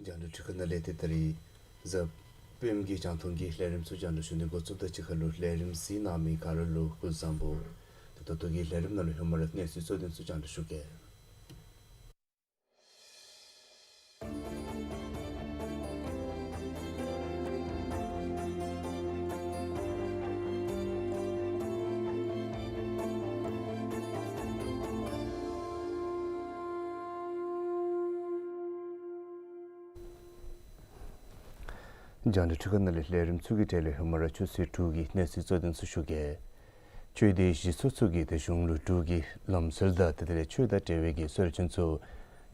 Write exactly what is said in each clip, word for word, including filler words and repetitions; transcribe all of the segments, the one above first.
རྒྱང་བསྒྲགས་འཕྲུལ་ཁང་ནང་ལས་ཏེ་ད་རིས་གཟའ་སྤེནམ་གྱི་རྒྱང་མཐོང་གི་ལས་རིམ་ཚུ་རྒྱང་བསྒྲགས་ཞུ་ནི་འགོ་བཙུགས་དོ། གཅིག་ཁར་ལུ་ལས་རིམ་གཟིགས་གནང་མི་ག་ར་ལུ་སྐུ་གཟུགས་བཟང་པོ། ད་ལྟོ་གི་ལས་རིམ་ནང་ལུ་ཧེ་མ་ར་གནས་ཚུལ་གཙོ་དོན་ཚུ་རྒྱང་བསྒྲགས་ཞུ་གེ། རྒྱང་བསྒྲགས་འཕྲུལ་ཁང་ནང་ལས་ལས་རིམ་ཚུ་གི་གྲས་ལས་ཧེ་མ་ར་ཆུ་ཚོད་དྲུག་གི་གནས་ཚུལ་གཙོ་དོན་ཚུ་ཞུ་གེ། ཆོས་སྡེ་གཞི་ཚོགས་ཚུ་གིས་ཏེ་གཞུང་ལུ་འབྲུག་གི་ལམ་སྲོལ་དང་ཏེ་དེ་ལས་ཆོས་དང་འབྲེལ་བའི་གི་སྲོལ་རྒྱུན་ཚུ་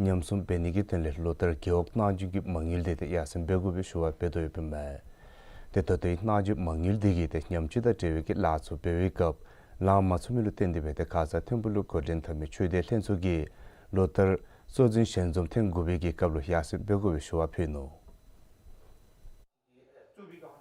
ཉམས་སྲུང་འབད་ནི་གི་དོན་ལས་ལོ་ལྟར་རྒེད་འོག་གནང་སྦྱིན་གྱི་མ་དངུལ་དེ་ཏེ་ཡར་སེང་འབད་དགོ་པའི་ཞུ་བ་འབད་དོ་ཡོདཔ་ཨིན་མས། ཏེ་ད་ལྟོའི་གནང་སྦྱིན་མ་དངུལ་དེ་གིས་ཏེ་ཉམས་བཅོས་དང་འབྲེལ་བའི་གི་ལཱ་ཚུ་འབད་བའི་སྐབས་ལང་མ་ཚུགས་མི་ལུ་བརྟེན་ཏེ་སྦེ་ཏེ་ཁ་ཙ་ཐིམ་ཕུག་ལུ་འགོ་འདྲེན་འཐབ་མི་ཆོས་སྡེ་ལྷན་ཚོགས་ཀྱིས་ལོ་ལྟར་གཙོ་འཛིན་ཞལ་འཛོམས་ཐེངས་དགུ་པའི་གི་སྐབས་ལུ་ཡར་སེང་འབད་དགོ་པའི་ཞུ་བ་ཕུལ་ནུག།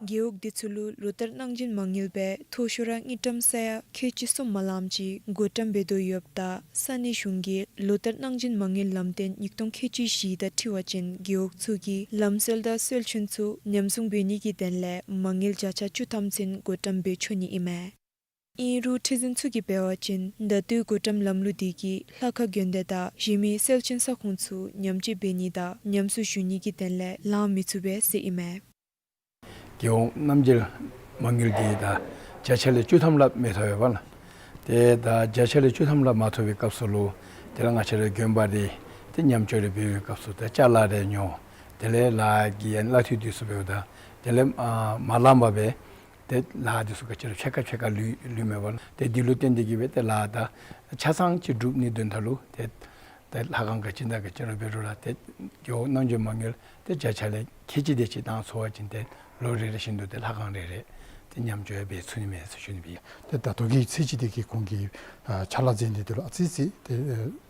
རྒེད་འོག་དེ་ཚུ་ལུ་ལོ་ལྟར་གནང་སྦྱིན་མ་དངུལ་སྦེ་མཐོ་ཤོས་ར་དངུལ་ཀྲམ་ས་ཡ་ཁལ་གཅིག་གསུམ་མ་ལངམ་ཅིག་བགོ་བཀྲམ་འབད་དོ་ཡོདཔ་ད་ས་གནས་གཞུང་གིས་ལོ་ལྟར་གནང་སྦྱིན་མ་དངུལ་ལམ་སྟོན་ཉིས་སྟོང་ཁལ་གཅིག་བཞི་དང་འཁྲིལ་བ་ཅིན་རྒེད་འོག་ཚུ་གིས་ལམ་སྲོལ་དང་སྲོལ་རྒྱུན་ཚུ་ཉམས་སྲུང་འབད་ནི་གི་དོན་ལས་མ་དངུལ་བརྒྱ་ཆ་བཅུ་ཐམ་ཚུན་བགོ་བཀྲམ་འབད་ཆོག་ནི་ཨིན་མས། ཨིན་རུང་ཁྲི་འཛིན་ཚུ་གིས་འབད་བ་ཅིན་ད་ལྟོའི་བགོ་བཀྲམ་ལམ་ལུགས་དེ་གིས་ལྷ་ཁང་དགོན་སྡེ་དང་གཞན་མི་སྲོལ་རྒྱུན་ས་ཁོངས་ཚུ་ཉམས་བཅོས་འབད་ནི་དང་ཉམས་སུ་བཞེས་ནི་གི་དོན་ལས་ལང་མི་ཚུགས་པས་ཟེར་ཨིན་མས། རྒེད་འོག་གནང་སྦྱིན་མ་དངུལ་འདི་ད་བརྒྱ་ཆ་ལས་བཅུ་ཐམ་ལས་མི་ཐོབ་པས་ལགས། ཏེ་ད་བརྒྱ་ཆ་ལས་བཅུ་ཐམ་ལས་མ་ཐོབ་པའི་སྐབས་སུ་ལུ་དེ་ལས་ང་བཅས་ར་དགོན་པ་འདི་ཏེ་ཉམས་བཅོས་རེ་འབད་བའི་སྐབས་སུ་ད་ཅ་ལ་རེ་ཉོ། དེ་ལས་ལཱ་གི་ཡང་གླ་འཐུས་འདི་ཚུ་འབདཝ་ད་དེ་ལས་ཨ་མ་ལངམ་སྦེ་ཏེ་ལཱ་འདི་ཚུ་ག་ཅི་ར་ཕྱེད་ཀ་ཕྱེད་ཀ་ལུས་ལུས་མས་པ་ལགས། ཏེ་འདི་ལུ་བརྟེན་ཏེ་གིས་སྦེ་ཏེ་ལཱ་ད་ཆ་ཚང་ཅིག་སྒྲུབ་ནིའི་དོན་དག་ལུ་ཏེ་ཏེ་ལྷ་ཁང་ག་ཅི་དང་ག་ཅི་ར་འབད་རུང་ར་ཏེ་རྒེད་འོག་གནང་སྦྱིན་མ་དངུལ་ཏེ་བརྒྱ་ཆ་ལས་ཁལ་གཅིག་དེ་ཅིག་བཏང་ཚུགས་པ་ཅིན་ཏེ་ལོ་རེ་རེ་བཞིན་དུ་ཏེ་ལྷ་ཁང་རེ་རེ་ཏེ་ཉམས་བཅོས་འབད་ཚུགས་ནི་མས་ཟེར་ཞུ་ནི་སྦེ། ཏེ་ད་ལྟོ་གི་ཚེས་གཅིག་དེ་གི་གོང་གི་ཨ་ཕྱག་ལཱ་མཛད་ནི་དེ་ལུ་ཨ་ཙི་ཙི་ཏེ་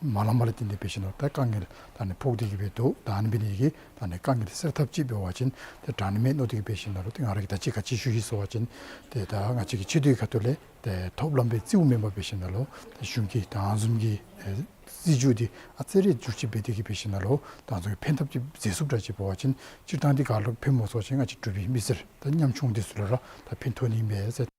མ་ལངམ་ལས་བརྟེན་ཏེ་འབད་ཞིནམ་ལས་ད་དཀའ་ངལ་ད་ནི་ཕོག་སྟེ་གིས་སྦེ་འདུག། ད་ཨ་ནི་འབད་ནི་དེ་གིས་ད་ནི་དཀའ་ངལ་སེལ་ཐབས་ཅིག་འབད་བ་ཅིན་ཏེ་དྲག་ནི་མས་མནོ་སྟེ་གིས་འབད་ཞིནམ་ལས་ཏེ་ང་ར་གིས་ད་ཅི་ག་ཅི་ཞུ་ཡི་ཟེར་བ་ཅིན་ཏེ་ད་ང་བཅས་ཀྱི་ཆེ་བསྟོད་ཁ་ཐུག་ལས་ཏེ་ཐོབ་ལམ་སྦེ་བརྩིཝ་མེན་པར་འབད་ཞིནམ་ལས་ད་གཞུང་གིས་ད་བཟུམ་གྱི་ཨེ་སྲིད་བྱུས་འདི་ཨ་ཙི་རེ་བསྒྱུར་བཅོས་འབད་དེ་གིས་འབད་ཞིནམ་ལས་ད་བཟུམ་གྱི་ཕན་ཐབས་ཅིག་མཛད་ཚུགསཔ་འདྲ་ཅིག་འབད་བ་ཅིན་སྤྱིར་བཏང་འདི་ག་ལུ་ཕན་སྨོ་ཟེར་བ་ཅིན་ང་བཅས་འབྲུག་པའི་མི་སེར་ད་ཉམ་ཆུང་འདི་ཚུ་ལུ་ར་ད་ཕན་ཐོགས་ནི་མས་ཟེར།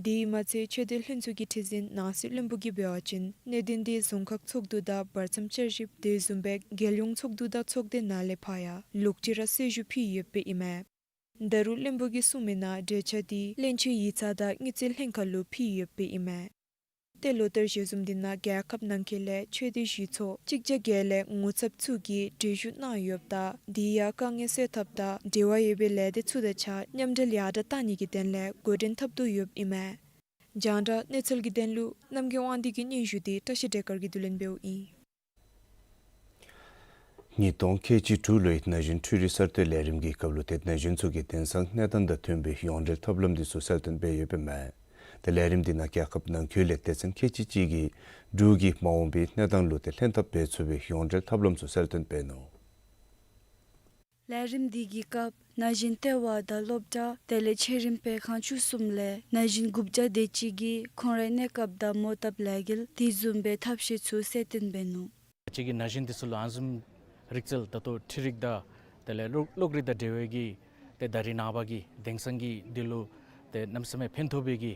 དེ་མ་ཚད་ཆོས་སྡེ་ལྷན་ཚོགས་ཀྱི་ཁྲི་འཛིན་ནང་སྲིད་བློན་པོ་གིས་འབད་བ་ཅིན་གནད་དོན་འདི་རྫོང་ཁག་ཚོགས་འདུ་དང་བར་མཚམས་བསྐྱར་ཞིབ་དེ་བཟུམ་སྦེ་རྒྱལ་ཡོངས་ཚོགས་འདུ་དང་ཚོགས་སྡེ་ནང་ལས་ཕར་ཡང་ལོག་ཅི་ར་གསལ་ཞུ་ཕུལ་ཡོདཔ་ཨིན་མས། ད་རུང་བློན་པོ་གིས་གསུངས་མི་ནང་གྲོས་འཆར་འདི་བློན་ཆེན་ཡིག་ཚང་དང་དངུལ་རྩིས་ལྷན་ཁག་ལུ་ཕུལ་ཡོདཔ་ཨིན་མས། ཏེ་ལོ་ལྟར་ཞལ་འཛོམས་འདི་ནང་རྒྱལ་ཁབ་ནང་འཁོད་ལས་ཆོས་སྡེ་གཞི་ཚོགས་གཅིག་བརྒྱ་བརྒྱད་ལས་ངོ་ཚབ་ཚུ་གིས་གྲོས་ཞུ་གནང་ཡོདཔ་ད་དེ་ཡང་དཀའ་ངལ་སེལ་ཐབས་དང་འབྲེལ་བ་ཡོད་པའི་ལས་སྡེ་ཚུ་དང་གཅིག་ཁར་མཉམ་འབྲེལ་ཡར་དྲག་གཏང་ནི་གི་དོན་ལས་འགོ་འདྲེན་འཐབ་དོ་ཡོདཔ་ཨིན་མས། རྒྱང་བསྒྲགས་གནས་ཚུལ་གྱི་དོན་ལུ་རྣམ་རྒྱལ་དབང་འདུས་ཀྱི་སྙན་ཞུ་འདི་བཀྲ་ཤིས་བདེ་དཀར་གྱིས་བསྡུ་ལེན་འབདཝ་ཨིན། ཉིས་སྟོང་ཁལ་གཅིག་དྲུག་ལོའི་ན་གཞོན་འཕྲུལ་རིག་གསར་གཏོད་ལས་རིམ་གྱི་སྐབས་ལུ་ཏེ་ན་གཞོན་ཚུ་གིས་དེང་སང་གནས་སྟངས་དང་མཐུན་པའི་ཡོངས་འབྲེལ་ཐབས་ལམ་འདི་ཚུ་གསལ་སྟོན་འབད་ཡོདཔ་ཨིན་མས། ཏེ་ལས་རིམ་འདི་ནང་རྒྱལ་ཁབ་ནང་འཁོད་ལས་སྡེ་ཚན་ཁལ་གཅིག་གཅིག་གིས་འབྲུག་གི་མ་འོངས་པའི་གནས་སྟངས་ལུ་ཏེ་ལྷན་ཐབས་འབད་ཚུགས་པའི་ཡོངས་འབྲེལ་ཐབས་ལམ་ཚུ་གསལ་སྟོན་འབད་ནུག། ལས་རིམ་འདི་གི་སྐབས་ན་གཞོན་ལྟེ་བ་དང་སློབ་གྲྭ་དེ་ལས་ཆེ་རིམ་སྤེལ་ཁང་བཅུ་གསུམ་ལས་ན་གཞོན་དགུ་བརྒྱ་དེ་ཅིག་གིས་ཁོང་རའི་གནས་སྐབས་དང་མོ་བཏབ་ལས་འགུལ་དེ་བཟུམ་སྦེ་ཐབས་ཤེས་ཚུ་གསལ་སྟོན་འབད་ནུག། ང་བཅས་ཀྱི་ན་གཞོན་འདི་ཚུ་ལུ་ཨ་ནི་བཟུམ་རིག་རྩལ་ད་ལྟོ་འཕྲུལ་རིག་དང་དེ་ལས་གློག་གློག་རིག་དང་འབྲེལ་བའི་གི་ཏེ་ད་རིས་ནངས་པ་གི་དེང་སང་གི་འདི་ལུ་ཏེ་གནམ་མེད་ས་མེད་ཕན་ཐོགས་པའི་གི་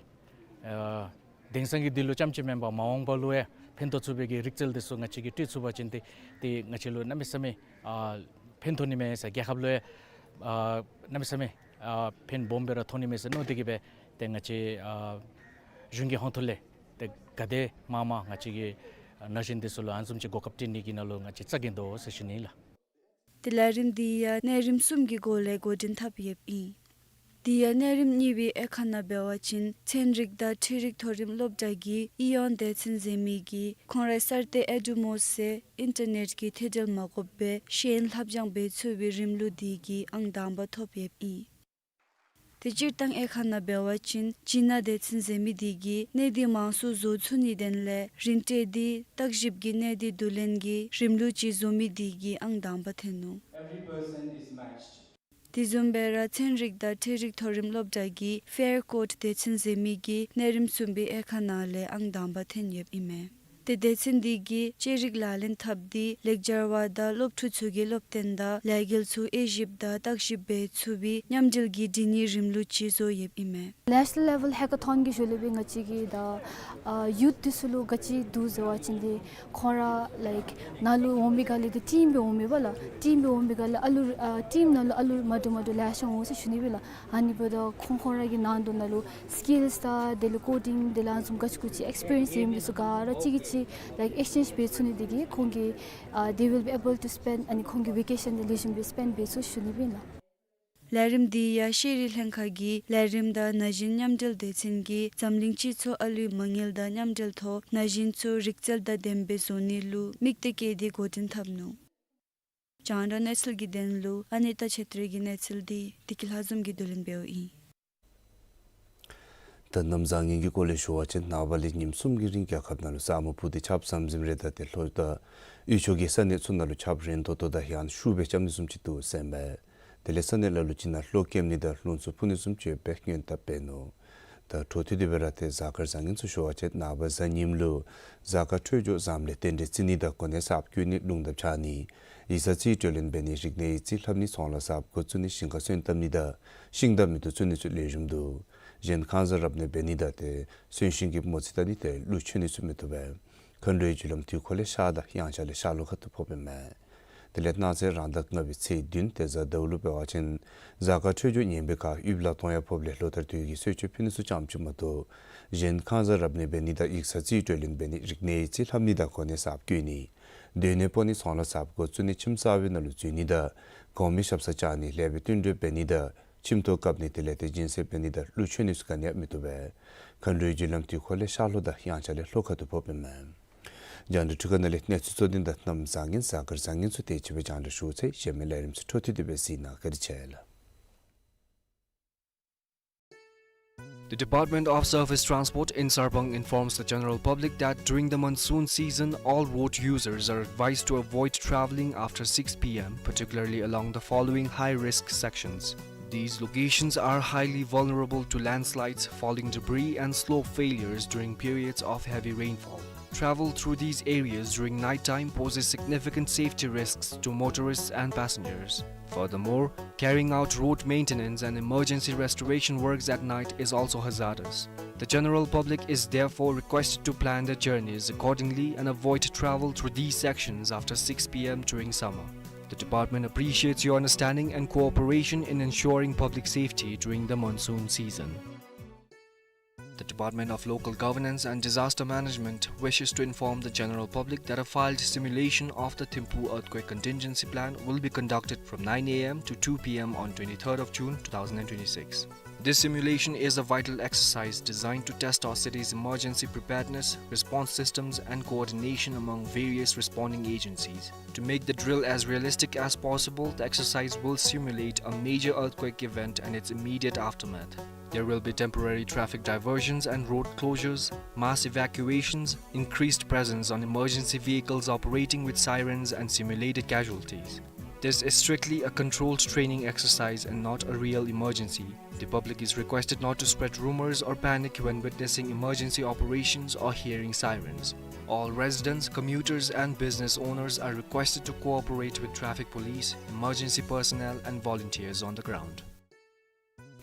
ཨ་དེང་སང་གི་འདི་ལུ་རྐྱངམ་ཅིག་མེན་པར་མ་འོངས་པ་ལུ་ཡང་ཕན་ཐོགས་ཚུགས་པའི་གི་རིག་རྩལ་འདི་ཚུ་ང་བཅས་ཀྱིས་སྤྲོད་ཚུགས་པ་ཅིན་ཏེ་ཏེ་ང་བཅས་ལུ་གནམ་མེད་ས་མེད་ཨ་ཕན་ཐོགས་ནི་མས་ཟེར། རྒྱལ་ཁབ་ལུ་ཡང་ཨ་གནམ་མེད་ས་མེད་ཨ་ཕན་སྦོམ་སྦེ་ར་ཐོགས་ནི་མས་ཟེར་མནོ་སྟེ་གིས་སྦེ་ཏེ་ང་བཅས་ཨ་གཞུང་གི་ཧོངས་ཐོག་ལས་ཏེ་ག་དེ་མང་མང་ང་བཅས་ཀྱི་ན་གཞོན་འདི་ཚུ་ལུ་ཨ་ནི་བཟུམ་ཅིག་གོ་སྐབས་སྤྲོད་ནི་གི་ནང་ལུ་ང་བཅས་རྩ་འགེངས་དོ་ཟེར་ཞུ་ནི་ལགས། ཏེ་ལས་རིམ་འདི་ཡང་གནས་རིམ་གསུམ་གྱི་སྒོ་ལས་འགོ་འདྲེན་འཐབ་ཡོདཔ་ཨིན། དེ་ཡང་གནས་རིམ་གཉིས་པའི་དབྱེ་ཁག་ནང་འབད་བ་ཅིན་ཚན་རིག་དང་འཕྲུལ་རིག་མཐོ་རིམ་སློབ་གྲྭ་གི་ཨི་ཡོན་སྡེ་ཚན་འཛིན་མི་གིས་ཁོང་རའི་གསར་གཏོད་ཨེ་ཌུ་མོ་ཟེར་ཨིན་ཊར་ནེཊ་ཀྱི་ཐད་འབྲེལ་མ་དགོཔ་སྦེ་ཤེས་ཡོན་ལྷབ་སྦྱང་འབད་ཚུགས་པའི་རིམ་ལུགས་དེ་གི་ཨང་དང་པ་ཐོབ་ཡོདཔ་ཨིན། ཏེ་སྤྱིར་བཏང་དབྱེ་ཁག་ནང་འབད་བ་ཅིན་སྤྱི་ན་སྡེ་ཚན་འཛིན་མི་དེ་གིས་གནས་སྡུད་མང་སུ་བཟོ་ཚུགས་ནིའི་དོན་ལས་རིན་སྤྲོད་དེ་བརྟག་ཞིབ་ཀྱི་གནས་སྡུད་བསྡུ་ལེན་གྱི་རིམ་ལུགས་ཅིག་བཟོ་མི་དེ་གི་ཨང་དང་པ་ཐོན་ནུག། དེ་བཟུམ་སྦེ་ར་ཚན་རིག་དང་འཕྲུལ་རིག་མཐོ་རིམ་སློབ་གྲྭ་གི་ཕེར་ཀོཌ་སྡེ་ཚན་འཛིན་མི་གིས་གནས་རིམ་གསུམ་པའི་དབྱེ་ཁག་ནང་ལས་ཨང་དང་པ་ཐོན་ཡོདཔ་ཨིན་མས། ཏེ་སྡེ་ཚན་དེ་གིས་ཅ་རིག་ལག་ལེན་འཐབ་སྟེ་ལེགས་སྦྱར་བ་དང་སློབ་ཕྲུག་ཚུ་གིས་སློབ་སྟོན་དང་ལས་འགུལ་ཚུ་དབྱེ་ཞིབ་དང་བརྟག་ཞིབ་འབད་ཚུགས་པའི་མཉམ་འབྲེལ་གྱི་འབྲི་ནིའི་རིམ་ལུགས་ཅིག་བཟོ་ཡོདཔ་ཨིན་མས། National level hackathon གི་ཞོར་ལས་སྦེ་ང་བཅས་ཀྱིས་ད་ཨ་ཡུཐ་འདི་ཚུ་ལུ་ག་ཅི་འདུག་ཟེར་བ་ཅིན་ཏེ་ཁོང་ར་ལའིཀ་ནཱ་ལུ་འོང་མི་ག་ལས་ཏེ་ཊིམ་སྦེ་འོང་མི་པ་ལགས། ཊིམ་སྦེ་འོང་མི་ག་ལས་ཨ་ལུ་ཨ་ཊིམ་ནང་ལུ་ཨ་ལུ་མ་འདྲཝ་མ་འདྲཝ་ལེ་ཤ་འོང་ཟེར་ཞུ་ནི་སྦེ་ལགས། ཨ་ནི་འབདཝ་ད་ཁོང་ཁོང་ར་གི་ནང་དོག་ནང་ལུ་སི་ཀིལསི་དང་དེ་ལས་ཀོ་ཌིང་དེ་ལས་ཨ་ནི་བཟུམ་ག་ཅི་གུ་ཅིག་ཨེགསི་པི་རི་ཡེནསི་ཡོད་མི་འདི་ཚུ་ག་ར་གཅིག་གིས་གཅིག་ལའིཀ་ཨེགསི་ཅེནཇ་འབད་ཚུགས་ནི་དེ་གིས་ཁོང་གིས་ཨ་they will be able to spend ཨ་ནི་ཁོང་གི་ཝེ་ཀེ་ཤཱན་དེ་ལེགས་ཤོམ་སྦེ་སི་པེནཌ་འབད་ཚུགས་ཞུ་ནི་སྦེ་ལགས། ལས་རིམ་འདི་ཡང་ཤེས་རིག་ལྷན་ཁག་གི་ལས་རིམ་དང་ན་གཞོན་མཉམ་འབྲེལ་སྡེ་ཚན་གྱིས་འཛམ་གླིང་སྤྱི་ཚོགས་ཨ་ལུའི་མ་དངུལ་དང་མཉམ་འབྲེལ་ཐོག་ན་གཞོན་ཚུ་རིག་རྩལ་དང་ལྡནམ་སྦེ་བཟོ་ནི་ལུ་དམིགས་གཏད་བསྐྱེད་དེ་འགོ་འདྲེན་འཐབ་ནུག། རྒྱང་བསྒྲགས་གནས་ཚུལ་གྱི་དོན་ལུ་ཨ་ནི་ཏ་ཆེ་ཏྲེ་གི་གནས་ཚུལ་འདི་བདེ་སྐྱིད་ལྷ་འཛོམས་ཀྱིས་བསྡུ་ལེན་འབདཝ་ཨིན། ད་གནམ་བཟང་ངན་གྱི་སྐོར་ལས་ཞུ་བ་ཅིན་ནངས་པ་ལས་ཉིནམ་གསུམ་གྱི་རིང་རྒྱལ་ཁབ་ནང་ལུ་ས་སྨུག་སྤུབས་ཏེ་ཆརཔ་ཟམ་ཟིམ་རེ་དང་དེ་ལྷོ་དང་དབུས་ཕྱོགས་ཀྱི་ས་གནས་ཚུ་ནང་ལུ་ཆརཔ་རན་ཏོག་ཏོ་དང་ཡང་ཤུགས་སྦེ་རྐྱབ་ནི་བཟུམ་ཅིག་འདུག་ཟེར་མས། དེ་ལས་ས་གནས་ལ་ལུ་ཅིག་ནང་གློག་སྐྱེམ་ནི་དང་རླུང་འཚུབ་འཕུ་ནི་བཟུམ་ཅིག་ཡོདཔ་སྦེ་སྔོན་དཔག་འབད་ནུག། ད་འཕྲོ་མཐུད་དེ་སྦེ་ར་ཏེ་གཟའ་སྐར་བཟང་ངན་ཚུ་ཞུ་བ་ཅིན་ནངས་པ་གཟའ་ཉིམ་ལུ་གཟའ་སྐར་འཕྲོད་སྦྱོར་བཟངམ་ལས་རྟེན་འབྲེལ་བརྩི་ནི་དང་གོ་གནས་གསརཔ་བསྐོ་ནི་རླུང་དང་འཕྱག་ནི་ཡིག་ཚང་རྩིས་སྤྲོད་ལེན་འབད་ནི་རིག་གནས་ཡིག་རྩིས་ལྷབ་ནི་ཚོང་ལཱ་གསརཔ་འགོ་བཙུགས་ནི་ཞིང་ཁ་སོན་བཏབ་ནི་དང་ཤིང་དང་མེ་ཏོག་བཙུགས་ནི་ཚུ་ལེགས་ཤོམ་འདུག། གཞན་ཁང་བཟང་རབ་གནས་འབད་ནི་དང་ཏེ་གསོན་གཤིན་གྱི་མོ་རྩིས་བལྟ་ནི་དེ་ལུ་ཆོད་ནི་ཚུ་མི་བཏུབ་པས། མཁའ་འགྲོའི་རྒྱུ་ལམ་དུས་འཁོར་ལས་ཤར་དང་དབྱངས་འཆར་ལས་ཤར་ལྷོ་ཁ་ཐུག་ཕོགཔ་ཨིན་མས། དེ་ལས་གནངས་ཚེ་རང་ཟླ་ལྔ་པའི་ཚེས་བདུན་ཏེ་གཟའ་ཟླཝ་ལུ་འབད་བ་ཅིན་གཟའ་སྐར་འཕྲོད་སྦྱོར་ངན་པའི་ཁར་དབུས་ལ་གཏོང་ཡང་ཕོགཔ་ལས་ལོ་ལྟར་དུས་ཀྱི་གསོལ་མཆོད་ཕུལ་ནི་ཚུ་ཙམ་ཅིག་མ་གཏོགས་གཞན་ཁང་བཟང་རབ་གནས་འབད་ནི་དང་ཡིག་ཚང་རྩིས་སྤྲོད་ལེན་འབད་ནི་རིག་གནས་ཡིག་རྩིས་ལྷབ་ནི་དང་གོ་གནས་གསརཔ་བསྐོ་ནི་སྡོད་གནས་སྤོ་ནི་ཚོང་ལཱ་གསརཔ་འགོ་བཙུགས་ནི་ཁྱིམ་གསར་པའི་ནང་ལུ་འཛུལ་ནི་དང་གོང་མའི་ཞབས་སར་བཅར་ནི་ལེགས་པའི་བསྟུན་གྲོས་འབད་ནི་དང་ཁྱིམ་ཐོག་བཀབ་ནི་དེ་ལས་ཏེ་སྦྱིན་སྲེག་འབད་ནི་དང་ལུ་ཆོད་ནི་ཚུ་ག་ནི་ཡང་མི་བཏུབ་པས། མཁའ་འགྲོའི་རྒྱུ་ལམ་དུས་འཁོར་ལས་ཤར་ལྷོ་དང་དབྱངས་འཆར་ལས་ལྷོ་ཁ་ཐུག་ཕོགཔ་ཨིན་མས། རྒྱང་བསྒྲགས་འཕྲུལ་ཁང་ནང་ལས་གནས་ཚུལ་གཙོ་དོན་དང་གནམ་བཟང་ངན་གཟའ་སྐར་བཟང་ངན་ཚུ་དེ་ཅིག་སྦེ་རྒྱང་བསྒྲགས་ཞུ་ཚར་ཡི། གཞན་མི་ལས་རིམ་ཚུ་འཕྲོ་མཐུད་དེ་སྦེ་གཟིགས་གནང་། བཀའ་དྲིན་ཆེ་ལགས། The Department of Surface Transport in Sarpang informs the general public that during the monsoon season, all road users are advised to avoid traveling after six p m, particularly along the following high-risk sections. These locations are highly vulnerable to landslides, falling debris, and slope failures during periods of heavy rainfall. Travel through these areas during nighttime poses significant safety risks to motorists and passengers. Furthermore, carrying out road maintenance and emergency restoration works at night is also hazardous. The general public is therefore requested to plan their journeys accordingly and avoid travel through these sections after six p m during summer. The department appreciates your understanding and cooperation in ensuring public safety during the monsoon season. The Department of Local Governance and Disaster Management wishes to inform the general public that a field simulation of the Thimphu Earthquake Contingency Plan will be conducted from nine a m to two p m on twenty-third of June two thousand and twenty-six. This simulation is a vital exercise designed to test our city's emergency preparedness, response systems, and coordination among various responding agencies. To make the drill as realistic as possible, the exercise will simulate a major earthquake event and its immediate aftermath. There will be temporary traffic diversions and road closures, mass evacuations, increased presence on emergency vehicles operating with sirens, and simulated casualties. This is strictly a controlled training exercise and not a real emergency. The public is requested not to spread rumors or panic when witnessing emergency operations or hearing sirens. All residents, commuters, and business owners are requested to cooperate with traffic police, emergency personnel, and volunteers on the ground.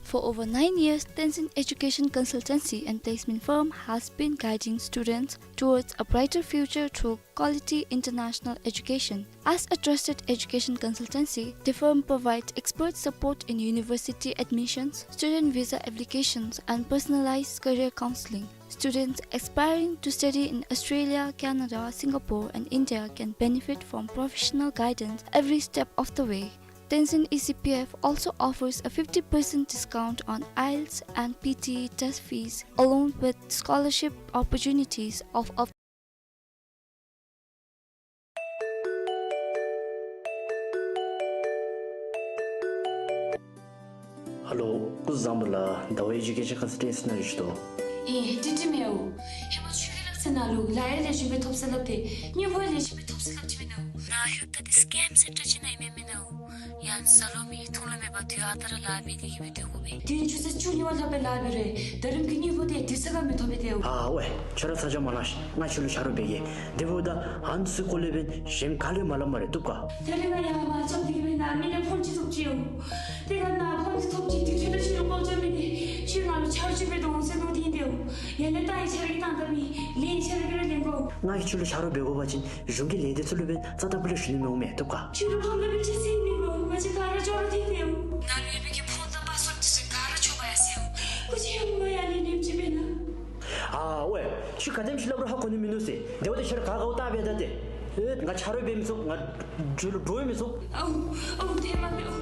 For over nine years, Tenzin Education Consultancy and Placement Firm has been guiding students towards a brighter future through quality international education. As a trusted education consultancy, the firm provides expert support in university admissions, student visa applications, and personalized career counseling. Students aspiring to study in Australia, Canada, Singapore, and India can benefit from professional guidance every step of the way. Tenzin E C P F also offers a fifty percent discount on IELTS and P T E test fees, along with scholarship opportunities of up Hello, སྐུ་གཟུགས་བཟང་པོ་ལགས། ཟླ་བ་ཨེ་ཌུ་ཀེ་ཤཱན་ཀོན་སཱལ་ཊེན་སི་ནང་ལས་ཞུ་དོ། ཨེ་ཏི་ཏི་མེའོ། ཧེ་མ་ཁྱོད་ཀྱི་ལག་རྩལ་ནང་ལུ་ལཱ་གཡོག་ལེགས་ཤོམ་སྦེ་ཐོབ་ས་སླབ་སྟེ་དངུལ་ཕོགས་ལེགས་ཤོམ་སྦེ་ཐོབ་ས་སླབ་ཅི་མེན་ན། ནཱ་ལྷོདཔ་ད་འདི་སི་ཀེམ་སེན་ཊར་ཅིག་ནང་ཨིན་མས་མེན་ན། ཡང་བཟའ་ལུ་མེད་ཐུག་ལུ་མེད་པར་དུས་ཨ་རྟག་ར་ལཱ་འབད་དེ་གི་སྦེ་སྡོད་དགོ་པས། དུས་ཆུ་ཚོད་བཅུ་གཉིས་པ་ལྷག་སྦེ་ལཱ་འབད་རུང་ད་རིམ་གྱི་དངུལ་ཕོགས་འདི་དུས་ཚོད་ཁར་མི་ཐོབ་པས་ཏེ། ཨ་ཝེ། ཁྱོད་ར་ཚ་གྱང་མ་ལང་ཤིག། ང་ཁྱོད་ལུ་ཆ་རོགས་འབད་གེ། དེ་འབདཝ་ད་ཨ་ནི་ཚུ་སྐོར་ལས་འབདན་གཞན་ག་ལུ་ཡང་མ་སླབ་སྨ་རེ། བཏུབ་ག། ད་རིས་ང་ཡར་མར་རྐྱབ་སྟེ་གི་སྦེ་ནཱ་མི་ལས་ཕོན་ཅིག་ཐོབ་ཅི་ཡོད། ཏེ་ད་ནཱ་ཕོན་ཅིག་ཐོབ་ཅི། དུས་ཚོད་ལུ་ཁྱོད་ལུ་ཀོལ་རྐྱབ་མི་འདི་ཁྱོད་ང་ལུ་ཆ་རོགས་ཅིག་འབད་དོ་འོང་ཟེར་མནོ་སྟེ་ཨིན་ཏེ་འོ། ཡ་ལས་ད་ཨའི་ཆ་རོགས་ཀྱིས་བཏང་ད་མི་ལན་ཆ་རོགས་ཀྱིས་ར་ལེན་དགོ། ང་གིས་ཁྱོད་ལུ་ཆ་རོགས་འབད་དགོ་པ་ཅིན་གཞུང་གི་ལས་སྡེ་ཚུ་ལུ་འབདན་རྩ་དང་པོ་ལས་ཞུ་ནི་མི་འོང་མས། བཏུབ་ག། ཁྱོད་ལུ་ཕམ་ལུ་མི་ཅིག་ཟེར་མི་འོང་། ང་བཅས་ག་ར་ཅོག་ར་འཐད་དེ་འོང་། ནཱ་ལུ་ཡོད་པའི་གི་ཕོན་དང་པཱསཝརཌ་འདི་ཚུ་ག་ར་འཕྱོག་འབག་ཡར་སོང་ཡི། སྐུ་མཁྱེན་ཡ་ང་ཡར་ལས་ལེནམ་ཅིག་འབད་གནང་། ཨ་ཝེ། ཁྱོད་ག་དེམ་ཅིག་སླབ་རུང་ཧ་གོ་ནི་མིན་ནུག་ཟེར། དེ་འབདཝ་ད་ཁྱོད་ར་ག་ག་འོ་བལྟ་སྦེ་བལྟ་སྟེ། ཨེ་ང་ཆ་རོགས་འབད་མི་ཚུགས། ང་འགྱོ་ལུ་འགྱོ་མི་ཚུགས། ཨོ་ཨོ་དེ་མ་འབད་ཨོ།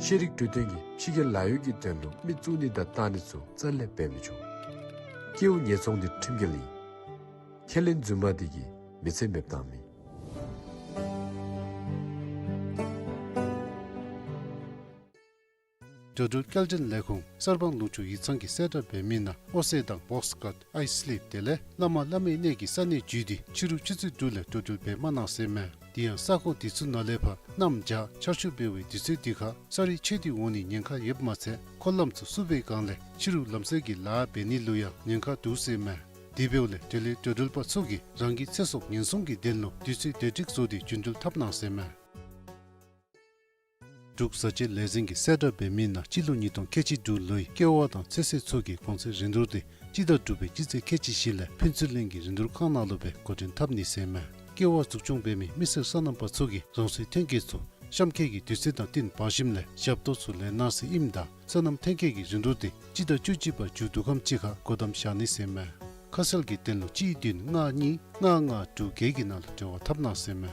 ཤེས་རིག་འཕྲོད་བསྟེན་གྱིས་ཕྱི་རྒྱལ་ལཱ་གཡོག་གི་དོན་ལུ་མི་བཙུགས་ནི་དང་བཏང་ནི་ཚུ་རྩ་ལས་འབད་མི་ཆོག། སྐྱེ་བོ་ཉེས་ཚོང་འདི་ཁྲིམས་འགལ་ཨིན། ཁས་ལེན་རྫུན་མ་འདི་གིས་མི་ཚེ་མེདཔ་བཏང་མི། འགྲོ་འགྲུལ་སྐྱེལ་འདྲེན་ལས་ཁུངས་གསར་སྤང་ལུང་ཕྱོགས་ཡིག་ཚང་གིས་གསལ་བསྒྲགས་འབད་མི་ནང་ཨོ་སེ་དང་བོགས་ཀཊ་ཨའི་སི་ལིབ་དེ་ལས་བླ་མ་བླ་མའི་གནས་ཀྱི་ས་གནས་བརྒྱུད་དེ་ཕྱི་རུ་ཆུ་ཚོད་དྲུག་ལས་འགྲོ་འགྲུལ་འབད་མ་གནང་ཟེར་མས། དེ་ཡང་ས་ཁོངས་དེ་ཚུ་ནང་ལས་ཕར་གནམ་བྱཱར་ཆར་ཆུ་འབེལ་བའི་དུས་ཚོད་འདི་ཁར་ས་རུད་ཆད་དེ་འོང་ནི་ཉེན་ཁ་ཡོདཔ་མ་ཚད་འཁོར་ལམ་ཚུ་བསུབ་པའི་སྒང་ལས་ཕྱི་རུ་ལམ་བསལ་གྱི་ལཱ་འབད་ནི་ལུ་ཡང་ཉེན་ཁ་འདུག་ཟེར་མས། དེ་འབདཝ་ལས་འབྲེལ་ཡོད་འགྲོ་འགྲུལ་པ་ཚུ་གིས་རང་གི་ཚེ་སྲོག་ཉེན་སྲུང་གི་དོན་ལུ་དུས་ཚོད་བདེ་སྒྲིག་བཟོ་སྟེ་རྒྱུ་འགྲུལ་འཐབ་གནང་ཟེར་མས། འབྲུག་བཟའ་བཅའ་ལས་འཛིན་གྱིས་གསལ་བསྒྲགས་འབད་མི་ནང་སྤྱི་ལོ་ཉིས་སྟོང་ཁལ་གཅིག་དྲུག་ལོའི་ཀེ་བ་དང་ཚོད་བསྲེ་ཚུ་གི་གོང་ཚད་རིན་བསྡུར་འདི་སྤྱི་ཟླ་དྲུག་པའི་སྤྱི་ཚེས་ཁལ་གཅིག་བཞི་ལས་ཕུན་ཚོགས་གླིང་གི་རིན་བསྡུར་ཁང་ནང་ལུ་སྦེ་འགོ་འདྲེན་འཐབ་ནི་ཟེར་མས། ཀེ་བ་འཛུགས་སྐྱོང་འབད་མི་མི་སེར་སོ་ནམ་པ་ཚུ་གིས་རང་སོའི་ཐོན་སྐྱེད་ཚུ་གཤམ་འཁོད་ཀྱི་དུས་ཚོད་དང་བསྟུན་འབག་ཞིནམ་ལས་ཞབས་ཏོག་ཚུ་ལེན་གནང་ཟེར་ཨིནམ་ད་སོ་ནམ་ཐོན་སྐྱེད་ཀྱི་རིན་བསྡུར་འདི་སྤྱི་ཟླ་བཅུ་གཅིག་པ་མཇུག་བསྡུ་ཁམས་ཅིག་ཁར་སྒོ་བསྡམ་བཞག་ནི་ཟེར་མས། ཁ་གསལ་གྱི་དོན་ལུ་གཅིག་བདུན་ལྔ་གཉིས་ལྔ་ལྔ་དྲུག་བརྒྱད་ཀྱི་ནང་ལུ་འབྲེལ་བ་འཐབ་གནང་ཟེར་མས།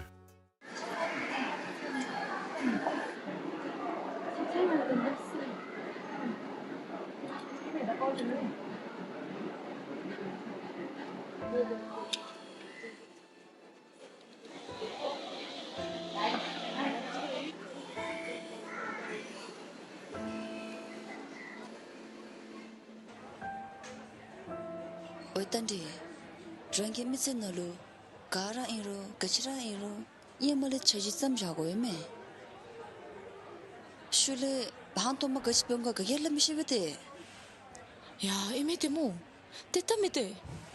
ཨོ་རྟ་མགྲིན། རང་གི་མི་ཚེ་ནང་ལུ་ག་ར་ཨིན་རུང་ག་ཅི་ར་ཨིན་རུང་ཧེ་མ་ལས་འཆར་གཞི་བརྩམས་བཞག་དགོ་ཡོད་མས། ཤུལ་ལས་ཧང་སྟོང་མ་ག་ཅི་འབད་འོང་ག་ག་གིས་སླབ་མི་ཤེས་པས་ཏེ། ཡ་ཨིན་མས་ཏེ་སྨོ། ཏེ་ད་མི་ཏེ་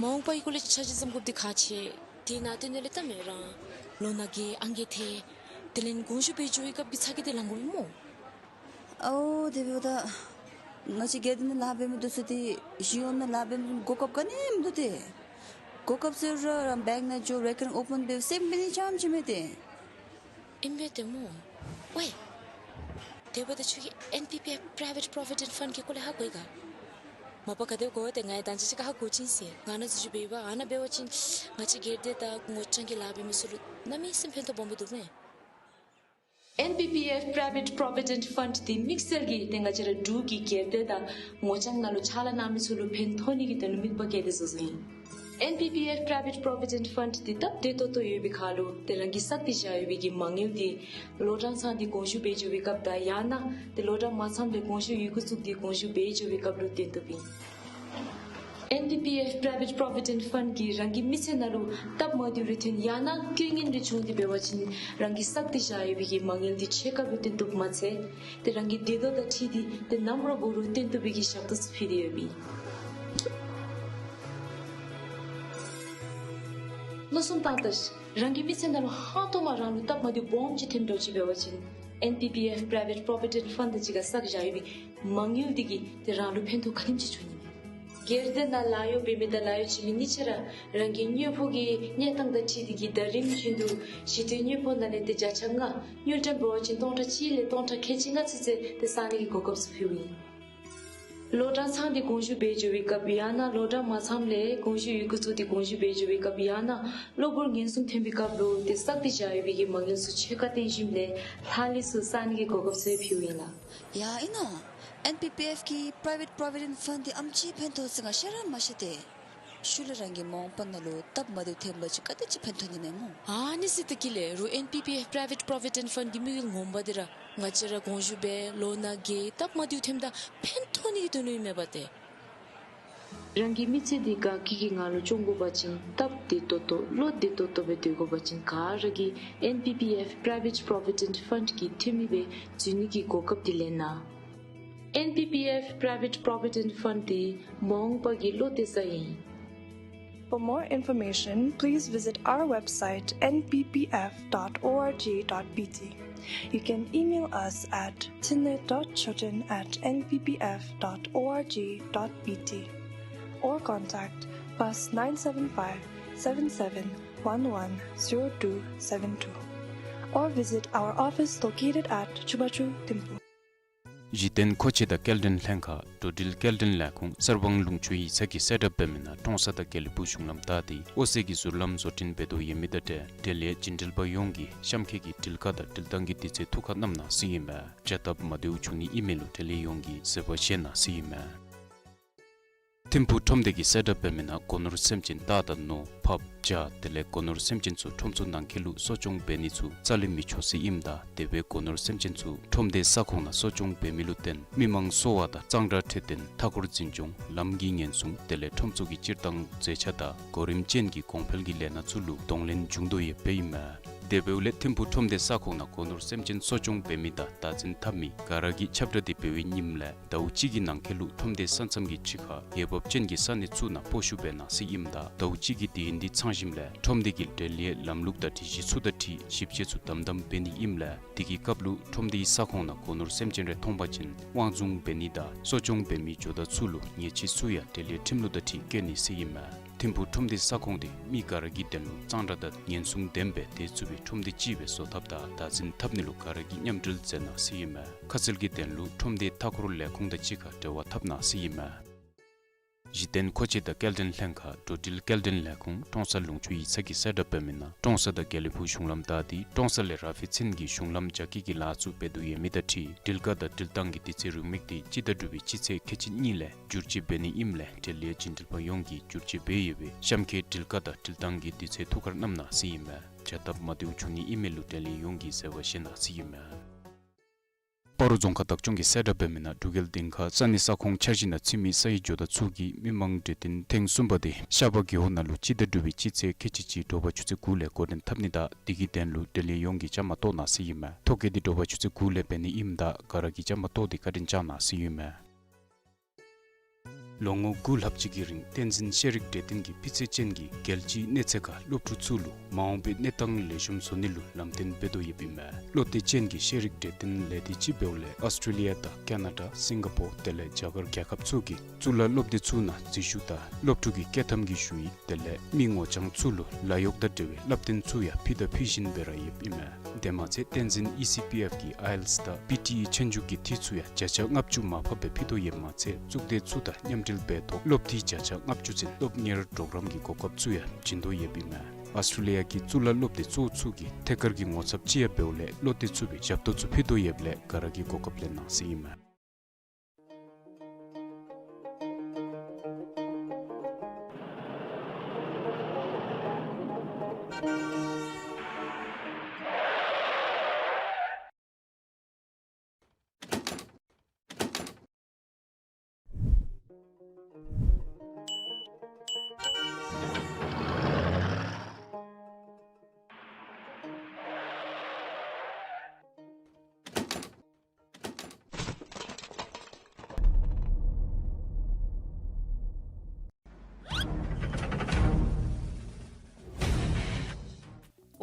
མ་འོངས་པའི་སྐོར་ལས་འཆར་གཞི་བརྩམ་དགོཔ་འདི་ཁག་ཆེ། དེ་ནང་དོན་ལས་ད་མི་རང་ལོ་ན་རྒས་ཨང་རྒས་ཐལ། དེ་ལས་དགུང་ཞུ་འབད་འགྱོ་བའི་སྐབས་ཀྱི་ཚ་གྱང་འདི་ལང་དགོ་པས་སྨོ། ཨོ་དེ་འབདཝ་ད་ང་བཅས་སྒེར་སྡེ་ནང་ལཱ་འབད་མི་འདི་ཚུ་ཏེ་གཞུང་གཡོག་ནང་ལཱ་འབད་མི་གོ་སྐབས་ག་ནི་མིན་འདུག་ཏེ། གོ་སྐབས་ཟེར་རུང་ར་བེངཀ་ནང་འགྱོ་རེ་ཀར་ཨོ་པཱན་འབད་སེམས་འབད་ནི་ཙམ་ཅིག་མས་ཏེ། ཨིན་པས་ཏེ་སྨོ། ཝའི། དེ་འབདཝ་ད་ཁྱོད་ཀྱིས་ཨེན་པི་པི་ཨེཕ་Private Provident Fund གི་སྐོར་ལས་ཧ་གོ་ཡི་ག། མ་ མ་པ་ག་དེ་གོ་ཏེ་ང་ཡང་ད་ཅི་ཅིག་ཧ་གོ་ཅི་ཟེར། ང་ན་ཟུ་ཅུ་སྦེ་བ་ཨ་ན་འབད་བ་ཅིན་ང་བཅས་སྒེར་སྡེ་དང་ངོ་རྐྱང་གི་ལཱ་འབད་མི་ཚུ་ལུ་གནམ་མེད་ས་མེད་ཕན་ཐོགས་སྦོམ་སྦེ་འདུག་མས། N P P F Private Provident Fund འདི་དམིགས་བསལ་གྱིས་ཏེ་ང་བཅས་ར་འབྲུག་གི་སྒེར་སྡེ་དང་ངོ་རྐྱང་ནང་ལུ་ཕྱག་ལཱ་གནང་མི་ཚུ་ལུ་ཕན་ཐོགས་ནི་གི་དོན་ལུ་དམིགས་པ་བསྐྱེད་དེ་བཟོ་བཟོཝ་ཨིན། N P P F Private Provident Fund འདི་སྟབས་བདེ་ཏོག་ཏོ་ཡོད་པའི་ཁར་ལུ་ཏེ་རང་གིས་བསགས་ཏེ་བཞག་ཡོད་པའི་གི་མ་དངུལ་འདི་ལོ་གྲངས་ཚང་སྟེ་དགོངས་ཞུ་འབད་འགྱོ་བའི་སྐབས་དང་ཡང་ན་ཏེ་ལོ་གྲངས་མ་ཚངམ་ལས་དགོངས་ཞུ་ཡི་གུ་བཙུགས་ཏེ་དགོངས་ཞུ་འབད་འགྱོ་བའི་སྐབས་ལུ་བཏོན་བཏུབ་ཨིན། N P P F Private Provident Fund གིས་རང་གི་མི་ཚེ་ནང་ལུ་སྟབས་མ་བདེཝ་རེ་ཐོན་ཡང་ན་རྐྱེན་ངན་རེ་བྱུང་སྟེ་འབད་བ་ཅིན་རང་གིས་བསགས་ཏེ་བཞག་ཡོད་པའི་གི་མ་དངུལ་འདི་ཕྱེད་ཀ་སྦེ་བཏོན་བཏུབ་མ་ཚད་ཏེ་རང་གི་བདེ་སྡུག་དང་འཁྲིལ་ཏེ་ཏེ་ནམ་ར་འབད་རུང་བཏོན་བཏུབ་པའི་གི་ཞབས་ཏོག་ཚུ་ཕུལ་ཏེ་ཡོདཔ་ཨིན། མནོ་བསམ་བཏང་ད་ཤིག། རང་གི་མི་ཚེ་ནང་ལུ་ཧང་སྟོང་མ་རང་ལུ་སྟབས་མ་བདེཝ་སྦོམ་ཅིག་ཐོནམ་འདྲཝ་ཅིག་འབད་བ་ཅིན་N P P F Private Provident Fund དང་གཅིག་ཁར་བསགས་བཞག་ཡོད་པའི་མ་དངུལ་འདི་གིས་ཏེ་རང་ལུ་ཕན་ཐོགས་ག་དེམ་ཅིག་བྱུང་ནི་མས། སྒེར་སྡེ་ནང་ལཱ་གཡོག་འབད་མི་དང་ལཱ་གཡོག་བྱིན་མི་གཉིས་ཆ་ར་རང་གི་དངུལ་ཕོགས་ཀྱི་གནས་སྟངས་དང་འཁྲིལ་ཏེ་གིས་ཟླ་རིམ་བཞིན་དུ་ཞི་དུལ་དངུལ་ཕོགས་ནང་ལས་ཏེ་བརྒྱ་ཆ་ལྔ་དངུལ་ཀྲམ་འབད་བ་ཅིན་སྟོང་ཕྲག་གཅིག་ལས་སྟོང་ཕྲག་ཁལ་གཅིག་ལྔ་ཚུན་ཚོད་ཏེ་བསག་ནི་གི་གོ་སྐབས་ཚུ་ཕུལཝ་ཨིན། ལོ་གྲངས་ཚང་སྟེ་དགོངས་ཞུ་འབད་འགྱོ་བའི་སྐབས་ཡང་ན་ལོ་གྲངས་མ་ཚངམ་ལས་དགོངས་ཞུ་ཡི་གུ་བཙུགས་ཏེ་དགོངས་ཞུ་འབད་འགྱོ་བའི་སྐབས་ཡང་ན་གློ་བུར་ངན་སོང་ཐོན་པའི་སྐབས་ལུ་ཏེ་བསགས་ཏེ་བཞག་ཡོད་པའི་གི་མ་དངུལ་ཚུ་ཕྱེད་ཀ་བཏོན་ཞིནམ་ལས་ལྷག་ལུས་ཚུ་བསག་ནི་གི་གོ་སྐབས་ཚུ་ཕུལཝ་ཨིན་ལགས། ཡ་ཨིན་ན། N P P F གི་Private Provident Fund འདི་ཨམ་ཅིག་ཕན་ཐོགས་ཟེར་ང་ཤེས་ར་མ་ཤེས་ཏེ། ཤུལ་ལས་རང་གི་མ་འོངས་པ་ནང་ལུ་སྟབས་མ་བདེཝ་ཐོན་པ་ཅིན་ག་དེ་ཅིག་ཕན་ཐོགས་ནི་མས་སྨོ། ཨ་ནི་ཟེར་ཏེ་གི་ལས་རུང་N P P F Private Provident Fund གི་དམིགས་ཡུལ་ངོ་མ་འདི་ར་ང་བཅས་ར་དགོངས་ཞུ་འབད་ལོ་ན་རྒས་སྟབས་མ་བདེཝ་ཐོནམ་ད་ཕན་ཐོགས་ནི་གི་དོན་ལུ་ཨིན་མས་པ་ཏེ། རང་གི་མི་ཚེ་འདི་དགའ་སྐྱིད་ཀྱི་ངང་ལུ་སྐྱོང་དགོ་པ་ཅིན་སྟབས་བདེ་ཏོག་ཏོ་བློ་བདེ་ཏོག་ཏོ་སྦེ་སྡོད་དགོ་པ་ཅིན་ག་ར་གིས་N P P F Private Provident Fund གི་འཐུས་མི་སྦེ་འཛུལ་ནི་གི་གོ་སྐབས་འདི་ལེན་གནང་། N P P F Private Provident Fund འདི་མ་འོངས་པ་གི་བློ་གཏད་ས་ཨིན། For more information, please visit our website N P P F dot org dot B T. You can email us at tinle dot choten at N P P F dot org dot B T or contact plus nine seven five, seven seven one one, zero two seven two or visit our office located at Chubachu Thimphu. གཞི་རྟེན་མཁོ་ཆས་དང་སྐྱེལ་འདྲེན་ལྷན་ཁག་འགྲོ་འགྲུལ་སྐྱེལ་འདྲེན་ལས་ཁུངས་གསར་སྤང་ལུང་ཕྱོགས་ཡིག་ཚང་གིས་གསལ་བསྒྲགས་འབད་མི་ནང་ཀྲོང་གསར་དང་དགེ་ལེགས་ཕུག་གཞུང་ལམ་བདའ་སྟེ་ཨོ་སེ་གི་ཟུར་ལམ་བཟོ་སྐྲུན་འབད་དོ་ཡོད་མི་དང་འབྲེལ་འབྲེལ་ཡོད་བྱིན་འགྲུལ་པ་ཡོངས་ཀྱིས་གཤམ་འཁོད་ཀྱི་འགྲུལ་ཁ་དང་འགྲུལ་བཏང་གི་དུས་ཚོད་ཐུགས་ཁར་བསྣམས་གནང་ཟེར་ཨིན་མས། བྱ་སྟབས་མ་བདེཝ་བྱུང་ནི་ཨིན་མི་ལུ་འབྲེལ་ཡོད་ཡོངས་ཀྱིས་བཟོད་པ་བཞེས་གནང་ཟེར་ཨིན་མས། ཐིམ་ཕུག་ཁྲོམ་སྡེ་གིས་གསལ་བསྒྲགས་འབད་མི་ནང་སྒོ་ནོར་སེམས་ཅན་སྟག་དང་ནོར་ཕགཔ་བྱ་དེ་ལས་སྒོ་ནོར་སེམས་ཅན་ཚུ་ཁྲོམ་ཚུ་ནང་འཁོད་ལུ་གསོ་སྐྱོང་འབད་ནི་ཚུ་རྩ་ལས་མི་ཆོག་ཟེར་ཨིནམ་ད་དེ་སྦེ་སྒོ་ནོར་སེམས་ཅན་ཚུ་ཁྲོམ་སྡེའི་ས་ཁོངས་ནང་གསོ་སྐྱོང་འབད་མི་ལུ་བརྟེན་མི་མང་གསོ་བ་དང་གཙང་སྦྲ་འཕྲོད་བསྟེན་མཐའ་འཁོར་འཛིན་སྐྱོང་ལམ་གྱི་ཉེན་སྲུང་དེ་ལས་ཁྲོམ་ཚུ་གི་སྤྱིར་བཏང་མཛེས་ཆ་དང་གོ་རིམ་ཅན་གྱི་གོང་འཕེལ་གྱི་ལས་སྣ་ཚུ་ལུ་གདོང་ལེན་འབྱུང་དོ་ཡོདཔ་ཨིན་མས། དེ་འབདཝ་ལས་ཐིམ་ཕུག་ཁྲོམ་སྡེའི་ས་ཁོངས་ནང་སྒོ་ནོར་སེམས་ཅན་གསོ་སྐྱོང་འབད་མི་དང་བདག་འཛིན་འཐབ་མི་ག་ར་གིས་ཁྱབ་བསྒྲགས་འདི་འབད་བའི་ཉིནམ་ལས་ཟླཝ་གཅིག་གི་ནང་འཁོད་ལུ་ཁྲོམ་སྡེའི་ས་མཚམས་ཀྱི་ཕྱི་ཁར་འོས་འབབ་ཅན་གྱི་ས་གནས་ཚུ་ནང་སྤོ་བཤུད་འབད་གནང་ཟེར་ཨིནམ་ད་ཟླཝ་གཅིག་གི་དུས་ཡུན་འདི་ཚང་ཞིནམ་ལས་ཁྲོམ་སྡེ་གི་འབྲེལ་ཡོད་ལམ་ལུགས་དང་སྒྲིག་གཞི་ཚུ་དང་འཁྲིལ་ཞིབ་དཔྱད་ཚུ་དམ་དམ་འབད་ནི་ཨིནམ་ལས་དེ་གི་སྐབས་ལུ་ཁྲོམ་སྡེའི་ས་ཁོངས་ནང་སྒོ་ནོར་སེམས་ཅན་རེ་མཐོང་པ་ཅིན་དབང་བཟུང་འབད་ནི་དང་གསོ་སྐྱོང་འབད་མི་ཇོ་བདག་ཚུ་ལུ་ཉེས་ཆད་ཚུ་ཡང་འབྲེལ་ཡོད་ཁྲིམས་ལུགས་དང་འཁྲིལ་བཀལ་ནི་ཟེར་ཨིན་མས། ཐིམ་ཕུག་ཁྲོམ་སྡེའི་ས་ཁོངས་འདི་མི་ག་ར་གིས་དོན་ལུ་གཙང་སྦྲ་དང་ཉེན་སྲུང་ལྡན་པའི་སྡོད་ཚུགས་པའི་ཁྲོམ་སྡེ་ཅིག་སྦེ་བཟོ་ཐབས་དང་བདག་འཛིན་འཐབ་ནི་ལུ་ག་ར་གིས་མཉམ་འབྲེལ་མཛད་གནང་ཟེར་ཨིན་མས། ཁ་གསལ་གྱི་དོན་ལུ་ཁྲོམ་སྡེའི་མཐའ་འཁོར་ལས་ཁུངས་དང་གཅིག་ཁར་འབྲེལ་བ་འཐབ་གནང་ཟེར་ཨིན་མས། གཞི་རྟེན་མཁོ་ཆས་དང་སྐྱེལ་འདྲེན་ལྷན་ཁག་འགྲོ་འགྲུལ་སྐྱེལ་འདྲེན་ལས་ཁུངས་ཀྲོང་གསར་ལུང་ཕྱོགས་ཡིག་ཚང་གིས་གསལ་བསྒྲགས་འབད་མི་ནང་ཀྲོང་གསར་དང་དགེ་ལེགས་ཕུག་གཞུང་ལམ་བདའ་སྟེ་ཀྲོང་གསར་ལས་ར་ཕི་ཚན་གྱི་གཞུང་ལམ་རྒྱ་སྐྱེད་ཀྱི་ལཱ་ཚུ་འབད་དོ་ཡོད་མི་དང་འཁྲིལ་འགྲུལ་ཁ་དང་འགྲུལ་བཏང་གི་དུས་ཚོད་རེའུ་མིག་འདི་སྤྱི་ཟླ་དྲུག་པའི་སྤྱི་ཚེས་ཁལ་གཅིག་གཉིས་ལས་བསྒྱུར་བཅོས་འབད་ནི་ཨིནམ་ལས་འབྲེལ་ཡོད་བྱིན་འགྲུལ་པ་ཡོངས་ཀྱིས་བསྒྱུར་བཅོས་འབད་ཡོད་པའི་གཤམ་འཁོད་འགྲུལ་ཁ་དང་འགྲུལ་བཏང་གི་དུས་ཚོད་ཐུགས་ཁར་བསྣམས་གནང་ཟེར་ཨིན་མས། བྱ་སྟབས་མ་བདེཝ་བྱུང་ནི་ཨིན་མི་ལུ་འབྲེལ་ཡོད་ཡོངས་ཀྱིས་བཟོད་པ་བཞེས་གནང་ཟེར་ཨིན་མས། སྤ་རོ་རྫོང་ཁག་བདག་སྐྱོང་གིས་གསལ་བསྒྲགས་འབད་མི་ནང་འབྲུག་རྒྱལ་སྡིངས་ཁ་ས་གནས་ས་ཁོངས་འཆར་གཞི་ནང་ཚུད་མི་ས་ཡི་ཇོ་བདག་ཚུ་གིས་མི་མང་གྲོས་བསྟུན་ཐེངས་གསུམ་པ་འདི་ཤར་པ་རྒེད་འོག་ནང་ལུ་སྤྱི་ཟླ་དྲུག་པའི་སྤྱི་ཚེས་ཁལ་གཅིག་གཅིག་དྲོ་པ་ཆུ་ཚོད་དགུ་ལས་འགོ་འདྲེན་འཐབ་ནི་དང་དེ་གི་དོན་ལུ་འབྲེལ་ཡོད་ཡོངས་ཀྱིས་བཅའ་མར་གཏོགས་གནང་ཟེར་ཨིན་མས། ཐོ་བཀོད་འདི་དྲོ་པ་ཆུ་ཚོད་དགུ་ལས་འབད་ནི་ཨིནམ་ད་ག་ར་གིས་བཅའ་མར་གཏོགས་ཏེ་བཀའ་དྲིན་བསྐྱང་གནང་ཟེར་ཨིན་མས། ལོ་ངོ་དགུ་ལྷག་ཅིག་གི་རིང་བསྟན་འཛིན་ཤེས་རིག་གྲོས་སྟོན་གྱིས་སྤུས་ཚད་ཅན་གྱི་རྒྱལ་སྤྱིའི་གནས་ཚད་ཁར་སློབ་ཕྲུག་ཚུ་ལུ་མ་འོངས་པའི་གནས་སྟངས་ལེགས་ཤོམ་བཟོ་ནི་ལུ་ལམ་སྟོན་འབད་དོ་ཡོདཔ་ཨིན་མས། བློ་གཏད་ཅན་གྱི་ཤེས་རིག་གྲོས་སྟོན་ལས་སྡེ་ཅིག་འབདཝ་ལས་ཨཱོས་ཊྲེ་ལི་ཡ་དང་ཀ་ན་ཌ་སིང་ག་པོར་དེ་ལས་རྒྱ་གར་རྒྱལ་ཁབ་ཚུ་གི་གཙུག་ལག་སློབ་སྡེ་ཚུ་ནང་འཛུལ་ཞུགས་དང་སློབ་ཕྲུག་གི་སྐྱེ་ཐངས་ཀྱི་ཞུ་ཡིག་དེ་ལས་མི་ངོ་རྐྱང་ཚུ་ལུ་ལཱ་གཡོག་དང་འབྲེལ་བའི་བསླབ་སྟོན་ཚུ་ཡང་ཕུལ་དང་ཕུལ་བཞིན་སྦེ་ར་ཡོདཔ་ཨིན་མས། དེ་མ་ཚད་བསྟན་འཛིན་ཨི་སི་པི་ཨེཕ་གི་ཨའི་ཨེལ་ཊི་ཨེསི་དང་པི་ཊི་ཨི་ཆོས་རྒྱུགས་ཀྱི་འཐུས་ཚུ་ཡང་བརྒྱ་ཆ་ལྔ་བཅུ་མར་ཕབ་སྦེ་ཕུལ་དོ་ཡོདཔ་མ་ཚད་གཙུག་སྡེ་ཚུ་དང་མཉམ་ འཕྲིན་སྤེལ་ཐོག་སློབ་འཐུས་བརྒྱ་ཆ་ལྔ་བཅུ་ཚུན་སློབ་གཉེར་གྲོགས་རམ་གྱི་གོ་སྐབས་ཚུ་ཡང་བྱིན་དོ་ཡོདཔ་ཨིན་མས། ཨཱོས་ཊྲེ་ལི་ཡ་གི་གཙུག་ལག་སློབ་སྡེ་གཙོ་བོ་ཚུ་གིས་ཐད་ཀར་གྱི་ངོ་ཚབ་ཅིག་ཡང་འབདཝ་ལས་བློ་གཏད་ཚུགས་པའི་ཞབས་ཏོག་ཚུ་ཕུལ་དོ་ཡོདཔ་ལས་ག་ར་གིས་གོ་སྐབས་ལེན་གནང་ཟེར་ཨིན་མས།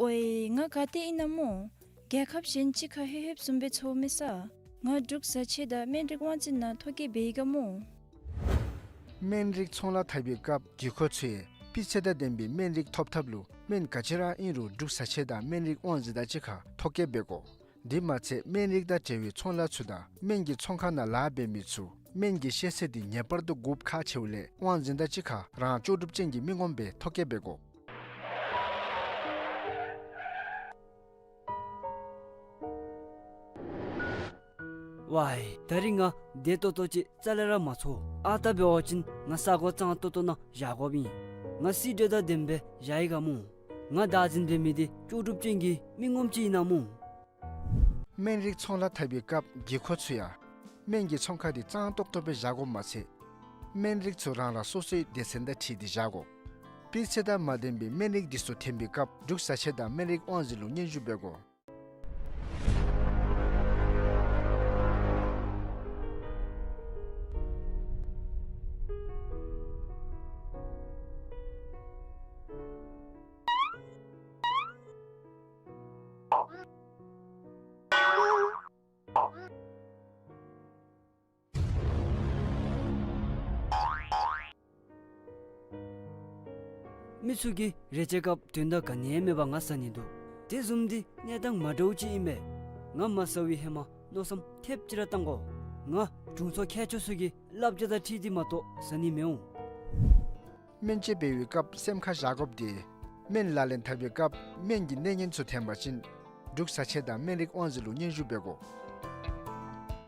ཨོའི་ང་ག་ཏེ་ཨིན་ན་སྨོ། རྒྱལ་ཁབ་གཞན་ཅིག་ཁར་ལྷོད་ལྷོདཔ་བཟུམ་སྦེ་ཚོར་མི་ས། ང་འབྲུག་བཟའ་ཆས་དང་སྨན་རིགས་དབང་འཛིན་ནང་ཐོ་བཀོད་འབད་ཡི་ག་སྨོ། སྨན་རིགས་ཚོང་ལཱ་འཐབ་པའི་སྐབས་བགྱིད་འཁོར་ཚུ་ཡང་སྤུས་ཚད་དང་ལྡན་པའི་སྨན་རིགས་ཐོབ་ཐབས་ལུ་སྨན་ག་ཅི་ར་ཨིན་རུང་འབྲུག་བཟའ་ཆས་དང་སྨན་རིགས་དབང་འཛིན་དང་གཅིག་ཁར་ཐོ་བཀོད་འབད་དགོ། དེ་མ་ཚད་སྨན་རིགས་དང་འབྲེལ་བའི་ཚོང་ལཱ་ཚུ་དང་སྨན་གྱི་ཚོང་ཁང་ནང་ལཱ་འབད་མི་ཚུ་སྨན་གྱི་ཤེས་ཚད་འདི་ངེས་པར་དུ་དགོཔ་ཁག་ཆེཝ་ལས་དབང་འཛིན་དང་གཅིག་ཁར་རང་ལྕོགས་གྲུབ་ཅན་གྱི་མི་ངོམ་སྦེ་ཐོ་བཀོད་འབད་དགོ། ཝའི་ད་རིས་ང་བདེ་ཏོག་ཏོ་ཅིག་རྩ་ལས་ར་མ་ཚོར། ཨ་རྟག་འབད་བ་ཅིན་ང་ས་གོ་གཙང་ཏོག་ཏོ་ནང་བཞག་དགོཔ་ཨིན། ང་སི་ཌེ་དང་ལྡནམ་སྦེ་བཞག་ཡི་ག་སྨོ། ང་བདག་འཛིན་འབད་མི་འདི་ལྕོགས་གྲུབ་ཅན་གྱི་མི་ངོམ་ཅིག་ཨིན་ན་སྨོ། སྨན་རིགས་ཚོང་ལཱ་འཐབ་པའི་སྐབས་བགྱིད་འཁོར་ཚུ་ཡང་སྨན་གྱི་ཚོང་ཁང་འདི་གཙང་ཏོག་ཏོ་སྦེ་བཞག་དགོཔ་མ་ཚད་སྨན་རིགས་ཚུ་རང་རང་སོ་སོའི་སྡེ་ཚན་དང་འཁྲིལ་ཏེ་བཞག་དགོ། སྤུས་ཚད་དང་མ་ལྡན་པའི་སྨན་རིགས་འདི་ཚུ་འཐེན་པའི་སྐབས་འབྲུག་བཟའ་ཆས་དང་སྨན་རིགས་དབང་འཛིན་ལུ་སྙན་ཞུ་འབད་དགོ། མི་ཚུ་གིས་རེ་ཆེ་སྐབས་དོན་དག་ག་ནི་ཡང་མེད་པར་ང་ཟ་ནི་འདུག། དེ་བཟུམ་འདི་གནས་སྟངས་མ་འདྲཝ་ཅིག་ཨིན་པས། ང་མ་ཟ་བའི་ཧེ་མ་མནོ་བསམ་ཐེབས་ཅིག་ར་བཏང་དགོ། ང་དྲུང་འཚོ་མཁས་མཆོག་ཚུ་གི་བསླབ་བྱ་དང་འཁྲིལ་ཏེ་མ་གཏོགས་ཟ་ནི་མི་འོང་། སྨན་བཅོས་འབད་བའི་སྐབས་སེམས་ཁར་བཞག་དགོཔ་འདི་སྨན་ལག་ལེན་འཐབ་པའི་སྐབས་སྨན་གྱི་གནས་ངན་ཚུ་འཐེན་པ་ཅིན་འབྲུག་བཟའ་ཆས་དང་སྨན་རིགས་དབང་འཛིན་ལུ་སྙན་ཞུ་འབད་དགོ།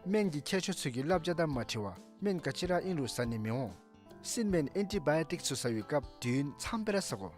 སྨན་གྱི་མཁས་མཆོག་ཚུ་གི་བསླབ་བྱ་དང་མ་འཁྲིལ་བར་སྨན་ག་ཅི་ར་ཨིན་རུང་ཟ་ནི་མི་འོང་། སྲིན་སྨན་ཨེན་ཊི་བཱ་ཡོ་ཊིཀ་ཚུ་ཟ་བའི་སྐབས་དུས་ཡུན་ཙམ་སྦེ་ར་ཟ་དགོ།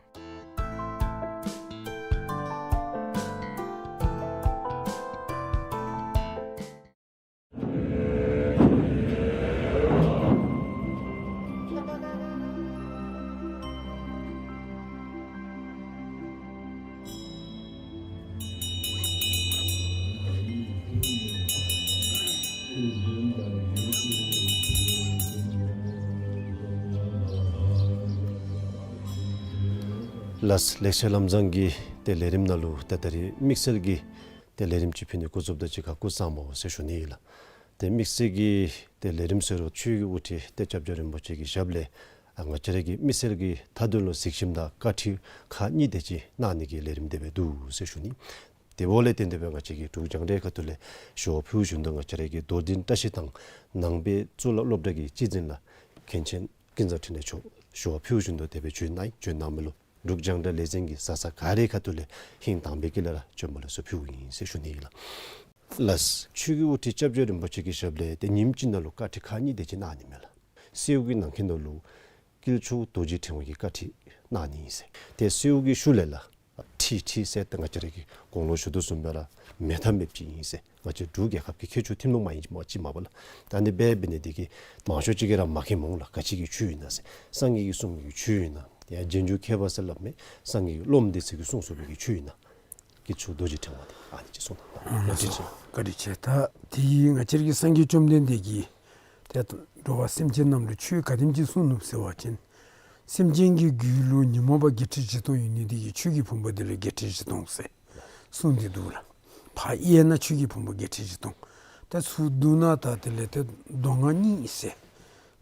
ལགས། ལེགས་བཤད་ལམ་བཟང་གི་ཏེ་ལས་རིམ་ནང་ལུ་ཏེ་ད་རིས་དམིགས་བསལ་གྱི་ཏེ་ལས་རིམ་ཅིག་ཕུལ་ནི་འགོ་བཙུགསཔ་ད་གཅིག་ཁར་སྐུ་གཟུགས་བཟང་པོ་ཟེར་ཞུ་ནི་ཨིན་ལགས། ཏེ་དམིགས་བསལ་གྱི་ཏེ་ལས་རིམ་ཟེར་རུང་ཆོས་ཀྱི་དབུ་ཁྲིད་ཏེ་སྐྱབས་རྗེ་རིན་པོ་ཆེ་གི་ཞབས་ལས་ཨ་ང་བཅས་ར་གི་མི་སེར་གྱི་མཐའ་དོན་ལུ་གཟིགས་ཞིནམ་དང་བཀའ་ཁྲིད་ཁག་གཉིས་དེ་ཅིག་གནང་ནི་གི་ལས་རིམ་དེ་སྦེ་འདུག་ཟེར་ཞུ་ནི། དེ་འབདཝ་ལས་བརྟེན་ཏེ་སྦེ་ང་བཅས་ཀྱི་འབྲུག་རྒྱང་བསྒྲགས་ཁ་ཐུག་ལས་ཞུ་བ་ཕུལ་བཞིན་དུ་ང་བཅས་ར་གི་རྡོར་གདན་བཀྲ་ཤིས་དང་ནང་པའི་གཙུག་ལག་སློབ་གྲྭ་གི་སྤྱི་འཛིན་ལགས་མཁན་ཆེན་ཀུན་བཟང་འཕྲིན་ལས་མཆོག་ཞུ་བ་ཕུལ་བཞིན་དུ་དེ་སྦེ་བྱོན་གནང་ཡི། བྱོན་གནང་མི་ལུ་འབྲུག་རྒྱང་བསྒྲགས་ལས་འཛིན་གྱི་ས་ས་ག་རའི་ཁ་ཐུག་ལས་ཧིང་དྭངས་པའི་དཀྱིལ་ལས་ར་བྱོན་པ་ལེགས་སོ་ཕུལཝ་ཨིན་ཟེར་ཞུ་ནི་ཨིན་ལགས། ལགས། ཆོས་ཀྱི་དབུ་ཁྲིད་སྐྱབས་རྗེ་རིན་པོ་ཆེ་གི་ཞབས་ལས་ཏེ་ཉིནམ་གཅིག་ནང་ལུ་བཀའ་ཁྲིད་ཁག་གཉིས་དེ་ཅིག་གནང་ནི་མས་ལགས། སེའུ་གི་ནང་འཁོད་ནང་ལུ་དཀྱིལ་ཆོག་རྡོ་རྗེ་ཕྲེང་བ་གི་བཀའ་ཁྲིད་གནང་ནི་ཨིན་ཟེར། ཏེ་སེའུ་གི་ཤུལ་ལས་ལགས་ཁྲིད་ཁྲིད་ཟེར་ཏེ་ང་བཅས་ར་གིས་གོང་ལུ་ཞུ་དོ་བཟུམ་སྦེ་ར་མེད་ཐབས་མེདཔ་ཅིག་ཨིན་ཟེར། ང་བཅས་འབྲུག་རྒྱལ་ཁབ་ཀྱི་ཁྱད་ཆོས་ཐུན་མོང་མ་ཡིན་ཅིག་མ་པ་ལགས། ད་ནི་འབད་འབད་ནི་དེ་གིས་མང་ཤོས་ཅིག་གིས་ར་མ་མཁྱེནམ་འོང་ལགས། ག་ཅི་གི་ཆོས་ཨིན་ན་ཟེར། སངས་རྒྱས་ཀྱིས་གསུངས་མི་གི་ཆོས་ཨིན་ན། ཡང་རྗེས་འཇུག་མཁས་པ་ཟེར་སླབ་མི་སངས་རྒྱས་ཀྱི་སློབ་མ་དེ་ཚུ་གིས་གསུངས་གསུངས་པའི་གི་ཆོས་ཨིན་ན། དཀྱིལ་ཆོག་རྡོ་རྗེ་ཕྲེང་བ་དེ་ཨ་ནི་ཅིག་གསུངས་གནང་། ལགས་སོ། བཀའ་དྲིན་ཆེ། ད་དེ་ང་བཅས་ར་གི་སངས་རྒྱས་བཅོམ་ལྡན་འདས་ཀྱིས་ཏེ་འགྲོ་བ་སེམས་ཅན་རྣམས་ལུ་ཆོས་ག་དེམ་ཅིག་གསུངས་ནུག་ཟེར་བ་ཅིན་སེམས་ཅན་གྱི་རྒྱུད་ལུ་ཉོན་མོངས་པ་བརྒྱད་ཁྲི་བཞི་སྟོང་ཡོད་ནི་དེ་གིས་ཆོས་ཀྱི་ཕུང་པོ་འདི་ལུ་བརྒྱད་ཁྲི་བཞི་སྟོང་ཟེར་གསུངས་ཏེ་འདུག་ལགས། ཕར་དབྱེ་ན་ཆོས་ཀྱི་ཕུང་པོ་བརྒྱད་ཁྲི་བཞི་སྟོང་། ད་ཚུར་བསྡུ་ན་ད་དེ་ལས་ཏེ་མདོ་སྔགས་གཉིས་ཟེར།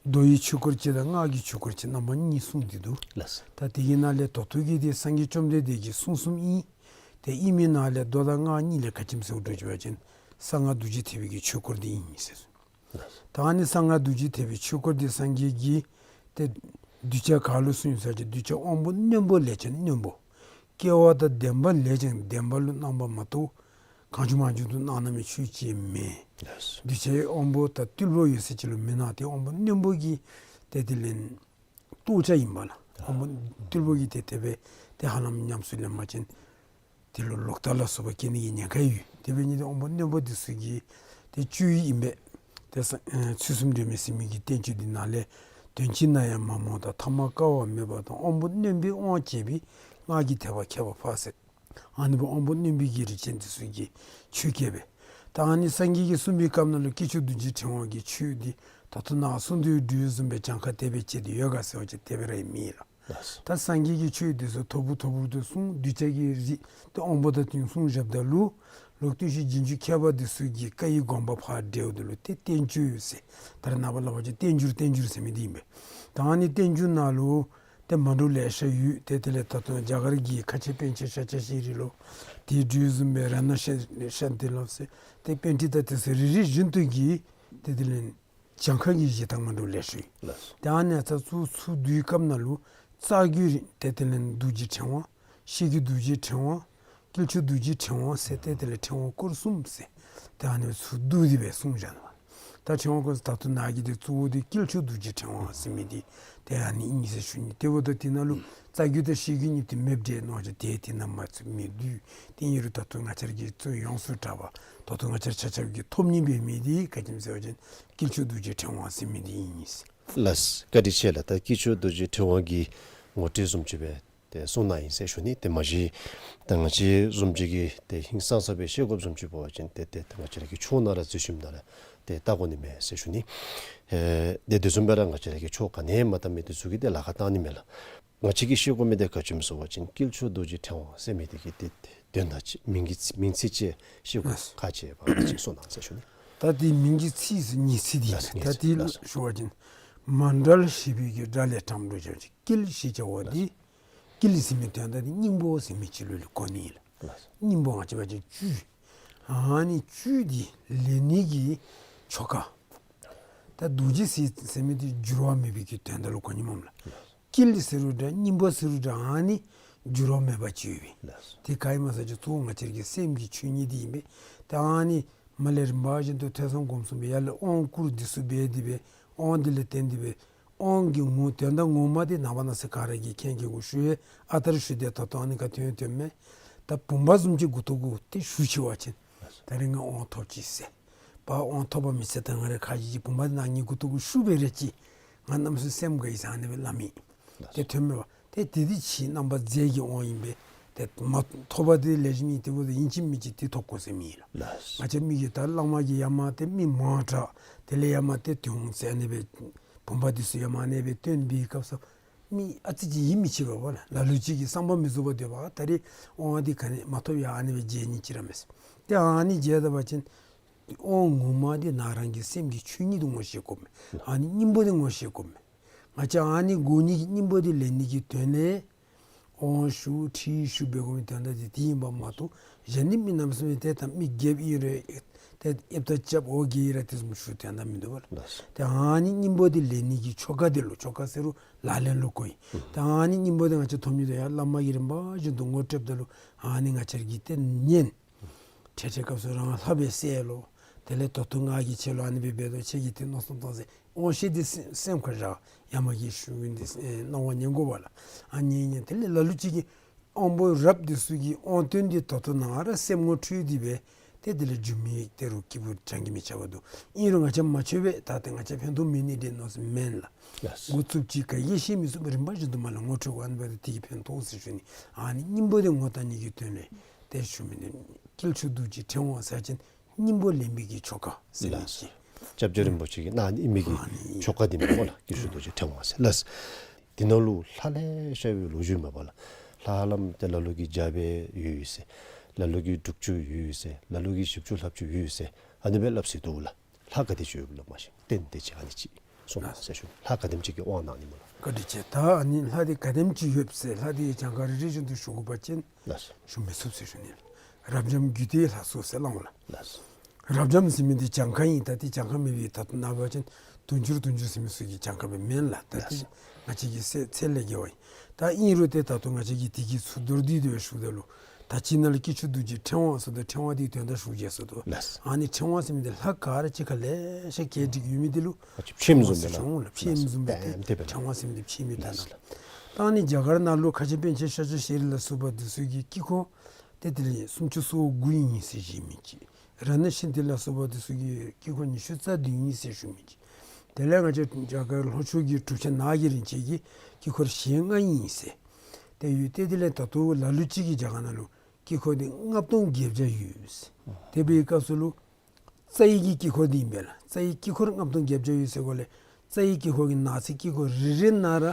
མདོ་ཡི་ཆོས་སྐོར་གཅིག་དང་སྔགས་ཀྱི་ཆོས་སྐོར་གཅིག་རྣམ་པ་གཉིས་གསུངས་ཏེ་འདུག། ལགས་སོ། ད་དེ་གི་ནང་ལས་ད་ལྟོ་གི་དེ་སངས་རྒྱས་བཅོམ་ལྡན་འདས་ཀྱིས་གསུངས་གསུངསམ་ཨིན། ཏེ་ཨིན་མི་ནང་ལས་མདོ་དང་སྔགས་གཉིས་ལས་ག་ཅི་སྨོ་ཟེར་འགྱོ་བ་ཅིན་གསང་སྔགས་རྡོ་རྗེ་ཐེག་པའི་གི་ཆོས་སྐོར་འདི་ཨིན་ཟེར། ད་ཨ་ནི་གསང་སྔགས་རྡོ་རྗེ་ཐེག་པའི་ཆོས་སྐོར་འདི་སངས་རྒྱས་ཀྱིས་ཏེ་གདུལ་བྱ་ག་ལུ་གསུངས་ཡི་ཟེར་བ་ཅིན་གདུལ་བྱ་དབང་པོ་རྣོན་པོ་ལས་ཀྱང་རྣོན་པོ། སྐལ་བ་དང་ལྡན་པ་ལས་ཀྱང་ལྡན་པ་ལུ་གནང་བ་མ་གཏོགས་གང་བྱུང་མང་བྱུང་དུ་གནང་གནང་མི་ཆོས་ཅིག་མེན། ལགས་སོ། གདུལ་བྱའི་དབང་པོ་དང་རྟུལ་པོ་ཡོད་ཚད་ཅིག་ལུ་མི་གནང་། ཏེ་དབང་པོ་རྣོན་པོ་གི་ཏེ་དེ་ལས་ལྟོ་ཆས་ཨིན་པས་ལགས། དབང་པོ་རྟུལ་པོ་གིས་ཏེ་དེ་སྦེ་ཏེ་ཧ་ལམ་ཉམས་སུ་ལེན་པ་ཅིན་དེ་ལུ་ལོག་ལྟ་ལ་སོགས་པ་སྐྱེ་ནི་གི་ཉེན་ཁ་ཡོད། དེ་འབད་ནི་དེ་དབང་པོ་རྣོན་པོ་འདི་ཚུ་གི་ཏེ་བཅུད་ཨིན་པས། ཏེ་ས་ཨེ་ཚུལ་གསུམ་སྒྲོན་མེ་ཟེར་མི་གི་བསྟན་བཅོས་འདི་ནང་ལས། དོན་ཕྱིར་ན་ཡང་མ་རྨོངས་དང་། ཐ་མ་སྐལ་བ་མེད་པ་དང་། དབང་པོ་རྣོན་པོས་དབང་བྱས་པའི། སྔགས་ཀྱི་ཐེག་པ་ཁྱད་པར་འཕགས་ཟེར། ཨ་ནི་སྦེ་དབང་པོ་རྣོན་པོའི་གི་རིགས་ཅན་འདི་ཚུ་གིས་ཆོས་བཀལ་བས། ད་ཨ་ནི་སངས་རྒྱས་ཀྱིས་གསུངས་པའི་སྐབས་ནང་ལུ་དཀྱིལ་ཆོག་རྡོ་རྗེ་ཕྲེང་བ་གི་ཆོས་འདི་ད་ལྟོ་ནཱ་གསུང་དོ་བཟུམ་སྦེ་གྱངས་ཁ་དེ་སྦེ་བཅད་དེ་ཡོད་ག་ཟེར་བ་ཅིན་དེ་སྦེ་ར་མེད་ལགས། ད་སངས་རྒྱས་ཀྱིས་ཆོས་འདི་ཚུ་ཐོར་བུ་ཐོར་བུ་དུ་གསུངས། གདུལ་བྱ་གི་རིགས་ཏེ་དབང་པོ་དང་བསྟུན་གསུངས་བཞགཔ་ད་ལུ་ལོག་ལྟོས་ཤིག་རྗེས་འཇུག་མཁས་པ་འདི་ཚུ་གིས་བཀའ་ཡི་དགོངས་པ་ཕར་འགྲེལཝ་ད་ལུ་ཏེ་བསྟན་བཅོས་ཟེར། ད་རེས་ནངས་པ་སླབ་པ་ཅིན་བསྟན་འགྱུར་བསྟན་འགྱུར་ཟེར་མི་འདི་ཨིན་པས། ད་ཨ་ནི་བསྟན་འགྱུར་ནང་ལུ་ཏེ་མ་འདྲཝ་ལེ་ཤ་ཡོད། ཏེ་དེ་ལས་ད་ལྟོ་རྒྱ་གར་གྱི་ཁ་ཆེ་པཎ་ཆེན་ཤཱཀྱ་ཤྲཱི་ལུ་དེ་བཟུམ་སྦེ་རཏྣ་ཤཱ་ཤཱནྟི་ལབ་ཟེར། ཏེ་པཎྜི་ཏ་དེ་ཚུ་རེ་རེ་བཞིན་དུ་གིས་ཏེ་དེ་ལས་གྱངས་ཁ་གི་གཞི་བདག་མ་འདྲཝ་ལེ་ཤ་ཡོད། ལགས་སོ། ཏེ་ཨ་ནི་ཚུ་ཚུ་བསྡུ་བའི་སྐབས་ནང་ལུ་རྩ་རྒྱུད་ཏེ་དེ་ལས་རྡོ་རྗེ་ཕྲེང་བ། ཤེལ་གྱི་རྡོ་རྗེ་ཕྲེང་བ། དཀྱིལ་ཆོག་རྡོ་རྗེ་ཕྲེང་བ་ཟེར་ཏེ་དེ་ལས་ཕྲེང་བ་སྐོར་གསུམ་ཟེར། ཏེ་ཨ་ནི་ཚུ་བསྡུ་སྟེ་སྦེ་གསུངས་བཞག་ནུག། ད་ཕྲེང་བ་སྐོར་ཟེར་ད་ལྟོ་ནཱ་གི་དེ་གཙོ་བོ་དེ་དཀྱིལ་ཆོག་རྡོ་རྗེ་ཕྲེང་བ་ཟེར་མི་འདི་ཏེ་ཨ་ནི་ཨིན་ཟེར་ཞུ་ནི། དེ་འབདཝ་ད་དེ་ནང་ལུ་རྩ་རྒྱུད་དང་ཤེལ་རྒྱུད་གཉིས་དེ་མེདཔ་འདྲས་མནོ་བྱ་དེ་དེ་ནང་མ་ཚུད་མི་འདུག། དེ་ཨིན་རུང་ད་ལྟོ་ང་བཅས་ར་གིས་གཙོ་ཡོངས་སུ་གྲགས་པ་ད་ལྟོ་ང་བཅས་ར་ཆ་ཁྱབ་ཀྱིས་ཐོབ་ནི་འབད་མི་འདི་ག་ཅི་སྨོ་ཟེར་བ་ཅིན་དཀྱིལ་ཆོག་རྡོ་རྗེ་ཕྲེང་བ་ཟེར་མི་འདི་ཨིན། ལགས། བཀའ་དྲིན་ཆེ་ལགས། ད་དཀྱིལ་ཆོག་རྡོ་རྗེ་ཕྲེང་བ་གི་ངོ་སྤྲོད་བཟུམ་ཅིག་སྦེ་ཏེ་གསུངས་གནང་ཡི་ཟེར་ཞུ་ནི། ཏེ་མ་གཞི་ད་ང་བཅས་བཟུམ་ཅིག་གིས་ཏེ་ཧིང་སངས་ས་སྦེ་ཤེས་དགོཔ་བཟུམ་ཅིག་འབད་བ་ཅིན་ཏེ་ཏེ་ང་བཅས་ར་གི་ཆོས་ནང་ར་འཛུལ་ཞིནམ་ད་ར་ཏེ་བལྟ་དགོ་ནི་མས་ཟེར་ཞུ་ནི། ཨེ་ཏེ་དེ་བཟུམ་སྦེ་ར་ང་བཅས་ར་གིས་ཆོས་ག་ནི་མ་བལྟ་མི་དེ་ཚུ་གིས་ཏེ་ལཱ་ཁག་བཏང་ནི་མས་ལགས། ང་བཅས་ཀྱིས་ཤེས་དགོ་མི་དེ་ག་ཅི་སྨོ་ཟེར་བ་ཅིན་དཀྱིལ་ཆོག་རྡོ་རྗེ་ཕྲེང་བ་ཟེར་མི་དེ་གི་ཏེ་དོན་དག་ཅིག་མིང་གི་མིང་ཚིག་ཅིག་ཤེས་དགོ་ཁག་ཆེ་བ་ཅིག་གསུངས་གནང་ཟེར་ཞུ་ནི། ད་དེ་མིང་གི་ཚིག་ཟེར་ཉི་ཚིག་འདི་ལགས་སོ། ད་དེ་ལུ་ཞུ་བ་ཅིན་མ་འདྲ་ཞེས་པའི་གི་སྒྲ་ལས་གྲམ་འགྲོ་བྱ་ཅིག། དཀྱིལ་ཞེས་བྱ་བ་འདི་དཀྱིལ་ཟེར་མི་དོན་དག་འདི་སྙིང་པོ་ཟེར་མི་ཅིག་ལུ་ལུ་གོ་ནི་ཨིན་ལགས། སྙིང་པོ་ང་བཅས་འབད་བ་ཅིན་བཅུད། ཨ་ནི་བཅུད་འདི་ལེན་ནི་གི་ཆོ་ག། ད་རྡོ་རྗེ་ཟེར་ཟེར་མི་འདི་འགྱུར་བ་མེད་པའི་གི་དོན་དག་ལུ་གོ་ནི་མས་ལགས། དཀྱིལ་ཟེར་རུང་འདྲ་སྙིང་པོ་ཟེར་རུང་འདྲ་ཨ་ནི་འགྱུར་བ་མེད་པ་ཅིག་ཡོད་པས། ལགས། དེ་ག་ཨིན་སྨོ་ཟེར་བ་ཅིན་གཙོ་བོ་ང་བཅས་ར་གི་སེམས་ཀྱི་ཆོས་ཉིད་འདི་ཨིན་པས། ད་ཨ་ནི་མར་ལས་རིམ་པ་བཞིན་དུ་ཐོས་བསམ་སྒོམ་གསུམ་སྦེ་ཡར་ལས་དབང་བསྐུར་འདི་ཚུ་འབད་དེ་སྦེ་དབང་འདི་ལས་བརྟེན་ཏེ་སྦེ་དབང་གི་ངོ་དོན་དག་ངོ་མ་འདི་ནངས་པ་གནངས་ཚེ་ག་ར་གིས་མཁྱེན་མཁྱེན་གུ་ཞུ་ཡི། ཨ་རྟག་ར་ཞུ་དེས། ད་ལྟོ་ཨ་ནི་ག་ཐོན་ཐོནམ་མས། ད་བུམ་པ་བཟུམ་ཅིག་མགུ་ཏོ་གུ་ཏེ་བཞུགས་ཅི་བ་ཅིན་ད་རིས་ང་དབང་ཐོབ་ཅི་ཟེར། པ་དབང་ཐོབ་པ་མི་ཚད་ད་ང་རའི་ཁ་ཅིག་གིས་བུམ་པ་འདི་ནཱ་ངེའི་མགུ་ཏོ་གུ་བཞུགས་པས་རེ་ཅིག། ང་གནམ་མེད་ས་མེད་སེམས་དགའ་ཡི་ཟེར་ཨ་ནི་སྦེ་སླབ་མི་ཏེ་ཐོནམ་མས་པ། ཏེ་དེ་འདི་ཕྱི་རྣམ་པ་རྫས་ཀྱི་དབང་ཨིན་པས། ཏེ་མ་ཐོབ་པ་འདི་ལེགས་ཤོམ་ཨིན། དེ་འབདཝ་ད་ཨིན་ཅི་མིན་ཅི་དེ་ཐོབ་དགོ་ཟེར་མི་ཨིན་ལགས། ལགས། ང་བཅས་མི་གིས་ད་བླ་མ་གིས་ཡར་མར་ཏེ་མི་མང་དྲགས་དེ་ལས་ཡར་མར་ཏེ་དོན་ཟེར་ཨ་ནི་སྦེ་བུམ་པ་འདི་ཚུ་ཡར་མར་ཨ་ནི་སྦེ་སྟོན་པའི་སྐབས་སུ་མི་ཨ་ཙི་ཅིག་ཡིད་མི་ཆེས་པས་པ་ལགས། ལ་ལུ་ཅིག་གིས་བསམ་པ་མི་རྫོགས་པར་སྡོད་པ། ད་རིས་དབང་འདི་ག་ནི་མ་ཐོབ་ཡང་ཨ་ནི་སྦེ་མཇལ་ནི་ཅིག་ར་མས་ཟེར། ཏེ་ཨ་ནི་མཇལ་ད་པ་ཅིན་དབང་ངོ་མ་འདི་ནཱ་རང་གི་སེམས་ཀྱི་ཆོས་ཉིད་འདི་ངོ་ཤེས་དགོ་མས། ཨ་ནི་སྙིང་པོ་འདི་ངོ་ཤེས་དགོ་མས། ང་བཅས་ཨ་ནི་དགོ་ནི་གི་སྙིང་པོ་འདི་ལེན་ནི་གི་དོན་ལས་དབང་ཞུ་ཁྲིད་ཞུ་འབད་དགོ་མི་དོན་དག་འདི་དེ་ཨིན་པ་མ་གཏོགས་གཞན་ནི་མི་རྣམས་སུ་མི་དེ་ད་མི་རྒྱལཔོ་ཨིན་རུང་ཏེ་ཨེབ་ཏ་རྐྱབ་འོ་བརྒྱལ་ཡི་ར་དེ་བཟུམ་ཞུ་དོན་དག་མིན་འདུག་པ་ལགས། ལགས། ཏེ་ཨ་ནི་སྙིང་པོ་འདི་ལེན་ནི་གི་ཆོ་ག་འདི་ལུ་ཆོ་ག་ཟེར་རུང་ལག་ལེན་ལུ་གོཝ་ཨིན། ཏེ་ཨ་ནི་སྙིང་པོ་འདི་ང་བཅས་ཐོབ་ནི་དོ་ཡང་བླ་མ་གིས་རིམ་པ་བཞིན་དུ་ངོ་སྤྲོདཔ་ད་ལུ་ཨ་ནི་ང་བཅས་ར་གིས་ཏེ་ཉན། འཕྲལ་འཕྲལ་སྐབས་སུ་རང་ལྷབ་སྦེ་སེལ་ལོ། དེ་ལས་ད་ལྟོ་ང་གིས་ཁྱེད་ལུ་ཨ་ནི་སྦེ་འབད་དོ། ཁྱེད་ཀྱིས་ཏེ་མནོ་བསམ་བཏང་ཟེར་དབང་ཤེད་འདི་སེམས་སེམས་ཁར་བཞག། ཡར་མར་གྱི་ཞུ་མི་འདི་ཨེ་གནང་བ་ཉན་དགོ་པ་ལགས། ཨ་ནི་ཉན་ཉན་དེ་ལས་ལ་ལུ་ཅིག་གིས་དབང་པོ་རབ་འདི་ཚུ་གིས་དབང་དོན་འདི་ད་ལྟོ་ནཱ་ར་སེམས་ངོ་འཕྲོད་དེ་སྦེ་ཏེ་དེ་ལས་འགྱོ་མི་དེ་རུང་སྐྱིད་པོ་བྱང་གི་མི་ཆ་བ་འདུག། ཨིན་རུང་ང་བཅས་མ་འཆོལ་བས་ད་ཏེ་ང་བཅས་ཕན་ཐོགས་མེད་ནི་འདྲས་མནོ་ཟེར་མེན་ལགས། ལགས། འགོ་བཙུགསཔ་ཅིག་ག་ཡེ་ཤེས་མི་ཚུགས་པར་རིམ་པ་བཞིན་དུ་མར་ལུ་ངོ་འཕྲོད་དགོ། ཨ་ནི་འབདཝ་ད་དེ་གིས་ཕན་ཐོགས་ཟེར་ཞུ་ནི། ཨ་ནི་སྙིང་པོ་འདི་ངོ་བལྟ་ནི་གི་དོན་ལས་ཏེ་ཞུ་མི་འདི་དཀྱིལ་ཆོག་རྡོ་རྗེ་ཕྲེང་བ་ཟེར་བ་ཅིན་སྙིང་པོ་ལེན་པའི་གི་ཆོ་ག་ཟེར་མི་ལགས། ཅིག། སྐྱབས་རྗེ་རིན་པོ་ཆེ་གིས་གནང་ནི་ཨིན་མི་གི་ཨ་ནི་ཆོ་ག་འདི་མས་པ་ལགས། དཀྱིལ་ཆོག་རྡོ་རྗེ་ཕྲེང་བ་ཟེར་ལགས། འདི་ནང་ལུ་ལྷ་ལེ་ཤ་ཡོད་ལོ་རྒྱུས་མས་པ་ལགས། ལྷ་ཧ་ལམ་ཏེ་ལ་ལུ་གིས་རྒྱལཔོ་ཡོད་ཟེར། ལ་ལུ་གིས་དྲུག་ཅུ་ཡོད་ཟེར། ལ་ལུ་གིས་བཞི་བཅུ་ལྷགཔ་ཅིག་ཡོད་ཟེར། ཨ་ནི་སྦེ་སླབ་སྲོལ་འདུག་ལགས། ལྷ་ག་དེ་ཅིག་ཡོདཔ་ལོ་མ་ཤེས། རྟེན་དེ་ཅིག་ཨ་ནི་ཅིག་གསུངས་ཟེར་ཞུ་ནི། ལྷ་ག་དེམ་ཅིག་གིས་དབང་གནང་ནི་སྨོ་ལགས། བཀའ་དྲིན་ཆེ། ད་ཨ་ནི་ལྷ་འདི་ག་དེམ་ཅིག་ཡོདཔ་ཟེར་ལྷ་འདི་གི་གྱངས་ཁ་རེ་རེ་བཞིན་དུ་ཞུ་དགོ་པ་ཅིན་ལགས་སོ། ཞུ་མི་ཚུགས་ཟེར་ཞུ་ནི་ལགས། རབ་འབྱམས་རྒྱུད་སྡེའི་ལྷ་ཚོགས་ཟེར་སླབ་འོང་ལགས། ལགས་སོ། རབ་འབྱམས་ཟེར་མི་འདི་གྱངས་ཁ་ཨིན། ད་འདི་གྱངས་ཁ་མེན་པས། ད་ལྟོ་ནངས་པ་ཅིན་དུང་ཕྱུར་དུང་ཕྱུར་ཟེར་མི་ཚུ་གི་གྱངས་ཁ་སྦེ་མེན་ལགས། ད་འདི་ང་བཅས་ཀྱི་ཚད་ཚད་ལས་བརྒལ་བ་ཨིན། ད་ཨིན་རུང་ཏེ་ད་ལྟོ་ང་བཅས་ཀྱིས་དེ་གི་ཚུ་མདོར་བསྡུས་ཏེ་སྦེ་ཞུཝ་ད་ལུ་ད་ཅི་ནཱ་ལུ་དཀྱིལ་ཆོག་རྡོ་རྗེ་ཕྲེང་བ་ཟེརཝ་ད་ཕྲེང་བ་འདི་དོན་དག་ཞུ་གེ་ཟེརཝ་ད། ལགས། ཨ་ནི་ཕྲེང་བ་ཟེར་མི་འདི་ལྷ་ག་ར་གཅིག་ཁར་ལེ་ཤ་གྱེས་བསྒྲིགས་ཡོད་མི་འདི་ལུ་ཕྱེངམ་བཟུམ་སྦེ་ལགས། ཕྱེངམ་བཟུམ་སྦེ་ཏེ་ཕྲེང་བ་ཟེར་མི་འདི་ཕྱེ་མི་ད་ལགས། ད་ཨ་ནི་རྒྱ་གར་ནང་ལུ་ཁ་ཆེ་པཎ་ཆེན་ཤཱཀྱ་ཤྲཱི་ལ་སོགས་པ་འདི་ཚུ་གི་དཀྱིལ་འཁོར་ཏེ་དེ་ལས་སུམ་ཅུ་སོ་དགུ་ཨིན་ཟེར་བཞེས་མི་ཅིག། རཏྣ་ཤྲཱི་ལ་སོགས་པ་འདི་ཚུ་གི་དཀྱིལ་འཁོར་ཉི་ཤུ་རྩ་བདུན་ཨིན་ཟེར་ཞུ་མི་ཅིག། དེ་ལས་ང་བཅས་རྒྱ་གར་ལྷོ་ཕྱོགས་ཀྱི་གྲུབ་ཆེན་ནགས་ཀྱི་རིན་ཆེན་གྱི་དཀྱིལ་འཁོར་ཞལ་ལྔ་ཨིན་ཟེར། ཏེ་ཡོད། ཏེ་དེ་ལས་ད་ལྟོ་ལ་ལུ་ཅིག་གིས་རྒྱ་གར་ནང་ལུ་དཀྱིལ་འཁོར་འདི་ལྔ་སྟོང་བརྒྱད་བརྒྱ་ཡོད་ཟེར། དེ་འབད་བའི་སྐབས་སུ་ལུ་རྩ་བའི་གི་དཀྱིལ་འཁོར་འདི་ཨིན་པས་ལགས། རྩ་བའི་དཀྱིལ་འཁོར་ལྔ་སྟོང་བརྒྱད་བརྒྱ་ཡོད་ཟེར་གོ་ལས་རྩ་བའི་དཀྱིལ་འཁོར་གྱི་ནང་ཚན་དཀྱིལ་འཁོར་རེ་རེ་ནང་ར་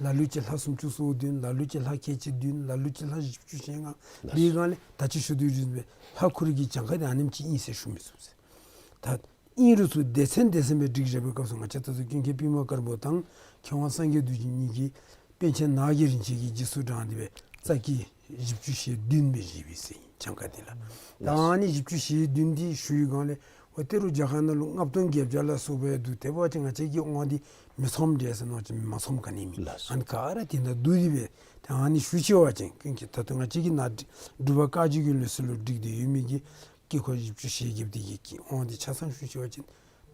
ལ་ལུ་ཅིག་ལྷ་སུམ་ཅུ་སོ་བདུན། ལ་ལུ་ཅིག་ལྷ་ཁལ་གཅིག་བདུན། ལ་ལུ་ཅིག་ལྷ་བཞི་བཅུ་ཞེ་ལྔ། འབད་བའི་སྒང་ལས་ད་ཅི་ཞུ་དོ་བཟུམ་སྦེ་ལྷ་འཁོར་གྱི་གྱངས་ཁ་འདི་ཨ་ནེམ་ཅིག་ཨིན་ཟེར་ཞུ་མི་ཚུགས་ཟེར། ད་ཨིན་རུང་ཚུ་སྡེ་ཚན་སྡེ་ཚན་སྦེ་བསྒྲིགས་བཞག་པའི་སྐབས་སུ་ང་བཅས་ད་ལྟོ་ཀུན་མཁྱེན་པདྨ་དཀར་པོ་དང་མཁས་དབང་སངས་རྒྱས་རྡོ་རྗེ་གཉིས་ཀྱིས་པཎ་ཆེན་ནགས་ཀྱི་རིན་ཆེན་གྱི་རྗེས་སུ་འབྲངས་ཏེ་སྦེ་རྩ་བརྒྱད་བཞི་བཅུ་ཞེ་བདུན་སྦེ་བཞེས་པས་ཟེར་ཨིན། གྱངས་ཁ་འདི་ལགས། ད་ཨ་ནི་བཞི་བཅུ་ཞེ་བདུན་འདི་ཞུ་བའི་སྒང་ལས་འོ་ཏེ་རུང་རྒྱ་གར་ནང་ལུ་ལྔ་སྟོང་བརྒྱད་བརྒྱ་ལ་སོགས་པ་ཡང་འདུག། དེ་འབད་བ་ཅིན་ང་བཅས་ཀྱིས་དབང་འདི་མི་ཚངམ་འདྲས་ཟེར་མནོ་བ་ཅིན་མ་ཚངམ་ག་ནི་མེད། ལགས་སོ། ཨ་ནི་ག་ར་དེ་ནང་བསྡུ་སྟེ་སྦེ་ཏེ་ཨ་ནི་ཞུ་ཆེ་བ་ཅིན་ཀུན་མཁྱེན་ད་ལྟོ་ང་བཅས་ཀྱི་ནཱ་འབྲུག་པ་བཀའ་བརྒྱུད་ཀྱི་ལུགས་སྲོལ་ལུ་བསྒྲིགས་ཏེ་ཡོད་མི་གི་དཀྱིལ་འཁོར་བཞི་བཅུ་ཞེ་བརྒྱད་འདི་གི་དབང་འདི་ཆ་ཚང་ཞུ་ཆེ་བ་ཅིན་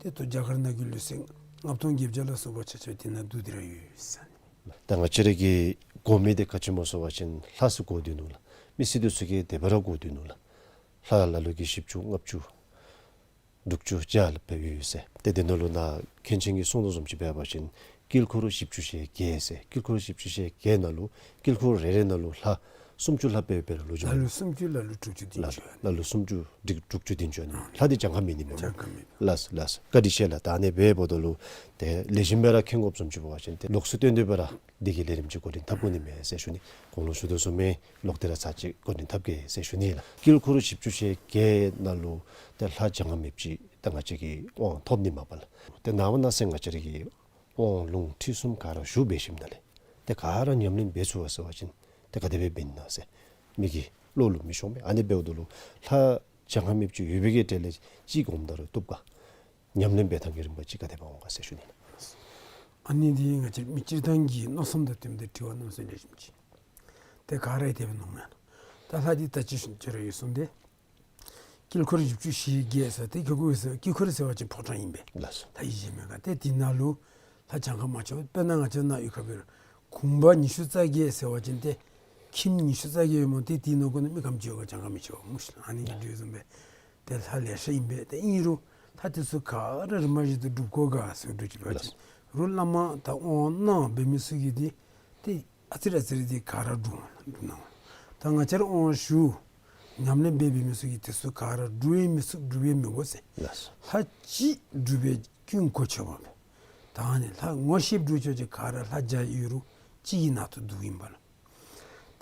ཏེ་ད་རྒྱ་གར་ནང་གི་ལུགས་སྲོལ་ལྔ་སྟོང་བརྒྱད་བརྒྱ་ལ་སོགས་པ་ཆ་ཁྱབ་དེ་ནང་བསྡུ་སྟེ་ར་ཡོད་ཟེར་ཨ་ནི། ད་ང་བཅས་ར་གིས་གོ་མི་འདི་ག་ཅི་སྨོ་ཟེར་བ་ཅིན་ལྷ་ཟེར་གོ་སྡོད་ནུག་ལགས། མི་སེར་འདི་ཚུ་གིས་དེ་སྦེ་ར་གོ་སྡོད་ནུག་ལགས། ལྷ་ལ་ལུ་གིས་བཞི་བཅུ་ལྔ་བཅུ་དྲུག་ཅུ་བརྒྱ་ལ་སྦེ་ཡོད་ཟེར། ཏེ་དེ་ནང་ལུ་ནཱ་མཁན་ཆེན་གྱིས་གསུངས་དོ་བཟུམ་ཅིག་འབད་བ་ཅིན་དཀྱིལ་འཁོར་བཞི་བཅུ་ཞེ་བརྒྱད་ཟེར། དཀྱིལ་འཁོར་བཞི་བཅུ་ཞེ་བརྒྱད་ནང་ལུ་དཀྱིལ་འཁོར་རེ་རེ་ནང་ལུ་ལྷ་སུམ་ཅུ་ལྷག་སྦེ་སྦེ་ར་ལུ་འགྱོ། ལ་ལུ་སུམ་ཅུ་ལ་ལུ་དྲུག་ཅུ་བདུན་ཅུ། ལ་ལུ་སུམ་ཅུ་དྲུག་དྲུག་ཅུ་བདུན་ཅུ་ཨ་ནི། ལྷ་འདི་གྱངས་ཁ་མེད་ནི་མས། གྱངས་ཁ་མེད། ལགས་ལགས། བཀའ་དྲིན་ཆེ་ལགས། ད་ཨ་ནི་འབདཝ་ད་ལུ་ཏེ་ལེགས་ཤོམ་སྦེ་ར་མཁྱེན་དགོཔ་བཟུམ་ཅིག་འབད་བ་ཅིན་ཏེ་ལོགས་སུ་བཏོན་ཏེ་སྦེ་ར་འདི་གི་ལས་རིམ་ཅིག་འགོ་འདྲེན་འཐབ་དགོ་ནི་མས་ཟེར་ཞུ་ནི། གོང་ལུ་ཞུ་དོ་བཟུམ་སྦེ་ལོག་སྟེ་ར་ཚར་གཅིག་འགོ་འདྲེན་འཐབ་གེ་ཟེར་ཞུ་ནི་ལགས། དཀྱིལ་འཁོར་བཞི་བཅུ་ཞེ་བརྒྱད་ནང་ལུ་ཏེ་ལྷ་བྱང་ཁམས་མེདཔ་ཅིག་ད་ང་བཅས་ཀྱིས་དབང་ཐོབ་ནི་མས་པ་ལགས། ཏེ་ནངས་པ་གནངས་ཚེ་ང་བཅས་ར་གིས་དབང་ལུང་ཁྲིད་གསུམ་ག་ར་ཞུ་འབད་ཞིནམ་ལས་ཏེ་ག་ར་ཉམས་ལེན་འབད་ཚུགས་པ་ཟེར་བ་ཅིན་ཏེ་ག་དེ་སྦེ་འབད་ནི་ན་ཟེར་མི་གི་བློ་ལུ་མི་ཤོང་པས། ཨ་ནི་འབདཝ་ད་ལུ་ལྷ་བྱང་ཁམས་མེདཔ་ཅིག་ཡོད་པའི་གི་གྲལ་ལས་ཅིག་སྒོམ་ད་རུང་བཏུབ་ག། ཉམས་ལེན་འབད་ཐངས་ཀྱི་རིམ་པ་ཅིག་ག་དེ་སྦེ་འོང་ག་ཟེར་ཞུ་ནི་ལགས། ཨ་ནི་འདི་ང་བཅས་མི་སྤྱིར་བཏང་གི་མནོ་བསམ་དང་བསྟུན་ཏེ་དྲི་བ་གནམ་མེད་ས་མེད་ལེགས་ཤོམ་ཅིག། ཏེ་ག་ར་ཡང་དེ་སྦེ་མནོཝ་མས་ལགས། ད་ལྷ་འདི་ད་ཅི་ཞུ་ཅི་ར་ཡོད་གསུངས་ཏེ། དཀྱིལ་འཁོར་བཞི་བཅུ་ཞེ་བརྒྱད་ཟེར་ཏེ་དཀྱིལ་འཁོར་ཟེར་དཀྱིལ་འཁོར་ཟེར་བ་ཅིན་ཕོ་བྲང་ཨིན་པས། ལགས་སོ། ད་ཡིད་ཆེས་མེད་ག། ཏེ་དེ་ནང་ལུ་ལྷ་གྱངས་ཁ་མ་ཆོད་པ་དཔེར་ན་ང་བཅས་ནཱ་ཡོད་ག་འབད་རུང་གུང་པ་ཉི་ཤུ་རྩ་བརྒྱད་ཟེར་བ་ཅིན་ཏེ་ཁྱིམ་ཉི་ཤུ་རྩ་བརྒྱད་ཡོད་སྨོ། ཏེ་དེ་ནང་འཁོད་ནང་མི་ག་དེམ་ཅིག་ཡོད་ག་གྱངས་ཁ་མི་ཆོད་པས་སྨོ་ཤིག། ཨ་ནི་གི་དེ་བཟུམ་སྦེ་ཏེ་ལྷ་ལེ་ཤ་ཨིན་པས། ཏེ་ཨིན་རུང་ལྷ་འདི་ཚུ་ག་ར་རིམ་པ་བཞིན་དུ་སྒྲུབ་དགོ་ག་ཟེར་འདྲཝ་ཅིག་འབད་བ་ཅིན་རུང་བླ་མ་དང་དབང་གནང་འབད་མི་ཚུ་གིས་འདི་ཏེ་ཨ་ཙི་རེ་ཨ་ཙི་རེ་འདི་ག་ར་སྒྲུབ་སྒྲུབ་གནང་། ད་ང་བཅས་ར་དབང་ཞུ་ཉམས་ལེན་འབད་འབད་མི་ཚུ་གིས་དེ་ཚུ་ག་ར་སྒྲུབ་ཡང་མི་ཚུགས་སྒྲུབ་ཡང་མི་དགོ་ཟེར། ལགས་སོ། ལྷ་གཅིག་སྒྲུབ་པས་ཀུན་གོ་ཆོད་པ་མས། ད་ཨ་ནི་ལྷ་ངོ་ཤེསཔ་འདྲཝ་ཅིག་ག་ར་ལྷ་བརྒྱ་ཨིན་རུང་གཅིག་གི་ནང་དུ་འདུ་ཨིན་པས་ལགས།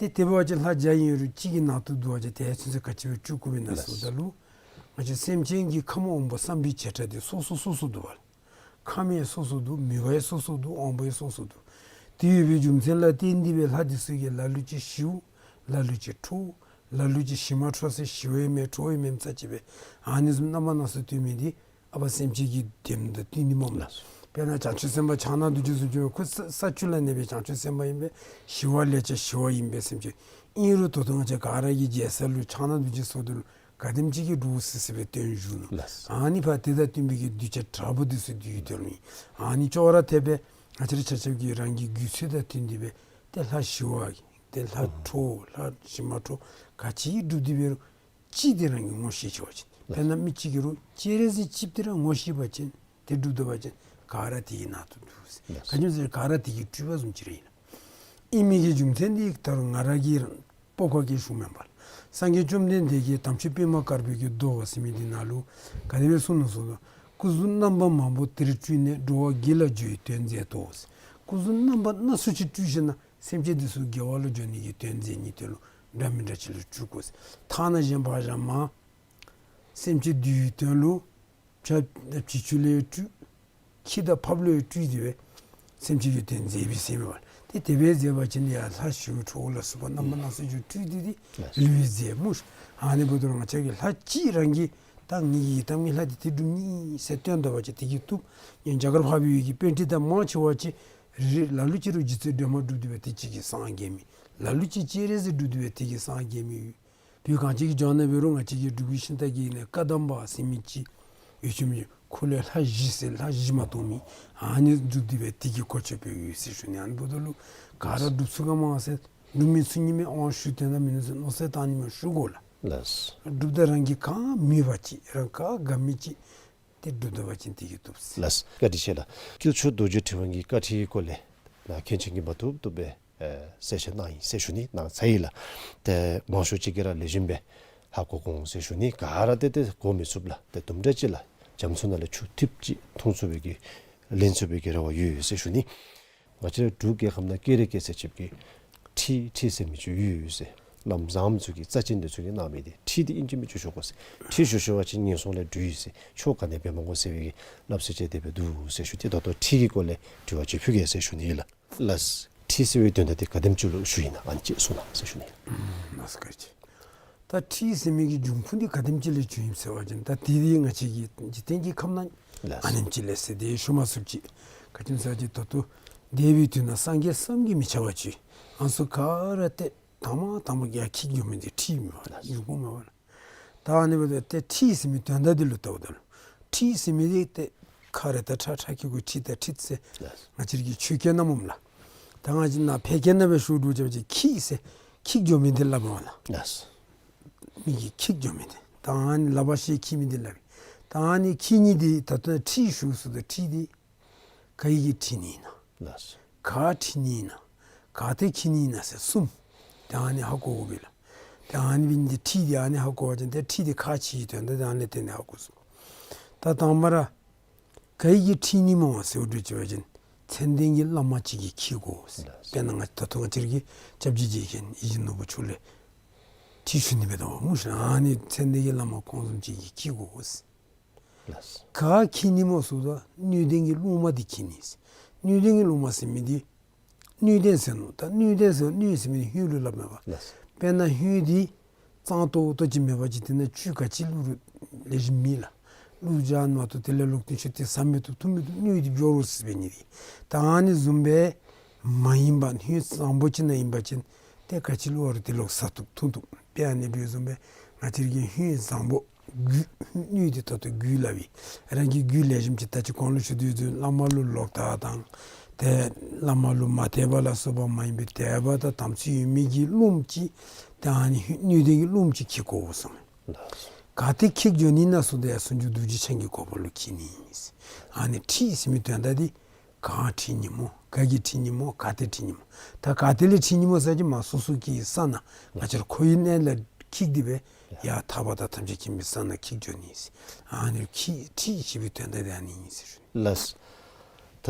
ཏེ་དེ་འབད་བ་ཅིན་ལྷ་བརྒྱ་ཨིན་རུང་གཅིག་གི་ནང་དུ་འདུ་བ་ཅིན་དེ་ཚུན་ཚོད་ག་ཅི་སྦེ་བཅུག་དགོ་པས་ན་ཟེརཝ་ད་ལུ་ང་བཅས་སེམས་ཅན་གྱི་ཁམས་དབང་པོ་བསམ་པའི་བྱེ་བྲག་འདི་སོ་སོ་སོ་སོ་འདུག་པ་ལགས། ཁམས་ཡང་སོ་སོ་འདུག། མོས་པ་ཡང་སོ་སོ་འདུག། དབང་པོ་ཡང་སོ་སོ་འདུག། དེ་ཡོད་པའི་རྒྱུ་མཚན་ལ་བརྟེན་ཏེ་སྦེ་ལྷ་འདི་ཚུ་གིས་ལ་ལུ་ཅིག་ཞི་བོ་ལ་ལུ་ཅིག་ཁྲོ་བོ་ལ་ལུ་ཅིག་ཞི་མ་ཁྲོ་ཟེར་ཞི་བོ་ཡང་མེན་ཁྲོ་བོ་ཡང་མེནམ་ས་ཅིག་སྦེ་ཨ་ནི་བཟུམ་རྣམ་པ་སྣ་ཚོགས་སྟོན་མི་འདི་ཨ་པ་སེམས་ཅན་གྱི་དོན་དང་བསྟུན་ནི་སྨོ་ལགས། དཔེར་ན་བྱང་ཆུབ་སེམས་དཔའ་ཕྱག་ན་རྡོ་རྗེ་ཚུ་ཁོ་ས་ས་བཅུ་ལ་གནས་པའི་བྱང་ཆུབ་སེམས་དཔའ་ཨིན་པས། ཞི་བ་ལས་ཀྱང་ཞི་བ་ཨིན་པས་སེམས་ཅན། ཨིན་རུང་ད་ལྟོ་ང་བཅས་ག་ར་གི་རྒྱལ་ས་ལུ་ཕྱག་ན་རྡོ་རྗེ་ཚུ་འདི་ལུ་ག་དེམ་ཅིག་གིས་འདྲོག་སི་སི་སྦེ་སྟོན་བཞུགས་ནུག། ལགས་སོ། ཨ་ནི་ཕར་དེ་དང་བསྟུན་པའི་གི་གདུལ་བྱ་དྲག་པོ་འདི་ཚུ་འདུལ་ཡི་དེ་ལུ་ཨིན། ཨ་ནི་ཅོག་ར་འཐདཔ་སྦེ་ང་བཅས་ར་ཆ་ཁྱབ་ཀྱིས་རང་གི་རྒྱུད་ཚོད་དང་བསྟུན་ཏེ་སྦེ་ཏེ་ལྷ་ཞི་བ་ཏེ་ལྷ་ཁྲོ་བོ་ལྷ་ཞི་མ་ཁྲོ་བོ་ག་ཅི་སྒྲུབ་སྟེ་འབད་རུང་གཅིག་འདི་རང་གིས་ངོ་ཤེས་ཆེ་བ་ཅིན། དཔེར་ན་མི་གཅིག་གིས་རུང་སྤྱན་རས་གཟིགས་གཅིག་འདི་ར་ངོ་ཤེས་པ་ཅིན་ཏེ་སྒྲུབ་ད་པ་ཅིན་ག་ར་དེ་གི་ནང་དུ་འདུ་ཟེར། ལགས་སོ། ག་ཅི་སྨོ་ཟེར་ག་ར་དེ་གི་སྤྲུལ་པ་བཟུམ་ཅིག་ར་ཨིན་ལགས། ཨིན་མི་གི་རྒྱུ་མཚན་འདི་ད་རུང་ང་ར་གིས་ར་སྤོབས་པ་གིས་ཞུཝ་མེན་པར་སངས་རྒྱས་བཅོམ་ལྡན་འདས་ཀྱིས་དམ་ཆོས་པདྨ་དཀར་པོའི་གི་མདོ་ཟེར་མི་འདི་ནང་ལུ་ག་དེ་སྦེ་གསུངས་ནུག་ཟེར་བ་ཅིན། སྐུ་གཟུགས་རྣམ་པ་མང་པོ་དེར་སྤྲུལ་ནས། འགྲོ་བ་དགེ་ལ་འགྱུར་བའི་དོན་མཛད་དོ་ཟེར། སྐུ་གཟུགས་རྣམ་པ་སྣ་ཚོགས་ཅིག་སྤྲུལ་ཞིནམ་ལས་སེམས་ཅན་འདི་ཚུ་དགེ་བ་ལུ་འགྱོ་ནི་གི་དོན་མཛད་ནི་དེ་ལུ་འདྲ་མི་འདྲ་ཅིག་ལུ་སྤྲུལ་དགོ་ཟེར། ཐ་ན་གཞན་ཕར་བཞག་མར་སེམས་ཅན་འདུལ་བའི་དོན་ལུ་བྱ་བྱི་ཅུང་ལུ་ཡང་སྤྲུལ། ཁྱི་དང་ཕགཔ་ལུ་ཡང་སྤྲུལ་ཏེ་སྦེ་སེམས་ཅན་གྱི་དོན་མཛད་པས་ཟེར་མས་པ། ཏེ་དེ་སྦེ་མཛད་པ་ཅིན་ཡང་ལྷ་ཞི་བ་ཁྲོ་བོ་ལ་སོགས་པ་རྣམ་པ་སྣ་ཚོགས་ཅིག་སྤྲུལ་ཏེ་ཏེ་ལུས་མཛད་སྨོ་ཤིག། ཨ་ནི་འབདཝ་ད་ང་བཅས་ཀྱིས་ལྷ་གཅིག་རང་གིས་ ད་ངེ་གི་ཡི་དམ་གྱི་ལྷ་འདི་དེ་སྒྲུབ་ནི་ཟེར་བཏོན་ད་པ་ཅིན་དེ་གིས་བཏུབ། ཡང་རྒྱ་གར་འཕགས་པའི་ཡུལ་གྱི་པཎྜི་ཏ་མང་ཆེ་བ་ཅིག་རེ་རེ་ལ་ལུ་ཅིག་རུང་རྗེ་བཙུན་སྒྲོལ་མ་སྒྲུབ་སྡོད་པའི་དེ་ཅིག་གིས་སངས་རྒྱས་མི། ལ་ལུ་ཅིག་སྤྱན་རས་གཟིགས་སྒྲུབ་སྡོད་པའི་དེ་གིས་སངས་རྒྱས་མི་ཡོད། བོད་གངས་ཅན་གྱི་ལྗོངས་ནང་འབད་རུང་ང་བཅས་ཀྱི་འབྲུག་པའི་ཤིང་རྟ་གི་ནང་བཀའ་གདམས་པ་ཟེར་མི་ཅིག་ཡོད་ཅི་མི་ཅིག་ཁོ་ལས་ལྷ་བཞི་ཟེར་ལྷ་བཞི་མ་གཏོགས་མེད། ཨ་ནི་སྒྲུབ་སྡོད་པའི་དེ་གིས་གོ་ཆོད་པའི་ཡོད་ཟེར་ཞུ་ནི། ཨ་ནི་འབདཝ་ད་ལུ་ག་ར་སྒྲུབ་ཚུགས་ག་མ་ཟེར་སྒྲུབ་མི་ཚུགས་ནི་མས། དབང་ཞུ་དོན་དག་མིན་ནུག་ཟེར་མནོ་བསམ་བཏང་ནི་མས། ཞུ་དགོ་ལགས། ལགས། སྒྲུབ་ད་རང་གིས་གང་མོས་པ་ཅིག་རང་ག་དགའ་མི་ཅིག་དེ་སྒྲུབ་ད་པ་ཅིན་དེ་གིས་བཏུབ་ཟེར། ལགས། བཀའ་དྲིན་ཆེ་ལགས། དཀྱིལ་ཆོག་རྡོ་རྗེ་ཕྲེང་བ་གི་བཀའ་ཁྲིད་སྐོར་ལས་ནཱ་མཁན་ཆེན་གྱིས་མ་བཏུབ་བཏུབ་སྦེ་ཨེ་གསལ་བཤད་གནང་ཡི་ཟེར་ཞུ་ནི་གནང་ཚར་ཡི་ལགས། ཏེ་མང་ཤོས་ཅིག་གིས་ར་ལེགས་ཤོམ་སྦེ་ཧ་གོ་འོང་ཟེར་ཞུ་ནི། ག་ར་ཏེ་ཏེ་གོ་མི་ཚུགས་ལགས། ཏེ་དུམ་གྲ་ཅིག་ལགས་རྒྱ་མཚོ་ནང་ལས་ཆུ་ཐིབས་ཅིག་འཐུང་ཚུགས་པའི་གི་ལེན་ཚུགས་པའི་གི་རེ་བ་ཡོད་ཟེར་ཞུ་ནི། ང་བཅས་འབྲུག་རྒྱལ་ཁབ་ནང་སྐད་རིགས་སྐད་ཆ་ཅིག་གིས་ཁྲིད་ཁྲིད་ཟེར་མི་ཅིག་ཡོད་ཟེར། བླམ་བཟངམོ་ཚུ་གིས་རྩ་ཅན་འདི་ཚུ་གིས་གནང་མི་འདི་ཁྲིད་འདི་ཨིན་ཅི་མིན་ཅི་ཞུ་དགོ་ཟེར། ཁྲིད་ཞུ་ཞུ་བ་ཅིན་ངན་སོང་ལས་གྲོལ་ཡི་ཟེར། ཆོས་ག་ནི་འབད་མ་དགོ་ཟེར་བའི་གི་སླབ་སྲོལ་ཅིག་དེ་སྦེ་འདུག་ཟེར་ཞུ། ཏེ་ད་ལྟོ་ཁྲིད་ཀྱི་སྐོར་ལས་དྲི་བ་ཅིག་ཕུལ་གེ་ཟེར་ཞུ་ནི་ལགས། ལགས། ཁྲིད་ཟེར་བའི་དོན་དག་འདི་ག་དེམ་ཅིག་ལུ་ཞུ་ཡི་ན་ཨ་ནི་ཅིག་གསུང་གནང་ཟེར་ཞུ་ནི། ལགས་སོ། བཀའ་དྲིན་ཆེ། ད་ཁྲིད་ཟེར་མི་གི་འབྱུང་ཁུངས་འདི་ག་དེམ་ཅིག་ལས་བྱུང་ཡི་ཟེར་བ་ཅིན་ད་དེ་འདི་ང་བཅས་ཀྱི་འཇིག་རྟེན་གྱི་ཁམས་ནང་ལགས། ཨ་ནེམ་ཅིག་ལས་ཟེར་ཏེ་ཞུ་མ་ཚུགས་ཅི། ག་ཅི་སྨོ་ཟེར་བ་ཅིན་ད་ལྟོ་འདས་པའི་དུས་ན་སངས་རྒྱས་བསམ་གྱིས་མི་ཁྱབ་པ་ཅིག་ཨ་ནི་ཚུ་ག་ར་ཏེ་དང་པ་དང་པ་ཡར་འཁྱིད་འགྱོ་མི་འདི་ཁྲིད་མས་པ་ལགས། འབྱུང་ཁུངས་མས་པ་ལགས། ད་ཨ་ནི་འབདཝ་ད་ཏེ་ཁྲིད་ཟེར་མི་དོན་དག་འདི་ལུ་བལྟཝ་ད་ལུ་ཁྲིད་ཟེར་མི་འདི་ཏེ་ཁ་རེ་ད་ཁྲ་ཁྲ་ཁི་གུ་ཁྲིད་ད་ཁྲིད་ཟེར་ལགས། ང་བཅས་ཀྱི་ཆོས་སྐད་ནང་སྨོ་ལགས། ད་ང་བཅས་ནཱ་ཕལ་སྐད་ནང་སྦེ་ཞུ་དགོཔ་ཅིན་འཁྱིད་ཟེར་འཁྱིད་འགྱོ་མི་འདི་སླབ་མས་པ་ལགས། ལགས། མི་གིས་འཁྱིད་འགྱོ་མི་འདི་ད་ཨ་ནི་ལག་པ་བཤེད་འཁྱིད་མི་འདི་སླབ་ཨིན། ད་ཨ་ནི་འཁྱིད་ནི་འདི་ད་ལྟོ་ཁྲིད་ཞུ་ཟེརཝ་ད་ཁྲིད་འདི་ག་གིས་ཁྲིད་ནི་ཨིན་ན། ལགས། ག་ཁྲིད་ནི་ཨིན་ན། ག་ཏེ་འཁྱིད་ནི་ཨིན་ན་ཟེར་གསུམ། ཏེ་ཨ་ནི་ཧ་གོ་དགོ་པས་ལགས། ཏེ་ཨ་ནི་འབད་ནི་འདི་ཁྲིད་འདི་ཨ་ནི་ཧ་གོ་བ་ཅིན་ཏེ་ཁྲིད་འདི་ཁག་ཆེ་བའི་དོན་དག་འདི་ཨ་ནི་ལས་བརྟེན་ནས་ཧ་གོ་ཚུགས། ད་དང་པ་ར་ག་གིས་ཁྲིད་ནི་སྨོ་ཟེར་བ་ཅིན་མཚན་ལྡན་གྱི་བླ་མ་ཅིག་གིས་འཁྱིད་དགོ་ཟེར། ལགས། དཔེར་ན་ང་ད་ལྟོ་ང་བཅས་ར་གི་སྐྱབས་རྗེ་རྗེ་མཁན་ཡིད་བཞིན་ནོར་བུ་མཆོག་ལས་ཁྲིད་ཞུ་ནི་འབད་དོ་སྨོ་ཤིག། ཨ་ནི་མཚན་ལྡན་གྱི་བླ་མ་ཁོང་བཟུམ་ཅིག་གིས་འཁྱིད་དགོ་ཟེར། ལགས། ག་འཁྱིད་ནི་སྨོ་ཟེརཝ་ད་སྣོད་ལྡན་གྱི་སློབ་མ་འདི་འཁྱིད་ནི་ཟེར། སྣོད་ལྡན་གྱི་སློབ་མ་ཟེར་མི་འདི་སྣོད་ལྡན་ཟེར་མནོ། ད་སྣོད་ལྡན་ཟེར་སྣོད་ཟེར་མི་འདི་སྣོད་ལུ་སླབ་མས་པ། ལགས། དཔེར་ན་སྣོད་འདི་གཙང་ཏོག་ཏོ་ཅིག་མེད་པ་ཅིན་དེ་ནང་བཅུད་ག་ཅི་བླུག་རུང་ལེགས་ཤོམ་མེད་ལགས། བླུགས་བཞག་མ་གཏོགས་དེ་ལས་ལོག་སྟེ་ཤུལ་ཏེ་ཟ་མི་བཏུབ་འཐུང་མི་བཏུབ། སྣོད་འདི་འགྱོ་རུང་ཟེར་འབད་ནི་འདི། ད་ཨ་ནི་བཟུམ་སྦེ་མ་ཡིན་པ་སྣོད་བཟང་པོ་ཅིག་ནང་ཨིན་པ་ཅིན་ཏེ་ག་ཅི་བླུགས་རུང་དེ་ལོག་ཟ་བཏུབ་འཐུང་བཏུབ། དཔེ་ཨ་ནི་འདི་བཟུམ་སྦེ་ང་བཅས་ར་གི་སྣོད་བཟང་པོ་རྒྱུད་སྣོད་འདི་ད་ལྟོ་རྒྱུད་སླབ་ཨིན། རང་གི་རྒྱུད་ལེགས་ཤོམ་ཅིག་ད་ཅི་གོང་ལུ་ཞུ་དོ་བཟུམ་བླ་མ་ལུ་ལོག་ལྟ་དང་ཏེ་བླ་མ་ལུ་མ་དད་པ་ལ་སོགས་པ་མ་ཡིན་པའི་དད་པ་དང་དམ་ཚིག་ཡོད་མི་གི་སློབམ་ཅིག་ཏེ་ཨ་ནི་སྣོད་ལྡན་གྱི་སློབམ་ཅིག་འཁྱིད་དགོ་གསུངས། ལགས། ག་ཏེ་འཁྱིད་འགྱོ་ནི་ཨིན་ན་ཟེརཝ་ད་ཡར་ཟུང་འཇུག་རྡོ་རྗེ་འཆང་གི་གོ་འཕང་ལུ་འཁྱིད་ནི་ཨིན། ཨ་ནི་ཁྲིད་ཟེར་མི་དོན་དག་འདི་གང་ཁྲིད་ནི་སྨོ། ག་གིས་ཁྲིད་ནི་སྨོ། ག་ཏེ་ཁྲིད་ནི་སྨོ། ད་ག་ཏེ་ལས་ཁྲིད་ནི་སྨོ་ཟེར་བ་ཅིན་མ་སོ་སོ་གི་ས་ནང་ང་བཅས་ར་འཁོར་བའི་གནས་ལས་འཁྱིད་དེ་སྦེ་ཡར་ཐར་པ་དང་ཐམས་ཅད་མཁྱེན་པའི་ས་ནང་འཁྱིད་འགྱོ་ནི་ཨིན། ཨ་ནི་ཁྲིད་ཁྲིད་ཟེར་བའི་དོན་དག་འདི་ཨ་ནི་ཨིན་ཟེར་ཞུ་ནི། ལགས། ད་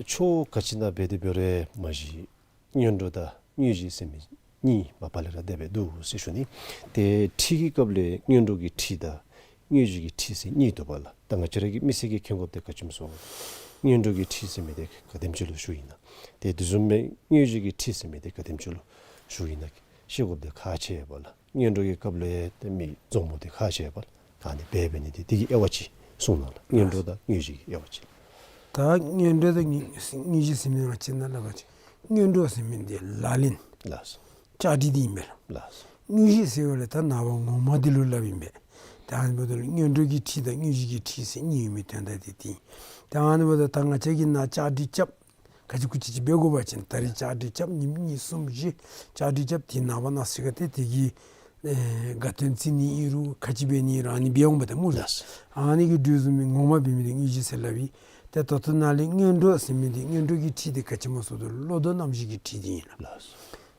ཕྱོགས་ག་ཅི་ནང་འབད་དེ་འབད་རུང་མ་གཞི་སྔོན་འགྲོ་དང་དངོས་གཞི་ཟེར་མི་གཉིས་མ་པ་ལས་ར་དེ་སྦེ་འདུག་ཟེར་ཞུ་ནི། ཏེ་ཁྲིད་ཀྱི་སྐབས་ལས་སྔོན་འགྲོ་གི་ཁྲིད་དང་དངོས་གཞི་གི་ཁྲིད་ཟེར་གཉིས་འདུག་པ་ལགས། ད་ང་བཅས་ར་གི་མི་སེར་གྱིས་མཁྱེན་དགོཔ་འདི་ག་ཅི་སྨོ་ཟེར་བ་ཅིན་སྔོན་འགྲོ་གི་ཁྲིད་ཟེར་མི་འདི་ག་དེམ་ཅིག་ལུ་ཞུཝ་ཨིན་ན། ཏེ་དེ་བཟུམ་སྦེ་དངོས་གཞི་གི་ཁྲིད་ཟེར་མི་འདི་ག་དེམ་ཅིག་ལུ་ཞུཝ་ཨིན་ན་ཤེས་དགོཔ་འདི་ཁག་ཆེ་བས་ལགས། སྔོན་འགྲོ་གི་སྐབས་ལས་ཏེ་མི་འཛོམས་མི་འདི་ཁག་ཆེ་བས་ལགས། ད་ཨ་ནི་འབད་འབད་ནི་འདི་དེ་གི་དབྱེ་བ་ཅིག་གསུང་གནང་ལགས། སྔོན་འགྲོ་དང་དངོས་གཞི་གི་དབྱེ་བ་ཅིག། ད་སྔོན་འགྲོ་དང་དངོས་གཞི་ཟེར་མི་ང་བཅས་ནཱ་སླབ་པ་ཅིན་སྔོན་འགྲོ་ཟེར་མི་འདི་ལག་ལེན་ལགས། བཅའ་སྒྲིག་འདི་ཨིན་པས་ལགས། ལགས། དངོས་གཞི་ཟེར་བ་ལས་ད་ནངས་པ་ངོ་མ་འདི་ལུ་སླབ་ཨིན་པས། ད་ཨ་ནི་འབདཝ་ད་ལུ་སྔོན་འགྲོ་གི་ཁྲིད་དང་དངོས་གཞི་གི་ཁྲིད་ཟེར་གཉིས་ཡོད་མི་དོན་དག་འདི་འདི་ཨིན། ད་ཨ་ནི་འབདཝ་ད་ད་ང་བཅས་ཀྱིས་ནཱ་བཅའ་སྒྲིག་རྐྱབ། ག་ཅི་གུ་ཅི་ཅིག་འབད་དགོ་པ་ཅིན་ད་རིས་བཅའ་སྒྲིག་རྐྱབ། ཉིནམ་གཉིས་གསུམ་བཞི་བཅའ་སྒྲིག་རྐྱབ། དེ་ནངས་པ་གནངས་ཚེ་ག་ཏེ་དེ་གི་ཨེ་དགའ་སྟོན་བརྩི་ནི་ཨིན་རུང་ག་ཅི་འབད་ནི་ཨིན་རུང་ཨ་ནི་འབད་འོང་པ་ཏེ་སྨོ་ལགས། ལགས། ཨ་ནི་གི་འགྲོས་བཟུམ་སྦེ་ངོ་མ་འབད་མི་འདི་དངོས་གཞི་ཟེར་སླབ་ཨིན། ཏེ་ད་ལྟོ་ནཱ་ལས་སྔོན་འགྲོ་ཟེར་མི་འདི་སྔོན་འགྲོ་གི་ཁྲིད་འདི་ག་ཅི་སྨོ་ཟེརཝ་ད་བློ་ལྡོག་རྣམ་བཞི་གི་ཁྲིད་འདི་ཨིན་ལགས། ལགས།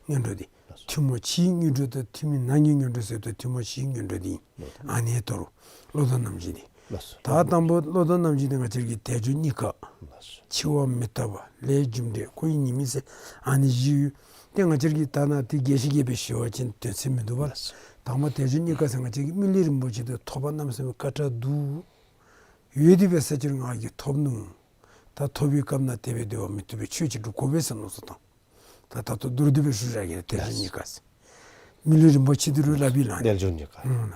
སྔོན་འགྲོ་འདི་ཐུན་མོང་ཕྱིའི་སྔོན་འགྲོ་དང་ཐུན་མིན་ནང་གི་སྔོན་འགྲོ་ཟེརཝ་ད་ཐུན་མོང་ཕྱིའི་སྔོན་འགྲོ་འདི་ཨིན། ཨ་ནི་དོ་རུང་བློ་ལྡོག་རྣམ་བཞི་འདི། ལགས་སོ། ད་དང་པོ་བློ་ལྡོག་རྣམ་བཞི་འདི་ང་བཅས་ཀྱི་དལ་འབྱོར་རྙེད་དཀའ། ལགས་སོ། འཆི་བ་མི་རྟག་པ། ལས་རྒྱུ་འབྲས། འཁོར་བའི་ཉེས་དམིགས་ཟེར་ཨ་ནི་བཞི་ཡོད། ཏེ་ང་བཅས་ཀྱིས་ད་ནཱ་ཏེ་རྒྱས་ཤིང་རྒྱས་པའི་ཞུ་བ་ཅིན་དོན་ཚན་མིན་འདུག་པ། ལགས་སོ། དང་པོ་དལ་འབྱོར་རྙེད་དཀའ་ཟེར་ང་བཅས་ཀྱིས་མི་ལུས་རིན་པོ་ཆེ་དང་ཐོབ་པ་རྣམ་གསུམ་གྱི་དཀའ་དྲགས་འདུག། ཡོད་དེ་འབད་ས་ཅིག་རུང་ང་གིས་ཐོབ་ནུག། ད་ཐོབ་པའི་སྐབས་ནང་དེ་སྦེ་སྡོད་པ་མི་བཏུབ་པས། ཆོས་ཅིག་སྒྲུབ་དགོ་པས་ཟེར་མནོ་བསམ་བཏང་། ད་ད་ལྟོ་མདོར་བསྡུས་སྦེ་ཞུ་བཞག་གེ། དལ་འབྱོར་རྙེད་དཀའ་ཟེར། མི་ལུས་རིན་པོ་ཆེ་འདི་རུང་སླབ་ཨིན་ལགས། དལ་འབྱོར་རྙེད་དཀའ། ཨུམ།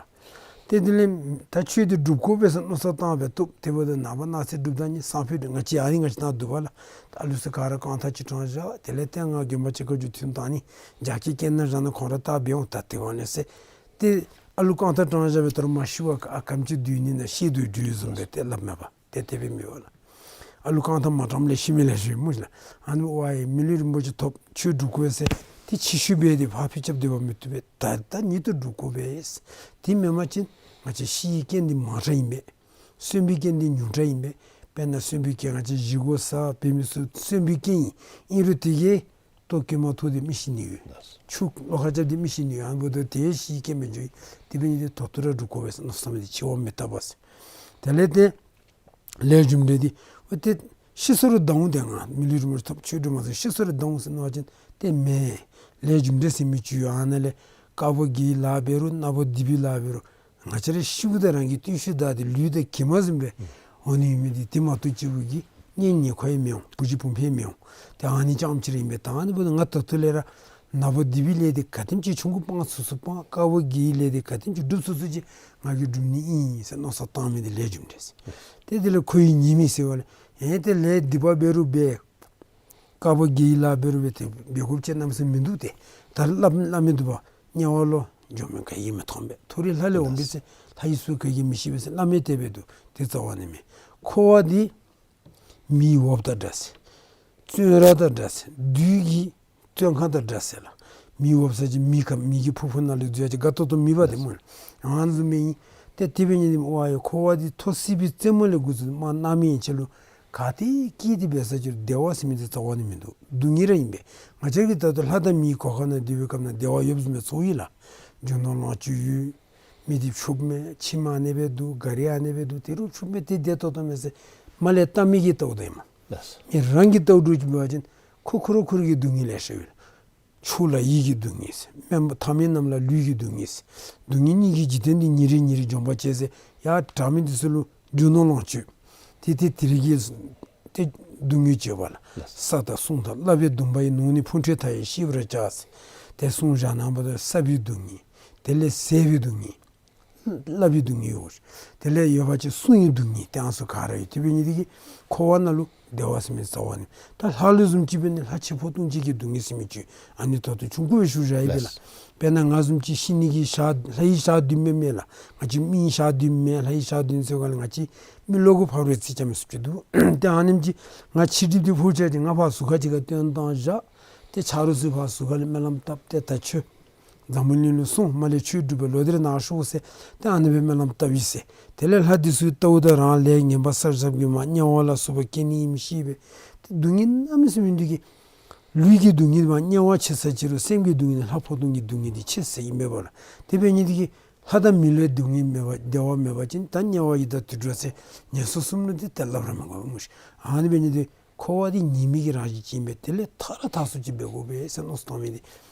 ཏེ་དེ་ལས་ད་ཆོས་འདི་སྒྲུབ་དགོ་པས་ཟེར་མནོ་བསམ་བཏང་སྦེ་བཏུབ། དེ་འབདཝ་ད་ནངས་པ་གནངས་ཚེ་སྒྲུབ་ད་ནི་སང་ཕོད་འདི་ང་བཅས་ཨ་ནི་ང་བཅས་ནཱ་འདུག་པ་ལགས། ད་ཨ་ལུ་ཚུ་ག་ར་རྐང་ཐང་ཅིག་དྲངས་བཞག། དེ་ལས་ཏེ་ང་དགོན་པ་ཅིག་ཁར་འགྱོ་ཐོན་ད་ནི་རྒྱ་སྐྱེད་སྐྱེད་ན་རང་ན་ཁོང་ར་ལྟ་འབད་འོང་ད་དེ་སྒང་ལས་ཟེར། ཏེ་ཨ་ལུ་རྐང་ཐང་དྲངས་བཞག་སྦེ་ད་རུང་མ་ཤི་བར་ཨ་གམ་ཅིག་སྡོད་ནི་ན་ཤི་སྡོད་སྡོདཔ་བཟུམ་སྦེ་ཏེ་སླབ་མས་པ། ཏེ་དེ་སྦེ་མེན་པ་ལགས། ཨ་ལུ་རྐང་ཐང་མ་དྲངམ་ལས་ཤི་མི་ལེགས་ཤོམ་སྨོ་ལགས། ཨ་ནི་ཝའི་མི་ལུས་རིན་པོ་ཆེ་ཐོབ་ཆོས་སྒྲུབ་དགོ་ཟེར་ཏེ་ཕྱི་བཤོལ་འབད་དེ་ཕར་ཕྱིར་རྐྱབ་སྡོད་པ་མི་བཏུབ་པས། ད་ད་ཉིད་དུ་སྒྲུབ་དགོ་པས། དེ་མེན་པ་ཅིན་ང་བཅས་ཤི་བའི་རྐྱེན་འདི་མང་དྲགས་ཨིན་པས། གསོན་པའི་རྐྱེན་འདི་ཉུང་དྲགས་ཨིན་པས། དཔེར་ན་གསོན་པའི་རྐྱེན་ང་བཅས་བཞེས་སྒོ་བཟའ་འབད་མི་ཚུ་གསོན་པའི་རྐྱེན་ཨིན། ཨིན་རུང་དེ་གིས་ལྟོ་གོས་མ་ཐོབ་སྟེ་མི་ཤི་ནི་ཡོད། ལགས་སོ། ཕྱུགས་བློ་ཁ་རྐྱབ་སྟེ་མི་ཤི་ནི་ཡོད། ཨ་ནི་འབདཝ་ད་དེ་ཤི་བའི་རྐྱེན་སྦེ་འགྱོ་ཡི། དེ་འབད་ནི་དེ་ད་ལྟོ་ར་སྒྲུབ་དགོ་པས་ཟེར་མནོ་བསམ་འདི་འཆི་བ་མི་རྟག་པ་ཟེར། དེ་ལས་ཏེ་ལས་རྒྱུ་འབྲས་འདི་འོ་ཏེ་ཤི་སོང་རུང་ད་འོང་། ཏེ་ང་མི་ལུས་རིན་པོ་ཆེ་ཐོབ་ཆོས་སྒྲུབ་མ་ཚུགས་ཤི་སོང་རུང་ད་འོང་ཟེར་མནོ་བ་ཅིན་ཏེ་མེན། ལས་རྒྱུ་འབྲས་ཟེར་མི་ཅིག་ཡོད། ཨ་ནཱ་ལས་དཀར་པོ་དགེ་བའི་ལཱ་འབད་རུང་ནག་པོ་སྡིག་པའི་ལཱ་འབད་རུང་ང་བཅས་ར་ཤིཝ་ད་རང་གི་བརྟུལ་ཞུགས་དག་སྟེ་ལུས་དང་གྱིབ་མ་བཟུམ་སྦེ་འོང་ནི་ཡོད་མི་འདི་དེ་མ་གཏོགས་གཅིག་པུ་གི་གཉེན་ཉེ་འཁོར་ཡང་མི་འོང་། བུ་གཅིག་བུམོ་ཡང་མི་འོང་། ཏེ་ཨ་ནི་རྐྱངམ་ཅིག་ར་ཨིན་པས། ད་ཨ་ནི་འབདཝ་ད་ང་ད་ལྟོ་ལས་ར་ནག་པོ་སྡིག་པའི་ལས་འདི་ག་དེམ་ཅིག་ཆུང་ཀུ་སྤང་ཚུགས་ཚུགས་སྤང་། དཀར་པོ་དགེ་བའི་ལས་འདི་ག་དེམ་ཅིག་སྒྲུབ་ཚུགས་ཚུགས་ཅིག་ང་གིས་སྒྲུབ་ནི་ཨིན་ཟེར་མནོ་བསམ་བཏང་མི་འདི་ལས་རྒྱུ་འབྲས་ཟེར། ཏེ་དེ་ལས་ཁོ་ཡི་ཉེས་དམིགས་ཟེར་བ་ལས་ཨེ་ཏེ་ལས་སྡིག་པ་འབད་རུང་འབད། དཀར་པོ་དགེ་བའི་ལཱ་འབད་རུང་འབད། ཏེ་འབད་དགོཔ་ཅིག་གནམ་མེད་ས་མེད་མིན་འདུག། ཏེ་ད་སླབ་སླབ་མི་འདུག་པ། དམྱལ་བ་ལུ་འགྱོ་མི་ག་ཡང་མི་མཐོང་པས། མཐོ་རིས་ལྷ་ལས་འོང་བས་ཟེར་ལྷ་ཡི་སྲོག་ག་གིས་མི་ཤེས་པས་ཟེར་སླབ་མི་དེ་སྦེ་འདུག། དེ་རྩ་བ་ནས་མེན། འཁོར་བ་འདི་མེའི་འོབས་དང་འདྲ་ཟེར། བཙོན་ར་དང་འདྲ་ཟེར། བདུད་ཀྱི་བཙོན་ཁང་དང་འདྲ་ཟེར་ལགས། མེའི་འོབས་ཟེར་ཅིག་མེ་ཁ་མེ་གི་ཕུང་པོ་ནང་ལུ་འཛུལ་ཡ་ཅིག་དགའ་ཏོག་ཏོ་མེད་པ་དེ་སྨོ། ཨ་ནི་བཟུམ་སྦེ་ཨིན། ཏེ་དེ་འབད་ནི་འདི་ཝའི་འཁོར་བ་འདི་ཐོག་སྲིད་པའི་རྩེ་མོ་ལས་འགོ་བཙུགས་མར་མནར་མེད་ཡན་ཆད་ལུ་ག་ཏེ་སྐྱེས་ཏེ་འབད་ས་ཅིག་རུང་བདེ་བ་ཟེར་མི་འདི་རྩ་བ་ནས་མིན་འདུག། སྡུག་བསྔལ་ར་ཨིན་པས། ང་བཅས་ཀྱིས་ད་ལྟོ་ལྷ་དང་མིའི་གོ་འཕང་ནང་སྡོད་པའི་སྐབས་ནང་བདེ་བ་ཡོདཔ་བཟུམ་སྦེ་ཚོརཝ་ཨིན་ལགས། རྒྱུ་ནོར་ལོངས་སྤྱོད་ཡོད། མི་སྡུག་ཕྱུགཔ་མས། ཁྱིམ་ཨ་ནེ་སྦེ་འདུག། ག་རི་ཨ་ནེ་སྦེ་འདུག། དེ་རུང་ཕྱུགཔ་མས། དེ་བདེ་ཏོག་ཏོ་མས་ཟེར་མ་ལས་ལྟ་མི་གིས་ལྟཝ་ད་ཨིན་མས། ལགས་སོ། མི་རང་གིས་ལྟཝ་འདྲཝ་ཅིག་འབད་བ་ཅིན་ཁོ་ཁོ་ར་ཁོ་ར་གི་སྡུག་བསྔལ་ལེ་ཤ་ཡོད། ཕྱུགས་ལ་ཡིད་ཀྱི་སྡུག་བསྔལ་ཟེར། དམན་པ་མཐའ་མེད་རྣམས་ལ་ལུས་ཀྱི་སྡུག་བསྔལ་ཟེར། སྡུག་བསྔལ་གཉིས་ཀྱི་འཇིག་རྟེན་འདི་ཉིན་རེ་ཉིན་རེ་འཇོམས་པར་བྱེད་ཟེར། ཡར་དྲག་མི་འདི་ཚུ་ལུ་རྒྱུ་ནོར་ལོངས་སྤྱོད། ཏེ་ཏེ་དེ་རིགས་ཀྱི་ཏེ་སྡུག་བསྔལ་བྱེད་པ་ལགས། ལགས། ས་དང་སྲུང་དང་བསླབ་པའི་སྡོམ་པ་ཡིས། ནོར་ནི་འཕོ་འཕྲལ་མཐའ་ཡས་ཤེས་པར་བྱ་ཟེར། ཏེ་སྲུང་བཞག་ནངས་པ་ད་བསགས་པའི་སྡུག་བསྔལ། དེ་ལས་ཟད་པའི་སྡུག་བསྔལ། བསླབ་པའི་སྡུག་བསྔལ་ཡོད། དེ་ལས་ཡོད་པ་ཅིན་སྲུང་བའི་སྡུག་བསྔལ། ཏེ་ཨ་ནི་ཚུ་ག་ར་ཡོད། དེ་འབད་ནི་འདི་གིས་འཁོར་བ་ནང་ལུ་བདེ་བ་ཟེར་མི་རྩ་བ་ནས། ད་ལྷ་ལུ་བཟུམ་ཅིག་འབད་ནི་ལྷ་འཆི་འཕོ་ལྟུང་བྱེད་ཀྱི་སྡུག་བསྔལ་ཟེར་མི་ཅིག་ཨ་ནི་ད་ལྟོ་ཆུང་ཀུ་སྦེ་ཞུ་བཞག་ཡི་པས་ལགས། ལགས། དཔེར་ན་ང་བཟུམ་ཅིག་ཤི་ནི་གི་ཞག་ལྷ་ཡི་ཞག་བདུན་མས་མེན་ལགས། ང་བཅས་མི་ཡི་ཞག་བདུན་མེན། ལྷ་ཡི་ཞག་བདུན་ཟེར་ག་ལས་ང་བཅས་མི་ལོ་གུ་ཕར་རེ་རྩིས་རྐྱབ་མི་ཚུགས་ཅི་འདུག། ཏེ་ཨ་ནེམ་ཅིག་ང་འཆི་གྲིབ་འདི་ཕོག་ཅི་ཅིག་ང་ཕར་ཟུར་ཁ་ཅིག་ཁར་བཏོན་བཏང་བཞག། ཏེ་ཆ་རོགས་ཚུ་ཕར་ཟུར་ཁ་ལས་སྨོན་ལམ་བཏབ། ཏེ་ད་ཁྱོད་འཛམ་བུ་གླིང་ལུ་སོང་། མར་ལས་ཆོས་སྒྲུབ་པར་ལོག་སྟེ་ར་ནཱ་ཤོག་ཟེར། ཏེ་ཨ་ནི་སྦེ་སྨོན་ལམ་བཏབ་ཡི་ཟེར། དེ་ལས་ལྷ་འདི་ཚུ་ལྟཝ་ད་རང་ལས་ངན་པ་བསགས་བསགསཔ་གིས་མར་དམྱལ་བ་ལ་སོགས་པར་སྐྱེ་ནི་ཨིནམ་ཤེས་པས། ཏེ་སྡུག་བསྔལ་གནམ་མེད་ས་མེད་འདི་གིས་ལུས་ཀྱི་སྡུག་བསྔལ་མར་དམྱལ་བར་ཆེ་ས་ཅིག་རུང་སེམས་ཀྱི་སྡུག་བསྔལ་ལྷ་འཕོ་ལྟུང་གི་སྡུག་བསྔལ་འདི་ཆེ་ས་ཨིན་པས་པ་ལགས། དེ་འབད་ནི་འདི་གིས་ལྷ་དང་མི་ལུ་སྡུག་བསྔལ་མེད་པ་བདེ་བ་མེད་པ་ཅིན་ད་དམྱལ་བ་ཡི་དྭགས་དུད་འགྲོ་ཟེར་ངན་སོང་གསུམ་ལུ་འདི་ཏེ་སླབ་ར་མི་དགོ་པས་སྨོ་ཤིག། ཨ་ནི་འབད་ནི་འདི་འཁོར་བ་འདི་ཉེས་དམིགས་ཀྱི་རང་བཞིན་ཅིག་ཨིན་པས། དེ་ལས་ཐར་ར་ཐར་སུ་ཅིག་འབད་དགོ་པས་ཟེར་མནོ་བསམ་བཏང་མི་འདི་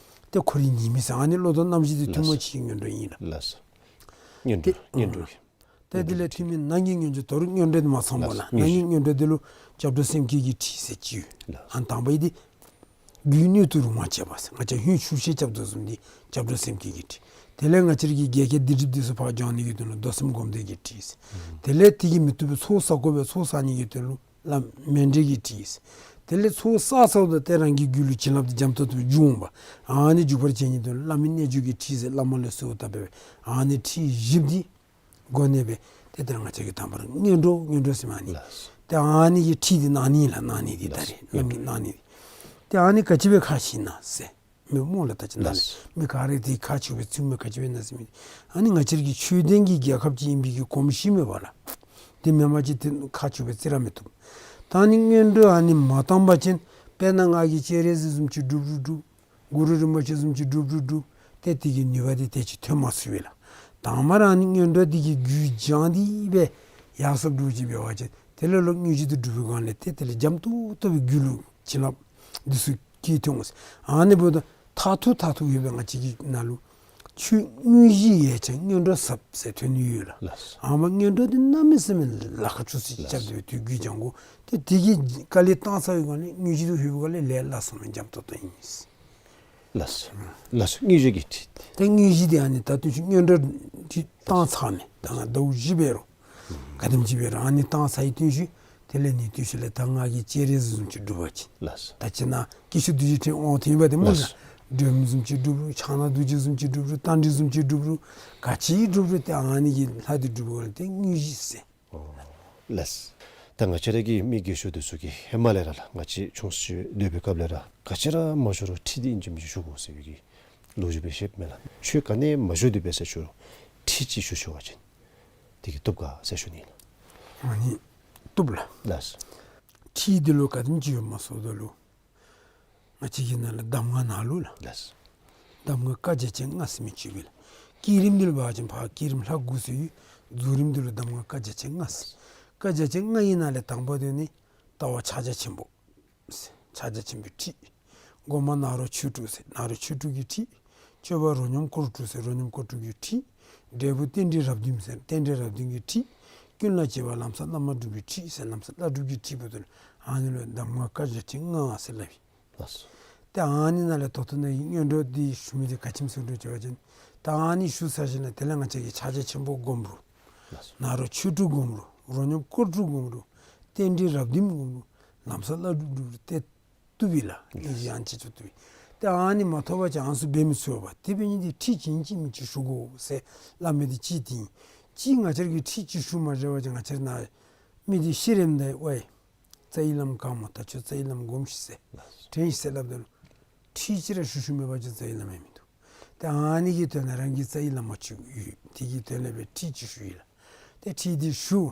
ཏེ་འཁོར་བའི་ཉེས་དམིགས་ཟེར། ཨ་ནི་བློ་དང་རྣམ་ཤེས་འདི་ཐུན་མོང་ཕྱིའི་དངོས་གྲུབ་ཨིན་ལགས། ལགས་སོ། དངོས་གྲུབ་དངོས་གྲུབ། ཏེ་དེ་ལས་ཐུན་མིན་ནང་གི་དངོས་གྲུབ། ད་རུང་དངོས་གྲུབ་འདི་མ་ཚངམ་ལགས། ལགས་སོ། ནང་གི་དངོས་གྲུབ་འདི་ལུ་སྐྱབས་འགྲོ་སེམས་བསྐྱེད་ཀྱི་ཁྲིད་ཟེར་ཅིག་ཡོད། ལགས་སོ། ཨ་ནི་དང་པ་འདི་རྒྱུའི་སྣོད་དུ་རུང་བར་བྱེད་པ་ཟེར། ང་བཅས་ཧོད་ཆུ་ཤེལ་རྐྱབ་དོ་བཟུམ་འདི་སྐྱབས་འགྲོ་སེམས་བསྐྱེད་ཀྱི་ཁྲིད། དེ་ལས་ང་བཅས་ར་གི་རྒྱལ་ཁའི་སྡིག་སྒྲིབ་འདི་ཚུ་ཕར་སྦྱང་ནི་གི་དོན་ལུ་མདོ་སེམས་སྒོམ་བཟླས་ཀྱི་ཁྲིད་ཟེར། དེ་ལས་དེ་གིས་མི་བཏུབ་པའི་ཚོགས་བསག་དགོ་པས། ཚོགས་བསག་ནི་གི་དོན་ལུ་བླ་མཎྜལ་གྱི་ཁྲིད་ཟེར། དེ་ལས་ཚོགས་བསག་ཚརཝ་ད་ཏེ་རང་གི་རྒྱུད་ལུ་བྱིན་རླབས་འདི་འཇམ་ཏོང་ཏོ་སྦེ་འཇུག་འོང་པ། ཨ་ནི་འཇུག་པར་བྱེད་ནི་དོན་ལུ་བླ་མའི་རྣལ་འབྱོར་གྱི་ཁྲིད་ཟེར། བླ་མ་ལུ་གསོལཝ་བཏབ་པས། ཨ་ནི་ཁྲིད་བཞི་པོ་འདི་སྒོ་ནས་སྦེ་ཏེ་ད་ང་བཅས་ཀྱིས་དང་པ་ར་དངོས་གྲུབ་དངོས་གྲུབ་ཟེར་མི་ཨ་ནི། ལགས་སོ། ཏེ་ཨ་ནི་གི་ཁྲིད་འདི་གནང་ནི་ལགས། གནང་ནི་འདི་ད་རེས། ལགས་སོ། བླ་མའི་གནང་ནི་འདི། ཏེ་ཨ་ནི་ག་ཅི་སྦེ་ཁག་ཆེ་ན་ཟེར་མི་སྨོ་ལགས། ད་ཅི་ན་ལགས་སོ། མི་ག་ར་འདི་ཁག་ཆེ་བའི་ཚུལ་མི་ག་ཅི་སྦེ་ན་ཟེར་མི། ཨ་ནི་ང་བཅས་ར་གི་ཆོས་ལྡན་གྱི་རྒྱལ་ཁབ་ཅིག་ཨིན་པའི་གི་གོམས་གཤིས་མེད་པ་ལགས། དེ་མེན་པ་ཅིན་ཏེ་ཁག་ཆེ་བའི་རྩིས་ར་མི་བཏུབ། ད་ཨ་ནི་དངོས་གྲུབ་ཨ་ནི་མ་བཏང་པ་ཅིན་དཔེར་ན་ང་གིས་སྤྱན་རས་གཟིགས་བཟུམ་ཅིག་སྒྲུབ་སྒྲུབ་སྒྲུབ། གུ་རུ་རིན་པོ་ཆེ་བཟུམ་ཅིག་སྒྲུབ་སྒྲུབ་སྒྲུབ། ཏེ་དེ་གི་ནུས་པ་འདི་དེ་ཅིག་ཐོན་མ་ཚུགས་པས་ལགས། དང་པ་ར་ཨ་ནི་དངོས་གྲུབ་འདི་གི་རྒྱུད་སྦྱངས་ཏེ་སྦེ་ཡར་སོངམ་འདྲཝ་ཅིག་འབད་བ་ཅིན་དེ་ལས་ལོག་དངོས་གཞི་འདི་སྒྲུབ་པའི་སྒང་ལས་ཏེ་དེ་ལས་འཇམ་ཏོང་ཏོ་སྦེ་རྒྱུད་ལུ་བྱིན་རླབས་འདི་ཚུ་སྐྱེས་ཐོན་འོང་ཟེར། ཨ་ནི་འབདཝ་ད་མཐར་ཐུག་མཐར་ཐུག་ཡོད་པའི་ང་བཅས་ཀྱི་ནང་ལུ་ཆོས་དངོས་གཞི་ཡོད་ཀྱང་དངོས་གྲུབ་ཟབ་ཟེར་ཐོན་ནི་ཡོད་ལགས། ལགས་སོ། ཨ་མ་དངོས་གྲུབ་འདི་གནམ་མེད་ས་མེད་ལ་ཁག་ཆེ་སུ་ཅིག་རྐྱབ་སྟེ་སྦེ་ཏེ་རྒྱུད་སྦྱང་དགོ། ཏེ་དེ་གི་དཀའ་ལས་བཏང་ཚར་བའི་སྒང་ལས་དངོས་གཞི་དུ་ལྷོད་པའི་སྒང་ལས་ལས་སླ་སོང་མི་འཇམ་ཏོང་ཏོ་ཨིན། ལགས་སོ། ལགས་སོ། དངོས་གཞི་གི་ཁྲིད། ཏེ་དངོས་གཞི་འདི་ཨ་ནི་ད་ལྟོ་ཅིག་སྔོན་འགྲོ་འདི་བཏང་ཚར་མས། ད་ང་ཟླཝ་བཞི་འབད་རུང་ག་དེམ་ཅིག་འབད་རུང་ཨ་ནི་བཏང་ཚར་བའི་ཤུལ་དེ་ལས་ནི་དུས་ཤུལ་ལས་ད་ང་གིས་སྤྱན་རས་གཟིགས་བཟུམ་ཅིག་སྒྲུབ་པ་ཅིན། ལགས་སོ། ད་ཅི་ན་དཀྱིལ་ཆོག་རྡོ་རྗེ་ཕྲེང་དབང་ཐོབ་ཨིན་པ་དེ་སྨོ་ལགས། ལགས་སོ། སྒྲོལ་མ་བཟུམ་ཅིག་སྒྲུབ་རུང་ཕྱག་ན་རྡོ་རྗེ་བཟུམ་ཅིག་སྒྲུབ་རུང་ག་ཅི་སྒྲུབ་རུང་ཏེ་ཨ་ནི་གི་ལྷ་འདི་སྒྲུབ་དགོ་ལགས། ཏེ་དངོས་གཞི་ཟེར། ཨོ་ལགས། ད་ང་བཅས་ར་གི་མི་རྒས་ཤོས་འདི་ཚུ་གིས་ཧེ་མ་ལས་ར་ལགས། ང་བཅས་ཆུང་སུ་སྡོད་པའི་སྐབས་ལས་ར་ག་ཅི་ར་མ་ཞུ་རུང་ཁྲིད་འདི་ཨིན་ཅི་མིན་ཅི་ཞུ་དགོ་ཟེར་བའི་གི་ལོ་རྒྱུས་སྦེ་བཤདཔ་མས་ལགས། ཁྱོད་ག་ནི་མ་ཞུ་དེ་སྦེ་ཟེར་ཞུ་རུང་ཁྲིད་ཅིག་ཞུ་ཞུ་བ་ཅིན་དེ་གིས་བཏུབ་ག་ཟེར་ཞུ་ནི་ལགས། ཨ་ནི་བཏུབ་ལགས། ལགས་སོ། ཁྲིད་འདི་ལུ་ག་དེམ་ཅིག་ཡོདཔ་སྨོ་ཟེརཝ་ད་ལུ་ང་བཅས་ཀྱི་ནང་ལུ་གདམས་ངག་ནང་ལུ་ལགས། ལགས་སོ། གདམས་ངག་བཀའ་རྒྱ་ཅན་ལྔ་ཟེར་མི་ཅིག་ཡོད་པས་ལགས། བསྐྱེད་རིམ་འདི་ལུ་འབད་བ་ཅིན་ཕར་བསྐྱེད་རིམ་ལྷ་དགུ་ཟེར་ཡོད། རྫོགས་རིམ་འདི་ལུ་གདམས་ངག་བཀའ་རྒྱ་ཅན་ལྔ་ཟེར། བཀའ་རྒྱ་ཅན་ལྔ་ཨིན་ན་ལས་དང་པ་འདི་ནི་ལྟ་བ་ཕྱག་རྒྱ་ཆེན་པོ་ཟེར། ཕྱག་རྒྱ་ཆེན་པོའི་ཁྲིད། སྒོམ་པ་ནཱ་རོ་ཆོས་དྲུག་ཟེར། ནཱ་རོ་ཆོས་དྲུག་གི་ཁྲིད། སྤྱོད་པ་རོ་སྙོམས་སྐོར་དྲུག་ཟེར། རོ་སྙོམས་སྐོར་དྲུག་གི་ཁྲིད། འབྲས་བུ་རྟེན་འབྲེལ་རབ་བདུན་ཟེར། རྟེན་འབྲེལ་རབ་བདུན་གྱི་ཁྲིད། ཀུན་ལ་སྤྱོད་པ་ལམ་གསུམ་བླ་མ་སྒྲུབ་པའི་ཁྲིད་ཟེར། ལམ་གསུམ་བླ་སྒྲུབ་ཀྱི་ཁྲིད་འབདཝ་ད་ལུ་ཨ་ནི་ལུ་གདམས་ངག་བཀའ་རྒྱ་ཅན་ལྔ་ཟེར་སླབ་ཨིན། ལགས་སོ། ཏེ་ཨ་ནི་ནང་ལས་ད་ལྟོ་ནཱ་གི་སྔོན་འགྲོ་འདི་ཞུ་མི་འདི་ག་ཅི་སྨོ་ཟེར་བ་ཅིན་ད་ཨ་ནི་ཞུ་ཚར་ཞིནམ་ལས་དེ་ལས་ང་བཅས་ཀྱིས་ཕྱག་རྒྱ་ཆེན་པོ་སྒོམ་རུང་། ལགས་སོ། ནཱ་རོ་ཆོས་དྲུག་སྒོམ་རུང་། རོ་སྙོམས་སྐོར་དྲུག་སྒོམ་རུང་། རྟེན་འབྲེལ་རབ་བདུན་སྒོམ་རུང་། ལམ་གསུམ་བླ་སྒྲུབ་སྒྲུབ་རུང་ཏེ་བཏུབ་པས་ལགས། ལགས་སོ། ཨིན་ཅི་ཨིན་ཅི་བཏུབ་པས། ཏེ་ཨ་ནི་མ་ཐོབ་པ་ཅིན་ཨ་ནི་ཚུ་འབད་མི་ཚུགས་པས། དེ་འབད་ནི་འདི་ཁྲིད་ཅིག་ཨིན་ཅི་མིན་ཅི་ཞུ་དགོ་ཟེར་སླབ་མི་འདི་གཅིག་འདི་ཨིན། གཅིག་ང་བཅས་ཀྱིས་ཁྲིད་ཅིག་ཞུ་མ་རན་པ་ཅིན་ང་བཅས་ནཱ་མི་འདི་ཤི་རནམ་ད་ཝའི་རྩ་བའི་བླམ་ག་སྨོ། ད་ཁྱོད་རྩ་བའི་བླམ་སྒོམ་ཤིག་ཟེར། ལགས་སོ། དྲན་ཤིག་ཟེར་སླབ་ད་ལུ་ཁྲིད་ཅིག་ར་ཞུ་ཞུཝ་མེད་པ་ཅིན་རྩ་བའི་བླམ་ཡང་མིན་འདུག། ཏེ་ཨ་ནི་གི་དོན་ལས་རང་གི་རྩ་བའི་བླམ་ཅིག་ཡོད། དེ་གི་དོན་ལས་སྦེ་ཁྲིད་ཅིག་ཞུ་ཡི་ལགས། ཏེ་ཁྲིད་འདི་ཞུ།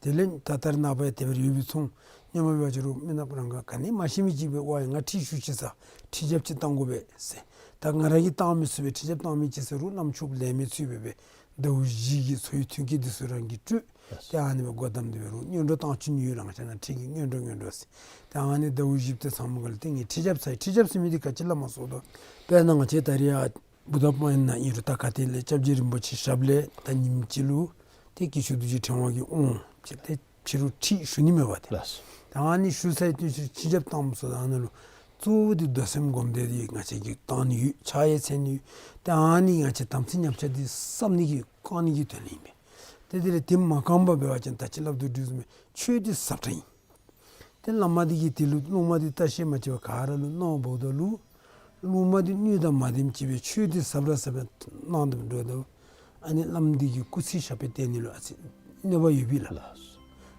དེ་ལས་ད་ལྟོ་ནངས་པ་ཡང་དེ་སྦེ་ར་ཡོད་པའི་ཚོང་སྔོན་མ་འབད་བ་ཅིན་རུང་མི་ནགཔ་རང་ག་ག་ནི་མ་ཤེས་མི་ཅིག་འབད་ཝའི་ང་ཁྲིད་ཞུ་ཅི་ཟེར་ཁྲིད་རྒྱབ་ཅིག་བཏང་དགོ་པས་ཟེར། ད་ང་ར་གིས་བཏང་མི་ཚུགས་པས། ཁྲིད་རྒྱབ་བཏང་མི་ཅིག་ཟེར་རུང་བླམ་ཆོསཔ་ལེན་མི་ཚུགས་པས། ཟླཝ་བཞི་གི་འཚོ་བའི་མཐུན་རྐྱེན་འདི་ཚུ་རང་གིས་སྤྲོད། ཏེ་ཨ་ནི་སྦེ་སྒོ་བསྡམས་ཏེ་འབད་རུང་སྔོན་འགྲོ་བཏང་བཅུག་ནི་ཡོད་ལགས། ང་བཅས་ནཱ་ཁྲིད་ཀྱི་སྔོན་འགྲོ་སྔོན་འགྲོ་ཟེར། ཏེ་ཨ་ནི་ཟླཝ་བཞི་དེ་ཚང་མ་ག་ལས་ཏེ་ངེའི་ཁྲིད་རྒྱབ་ཚར་ཡི། ཁྲིད་རྒྱབ་ཟེར་མི་འདི་ག་ཅི་སླབ་སྨོ་ཟེརཝ་ད་དཔེར་ན་ང་བཅས་ད་རིས་ཡར་བུདྡྷ་པ་ཡི་ནང་ཨིན་རུང་ད་ག་ཏེ་ལས་སྐྱབས་རྗེ་རིན་པོ་ཆེ་ཞབས་ལས་ད་ཉིནམ་གཅིག་ལུ་ཏེ་དཀྱིལ་ཆོག་རྡོ་རྗེ་ཕྲེང་བ་གི་དབང་ཅིག་ཏེ་ཕྱི་རུ་ཁྲིད་ཞུ་ནི་མེད་པ་ཏེ། ལགས་སོ། ད་ཨ་ནི་ཞུ་ཚར་ཡི་དུས་ཚོད་ཁྲིད་རྒྱབ་བཏངམ་ཟེརཝ་ད་ཨ་ནཱ་ལུ་གཙོ་བོ་འདི་མདོ་སེམས་སྒོམ་བཟླས་འདི་ང་བཅས་ཀྱིས་བཏང་ནི་ཡོད། ཕྱག་གཡས་འཚལ་ནི་ཡོད། ཏེ་ཨ་ནི་ང་བཅས་དམ་ཚིག་ཉམས་ཆག་འདི་བསམ་ནི་གི་བསྐང་ནི་གི་དོན་ལས་ཨིན་པས། ཏེ་དེ་ལས་དེ་མ་བསྐངམ་འབད་བ་ཅིན་ད་ཅི་སླབ་དོ་བཟུམ་སྦེ་ཆོས་འདི་ཟབ་དྲགས་ཨིན། ཏེ་བླ་མ་འདི་གིས་དེ་ལུ་སློབ་མ་འདི་བརྟག་ཞིབ་མ་བྱས་པར་ག་ར་ལུ་གནང་འབདཝ་ད་ལུ་སློབ་མ་འདི་ནུས་དང་མ་ལྡནམ་ཅིག་སྦེ་ཆོས་འདི་ཟབ་ར་ཟབ་སྦེ་གནང་སྟེ་འགྱོཝ་ད་ལུ་ཨ་ནི་བླམ་འདི་གི་སྐུ་ཚེ་ཞབས་པད་བརྟན་ནི་ལུ་ཨ་ཙི་གནོད་པ་ཡོད་པས་ལགས། ལགས་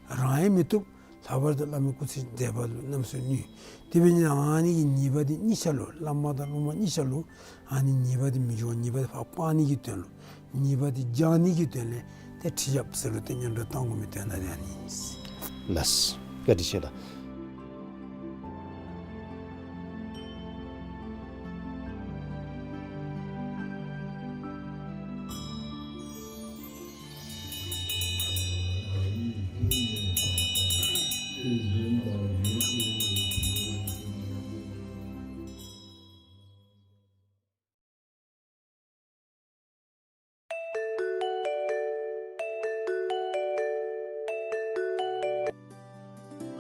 སོ། རང་ཡང་མི་བཏུབ། ལྷག་པར་དུ་བླ་མའི་སྐུ་ཚེ་མཛད་པ་ལུ་གནམ་མེད་ས་མེད་གནོད། དེ་འབད་ནི་ཨ་ནི་གི་ཉེས་པ་འདི་གཉིས་ཆ་ལུ་བླ་མ་དང་སློབ་མ་གཉིས་ཆ་ལུ་ཨ་ནི་ཉེས་པ་འདི་མི་འབྱུང་བར་ཉེས་པ་འདི་ཕར་སྤང་ནི་གི་དོན་ལུ་ཉེས་པ་འདི་སྦྱང་ནི་གི་དོན་ལས་ཏེ་ཁྲིད་རྒྱབ་ཟེར་རུང་ཏེ་སྔོན་འགྲོ་བཏང་དགོ་མི་དོན་དག་འདི་ཨ་ནི་ཨིན། ལགས་སོ། བཀའ་དྲིན་ཆེ་ལགས།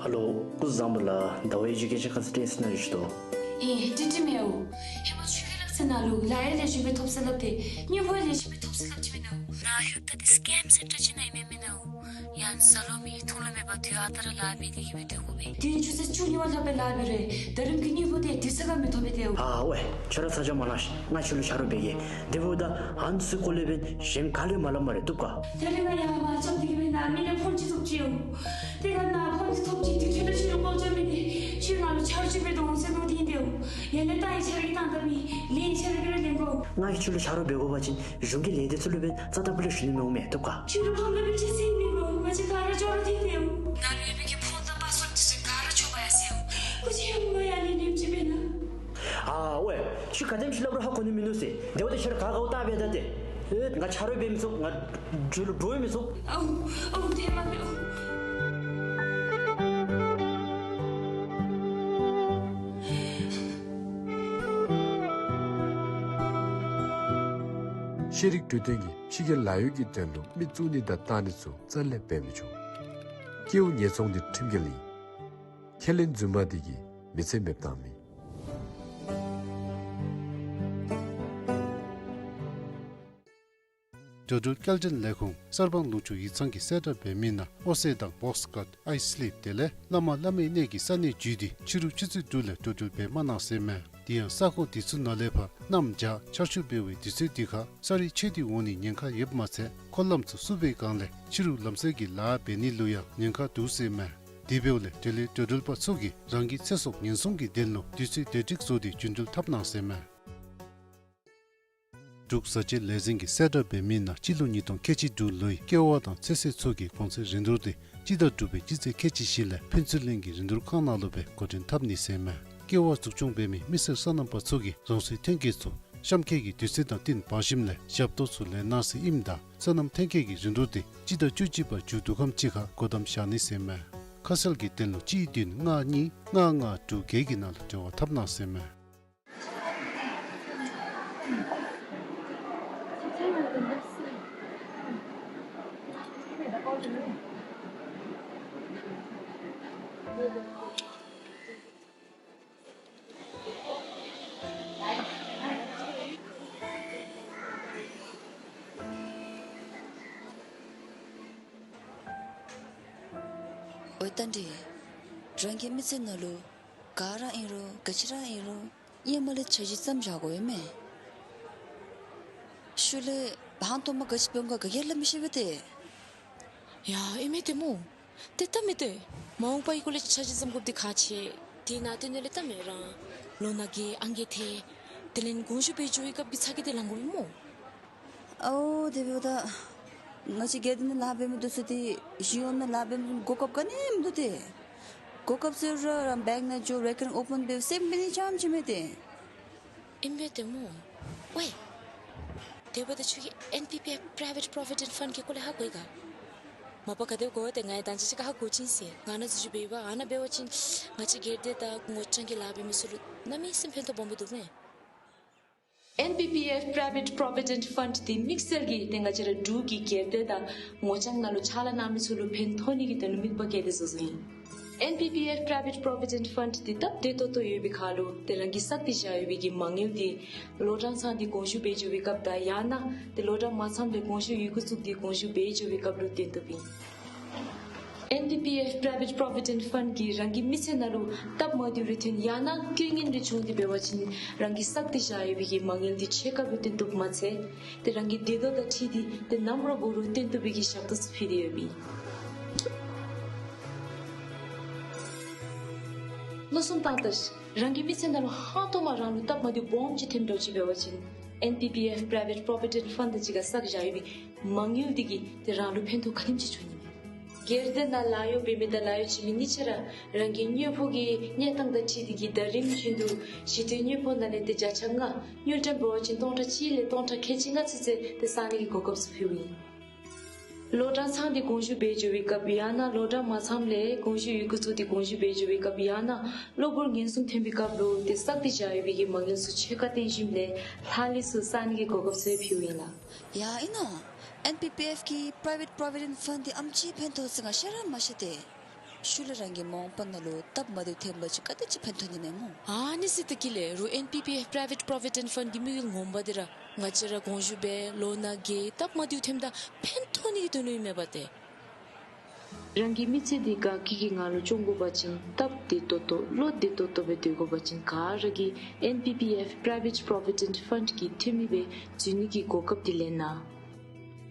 ཧེ་ལོ། སྐུ་གཟུགས་བཟང་པོ་ལགས། ཟླ་བ་ཨེ་ཇུ་ཀེ་ཤཱན་ཁང་ཚུ་བརྟེན་ཟེར་ནང་བཞུགས་དོ། ཨིན། བཀྲིན་བཀྲིན་མེའོ། ཧེ་མ་ཆོས་རྒྱལ་ལགས་ཟེར་ནང་ལུ་ལཱ་ཡང་ལེགས་ཤོམ་སྦེ་ཐོབ་ཟེར་སླབ་སྟེ་དངུལ་ཕོགས་ཡང་ལེགས་ཤོམ་སྦེ་ཐོབ་ཟེར་སླབ་ཅི་མེན་ན། རང་ཡུལ་ད་འདི་སི་ཀེམ་སེན་ཊར་ཅིག་ནང་ཨིན་མས་མེན་ན། ཡང་བཟའ་ལུ་མེད་འཐུང་ལུ་མེད་པར་དུས་ཨ་རྟག་ར་ལཱ་འབད་དེ་གི་སྦེ་སྡོད་དགོ་པས། དུས་ཡུན་ཆུ་ཚོད་བཅུ་གཉིས་པ་ལྷག་སྦེ་ལཱ་འབད་རུང་ད་རིས་ཀྱི་དངུལ་ཕོགས་འདི་དེ་ཙམ་ཡང་མི་ཐོབ་པས་ཏེ། ཨ་ཝའེ། ཁྱོད་ར་ཚ་གྱང་མ་ལང་ཤིག། ང་ཁྱོད་ལུ་ཆ་རོགས་འབད་གེ། དེ་འབདཝ་ད་ཨ་ནི་ཚུ་སྐོར་ལས་འབདན་གཞན་ག་ལུ་ཡང་མ་སླབ་སྨ་རེ། བཏུབ་ག། ད་རིས་ང་ཡར་མར་འགྱོ་སྟེ་གི་འབདན་མི་ལས་ཕོན་ཅིག་ཐོབ་ཅི་ཡོད། དེ་ག་ནཱ་ཕོན་ཅིག་ཐོབ་ཅི། དེ་ཁྱོད་དང་ཁྱོད་རའི་སྐོར་ལྕོགས་མི་འདི་ཁྱོད་ང་ལུ་ཆ་རོགས་ཅིག་འབད་དོ་འོང་ཟེར་མནོ་སྟེ་ཨིན་ཏེ། ཡང་ན་རྟ་ཡང་ཁྱོད་ར་གིས་བཏང་ད་མི་ལན་ཡང་ཁྱོད་ར་གིས་ར་ལེན་དགོ། ང་གིས་ཁྱོད་ལུ་ཆ་རོགས་འབད་དགོ་པ་ཅིན་གཞུང་གི་ལས་སྡེ་ཚུ་ལུ་འབདན་རྩ་དང་པོ་ལས་ཞུ་ནི་མི་འོང་མས། བཏུབ་ག། ཁྱོད་ར་ཕམ་ལུ་མི་ཅིག་ཟེར་མི་དགོ། ང་བཅས་ག་ར་ཅོག་ར་འཐད་དེ་འོང་། ནཱ་ལུ་ཡོད་པའི་གི་ཕོན་དང་པཱསི་ཝརཌ་འདི་ཚུ་ག་ར་ཆོག་པ་ཡ་ཟེར་འོང་། སྐུ་མཁྱེན་ཡ་ལས་སྣེ་ཅིག་འབད་ན། ཨ་ཝའེ། ཁྱོད་ག་དེམ་ཅིག་སླབ་རུང་ཧ་གོ་ནི་མིན་འདུག་ཟེར། དེ་འབདཝ་ད་ཁྱོད་ར་ག་དགའཝ་བལྟ་འབད་ད་ཏེ། ཨེ་ང་ཆ་རོགས་འབད་མི་ཚུགས། ང་ཁྱོད་ལུ་འདྲོག་མི་ཚུགས། ཨོ་ཨོ་དེ་མ་འབད་ཨོ། ཤེས་རིག་འཕྲོད་བསྟེན་གྱིས་ཕྱི་རྒྱལ་ལཱ་གཡོག་གི་དོན་ལུ་མི་བཙུགས་ནི་དང་བཏང་ནི་ཚུ་རྩ་ལས་འབད་མི་ཆོག། སྐྱེ་བོ་ཉེས་ཚོང་འདི་ཁྲིམས་འགལ་ཨིན། ཁས་ལེན་རྫུན་མ་འདི་གིས་མི་ཚེ་མེདཔ་བཏང་མི། འགྲོ་འགྲུལ་སྐྱེལ་འདྲེན་ལས་ཁུངས་གསར་སྤང་ལུང་ཕྱོགས་ཡིག་ཚང་གིས་གསལ་བསྒྲགས་འབད་མི་ནང་ཨོ་སེ་དང་བོགས་ཀཊ་ཨའི་སི་ལིབ་དེ་ལས་བླ་མ་བླ་མའི་གནས་ཀྱི་ས་གནས་བརྒྱུད་དེ་ཕྱི་རུ་ཆུ་ཚོད་དྲུག་ལས་འགྲོ་འགྲུལ་འབད་མ་གནང་ཟེར་མས། དེ་ཡང་ས་ཁོངས་དེ་ཚུ་ནང་ལས་ཕར་གནམ་བྱཱར་ཆར་ཤུགས་འབེལ་བའི་དུས་ཚོད་དེ་ཁར་ས་རུད་ཆད་དེ་འོང་ནིའི་ཉེན་ཁ་ཡོདཔ་མ་ཚད་འཁོར་ལམ་ཚུ་བསུབ་པའི་སྒང་ལས་ཕྱི་རུ་ལམ་བསལ་གྱི་ལཱ་འབད་ནི་ལུ་ཡང་ཉེན་ཁ་འདུག་ཟེར་མས། དེ་འབདཝ་ལས་དེ་ལས་འགྲོ་འགྲུལ་པ་ཚུ་གིས་རང་གི་ཚེ་སྲོག་ཉེན་སྲུང་གི་དོན་ལུ་དུས་ཚོད་བདེ་སྒྲིག་བཟོ་སྟེ་རྒྱུ་འགྲུལ་འཐབ་གནང་ཟེར་མས། འབྲུག་བཟའ་བཅའ་ལས་འཛིན་གྱིས་གསལ་བསྒྲགས་འབད་མི་ནང་སྤྱི་ལོ་ཉིས་སྟོང་ཁལ་གཅིག་དྲུག་ལོའི་ཀེ་བ་དང་ཚོད་བསྲེ་ཚུ་གི་གོང་ཚད་རིན་བསྡུར་དེ་སྤྱི་ཟླ་དྲུག་པའི་སྤྱི་ཚེས་ཁལ་གཅིག་བཞི་ལས་ཕུན་ཚོགས་གླིང་གི་རིན་བསྡུར་ཁང་ནང་ལུ་སྦེ་འགོ་འདྲེན་འཐབ་ནི་ཟེར་མས། ཀེ་བ་འཛུགས་སྐྱོང་འབད་མི་མི་སེར་སོ་ནམ་པ་ཚུ་གིས་རང་སོའི་ཐོན་སྐྱེད་ཚུ་གཤམ་འཁོད་ཀྱི་དུས་ཚོད་དང་བསྟུན་འབག་ཞིནམ་ལས་ཞབས་ཏོག་ཚུ་ལེན་གནང་ཟེར་ཨིནམ་ད་སོ་ནམ་ཐོན་སྐྱེད་ཀྱི་རིན་བསྡུར་དེ་སྤྱི་ཟླ་བཅུ་གཅིག་པ་མཇུག་བསྡུ་ཁམས་ཅིག་ཁར་སྒོ་བསྡམ་བཞག་ནི་ཟེར་མས། ཁ་གསལ་གྱི་དོན་ལུ་གཅིག་བདུན་ལྔ་གཉིས་ལྔ་ལྔ་དྲུག་བརྒྱད་ཀྱི་ནང་ལུ་འབྲེལ་བ་འཐབ་གནང་ཟེར་མས། ཨོ་ད་འདི་རང་གི་མི་ཚེ་ནང་ལུ་ག་ར་ཨིན་རུང་ག་ཅི་ར་ཨིན་རུང་ཧེ་མ་ལས་འཆར་གཞི་བརྩམ་བཞག་དགོ་ཡོད་མས། ཤུལ་ལས་ཧང་སྟོང་མ་ག་ཅི་འབད་འོང་ག་ག་གིས་ལགས་མི་ཤེས་པས་ཏེ། ཡ་ཨིན་མས་ཏེ་སྨོ། ཏེ་ད་མི་ཏེ་མ་འོངས་པའི་སྐོར་ལས་འཆར་གཞི་བརྩམ་དགོཔ་འདི་ཁག་ཆེ། དེ་ནང་དེ་ནང་ལས་ད་མི་རང་ལོ་ན་རྒས་ཨང་རྒས་ཐལ། དེ་ལས་དགོངས་ཞུ་འབད་འགྱོ་བའི་སྐབས་ཀྱི་ཚ་གྱང་འདི་ལང་དགོ་པས་སྨོ། ཨའོ་དེ་འབདཝ་ད་ང་བཅས་སྒེར་སྡེ་ནང་ལཱ་འབད་མི་འདི་ཚུ་ཏེ་གཞི་གཡོག་ནང་ལཱ་འབད་མི་གོ་སྐབས་ག་ནི་མིན་འདུག་ཏེ། གོ་སྐབས་ཟེར་རུང་ར་བེངཀ་ནང་འགྱོ་རེ་ཀ་རིང་ཨོ་པཱན་འབད་སེམས་འབད་ནི་རྐྱངམ་ཅིག་མས་ཏེ། ཨིན་པས་ཏེ་སྨོ། ཝའི། དེ་འབདཝ་ད་ཁྱོད་ཀྱིས་ཨེན་པི་པི་ཨེཕ་པི་རའི་ཝེཊ་པོ་རོ་བི་ཌེནཊ་ཕཱནཌ་གི་སྐོར་ལས་ཧ་གོ་ཡི་ག། མ་པ་ག་དེ་གོ་ཏེ་ང་ཡང་ད་ཅི་ཅིག་ཁར་ཧ་གོ་ཅི་ཟེར། ང་ནཱ་འཛུལ་ཞུགས་འབད་བ་ཨ་ནཱ་འབད་བ་ཅིན་ང་བཅས་སྒེར་སྡེ་དང་ངོ་རྐྱང་གི་ལཱ་འབད་མི་ཚུ་ལུ་གནམ་མེད་ས་མེད་ཕན་ཐོགས་སྦོམ་སྦེ་འདུག་མས། ཨེན་པི་པི་ཨེཕ་པི་རའི་ཝེཊ་པོ་རོ་བི་ཌེནཊ་ཕཱནཌ་འདི་དམིགས་བསལ་གྱིས་ཏེ་ང་བཅས་ར་འབྲུག་གི་སྒེར་སྡེ་དང་ངོ་རྐྱང་ནང་ལུ་ཕྱག་ལཱ་གནང་མི་ཚུ་ལུ་ཕན་ཐོགས་ནི་གི་དོན་ལུ་དམིགས་པ་བསྐྱེད་དེ་བཟོ་བཟོཝ་ཨིན། ཨེན་པི་པི་ཨེཕ་པི་རའི་ཝེཊ་པོ་རོ་བི་ཌེནཊ་ཕཱནཌ་འདི་སྟབས་བདེ་ཏོག་ཏོ་ཡོད་པའི་ཁར་ལུ་ཏེ་རང་གིས་བསགས་ཏེ་བཞག་ཡོད་པའི་གི་མ་དངུལ་འདི་ལོ་གྲངས་ཚང་སྟེ་དགོངས་ཞུ་འབད་འགྱོ་བའི་སྐབས་དང་ཡང་ན་ཏེ་ལོ་གྲངས་མ་ཚངམ་ལས་དགོངས་ཞུ་ཡི་གུ་བཙུགས་ཏེ་དགོངས་ཞུ་འབད་འགྱོ་བའི་སྐབས་ལུ་བཏོན་བཏུབ་ཨིན། ཨེན་པི་པི་ཨེཕ་པི་རའི་ཝེཊ་པོ་རོ་བི་ཌེནཊ་ཕཱནཌ་གིས་རང་གི་མི་ཚེ་ནང་ལུ་སྟབས་མ་བདེཝ་རེ་ཐོན་ཡང་ན་དཀའ་ངལ་རེ་བྱུང་སྟེ་འབད་བ་ཅིན་རང་གིས་བསགས་ཏེ་བཞག་ཡོད་པའི་གི་མ་དངུལ་འདི་ཕྱེད་ཀ་ལུ་བཏོན་བཏུབ་མ་ཚད་ཏེ་རང་གི་བདེ་ཏོག་དང་འཁྲིལ་ཏེ་ཏེ་ནམ་ར་འགོར་རུང་བཏོན་བཏུབ་པའི་གི་ཞབས་ཏོག་ཚུ་ཕུལ་ཏེ་ཡོདཔ་ཨིན། མནོ་བསམ་བཏང་ད་ཤིག། རང་གི་མི་ཚེ་ནང་ལུ་ཧང་སྟོང་མ་རང་ལུ་སྟབས་མ་བདེཝ་སྦོམ་ཅིག་ཐོནམ་འདྲཝ་ཅིག་འབད་བ་ཅིན་ཨེན་པི་པི་ཨེཕ་པི་རའི་ཝེཊ་པོ་རོ་བི་ཌེནཊ་ཕཱནཌ་དང་གཅིག་ཁར་བསགས་བཞག་ཡོད་པའི་མ་དངུལ་འདི་གིས་ཏེ་རང་ལུ་ཕན་ཐོགས་ག་དེམ་ཅིག་འབྱུང་ནི་མས། སྒེར་སྡེ་ནང་ལཱ་གཡོག་འབད་མི་དང་ལཱ་གཡོག་བྱིན་མི་གཉིས་ཆ་ར་རང་གི་དངུལ་ཕོགས་ཀྱི་གནས་སྟངས་དང་འཁྲིལ་ཏེ་གིས་ཟླ་རིམ་བཞིན་དུ་ཞི་དུལ་དངུལ་ཕོགས་ནང་ལས་ཏེ་བརྒྱ་ཆ་ལྔ་དངུལ་ཀྲམ་འབད་བ་ཅིན་སྟོང་ཕྲག་གཅིག་ལས་སྟོང་ཕྲག་ཁལ་གཅིག་ལྔ་ཚུན་ཚོད་ཏེ་བསག་ནི་གི་གོ་སྐབས་ཚུ་ཕུལཝ་ཨིན། ལོ་གྲངས་ཚང་སྟེ་དགོངས་ཞུ་འབད་འགྱོ་བའི་སྐབས་ཡང་ན་ལོ་གྲངས་མ་ཚངམ་ལས་དགོངས་ཞུ་ཡི་གུ་བཙུགས་ཏེ་དགོངས་ཞུ་འབད་འགྱོ་བའི་སྐབས་ཡང་ན་གློ་བུར་ཉེན་སྲུང་ཐོན་པའི་སྐབས་ལུ་ཏེ་བསགས་ཏེ་བཞག་ཡོད་པའི་གི་མ་དངུལ་ཚུ་ཕྱེད་ཀ་བཏོན་ཞིནམ་ལས་ལྷག་ལུས་ཚུ་བསག་ནི་གི་གོ་སྐབས་ཚུ་ཕུལཝ་ཨིན་ལགས། ཡ་ཨིན་ན། ཨེན་པི་པི་ཨེཕ་གི་པི་རའི་ཝེཊ་པོ་རོ་བི་ཌེནཊ་ཕཱནཌ་འདི་ཨེམ་ཅིག་ཕན་ཐོགས་ཟེར་ང་ཤེས་ར་མ་ཤེས་ཏེ། ཤུལ་ལས་རང་གི་མ་འོངས་པ་ནང་ལུ་སྟབས་མ་བདེཝ་ཐོན་པ་ཅིན་ག་དེ་ཅིག་ཕན་ཐོགས་ནི་མས་སྨོ། ཨ་ནི་ཟེར་ད་གི་ལས་རུང་ཨེན་པི་པི་ཨེཕ་པི་རའི་ཝེཊ་པོ་རོ་བི་ཌེནཊ་ཕཱནཌ་གི་དམིགས་ཡུལ་ངོ་མ་འདི་ར་ང་བཅས་ར་དགོངས་ཞུ་འབད་ལོ་ན་རྒས་སྟབས་མ་བདེཝ་ཐོནམ་ད་ཕན་ཐོགས་ནི་གི་དོན་ལུ་ཨིན་མས་པ་ཏེ། རང་གི་མི་ཚེ་འདི་དགའ་སྐྱིད་ཀྱི་ངང་ལུ་སྐྱོང་དགོ་པ་ཅིན་སྟབས་བདེ་ཏོག་ཏོ་བློ་བདེ་ཏོག་ཏོ་སྦེ་སྡོད་དགོ་པ་ཅིན་ག་ར་གིས་ཨེན་པི་པི་ཨེཕ་པི་རའི་ཝེཊ་པོ་རོ་བི་ཌེནཊ་ཕཱནཌ་གི་འཐུས་མི་སྦེ་འཛུལ་ནི་གི་གོ་སྐབས་འདི་ལེན་གནང་།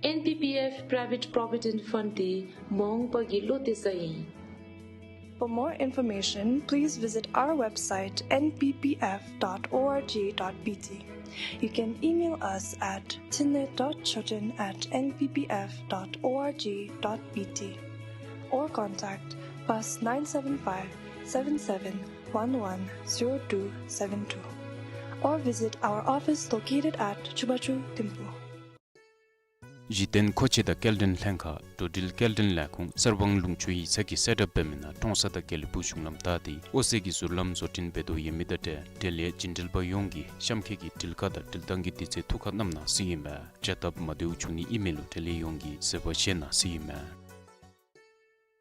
ཨེན་པི་པི་ཨེཕ་པི་རའི་ཝེཊ་པོ་རོ་བི་ཌེནཊ་ཕཱནཌ་འདི་མ་འོངས་པ་གི་བློ་གཏད་ས་ཨིན། For more information, please visit our website N P P F dot org dot B T. You can email us at thinley dot choten at N P P F dot org dot B T or contact plus nine seven five, seven seven one one, zero two seven two or visit our office located at Chubachu, Thimphu. གཞི་རྟེན་མཁོ་ཆས་དང་སྐྱེལ་འདྲེན་ལྷན་ཁག་འགྲོ་འགྲུལ་སྐྱེལ་འདྲེན་ལས་ཁུངས་གསར་སྤང་ལུང་ཕྱོགས་ཡིག་ཚང་གིས་གསལ་བསྒྲགས་འབད་མི་ནང་ཀྲོང་གསར་དང་དགེ་ལེགས་ཕུག་གཞུང་ལམ་བདའ་སྟེ་ཨོ་སེ་གི་ཟུར་ལམ་བཟོ་སྐྲུན་འབད་དོ་ཡོད་མི་དང་འབྲེལ་འབྲེལ་ཡོད་བྱིན་འགྲུལ་པ་ཡོངས་ཀྱིས་གཤམ་འཁོད་ཀྱི་འགྲུལ་བཀག་དང་འགྲུལ་བཏང་གི་དུས་ཚོད་ཐུགས་ཁར་བསྣམས་གནང་ཟེར་ཨིན་མས། བྱ་སྟབས་མ་བདེཝ་བྱུང་ནི་ཨིན་མི་ལུ་འབྲེལ་ཡོད་ཡོངས་ཀྱིས་བཟོད་པ་བཞེས་གནང་ཟེར་ཨིན་མས།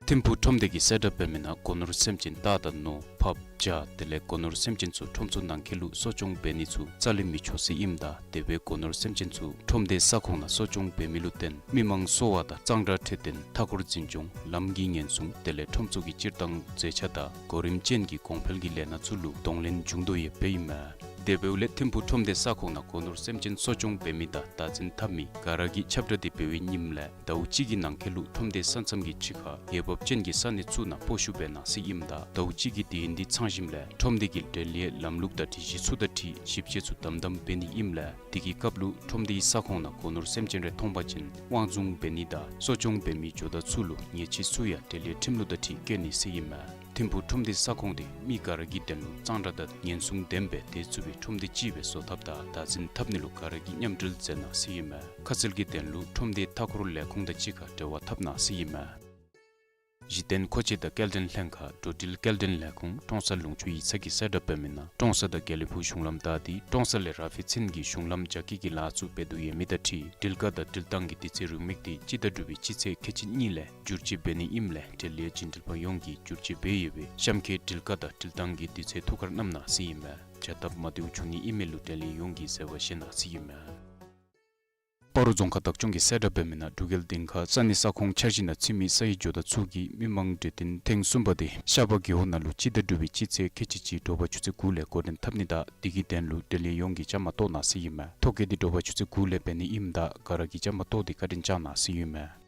ཐིམ་ཕུག་ཁྲོམ་སྡེ་གིས་གསལ་བསྒྲགས་འབད་མི་ནང་སྒོ་ནོར་སེམས་ཅན་རྟ་དང་ནོར་ཕགཔ་བྱ་དེ་ལས་སྒོ་ནོར་སེམས་ཅན་ཚུ་ཁྲོམ་ཚུ་ནང་འཁོད་ལུ་གསོ་སྐྱོང་འབད་ནི་ཚུ་རྩ་ལས་མི་ཆོག་ཟེར་ཨིནམ་ད་དེ་སྦེ་སྒོ་ནོར་སེམས་ཅན་ཚུ་ཁྲོམ་སྡེ་ས་ཁོངས་ནང་གསོ་སྐྱོང་འབད་མི་ལུ་བརྟེན་མི་མང་གསོ་བ་དང་གཙང་སྦྲ་འཕྲོད་བསྟེན་མཐའ་འཁོར་འཛིན་སྐྱོང་ལམ་གྱི་ཉེན་སྲུང་དེ་ལས་ཁྲོམ་ཚུ་གི་སྤྱིར་བཏང་མཛེས་ཆ་དང་གོ་རིམ་ཅན་གྱི་གོང་འཕེལ་གྱི་ལས་སྣ་ཚུ་ལུ་གདོང་ལེན་འབྱུང་དོ་ཡོདཔ་ཨིན་མས། དེ་འབདཝ་ལས་ཐིམ་ཕུག་ཁྲོམ་སྡེ་ས་ཁོངས་ནང་སྒོ་ནོར་སེམས་ཅན་གསོ་སྐྱོང་འབད་མི་དང་བདག་འཛིན་འཐབ་མི་ག་ར་གིས་ཁྱབ་བསྒྲགས་འདི་འབད་བའི་ཉིནམ་ལས་ཟླཝ་གཅིག་གི་ནང་འཁོད་ལུ་ཁྲོམ་སྡེ་ས་མཚམས་ཀྱི་ཕྱི་ཁར་འོས་འབབ་ཅན་གྱི་ས་གནས་ཚུ་ནང་སྤོ་བཤུད་འབད་གནང་ཟེར་ཨིནམ་ད་ཟླཝ་གཅིག་གི་དུས་ཡུན་འདི་ཚང་ཞིནམ་ལས་ཁྲོམ་སྡེ་གིས་འབྲེལ་ཡོད་ལམ་ལུགས་དང་སྒྲིག་གཞི་ཚུ་དང་འཁྲིལ་ཞིབ་དཔྱད་ཚུ་དམ་དམ་འབད་ནི་ཨིནམ་ལས་དེ་གི་སྐབས་ལུ་ཁྲོམ་སྡེའི་ས་ཁོངས་ནང་སྒོ་ནོར་སེམས་ཅན་རེ་མཐོང་པ་ཅིན་དབང་བཟུང་འབད་ནི་དང་གསོ་སྐྱོང་འབད་མི་ཇོ་བདག་ཚུ་ལུ་ཉེས་ཆད་ཚུ་ཡང་འབྲེལ་ཡོད་ཁྲིམས་ལུགས་དང་འཁྲིལ་བཀལ་ནི་ཟེར་ཨིན་མས། ཐིམ་ཕུག་ཁྲོམ་སྡེ་ས་ཁོངས་འདི་མི་ག་ར་གི་དོན་ལུ་གཙང་སྦྲ་དང་ཉེན་སྲུང་ལྡན་པའི་སྡོད་ཚུགས་པའི་ཁྲོམ་སྡེ་ཅིག་སྦེ་བཟོ་ཐབས་དང་བདག་འཛིན་འཐབ་ནི་ལུ་ག་ར་གིས་མཉམ་འབྲེལ་མཛད་གནང་ཟེར་ཨིན་མས། ཁ་གསལ་གྱི་དོན་ལུ་ཁྲོམ་སྡེའི་མཐའ་འཁོར་ལས་ཁུངས་དང་གཅིག་ཁར་འབྲེལ་བ་འཐབ་གནང་ཟེར་ཨིན་མས། གཞི་རྟེན་མཁོ་ཆས་དང་སྐྱེལ་འདྲེན་ལྷན་ཁག་འགྲོ་འགྲུལ་སྐྱེལ་འདྲེན་ལས་ཁུངས་ཀྲོང་གསར་ལུང་ཕྱོགས་ཡིག་ཚང་གིས་གསལ་བསྒྲགས་འབད་མི་ནང་ཀྲོང་གསར་དང་དགེ་ལེགས་ཕུག་གཞུང་ལམ་བདའ་སྟེ་ཀྲོང་གསར་ལས་ར་ཧྥི་ཚིན་གྱི་གཞུང་ལམ་རྒྱ་སྐྱེད་ཀྱི་ལཱ་ཚུ་འབད་དོ་ཡོད་མི་དང་འཁྲིལ་སྒྲིལ་ཀ་དང་སྒྲིལ་ཐངས་ཀྱི་དུས་ཚོད་རིང་མོ་འདི་སྤྱི་ཟླ་དྲུག་པའི་སྤྱི་ཚེས་ཁལ་གཅིག་གཉིས་ལས་བསྒྱུར་བཅོས་འབད་ནི་ཨིནམ་ལས་འབྲེལ་ཡོད་བྱིན་འབྲེལ་པ་ཡོངས་ཀྱིས་བསྒྱུར་བཅོས་འབད་ཡོད་པའི་གཤམ་འཁོད་སྒྲིལ་ཀ་དང་སྒྲིལ་ཐངས་ཀྱི་དུས་ཚོད་ཐུགས་ཁར་བསྣམས་གནང་ཟེར་ཨིན་མས། བྱ་ཐབས་མ་བདེཝ་བྱུང་ནི་ཨིན་མི་ལུ་འབྲེལ་ཡོད་ཡོངས་ཀྱིས་བཟོད་པ་བཞེས་གནང་ཟེར་ཨིན་མས། སྤ་རོ་རྫོང་ཁག་བདག་སྐྱོང་གིས་གསལ་བསྒྲགས་འབད་མི་ནང་འབྲུག་རྒྱལ་སྡིངས་ཁ་ས་གནས་ས་ཁོངས་འཆར་གཞི་ནང་ཚུད་མི་ས་ཡི་ཇོ་བདག་ཚུ་གིས་མི་མང་གྲོས་བསྟུན་ཐེངས་གསུམ་པ་འདི་ཤར་པ་རྒེད་འོག་ནང་ལུ་སྤྱི་ཟླ་དྲུག་པའི་སྤྱི་ཚེས་ཁལ་གཅིག་གཅིག་དྲོ་པ་ཆུ་ཚོད་དགུ་ལས་འགོ་འདྲེན་འཐབ་ནི་དང་དེ་གི་དོན་ལུ་འབྲེལ་ཡོད་ཡོངས་ཀྱིས་བཅའ་མར་གཏོགས་གནང་ཟེར་ཨིན་མས། ཐོ་བཀོད་འདི་དྲོ་པ་ཆུ་ཚོད་དགུ་ལས་འབད་ནི་ཨིནམ་ད་ག་ར་གིས་བཅའ་མར་གཏོགས་ཏེ་བཀའ་དྲིན་བསྐྱང་གནང་ཟེར་ཨིན་མས།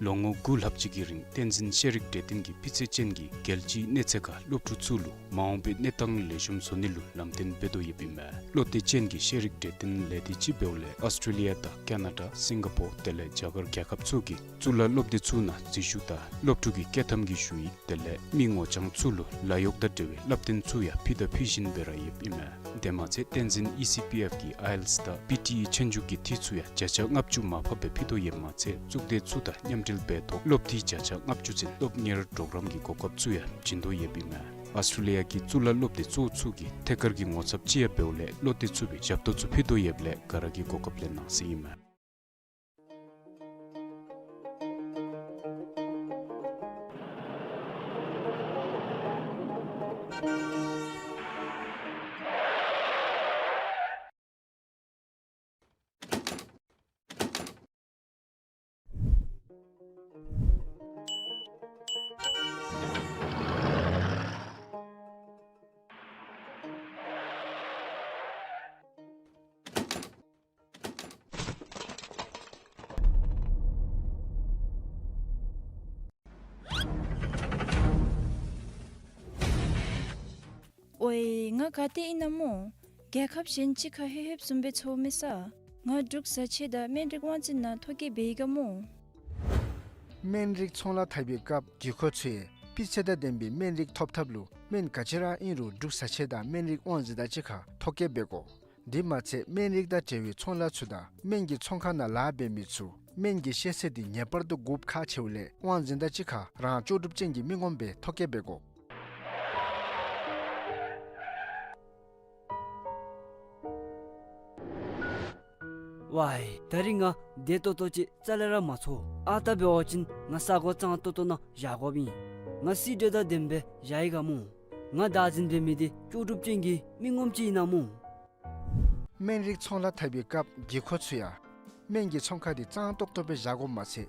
ལོ་ངོ་དགུ་ལྷགཔ་ཅིག་གི་རིང་བསྟན་འཛིན་ཤེས་རིག་གྲོས་སྟོན་གྱིས་སྤུས་ཚད་ཅན་གྱི་རྒྱལ་སྤྱིའི་གནས་ཚད་ཁར་སློབ་ཕྲུག་ཚུ་ལུ་མ་འོངས་པའི་གནས་སྟངས་ལེགས་ཤོམ་བཟོ་ནི་ལུ་ལམ་སྟོན་འབད་དོ་ཡོདཔ་ཨིན་མས། བློ་གཏད་ཅན་གྱི་ཤེས་རིག་གྲོས་སྟོན་ལས་སྡེ་ཅིག་འབདཝ་ལས་ཨོསི་ཊྲེ་ལི་ཡ་དང་ཀ་ན་ཌ་སིང་ག་པོར་དེ་ལས་རྒྱ་གར་རྒྱལ་ཁབ་ཚུ་གི་གཙུག་ལག་སློབ་སྡེ་ཚུ་ནང་འཛུལ་ཞུགས་དང་སློབ་ཕྲུག་གི་སྐྱོད་ཐམ་གྱི་ཞུ་ཡིག་དེ་ལས་མི་ངོ་རྐྱང་ཚུ་ལུ་ལཱ་གཡོག་དང་འབྲེལ་བའི་བསླབ་སྟོན་ཚུ་ཡང་ཕུལ་དང་ཕུལ་བཞིན་སྦེ་ར་ཡོདཔ་ཨིན་མས། དེ་མ་ཚད་བསྟན་འཛིན་ཨི་སི་པི་ཨེཕ་གིས་ཨའི་ཨེལ་ཊི་ཨེས་དང་པི་ཊི་ཨི་ཆོས་རྒྱུགས་ཀྱི་འཐུས་ཚུ་ཡང་བརྒྱ་ཆ་ལྔ་བཅུ་མར་ཕབ་སྦེ་ཕུལ་དོ་ཡོདཔ་མ་ཚད་གཙུག་སྡེ་ཚུ་དང་མཉམ་འབྲེལ་འབད་ཐོག་སློབ་འཐུས་བརྒྱ་ཆ་ལྔ་བཅུ་ཚུན་སློབ་གཉེར་གྲོགས་རམ་གྱི་གོ་སྐབས་ཚུ་ཡང་བྱིན་དོ་ཡོདཔ་ཨིན་མས། ཨོསི་ཊྲེ་ལི་ཡ་གི་གཙུག་ལག་སློབ་སྡེ་གཙོ་བོ་ཚུ་གི་ཐད་ཀར་གྱི་ངོ་ཚབ་ཅིག་ཡང་འབདཝ་ལས་བློ་གཏད་ཚུགས་པའི་ཞབས་ཏོག་ཚུ་ཕུལ་དོ་ཡོདཔ་ལས་ག་ར་གིས་གོ་སྐབས་ལེན་གནང་ཟེར་ཨིན་མས། ཨོའི་ང་ག་ཏེ་ཨིན་ན་སྨོ། རྒྱལ་ཁབ་གཞན་ཅིག་ཁར་ལྷོད་ལྷོདཔ་བཟུམ་སྦེ་ཚོར་མི་ས། ང་འབྲུག་བཟའ་ཆས་དང་སྨན་རིགས་དབང་འཛིན་ནང་ཐོ་བཀོད་འབད་ཡི་ག་སྨོ། སྨན་རིགས་ཚོང་ལཱ་འཐབ་པའི་སྐབས་བགྱི་ཁོ་ཚུ་ཡང་སྤུས་ཚད་དང་ལྡན་པའི་སྨན་རིགས་ཐོབ་ཐབས་ལུ་སྨན་ག་ཅི་ར་ཨིན་རུང་འབྲུག་བཟའ་ཆས་དང་སྨན་རིགས་དབང་འཛིན་དང་གཅིག་ཁར་ཐོ་བཀོད་འབད་དགོ། དེ་མ་ཚད་སྨན་རིགས་དང་འབྲེལ་བའི་ཚོང་ལཱ་ཚུ་དང་སྨན་གྱི་ཚོང་ཁང་ནང་ལཱ་འབད་མི་ཚུ་སྨན་གྱི་ཤེས་ཚད་འདི་ངེས་པར་དུ་དགོཔ་ཁག་ཆེཝ་ལས་དབང་འཛིན་དང་གཅིག་ཁར་རང་ལྕོགས་གྲུབ་ཅན་གྱི་མི་ངོམ་སྦེ་ཐོ་བཀོད་འབད་དགོ། ཝའི་ད་རིས་ང་བདེ་ཏོག་ཏོ་ཅིག་རྩ་ལས་ར་མ་ཚོར། ཨ་རྟག་འབད་བ་ཅིན་ང་ས་གོ་གཙང་ཏོག་ཏོ་ནང་བཞག་དགོཔ་ཨིན། ང་སི་ཌེ་དང་ལྡནམ་སྦེ་བཞག་ཡི་ག་སྨོ། ང་བདག་འཛིན་འབད་མི་འདི་ལྕོགས་གྲུབ་ཅན་གྱི་མི་ངོམ་ཅིག་ཨིན་ན་སྨོ། སྨན་རིགས་ཚོང་ལཱ་འཐབ་པའི་སྐབས་བགྱི་ཁོ་ཚུ་ཡང་སྨན་གྱི་ཚོང་ཁང་འདི་གཙང་ཏོག་ཏོ་སྦེ་བཞག་དགོཔ་མ་ཚད་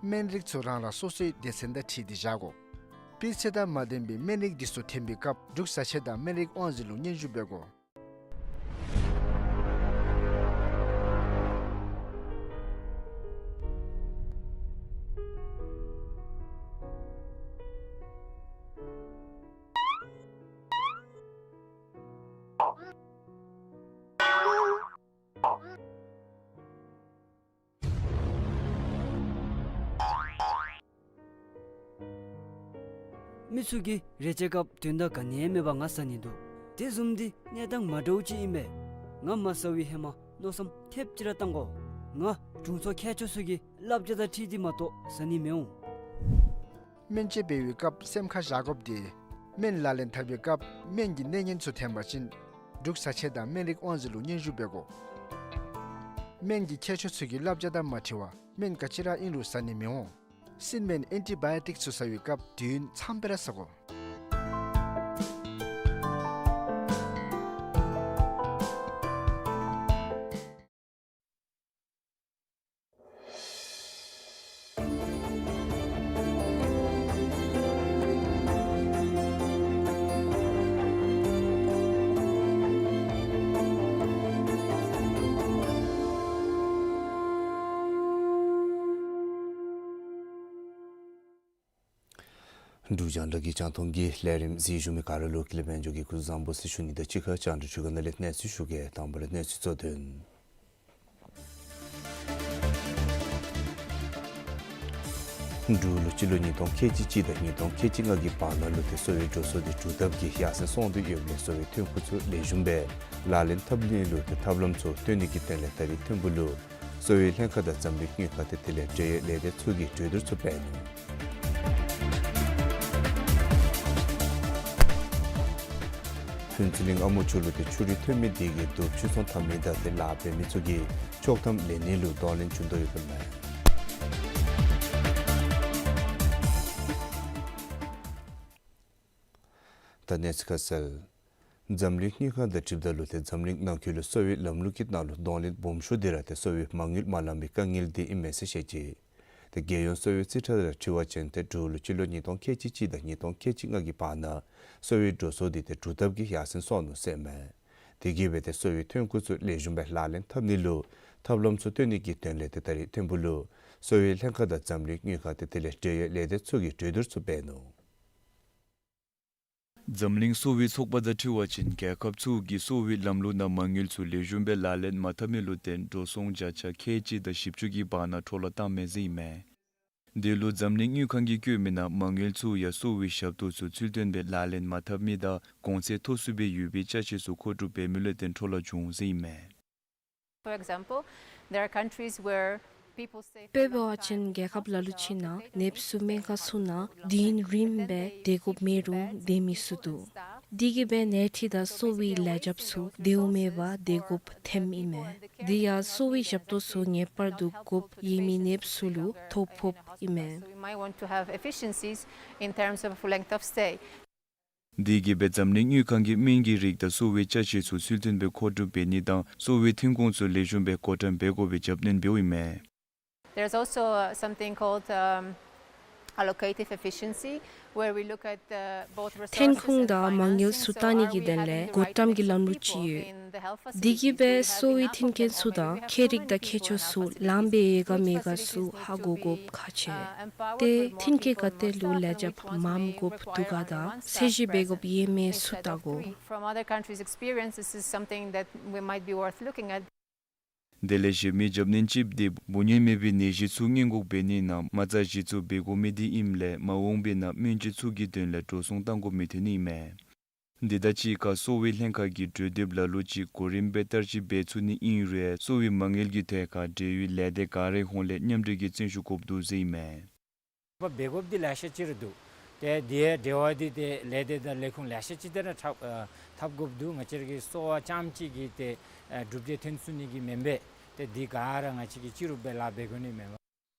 སྨན་རིགས་ཚུ་རང་རང་སོ་སོའི་སྡེ་ཚན་དང་འཁྲིལ་ཏེ་བཞག་དགོ། སྤུས་ཚད་དང་མ་ལྡན་པའི་སྨན་རིགས་འདི་ཚུ་འཐོན་པའི་སྐབས་འབྲུག་བཟའ་ཆས་དང་སྨན་རིགས་དབང་འཛིན་ལུ་སྙན་ཞུ་འབད་དགོ། མི་ཚུ་གིས་རེ་ཆེ་སྐབས་དོན་དག་ག་ནི་ཡང་མེད་པར་ང་བཟའ་ནི་འདུག། དེ་བཟུམ་འདི་གནས་སྟངས་མ་འདྲཝ་ཅིག་ཨིན་པས། ང་མ་བཟའ་བའི་ཧེ་མ་མནོ་བསམ་ཐེབས་ཅིག་ར་བཏང་དགོ། ང་དྲུང་འཚོ་མཁས་མཆོག་ཚུ་གི་བསླབ་བྱ་དང་འཁྲིལ་ཏེ་མ་གཏོགས་བཟའ་ནི་མི་འོང་། སྨན་བཅོས་འབད་བའི་སྐབས་སེམས་ཁར་བཞག་དགོཔ་འདི་སྨན་ལག་ལེན་འཐབ་པའི་སྐབས་སྨན་གྱི་གནས་ངན་ཚུ་འཐོན་པ་ཅིན་འབྲུག་བཟའ་ཆས་དང་སྨན་རིགས་དབང་འཛིན་ལུ་སྙན་ཞུ་འབད་དགོ། སྨན་གྱི་མཁས་མཆོག་ཚུ་གི་བསླབ་བྱ་དང་མ་འཁྲིལ་བར་སྨན་ག་ཅི་ར་ཨིན་རུང་བཟའ་ནི་མི་འོང་། སྲིན་སྨན་ཨེན་ཊི་བཱ་ཡོ་ཊིཀ་ཚུ་ཟ་བའི་སྐབས་དུས་ཡུན་ཙམ་སྦེ་ར་ཟ་དགོ། འབྲུག་རྒྱང་བསྒྲགས་ཀྱི་རྒྱང་མཐོང་གི་ལས་རིམ་གཟིགས་བཞུགས་མི་ག་ར་ལུ་ཀུན་ལེགས་དཔལ་འབྱོར་གྱི་སྐུ་གཟུགས་བཟང་པོ་ཟེར་ཞུ་ནི་དང་གཅིག་ཁར་རྒྱང་བསྒྲགས་འཕྲུལ་ཁང་ནང་ལས་གནས་ཚུལ་ཞུ་གེ། དང་པ་ར་གནས་ཚུལ་གཙོ་དོན། འབྲུག་ལུ་སྤྱི་ལོ་ཉིས་སྟོང་ཁལ་གཅིག་གཅིག་དང་ཉིས་སྟོང་ཁལ་གཅིག་ལྔ་གི་བར་ན་ལུ་ཏེ་གསོ་བའི་འགྲོ་སོང་འདི་འབྲུག་འཐབ་ཀྱིས་ཡར་སེང་སོང་སྟེ་ཡོདཔ་ལས་གསོ་བའི་ཐོན་ཁུངས་ཚུ་ལེགས་ཤོམ་སྦེ་ལག་ལེན་འཐབ་ནི་ལུ་ཏེ་ཐབས་ལམ་ཚུ་སྟོན་ནི་གི་དོན་ལས་ད་རིས་ཐིམ་ཕུག་ལུ་གསོ་བའི་ལྷན་ཁག་དང་འཛམ་གླིང་དངུལ་ཁང་ཏེ་དེ་ལས་འབྲེལ་ཡོད་ལས་སྡེ་ཚུ་གིས་གྲོས་བསྡུར་ཚུ་འབད་ནུག། ཕུན་ཚོགས་གླིང་ཨ་མོ་ཆུ་ལུ་ཏེ་ཆུ་རུད་ཐོན་མི་དེ་གིས་དུག་ཆུ་ཚོང་འཐབ་མི་དང་ཏེ་ལཱ་འབད་མི་ཚུ་གིས་ཆོག་ཐམ་ལེན་ནི་ལུ་གདོང་ལེན་བྱུང་དོ་ཡོདཔ་ཨིན་མས། ད་གནས་ཚུལ་ཁ་གསལ། འཛམ་གླིང་དངུལ་ཁང་དང་འཁྲིལཝ་ད་ལུ་ཏེ་འཛམ་གླིང་ནང་འཁོད་ལུ་གསོ་བའི་ལམ་ལུགས་ཀྱི་ནང་ལུ་གདོང་ལེན་སྦོམ་ཤོས་འདི་ར་ཏེ་གསོ་བའི་མ་དངུལ་མ་ལང་པའི་དཀའ་ངལ་འདི་ཨིན་མས་ཟེར་བཤད་ཅི། ཏེ་རྒྱལ་ཡོངས་གསོ་བའི་རྩིས་ཁྲ་དང་འཁྲིལ་བ་ཅིན་ཏེ་འབྲུག་ལུ་སྤྱི་ལོ་ཉིས་སྟོང་ཁལ་གཅིག་གཅིག་དང་ཉིས་སྟོང་ཁལ་གཅིག་ལྔ་གི་བར་ན་གསོ་བའི་འགྲོ་སོང་འདི་ཏེ་འབྲུག་འཐབ་ཀྱིས་ཡར་སེང་སོང་ནུག་ཟེར་མས། དེ་གིས་འབད་ཏེ་གསོ་བའི་ཐོན་ཁུངས་ཚུ་ལེགས་ཤོམ་སྦེ་ལག་ལེན་འཐབ་ནི་ལུ་ཐབས་ལམ་ཚུ་སྟོན་ནི་གི་དོན་ལས་ཏེ་ད་རིས་ཐིམ་ཕུག་ལུ་གསོ་བའི་ལྷན་ཁག་དང་འཛམ་གླིང་དངུལ་ཁང་ཏེ་དེ་ལས་འབྲེལ་ཡོད་ལས་སྡེ་ཚུ་གིས་གྲོས་བསྡུར་ཚུ་འབད་ནུག། འཛམ་གླིང་གསོ་བའི་ཚོགས་པ་དང་འཁྲིལ་བ་ཅིན་རྒྱལ་ཁབ་ཚུ་གིས་གསོ་བའི་ལམ་ལུགས་ནང་མ་དངུལ་ཚུ་ལེགས་ཤོམ་སྦེ་ལག་ལེན་མ་འཐབ་མི་ལུ་བརྟེན་འགྲོ་སོང་བརྒྱ་ཆ་ཁལ་གཅིག་དང་བཞི་བཅུ་གི་བར་ན་འཕྲོ་བརླག་བཏང་མས་ཟེར་ཨིན་མས། དེ་ལུ་འཛམ་གླིང་དངུལ་ཁང་གིས་བཀོད་མི་ནང་མ་དངུལ་ཚུ་ཡང་གསོ་བའི་ཞབས་ཏོག་ཚུ་ཚུལ་མཐུན་སྦེ་ལག་ལེན་མ་འཐབ་མི་དང་གོང་ཚད་མཐོ་སུ་སྦེ་ཡོད་པའི་ཅ་ཆས་ཚུ་མཁོ་སྒྲུབ་འབད་མི་ལུ་བརྟེན་འཕྲོ་བརླག་བྱུང་ཟེར་ཨིན་མས། For example, there are countries where people stay for a long time. དཔེ་འབད་བ་ཅིན་རྒྱལ་ཁབ་ལ་ལུ་ཅིག་ནང་ནདཔ་ཚུ་སྨན་ཁང་ཚུ་ནང་དུས་ཡུན་རིངམོ་སྦེ་སྡོད་དགོཔ་མེད་རུང་སྡོད་མི་ཚུ་འདུག། དེ་གིས་འབད་ནད་ཁྲི་དང་གསོ་བའི་ལས་བྱེདཔ་ཚུ་དེ་འོང་མེད་པར་སྡོད་དགོཔ་ཐོནམ་ཨིན་མས། དེ་ཡང་གསོ་བའི་ཞབས་ཏོག་ཚུ་ངེས་པར་དུ་དགོཔ་ཡོད་མི་ནདཔ་ཚུ་ལུ་ཐོ་ཕོགཔ་ཨིན་མས། We might want to have efficiencies in terms of length of stay. དེ་གིས་འབད་འཛམ་གླིང་དངུལ་ཁང་གིས་སྨན་གྱི་རིགས་དང་གསོ་བའི་ཅ་ཆས་ཚུ་ཚུལ་མཐུན་སྦེ་མཁོ་སྒྲུབ་འབད་ནི་དང་གསོ་བའི་ཐོན་ཁུངས་ཚུ་ལེགས་ཤོམ་སྦེ་བགོ་བཀྲམ་འབད་དགོ་པའི་རྒྱབ་སྣོན་འབདཝ་ཨིན་མས། There's also, uh, something called, um, allocative efficiency, where we look at the both resources and finances. ཐོན་ཁུངས་དང་མ་དངུལ་ཚུ་བཏང་ནི་གི་དོན་ལས་བགོ་བཀྲམ་གྱི་ལམ་ལུགས་ཅིག་ཡོད། དེ་གིས་འབད་གསོ་བའི་མཐུན་རྐྱེན་ཚུ་དང་ཁྱད་རིག་དང་ཁྱད་ཆོས་ཚུ་ལངམ་སྦེ་ཡོད་ག་མེད་ག་ཚུ་ཧ་གོ་དགོཔ་ཁག་ཆེ། ཏེ་མཐུན་རྐྱེན་ག་ཏེ་ལུ་ལས་བྱེདཔ་མངམ་དགོཔ་འདུག་ག་དང་ཚད་གཞི་འབད་དགོཔ་ཡོད་མེད་ཚུ་བལྟ་དགོ། From other countries' experience, this is something that we might be worth looking at. དེ་ལས་གཞན་མི་རྒྱབ་སྣོན་ཅིག་འདི་འབུ་སྨྱོན་མེད་པའི་ནད་གཞི་ཚུ་སྔོན་འགོག་འབད་ནི་ནང་མ་རྩ་གཞི་བཙུགས་འབད་དགོ་མི་འདི་ཨིནམ་ལས་མ་འོངས་པའི་ནང་སྨན་བཅོས་ཚུ་གི་དོན་ལས་འགྲོ་སོང་བཏང་དགོཔ་མི་ཐོན་ནི་ཨིན་མས། འདི་དང་གཅིག་ཁར་གསོ་བའི་ལྷན་ཁག་གི་གྲོས་འདེབས་ལ་ལུ་ཅིག་གོ་རིམ་སྦེ་བསྟར་སྤྱོད་འབད་ཚུགས་ནི་ཨིན་རུང་གསོ་བའི་མ་དངུལ་གྱི་ཐད་ཁར་འབྲེལ་ཡོད་ལས་སྡེ་ག་རའི་ཧོངས་ལས་མཉམ་འབྲེལ་གྱི་བརྩོན་ཤུགས་དགོཔ་འདུག་ཟེར་ཨིན་མས། འབད་དགོཔ་འདི་ལེ་ཤ་ཅིག་ར་འདུག། ཏེ་དེ་ཡང་འབྲེལ་བ་འདི་ཏེ་ལས་སྡེ་དང་ལས་ཁུངས་ལེ་ཤ་ཅིག་དང་ར་འཐབ་ཨ་འཐབ་དགོཔ་འདུག། ང་བཅས་ར་གི་གསོ་བ་རྐྱངམ་གཅིག་གིས་ཏེ་ཨ་གྲུབ་འབྲས་ཐོན་ཚུགས་ནི་གི་མེན་པས། ཏེ་འདི་ག་ར་ང་བཅས་ཀྱིས་གཅིག་རུབ་སྦེ་ལཱ་འབད་དགོ་ནི་མེན་པས།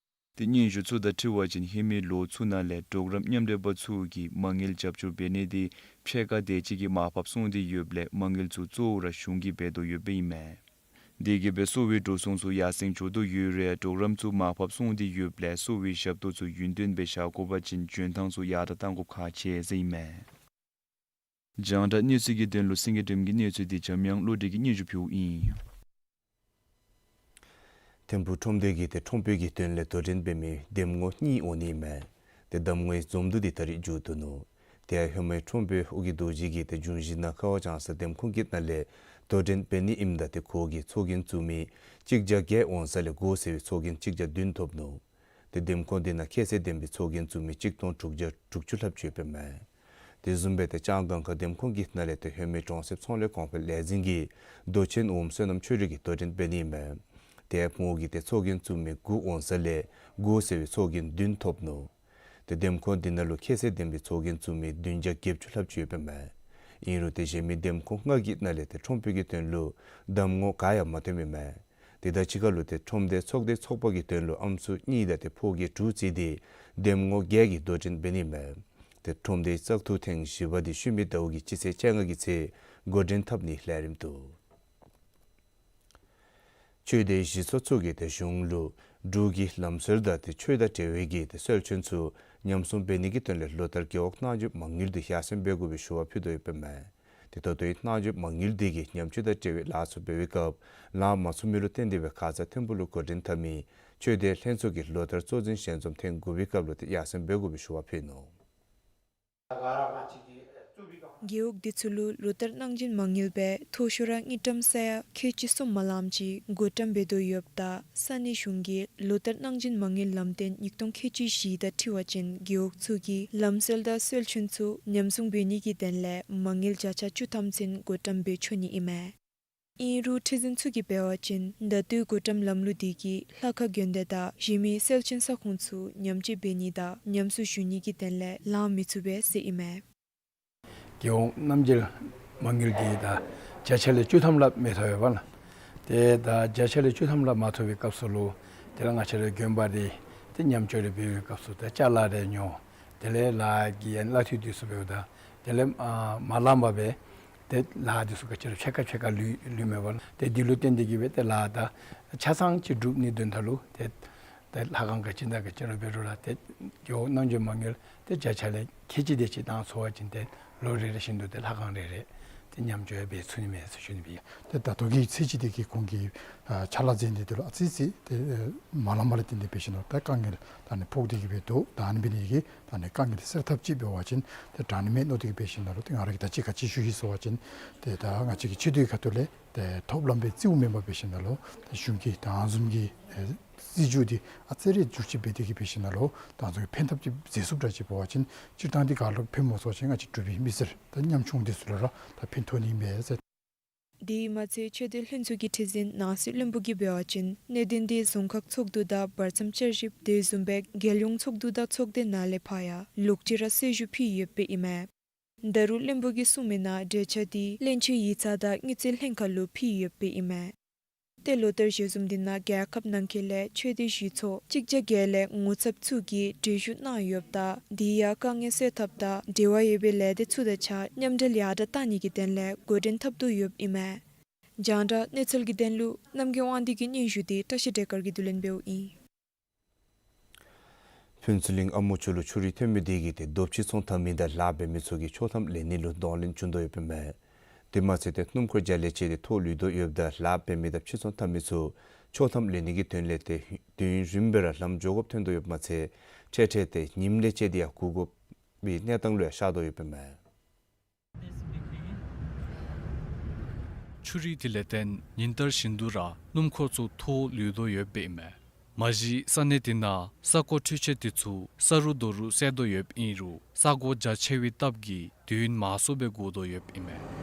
ཏེ་སྙན་ཞུ་ཚུ་དང་འཁྲིལ་བ་ཅིན་ཧེ་མའི་ལོ་ཚུ་ནང་ལས་གྲོགས་རམ་མཉམ་འབྲེལ་པ་ཚུ་གིས་མ་དངུལ་རྒྱབ་སྐྱོར་འབད་ནི་འདི་ཕྱེད་ཀ་དེ་ཅིག་གིས་མར་ཕབ་སོང་སྟེ་ཡོདཔ་ལས་མ་དངུལ་ཚུ་གཙོ་བོ་ར་གཞུང་གིས་འབད་དོ་ཡོདཔ་ཨིན་མས། དེ་གིས་འབད་གསོ་བའི་འགྲོ་སོང་ཚུ་ཡར་སེང་འགྱོ་དོ་ཡོད་རུང་གྲོགས་རམ་ཚུ་མར་ཕབ་སོང་སྟེ་ཡོདཔ་ལས་གསོ་བའི་ཞབས་ཏོག་ཚུ་ཡུན་བརྟན་སྦེ་བཞག་དགོ་པ་ཅིན་འཇོན་ཐང་ཚུ་ཡར་དྲག་གཏང་དགོཔ་ཁག་ཆེ་ཟེར་ཨིན་མས། རྒྱང་བསྒྲགས་གནས་ཚུལ་གྱི་དོན་ལུ་སེང་གེ་སྒྲོལ་མ་གི་གནས་ཚུལ་འདི་འཇམ་དབྱངས་བློ་གྲོས་ཀྱིས་སྙན་ཞུ་ཕུལཝ་ཨིན། ཐིམ་ཕུག་ཁྲོམ་སྡེ་གིས་ཏེ་ཁྲོམ་དཔོན་གྱི་དོན་ལས་དོ་འགྲན་འབད་མི་འདེམས་ངོ་གཉིས་འོང་ནི་ཨིན་མས། ཏེ་གདམ་ངོའི་འཛོམས་འདུ་འདི་ད་རིས་མཇུག་བསྡུ་ནུག། ཏེ་ཧེ་མའི་ཁྲོམ་དཔོན་ཨོ་རྒྱན་རྡོ་རྗེ་གིས་ཏེ་འབྱུང་བཞི་ནང་ཁ་བ་ལྗང་ས་འདེམས་ཁོངས་ཀྱི་ནང་ལས་དོ་འགྲན་འབད་ནི་ཨིནམ་ད་ཏེ་ཁོ་གིས་ཚོགས་རྒྱན་བཙུགས་མི་གཅིག་བརྒྱ་བརྒྱད་འོང་ས་ལས་དགུ་ཟེར་བའི་ཚོགས་རྒྱན་གཅིག་བརྒྱ་བདུན་ཐོབ་ནུག། ཏེ་འདེམས་ཁོངས་འདི་ནང་ཁྱད་ཚད་ལྡན་པའི་ཚོགས་རྒྱན་བཙུགས་མི་གཅིག་སྟོང་དྲུག་བརྒྱ་དྲུག་ཅུ་ལྷགཔ་ཅིག་ཡོདཔ་ཨིན་མས། དེ་བཟུམ་སྦེ་ཏེ་ལྕང་སྒང་ཁ་འདེམས་ཁོངས་ཀྱི་ནང་ལས་ཏེ་ཧེ་མའི་གྲོང་གསེབ་ཚོང་ལས་གོང་འཕེལ་ལས་འཛིན་གྱི་མདོ་ཆེན་འོམ་བསོད་ནམས་ཆོས་སྒྲོན་གྱིས་དོ་འགྲན་འབད་ནི་ཨིན་མས། ཏེ་ཁོང་གིས་ཏེ་ཚོགས་རྒྱན་བཙུགས་མི་དགུ་འོང་ས་ལས་དགུ་ཟེར་བའི་ཚོགས་རྒྱན་བདུན་ཐོབ་ནུག། ཏེ་འདེམས་ཁོངས་འདི་ནང་ལུ་ཁྱད་ཚད་ལྡན་པའི་ཚོགས་རྒྱན་བཙུགས་མི་བདུན་བརྒྱ་བརྒྱད་ཅུ་ལྷགཔ་ཅིག་ཡོདཔ་ཨིན་མས། ཨིན་རུང་ཏེ་གཞན་མི་འདེམས་ཁོངས་ལྔ་གི་ནང་ལས་ཏེ་ཁྲོམ་དཔོན་གྱི་དོན་ལུ་གདམ་ངོ་ག་ཡང་མ་ཐོནམ་ཨིན་མས། དེ་དང་གཅིག་ཁར་ལུ་ཏེ་ཁྲོམ་སྡེ་ཚོགས་སྡེ་ཚོགས་པ་གི་དོན་ལུ་ཨམ་སྲུ་གཉིས་དང་ཏེ་ཕོ་སྐྱེས་དྲུག་བརྩིས་ཏེ་འདེམས་ངོ་བརྒྱད་ཀྱིས་དོ་འགྲན་འབད་ནི་མས། ཏེ་ཁྲོམ་སྡེའི་བཙག་འཐུ་ཐེངས་བཞི་པ་འདི་ཤུལ་མའི་ཟླཝ་གི་སྤྱི་ཚེས་བཅོ་ལྔ་གི་ཚེ་འགོ་འདྲེན་འཐབ་ནིའི་ལས་རིམ་འདུག། ཆོས་སྡེ་གཞི་ཚོགས་ཚུ་གིས་ཏེ་གཞུང་ལུ་འབྲུག་གི་ལམ་སྲོལ་དང་ཏེ་ཆོས་དང་འབྲེལ་བའི་གི་ཏེ་སྲོལ་རྒྱུན་ཚུ་ཉམས་སྲུང་འབད་ནི་གི་དོན་ལས་ལོ་ལྟར་རྒེད་འོག་གནང་སྦྱོར་མ་དངུལ་འདི་ཡར་སེང་འབད་དགོ་པའི་ཞུ་བ་ཕུལ་དོ་ཡོདཔ་མས། ཏེ་ད་ལྟོའི་གནང་སྦྱོར་མ་དངུལ་འདི་གིས་ཉམས་བཅོས་དང་འབྲེལ་བའི་ལཱ་ཚུ་འབད་བའི་སྐབས་ལང་མ་ཚུགས་མི་ལུ་བརྟེན་ཏེ་སྦེ་ཁ་ཙ་ཐོན་པོ་ལུ་འགོ་འདྲེན་འཐབ་མི་ཆོས་སྡེ་ལྷན་ཚོགས་ཀྱིས་ལོ་ལྟར་གཙོ་འཛིན་ཞལ་འཛོམས་ཐེངས་དགུ་པའི་སྐབས་ལུ་ཏེ་ཡར་སེང་འབད་དགོ་པའི་ཞུ་བ་ཕུལ་ནུག། རྒེད་འོག་འདི་ཚུ་ལུ་ལོ་ལྟར་གནང་སྦྱིན་མ་དངུལ་སྦེ་མཐོ་ཤོས་ར་དངུལ་ཀྲམ་ས་ཡ་ཁལ་གཅིག་གསུམ་མ་ལངམ་ཅིག་བགོ་བཀྲམ་འབད་དོ་ཡོདཔ་ད་ས་གནས་གཞུང་གིས་ལོ་ལྟར་གནང་སྦྱིན་མ་དངུལ་ལམ་སྟོན་ཉིས་སྟོང་ཁལ་གཅིག་བཞི་དང་འཁྲིལ་བ་ཅིན་རྒེད་འོག་ཚུ་གིས་ལམ་སྲོལ་དང་སྲོལ་རྒྱུན་ཚུ་ཉམས་སྲུང་འབད་ནི་གི་དོན་ལས་མ་དངུལ་བརྒྱ་ཆ་བཅུ་ཐམ་ཚུན་བགོ་བཀྲམ་འབད་ཆོག་ནི་ཨིན་མས། ཨིན་རུང་ཁྲི་འཛིན་ཚུ་གིས་འབད་བ་ཅིན་ད་ལྟོའི་བགོ་བཀྲམ་ལམ་ལུགས་འདི་གིས་ལྷ་ཁང་དགོན་སྡེ་དང་གཞན་མི་སྲོལ་རྒྱུན་ས་ཁོངས་ཚུ་ཉམས་བཅོས་འབད་ནི་དང་ཉམས་སུ་ཞུ་ནི་གི་དོན་ལས་ལང་མི་ཚུགས་པས་ཟེར་ཨིན་མས། རྒེད་འོག་གནང་སྦྱིན་མ་དངུལ་འདི་ད་བརྒྱ་ཆ་ལས་བཅུ་ཐམ་ལས་མི་ཐོབ་པས་ལགས། ཏེ་ད་བརྒྱ་ཆ་ལས་བཅུ་ཐམ་ལས་མ་ཐོབ་པའི་སྐབས་སུ་ལུ་དེ་ལས་ང་བཅས་ར་དགོན་པ་འདི་ཏེ་ཉམས་བཅོས་རེ་འབད་བའི་སྐབས་སུ་ད་ཅ་ལ་རེ་ཉོ། དེ་ལས་ལཱ་གི་ཡང་གླ་འཐུས་འདི་ཚུ་འབདཝ་ད་དེ་ལས་ཨ་མ་ལངམ་སྦེ་ཏེ་ལཱ་འདི་ཚུ་ག་ཅི་ར་ཕྱེད་ཀ་ཕྱེད་ཀ་ལུས་ལུས་མས་པ་ལགས། ཏེ་འདི་ལུ་བརྟེན་ཏེ་གིས་སྦེ་ཏེ་ལཱ་ད་ཆ་ཚང་ཅིག་སྒྲུབ་ནིའི་དོན་དག་ལུ་ཏེ་ཏེ་ལྷ་ཁང་ག་ཅི་དང་ག་ཅི་ར་འབད་རུང་ར་ཏེ་རྒེད་འོག་གནང་སྦྱིན་མ་དངུལ་ཏེ་བརྒྱ་ཆ་ལས་ཁལ་གཅིག་དེ་ཅིག་བཏང་ཚུགས་པ་ཅིན་ཏེ་ལོ་རེ་རེ་བཞིན་དུ་ཏེ་ལྷ་ཁང་རེ་རེ་ཏེ་ཉམས་བཅོས་འབད་ཚུགས་ནི་མས་ཟེར་ཞུ་ནི་ཨིན། ཏེ་ད་ལྟོ་གི་ཚེས་ཅིག་འདི་གིས་ཁོང་གི་ཨ་ཕྱག་ལཱ་མཛད་ནི་འདི་ལུ་ཨ་ཙི་ཙི་ཏེ་མ་ལངམ་ལས་བརྟེན་ཏེ་འབད་ཞིནམ་ལས་ད་དཀའ་ངལ་ད་ཨ་ནི་ཕོག་སྟེ་གིས་སྦེ་འདུག། ད་ཨ་ནི་འབད་ནི་གིས་ད་ཨ་ནི་དཀའ་ངལ་སེལ་ཐབས་ཅིག་འབད་བ་ཅིན་ཏེ་དྲག་ནི་མས་མནོ་སྟེ་གིས་འབད་ཞིནམ་ལས་ཏེ་ང་ར་གིས་ད་ཅི་ག་ཅི་ཞུ་ཡི་ཟེར་བ་ཅིན་ཏེ་ད་ང་བཅས་ཀྱི་ཆེ་བསྟོད་ཁ་ཐུག་ལས་ཏེ་ཐོབ་ལམ་སྦེ་བརྩིཝ་མེན་པར་འབད་ཞིནམ་ལས་ད་གཞུང་གི་ད་ཨ་ནི་བཟུམ་གྱི་ཨེ་སྲིད་བྱུས་འདི་ཨ་ཙི་རེ་བསྒྱུར་བཅོས་འབད་དེ་གིས་འབད་ཞིནམ་ལས་ད་ཨ་ནི་བཟུམ་གྱི་ཕན་ཐབས་ཅིག་མཛད་ཚུགསཔ་འདྲ་ཅིག་འབད་བ་ཅིན་སྤྱིར་བཏང་འདི་ག་ལུ་ཕན་སྨོ་ཟེར་བ་ཅིན་ང་བཅས་འབྲུག་པའི་མི་སེར་ད་ཉམ་ཆུང་འདི་ཚུ་ལུ་ར་ད་ཕན་ཐོགས་ནི་མས་ཟེར། དེ་མ་ཚད་ཆོས་སྡེ་ལྷན་ཚོགས་ཀྱི་ཁྲི་འཛིན་ནང་སྲིད་བློན་པོ་གིས་འབད་བ་ཅིན་གནད་དོན་འདི་རྫོང་ཁག་ཚོགས་འདུ་དང་བར་མཚམས་བསྐྱར་ཞིབ་དེ་བཟུམ་སྦེ་རྒྱལ་ཡོངས་ཚོགས་འདུ་དང་ཚོགས་སྡེ་ནང་ལས་ཕར་ཡང་ལོག་སྤྱོད་ར་གསལ་ཞུ་ཕུལ་ཡོདཔ་ཨིན་མས། ད་རུང་བློན་པོ་གིས་གསུངས་མི་ནང་གྲོས་འཆར་འདི་བློན་ཆེན་ཡིག་ཚང་དང་དངུལ་རྩིས་ལྷན་ཁག་ལུ་ཕུལ་ཡོདཔ་ཨིན་མས། ཏེ་ལོ་ལྟར་ཞལ་འཛོམས་འདི་ནང་རྒྱལ་ཁབ་ནང་འཁོད་ལས་ཆོས་སྡེ་གཞི་ཚོགས་གཅིག་བརྒྱ་བརྒྱད་ལས་ངོ་ཚབ་ཚུ་གིས་གྲོས་ཞུ་གནང་ཡོདཔ་ད་དེ་ཡང་དཀའ་ངལ་སེལ་ཐབས་དང་འབྲེལ་བ་ཡོད་པའི་ལས་སྡེ་ཚུ་དང་གཅིག་ཁར་མཉམ་འབྲེལ་ཡར་དྲག་གཏང་ནི་གི་དོན་ལས་འགོ་འདྲེན་འཐབ་དོ་ཡོདཔ་ཨིན་མས། རྒྱང་བསྒྲགས་གནས་ཚུལ་གྱི་དོན་ལུ་རྣམ་རྒྱལ་དབང་འདུས་ཀྱི་སྙན་ཞུ་འདི་བཀྲ་ཤིས་བདེ་དཀར་གྱིས་བསྡུ་ལེན་འབདཝ་ཨིན། ཕུན་ཚོགས་གླིང་ཨ་མོ་ཆུ་ལུ་ཆུ་རུད་ཐོན་མི་དེ་གིས་ཏེ་རྡོ་ཕྱིར་ཚོང་འཐབ་མི་དང་ལཱ་འབད་མི་ཚུ་གིས་ཆོག་ཐམ་ལེན་ནི་ལུ་གདོང་ལེན་བྱུང་དོ་ཡོདཔ་མས། དེ་མ་ཚད་ཏེ་སྣུམ་འཁོར་རྒྱ་ལས་བཅད་དེ་ཐོག་ལུས་དོ་ཡོདཔ་ད་ལཱ་འབད་མི་དང་ཕྱིར་ཚོང་འཐབ་མི་ཚུ་ཆོག་ཐམ་ལེན་ནི་གི་དོན་ལས་ཏེ་དུས་ཡུན་རིངམོ་སྦེ་ར་ལམ་འགྱོ་དགོཔ་ཐོན་དོ་ཡོདཔ་མ་ཚད་འཕྲལ་འཕྲལ་ཏེ་ཉིམ་ལས་བཅད་དེ་ཡང་སྒུག་དགོ་པའི་གནས་སྟངས་ལུ་ཡང་ཤར་དོ་ཡོདཔ་མས། ཆུ་རུད་དེ་ལས་བརྟེན་ཉིན་ལྟར་བཞིན་དུ་ར་སྣུམ་འཁོར་ཚུ་ཐོག་ལུས་དོ་ཡོདཔ་ཨིན་མས། མ་གཞི་ས་གནས་དེ་ནང་ས་གོ་འཕྲུལ་ཆས་དེ་ཚུ་ས་རུད་རྡོ་རུད་བསལ་དོ་ཡོདཔ་ཨིན་རུང་ས་གོ་རྒྱ་ཆེ་བའི་སྟབས་ཀྱིས་དུས་ཡུན་མང་སུ་སྦེ་སྒུག་དོ་ཡོདཔ་ཨིན་མས།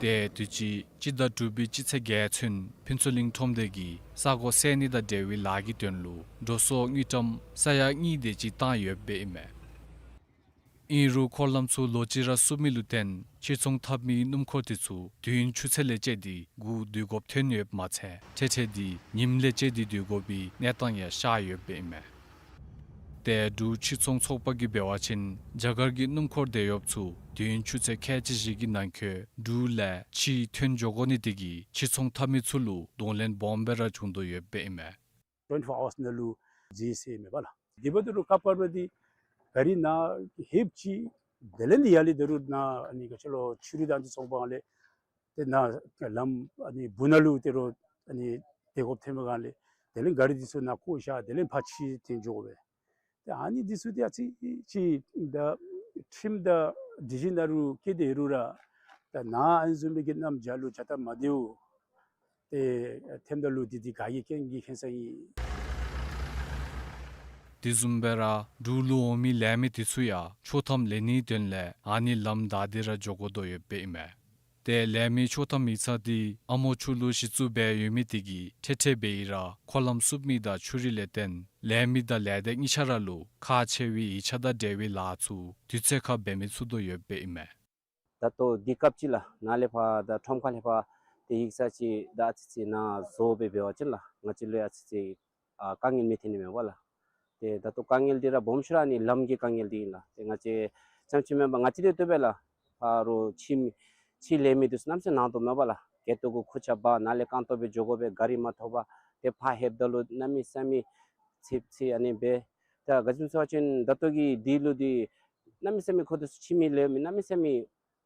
ཏེ་དུས་ཅི་སྤྱི་ཟླ་དྲུག་པའི་སྤྱི་ཚེས་བརྒྱད་ཚུན་ཕུན་ཚོགས་གླིང་ཁྲོམ་སྡེ་གིས་ས་གོ་བསལ་ནི་དང་འབྲེལ་བའི་ལཱ་གི་དོན་ལུ་འགྲོ་སོང་དངུལ་ཀྲམ་ས་ཡ་གཉིས་དེ་ཅིག་བཏང་ཡོདཔ་ཨིན་མས། ཨིན་རུང་འཁོར་ལམ་ཚུ་ལོག་སྤྱོད་ར་བསུབ་མི་ལུ་བརྟེན་ཕྱིར་ཚོང་འཐབ་མི་སྣུམ་འཁོར་དེ་ཚུ་དུས་ཡུན་ཆུ་ཚོད་ལས་བཅད་དེ་སྒུག་སྡོད་དགོཔ་ཐོན་ཡོདཔ་མ་ཚད་འཕྲལ་འཕྲལ་དེ་ཉིམ་ལས་བཅད་དེ་སྡོད་དགོ་པའི་གནས་སྟངས་ཡང་ཤར་ཡོདཔ་ཨིན་མས། ཏེ་འབྲུག་ཕྱིར་ཚོང་ཚོགས་པ་གིས་འབད་བ་ཅིན་རྒྱ་གར་གྱི་སྣུམ་འཁོར་དེད་གཡོགཔ་ཚུ་དུས་ཡུན་ཆུ་ཚོད་ཁལ་གཅིག་བཞི་གི་ནང་འཁོད་འབྲུག་ལས་ཕྱིར་ཐོན་འགྱོ་དགོ་ནི་དེ་གིས་ཕྱིར་ཚོང་འཐབ་མི་ཚུ་ལུ་གདོང་ལེན་སྦོམ་སྦེ་ར་བྱུང་དོ་ཡོདཔ་ཨིན་མས། ཊུ་ཝེན་ཊི་ཕོར་ཨ་ཝརསི་ནང་ལུ་མཛད་ཟེར་མེན་པ་ལགས། དེ་འབདཝ་ད་ལུ་སྐབས་སྐབས་ར་འདི་ག་རི་ནང་ལྷོདཔ་ཅིག་དེ་ལས་འདི་ཡར་ལས་ད་རུང་ནཱ་ཨ་ནི་ག་ཅི་ལོ་ཆུ་རུད་དང་འདི་ཚོང་པ་ལས་ཏེ་ནཱ་ལམ་ཨ་ནི་སྦུག་ནང་ལུ་ད་རུང་ཨ་ནི་དེད་དགོཔ་ཐོན་པའི་སྒང་ལས་དེ་ལས་ག་རི་འདི་ཚུ་ནཱ་བཀོ་བཞག་དེ་ལས་ཕར་ཕྱིར་ཐོན་འགྱོ་དགོ་པས། ཏེ་ཨ་ནི་འདི་ཚུ་འདི་ཨ་ཙི་ཅིག་ད་ཁྲིམས་དང་སྒྲིག་གཞི་ནང་ལུ་བཀོད་དེ་རུང་ར་ད་ནཱ་ཨ་ནི་བཟུམ་མའི་གི་རྣམ་གཞག་ལུ་བྱ་སྟབས་མ་བདེཝ་ཏེ་ཐོནམ་ད་ལུ་འདི་འདི་ག་གི་རྐྱེན་གྱིས་ཨིན་ས་ཨིན། དེ་བཟུམ་སྦེ་ར་འབྲུག་ལུ་འོང་མི་ལས་མི་དེ་ཚུ་ཡང་ཆོག་ཐམ་ལེན་ནིའི་དོན་ལས་ཨ་ནི་ལམ་བདའ་སྟེ་ར་འགྱོ་དགོ་དོ་ཡོདཔ་ཨིན་མས། ཏེ་ལས་མི་ཆོག་ཐམ་ཡིག་ཚང་འདི་ཨ་མོ་ཆུ་ལུ་གཞི་བཙུགས་འབད་ཡོད་མི་དེ་གིས་འཕྲལ་འཕྲལ་འབད་ཡི་ར་འཁོར་ལམ་བསུབ་མི་དང་ཆུ་རུད་ལས་བརྟེན་ལས་མི་དང་ལས་སྡེ་གཉིས་ཆ་ར་ལུ་ཁག་ཆེ་བའི་ཡིག་ཆ་དང་འབྲེལ་བའི་ལཱ་ཚུ་དུས་ཚོད་ཁར་འབད་མི་ཚུགས་དོ་ཡོདཔ་ཨིན་མས། ད་ལྟོ་འདི་སྐབས་ཅིག་ལགས་ནཱ་ལས་ཕར་ད་ཁྲོམ་ཁ་ལས་ཕར་ ཏེ་ཡིག་ཚང་ཅིག་ད་ཨ་ཙི་ཅིག་ནཱ་བཟོ་སྦེ་འབད་བ་ཅིན་ལགས་ང་བཅས་ལུ་ཡང་ཨ་ཙི་ཅིག་ཨ་དཀའ་ངལ་མི་ཐོན་ནི་མས་པ་ལགས། ཏེ་ད་ལྟོ་དཀའ་ངལ་འདི་ར་སྦོམ་ཤོས་ར་ཨ་ནི་ལམ་གྱི་དཀའ་ངལ་འདི་ཨིན་ལགས། ཏེ་ང་བཅས་རྐྱངམ་ཅིག་མེན་པར་ང་བཅས་འདི་ལྟོས་པས་ལགས། ཕར་ཕྱི་མི་ཕྱི་ལས་མི་འདི་ཚུ་གནམ་མེད་ས་མེད་ནང་དོག་མས་པ་ལགས། སྐེད་སྟོད་གུ་ཁུར་ཆ་འབག་ནཱ་ལས་རྐང་སྟོང་སྦེ་འགྱོ་དགོ་པས། གཱ་རི་མ་ཐོབ་པར་ཏེ་ཕར་ལྷོདཔ་ད་ལུ་གནམ་མེད་ས་མེད་ཚིབ་ཚིབ་ཨ་ནི་སྦེ། ད་ག་ཅི་སྨོ་ཟེར་བ་ཅིན་ད་ལྟོ་གི་འདི་ལུ་འདི་གནམ་མེད་ས་མེད་ཁོང་འདི་ཚུ་ཕྱི་མི་ལས་མི་གནམ་མེད་ས་མེད་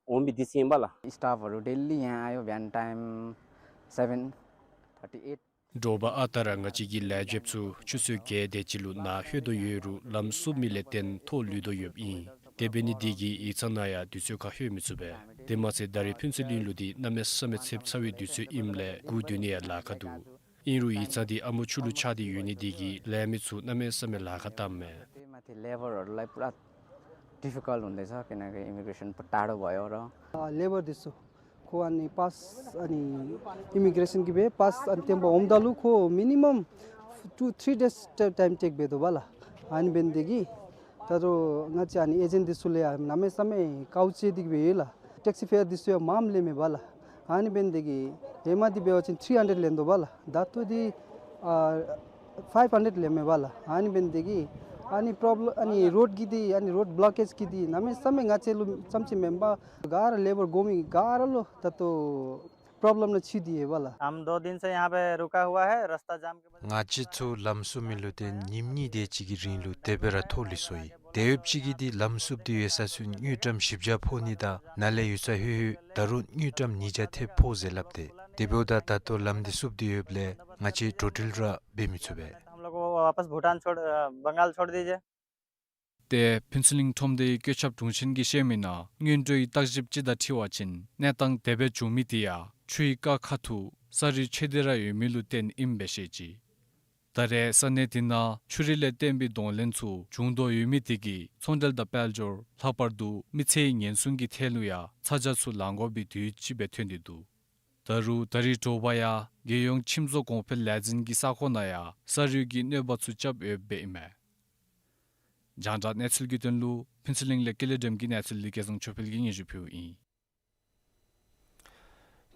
འོང་མི་འདི་ཚུ་ཨིན་པ་ལགས། Staff ཨ་རུ་daily ཡང་ཨའི་one time seven thirty eight། དྲོ་པ་ཨ་རྟག་ར་ང་བཅས་ཀྱི་ལས་བྱེདཔ་ཚུ་ཆུ་ཚོད་བརྒྱད་དེ་ཅིག་ལུ་ནཱ་ལྷོད་དོ་ཡོད་རུང་ལམ་བསུབ་མི་ལས་བརྟེན་ཐོག་ལུས་དོ་ཡོདཔ་ཨིན། དེ་འབད་ནི་འདི་གིས་ཡིག་ཚང་ནང་ཡང་དུས་ཚོད་ཁར་ལྷོད་མི་ཚུགས་པས། དེ་མ་ཚད་ད་རིས་ཕུན་ཚོགས་གླིང་ལུ་འདི་གནམ་མེད་ས་མེད་ཚིབ་ཚ་བའི་དུས་ཚོད་ཨིནམ་ལས་སྒུག་སྡོད་ནི་ཡང་ལཱ་ཁག་འདུག། ཨིན་རུང་ཡིག་ཚང་འདི་ཨ་མོ་ཆུ་ལུ་ཆགས་ཏེ་ཡོད་ནི་འདི་གིས་ལས་མི་ཚུ་གནམ་མེད་ས་མེད་ལཱ་ཁག་བཏངམ་མས། དེ་མ་ཐད་labour ལུ་ཡང་པུ་ར་difficult འོང་དེས་ཀྱི་ན་གི་immigration པུ་ཏ་རུ་བ་ཡོད་ར། ཨ་labour འདི་ཚུ་ཁོང་ཨ་ནི་པཱསི་ཨ་ནི་immigration གི་སྦེ་པཱསི་ཨ་ནི་བཏོན་པར་འོངམ་ད་ལུ་ཁོང་minimum two three days time take འབད་དོ་པ་ལགས། ཨ་ནི་འབད་ནི་འདི་གིས་ད་རུང་ང་བཅས་ཨ་ནི་ཨེ་ཇེནཊ་འདི་ཚུ་ལུ་ཡང་གནམ་མེད་ས་མེད་དཀའཝ་སྤྱད་དེ་གི་སྦེ་ཡོད་ལགས། ཊེག་སི་ཕེར་འདི་ཚུ་ཡང་མངམ་ལེན་མས་པ་ལགས། ཨ་ནི་འབད་ནི་འདི་གིས་ཧེ་མ་འདི་འབད་བ་ཅིན་three hundred ལེན་དོ་པ་ལགས། ད་ལྟོ་འདི་ཨ་five hundred ལེན་མས་པ་ལགས། ཨ་ནི་འབད་ནི་འདི་གིས་ཨ་ནི་པོརོབ་ལེམ་ཨ་ནི་རོཌ་ཀྱི་འདི་ཨ་ནི་རོཌ་བློ་ཀེཇ་ཀྱི་འདི་གནམ་མེད་ས་མེད་ང་བཅས་ལུ་རྐྱངམ་ཅིག་མེན་པར་ག་ར་ལེ་བར་དགོ་མི་ག་ར་ལུ་ད་ལྟོ་པོརོབ་ལེམ་ནང་ཆགས་ཏེ་ཡོད་པ་ལགས། हम दो दिन से यहाँ पे रुका हुआ है, रास्ता जाम की वजह से। ང་བཅས་ཚུ་ལམ་བསུབ་མི་ལུ་བརྟེན་ཉིནམ་གཉིས་དེ་ཅིག་གི་རིང་ལུ་དེ་སྦེ་ར་ཐོག་ལུས་སོ་ཡི། དེ་ཡོདཔ་ཅིག་གིས་འདི་ལམ་བསུབ་སྟེ་ཡོད་ས་ཚུ་དངུལ་ཀྲམ་བཞི་བརྒྱ་ཕོག་ནི་དང་ནཱ་ལས་ཡུད་ཙམ་ལྷོད་ལྷོདཔ་ད་རུང་དངུལ་ཀྲམ་ཉིས་བརྒྱ་ཐེབས་ཕོག་ཟེར་སླབ་སྟེ། དེ་འབདཝ་ད་ད་ལྟོ་ལམ་འདི་བསུབ་སྟེ་ཡོདཔ་ལས་ང་བཅས་འགྲོ་འགྲུལ་ར་འབད་མི་ཚུགས་པས། हम लोग को वापस भूटान छोड़, अ, बंगाल छोड़ दीजिए। ཏེ་ཕུན་ཚོགས་གླིང་ཁྲོམ་སྡེའི་བཀོད་ཁྱབ་དྲུང་ཆེན་གྱིས་བཤད་མི་ནང་སྔོན་འགྲོའི་བརྟག་ཞིབ་ཅིག་དང་འཁྲིལ་བ་ཅིན་གནས་སྟངས་དེ་སྦེ་བྱུང་མི་དེ་ཡང་ཆུའི་རྐ་ཁ་ཐུག་ས་རུད་ཆད་དེ་ར་ཡོད་མི་ལུ་བརྟེན་ཨིནམ་སྦེ་བཤད་ཅི། ད་རེས་ས་གནས་དེ་ནང་ཆུ་རུད་ལས་བརྟེན་པའི་གདོང་ལེན་ཚུ་བྱུང་དོ་ཡོད་མི་དེ་གིས་ཚོང་འབྲེལ་དང་དཔལ་འབྱོར་ལྷག་པར་དུ་མི་ཚེའི་ཉེན་སྲུང་གི་ཐད་ལུ་ཡང་ཚ་གྱང་ཚུ་ལང་དགོ་པའི་དུས་ཅིག་སྦེ་ཐོན་ཏེ་འདུག། ད་རུང་ད་རིས་དྲོ་པ་ཡང་རྒྱལ་ཡོངས་ཁྱིམ་བཟོ་གོང་འཕེལ་ལས་འཛིན་གྱི་ས་ཁོངས་ནང་ཡང་ས་རུད་ཀྱི་གནོད་པ་ཚུ་རྐྱབ་ཡོདཔ་ཨིན་མས། རྒྱང་བསྒྲགས་གནས་ཚུལ་གྱི་དོན་ལུ་ཕུན་ཚོགས་གླིང་ལས་ཀེ་ལེ་སྒྲོལམ་གྱི་གནས་ཚུལ་འདི་སྐལ་བཟང་ཆོས་འཕེལ་གྱིས་སྙན་ཞུ་ཕུལཝ་ཨིན།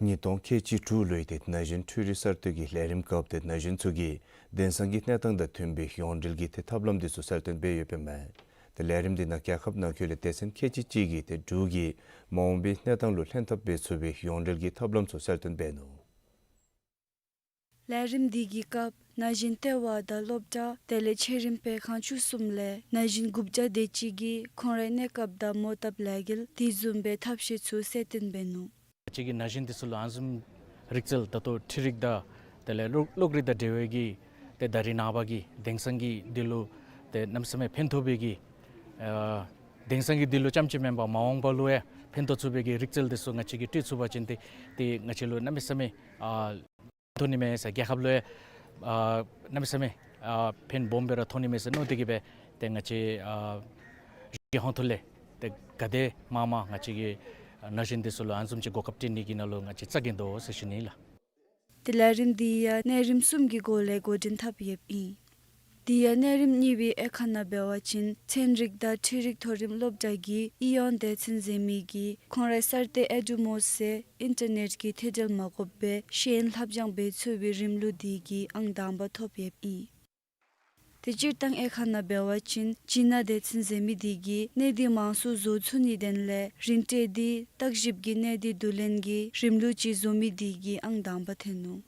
ཉིས་སྟོང་ཁལ་གཅིག་དྲུག་ལོའི་ཏེ་ན་གཞོན་འཕྲུལ་རིག་གསར་གཏོད་ཀྱི་ལས་རིམ་སྐབས་ཏེ་ན་གཞོན་ཚུ་གིས་དེང་སང་གི་གནས་སྟངས་དང་མཐུན་པའི་ཡོངས་འབྲེལ་གྱི་ཏེ་ཐབས་ལམ་འདི་ཚུ་གསལ་སྟོན་འབད་ཡོདཔ་ཨིན་མས། ཏེ་ལས་རིམ་འདི་ནང་རྒྱལ་ཁབ་ནང་འཁོད་ལས་སྡེ་ཚན་ཁལ་གཅིག་གཅིག་གིས་ཏེ་འབྲུག་གི་མ་འོངས་པའི་གནས་སྟངས་ལུ་ལྷན་ཐབས་འབད་ཚུགས་པའི་ཡོངས་འབྲེལ་གྱི་ཐབས་ལམ་ཚུ་གསལ་སྟོན་འབད་ནུག། ལས་རིམ་འདི་གི་སྐབས་ན་གཞོན་ལྟེ་བ་དང་སློབ་གྲྭ་དེ་ལས་ཆེ་རིམ་སྤེལ་ཁང་བཅུ་གསུམ་ལས་ན་གཞོན་དགུ་བརྒྱ་དེ་ཅིག་གིས་ཁོང་རའི་གནས་སྐབས་དང་མོ་བཏབ་ལས་འགུལ་དེ་བཟུམ་སྦེ་ཐབས་ཤེས་ཚུ་གསལ་སྟོན་འབད་ནུག། ང་བཅས་ཀྱི་ན་གཞོན་འདི་ཚུ་ལུ་ཨ་ནི་བཟུམ་རིག་རྩལ་ད་ལྟོ་འཕྲུལ་རིག་དང་དེ་ལས་གློག་གློག་རིག་དང་འབྲེལ་བའི་གི་ཏེ་ད་རིས་ནངས་པ་གི་དེང་སང་གི་འདི་ལུ་ཏེ་གནམ་མེད་ས་མེད་ཕན་ཐོགས་པའི་གི་ཨ་དེང་སང་གི་འདི་ལུ་རྐྱངམ་ཅིག་མེན་པར་མ་འོངས་པ་ལུ་ཡང་ཕན་ཐོགས་ཚུགས་པའི་གི་རིག་རྩལ་འདི་ཚུ་ང་བཅས་ཀྱིས་སྤྲོད་ཚུགས་པ་ཅིན་ཏེ་ཏེ་ང་བཅས་ལུ་གནམ་མེད་ས་མེད་ཨ་ཐོགས་ནི་མས་ཟེར། རྒྱལ་ཁབ་ལུ་ཡང་ཨ་གནམ་མེད་ས་མེད་ཨ་ཕན་སྦོམ་སྦེ་ར་ཐོགས་ནི་མས་ཟེར་མནོ་སྟེ་གིས་སྦེ་ཏེ་ང་བཅས་ཨ་གཞུང་གི་ཧོངས་ཐོག་ལས་ཏེ་ག་དེ་མང་མང་ང་བཅས་ཀྱི་ན་གཞོན་འདི་ཚུ་ལུ་ཨ་ནི་བཟུམ་ཅིག་གོ་སྐབས་སྤྲོད་ནི་གི་ནང་ལུ་ང་བཅས་རྩ་འགེངས་དོ་ཟེར་ཞུ་ནི་ལགས། ཏེ་ལས་རིམ་འདི་ཡང་གནས་རིམ་གསུམ་གྱི་སྒོ་ལས་འགོ་འདྲེན་འཐབ་ཡོདཔ་ཨིན། དེ་ཡང་གནས་རིམ་གཉིས་པའི་དབྱེ་ཁག་ནང་འབད་བ་ཅིན་ཚན་རིག་དང་འཕྲུལ་རིག་མཐོ་རིམ་སློབ་གྲྭ་གི་ཨི་ཡོན་སྡེ་ཚན་འཛིན་མི་གིས་ཁོང་རའི་གསར་གཏོད་ཨེ་ཌུ་མོ་ཟེར་ཨིན་ཊར་ནེཊ་ཀྱི་ཐད་འབྲེལ་མ་དགོཔ་སྦེ་ཤེས་ཡོན་ལྷབ་སྦྱང་འབད་ཚུགས་པའི་རིམ་ལུགས་དེ་གིས་ཨང་དང་པ་ཐོབ་ཡོདཔ་ཨིན། ཏེ་སྤྱིར་བཏང་དབྱེ་ཁག་ནང་འབད་བ་ཅིན་སྤྱི་ན་སྡེ་ཚན་འཛིན་མི་དེ་གིས་གནས་སྡུད་མང་སུ་བཟོ་ཚུགས་ནིའི་དོན་ལས་རིན་སྤྲོད་དེ་བརྟག་ཞིབ་ཀྱི་གནས་སྡུད་བསྡུ་ལེན་གྱི་རིམ་ལུགས་ཅིག་བཟོ་མི་དེ་གིས་ཨང་དང་པ་ཐོན་ནུག།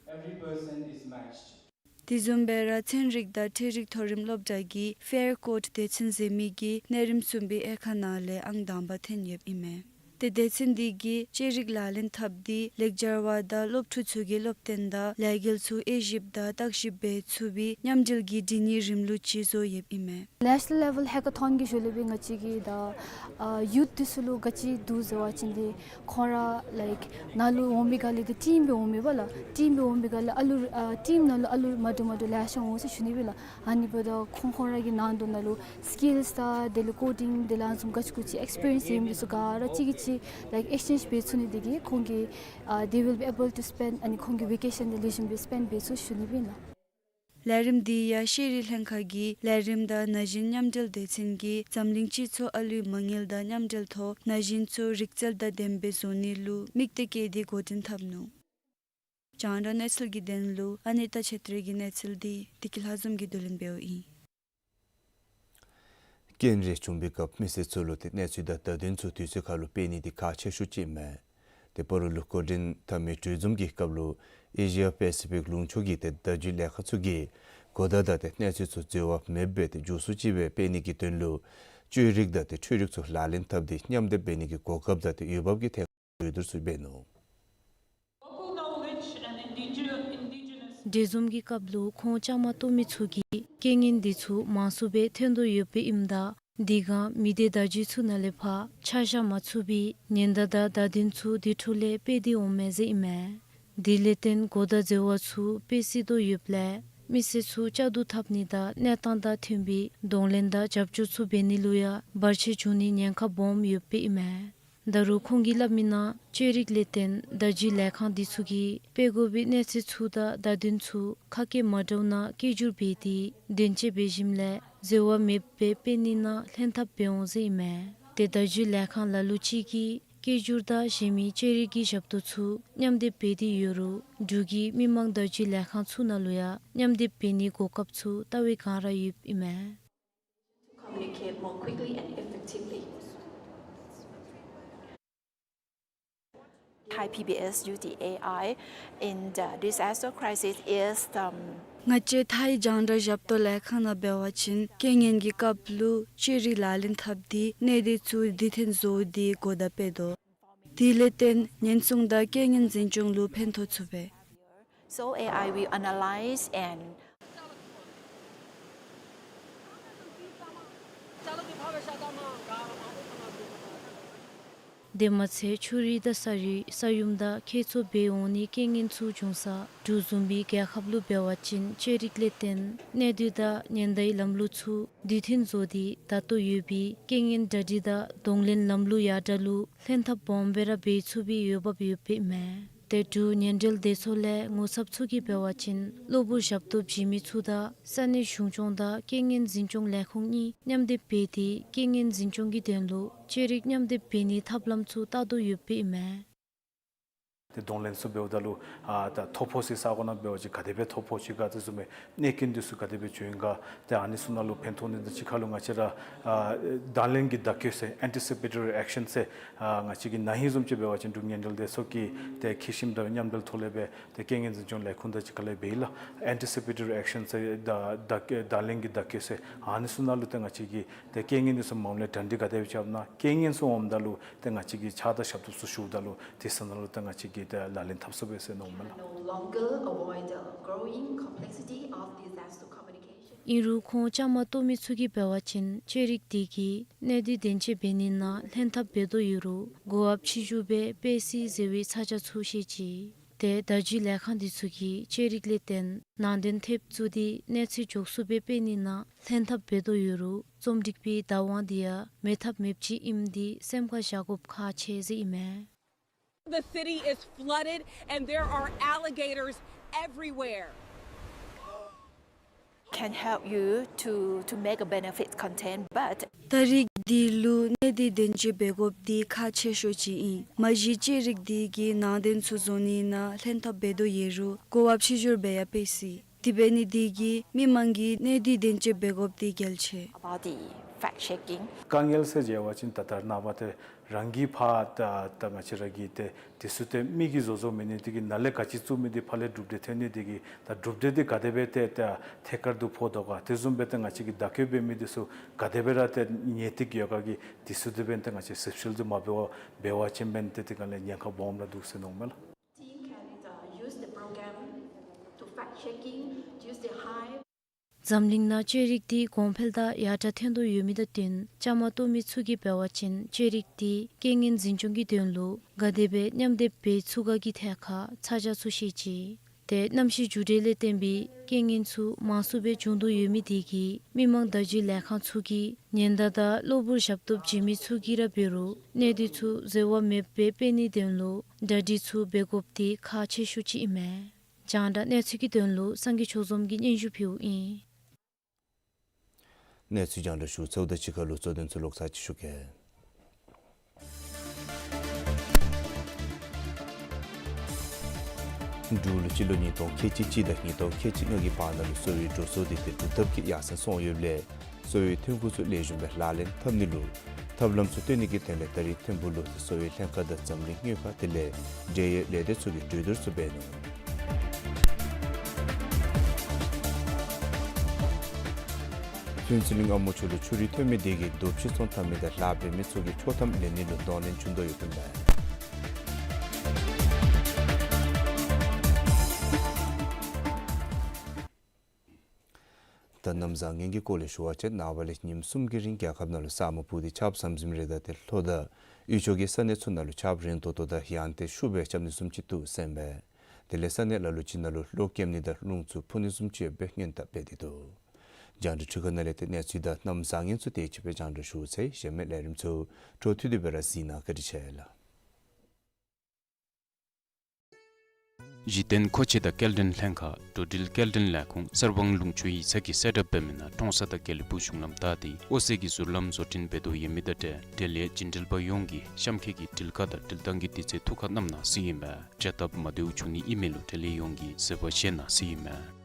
དེ་བཟུམ་སྦེ་ར་ཚན་རིག་དང་འཕྲུལ་རིག་མཐོ་རིམ་སློབ་གྲྭ་གི་ཕེར་ཀོཌ་སྡེ་ཚན་འཛིན་མི་གིས་གནས་རིམ་གསུམ་པའི་དབྱེ་ཁག་ནང་ལས་ཨང་དང་པ་ཐོན་ཡོདཔ་ཨིན་མས། ཏེ་སྡེ་ཚན་དེ་གིས་ཤེས་རིག་ལག་ལེན་འཐབ་སྟེ་ལེགས་སྦྱར་བ་དང་སློབ་ཕྲུག་ཚུ་གི་སློབ་སྟོན་དང་ལས་འགུལ་ཚུ་དབྱེ་ཞིབ་དང་བརྟག་ཞིབ་འབད་ཚུགས་པའི་མཉམ་འབྲེལ་གྱི་འབྲེལ་གནས་རིམ་ལུགས་ཅིག་བཟོ་ཡོདཔ་ཨིན་མས། National level hackathon གི་ཤུལ་ལས་སྦེ་ང་བཅས་ཀྱི་ད་ཨ་ཡུཐ་འདི་ཚུ་ལུ་ག་ཅི་འདུག་ཟེར་བ་ཅིན་ཏེ་ཁོང་ར་ལའིཀ་ནཱ་ལུ་འོང་མི་ག་ལས་ཏེ་ཊིམ་སྦེ་འོང་མས་པ་ལགས། ཊིམ་སྦེ་འོང་མི་ག་ལས་ཨ་ལུ་ཨ་ཊིམ་ནང་ལུ་ཨ་ལུ་མ་འདྲཝ་མ་འདྲཝ་ལེ་ཤ་འོང་ཟེར་ཞུ་ནི་སྦེ་ལགས། ཨ་ནི་འབདཝ་ད་ཁོང་ཁོང་ར་གི་ནང་དོག་ནང་ལུ་སི་ཀིལསི་དང་དེ་ལས་ཀོ་ཌིང་དེ་ལས་ཨ་ནི་བཟུམ་ག་ཅི་གུ་ཅི་ཨེགསི་པི་རི་ཡེནསི་ཡོད་མི་འདི་ཚུ་ག་ར་གཅིག་གིས་གཅིག་ལའིཀ་ཨེགསི་ཅེནཇ་འབད་ཚུགས་ནི་དེ་གིས་ཁོང་གིས་ཨ་they will be able to spend ཨ་ནི་ཁོང་གི་བེ་ཀེ་ཤཱན་དེ་ལེགས་ཤོམ་སྦེ་སི་པེནཌ་འབད་ཚུགས་ཞུ་ནི་སྦེ་ཨིན་ལགས། ལས་རིམ་འདི་ཡང་ཤེས་རིག་ལྷན་ཁག་གི་ལས་རིམ་དང་ན་གཞོན་མཉམ་འབྲེལ་སྡེ་ཚན་གྱིས་འཛམ་གླིང་སྤྱི་ཚོགས་ཨ་ལུའི་མ་དངུལ་དང་མཉམ་འབྲེལ་ཐོག་ན་གཞོན་ཚུ་རིག་རྩལ་དང་ལྡནམ་སྦེ་བཟོ་ནི་ལུ་དམིགས་གཏད་བསྐྱེད་དེ་འགོ་འདྲེན་འཐབ་ནུག། རྒྱང་བསྒྲགས་གནས་ཚུལ་གྱི་དོན་ལུ་ཨ་ནི་ཏ་ཆེ་ཏྲེ་གི་གནས་ཚུལ་འདི་བདེ་སྐྱིད་ལྷ་འཛོམས་ཀྱིས་བསྡུ་ལེན་འབདཝ་ཨིན། རྐྱེན་རེ་བྱུང་པའི་སྐབས་མི་སེར་ཚུ་ལུ་ཏེ་གནས་ཚུལ་དང་བརྡ་དོན་ཚུ་དུས་ཚོད་ཁར་ལུ་སྤེལ་ནི་འདི་ཁག་ཆེ་ཤོས་ཅིག་མས། ཏེ་སྤ་རོ་ལུ་སྐུ་མགྲོན་འཐབ་མི་གྲོས་འཛོམས་ཀྱི་སྐབས་ལུ་ཨེ་ཤི་ཡ་པེ་སི་ཕིག་ལུང་ཕྱོགས་ཀྱི་ཏེ་བརྡ་བརྒྱུད་ལས་ཁང་ཚུ་གིས་གོ་བརྡ་དང་ཏེ་གནས་ཚུལ་ཚུ་འཛོལ་བ་མེདཔ་སྦེ་ཏེ་མགྱོགས་སུ་ཅིག་སྦེ་སྤེལ་ནི་གི་དོན་ལུ་བཅོས་རིག་དང་ཏེ་འཕྲུལ་རིག་ཚུ་ལག་ལེན་འཐབ་སྟེ་མཉམ་སྡེབ་འབད་ནི་གི་གོ་སྐབས་དང་ཏེ་འོས་འབབ་ཀྱི་ཐད་གྲོས་བསྡུར་ཚུ་འབད་ནུག། གྲོས་འཛོམས་ཀྱི་སྐབས་ལུ་ཁོང་བཅའ་མར་གཏོགས་མི་ཚུ་གིས་རྐྱེན་ངན་འདི་ཚུ་མང་སུ་སྦེ་ཐོན་དོ་ཡོདཔ་ཨིནམ་ད་དེ་སྒང་མི་སྡེ་བརྡ་བརྒྱུད་ཚུ་ནང་ལས་ཕར་ཆ་བཞག་མ་ཚུགས་པའི་ཉེན་བརྡ་དང་བརྡ་དོན་ཚུ་དེ་འཕྲོ་ལས་སྤེལ་ཏེ་འོང་མས་ཟེར་ཨིན་མས། དེ་ལས་བརྟེན་གོ་བརྡ་འཛོལ་བ་ཚུ་སྤེལ་སྲིད་དོ་ཡོདཔ་ལས་མི་སེར་ཚུ་བཅའ་བསྡུ་འཐབ་ནི་དང་གནས་སྟངས་དང་མཐུན་པའི་གདོང་ལེན་དང་རྒྱབ་སྐྱོར་ཚུ་འབད་ནི་ལུ་ཡང་བར་ཆད་བྱུང་ནིའི་ཉེན་ཁ་སྦོམ་ཡོདཔ་ཨིན་མས། ད་རུང་ཁོང་གིས་སླབ་མི་ནང་བཅོས་རིག་ལས་བརྟེན་བརྡ་བརྒྱུད་ལས་ཁང་འདི་ཚུ་གིས་སྤེལ་དགོ་པའི་གནས་ཚུལ་ཚུ་དང་བརྡ་དོན་ཚུ་ཁ་སྐད་མ་འདྲཝ་ནང་སྐད་སྒྱུར་འབད་དེ་དོན་འཁྱོལ་འབད་ཞིནམ་ལས་འཛོལ་བ་མེདཔ་སྦེ་སྤེལ་ནི་ནང་ལྷན་ཐབས་འབད་འོང་ཟེར་ཨིན་མས། ཏེ་བརྡ་བརྒྱུད་ལས་ཁང་ལ་ལུ་ཅིག་གིས་སྐད་སྒྱུར་དང་གཞན་མི་བཅོས་རིག་གི་ཞབས་ཏོག་ཚུ་མཉམ་སྡེབ་འབད་དེ་ཡོད་རུང་འབྲུག་གི་མི་མང་བརྡ་བརྒྱུད་ལས་ཁང་ཚུ་ནང་ལུ་ཡང་མཉམ་སྡེབ་འབད་ནིའི་གོ་སྐབས་ཚུ་ལྟ་བའི་སྒང་ར་ཡོདཔ་ཨིན་མས། Communicate more quickly and effectively. Thai P B S use the A I in the disaster crisis is, um, ང་བཅས་ཐའི་རྒྱང་བསྒྲགས་ཞབས་ཏོག་ལས་ཁང་ནང་འབད་བ་ཅིན་རྐྱེན་ངན་གྱི་སྐབས་ལུ་བཅོས་རིག་ལག་ལེན་འཐབ་སྟེ་གནད་དོན་ཚུ་བདེ་ཐོན་བཟོ་སྟེ་གོ་བརྡ་སྤེལ་དོ། དེ་ལས་བརྟེན་ཉེན་སྲུང་དང་རྐྱེན་ངན་འཛིན་སྐྱོང་ལུ་ཕན་ཐོགས་ཚུགས་པས། So A I will analyze and དེ་མ་ཚད་ཆུ་རུད་དང་ས་རུད་ས་ཡོམ་དང་ཁྱད་མཚར་སྦེ་འོང་ནིའི་རྐྱེན་ངན་ཚུ་འབྱུང་ས་འབྲུག་བཟུམ་མའི་རྒྱལ་ཁབ་ལུ་འབད་བ་ཅིན་བཅོས་རིག་ལས་བརྟེན་གནད་དོན་དང་ཉེན་བརྡའི་ལམ་ལུགས་ཚུ་དུས་མཐུན་བཟོ་སྟེ་ད་ལྟོ་ཡོད་པའི་རྐྱེན་ངན་གྲ་སྒྲིག་དང་གདོང་ལེན་ལམ་ལུགས་ཡར་དྲག་ལུ་ལྷན་ཐབས་སྦོམ་སྦེ་ར་འབད་ཚུགས་པའི་འོས་འབབ་ཡོདཔ་ཨིན་མས། ཏེ་འབྲུག་ཉེན་སྒྲོལ་སྡེ་ཚོགས་ལས་ངོ་ཚབ་ཚུ་གིས་འབད་བ་ཅིན་གློ་བུར་ཞབས་ཏོག་བྱིན་མི་ཚུ་དང་ས་གནས་གཞུང་སྐྱོང་དང་རྐྱེན་ངན་འཛིན་སྐྱོང་ལས་ཁུངས་གཉིས་མཉམ་སྡེབ་འབད་དེ་རྐྱེན་ངན་འཛིན་སྐྱོང་གི་དོན་ལུ་བཅོས་རིག་མཉམ་སྡེབ་འབད་ནིའི་ཐབས་ལམ་ཚུ་བལྟ་དོ་ཡོདཔ་ཨིན་མས། ཏེ་གདོང་ལེན་ཚུ་འབདཝ་ད་ལུ་ཨ་ད་ཐོ་ཕོག་སའི་ས་གོ་ནང་འབད་བ་ཅིན་ག་དེ་སྦེ་ཐོ་ཕོག་ཅི་ག་དེ་བཟུམ་མའི་གནོད་རྐྱེན་འདི་ཚུ་ག་དེ་སྦེ་བྱུང་ཡི་ག། ཏེ་ཨ་ནི་ཚུ་ནང་ལུ་ཕན་ཐོགས་ནི་དང་གཅིག་ཁར་ལུ་ང་བཅས་ར་ཨ་བརྡ་ལན་གྱི་བརྡ་བསྐྱོད་ཟེར་anticipatory action ཟེར་ཨ་ང་བཅས་ཀྱིས་ན་ཧིང་བཟུམ་ཅིག་འབད་བ་ཅིན་འབྲུག་ཉེན་སྒྲོལ་སྡེ་ཚོགས་ཀྱིས་ཏེ་འཁྱིད་ཞིནམ་ད་མཉམ་འབྲེལ་ཐོག་ལས་སྦེ་ཏེ་རྐྱེན་ངན་འཛིན་སྐྱོང་ལས་ཁུངས་དང་གཅིག་ཁར་ལས་འབད་ཡི་ལགས། anticipatory action ཟེར་བརྡ་བརྡ་བརྡ་ལན་གྱི་བརྡ་བསྐྱོད་ཟེར་ཨ་ནི་ཚུ་ནང་ལུ་ཏེ་ང་བཅས་ཀྱིས་ཏེ་རྐྱེན་ངན་འདི་ཚུ་མ་འོངམ་ལས་གྲ་སྒྲིག་ག་དེ་སྦེ་རྐྱབ་ན་རྐྱེན་ངན་ཚུ་འོངམ་ད་ལུ་ཏེ་ང་བཅས་ཀྱིས་ཕྱག་དང་ཞབས་ཏོག་ཚུ་ཞུཝ་ད་ལུ་དེ་ས་ནང་ལུ་ཏེ་ང་བཅས་ཀྱིས་ཏེ་ལག་ལེན་འཐབ་ཚུགས་པས་ཟེར་མནོཝ་མས་ལགས། No longer avoid the growing complexity of disaster communication. ཨིན་རུང་ཁོང་བཅའ་མར་གཏོགས་མི་ཚུ་གིས་འབད་བ་ཅིན་བཅོས་རིག་འདི་གིས་གནད་དོན་དོན་འཁྱོལ་འབད་ནི་ནང་ལྷན་ཐབས་འབད་དོ་ཡོད་རུང་གོ་བབ་ཆེ་ཤོས་སྦེ་སྤེལ་སྲིད་ཟེར་བའི་ཚ་གྱང་ཚུ་བཤད་ཅི། ཏེ་བརྡ་བརྒྱུད་ལས་ཁང་འདི་ཚུ་གིས་བཅོས་རིག་ལས་བརྟེན་ནང་དོན་ཐེབས་བཙུགས་ཏེ་གནས་ཚུལ་མགྱོགས་སུ་སྦེ་སྤེལ་ནི་ནང་ལྷན་ཐབས་འབད་དོ་ཡོད་རུང་རྩོམ་སྒྲིག་པའི་བདག་དབང་འདི་ཡང་མེད་ཐབས་མེདཔ་ཅིག་ཨིནམ་འདི་སེམས་ཁར་བཞག་དགོཔ་ཁག་ཆེ་ཟེར་ཨིན་མས། The city is flooded and there are alligators everywhere. Can help you to, to make a benefit content, but ད་རིས་འདི་ལུ་གནད་དོན་དོན་འཁྱོལ་འབད་དགོཔ་འདི་ཁག་ཆེ་ཤོས་ཅིག་ཨིན། མ་གཞི་བཅོས་རིག་འདི་གིས་ནང་དོན་ཚུ་བཟོ་ནི་ནང་ལྷན་ཐབས་འབད་དོ་ཡོད་རུང་གོ་བབ་ཆེ་ཤོས་སྦེ་ཡང་སྤེལ་སྲིད། དེ་འབད་ནི་འདི་གིས་མི་མང་གིས་གནད་དོན་དོན་འཁྱོལ་འབད་དགོཔ་འདི་གལ་ཆེ། About the fact checking. དཀའ་ངལ་ཟེར་འབད་བ་ཅིན་ད་ད་རེས་ནངས་པ་ཏེ་རང་གིས་ཕར་ད་ད་ང་བཅས་ར་གི་ཏེ་དེ་ཚུ་ཏེ་མི་གིས་བཟོ་བཟོཝ་མེན་ནི་དེ་གིས་ནཱ་ལས་ག་ཅི་བཙུགས་མི་འདི་ཕར་ལས་གྲུབ་འབྲས་ཐོན་ནི་དེ་གིས་ད་གྲུབ་འབྲས་འདི་ག་དེ་སྦེ་ཏེ་ད་ཐད་ཀར་དུ་ཕོག་དོ་ག། དེ་བཟུམ་སྦེ་ཏེ་ང་བཅས་ཀྱིས་བརྡ་བསྐྱོད་འབད་མི་འདི་ཚུ་ག་དེ་སྦེ་ར་ཏེ་ཉེས་ཏིག་ཡོད་ག་གི་དེ་ཚུ་དེ་སྦེ་ཏེ་ང་བཅས་ཞིབ་འཚོལ་འདི་མ་འབད་བར་འབད་བ་ཅིན་འབདན་ཏེ་དེ་ག་ལས་ཉེན་ཁ་སྦོམ་ར་འདུག་ཟེར་མནོཝ་མས་ལགས། Team can, uh, use the program to fact checking, use the Hive. འཛམ་གླིང་ནང་བཅོས་རིག་འདི་གོང་འཕེལ་དང་ཡར་དྲག་ཐོན་དོ་ཡོད་མི་དང་བསྟུན་བཅའ་མར་གཏོགས་མི་ཚུ་གིས་འབད་བ་ཅིན་བཅོས་རིག་འདི་རྐྱེན་ངན་འཛིན་སྐྱོང་གི་དོན་ལུ་ག་དེ་སྦེ་མཉམ་སྡེབ་འབད་ཚུགས་ག་གི་ཐད་ཁར་ཚ་གྱང་ཚུ་བཤད་ཅི། ཏེ་གནམ་གཤིས་འགྱུར་འགྲོས་ལས་བརྟེན་པའི་རྐྱེན་ངན་ཚུ་མང་སུ་སྦེ་བྱུང་དོ་ཡོད་མི་དེ་གིས་མི་མང་བརྡ་བརྒྱུད་ལས་ཁང་ཚུ་གིས་ཉེན་བརྡ་དང་གློ་བུར་ཞབས་ཏོག་བྱིན་མི་ཚུ་གིས་ར་འབད་རུང་གནད་དོན་ཚུ་འཛོལ་བ་མེདཔ་སྦེ་སྤེལ་ནིའི་དོན་ལུ་གྲ་སྒྲིག་ཚུ་འབད་དགོཔ་འདི་ཁག་ཆེ་ཤོས་ཅིག་ཨིན་མས། རྒྱང་བསྒྲགས་གནས་ཚུལ་གྱི་དོན་ལུ་སངས་རྒྱས་ཆོས་འཛོམས་ཀྱིས་སྙན་ཞུ་ཕུལཝ་ཨིན། གནས་ཚུལ་རྒྱང་བསྒྲགས་ཞུ་ཚརཝ་དང་གཅིག་ཁར་ལུ་གཙོ་དོན་ཚུ་ལོག་ཚར་ཅིག་ཞུ་གེ། འབྲུག་ལུ་སྤྱི་ལོ་ཉིས་སྟོང་ཁལ་གཅིག་གཅིག་དང་ཉིས་སྟོང་ཁལ་གཅིག་ལྔ་གི་བར་ན་ལུ་གསོ་བའི་འགྲོ་སོང་འདི་ཏེ་སྒྲུབ་ཐབས་ཀྱིས་ཡར་སེང་སོང་ཡོདཔ་ལས་གསོ་བའི་ཐོན་ཁུངས་ཚུ་ལེགས་ཤོམ་སྦེ་ལག་ལེན་འཐབ་ནི་ལུ་ཐབས་ལམ་ཚུ་བཏོན་ནི་གི་དོན་ལས་ད་རིས་ཐིམ་ཕུག་ལུ་གསོ་བའི་ལྷན་ཁག་དང་འཛམ་གླིང་དངུལ་ཁང་དེ་ལས་འབྲེལ་ཡོད་ལས་སྡེ་ཚུ་གིས་གྲོས་བསྡུར་ཚུ་འབད་ནུག། ཕུན་ཚོགས་གླིང་ཨ་མོ་ཆུ་ལུ་ཆུ་རུད་ཐོན་མི་དེ་གིས་རྡོ་ཕྱེ་ཚོང་འཐབ་མི་དང་ལཱ་འབད་མི་ཚུ་གིས་ཆོག་ཐམ་ལེན་ནི་ལུ་གདོང་ལེན་བྱུང་དོ་ཡོདཔ་ཨིན་པས། ད་གནམ་བཟང་ངན་གྱི་སྐོར་ལས་ཞུ་བ་ཅིན་ནངས་པ་ལས་ཉིནམ་གསུམ་གྱི་རིང་རྒྱལ་ཁབ་ནང་ལུ་ས་སྨུག་སྤུབས་ཏེ་ཆརཔ་ཟམ་ཟིམ་རེ་དང་ཏེ་ལྷོ་དང་དབུས་ཕྱོགས་ཀྱི་ས་གནས་ཚུ་ནང་ལུ་ཆརཔ་རན་ཏོག་ཏོ་དང་ཡང་ཏེ་ཤུགས་སྦེ་རྐྱབ་ནི་བཟུམ་ཅིག་འདུག་ཟེར་ཨིན་པས། དེ་ལས་ས་གནས་ལ་ལུ་ཅིག་ནང་ལུ་གློག་རྐྱབ་ནི་དང་རླུང་ཚུ་འཕུ་ནི་བཟུམ་ཅིག་ཡོདཔ་སྦེ་སྔོན་དཔག་འབད་དེ་འདུག། རྒྱང་བསྒྲགས་འཕྲུལ་ཁང་ནང་ལས་ཏེ་གནས་ཚུལ་དང་གནམ་བཟང་ངན་ཚུ་དེ་ཅིག་སྦེ་རྒྱང་བསྒྲགས་ཞུ་ཚར་ཡི། གཞན་མི་ལས་རིམ་ཚུ་འཕྲོ་མཐུད་དེ་སྦེ་ར་གཟིགས་གནང་། བཀའ་དྲིན་ཆེ་ལགས། གཞི་རྟེན་མཁོ་ཆས་དང་སྐྱེལ་འདྲེན་ལྷན་ཁག་འགྲོ་འགྲུལ་སྐྱེལ་འདྲེན་ལས་ཁུངས་གསར་སྤང་ལུང་ཕྱོགས་ཡིག་ཚང་གིས་གསལ་བསྒྲགས་འབད་མི་ནང་ཀྲོང་གསར་དང་དགེ་ལེགས་ཕུག་གཞུང་ལམ་བདའ་སྟེ་ཨོ་སེ་གི་ཟུར་ལམ་བཟོ་སྐྲུན་འབད་དོ་ཡོད་མི་དང་འབྲེལ་འབྲེལ་ཡོད་བྱིན་འགྲུལ་པ་ཡོངས་ཀྱིས་གཤམ་འཁོད་ཀྱི་འགྲུལ་བཀག་དང་འགྲུལ་བཏང་གི་དུས་ཚོད་ཐུགས་ཁར་བསྣམ་གནང་ཟེར་ཨིན་པས། བྱ་སྟབས་མ་བདེཝ་བྱུང་ནི་ཨིན་མས་ལུ་འབྲེལ་ཡོད་ཡོངས་ཀྱིས་གསོལ་བ་བཞེས་གནང་ཟེར་ཨིན་མས།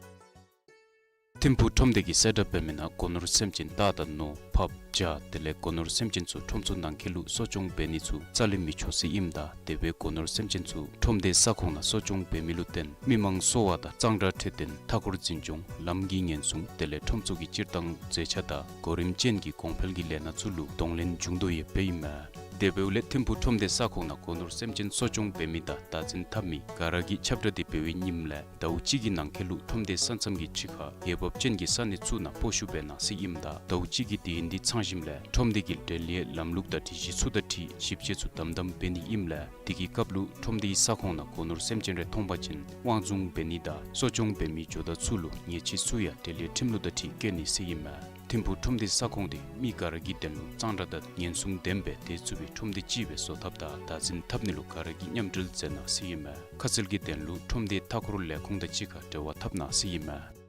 ཐིམ་ཕུག་ཁྲོམ་སྡེ་གིས་གསལ་བསྒྲགས་འབད་མི་ནང་སྒོ་ནོར་སེམས་ཅན་སྟག་དང་ནོར་ཕགཔ་བྱ་དེ་ལས་སྒོ་ནོར་སེམས་ཅན་ཚུ་ཁྲོམ་ཚུ་ནང་འཁོད་ལུ་གསོ་སྐྱོང་འབད་ནི་ཚུ་རྩ་ལས་མི་ཆོག་ཟེར་ཨིནམ་ད་དེ་སྦེ་སྒོ་ནོར་སེམས་ཅན་ཚུ་ཁྲོམ་སྡེའི་ས་ཁོངས་ནང་གསོ་སྐྱོང་འབད་མི་ལུ་བརྟེན་མི་མང་གསོ་བ་དང་གཙང་སྦྲ་འཕྲོད་བསྟེན་མཐའ་འཁོར་འཛིན་སྐྱོང་ལམ་གྱི་ཉེན་སྲུང་དེ་ལས་ཁྲོམ་ཚུ་གི་སྤྱིར་བཏང་མཛེས་ཆ་དང་གོ་རིམ་ཅན་གྱི་གོང་འཕེལ་གྱི་ལས་སྣ་ཚུ་ལུ་གདོང་ལེན་འབྱུང་དོ་ཡོདཔ་ཨིན་མས། དེ་འབདཝ་ལས་ཐིམ་ཕུག་ཁྲོམ་སྡེའི་ས་ཁོངས་ནང་སྒོ་ནོར་སེམས་ཅན་གསོ་སྐྱོང་འབད་མི་དང་བདག་འཛིན་འཐབ་མི་ག་ར་གིས་ཁྱབ་བསྒྲགས་དེ་འབད་བའི་ཉིནམ་ལས་ཟླཝ་གཅིག་གི་ནང་འཁོད་ལུ་ཁྲོམ་སྡེའི་ས་མཚམས་ཀྱི་ཕྱི་ཁར་འོས་འབབ་ཅན་གྱི་ས་གནས་ཚུ་ནང་སྤོ་བཤུད་འབད་གནང་ཟེར་ཨིནམ་ད་ཟླཝ་གཅིག་གི་དུས་ཡུན་འདི་ཚང་ཞིནམ་ལས་ཁྲོམ་སྡེ་གིས་འབྲེལ་ཡོད་ལམ་ལུགས་དང་སྒྲིག་གཞི་ཚུ་དང་འཁྲིལ་ཞིབ་དཔྱད་ཚུ་དམ་དམ་འབད་ནི་ཨིནམ་ལས་དེ་གི་སྐབས་ལུ་ཁྲོམ་སྡེའི་ས་ཁོངས་ནང་སྒོ་ནོར་སེམས་ཅན་རེ་མཐོང་པ་ཅིན་དབང་བཟུང་འབད་ནི་དང་གསོ་སྐྱོང་འབད་མི་ཇོ་བདག་ཚུ་ལུ་ཉེས་ཆད་ཚུ་ཡང་འབྲེལ་ཡོད་ཁྲིམས་ལུགས་དང་འཁྲིལ་བཀལ་ནི་ཟེར་ཨིན་མས། ཐིམ་ཕུག་ཁྲོམ་སྡེའི་ས་ཁོངས་དེ་མི་ག་ར་གི་དོན་ལུ་གཙང་སྦྲ་དང་ཉེན་སྲུང་ལྡན་པའི་སྡོད་ཚུགས་པའི་ཁྲོམ་སྡེ་ཅིག་སྦེ་བཟོ་ཐབས་དང་བདག་འཛིན་འཐབ་ནི་ལུ་ག་ར་གིས་མཉམ་འབྲེལ་མཛད་གནང་ཟེར་ཨིན་མས། ཁ་གསལ་གྱི་དོན་ལུ་ཁྲོམ་སྡེའི་མཐའ་འཁོར་ལས་ཁུངས་དང་གཅིག་ཁར་འབྲེལ་བ་འཐབ་གནང་ཟེར་ཨིན་མས།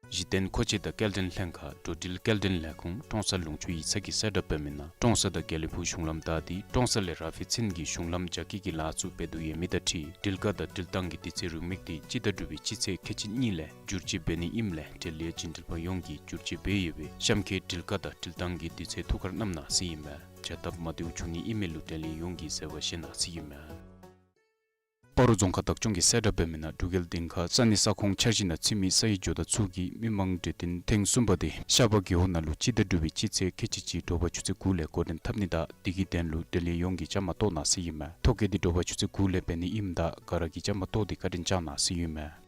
གཞི་རྟེན་མཁོ་ཆས་དང་སྐྱེལ་འདྲེན་ལྷན་ཁག་འགྲོ་འགྲུལ་སྐྱེལ་འདྲེན་ལས་ཁུངས་ཀྲོང་གསར་ལུང་ཕྱོགས་ཡིག་ཚང་གིས་གསལ་བསྒྲགས་འབད་མི་ནང་ཀྲོང་གསར་དང་དགེ་ལེགས་ཕུག་གཞུང་ལམ་བདའ་སྟེ་ཀྲོང་གསར་ལས་ར་ཕེ་ཚུན་གྱི་གཞུང་ལམ་རྒྱ་སྐྱེད་ཀྱི་ལཱ་ཚུ་འབད་དོ་ཡོད་མི་དང་འཁྲིལ་འགྲུལ་བཀག་དང་འགྲུལ་བཏང་གི་དུས་ཚོད་རེའུ་མིག་དེ་སྤྱི་ཟླ་དྲུག་པའི་སྤྱི་ཚེས་ཁལ་གཅིག་གཉིས་ལས་བསྒྱུར་བཅོས་འབད་ནི་ཨིནམ་ལས་འབྲེལ་ཡོད་བྱིན་འགྲུལ་པ་ཡོངས་ཀྱིས་བསྒྱུར་བཅོས་འབད་ཡོད་པའི་གཤམ་འཁོད་འགྲུལ་བཀག་དང་འགྲུལ་བཏང་གི་དུས་ཚོད་ཐུགས་ཁར་བསྣམ་གནང་ཟེར་ཨིན་མས། བྱ་སྟབས་མ་བདེཝ་བྱུང་ནི་ཨིན་མས་ལུ་འབྲེལ་ཡོད་ཡོངས་ཀྱིས་གསོལ་བ་བཞེས་གནང་ཟེར་ཨིན་མས། སྤ་རོ་རྫོང་ཁག་བདག་སྐྱོང་གིས་གསལ་བསྒྲགས་འབད་མི་ནང་འབྲུག་རྒྱལ་སྡིངས་ཁ་ས་གནས་ས་ཁོངས་འཆར་གཞི་ནང་ཚུད་མི་ས་ཡི་ཇོ་བདག་ཚུ་གིས་མི་མང་གྲོས་བསྟུན་ཐེངས་གསུམ་པ་དེ་ཤར་པ་རྒེད་འོག་ནང་ལུ་སྤྱི་ཟླ་དྲུག་པའི་སྤྱི་ཚེས་ཁལ་གཅིག་གཅིག་དྲོ་པ་ཆུ་ཚོད་དགུ་ལས་འགོ་འདྲེན་འཐབ་ནི་དང་དེ་གི་དོན་ལུ་འབྲེལ་ཡོད་ཡོངས་ཀྱིས་བཅའ་མར་གཏོགས་གནང་ཟེར་ཨིན་མས། ཐོ་བཀོད་དེ་དྲོ་པ་ཆུ་ཚོད་དགུ་ལས་འབད་ནི་ཨིནམ་ད་ག་ར་གིས་བཅའ་མར་གཏོགས་ཏེ་བཀའ་དྲིན་བསྐྱང་གནང་ཟེར་ཨིན་མས།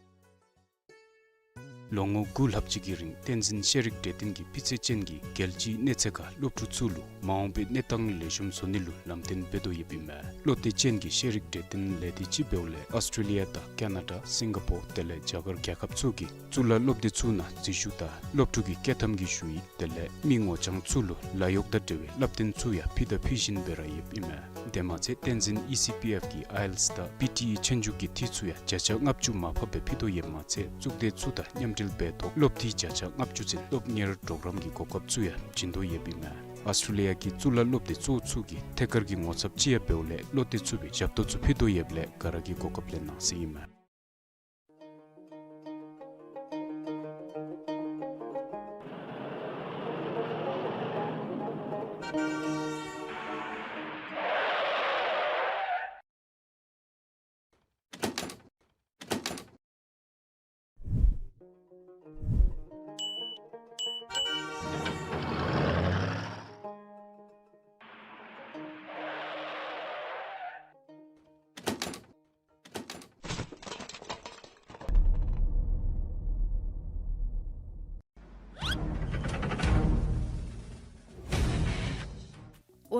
ལོ་ངོ་དགུ་ལྷག་ཅིག་གི་རིང་བསྟན་འཛིན་ཤེས་རིག་གྲོས་སྟོན་གྱིས་སྤུས་ཚད་ཅན་གྱི་རྒྱལ་སྤྱིའི་གནས་ཚད་ཁར་སློབ་ཕྲུག་ཚུ་ལུ་མ་འོངས་པའི་གནས་སྟངས་ལེགས་ཤོམ་བཟོ་ནི་ལུ་ལམ་སྟོན་འབད་དོ་ཡོདཔ་ཨིན་མས། བློ་གཏད་ཅན་གྱི་ཤེས་རིག་གྲོས་སྟོན་ལས་སྡེ་ཅིག་འབདཝ་ལས་ཨཱོས་ཊྲེ་ལི་ཡ་དང་ཀ་ན་ཌ་སིང་ག་པོར་དེ་ལས་རྒྱ་གར་རྒྱལ་ཁབ་ཚུ་གི་གཙུག་ལག་སློབ་སྡེ་ཚུ་ནང་འཛུལ་ཞུགས་དང་སློབ་ཕྲུག་གི་སྐྱོད་ཐམ་གྱི་ཞུ་ཡིག་དེ་ལས་མི་ངོ་རྐྱང་ཚུ་ལུ་ལཱ་གཡོག་དང་འབྲེལ་བའི་བསླབ་སྟོན་ཚུ་ཡང་ཕུལ་དང་ཕུལ་བཞིན་སྦེ་ར་ཡོདཔ་ཨིན་མས། དེ་མ་ཚད་བསྟན་འཛིན་ཨི་སི་པི་ཨེཕ་གི་ཨའི་ཨེལ་ཊི་ཨེསི་དང་པི་ཊི་ཨི་ཆོས་རྒྱུགས་ཀྱི་འཐུས་ཚུ་ཡང་བརྒྱ་ཆ་ལྔ་བཅུ་མར་ཕབ་སྦེ་ཕུལ་དོ་ཡོདཔ་མ་ཚད་གཙུག་སྡེ་ཚུ་དང་མཉམ་འབྲེལ་འབད་ཐོག་སློབ་འཐུས་བརྒྱ་ཆ་ལྔ་བཅུ་ཚུན་སློབ་གཉེར་གྲོགས་རམ་གྱི་གོ་སྐབས་ཚུ་ཡང་བྱིན་དོ་ཡོདཔ་ཨིན་མས། ཨཱོས་ཊྲེ་ལི་ཡ་གི་གཙུག་ལག་སློབ་སྡེ་གཙོ་བོ་ཚུ་གི་ཐད་ཀར་གྱི་ངོ་ཚབ་ཅིག་ཡང་འབདཝ་ལས་བློ་གཏད་ཚུགས་པའི་ཞབས་ཏོག་ཚུ་ཕུལ་དོ་ཡོདཔ་ལས་ག་ར་གིས་གོ་སྐབས་ལེན་གནང་ཟེར་ཨིན་མས།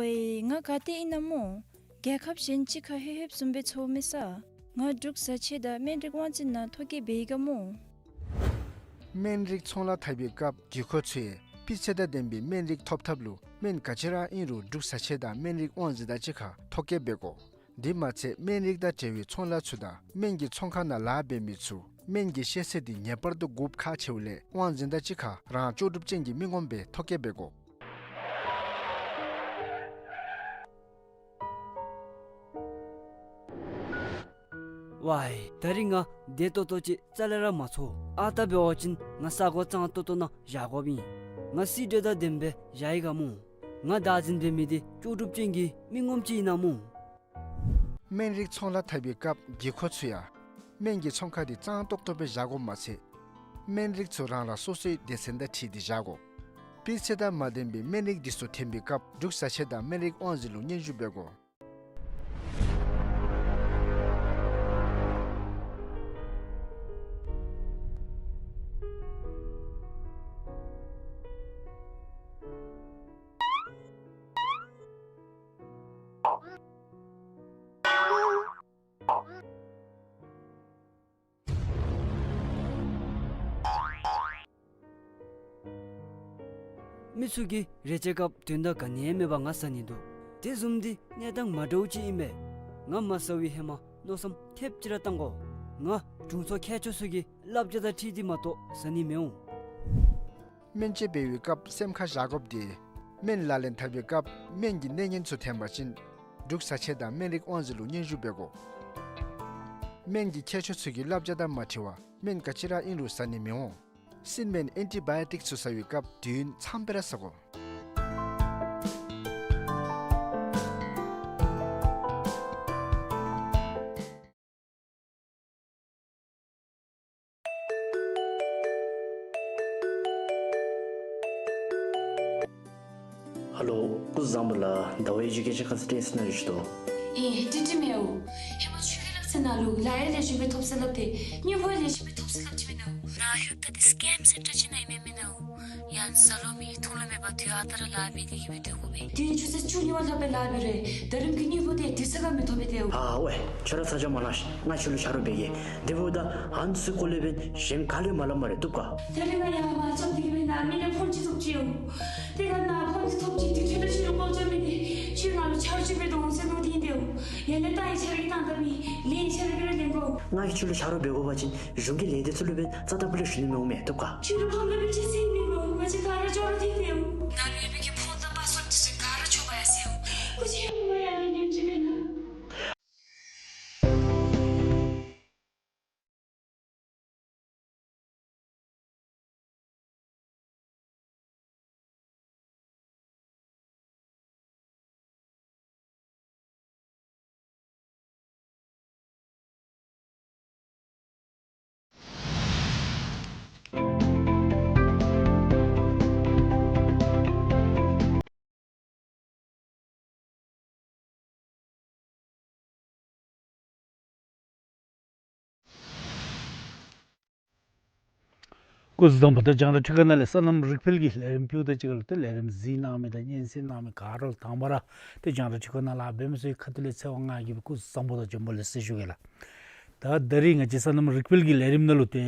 ཨོའི་ང་ག་ཏེ་ཨིན་ན་སྨོ། རྒྱལ་ཁབ་གཞན་ཅིག་ཁར་ལྷོད་ལྷོདཔ་བཟུམ་སྦེ་ཚོར་མས་ས། ང་འབྲུག་བཟའ་ཆས་དང་སྨན་རིགས་དབང་འཛིན་ནང་ཐོ་བཀོད་འབད་ཡི་ག་སྨོ། སྨན་རིགས་ཚོང་ལཱ་འཐབ་པའི་སྐབས་བགྱི་སྒོ་ཚུ་སྤུས་ཚད་དང་ལྡན་པའི་སྨན་རིགས་ཐོབ་ཐབས་ལུ་སྨན་ག་ཅི་ར་ཨིན་རུང་འབྲུག་བཟའ་ཆས་དང་སྨན་རིགས་དབང་འཛིན་དང་གཅིག་ཁར་ཐོ་བཀོད་འབད་དགོ། དེ་མ་ཚད་སྨན་རིགས་དང་འབྲེལ་བའི་ཚོང་ལཱ་ཚུ་དང་སྨན་གྱི་ཚོང་ཁང་ནང་ལཱ་འབད་མི་ཚུ་སྨན་གྱི་ཤེས་ཚད་འདི་ངེས་པར་དུ་དགོཔ་ཁག་ཆེཝ་ལས་དབང་འཛིན་དང་གཅིག་ཁར་རང་ལྕོགས་གྲུབ་ཅན་གྱི་མི་ངོམ་སྦེ་ཐོ་བཀོད་འབད་དགོ། ཝའི། ད་རིས་ང་བདེ་ཏོག་ཏོ་ཅིག་རྩ་ལས་ར་མ་ཚོར། ཨ་རྟག་འབད་བ་ཅིན་ང་ས་གོ་གཙང་ཏོག་ཏོ་ནང་བཞག་དགོཔ་ཨིན། ང་སི་ཌེ་དང་ལྡནམ་སྦེ་བཞག་ཡི་ག་སྨོ། ང་བདག་འཛིན་འབད་མི་འདི་ལྕོགས་གྲུབ་ཅན་གྱི་མི་ངོམ་ཅིག་ཨིན་ན་སྨོ། སྨན་རིགས་ཚོང་ལཱ་འཐབ་པའི་སྐབས་དགོས་མཁོ་ཚུ་ཡང་སྨན་གྱི་ཚོང་ཁང་འདི་གཙང་ཏོག་ཏོ་སྦེ་བཞག་དགོཔ་མ་ཚད། སྨན་རིགས་ཚུ་རང་རང་སོ་སོའི་སྡེ་ཚན་དང་འཁྲིལ་ཏེ་བཞག་དགོ། སྤུས་ཚད་དང་མ་ལྡན་པའི་སྨན་རིགས་འདི་ཚུ་འཐོན་པའི་སྐབས་འབྲུག་བཟའ་ཆས་དང་སྨན་རིགས་དབང་འཛིན་ལུ་སྙན་ཞུ་འབད་དགོ། མི་ཚུ་གིས་རེ་ཆེ་སྐབས་དོན་དག་ག་ནི་ཡང་མེད་པར་ང་བཟའ་ནི་འདུག། དེ་བཟུམ་འདི་གནས་སྟངས་མ་འདྲཝ་ཅིག་ཨིན་པས། ང་མ་བཟའ་བའི་ཧེ་མ་མནོ་བསམ་ཐེབས་ཅིག་ར་བཏང་དགོ། ང་དྲུང་འཚོ་མཁས་མཆོག་ཚུ་གི་བསླབ་བྱ་དང་འཁྲིལ་ཏེ་མ་གཏོགས་བཟའ་ནི་མི་འོང་། སྨན་དཔྱད་འབད་བའི་སྐབས་སེམས་ཁར་བཞག་དགོཔ་འདི་སྨན་ལག་ལེན་འཐབ་པའི་སྐབས་སྨན་གྱི་གནས་ངན་ཚུ་འཐོན་པ་ཅིན་འབྲུག་བཟའ་ཆས་དང་སྨན་རིགས་དབང་འཛིན་ལུ་སྙན་ཞུ་འབད་དགོ། སྨན་གྱི་མཁས་མཆོག་ཚུ་གི་བསླབ་བྱ་དང་མ་འཁྲིལ་བར་སྨན་ག་ཅི་ར་ཨིན་རུང་བཟའ་ནི་མི་འོང་། སྲིན་སྨན་ཨེན་ཊི་བཱ་ཡོ་ཊིཀ་ཚུ་བཟའ་བའི་སྐབས་དུས་ཡུན་ཙམ་སྦེ་ར་བཟའ་དགོ། ཧ་ལོ། སྐུ་གཟུགས་བཟང་པོ་ལགས། ཟླ་བ་ཨེ་ཌུ་ཀེ་ཤཱན་ཁང་གསར་སྤྲད་ཟེར་གནང་ཡོད་ཤིག་དོ། ཨེ་ཏྲི་ཏྲི་མེའོ། ཧེ་མ་ཁྱོད་ཀྱི་ལག་རྩལ་ནང་ལུ་ལཱ་ཡང་ལེགས་ཤོམ་སྦེ་ཐོབ་ས་སླབ་སྟེ་དངུལ་ཕོགས་ལེགས་ཤོམ་སྦེ་ཐོབ་ས་སླབ་ཅི་མེན་ན། ར་ཧུ་ད་འདི་སི་ཀེམ་སེན་ཊར་ཅིག་ནང་ཨིན་མས་མེན་ན། ཡང་བཟའ་ལོང་མེད་འཐུང་ལོང་མེད་པར་དུས་ཨ་རྟག་ར་ལཱ་འབད་དེ་གི་སྦེ་སྡོད་དགོ་པས། དུས་ཡུན་ཆུ་ཚོད་བཅུ་གཉིས་པ་ལྷག་སྦེ་ལཱ་འབད་རུང་ད་རིམ་གྱི་དངུལ་ཕོགས་འདི་དུས་ཚོད་ཁར་མི་ཐོབ་པས་ཏེ། ཨ་ཝེ། ཁྱོད་ར་ཚ་གྱང་མ་ལང་ཤིག། ང་ཁྱོད་ལུ་ཆ་རོགས་འབད་གེ། དེ་འབདཝ་ད་ཨ་ནི་ཚུ་སྐོར་ལས་འབདན་གཞན་ག་ལུ་ཡང་མ་སླབ་སྨ་རེ། བཏུབ་ག། ད་རིས་ང་ཡར་མར་འཛོམས་ཏེ་གི་སྦེ་ནཱ་མི་ལས་ཕོན་ཅིག་ཐོབ་ཅི་ཡོད། ཏེ་ང་ནཱ་ཕོན་ཅིག་ཐོབ་ཅི། དེ་འཕྲོ་ལུ་ཁྱོད་ལུ་སྐོར་ར་འཛོམས་མི་འདི་ཁྱོད་ང་ལུ་ཆ་རོགས་ཅིག་འབད་དོ་འོང་ཟེར་མནོ་སྟེ་ཨིན་ཏེ་འོང་། ཡང་ན་ད་ཡི་ཆ་རོགས་ཀྱིས་བཏང་ད་མི་ལན་ཆ་རོགས་ཀྱིས་ར་ལེན་དགོ། ང་གིས་ཁྱོད་ལུ་ཆ་རོགས་འབད་དགོ་པ་ཅིན་གཞུང་གི་ལས་སྡེ་ཚུ་ལུ་འབདན་རྩ་དང་པོ་ལས་ཞུ་ནི་མི་འོང་མས། བཏུབ་ག། ཁྱོད་ལུ་ཕམ་ལུ་མི་ཅིག་ཟེར་མི་དགོ། ང་བཅས་ག་ར་ཅོག་ར་འཐད་དེ་འོང་། ནཱ་ལུ་ཡོད་པའི་གི་ཕོན་དང་པཱསི་ཝརཌ་འདི་ཚུ་ག་ར་འཕྱོག་འབག་ཡར་སོང་ཡི། ཁོ་ཅིག་ཡང་མ་ཡར་ལས་ཉོ་ཅི་མེན་ན། སྐུ་གཟུགས་བཟང་པོ། ད་རྒྱང་བསྒྲགས་འཕྲུལ་ཁང་ནང་ལས་སོ་ནམ་རིག་འཕེལ་གྱི་ལས་རིམ་ཕུལཝ་ད་གཅིག་ཁར་ལུ་ཏེ་ལས་རིམ་གཟིགས་གནང་མི་དང་སྙན་གསན་གནང་མི་ག་ར་ལུ་དང་པ་ར་ཏེ་རྒྱང་བསྒྲགས་འཕྲུལ་ཁང་ནང་ལཱ་འབད་མི་ཚུ་གི་ཁ་ཐུག་ལས་ཚེ་དབང་ང་གིས་སྦེ་སྐུ་གཟུགས་བཟང་པོ་དང་བྱོན་པ་ལེགས་སོ་ཟེར་ཞུ་གེ་ལགས། ད་ད་རིས་ང་བཅས་སོ་ནམ་རིག་འཕེལ་གྱི་ལས་རིམ་ནང་ལུ་ཏེ་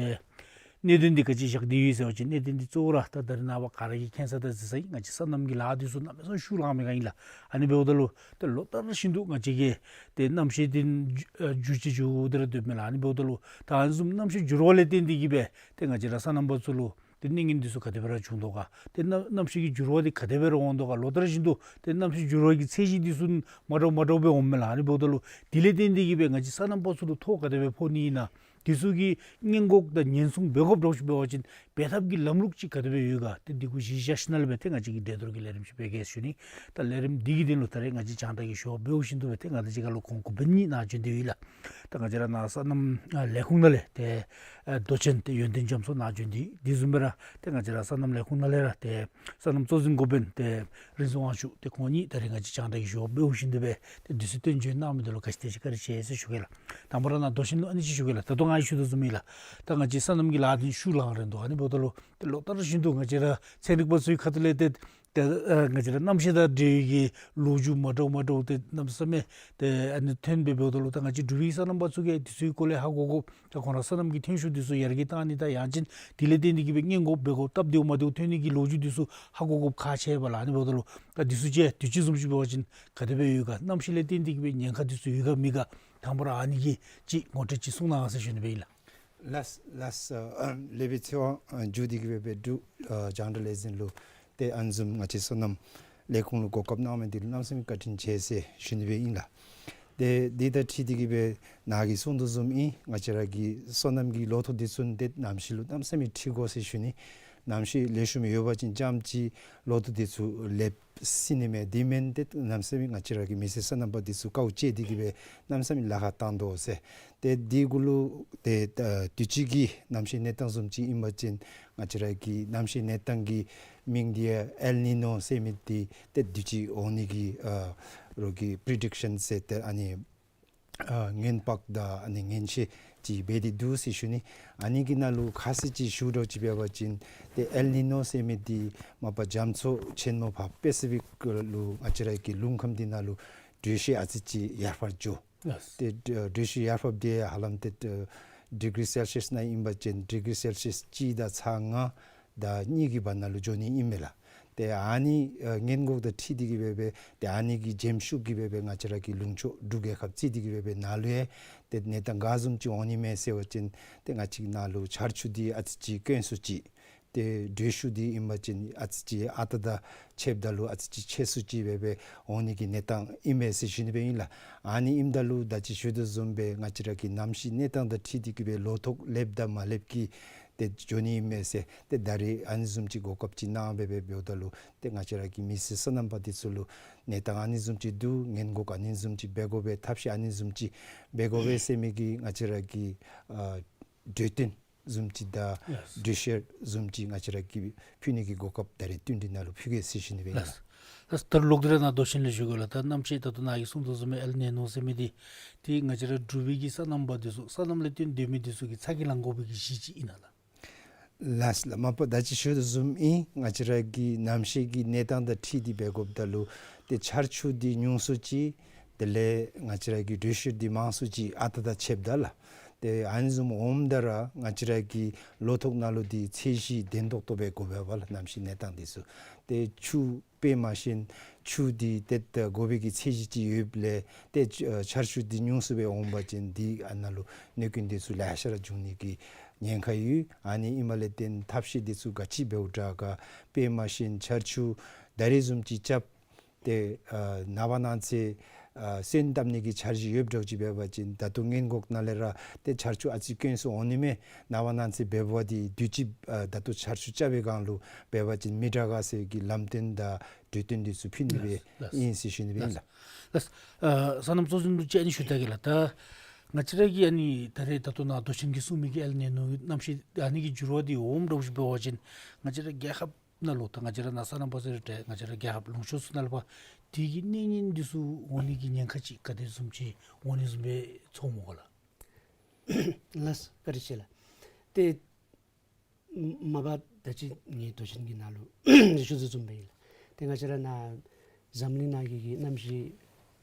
གནད་དོན་འདི་ག་ཅི་བཞག་སྟེ་ཡོད་ཟེར་བ་ཅིན་གནད་དོན་འདི་གཙོ་བོ་ར་ད་ད་རིས་ནངས་པ་ག་ར་གིས་མཁྱེན་ས་དང་གཟིགས་ས་ཨིན། ང་བཅས་སོ་ནམ་གྱི་ལཱ་འདི་ཚུ་གནམ་མེད་ས་མེད་ཤུགས་ལང་མི་ག་ཨིན་ལགས། ཨ་ནི་འབདཝ་ད་ལུ་ཏེ་ལོ་ལྟར་བཞིན་དུ་ང་བཅས་ཀྱི་ཏེ་གནམ་གཤིས་འདི་འགྱུར་འགྱུར་ཅིག་འགྱོ་སྟེ་ར་སྡོདཔ་མས་ལགས། ཨ་ནི་འབདཝ་ད་ལུ་ད་ཨ་ནི་བཟུམ་གནམ་གཤིས་འགྱུར་བ་ལས་བརྟེན་ཏེ་གིས་སྦེ་ཏེ་ང་བཅས་ར་སོ་ནམ་པ་ཚུ་ལུ་ཏེ་གནད་ངན་འདི་ཚུ་ག་དེ་སྦེ་ར་བྱུང་དོ་ག། ཏེ་གནམ་གནམ་གཤིས་ཀྱི་འགྱུར་བ་འདི་ག་དེ་སྦེ་ར་འོང་དོ་ག། ལོ་ལྟར་བཞིན་དུ་ཏེ་གནམ་གཤིས་འགྱུར་བ་གི་ཚད་གཞི་འདི་ཚུ་མ་འདྲཝ་མ་འདྲཝ་སྦེ་འོངམ་མས་ལགས། ཨ་ནི་འབདཝ་ད་ལུ་དེ་ལས་བརྟེན་ཏེ་གིས་སྦེ་ང་བཅས་སོ་ནམ་པ་ཚུ་ལུ་ཐོ་ག་དེ་སྦེ་ཕོག་ནི་ཨིན་ན། དེ་ཚུ་གི་སྔོན་འགོག་དང་ཉེན་སྲུང་འབད་དགོཔ་འདྲཝ་ཅིག་འབད་བ་ཅིན་འབད་ཐབས་ཀྱི་ལམ་ལུགས་ཅིག་ག་དེ་སྦེ་ཡོད་ག། ཏེ་འདི་གུ་གཞི་བཞག་ཞིནམ་ལས་སྦེ་ཏེ་ང་བཅས་ཀྱིས་འགྲན་བསྡུར་གྱི་ལས་རིམ་ཅིག་འབད་གེ་ཞུ་ནི། ད་ལས་རིམ་འདི་གི་དོན་ལུ་ད་རེས་ང་བཅས་རྒྱང་བསྒྲགས་ཀྱི་ཞུ་བ་འབདཝ་བཞིན་དུ་སྦེ་ཏེ་ང་བཅས་ཀྱི་ཁར་ལུ་ཁོང་གོ་པན་གཉིས་ནཱ་བྱོན་ཏེ་ཡོད་ལགས། ད་ང་བཅས་ར་ནཱ་སོ་ནམ་ལས་ཁུངས་ནང་ལས་ཏེ་མདོ་ཆེན་ཏེ་ཡོན་ཏན་རྒྱ་མཚོ་ནཱ་བྱོན་ཏེ་དེ་བཟུམ་སྦེ་ར་ཏེ་ང་བཅས་ར་སོ་ནམ་ལས་ཁུངས་ནང་ལས་ར་ཏེ་སོ་ནམ་གཙོ་འཛིན་འགོ་དཔོན་ཏེ་རིན་བཟང་དབང་ཕྱུག་ཏེ་ཁོང་གཉིས་ད་རེས་ང་བཅས་རྒྱང་བསྒྲགས་ཀྱི་ཞུ་བ་འབདཝ་བཞིན་དུ་སྦེ་ཏེ་དུས་ཚོད་བཏོན་བྱོན་གནང་མི་འདི་ལུ་ག་ཅི་དེ་ཅིག་བཀའ་དྲིན་ཆེ་ཟེར་ཞུ་གེ་ལགས། དང་པ་ར་ནཱ་མདོ་ཆེན་ལུ་ཨ་ནི་ཅིག་ཞུ་གེ་ལགས། ད་ལྟོ་ང་ཞུ་དོ་བཟུམ་ཨིན་ལགས། ད་ང་བཅས་སོ་ནམ་གྱི་ལཱ་འདི་ཤུགས་ལང་རན་དོ། ཨ་ནི་འབདཝ་ད་ལུ་ཏེ་ལོ་ལྟར་བཞིན་དུ་ང་བཅས་ར་ཚན་རིག་པ་ཚུ་གི་ཁ་ཐུག་ལས་ཏེ་ཏེ་ཨ་ང་བཅས་ར་གནམ་གཤིས་དང་འབྲེལ་བའི་གི་ལོ་རྒྱུས་མ་འདྲཝ་མ་འདྲཝ་ཏེ་གནམ་མེད་ས་མེད་ཏེ་ཨ་ནི་ཐོན་སྦེ་འབདཝ་ད་ལུ་ད་ང་བཅས་འབྲུག་པའི་སོ་ནམ་པ་ཚུ་གིས་དེ་ཚུ་གི་སྐོར་ལས་ཧ་གོ་དགོཔ་ད་ཁོང་ར་སོ་ནམ་གྱི་ཐོན་ཤུགས་འདི་ཚུ་ཡར་རྒྱས་བཏང་ནི་དང་ཡང་ཅིན་དེ་ལས་བརྟེན་ཏེ་གིས་སྦེ་སྔོན་འགོག་འབད་དགོཔ་སྟབས་བདེཝ་མ་བདེཝ་ཐོན་ནི་གི་ལོ་རྒྱུས་འདི་ཚུ་ཧ་གོ་དགོཔ་ཁག་ཆེ་བས་ལགས། ཨ་ནི་འབདཝ་ད་ལུ་ད་དུས་ཚོད་ཅིག་དུས་ཅི་བཟུམ་ཅིག་འབད་བ་ཅིན་ག་དེ་སྦེ་ཡོད་ག། གནམ་གཤིས་ལས་བརྟེན་ཏེ་གིས་སྦེ་ཉེན་ཁ་འདི་ཚུ་ཡོད་ག་མེད་ག། དང་པ་ར་ཨ་ནི་གི་ཅིག་ངོ་སྤྲོད་ཅིག་གསུང་གནང་ཟེར་ཞུ་ནི་སྦེ་ཨིན་ལགས། ལགས་ལགས། ལེགས་པའི་ཚེ་དབང་མཇུག་བསྡུ་གི་སྦེ་སྦེ་འབྲུག་རྒྱང་བསྒྲགས་ལས་འཛིན་ལུ་ཏེ་ཨ་ནི་བཟུམ་ང་བཅས་སོ་ནམ་ལས་ཁུངས་ལུ་གོ་སྐབས་གནང་མི་འདི་ལུ་གནམ་མེད་ས་མེད་བཀའ་དྲིན་ཆེ་ཟེར་ཞུ་ནི་སྦེ་ཨིན་ལགས། ཏེ་འདི་དང་འཁྲིལ་ཏེ་གི་སྦེ་ནཱ་གིས་གསུང་དོ་བཟུམ་ཨིན། ང་བཅས་ར་གི་སོ་ནམ་གྱི་ལོ་ཐོག་འདི་ཚུ་ཏེ་གནམ་གཤིས་ལུ་གནམ་མེད་ས་མེད་འཁྲིལ་དགོ་ཟེར་ཞུ་ནི། གནམ་གཤིས་ལེགས་ཤོམ་ཡོད་པ་ཅིན་རྐྱངམ་ཅིག་ལོ་ཐོག་འདི་ཚུ་ལེགས་སྲིད་ནི་མས། དེ་མེན་ཏེ་གནམ་མེད་ས་མེད་ང་བཅས་ར་གི་མི་སེར་སོ་ནམ་པ་འདི་ཚུ་དཀའཝ་སྤྱད་དེ་གི་སྦེ་གནམ་མེད་ས་མེད་ལཱ་ཁག་བཏང་དོ་ཟེར། ཏེ་འདི་གུ་ལུ་ཏེ་ཨ་དུས་ཅི་གི་གནམ་གཤིས་གནས་སྟངས་བཟུམ་ཅིག་ཨིན་པ་ཅིན་ང་བཅས་ར་གི་གནམ་གཤིས་གནས་སྟངས་ཀྱི་མིང་འདི་ཡང་ཨེལ་ནི་ནོ་ཟེར་མི་འདི་ཏེ་དུས་ཅི་འོང་ནི་གི་ཨ་རོགས་ཀྱི་པི་རི་ཌིཀ་ཤཱན་ཟེར་ཏེ་ཨ་ནི་ཨ་སྔོན་དཔག་དང་ཨ་ནི་སྔོན་ཤེས་ཅིག་འབད་དེ་འདུག་ཟེར་ཞུ་ནི། ཨ་ནི་གི་ནང་ལུ་ཁ་གསལ་ཅིག་ཞུ་དགོཔ་ཅིག་འབད་བ་ཅིན་ཏེ་ཨེལ་ནི་ནོ་ཟེར་མི་འདི་མ་པ་རྒྱ་མཚོ་ཆེན་མོ་ཕར་པེ་སི་ཕིག་ལུ་ང་བཅས་ར་གི་ལུང་ཁམས་འདི་ནང་ལུ་དྲོད་ཤུགས་ཨ་ཙི་ཅིག་ཡར་འཕར་འགྱོ། ལགས། ཏེ་དྲོད་ཤུགས་ཡར་འཕརཝ་འདི་ཧ་ལམ་ཏེ་ཌིག་རི་སེལ་ཤི་ཡས་ནང་ཨིན་པ་ཅིན་ཌིག་རི་སེལ་ཤི་ཡས་གཅིག་དང་ཚག་ལྔ་དང་གཉིས་ཀྱི་བར་ན་ལུ་འགྱོ་ནི་ཨིན་མས་ལགས། ཏེ་ཨ་ནི་ཨ་སྔོན་འགོག་དང་འཁྲིལ་ཏེ་གི་སྦེ་སྦེ་ཏེ་ཨ་ནི་གི་འཇེམ་ཤུགས་ཀྱིས་སྦེ་སྦེ་ང་བཅས་ར་གི་ལུང་ཕྱོགས་འབྲུག་རྒྱལ་ཁབ་རྩིས་ཏེ་གི་སྦེ་སྦེ་ནཱ་ལུ་ཡང་ཏེ་གནས་སྟངས་ག་བཟུམ་ཅིག་འོང་ནི་མས་ཟེར་བ་ཅིན་ཏེ་ང་བཅས་ནཱ་ལུ་ཆར་ཆུ་འདི་ཨ་ཙི་ཅིག་དཀོན་སུ་ཅིག། ཏེ་དྲོད་ཤུགས་འདི་ཨིན་པ་ཅིན་ཨ་ཙི་ཅིག་ཨ་རྟག་དང་ཕྱདཔ་ད་ལུ་ཨ་ཙི་ཅིག་ཆེ་སུ་ཅིག་སྦེ་སྦེ་འོང་ནི་གི་གནས་སྟངས་ཨིན་མས་ཟེར་ཞུ་ནི་སྦེ་ཨིན་ལགས། ཨ་ནི་ཨིནམ་ད་ལུ་ད་ཅི་ཞུ་དོ་བཟུམ་སྦེ་ང་བཅས་ར་གི་གནམ་གཤིས་གནས་སྟངས་དང་འཁྲིལ་ཏེ་གི་སྦེ་ལོ་ཐོག་ལེགསཔ་དང་མ་ལེགསཔ་གི་ཏེ་འགྱོ་ནི་ཨིན་མས་ཟེར། ཏེ་ད་རེས་ཨ་ནི་བཟུམ་ཅིག་གོ་སྐབས་ཅིག་གནང་སྦེ་སྦེ་འབདཝ་ད་ལུ་ཏེ་ང་བཅས་ར་གི་མི་སེར་སོ་ནམ་པ་འདི་ཚུ་ལུ་གནས་སྟངས་ཨ་ནི་བཟུམ་ཅིག་འདུག། སྔོན་འགོག་ཨ་ནི་བཟུམ་ཅིག་འབད་དགོ་པས། ཐབས་ཤེས་ཨ་ནི་བཟུམ་ཅིག་འབད་དགོ་པས་ཟེར་མི་གི་ང་བཅས་ར་གི་ཨ་གྲོས་སྟོན་བཟུམ་ཅིག་དང་ལགས། གྲོས་བཤེར་བཟུམ་ཅིག་ང་བཅས་ར་གིས་ཕུལ་ནི་གི་གོ་སྐབས་ད་རེས་བསྟུན་གྲོས་ནང་ལུ་ཕུལ་གེ་ཟེར་ཞུ་ནི་སྦེ་ཨིན་ལགས། ལགས། ད་ལོག་སྟེ་ར་ནཱ་མདོ་ཆེན་ལས་ཞུ་དགོ་ལགས། ད་གནམ་གཤིས་ད་ལྟོ་ནཱ་གིས་གསུང་དོ་བཟུམ་སྦེ་ཨེལ་ནི་ནོ་ཟེར་མི་འདི་ཏེ་ང་བཅས་ར་འབྲུག་པའི་གི་སོ་ནམ་པ་འདི་ཚུ་སོ་ནམ་ལས་བརྟེན་སྡོད་མི་འདི་ཚུ་གིས་ཚ་གྱང་ལང་དགོ་པའི་གི་གཞི་ཅིག་ཨིན་ན་ལགས། ལགས་ལགས། མ་པ་ད་ཅི་ཞུ་དོ་བཟུམ་ཨིན། ང་བཅས་ར་གི་གནམ་གཤིས་ཀྱི་གནས་སྟངས་དང་འཁྲིལ་ཏེ་འབད་དགོཔ་ད་ལུ་ཏེ་ཆར་ཆུ་འདི་ཉུང་སུ་ཅིག། དེ་ལས་ང་བཅས་ར་གི་དྲོད་ཤུགས་འདི་མང་སུ་ཅིག་ཨ་རྟག་དང་ཕྱདཔ་ད་ལགས། ཏེ་ཨ་ནི་བཟུམ་འོངམ་ད་ར་ང་བཅས་ར་གི་ལོ་ཐོག་ནང་ལུ་འདི་ཚད་གཞི་བདེན་ཏོག་ཏོ་སྦེ་དགོ་པས་ལགས། གནམ་གཤིས་གནས་སྟངས་འདི་ཚུ་ཏེ་ཆུ་དཔེ་མ་ཤེས་ཆུ་འདི་ཏེ་དགོ་པའི་གི་ཚད་གཞི་ཅིག་ཡོདཔ་ལས་ཏེ་ཆར་ཆུ་འདི་ཉུང་སུ་སྦེ་འོང་པ་ཅིན་འདི་ཨ་ནཱ་ལུ་གནོད་སྐྱོན་འདི་ཚུ་ལེ་ཤ་ར་འབྱུང་ནི་གི་ཉེན་ཁ་ཡོད། ཨ་ནི་ཨིནམ་ལས་བརྟེན་ཐབས་ཤེས་འདི་ཚུ་ག་ཅི་འབདཝ་དྲག་ག། དཔེ་མ་ཤེས་ཆར་ཆུ་ད་རེས་བཟུམ་ཅིག་རྐྱབ་ཏེ་ཨ་ནངས་པ་གནངས་ཚེ་ཨ་སོན་བཏབ་ནི་གི་འཆར་གཞི་ཡོདཔ་འདྲཝ་ཅིག་འབད་བ་ཅིན་ད་ལྟོ་སྔོན་འགོག་ནང་ལས་ར་ཏེ་ཆར་ཆུ་ཨ་ཙི་དཀོན་སུ་འོང་ནི་མས། ནངས་པ་གནངས་ཚེ་འབདཝ་འདི་དུས་ཅི་ཨ་ད་ལྟོ་ཆར་ཆུ་རྐྱབ་པའི་སྒང་ལུ་འབད་བ་ཅིན་མི་དྲག་ག་ཟེར་གྱི་ལམ་སྟོན་དང་གྲོས་སྟོན་འདི་ཚུ་ཕུལ་ནི་སྦེ་ལགས་ལགས། ཨིན་ཟེར་ཞུ་ནི་སྦེ་ཨིན་ལགས། ལགས། ལགས། ཨ་སོ་ནམ་གཙོ་འཛིན་ལུ་ཅིག་ཨ་ནི་ཞུ་ད་གེ་ལགས། ད་ང་བཅས་ར་གི་ཨ་ནི་ད་རེས་ད་ལྟོ་ནཱ་མདོ་ཆེན་གྱིས་གསུང་མི་གི་ཨེལ་ནི་ནོ་གནམ་གཤིས་ཨ་ནི་གི་འགྱུར་བ་འདི་འོངམ་འདྲཝ་ཅིག་འབད་བ་ཅིན་ང་བཅས་ར་རྒྱལ་ཁབ་ནང་ལུ་ད་ང་བཅས་ར་ནཱ་སོ་ནམ་པ་ཟེར་ཏེ་ང་བཅས་ར་རྒྱལ་ཁབ་ལུང་ཕྱོགས་ཚུ་ནང་ལུ་འབད་དེ་གི་གནོད་ཉེན་འདི་ཚུ་འོང་ནི་གི་ཉེན་ཁ་ཅིག་ག་དེ་བཟུམ་ཅིག་འོང་ནི་བཟུམ་སྦེ་ཚོརཝ་སྨོ་ག་ལགས། ལགས། བཀའ་དྲིན་ཆེ་ལགས། ཏེ་མ་པ་ད་ཅི་ངེའི་མདོ་ཆེན་གྱི་ནང་ལུ་ཞུ་དོ་བཟུམ་སྦེ་ཨིན་ལགས། ཏེ་ང་བཅས་ར་ནཱ་འཛམ་གླིང་ནང་གི་གི་གནམ་གཤིས་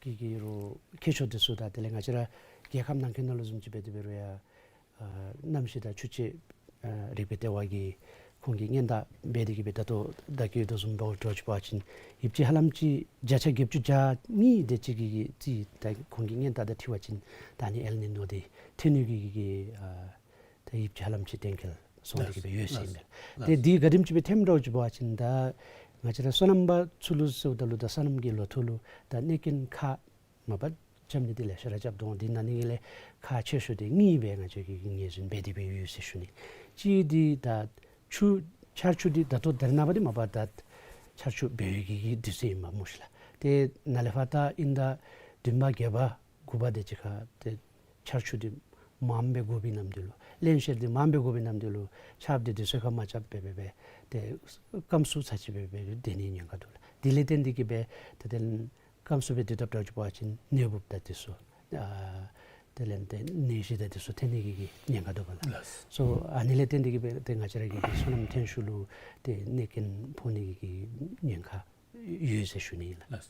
ཀྱི་གི་རོགས་ཁྱད་ཆོས་འདི་ཚུ་དང་དེ་ལས་ང་བཅས་ར་རྒྱལ་ཁབ་ནང་འཁོད་ནང་ལུ་བཟུམ་ཅིག་འབད་དེ་འབད་རུང་ཡང་ཨ་གནམ་གཤིས་དང་ཆུ་སྤྱོད་ཨ་རིག་པའི་ལྟེ་བ་གིས་ཁོང་གིས་སྔོན་བརྡ་འབད་དེ་གི་སྦེ་ད་ལྟོ་བརྡ་བསྐྱལ་དོ་བཟུམ་འབདཝ་འདྲཝ་ཅིག་འབད་བ་ཅིན་དབྱིབས་ཅིག་ཧ་ལམ་ཅིག་བརྒྱ་ཆ་བརྒྱད་ཅུ་གྱ་གཉིས་དེ་ཅིག་གི་གི་རྩིས་ད་ཁོང་གིས་སྔོན་བརྡ་དང་འཁྲིལ་བ་ཅིན་ད་ཨ་ནི་ཨེལ་ནི་ནོ་འདི་ཐོན་ནི་གི་གི་གི་ཨ་ད་དབྱིབས་ཅིག་ཧ་ལམ་ཅིག་གཏན་འཁེལ་སོང་སྟེ་གི་སྦེ་ཡོད་ཟེར་ཨིན་པས། ཏེ་འདི་ག་དེམ་ཅིག་སྦེ་ཐོནམ་འདྲཝ་ཅིག་འབད་བ་ཅིན་ད་ང་བཅས་ར་སོ་ནམ་པ་ཚུ་ལུ་ཟེརཝ་ད་ལུ་ད་སོ་ནམ་གྱི་ལོ་ཐོག་ལུ་ད་གནོད་སྐྱོན་ཁག་མ་པ་རྐྱབ་ནི་འདི་ལེ་ཤ་ར་རྐྱབ་དོ། འདི་ནང་ནི་ལས་ཁག་ཆེ་ཤོས་འདི་གཉིས་སྦེ་ང་བཅས་ཀྱིས་ངོས་འཛིན་འབད་དེ་སྦེ་ཡོད་ཟེར་ཞུ་ནི། གཅིག་འདི་ད་ཆུ་ཆར་ཆུ་འདི་ད་ལྟོ་ད་རེས་ནངས་པ་འདི་མ་པ་ད་ཆར་ཆུ་འབད་བའི་གི་གི་དུས་ཚོད་ཨིན་པས་སྨོ་ཤིག་ལགས། ཏེ་ནཱ་ལས་ཕར་ད་དབྱིན་ཟླ་བདུན་པ་བརྒྱད་པ་དགུ་པ་དེ་ཅིག་ཁར་ཏེ་ཆར་ཆུ་འདི་མངམ་སྦེ་དགོ་པའི་ནམ་དུས་ལུ་རླན་གཤེར་འདི་མངམ་སྦེ་དགོ་པའི་ནམ་དུས་ལུ་ཆརཔ་འདི་དུས་ཚོད་ཁར་མ་རྐྱབ་སྦེ་སྦེ་སྦེ་ཏེ་སྐམ་སུ་ཚར་ཅིག་སྦེ་སྦེ་སྡོད་ནི་ཉེན་ཁ་འདུག་ལགས། དེ་ལས་བརྟེན་ཏེ་གི་སྦེ་ད་ཏེ་སྐམ་སུ་སྦེ་སྡོད་དཔ་འདྲཝ་ཅིག་འབད་བ་ཅིན་ནད་འབུཔ་དང་འདི་ཚུ་ཨ་དེ་ལས་ཏེ་ནད་གཞི་དང་འདི་ཚུ་ཐོན་ནི་གི་གི་ཉེན་ཁ་འདུག་པ་ལགས། ལགས། སོ་ཨ་ནི་ལས་བརྟེན་ཏེ་གི་སྦེ་ཏེ་ང་བཅས་ར་གི་གི་སོ་ནམ་ཐོན་ཤུལ་ལུ་ཏེ་གནོད་སྐྱོན་ཕོག་ནི་གི་གི་ཉེན་ཁ་ཡོད་ཟེར་ཞུ་ནི་ཨིན་ལགས།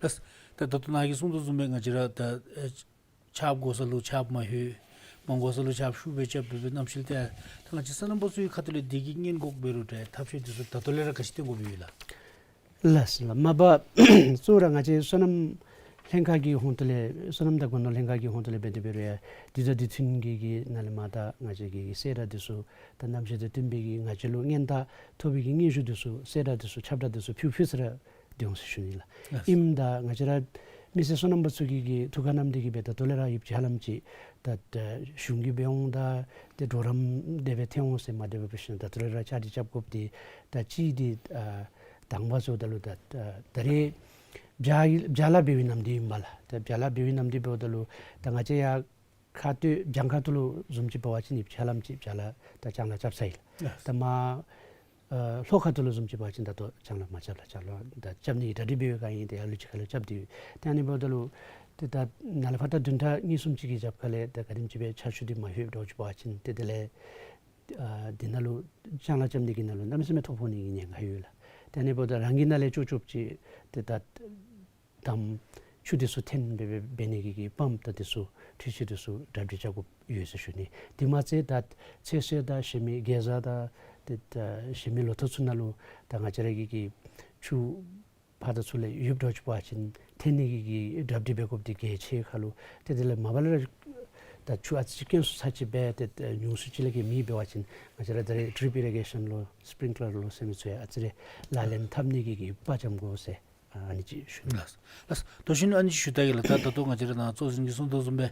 ལགས། ད་ད་ལྟོ་ནཱ་གིས་གསུང་དོ་བཟུམ་སྦེ་ང་བཅས་ར་ད་ཨེ་ཆརཔ་དགོ་ས་ལུ་ཆརཔ་མ་ལྷོད། མ་དགོ་ས་ལུ་ཆརཔ་ཤུགས་སྦེ་རྐྱབ་སྦེ་སྦེ་གནམ་གཤིས་ཏེ་ད་ང་བཅས་སོ་ནམ་པ་ཚུ་གི་ཁ་ཐུག་ལས་འདི་གི་སྔོན་འགོག་འབད་རུང་འདྲ་ཐབས་ཤེས་འདི་ཚུ་ད་ལྟོ་ལས་ར་ག་ཅི་བཏོན་དགོཔ་ཡོད་ལགས། ལགས་ལགས། མ་པ་གཙོ་བོ་ར་ང་བཅས་སོ་ནམ་ལྷན་ཁག་གི་ཧོངས་ཐོག་ལས་སོ་ནམ་དང་སྒོ་ནོར་ལྷན་ཁག་གི་ཧོངས་ཐོག་ལས་འབད་དེ་འབད་རུང་ཡང་དུས་དང་དུས་མཐུན་གྱི་གི་ནང་ལས་མར་ད་ང་བཅས་ཀྱི་གསལ་བསྒྲགས་འདི་ཚུ་ད་གནམ་གཤིས་དང་བསྟུན་པའི་གི་ང་བཅས་ལུ་སྔོན་བརྡ་ཐོབ་པའི་གི་སྙན་ཞུ་འདི་ཚུ་གསལ་བསྒྲགས་འདི་ཚུ་ཁྱབ་བསྒྲགས་འདི་ཚུ་ཕུལ་ཕུལ་ས་ར་འདི་འོང་ཟེར་ཞུ་ནི་ལགས། ལགས། ཨིནམ་ད་ང་བཅས་ར་ མི་སེར་སོ་ནམ་པ་ཚུ་གིས་ཀྱི་ཐུགས་ཁར་བསྣམས་ཏེ་གི་སྦེ་ད་ལྟོ་ལས་ར་ཡོདཔ་ཅིག་ཧ་ལམ་ཅིག་ད་ད་གཞུང་གིས་འབད་འོང་ད་ཏེ་གྲོགས་རམ་དེ་སྦེ་ཐོན་འོང་ཟེར་མ་དེ་སྦེ་འབད་ཞིནམ་ད་ལྟོ་ལས་ར་བཅའ་སྒྲིག་རྐྱབ་དགོཔ་འདི་ད་ཅིག་འདི་ཨ་དང་པ་ཚུ་ད་ལུ་ད་ད་ད་རེས་བྱཱ་བྱཱ་ལཱ་འབད་བའི་ནམ་དུས་ཨིན་པས་ལགས། ད་བྱཱ་ལཱ་འབད་བའི་ནམ་དུས་འབདཝ་ད་ལུ་ད་ང་བཅས་ཡར་ཁ་སྟོད་བྱང་ཁ་ཐུག་ལུ་བཟུམ་ཅིག་འབད་བ་ཅིན་ཨིནམ་ཅིག་ཧ་ལམ་ཅིག་བྱཱ་ལཱ་ད་ཅང་ལཱ་རྐྱབ་ཚར་ཡི་ལགས། ལགས། ད་མར་ཨ་ལྷོ་ཁ་ཐུག་ལུ་བཟུམ་ཅིག་འབད་བ་ཅིན་ད་ལྟོ་ཅང་ལཱ་མ་རྐྱབ་ལགས། ཅང་ལཱ་ད་རྐྱབ་ནི་གི་གྲ་སྒྲིག་འབད་བའི་སྒང་ཨིན། ཏེ་ཡར་ལུ་ཅིག་ཁར་ལུ་རྐྱབ་སྟེ་ཡོད། ཏེ་ཨ་ནི་འབདཝ་ད་ལུ་ཏེ་ད་ནཱ་ལས་ཕར་ད་བདུན་ཕྲག་གཉིས་གསུམ་ཅིག་གི་རྒྱབ་ཁ་ལས་ད་ག་དེམ་ཅིག་སྦེ་ཆར་ཆུ་འདི་མ་ལྷོདཔ་འདྲཝ་ཅིག་འབད་བ་ཅིན་ཏེ་དེ་ལས་ཨ་འདི་ནང་ལུ་ཅང་ལཱ་རྐྱབ་ནི་གི་ནང་ལུ་གནམ་མེད་ས་མེད་ཐོ་ཕོག་ནི་གི་ཉེན་ཁ་ཡོད་ལགས། ཏེ་ཨ་ནི་འབདཝ་ད་རང་གི་ནང་ལས་ཅོག་ཅོག་ཅིག་ཏེ་ད་དམ་ཆུ་འདི་ཚུ་འཐེན་སྦེ་འབད་ནི་གི་གི་པམཔ་དང་འདི་ཚུ་འཕྲུལ་ཆས་འདི་ཚུ་གྲ་སྒྲིག་རྐྱབ་དགོཔ་ཡོད་ཟེར་ཞུ་ནི། དེ་མ་ཚད་ད་ཚོད་བསྲེ་དང་གཞན་མི་གེ་ཛ་དང་ཏེ་ད་གཞན་མི་ལོ་ཐོག་ཚུ་ནང་ལུ་ད་ང་བཅས་ར་གི་གི་ཆུ་ཕར་དང་ཚུར་ལས་ཡོདཔ་འདྲཝ་ཅིག་འབད་བ་ཅིན་འཐེན་ནི་གི་གི་གྲ་སྒྲིག་འབད་དགོཔ་འདི་གལ་ཆེ་ཁ་ལུ་ཏེ་དེ་ལས་མ་པ་ལས་ར་ད་ཆུ་ཨ་ཙི་ཅིག་དཀོན་སུ་ཚར་ཅིག་སྦེ་ཏེ་ད་ཉུང་སུ་ཅིག་ལས་ཀྱི་མེདཔ་འབད་བ་ཅིན་ང་བཅས་ར་ད་རེས་ཌྲིཔ་ཨི་རི་གེ་ཤཱན་ལོ་སི་པིརིང་ཀི་ལར་ལོ་ཟེར་མི་ཚུ་ཡང་ཨ་ཙི་རེ་ལག་ལེན་འཐབ་ནི་གི་གི་དཔའ་འཇམ་དགོ་ཟེར་ཨ་ནི་ཅིག་ཞུ་ནི། ལགས། ལགས། དོ་ཤིན་ཨ་ནི་ཅིག་ཞུ་ད་གེ་ལགས། ད་ད་ལྟོ་ང་བཅས་ར་ནཱ་གཙོ་འཛིན་གྱིས་གསུངས་དོ་བཟུམ་སྦེ་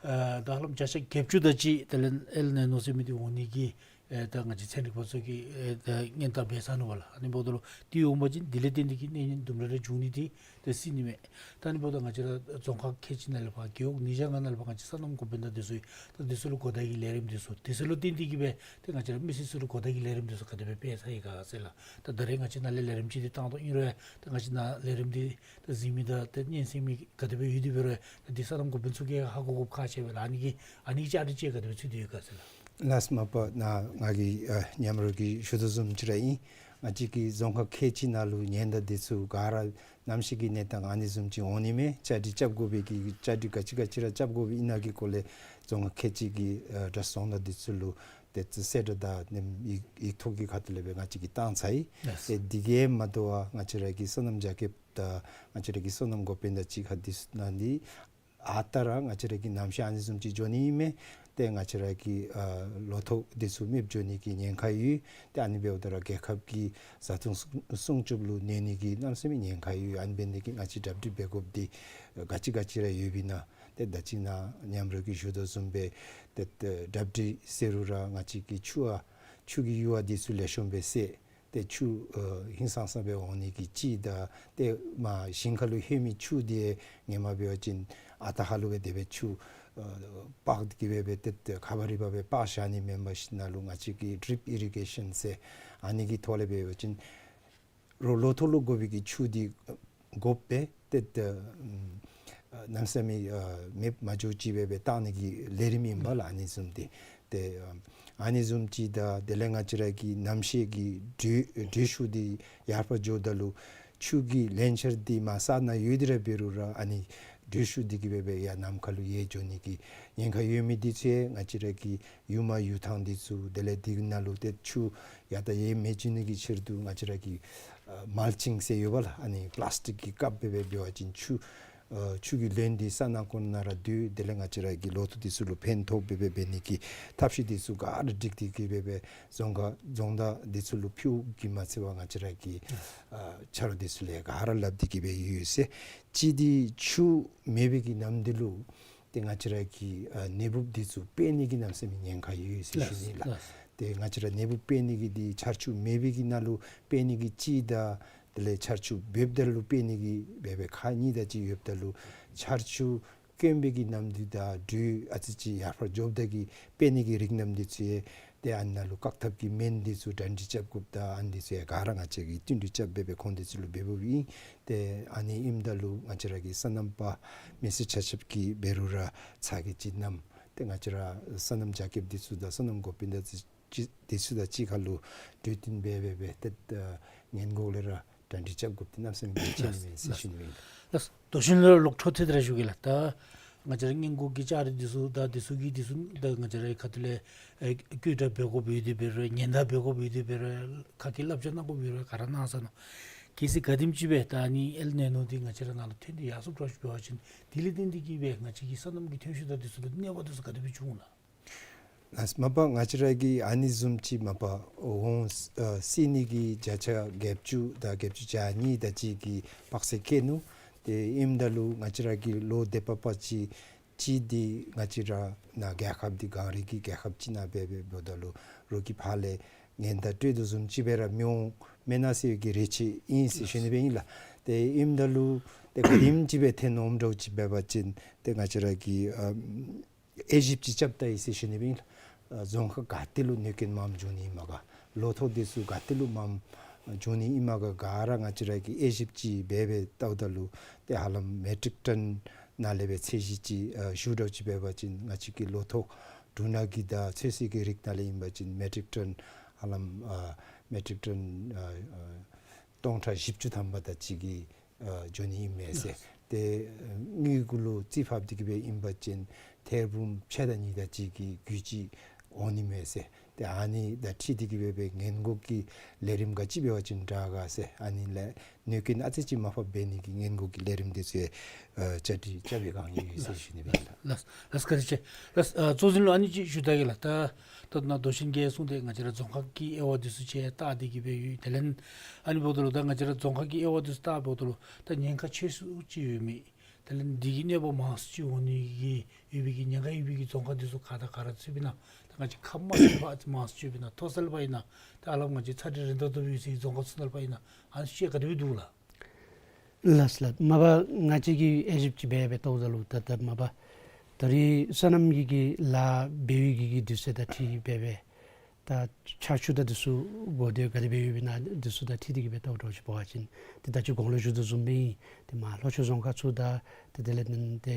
ཨ་ད་ཧ་ལམ་བརྒྱ་ཆ་བརྒྱད་ཅུ་དེ་ཅིག་དེ་ལས་ཨེལ་ནི་ཉོ་ཟེར་མི་འདི་འོང་ནི་གི་ཨེ་ད་ང་བཅས་ཚན་རིག་པ་ཚུ་གིས་ཨེ་ད་སྔོན་བརྡ་འབད་ཚར་ནུག་པ་ལགས། ཨ་ནི་འབདཝ་ད་ལུ་འདི་འོང་པ་ཅིན་དེ་ལས་བརྟེན་ཏེ་གི་གནོད་ཉེན་དུམ་གྲ་རེ་འབྱུང་ནི་འདི་ཏེ་སྲིད་ནི་མས། ད་ཨ་ནི་འབདཝ་ད་ང་བཅས་ར་རྫོང་ཁག་ཁལ་གཅིག་ནང་ལས་ཕར་རྒེད་འོག་ཉིས་བརྒྱ་ལྔ་ནང་ལས་ཕར་ང་བཅས་སོ་ནམ་འགོ་དཔོན་དང་འདི་ཚུ་ད་འདི་ཚུ་ལུ་གོ་བརྡ་གི་ལས་རིམ་འདི་ཚུ་དེ་ཚུ་ལུ་བརྟེན་ཏེ་གི་སྦེ་ཏེ་ང་བཅས་ར་མི་སེར་ཚུ་ལུ་གོ་བརྡ་གི་ལས་རིམ་འདི་ཚུ་ག་དེ་སྦེ་སྤེལ་ཚར་ཡི་ག་ཟེར་ལགས། ད་ད་རེས་ང་བཅས་ནཱ་ལས་ལས་རིམ་ཅིག་འདི་བཏང་དོ་ཨིན་རུང་ད་ང་བཅས་ནཱ་ལས་རིམ་འདི་ད་གཟིགས་མི་དང་ད་སྙན་གསན་མི་ག་དེ་སྦེ་ཡོད་དེ་འབད་རུང་ད་འདི་སོ་ནམ་འགོ་དཔོན་ཚུ་གིས་ཧ་གོ་དགོཔ་ཁག་ཆེ་བས་ལགས། ཨ་ནི་གི་ཨ་ནི་གི་བཅའ་སྒྲིག་ཅིག་ག་དེ་སྦེ་ཚུད་དེ་ཡོད་ག་ཟེར་ལགས། ལགས། མ་པ་ནཱ་ང་གིས་ཨ་མཉམ་རོགས་ཀྱིས་ཞུ་དོ་བཟུམ་ཅིག་ར་ཨིན། ང་བཅས་ཀྱི་རྫོང་ཁག་ཁལ་གཅིག་ནང་ལུ་ཉེན་བརྡ་འདི་ཚུ་ག་ར་གནམ་གཤིས་ཀྱི་གནས་སྟངས་ཨ་ནི་བཟུམ་ཅིག་འོང་ནི་མས། བཅའ་སྒྲིག་རྐྱབ་དགོ་པའི་གི་བཅའ་སྒྲིག་ག་ཅི་ག་ཅི་ར་རྐྱབ་དགོ་པའི་ཨིན་ན་གི་སྐོར་ལས་རྫོང་ཁག་ཁལ་གཅིག་གི་ཨ་གྲྭ་ཚང་དང་འདི་ཚུ་ལུ་ཏེ་གསལ་བསྒྲགས་དང་ནེམ་ཡིག་ཡིག་ཐོག་གི་ཁ་ཐུག་ལས་སྦེ་ང་བཅས་ཀྱིས་བཏང་ཚར་ཡི། ལགས། ཏེ་འདི་གིས་མ་དོ་བར་ང་བཅས་ར་གི་སོ་ནམ་རྒྱ་སྐྱེད་དང་ང་བཅས་ར་གི་སོ་ནམ་འགོ་དཔོན་དང་གཅིག་ཁར་འདི་ཚུ་ནང་འདི་ཨ་རྟག་ར་ང་བཅས་ར་གི་གནམ་གཤིས་ཨ་ནི་བཟུམ་ཅིག་འགྱོ་ནི་ཨིན་མས། ཏེ་ང་བཅས་ར་གི་ཨ་ལོ་ཐོག་འདི་ཚུ་མེདཔ་འགྱོ་ནི་གི་ཉེན་ཁ་ཡོད། ཏེ་ཨ་ནི་འབདཝ་ད་ར་རྒྱལ་ཁབ་ཀྱི་བཟའ་འཐུང་སྲུང་སྲུང་སྐྱོབ་ལུ་གནོད་ནི་གི་གནམ་མེད་ས་མེད་ཉེན་ཁ་ཡོད། ཨ་ནི་འབད་ནི་དེ་གིས་ང་བཅས་གྲ་སྒྲིག་འབད་དགོཔ་འདི་ག་ཅི་ག་ཅི་ར་ཡོདཔ་ཨིན་ན། ཏེ་ད་ཅི་ནཱ་མཉམ་རོགས་ཀྱིས་ཞུ་དོ་བཟུམ་སྦེ་ཏེ་ཏེ་གྲ་སྒྲིག་ཟེར་རུང་ར་ང་བཅས་ཀྱིས་ཆུ་ཨ་ཆུ་གི་ཡུར་བ་འདི་ཚུ་ལེགས་ཤོམ་སྦེ་བསལ། ཏེ་ཆུ་ཨ་ཧིང་སངས་ས་སྦེ་འོང་ནི་གི་ཅིག་དང་ཏེ་མར་ཞིང་ཁ་ལུ་ལྷོད་མི་ཆུ་འདི་སྔོན་མ་འབད་བ་ཅིན་ཨ་རྟག་ཧ་ལུགས་སྦེ་དེ་སྦེ་ཆུ་ཨ་དཔག་སྟེ་གི་སྦེ་སྦེ་ཏེ་ཏེ་ཁ་བ་རི་བ་སྦེ་དཔག་བཞག་ནི་མེན་པར་ཞིནམ་ལུ་ང་བཅས་ཀྱིས་ཌྲིཔ་ཨི་རི་གེ་ཤཱན་ཟེར་ཨ་ནི་གི་ཐོག་ལས་འབད་བ་ཅིན་རོགས་ལོ་ཐོག་ལུ་དགོ་པའི་གི་ཆུ་འདི་དགོཔ་སྦེ་ཏེ་ཏེ་ཨམ་ཨ་གནམ་མེད་ས་མེད་ཨ་མེདཔ་མ་འགྱོ་ཅིག་སྦེ་སྦེ་བཏང་ནི་གི་ལས་རིམ་ཨིན་པས་ལགས། ཨ་ནི་བཟུམ་འདི་ཏེ་ཨ་ཨ་ནི་བཟུམ་ཅིག་དང་དེ་ལས་ང་བཅས་ར་གི་གནམ་གཤིས་ཀྱི་དྲོད་དྲོད་ཤུགས་འདི་ཡར་འཕར་འགྱོཝ་ད་ལུ་ཆུ་གི་ལན་ཆར་འདི་མར་ས་ནང་ཡོད་དེ་ར་འབད་རུང་ར་ཨ་ནི་དྲོད་ཤུགས་འདི་གིས་སྦེ་སྦེ་ཡར་ནམ་མཁའ་ལུ་ཡལ་འགྱོ་ནི་གི་ཉེན་ཁ་ཡོད་མི་འདི་ཚུ་ང་བཅས་ར་གི་ཡུར་མ་ཡུར་ཐང་འདི་ཚུ་དེ་ལས་འདི་ནང་ལུ་ཏེ་ཆུ་ཡར་དང་ཡར་མི་འགྱོ་ནི་གི་ཕྱིར་དུ་ང་བཅས་ར་གི་ཨ་མལ་ཅིང་ཟེར་ཡོད་པས་ལགས། ཨ་ནི་པ་ལཱསི་ཊིཀ་གི་ཀབ་སྦེ་སྦེ་འབད་བ་ཅིན་ཆུ་ཨ་ཆུ་གི་རློན་འདི་ས་ནང་ཁོངས་ནང་ར་སྡོད། དེ་ལས་ང་བཅས་ར་གི་ལོ་ཐོག་འདི་ཚུ་ལུ་ཕན་ཐོགས་སྦེ་སྦེ་འབད་ནི་གི་ཐབས་ཤེས་འདི་ཚུ་ག་ར་སྒྲིག་སྟེ་གི་སྦེ་སྦེ་རྫོང་ཁག་རྫོང་བདག་འདི་ཚུ་ལུ་ཕུལ་གི་མ་ཚད་པར་ང་བཅས་ར་གི་ཨ་ཆ་རོགས་འདི་ཚུ་ལས་ག་ར་སླབ་སྟེ་གི་སྦེ་ཡོད་ཟེར། གཅིག་འདི་ཆུ་མེད་པའི་གི་ནམ་དུས་ལུ་ཏེ་ང་བཅས་ར་གི་ཨ་ནད་འབུཔ་འདི་ཚུ་འཕེལ་ནི་གི་གནམ་མེད་ས་མེད་ཉེན་ཁ་ཡོད་ཟེར་ཞུ་ནི་ལགས། ལགས། ཏེ་ང་བཅས་ར་ནད་འབུཔ་འཕེལ་ནི་གི་འདི་ཆར་ཆུ་མེད་པའི་གི་ནང་ལུ་འཕེལ་ནི་གི་གཅིག་དང་དེ་ལས་ཆར་ཆུ་འབེབས་ད་ལུ་འཕེལ་ནི་གི་སྦེ་སྦེ་ཁག་གཉིས་དེ་ཅིག་ཡོདཔ་ད་ལུ་ཆར་ཆུ་དཀོན་པའི་གི་ནམ་དུས་དང་དྲོད་ཨ་ཙི་ཅིག་ཡར་འཕར་འགྱོཝ་ད་གི་འཕེལ་ནི་གི་རིགས་རྣམས་འདི་ཚུ་ཡང་ཏེ་ཨ་ནཱ་ལུ་བཀག་ཐབས་ཀྱི་སྨན་འདི་ཚུ་གྲ་སྒྲིག་རྐྱབ་དགོཔ་དང་ཨ་ནི་འདི་ཚུ་ཡང་ག་ར་ང་བཅས་ཀྱིས་བསྟུན་གྲོས་རྐྱབ་སྦེ་སྦེ་ཁོང་འདི་ཚུ་ལུ་འབད་འབདཝ་ཨིན། ཏེ་ཨ་ནི་ཨིནམ་ད་ལུ་ང་བཅས་ར་གི་སོ་ནམ་པ་མི་སེར་ཆ་ཁྱབ་ཀྱིས་འབད་རུང་ར་ཚ་གྱང་ཅིག་བསྣམས། ཏེ་ང་བཅས་ར་སོ་ནམ་རྒྱ་སྐྱེད་འདི་ཚུ་དང་སོ་ནམ་འགོ་དཔོན་དང་འདི་ཚུ་དང་གཅིག་ཁར་ལུ་གྲོས་བསྟུན་འབད་སྦེ་སྦེ་ཏེ་ཨ་སྔོན་འགོག་ལས་ར་གྲ་སྒྲིག་རྐྱབ་དགོཔ་འདི་གནམ་མེད་ས་མེད་གལ་ཆེ་ནི་མས་ཟེར་ཞུ་ནི་ཨིན། ལགས། དོ་ཤིན་ལུ་ལོག་འཕྲོ་མཐུད་དེ་ར་ཞུ་གེ་ལགས། ད་ང་བཅས་ར་སྔོན་འགོག་གི་བཅའ་སྒྲིག་འདི་ཚུ་དང་འདི་ཚུ་གི་འདི་ཚུ་ད་ང་བཅས་ར་ཁ་ཐུག་ལས་ཨེ་བཀོད་སྒྲིག་འབད་དགོཔ་ཡོད་དེ་འབད་རུང་ཉེན་བརྡ་འབད་དགོཔ་ཡོད་དེ་འབད་རུང་ཁ་སྐད་བསླབ་བྱ་གནང་དགོཔ་ཡོད་རུང་ག་ར་གནང་ཚར་ནུག། གལ་སྲིད་ག་དེམ་ཅིག་སྦེ་ད་ཨ་ནི་ཨེལ་ནི་ཉོ་འདི་ང་བཅས་ར་ནང་ལུ་ཐོན་ཏེ་ཡར་སོངམ་འདྲཝ་ཅིག་འབད་བ་ཅིན་དེ་ལས་བརྟེན་ཏེ་གི་སྦེ་ང་བཅས་ཀྱི་སོ་ནམ་གྱི་ཐོན་ཤུགས་དང་འདི་ཚུ་ལུ་གནོད་པ་འདི་ཚུ་ག་དེ་སྦེ་འབྱུང་ན། ལགས། མ་པ་ང་བཅས་ར་གིས་ཨ་ནི་བཟུམ་ཅིག་མ་པ་འོང་ཨ་སྲིད་ནི་གི་བརྒྱ་ཆ་བརྒྱད་ཅུ་དང་བརྒྱད་ཅུ་གྱ་གཉིས་དེ་ཅིག་གི་དཔག་ཚད་བཀལ་ནུག། ཏེ་ཨིནམ་ད་ལུ་ང་བཅས་ར་གི་ལོ་དེ་པ་པ་ཅིག་ཅིག་འདི་ང་བཅས་ར་ནཱ་རྒྱལ་ཁབ་འདི་གངས་རི་གི་རྒྱལ་ཁབ་ཅིག་ནང་འབད་འབདཝ་ད་ལུ་རོགས་ཀྱི་ཕར་ལས་ངན་དང་སྤྲོད་དོ་བཟུམ་ཅིག་སྦེ་ར་མི་འོང་མེན་ན་ཟེར་གྱི་རེ་ཆེ་ཨིན་ཟེར་ཞུ་ནི་སྦེ་ཨིན་ལགས། ཏེ་ཨིནམ་ད་ལུ་ཏེ་ག་དེམ་ཅིག་སྦེ་ཐོན་འོངམ་འདྲཝ་ཅིག་འབད་བ་ཅིན་ཏེ་ང་བཅས་ར་གི་ཨ་དབྱེ་ཞིབ་ཅིག་རྐྱབ་ད་ཡི་ཟེར་ཞུ་ནི་སྦེ་ཨིན་ལགས། ཨ་རྫོང་ཁག་ག་ཏེ་ལུ་གནོད་སྐྱོན་མངམ་འབྱུང་ནི་ཨིན་མས་ག། ལོ་ཐོག་འདི་ཚུ་ག་ཏེ་ལུ་མངམ་འབྱུང་ནི་ཨིན་མས་ག་ག་ར་ང་བཅས་ར་གིས་དབྱེ་ཞིབ་ཅིག་འབད་འབད་བལྟཝ་ད་ལུ་ཏེ་ཧ་ལམ་མེ་ཊིག་ཊོན་ནང་ལས་སྦེ་ཚད་གཞི་ཅིག་ཨ་ཞུ་འདྲཝ་ཅིག་འབད་བ་ཅིན་ང་བཅས་ཀྱི་ལོ་ཐོག་འབྲུ་སྣ་གི་དང་ཚོད་བསྲེ་གི་རིགས་ནང་ལས་ཨིན་པ་ཅིན་མེ་ཊིག་ཊོན་ཧ་ལམ་ཨ་མེ་ཊིག་ཊོན་ཨ་ཨ་སྟོང་ཕྲག་བཞི་བཅུ་ཐམ་པ་དེ་ཅིག་གི་ཨ་འགྱོ་ནི་ཨིན་མས་ཟེར། ཏེ་ཨ་དངུལ་གུ་ལུ་རྩིས་ཕབ་སྟེ་གི་སྦེ་ཨིན་པ་ཅིན་ཐེར་འབུམ་ཕྱེད་དང་གཉིས་དེ་ཅིག་གི་རྒུད་ཅིག་འོང་ནི་མས་ཟེར། ཏེ་ཨ་ནི་དང་འཁྲིལ་ཏེ་གི་སྦེ་སྦེ་སྔོན་འགོག་གི་ལས་རིམ་ག་ཅི་འབད་བ་ཅིན་དྲག་ག་ཟེར། ཨ་ནི་ལས་གནོད་སྐྱོན་ཨ་ཙི་ཅིག་མར་ཕབ་འབད་ནི་གི་སྔོན་འགོག་གི་ལས་རིམ་འདི་ཚུ་ཨ་བཅའ་སྒྲིག་རྐྱབ་པའི་བསྒང་ཨིན་ཟེར་ཞུ་ནི་སྦེ་ཨིན་ལགས། ལགས་ལགས་བཀའ་དྲིན་ཆེ། ལགས་ཨ་གཙོ་འཛིན་ལུ་ཨ་ནི་ཅིག་ཞུ་ད་གེ་ལགས། ད་ད་ནཱ་མདོ་ཆེན་གྱིས་གསུངས་ཏེ་ང་བཅས་ར་རྫོང་ཁག་གི་དབྱེ་བ་འདི་ཚུ་ཅིག་བལྟ་སྟེ་གི་སྦེ་ཡོད། དེ་ལས་ཨ་ནི་འབདཝ་ད་ལུ་ད་ང་བཅས་ར་རྫོང་ཁག་གི་དབྱེ་བ་འདི་ཚུ་བལྟ་འབདཝ་ད་ལུ་ད་ཉེན་ཁ་ཆེ་སུ་ཅིག་ཡོད་མི་དེ་ལས་འདི་གི་གནོད་པ་མང་སུ་ཅིག་འོང་ནི་གི་ཡོད་པའི་གི་ཉེན་ཁ་ཡོད་པའི་གི་རྫོང་ཁག་འདི་ཚུ་ག་དང་ག་ར་ཚུད་པས་ན། ད་ང་བཅས་ཁམས་དམར་ཟེར་ཕར་ཨ་ཙི་མང་སུ་ཅིག་ཡོད་པས་ན། མཐོ་གསར་ཕར་ཨིན་ན། ད་ཨ་ལམ་ང་བཅས་ཚ་འདྲེ་རན་ཏོག་ཏོ་སྦེ་ཡོད་སའི་རྫོང་ཁག་ཚུ་ནང་ཕར་ཨིན་ན། ཨ་ནི་ཤེས་ག་དེ་སྦེ་འདུག་ལགས། ལགས་ལགས། མ་པ་ང་བཅས་ཀྱིས་དབྱེ་ཞིབ་ཅིག་འབད་འབད་བལྟཝ་ད་ལུ་ད་ད་མ་པ་ད་རེས་སོ་ནམ་གྱི་གི་ལཱ་འབད་བའི་གི་གི་དུས་ཚོད་དང་འཁྲིལ་འབད་འབད་ད་ཆར་ཆུ་དང་འདི་ཚུ་འགོ་དེ་ག་དེ་སྦེ་ཡོདཔ་ཨིན་ན་འདི་ཚུ་དང་འཁྲིལ་ཏེ་གི་སྦེ་བལྟཝ་འདྲཝ་ཅིག་འབད་བ་ཅིན་ཏེ་ད་ཅི་གོང་ལུ་ཞུ་དོ་བཟུམ་སྦེ་ཨིན། ཏེ་མར་ལྷོ་ཕྱོགས་རྫོང་ཁག་ཚུ་དང་ཏེ་དེ་ལས་ཏེ་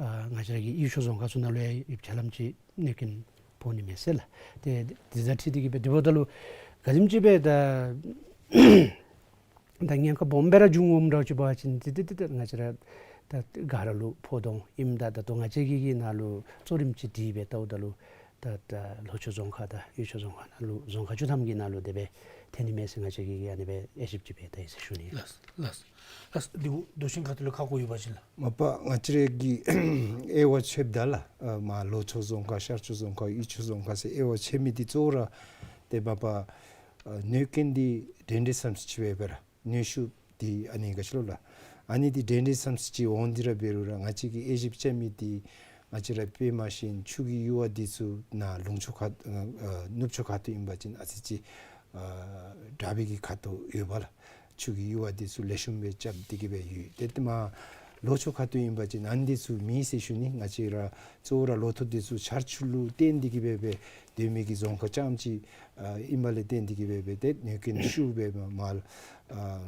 ཨ་ང་བཅས་ར་གི་ཡུལ་ཕྱོགས་རྫོང་ཁག་ཚུ་ནང་ལུ་ཡང་ཡོདཔ་ཆ་ལམ་ཅིག་གནོད་སྐྱོན་ཕོག་ནི་མས་ཟེར་ལགས། ཏེ་དེ་དང་འཁྲིལ་ཏེ་གི་སྦེ་དེ་འབདཝ་ད་ལུ་ག་དེམ་ཅིག་སྦེ་ད་ད་ཉེན་ཁ་སྦོམ་སྦེ་ར་འབྱུང་འོངམ་འདྲཝ་ཅིག་འབད་བ་ཅིན་ཏེ་ཏེ་ཏེ་ཏེ་ང་བཅས་ར་ད་ག་ར་ལུ་ཕོག་དོ་ཨིནམ་ད་ད་ལྟོ་ང་བཅས་ཀྱི་གི་ནང་ལུ་གཙོ་རིམ་ཅིག་སྒྲིག་སྦེ་བལྟཝ་ད་ལུ་ད་ད་ལྷོ་ཕྱོགས་རྫོང་ཁག་དང་ཡུལ་ཕྱོགས་རྫོང་ཁག་ནང་ལུ་རྫོང་ཁག་བཅུ་ཐམ་གྱི་ནང་ལུ་དེ་སྦེ་ཐོན་ནི་མས་ཟེར་ང་བཅས་ཀྱིས་ཨ་ནི་སྦེ་དབྱེ་ཞིབ་ཅིག་འབད་ད་ཡི་ཟེར་ཞུ་ནི། ལགས་ལགས་ལགས། འདི་གུ་མདོ་ཆེན་ཁ་ཐུག་ལས་ཁག་ཁུར་ཡོད་པ་ཅིན་ལགས། མ་པ་ང་བཅས་ར་གི་དབྱེ་བ་ཕྱེཝ་ད་ལགས། ཨ་མར་ལྷོ་ཕྱོགས་རྫོང་ཁག་ཤར་ཕྱོགས་རྫོང་ཁག་ཡུལ་ཕྱོགས་རྫོང་ཁག་ཟེར་དབྱེ་བ་ཕྱེ་མི་འདི་གཙོ་བོ་ར་ཏེ་མ་པ་ཨ་གནོད་སྐྱོན་འདི་འདྲན་འདྲ་ཙམ་ཅིག་འབད་འབད་ར་གནོད་ཤུགས་འདི་ཨ་ནི་ག་ཅི་ལོ་ལགས། ཨ་ནི་འདི་འདྲན་འདྲ་ཙམ་ཅིག་འོང་སྟེ་ར་འབད་རུང་ར་ང་བཅས་ཀྱིས་དབྱེ་ཞིབ་རྐྱབ་མི་འདི་ང་བཅས་ར་དཔེ་མ་ཤེས་ཆུ་གི་ཡུར་བ་འདི་ཚུ་ནཱ་ལུང་ཕྱོགས་ཁ་ཨ་ནུབ་ཕྱོགས་ཁ་ཐུག་ཨིན་པ་ཅིན་ཨ་ཙི་ཅིག་ཨ་དྲག་པའི་གི་ཁ་ཐུག་ཡོདཔ་ལགས། ཆུ་གི་ཡུར་བ་འདི་ཚུ་ལེགས་ཤོམ་སྦེ་རྐྱབ་སྟེ་གི་སྦེ་ཡོད། ཏེ་ཏེ་མར་ལྷོ་ཕྱོགས་ཁ་ཐུག་ཨིན་པ་ཅིན་ཨ་ནི་འདི་ཚུ་མེད་ཟེར་ཞུ་ནི། ང་བཅས་ར་གཙོ་བོ་ར་ལོ་ཐོག་འདི་ཚུ་ཆར་ཆུ་ལུ་བརྟེན་ཏེ་གི་སྦེ་སྦེ་སྡོད་མི་གི་རྫོང་ཁག་རྐྱངམ་ཅིག་ཨ་ཨིནམ་ལས་བརྟེན་ཏེ་གི་སྦེ་སྦེ་ཏེ་གནོད་སྐྱོན་ཤུགས་སྦེ་མར་མར་ཨ་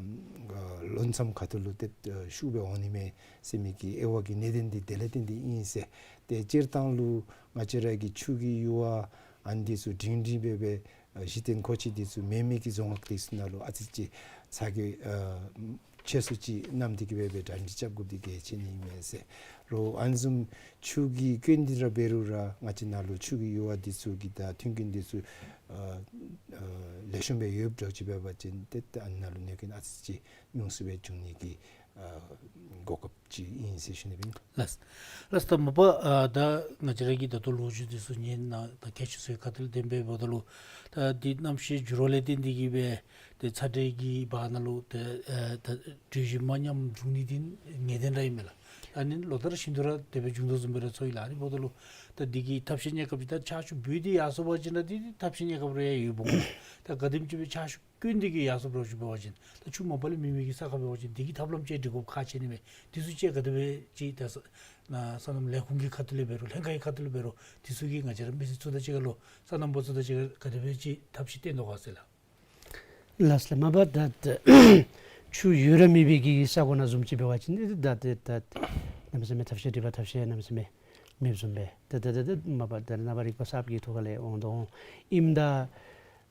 ལྷོ་མཚམས་ཁ་ཐུག་ལུ་ཏེ་ཤུགས་སྦེ་འོང་ནི་མས་ཟེར་མི་གི་དབྱེ་བ་གི་གནད་དོན་འདི་དེ་ལས་བརྟེན་ཏེ་ཨིན་ཟེར། ཏེ་སྤྱིར་བཏང་ལུ་ང་བཅས་ར་གི་ཆུ་གི་ཡུར་བ་ཨ་ནི་འདི་ཚུ་འབྲིང་འབྲིང་སྦེ་སྦེ་ཨ་གཞི་རྟེན་མཁོ་ཆས་འདི་ཚུ་མེད་མི་གི་རྫོང་ཁག་འདི་ཚུ་ནང་ལུ་ཨ་ཙི་ཅིག་ཚ་གྱང་ཨ་ཆེ་སུ་ཅིག་བསྣམས་ཏེ་གི་སྦེ་སྦེ་གྲ་སྒྲིག་རྐྱབ་དགོཔ་འདི་གལ་ཆེ་ནི་མས་ཟེར། རོགས་ཨ་ནི་བཟུམ་ཆུ་གི་སྐྱོན་འདི་ར་འབད་རུང་ར་ང་བཅས་ནང་ལུ་ཆུ་གི་ཡུར་བ་འདི་ཚུ་གི་དང་མཐུན་རྐྱེན་འདི་ཚུ་ཨ་ཨ་ལེགས་ཤོམ་སྦེ་ཡོདཔ་འདྲཝ་ཅིག་འབད་བ་ཅིན་ཏེ་ཏེ་ཨ་ནི་ནང་ལུ་གནོད་སྐྱོན་ཨ་ཙི་ཅིག་ཉུང་སུ་སྦེ་འབྱུང་ནི་གི་ཨ་གོ་སྐབས་ཅིག་ཨིན་ཟེར་ཞུ་ནི་སྦེ་ཨིན། ལགས། ལགས། ད་མ་པ་ཨ་ད་ང་བཅས་ར་གི་ད་ལྟོ་ལོ་རྒྱུས་འདི་ཚུ་ཉན་ན་ད་གལ་ཆེ་ཤོས་ཁ་ཐུག་ལས་བདེན་པའི་འབདཝ་ད་ལུ་ད་འདི་གནམ་གཤིས་འགྱུར་བ་ལས་བརྟེན་ཏེ་གི་སྦེ་ཏེ་ཚ་དྲོད་ཀྱི་བར་ན་ལུ་ཏེ་ཨ་ད་དྲོད་གཤེར་མ་མཉམ་འབྱུང་ནི་འདི་ངེས་བདེན་ར་ཨིན་མས་ལགས། ཨ་ནི་ལོ་ལྟར་བཞིན་དུ་ར་དེ་སྦེ་འབྱུང་དོ་བཟུམ་སྦེ་ར་ཚོར་ཡི་ལགས། ཨ་ནི་འབདཝ་ད་ལུ་ད་འདི་གི་ཐབས་ཤེས་གནས་སྐབས་ཅིག་ད་ཆར་ཆུ་བུད་དེ་ཡར་སོང་པ་ཅིན་ར་འདི་ཐབས་ཤེས་གནས་སྐབས་ར་ཡང་ཡོདཔ་འོང་། ད་ག་དེམ་ཅིག་སྦེ་ཆར་ཆུ་སྐྱོན་འདི་གིས་ཡར་སོངམ་འདྲཝ་ཅིག་འབད་བ་ཅིན་ད་ཆུ་མ་པ་ལས་མེད་མི་གི་ས་ཁར་འབད་བ་ཅིན་འདི་གི་ཐབས་ལམ་ཅིག་སྒྲིག་དགོཔ་ཁག་ཆེ་ནི་མས། འདི་ཚུ་ཅིག་ག་དེ་སྦེ་ཅིག་ད་ས་ན་སོ་ནམ་ལས་ཁུངས་ཀྱི་ཁ་ཐུག་ལས་འབད་རུང་ལྷན་ཁག་གི་ཁ་ཐུག་ལས་འབད་རུང་འདི་ཚུ་གིས་ང་བཅས་ར་མི་སེར་ཚུ་དང་གཅིག་ཁར་ལུ་སོ་ནམ་པ་ཚུ་དང་གཅིག་ཁར་ག་དེ་སྦེ་ཅིག་ཐབས་ཤེས་བཏོན་དོ་ག་ཟེར་ལགས། ལགས་ལགས། མ་པ་ད་ད་ཆུ་ཡོད་ར་མེད་པའི་གི་ས་གོ་ནང་བཟུམ་ཅིག་འབད་བ་ཅིན་ད་ད་ད་གནམ་མེད་ས་མེད་ཐབས་ཤེས་སྒྲིག་པ་ཐབས་ཤེས་གནམ་མེད་ས་མེད་མེདཔ་བཟུམ་སྦེ་ད་ད་ད་ད་མ་པ་ད་རེས་ནངས་པ་རིག་པ་གསརཔ་གི་ཐོག་ཁ་ལས་འོང་དོ་འོང་ཨིནམ་ད།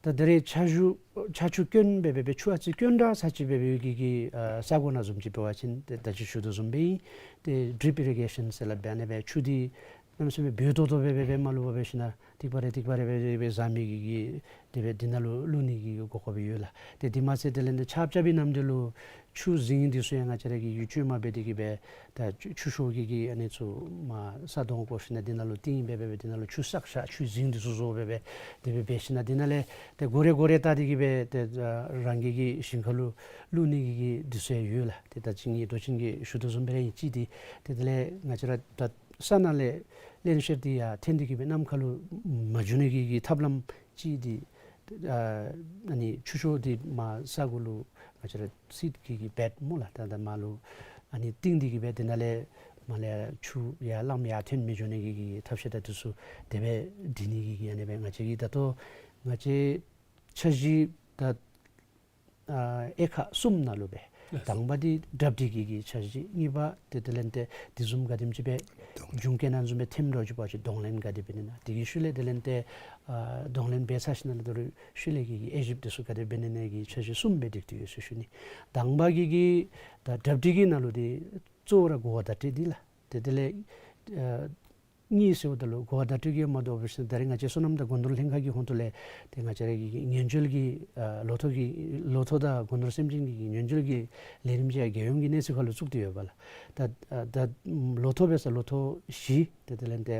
ད་ད་རེས་ཆར་ཆུ་ཆར་ཆུ་སྐྱོན་འབད་འབད་འབད་ཆུ་ཨ་ཙི་སྐྱོན་དྲགས་ས་ཅིག་འབད་འབད་གི་གི་ཨ་ས་གོ་ནང་བཟུམ་ཅིག་འབད་བ་ཅིན་ཏེ་ད་ཅི་ཞུ་དོ་བཟུམ་སྦེ་ཏེ་ཌྲིཔ་ཨི་རི་གེ་ཤཱན་ཟེར་སླབ་སྦེ་ཨ་ནི་སྦེ་ཆུ་འདི་ གནམ་མེད་ས་མེད་འབོལ་ཏོག་ཏོ་སྦེ་སྦེ་སྦེ་མར་ལུ་འབབ་སྦེ་ཞིནམ་ལས་ཏིག་པ་རེ་ཏིག་པ་རེ་སྦེ་སྦེ་བཟའ་མི་གི་གི་དེ་སྦེ་འདི་ནང་ལུ་བླུག་ནི་གི་གོ་སྐབས་ཡོད་ལགས། ཏེ་འདི་མ་ཚད་དེ་ལས་ཏེ་ཆརཔ་རྐྱབ་པའི་ནམ་དེ་ལུ་ཆུ་རྫིང་འདི་ཚུ་ཡང་ང་བཅས་ར་གིས་ཡུདཔ་ཅིག་མར་འབད་དེ་གིས་སྦེ་ད་ཆུ་ཆུ་ཤོག་གི་གི་ཨ་ནི་ཚུ་མར་ས་དོང་བརྐོ་ཞིནམ་ལས་འདི་ནང་ལུ་ཏིང་སྦེ་སྦེ་སྦེ་འདི་ནང་ལུ་ཆུ་བསགས་བཞག། ཆུ་རྫིང་འདི་ཚུ་བཟོ་སྦེ་སྦེ་དེ་སྦེ་འབད་ཞིནམ་ལས་འདི་ནང་ལས་ཏེ་འགོ་རེ་འགོ་རེ་བཏགས་ཏེ་གིས་སྦེ་ཏེ་རང་གི་གི་ཞིང་ཁ་ལུ་བླུག་ནི་གི་གི་འདི་ཚུ་ཡང་ཡོད་ལགས། ཏེ་ད་ཅི་ངེའི་མདོ་ཆེན་གྱིས་ཞུ་དོ་བཟུམ་སྦེ་ར་ཨིན་ཅི། ཏེ་ཏེ་དེ་ལས་ང་བཅས་ར་ད་ས་ནང་ལས་བརླན་གཤེར་འདི་ཡར་འཐོན་ཏེ་གིས་སྦེ་གནམ་ཁ་ལུ་མ་འགྱོ་ནི་གི་གི་ཐབས་ལམ་ཅིག་འདི་ཨ་ཨ་ནི་ཆུ་ཤོག་འདི་མར་ས་གུ་ལུ་ང་བཅས་ར་སིཌ་གི་གི་བེཌ་སྨོ་ལགས། ད་ད་མར་ལུ་ཨ་ནི་ཏིང་འདི་གིས་སྦེ་དེ་ནང་ལས་མར་ལས་ཆུ་ཡར་རླངསམ་ཡར་འཐོན་མི་འགྱོ་ནི་གི་གི་ཐབས་ཤེས་ད་འདི་ཚུ་དེ་སྦེ་སྒྲིག་ནི་གི་གི་ཨ་ནི་སྦེ་ང་བཅས་ཀྱིས་ད་ལྟོ་ང་བཅས་འཆར་གཞི་ད་ཨ་དབྱེ་ཁག་གསུམ་ནང་ལུ་སྦེ། ལགས། དང་པ་འདི་གྲ་སྒྲིག་གི་གི་འཆར་གཞི། གཉིས་པ་དེ་དེ་ལས་ཏེ་དེ་བཟུམ་ག་དེམ་ཅིག་སྦེ་གདོང་ལེན་འབྱུང་སྐྱེ་ནང་བཟུམ་སྦེ་ཐོནམ་འདྲཝ་ཅིག་འབད་བ་ཅིན་གདོང་ལེན་ག་དེ་འབད་ནི་ན། དེ་གི་ཤུལ་ལས་དེ་ལས་ཏེ་ཨ་གདོང་ལེན་འབད་ཚར་ཞིནམ་ལས་དོ་རུང་ཤུལ་ལས་ཀྱི་གི་དབྱེ་ཞིབ་འདི་ཚུ་ག་དེ་འབད་ནི་ན་གི་འཆར་གཞི་གསུམ་སྦེ་སྒྲིག་སྟེ་ཡོད་ཟེར་ཞུ་ནི། དང་པ་གི་གི་ད་གྲ་སྒྲིག་གི་ནང་ལུ་འདི་གཙོ་བོ་ར་གོ་བ་བརྡ་སྤྲོད་འདི་ལགས། ཏེ་དེ་ལས་ཨ་གཉིས་ཟེརཝ་ད་ལུ་གོ་བ་བརྡ་སྤྲོད་ཀྱིས་མ་དོ་བར་ཞིནམ་ད་རེས་ང་བཅས་སོ་ནམ་དང་སྒོ་ནོར་ལྷན་ཁག་གི་ཧོངས་ཏོ་ལས་ཏེ་ང་བཅས་ར་གི་ཉེན་བཅོལ་གྱི་ཨ་ལོ་ཐོག་གི་ལོ་ཐོག་དང་སྒོ་ནོར་སེམས་ཅན་གྱི་ཉེན་བཅོལ་གྱི་ལས་རིམ་ཅིག་རྒྱལ་ཡོངས་ཀྱི་གནས་ཚད་ཁར་ལུ་བཙུགས་ཏེ་ཡོད་པ་ལགས། ད་ཨ་ད་ལོ་ཐོག་འབད་ས་ལོ་ཐོག་བཞི། ཏེ་དེ་ལས་ཏེ་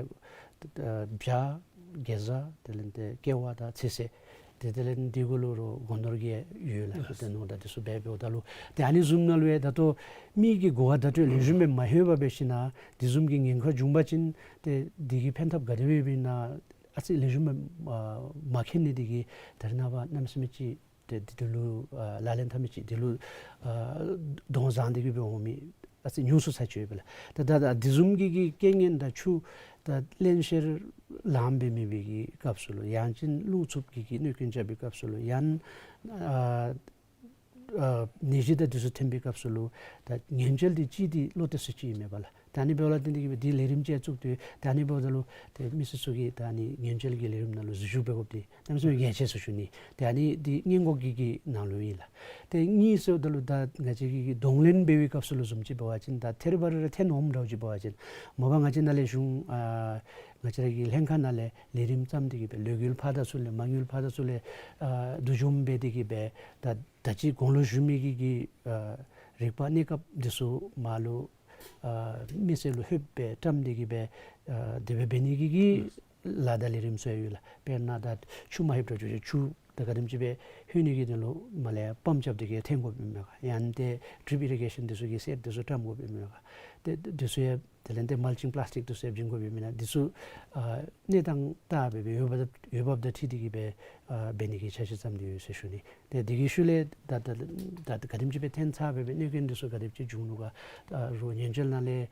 ཨ་བྱ་གེ་ཛ་དེ་ལས་ཏེ་ཀེ་བ་དང་ཚོད་བསྲེ། ཏེ་དེ་ལས་འདི་གུ་ལུ་རོགས་སྒོ་ནོར་གྱི་ཡོད་ལགས། ལགས། ཏེ་ནོར་དང་འདི་ཚུ་འབད་འབདཝ་ད་ལུ་ཏེ་ཨ་ནི་བཟུམ་ནང་ལུ་ཡང་ད་ལྟོ་མི་གི་གོ་བ་བརྡ་སྤྲོད་ལེགས་ཤོམ་སྦེ་མ་ལྷོད་པར་འབད་ཞིནམ་ལས་དེ་བཟུམ་གྱི་ཉེན་ཁ་བྱུང་པ་ཅིན་ཏེ་འདི་གི་ཕན་ཐབས་ག་དེ་སྦེ་ཡོདཔ་ཨིན་ན་ཨ་ཙི་ལེགས་ཤོམ་སྦེ་ཨ་མ་མཁྱེན་ནི་འདི་གིས་ད་རེས་ནངས་པ་གནམ་མེད་ས་མེད་ཅིག་ཏེ་འདི་འདི་ལུ་ཨ་ལག་ལེན་འཐབ་མི་ཅིག་འདི་ལུ་ཨ་གདོང་བཟང་སྟེ་གིས་སྦེ་འོང་མི་ཨ་ཙི་ཉུང་སུ་ཚར་ཅིག་ཡོད་པས་ལགས། ད་ད་ད་དེ་བཟུམ་གྱི་གི་རྐྱེན་ངན་དང་ཆུ་ད་བརླན་གཤེར་ལངམ་སྦེ་མེད་པའི་གི་སྐབས་སུ་ལུ་ཡང་ཅིན་རླུང་འཚུབ་ཀྱི་གི་གནོད་སྐྱོན་རྐྱབ་པའི་སྐབས་སུ་ལུ་ཡང་ཨ་ཨ་ནད་གཞི་དང་འདི་ཚུ་ཐོན་པའི་སྐབས་སུ་ལུ་ད་ཉེན་བཅོལ་འདི་ཅིག་འདི་བློ་གཏད་ས་ཅིག་ཨིན་མས་པ་ལགས། ད་ཨ་ནི་འབདཝ་ལས་བརྟེན་ཏེ་གིས་སྦེ་འདི་ལས་རིམ་ཅིག་བཙུགས་ཏེ་ད་ཨ་ནི་འབདཝ་ད་ལུ་ཏེ་མི་སེར་ཚུ་གིས་ད་ཨ་ནི་ཉེན་བཅོལ་གྱི་ལས་རིམ་ནང་ལུ་འཛུལ་ཞུགས་འབད་དགོཔ་འདི་གནམ་མེད་ས་མེད་ཡིད་ཆེས་སུ་ཞུ་ནི། ཏེ་ཨ་ནི་འདི་སྔོན་འགོག་གི་གི་ནང་ལུ་ཨིན་ལགས། ཏེ་གཉིས་ཟེརཝ་ད་ལུ་ད་ང་བཅས་ཀྱིས་གདོང་ལེན་འབད་བའི་སྐབས་སུ་ལུ་བཟུམ་ཅིག་འབད་བ་ཅིན་ད་ཐད་རི་བ་རི་ར་ཐོན་འོངམ་འདྲཝ་ཅིག་འབད་བ་ཅིན་མ་པ་ང་བཅས་ནཱ་ལས་གཞུང་ཨ་ང་བཅས་ར་གི་ལྷན་ཁག་ནང་ལས་ལས་རིམ་བརྩམས་ཏེ་གིས་སྦེ་ལོ་རྒྱུས་ཕར་དང་ཚུར་ལས་མ་དངུལ་ཕར་དང་ཚུར་ལས་ཨ་བསྡུ་འཇོམས་འབད་དེ་གིས་སྦེ་ད་ད་ཅི་གོང་ལུ་ཞུ་མི་གི་གི་ཨ་རིག་པ་གནས་སྐབས་འདི་ཚུ་མར་ལུ་ཨ་མི་སེར་ལུ་ལྷོདཔ་སྦེ་བཀྲམ་སྟེ་གིས་སྦེ་ཨ་དེ་སྦེ་འབད་ནི་གི་གི་ལཱ་དང་ལས་རིམ་ཚུ་ཡང་ཡོད་ལགས། དཔེར་ན་ད་ཆུ་མ་ལྷོདཔ་འདྲཝ་ཅིག་ཆུ་ད་ག་དེམ་ཅིག་སྦེ་ལྷོད་ནི་གི་དོན་ལུ་མར་ལས་པམཔ་རྐྱབ་སྟེ་གིས་འཐེན་དགོཔ་ཨིན་མས་ག། ཡང་ཏེ་ཌྲིཔ་ཨི་རི་གེ་ཤཱན་འདི་ཚུ་གི་སེཊ་འདི་ཚུ་བཀྲམ་དགོཔ་ཨིན་མས་ག། ཏེ་འདི་ཚུ་ཡང་དེ་ལས་ཏེ་མལ་ཅིང་པ་ལཱསི་ཊིཀ་འདི་ཚུ་ཡང་བྱིན་དགོཔ་ཨིན་མས་ན། འདི་ཚུ་ཨ་གནས་སྟངས་ལྟ་སྦེ་སྦེ་འོས་འབབ་འོས་འབབ་དང་འཁྲིལ་ཏེ་གིས་སྦེ་ཨ་འབད་ནི་གི་འཆར་གཞི་བརྩམས་ཏེ་ཡོད་ཟེར་ཞུ་ནི། ཏེ་འདི་གི་ཤུལ་ལས་ད་ད་ད་ག་དེམ་ཅིག་སྦེ་འཐེན་ཚར་སྦེ་སྦེ་གནོད་སྐྱོན་འདི་ཚུ་ག་དེམ་ཅིག་བྱུང་ནུག་ག། ཨ་རོགས་ཉེན་བཅོལ་ནང་ལས་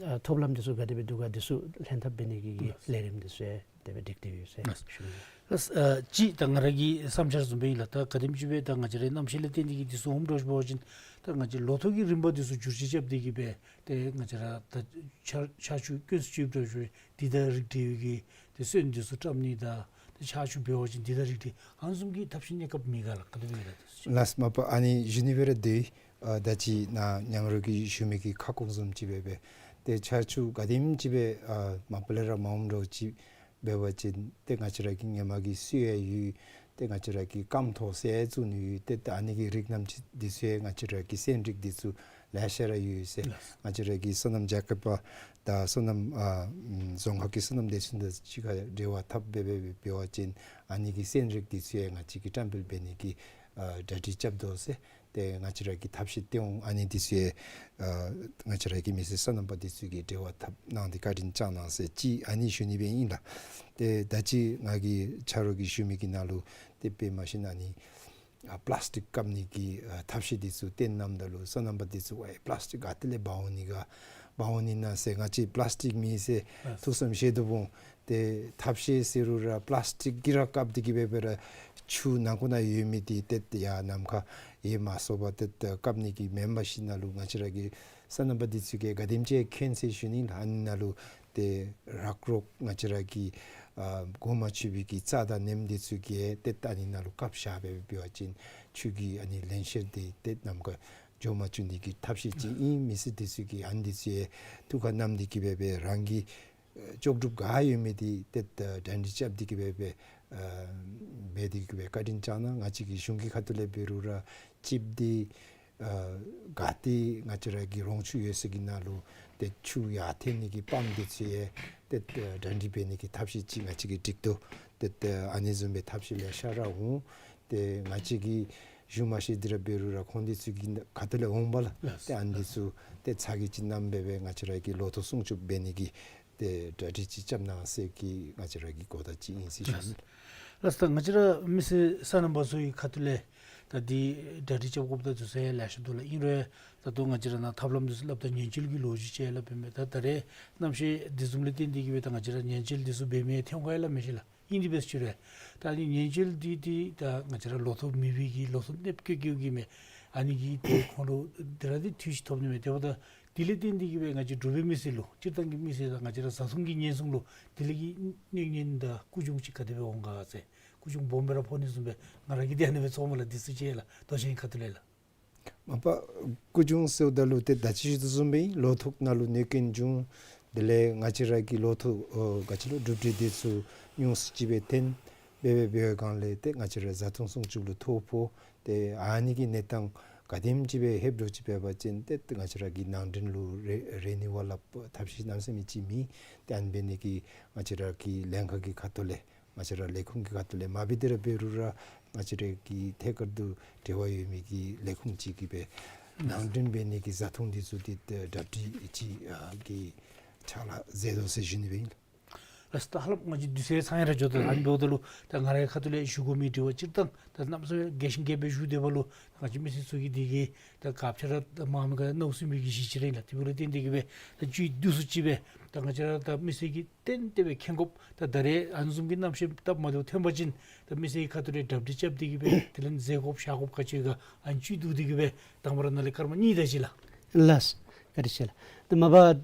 ཨ་ཐོབ་ལམ་འདི་ཚུ་ག་དེ་སྦེ་འདུག་ག། འདི་ཚུ་ལྷན་ཐབས་འབད་ནི་གི་གི་ལས་རིམ་འདི་ཚུ་ཡང་དེ་སྦེ་སྒྲིག་སྟེ་ཡོད་ཟེར་ཞུ་ནི། ལགས། ཨ་ཅིག་ད་ང་ར་གི་བསམ་འཆར་བཟུམ་སྦེ་ཨིན་ལགས། ད་ག་དེམ་ཅིག་སྦེ་ད་ང་བཅས་རའི་གནམ་གཤིས་ལས་བརྟེན་ཏེ་གིས་འདི་ཚུ་འོངམ་འདྲཝ་ཅིག་འབད་བ་ཅིན་ད་ང་བཅས་ལོ་ཐོག་གི་རིམ་པ་འདི་ཚུ་བསྒྱུར་བཅོས་རྐྱབ་སྟེ་གིས་སྦེ་ཏེ་ང་བཅས་ར་ད་ཆར་ཆར་ཆུ་དཀོན་སུ་ཅིག་ཡོདཔ་འདྲཝ་ཅིག་འདི་དང་རིགས་འདྲ་བའི་གི་ཏེ་སོན་འདི་ཚུ་བཀྲམ་ནི་དང་ཏེ་ཆར་ཆུ་འབད་བ་ཅིན་འདི་དང་རིགས་འདྲ་ཨ་ནི་བཟུམ་གྱི་ཐབས་ཤེས་གནས་སྐབས་མེད་ག་ལགས། ག་དེ་སྦེ་ཨིན་ལགས། ལགས་མ་པ་ཨ་ནི་ཞུ་ནི་སྦེ་ར་སྡོད་ཡི། ཨ་ད་ཅི་ནཱ་ཉང་རོ་གིས་ཞུ་མི་གི་ཁ་སྐོང་བཟུམ་ཅིག་སྦེ་སྦེ་ཏེ་ཆར་ཆུ་ག་དེམ་ཅིག་སྦེ་ཨ་མ་པ་ལས་ར་མ་འོངམ་འདྲཝ་ཅིག་འབད་བ་ཅིན་ཏེ་ང་བཅས་ར་གི་ཧེ་མ་གི་སོ་ཡང་ཡོད། ཏེ་ང་བཅས་ར་གི་སྐམ་ཐོག་ཟེར་བཙུགས་ནི་ཡོད། ཏེ་ད་ཨ་ནི་གི་རིགས་རྣམ་ཅིག་འདི་ཚུ་ཡང་ང་བཅས་ར་གི་སོན་རིགས་འདི་ཚུ་ལེ་ཤ་ར་ཡོད་ཟེར། ལགས། ང་བཅས་ར་གི་སོ་ནམ་རྒྱལ་ཁབ་པ་དང་སོ་ནམ་ཨ་རྫོང་ཁག་གི་སོ་ནམ་ལས་ཚན་དང་གཅིག་ཁར་འབྲེལ་བ་འཐབ་སྦེ་སྦེ་འབད་བ་ཅིན་ཨ་ནི་གི་སོན་རིགས་འདི་ཚུ་ཡང་ང་བཅས་ཀྱིས་བཀྲམ་སྤེལ་འབད་ནི་གི་ཨ་གྲ་སྒྲིག་རྐྱབ་དོ་ཟེར། ཏེ་ང་བཅས་ར་གིས་ཐབས་ཤེས་སྟོན་འོང་། ཨ་ནི་འདི་ཚུ་ཡང་ཨ་ང་བཅས་ར་གི་མི་སེར་སོ་ནམ་པ་འདི་ཚུ་གིས་འབྲེལ་བ་འཐབ་གནང་སྟེ་བཀའ་དྲིན་བསྐྱང་གནང་ཟེར་ཅིག་ཨ་ནི་ཞུ་ནི་སྦེ་ཨིན་ལགས། ཏེ་ད་ཅི་ང་གིས་ཆ་རོགས་ཀྱིས་ཞུ་མི་གི་ནང་ལུ་ཏེ་དཔེ་མ་ཤེས་ན་ཨ་ནི་ཨ་པ་ལཱསི་ཊིཀ་བཀབ་ནི་གི་ཨ་ཐབས་ཤེས་འདི་ཚུ་སྟོན་གནངམ་ད་ལུ་སོ་ནམ་པ་འདི་ཚུ་ཝའི་པ་ལཱསི་ཊིཀ་ག་ཏེ་ལས་འབག་འོང་ནི་ག་འབག་འོང་ནི་ན་ཟེར། ང་བཅས་པ་ལཱསི་ཊིཀ་མེད་ཟེར་ཐུགས་བསམ་བཞེས་དོ་འོང་། ཏེ་ཐབས་ཤེས་ཟེར་རུང་ར་པ་ལཱསི་ཊིཀ་གིས་ར་བཀབ་སྟེ་གིས་སྦེ་སྦེ་ར་ཆུ་ནང་ཁོག་ནང་ཡོད་མི་འདི་ཏེ་ཡར་ནམ་མཁའ་ཡར་མ་སོང་བར་ཏེ་བཀབ་ནི་གི་མེན་པར་ཞིནམ་ལས་ང་བཅས་ར་གི་སོ་ནམ་པ་འདི་ཚུ་གིས་ག་དེམ་ཅིག་མཁྱེན་ཟེར་ཞུ་ནི་ལགས། ཨ་ནི་ནང་ལུ་ཏེ་རག་རོག་ང་བཅས་ར་གི་ཨ་གོ་མ་ཆོད་པའི་གི་རྩྭ་དང་ནེམ་འདི་ཚུ་གིས་ཏེ་ཨ་ནི་ནང་ལུ་བཀབ་བཞག་སྦེ་འབད་བ་ཅིན་ཆུ་གི་ཨ་ནི་བརླན་གཤེར་འདི་ཏེ་ནམ་མཁའ་འགྱོ་མ་བཅུག་ནི་གི་ཐབས་ཤེས་ཅིག་ཨིན། མི་སེར་འདི་ཚུ་གིས་ཨ་ནི་འདི་ཚུ་ཡང་ཐུགས་ཁར་བསྣམས་ཏེ་གིས་སྦེ་སྦེ་རང་གི་ ལྕོགས་གྲུབ་ག་ཡོད་མི་འདི་ཏེ་གྲ་སྒྲིག་རྐྱབ་སྟེ་གི་སྦེ་སྦེ་ཨ་འབད་དེ་གི་སྦེ་བཀའ་དྲིན་བསྐྱང་གནང་། ང་བཅས་ཀྱི་གཞུང་གི་ཁ་ཐུག་ལས་འབད་རུང་ར་ཅིག་འདི་ཨ་ག་ཏེ་ང་བཅས་ར་གི་རོང་ཆུ་ཡོད་ས་གི་ནང་ལུ་ཏེ་ཆུ་ཡར་འཐེན་ནི་གི་པམཔ་འདི་ཚུ་ཡང་ཏེ་གྲ་སྒྲིག་འབད་ནི་གི་ཐབས་ཤེས་ཅིག་ང་བཅས་ཀྱིས་སྒྲིག་དོ། ཏེ་ཨ་ནི་བཟུམ་སྦེ་ཐབས་ཤེས་ལེ་ཤ་ར་འོང་། ཏེ་ང་བཅས་ཀྱི་གཞུང་མ་ཤེས་འདི་ར་འབད་རུང་ར་ཁོང་འདི་ཚུ་གི་ཁ་ཐུག་ལས་འོང་པས་ལགས། ལགས། ཏེ་ཨ་ནི་འདི་ཚུ་ཏེ་ཚ་གྱང་ཅིག་བསྣམས་སྦེ་སྦེ་ང་བཅས་ར་གི་ལོ་ཐོག་སྲུང་སྐྱོབ་འབད་ནི་གི་ཏེ་གྲ་སྒྲིག་ཅིག་རྐྱབ་གནང་ཟེར་གྱི་ང་བཅས་ར་གི་གོ་བརྡ་ཅིག་ཨིན་ཟེར་ཞུ་ནི། ལགས། ད་ང་བཅས་ར་མི་སེར་སོ་ནམ་པ་ཚུ་གི་ཁ་ཐུག་ལས་ད་འདི་གྲ་སྒྲིག་རྐྱབ་དགོཔ་དང་འདི་ཚུ་ཡང་ལེ་ཤ་འདུག་ལགས། ཨིན་རུང་ད་ལྟོ་ང་བཅས་ར་ནཱ་ཐབས་ལམ་འདི་ཚུ་སླབ་ད་ཉེན་བཅོལ་གྱི་ལོ་རྒྱུས་ཅིག་ཡང་སླབ་ཨིན་མས། ད་ད་རེས་གནམ་གཤིས་འདི་བཟུམ་ལས་བརྟེན་ཏེ་གི་སྦེ་ད་ང་བཅས་ར་ཉེན་བཅོལ་འདི་ཚུ་འབད་མི་ཐོན་ཁ་ཡང་སླབ་མི་ཤེས་ལགས། ཨིན་དེ་སྦེ་ཞུ་རུང་ད་ཨ་ནི་ཉེན་བཅོལ་འདི་འདི་ད་ང་བཅས་ར་ལོ་ཐོག་མེད་པའི་གི་ལོ་ཐོག་གནོདཔ་བཀལ་བཀལཝ་གི་མས། ཨ་ནི་གིས་ཏེ་ཁོང་ལུ་འདི་ར་འདི་འཐུས་ཤིག་ཐོབ་ནི་མས། དེ་འབདཝ་ད་དེ་ལས་བརྟེན་ཏེ་གི་སྦེ་ང་བཅས་འབྲུག་པའི་མི་སེར་ལུ་སྤྱིར་བཏང་གི་མི་སེར་དང་ང་བཅས་ར་བཟའ་འཐུང་གི་ཉེན་སྲུང་ལུ་དེ་ལས་ཀྱི་གནོད་ཉེན་དང་རྐུ་བྱུང་ཅིག་ག་དེ་སྦེ་འོང་ག་ཟེར། རྐུ་བྱུང་སྦོམ་སྦེ་ར་ཕོག་ནི་བཟུམ་སྦེ་ང་ར་གིས་ཏེ་ཨ་ནི་སྦེ་ཚོརཝ་མས་ལགས། འདི་ཚུ་ཅིག་ཡང་ལགས་དོ་ཤན་ཁ་ཐུག་ལས་ལགས། མ་པ་རྐུ་བྱུང་ཟེརཝ་ད་ལུ་ཏེ་ད་ཅི་ཞུ་དོ་བཟུམ་སྦེ་ལོ་ཐོག་ནང་ལུ་གནོད་རྐྱེན་བྱུང་། དེ་ལས་ང་བཅས་ར་གི་ལོ་ཐོག་ཨོ་ག་ཅི་ལོ་གྲུབ་འབྲས་འདི་ཚུ་ཉུང་སུ་ཅིག་སྦེ་ཐོན་སྦེ་སྦེ་འབད་བའི་སྒང་ལས་ཏེ་ང་བཅས་ར་བཟའ་འཐུང་སྲུང་སྐྱོབ་ལུ་ཐོ་ཕོག། ཏེ་ཨ་ནི་གི་གནས་སྟངས་ག་དེམ་ཅིག་སྦེ་ཧེབ་འགྱོ་ཅི་འབད་བ་ཅིན་ཏེ་ང་བཅས་ར་གི་ནང་འདྲེན་ལུ་རེ་རེ་ནི་བ་ལ་ཐབས་ཤེས་གནམ་མེད་ས་མེད་ཅིག་མེད། ཏེ་ཨ་ནི་འབད་ནི་གིས་ང་བཅས་ར་གི་ལྷན་ཁག་གི་ཁ་ཐུག་ལས་ང་བཅས་ར་ལས་ཁུངས་ཀྱི་ཁ་ཐུག་ལས་མ་འབད་དེ་ར་འབད་རུང་ར་ང་བཅས་ར་གི་ཐད་ཀར་དུ་འབྲེལ་བ་ཡོད་མི་གི་ལས་ཁུངས་ཅིག་གིས་སྦེ་ནང་འདྲེན་འབད་ནི་གི་བཟའ་འཐུང་འདི་ཚུ་འདི་གྲ་སྒྲིག་ཅིག་ཨ་གི་ཕྱག་ལཱ་མཛད་དོ་ཟེར་ཞུ་ནི་སྦེ་ཨིན། ལགས་སོ། ད་ཧ་ལམ་ང་བཅས་དུས་ཚོད་ཚང་ཡར་འགྱོ་དོ། ཨ་ནི་འབདཝ་ད་ལུ་ད་ང་རའི་ཁ་ཐུག་ལས་ཞུ་དགོ་མི་དྲི་བ་སྤྱིར་བཏང་ད་གནམ་མེད་ས་མེད་རྒྱས་ཤིང་རྒྱས་སྦེ་ཞུ་སྡོད་པ་ལུ་ང་བཅས་མི་སེར་ཚུ་གིས་འདི་གིས་ད་སྐབས་ཅིག་ར་ད་མ་མི་ག་མནོ་སེམས་ཀྱི་གཞི་ཅིག་ར་ཨིན་ལགས། དེ་འབདཝ་ལས་བརྟེན་ཏེ་གི་སྦེ་ད་བཅུད་བསྡུ་སུ་ཅིག་སྦེ་ད་ང་བཅས་ར་ད་མི་སེར་གྱིས་ཏན་ཏན་སྦེ་མཁྱེན་དགོཔ་ད་ད་རེས་ཨ་ནི་བཟུམ་གྱི་གནམ་གཤིས་སྟབས་མ་བདེཝ་ཐོན་པ་ཅིན་ད་མི་སེར་གྱི་ཁ་ཐུག་ལས་གྲ་སྒྲིག་རྐྱབ་སྟེ་གི་སྦེ་དེ་ལས་མཛད་དགོཔ་བཞག་དགོཔ་ག་ཅི་ཡོད་ག་ཨ་ནི་བཅུད་བསྡུ་སྟེ་གི་སྦེ་དང་པ་ར་ནཱ་ལས་སྐར་མ་གཉིས་དེ་ཅིག་ལགས། ལགས། བཀའ་དྲིན་ཆེ་ལགས། ད་མ་པ་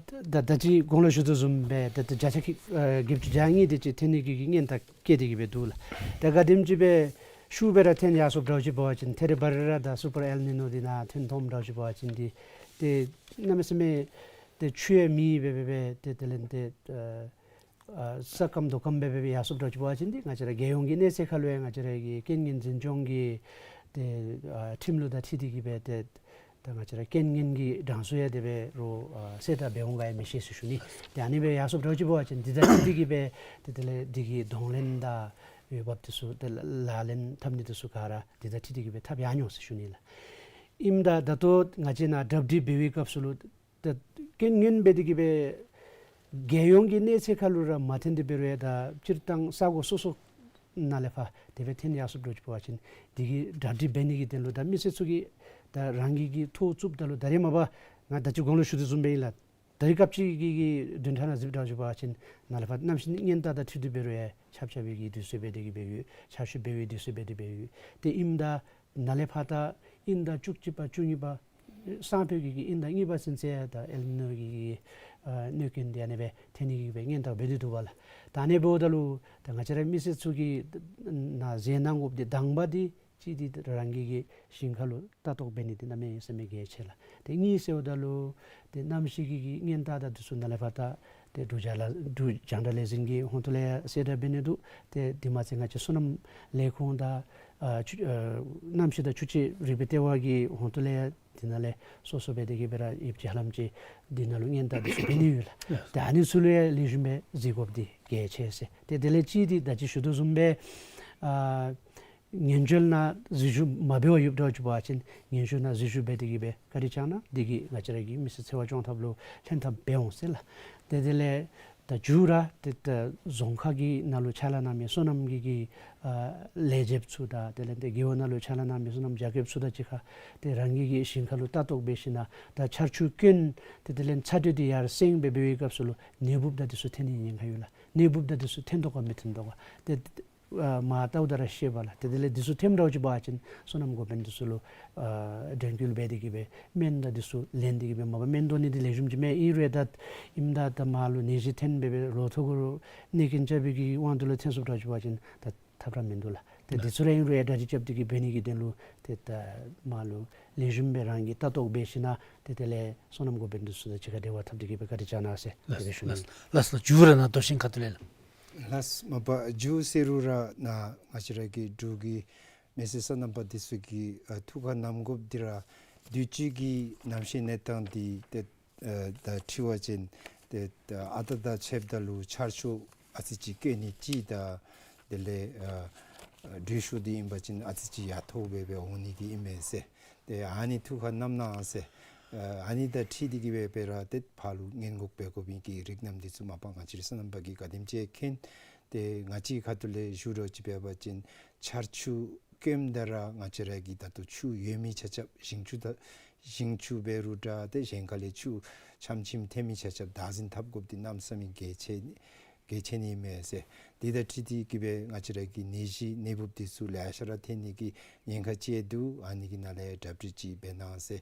ད་ད་ཅི་གོང་ལུ་ཞུ་དོ་བཟུམ་སྦེ་ད་ད་བརྒྱ་ཆ་ཁྱི་ཨ་བརྒྱད་ཅུ་གྱ་གཉིས་དེ་ཅིག་ཐོན་ནི་གི་གི་སྔོན་བརྡ་བཀོད་དེ་གི་སྦེ་འདུག་ལགས། ད་ག་དེམ་ཅིག་སྦེ་ཤུགས་སྦེ་ར་ཐོན་ཡར་སོངམ་འདྲཝ་ཅིག་འབད་བ་ཅིན་ཐད་རི་བ་རི་ར་ད་སུ་པར་ཨེལ་ནི་ནོ་འདི་ནང་ཐོན་འཐོནམ་འདྲཝ་ཅིག་འབད་བ་ཅིན་འདི་ཏེ་གནམ་མེད་ས་མེད་ཏེ་ཆུ་ཡང་མེད་སྦེ་སྦེ་སྦེ་ཏེ་དེ་ལས་ཏེ་ཨ་ཨ་ས་སྐམ་རྡོ་སྐམ་སྦེ་སྦེ་སྦེ་ཡར་སོངམ་འདྲཝ་ཅིག་འབད་བ་ཅིན་འདི་ང་བཅས་ར་རྒྱལ་ཡོངས་ཀྱི་གནས་ཚད་ཁར་ལུ་ཡང་ང་བཅས་ར་གི་རྐྱེན་ངན་འཛིན་སྐྱོང་གི་ཏེ་ཨ་ཁྲིམས་ལུགས་དང་འཁྲིལ་ཏེ་གི་སྦེ་ཏེ་ད་ང་བཅས་ར་རྐྱེན་ངན་གྱི་གྲངས་སུ་ཡང་དེ་སྦེ་རུང་ཨ་གསལ་བསྒྲགས་འབད་འོང་ག་ཡང་མི་ཤེས་ཟེར་ཞུ་ནི། ཏེ་ཨ་ནི་སྦེ་ཡར་སོངམ་འདྲཝ་ཅིག་འབད་བ་ཅིན་འདི་དང་འཁྲིལ་ཏེ་གི་སྦེ་ཏེ་དེ་ལས་འདི་གི་གདོང་ལེན་དང་འོས་འབབ་འདི་ཚུ་ཏེ་ལག་ལེན་འཐབ་ནི་འདི་ཚུ་ག་ར་འདི་དང་འཁྲིལ་ཏེ་གི་སྦེ་འཐབ་ཡར་འོང་ཟེར་ཞུ་ནི་ལགས། ཨིནམ་ད་ད་ལྟོ་ང་བཅས་ནཱ་གྲ་སྒྲིག་འབད་བའི་སྐབས་སུ་ལུ་ད་རྐྱེན་ངན་འབད་དེ་གི་སྦེ་རྒྱལ་ཡོངས་ཀྱི་གནས་ཚད་ཁར་ལུ་ར་མ་ཐོན་ཏེ་འབད་རུང་ཡང་ད་སྤྱིར་བཏང་ས་གོ་སོ་སོ་ནང་ལས་ཕར་དེ་སྦེ་ཐོན་ཡར་སོངམ་འདྲཝ་ཅིག་འབད་བ་ཅིན་འདི་གི་གྲ་སྒྲིག་འབད་ནི་གི་དོན་ལུ་ད་མི་སེར་ཚུ་གིས་ད་རང་གི་གི་ཐོ་བཙུགསཔ་ད་ལུ་ད་རེས་མ་པ་ང་ད་ཅི་གོང་ལུ་ཞུ་དོ་བཟུམ་སྦེ་ཨིན་ལགས། ད་རེས་སྐབས་ཅིག་གི་གི་བདུན་ཕྲག་ནང་གཟིགསཔ་འདྲཝ་ཅིག་འབད་བ་ཅིན་ནཱ་ལས་ཕར་གནམ་གཤིས་ཉེན་བརྡ་དང་འཁྲིལ་ཏེ་འབད་རུང་ཡང་ཆརཔ་རྐྱབ་པའི་གི་དུས་ཚོད་འབད་དེ་གི་སྦེ་ཡོད། ཆར་ཆུ་འབད་བའི་དུས་ཚོད་འབད་དེ་འབད་ཡོད། ཏེ་ཨིནམ་ད་ནཱ་ལས་ཕར་ད་དབྱིན་ཟླ་བཅུ་གཅིག་པ་བཅུ་གཉིས་པ་སང་ཕོད་ཀྱི་གི་དབྱིན་ཟླ་གཉིས་པ་ཚུན་ཚོད་ད་ཨེལ་ནི་ནོ་གི་གི་ཨ་གནོད་སྐྱོན་འདི་ཨ་ནི་སྦེ་ཐོན་ནི་གི་སྦེ་ཉེན་བརྡ་འབད་དེ་འདུག་པ་ལགས། ད་ཨ་ནི་འབདཝ་ད་ལུ་ད་ང་བཅས་ར་མི་སེར་ཚུ་གིས་ནཱ་གཟིགས་གནང་དགོཔ་འདི་དང་པ་འདི་གཅིག་འདི་རང་གི་གི་ཞིང་ཁ་ལུ་ལྟ་རྟོག་འབད་ནི་འདི་གནམ་མེད་ས་མེད་གལ་ཆེ་ལགས། ཏེ་གཉིས་ཟེརཝ་ད་ལུ་ཏེ་གནམ་གཤིས་ཀྱི་གི་ཉེན་བརྡ་དང་འདི་ཚུ་ནཱ་ལས་ཕར་ད་ཏེ་འབྲུག་རྒྱང་བསྒྲགས་འབྲུག་རྒྱང་བསྒྲགས་ལས་འཛིན་གྱི་ཧོངས་ལས་ཡང་གསལ་བསྒྲགས་འབད་ནི་འདུག། ཏེ་དེ་མ་ཚད་ང་བཅས་སོ་ནམ་ལས་ཁུངས་དང་ཨ་ཆུ་ཨ་གནམ་གཤིས་དང་ཆུ་བཅད་རིག་པའི་ལྟེ་བ་གི་ཧོངས་ལས་ཡང་འདི་ནང་ལས་སོ་སོ་འབད་དེ་གི་སྦེ་ར་ཡོདཔ་ཅིག་ཧ་ལམ་ཅིག་འདི་ནང་ལུ་ཉེན་བརྡ་འདི་ཚུ་འབད་ནི་ཡོད་ལགས། ཏེ་ཨ་ནི་ཚུ་ལུ་ཡང་ལེགས་ཤོམ་སྦེ་གཟིགས་དགོཔ་འདི་གལ་ཆེ་ཟེར། ཏེ་དེ་ལས་གཅིག་འདི་ད་ཅི་ཞུ་དོ་བཟུམ་སྦེ་ཨ་ངན་བྱུས་ནང་འཛུལ་ཞུགས་མ་འབད་བར་ཡོདཔ་འདྲཝ་ཅིག་འབད་བ་ཅིན་ངན་བྱུས་ནང་འཛུལ་ཞུགས་འབད་དེ་གི་སྦེ་བཀའ་དྲིན་བསྐྱང་གནང་། འདི་གིས་ང་བཅས་ར་གི་མི་སེར་འཚོ་བ་སྐྱོང་ཐབས་ལུ་ལྷན་ཐབས་འབད་འོང་ཟེར་ལགས། ཏེ་དེ་ལས་ད་མཇུག་ར་ཏེ་ད་རྫོང་ཁག་གི་ནང་ལུ་ཕྱག་ལཱ་གནང་མི་སོ་ནམ་གྱི་གི་ཨ་ལས་བྱེདཔ་ཚུ་དང་དེ་ལས་ཏེ་རྒེད་འོག་ནང་ལུ་ཕྱག་ལཱ་གནང་མི་སོ་ནམ་རྒྱ་སྐྱེདཔ་ཚུ་དང་གཅིག་ཁར་ཏེ་རང་གི་གི་ཞིང་ཁ་ལུ་ལྟ་རྟོག་འབད་ཞིནམ་ད་ཆར་ཆུ་རྐྱེན་ཏེ་དེ་ལས་ཚ་དྲོད་འདི་ཡར་སེང་སྦེ་འབད་བའི་སྐབས་སུ་ལུ་ནད་འབུཔ་དང་འདི་ཚུ་ཐོན་ནི་ཉེན་ཁ་ཡོད་ལགས། ནད་འབུཔ་དང་འདི་ཚུ་ཐོན་དོ་ག་མི་ཐོན་དོ་ག་ཏེ་ཨ་མར་བལྟཝ་ད་ར་ཤེས་པས་ལགས། ཏེ་དེ་ལས་འདི་ཚུ་ཐོནམ་འདྲཝ་ཅིག་འབད་བ་ཅིན་སོ་ནམ་འགོ་དཔོན་འདི་ཚུ་ལུ་ཨ་དྲན་སྐུལ་འབད་དེ་གི་སྦེ་སྨན་དང་འདི་ཚུ་ལེན་ཏེ་གི་སྦེ་མ་པ་སྨན་དོན་ནི་འདི་ལེགས་ཤོམ་ཅིག་མེད། ཨིན་རུང་ད་ཨིནམ་ད་ད་མར་ལུ་ནད་གཞི་ཐོན་སྦེ་སྦེ་ལོ་ཐོག་གུ་རུ་གནོད་སྐྱོན་རྐྱབ་པའི་གི་དབང་དུ་ལུ་ཐོན་སོངམ་འདྲཝ་ཅིག་འབད་བ་ཅིན་ད་ཐབས་ར་མིན་འདུག་ལགས། ཏེ་དེ་ཚུ་ར་ཨིན་རུང་ཡང་གྲ་སྒྲིག་རྐྱབ་སྟེ་གིས་འབད་ནི་གི་དོན་ལུ་ཏེ་ད་མར་ལུ་ལེགས་ཤོམ་སྦེ་རང་གིས་ལྟ་རྟོག་འབད་ཞིན་ན་ཏེ་དེ་ལས་སོ་ནམ་འགོ་དཔོན་འདི་ཚུ་དང་གཅིག་ཁར་འབྲེལ་བ་འཐབ་སྟེ་གིས་སྦེ་བཀའ་དྲིན་བསྐྱང་གནང་ཟེར་དེ་སྦེ་ཞུ་ནི་ཨིན། ལགས་ལགས་ལགས། མཇུག་ར་ནཱ་མདོ་ཆེན་ཁ་ཐུག་ལས་ལགས། ལགས། མ་པ་མཇུག་ཟེར་རུང་ར་ནཱ་ང་བཅས་ར་གི་འབྲུག་གི་མི་སེར་སོ་ནམ་པ་འདི་ཚུ་གིས་ཨ་ཐུགས་ཁར་བསྣམ་དགོཔ་འདི་ར་དུས་ཅི་གི་གནམ་གཤིས་གནས་སྟངས་འདི་ཏེ་ཨ་ད་འཁྲུལ་བ་ཅིན་ཏེ་ཨ་རྟག་དང་ཕྱདཔ་ད་ལུ་ཆར་ཆུ་ཨ་ཙི་ཅིག་རྐྱབ་ནི་ཅིག་དང་དེ་ལས་ཨ་ཨ་དྲོད་ཤུགས་འདི་ཨིན་པ་ཅིན་ཨ་ཙི་ཅིག་ཡར་མཐོ་སྦེ་སྦེ་འོང་ནི་གི་ཨིན་མས་ཟེར། ཏེ་ཨ་ནི་ཐུགས་ཁར་བསྣམ་གནང་ཟེར། ཨ་ཨ་ནི་དང་འཁྲིལ་ཏེ་གིས་སྦེ་སྦེ་ར་ཏེ་ཕར་ལུ་སྔོན་འགོག་འབད་དགོ་པའི་གི་རིགས་རྣམ་འདི་ཚུ་མ་པ་ང་བཅས་ར་སོ་ནམ་པ་གིས་ག་དེམ་ཅིག་མཁྱེན། ཏེ་ང་བཅས་ཁ་ཐུག་ལས་ཞུ་རོགས་ཅིག་འབད་བ་ཅིན་ཆར་ཆུ་རྐྱབ་ད་ར་ང་བཅས་ར་གི་ད་ལྟོ་ཆུ་ཡོད་མི་ཆ་ཁྱབ་ཞིང་ཆུ་དང་ཞིང་ཆུ་འབད་རུང་འདྲ་ཏེ་གཞན་ཁ་ལས་ཆུ་ཆམ་ཆིམ་ཐོན་མི་ཆ་ཁྱབ་བདག་འཛིན་འཐབ་དགོཔ་འདི་གནམ་མེད་ས་མེད་གལ་ཆེ་གལ་ཆེ་ནི་མས་ཟེར། དེ་དང་འཁྲིལ་ཏེ་གིས་སྦེ་ང་བཅས་ར་གི་ནད་གཞི་ནད་འབུཔ་འདི་ཚུ་ལེ་ཤ་ར་ཐོན་ནི་གི་ཉེན་ཁ་ཅིག་འདུག། ཨ་ནི་གི་ནང་ལས་གྲ་སྒྲིག་ཅིག་འབད་གནང་ཟེར་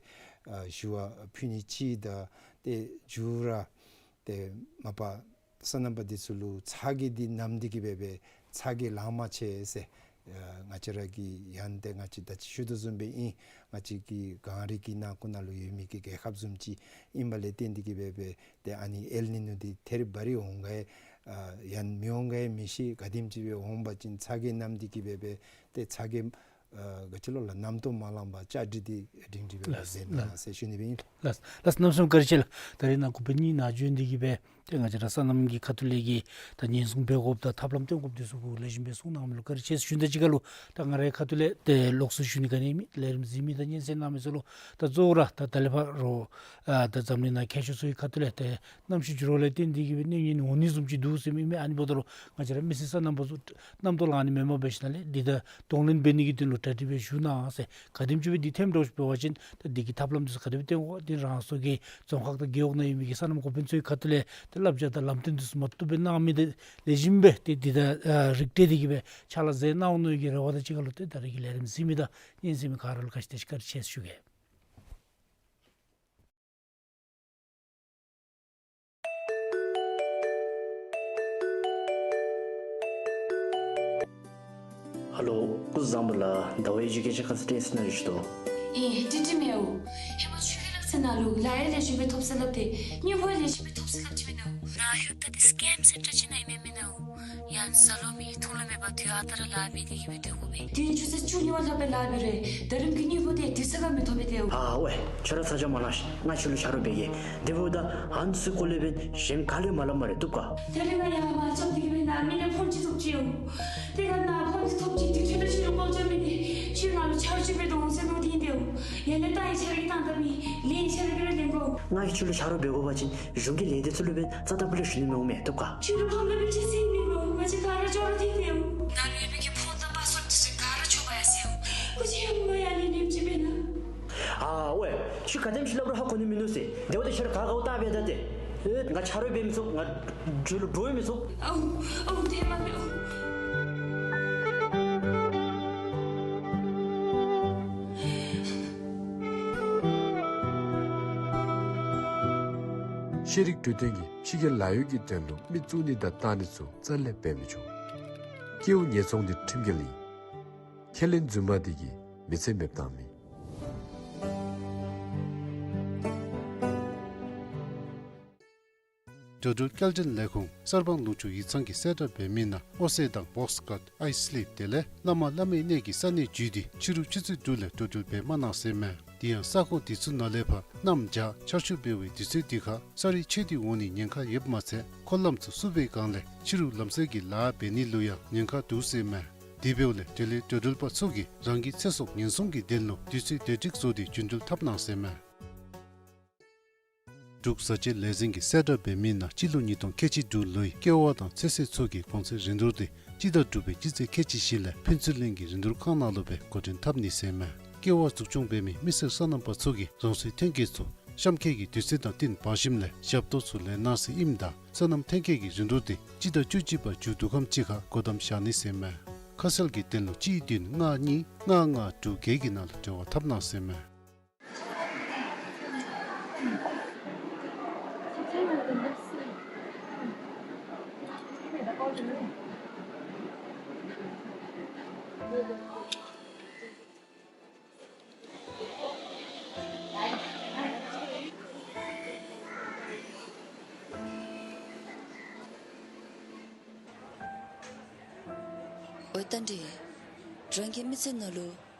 ཨ་ཞུ་བ་ཕུལ་ནི་ཅིག་དང་ཏེ་མཇུག་ར་ཏེ་མ་པ་སོ་ནམ་པ་འདི་ཚུ་ལུ་ཚ་གྱང་འདི་མནམ་སྟེ་གིས་སྦེ་སྦེ་ཚ་གྱང་ལང་མ་ཆེ་ཟེར། ཨ་ང་བཅས་ར་གི་ཡང་ཏེ་ང་བཅས་ད་ཅི་ཞུ་དོ་བཟུམ་སྦེ་ཨིན། ང་བཅས་ཀྱི་གངས་རི་གི་ནང་ཁོ་ན་ལུ་ཡོད་མི་གི་རྒྱལ་ཁབ་བཟུམ་ཅིག་ཨིན་པ་ལས་བརྟེན་ཏེ་གིས་སྦེ་སྦེ་ཏེ་ཨ་ནི་ཨེལ་ནི་ནོ་འདི་ཐེ་རི་བ་རི་འོང་ག་ཨ་ཡང་མི་འོང་ག་མི་ཤེས། ག་དེམ་ཅིག་སྦེ་འོང་པ་ཅིན་ཚ་གྱང་མནམ་སྟེ་གིས་སྦེ་སྦེ་ཏེ་ཚ་གྱང་ཨ་ག་ཅི་ལོ་ལགས་མནམ་ཏོག་མ་ལངམ་པར་བཅའ་སྒྲིག་འདི་སྒྲིང་སྒྲི་སྦེ་ལགས་མཛད་གནང་ལགས། ཟེར་ཞུ་ནི་སྦེ་ཨིན། ལགས་ལགས། གནམ་མེད་ས་མེད་བཀའ་དྲིན་ཆེ་ལགས། ད་རིས་ནཱ་འགོ་དཔོན་གཉིས་ནཱ་བྱོན་ཏེ་གིས་སྦེ་ཏེ་ང་བཅས་ར་སོ་ནམ་གྱི་ཁ་ཐུག་ལས་ཀྱི་ད་ཉེན་སྲུང་འབད་དགོཔ་དང་ཐབས་ལམ་སྟོན་དགོཔ་འདི་ཚུ་གུ་ལེགས་ཤོམ་སྦེ་གསུང་གནང་མི་ལུ་བཀའ་དྲིན་ཆེ་ཟེར་ཞུ་ནི་དང་གཅིག་ཁར་ལུ་ད་ང་རའི་ཁ་ཐུག་ལས་ཏེ་ལོགས་སུ་ཞུ་ནི་ག་ནི་མེད། ལས་རིམ་གཟིགས་མི་དང་སྙན་གསན་གནང་མི་ཚུ་ལུ་ད་གཙོ་བོ་ར་ད་ད་ལས་ཕར་ཨ་ད་འཛམ་གླིང་ནང་མཁས་མཆོག་ཚུ་གི་ཁ་ཐུག་ལས་ཏེ་གནམ་གཤིས་འགྱུར་བ་ལས་བརྟེན་ཏེ་གིས་སྦེ་གནོད་ཉེན་འོང་ནི་བཟུམ་ཅིག་འདུག་ཟེར་མི་མས། ཨ་ནི་འབདཝ་ད་ལུ་ང་བཅས་ར་མི་སེར་སོ་ནམ་པ་ཚུ་རྣམ་རྟོག་ལང་ནི་མེནམ་འབད་ཞིནམ་ལས་འདི་དང་གདོང་ལེན་འབད་ནི་གི་དོན་ལུ་གྲ་སྒྲིག་སྦེ་བཞུགས་གནང་ཟེར། ག་དེམ་ཅིག་སྦེ་འདི་ཐོནམ་འདྲཝ་ཅིག་འབད་བ་ཅིན་ད་འདི་གི་ཐབས་ལམ་འདི་ཚུ་ག་དེ་སྦེ་བཏོན་དགོ། ཏེ་རང་སོའི་གི་རྫོང་ཁག་དང་རྒེད་འོག་ནང་ཡོད་མི་གི་སོ་ནམ་འགོ་དཔོན་ཚུ་གི་ཁ་ཐུག་ལས་ཏེ་བསླབ་བྱ་དང་ལམ་སྟོན་འདི་ཚུ་མ་བཏུབ་སྦེ་གནང་མི་འདི་ལེགས་ཤོམ་སྦེ་ཏེ་འདི་དང་ཨ་རིགས་སྒྲེ་སྟེ་གིས་སྦེ་ཕྱག་ལཱ་མཛད་གནང་འོང་མནོ་བའི་གི་རེ་བ་དང་གཅིག་ཁར་ལུ་ཏེ་ད་རིས་ཀྱི་ལས་རིམ་གཟིགས་མི་དང་སྙན་གསན་མི་ག་ར་ལུ་ག་ཅི་དེ་ཅིག་བཀའ་དྲིན་ཆེ་ཟེར་ཞུ་གེ། ཧེ་ལོ། སྐུ་གཟུགས་བཟང་པོ་ལགས། ཟླ་བ་གཡས་གཡོན་གྱི་སྐད་ཆ་ཁ་ཙ་དྲིས་ཟེར་ན་ཡོད་ཤོ་དོ། ཨེ་ཏྲི་ཏྲི་མེའུ། ཧེ་མ་ཁྱོད་ཀྱི་ལག་རྩལ་ནང་ལུ་ལཱ་ཡང་ལེགས་ཤོམ་སྦེ་ཐོབ་ས་སླབ་སྟེ་སྨྱོ་ཧོང་ལེགས་ཤོམ་སྦེ་ཐོབ་ས་སླབ་ཅི་མེན་ན། རང་ཡུལ་ད་འདི་སི་ཀེམ་སེན་ཊར་ཅིག་ནང་ཨིན་མས་མེན་ན། ཡང་བཟའ་ལོང་མེད་འཐུང་ལོང་མེད་པར་དུས་ཨ་རྟག་ར་ལཱ་འབད་དེ་གིས་སྦེ་སྡོད་དགོ་པས། དུས་ཡུན་ཆུ་ཚོད་བཅུ་གཉིས་པ་ལྷག་སྦེ་ལཱ་འབད་རུང་དེ་རིམ་གྱི་སྨྱོ་ཧོང་དེ་དུས་ཚོད་ཁར་མི་ཐོབ་པས་ཏེ། ཨ་ཝེ། ཁྱོད་ར་ཚ་གྱང་མ་ལང་ཤིག། ང་ཁྱོད་ལུ་ཆ་རོགས་འབད་གེ། དེ་འབདཝ་ད་ཨ་ནི་ཚུ་སྐོར་ལས་འབདན་གཞན་ག་ལས་མ་སླབ་སྨ་རེ། བཏུབ་ག། ད་རིས་ང་ཡར་མར་རྐྱབ་སྟེ་གིས་སྦེ་ནཱ་མི་ལས་ཕོན་ཅིག་ཐོབ་ཅི་ཡོད། དེ་ཁར་ནཱ་ཕོན་ཅིག་ཐོབ་ཅི། དུས་ཚོད་ལུ་ཁྱོད་ར་བཀོལ་སྤྱོད་མི་དེ་ཁྱོད་ང་ལུ་ཆ་རོགས་ཅིག་འབད་དོ་འོང་ཟེར་མནོ་སྟེ་ཨིན་ཏེ། ཡར་ལས་རྟ་གིས་ཁྱོད་ར་གི་བཏང་ད་མི་ལས་ཁྱོད་ར་གིས་ར་ལེན་དགོ། ང་གིས་ཁྱོད་ལུ་ཆ་རོགས་འབད་དགོ་པ་ཅིན་གཞུང་གི་ལས་སྡེ་ཚུ་ལུ་འབདན་རྩ་དང་པོ་ལས་ཞུ་ནི་མི་འོང་མས། བཏུབ་ག། ཁྱོད་ར་ཕམ་ལུ་སྦེ་ཅིག་ཟེར་མི་དགོ། ང་བཅས་ག་ར་ཅོག་ར་འཐད་དེ་ཡོད། ནཱ་ལུ་ཡོད་མི་གི་ཕོན་དང་པཱསི་ཝརཌ་འདི་ཚུ་ག་ར་འཕྱོག་འབག་ཡར་སོང་ཡི། སྐུ་མཁྱེན་ང་ཡར་ལས་ལེནམ་ཅིག་འབད་གནང་། ཨ་ཝེ། ཁྱོད་ག་དེམ་ཅིག་སླབ་རུང་ཧ་གོ་ནི་མིན་ནུག་ཟེར། དེ་འབདཝ་ད་ཁྱོད་ར་ག་ག་བཏང་འབད་ད་ཏེ། ཨེ་ང་ཆ་རོགས་འབད་མི་ཚུགས། ང་ཁྱོད་ལུ་འདྲོག་མི་ཚུགས། ཨོ་ཨོ་དེ་མ་འབད་ཨོ། ཤེས་རིག་འཕྲོད་བསྟེན་གྱིས་ཕྱི་རྒྱལ་ལཱ་གཡོག་གི་དོན་ལུ་མི་བཙུགས་ནི་དང་བཏང་ནི་ཚུ་རྩ་ལས་འབད་མི་ཆོག། སྐྱེ་བོ་ཉེས་ཚོང་འདི་ཁྲིམས་འགལ་ཨིན། ཁས་ལེན་རྫུན་མ་འདི་གིས་མི་ཚེ་མེདཔ་བཏང་མི། འགྲོ་འགྲུལ་སྐྱེལ་འདྲེན་ལས་ཁུངས་གསར་སྤང་ལུང་ཕྱོགས་ཡིག་ཚང་གིས་གསལ་བསྒྲགས་འབད་མི་ནང་ཨོ་སེ་དང་བོགས་ཀཊ་ཨའི་སི་ལིབ་དེ་ལས་བླ་མ་བླ་མའི་གནས་ཀྱི་ས་གནས་བརྒྱུད་དེ་ཕྱི་རུ་ཆུ་ཚོད་དྲུག་ལས་འགྲོ་འགྲུལ་འབད་མ་གནང་ཟེར་མས། དེ་ཡང་ས་ཁོངས་དེ་ཚུ་ནང་ལས་ཕར་གནམ་བྱཱར་ཆར་ཆུ་འབེལ་བའི་དུས་ཚོད་འདི་ཁར་ས་རུད་ཆད་དེ་འོང་ནིའི་ཉེན་ཁ་ཡོདཔ་མ་ཚད་འཁོར་ལམ་ཚུ་བསུབ་པའི་སྒང་ལས་ཕྱི་རུ་ལམ་བསལ་གྱི་ལཱ་འབད་ནི་ལུ་ཡང་ཉེན་ཁ་འདུག་ཟེར་མས། དེ་འབདཝ་ལས་འབྲེལ་ཡོད་འགྲོ་འགྲུལ་པ་ཚུ་གིས་རང་གི་ཚེ་སྲོག་ཉེན་སྲུང་གི་དོན་ལུ་དུས་ཚོད་བདེ་སྒྲིག་བཟོ་སྟེ་རྒྱུ་འགྲུལ་འཐབ་གནང་ཟེར་མས། འབྲུག་བཟའ་བཅའ་ལས་འཛིན་གྱིས་གསལ་བསྒྲགས་འབད་མི་ནང་སྤྱི་ལོ་ཉིས་སྟོང་ཁལ་གཅིག་དྲུག་ལོའི་ཀེ་བ་དང་ཚོད་བསྲེ་ཚུ་གི་གོང་ཚད་རིན་བསྡུར་དེ་སྤྱི་ཟླ་དྲུག་པའི་སྤྱི་ཚེས་ཁལ་གཅིག་བཞི་ལས་ཕུན་ཚོགས་གླིང་གི་རིན་བསྡུར་ཁང་ནང་ལུ་སྦེ་འགོ་འདྲེན་འཐབ་ནི་ཟེར་མས། ཀེ་བ་འཛུགས་སྐྱོང་འབད་མི་མི་སེར་སོ་ནམ་པ་ཚུ་གིས་རང་སོའི་ཐོན་སྐྱེད་ཚུ་གཤམ་འཁོད་ཀྱི་དུས་ཚོད་དང་བསྟུན་འབག་ཞིནམ་ལས་ཞབས་ཏོག་ཚུ་ལེན་གནང་ཟེར་ཨིནམ་ད་སོ་ནམ་ཐོན་སྐྱེད་ཀྱི་རིན་བསྡུར་དེ་སྤྱི་ཟླ་བཅུ་གཅིག་པ་མཇུག་བསྡུ་ཁམས་ཅིག་ཁར་སྒོ་བསྡམ་བཞག་ནི་ཟེར་མས། ཁ་གསལ་གྱི་དོན་ལུ་གཅིག་བདུན་ལྔ་གཉིས་ལྔ་ལྔ་དྲུག་བརྒྱད་ཀྱི་ནང་ལུ་འབྲེལ་བ་འཐབ་གནང་ཟེར་མས། ཨོ་རྟ་མགྲིན། རང་གི་མི་ཚེ་ནང་ལུ་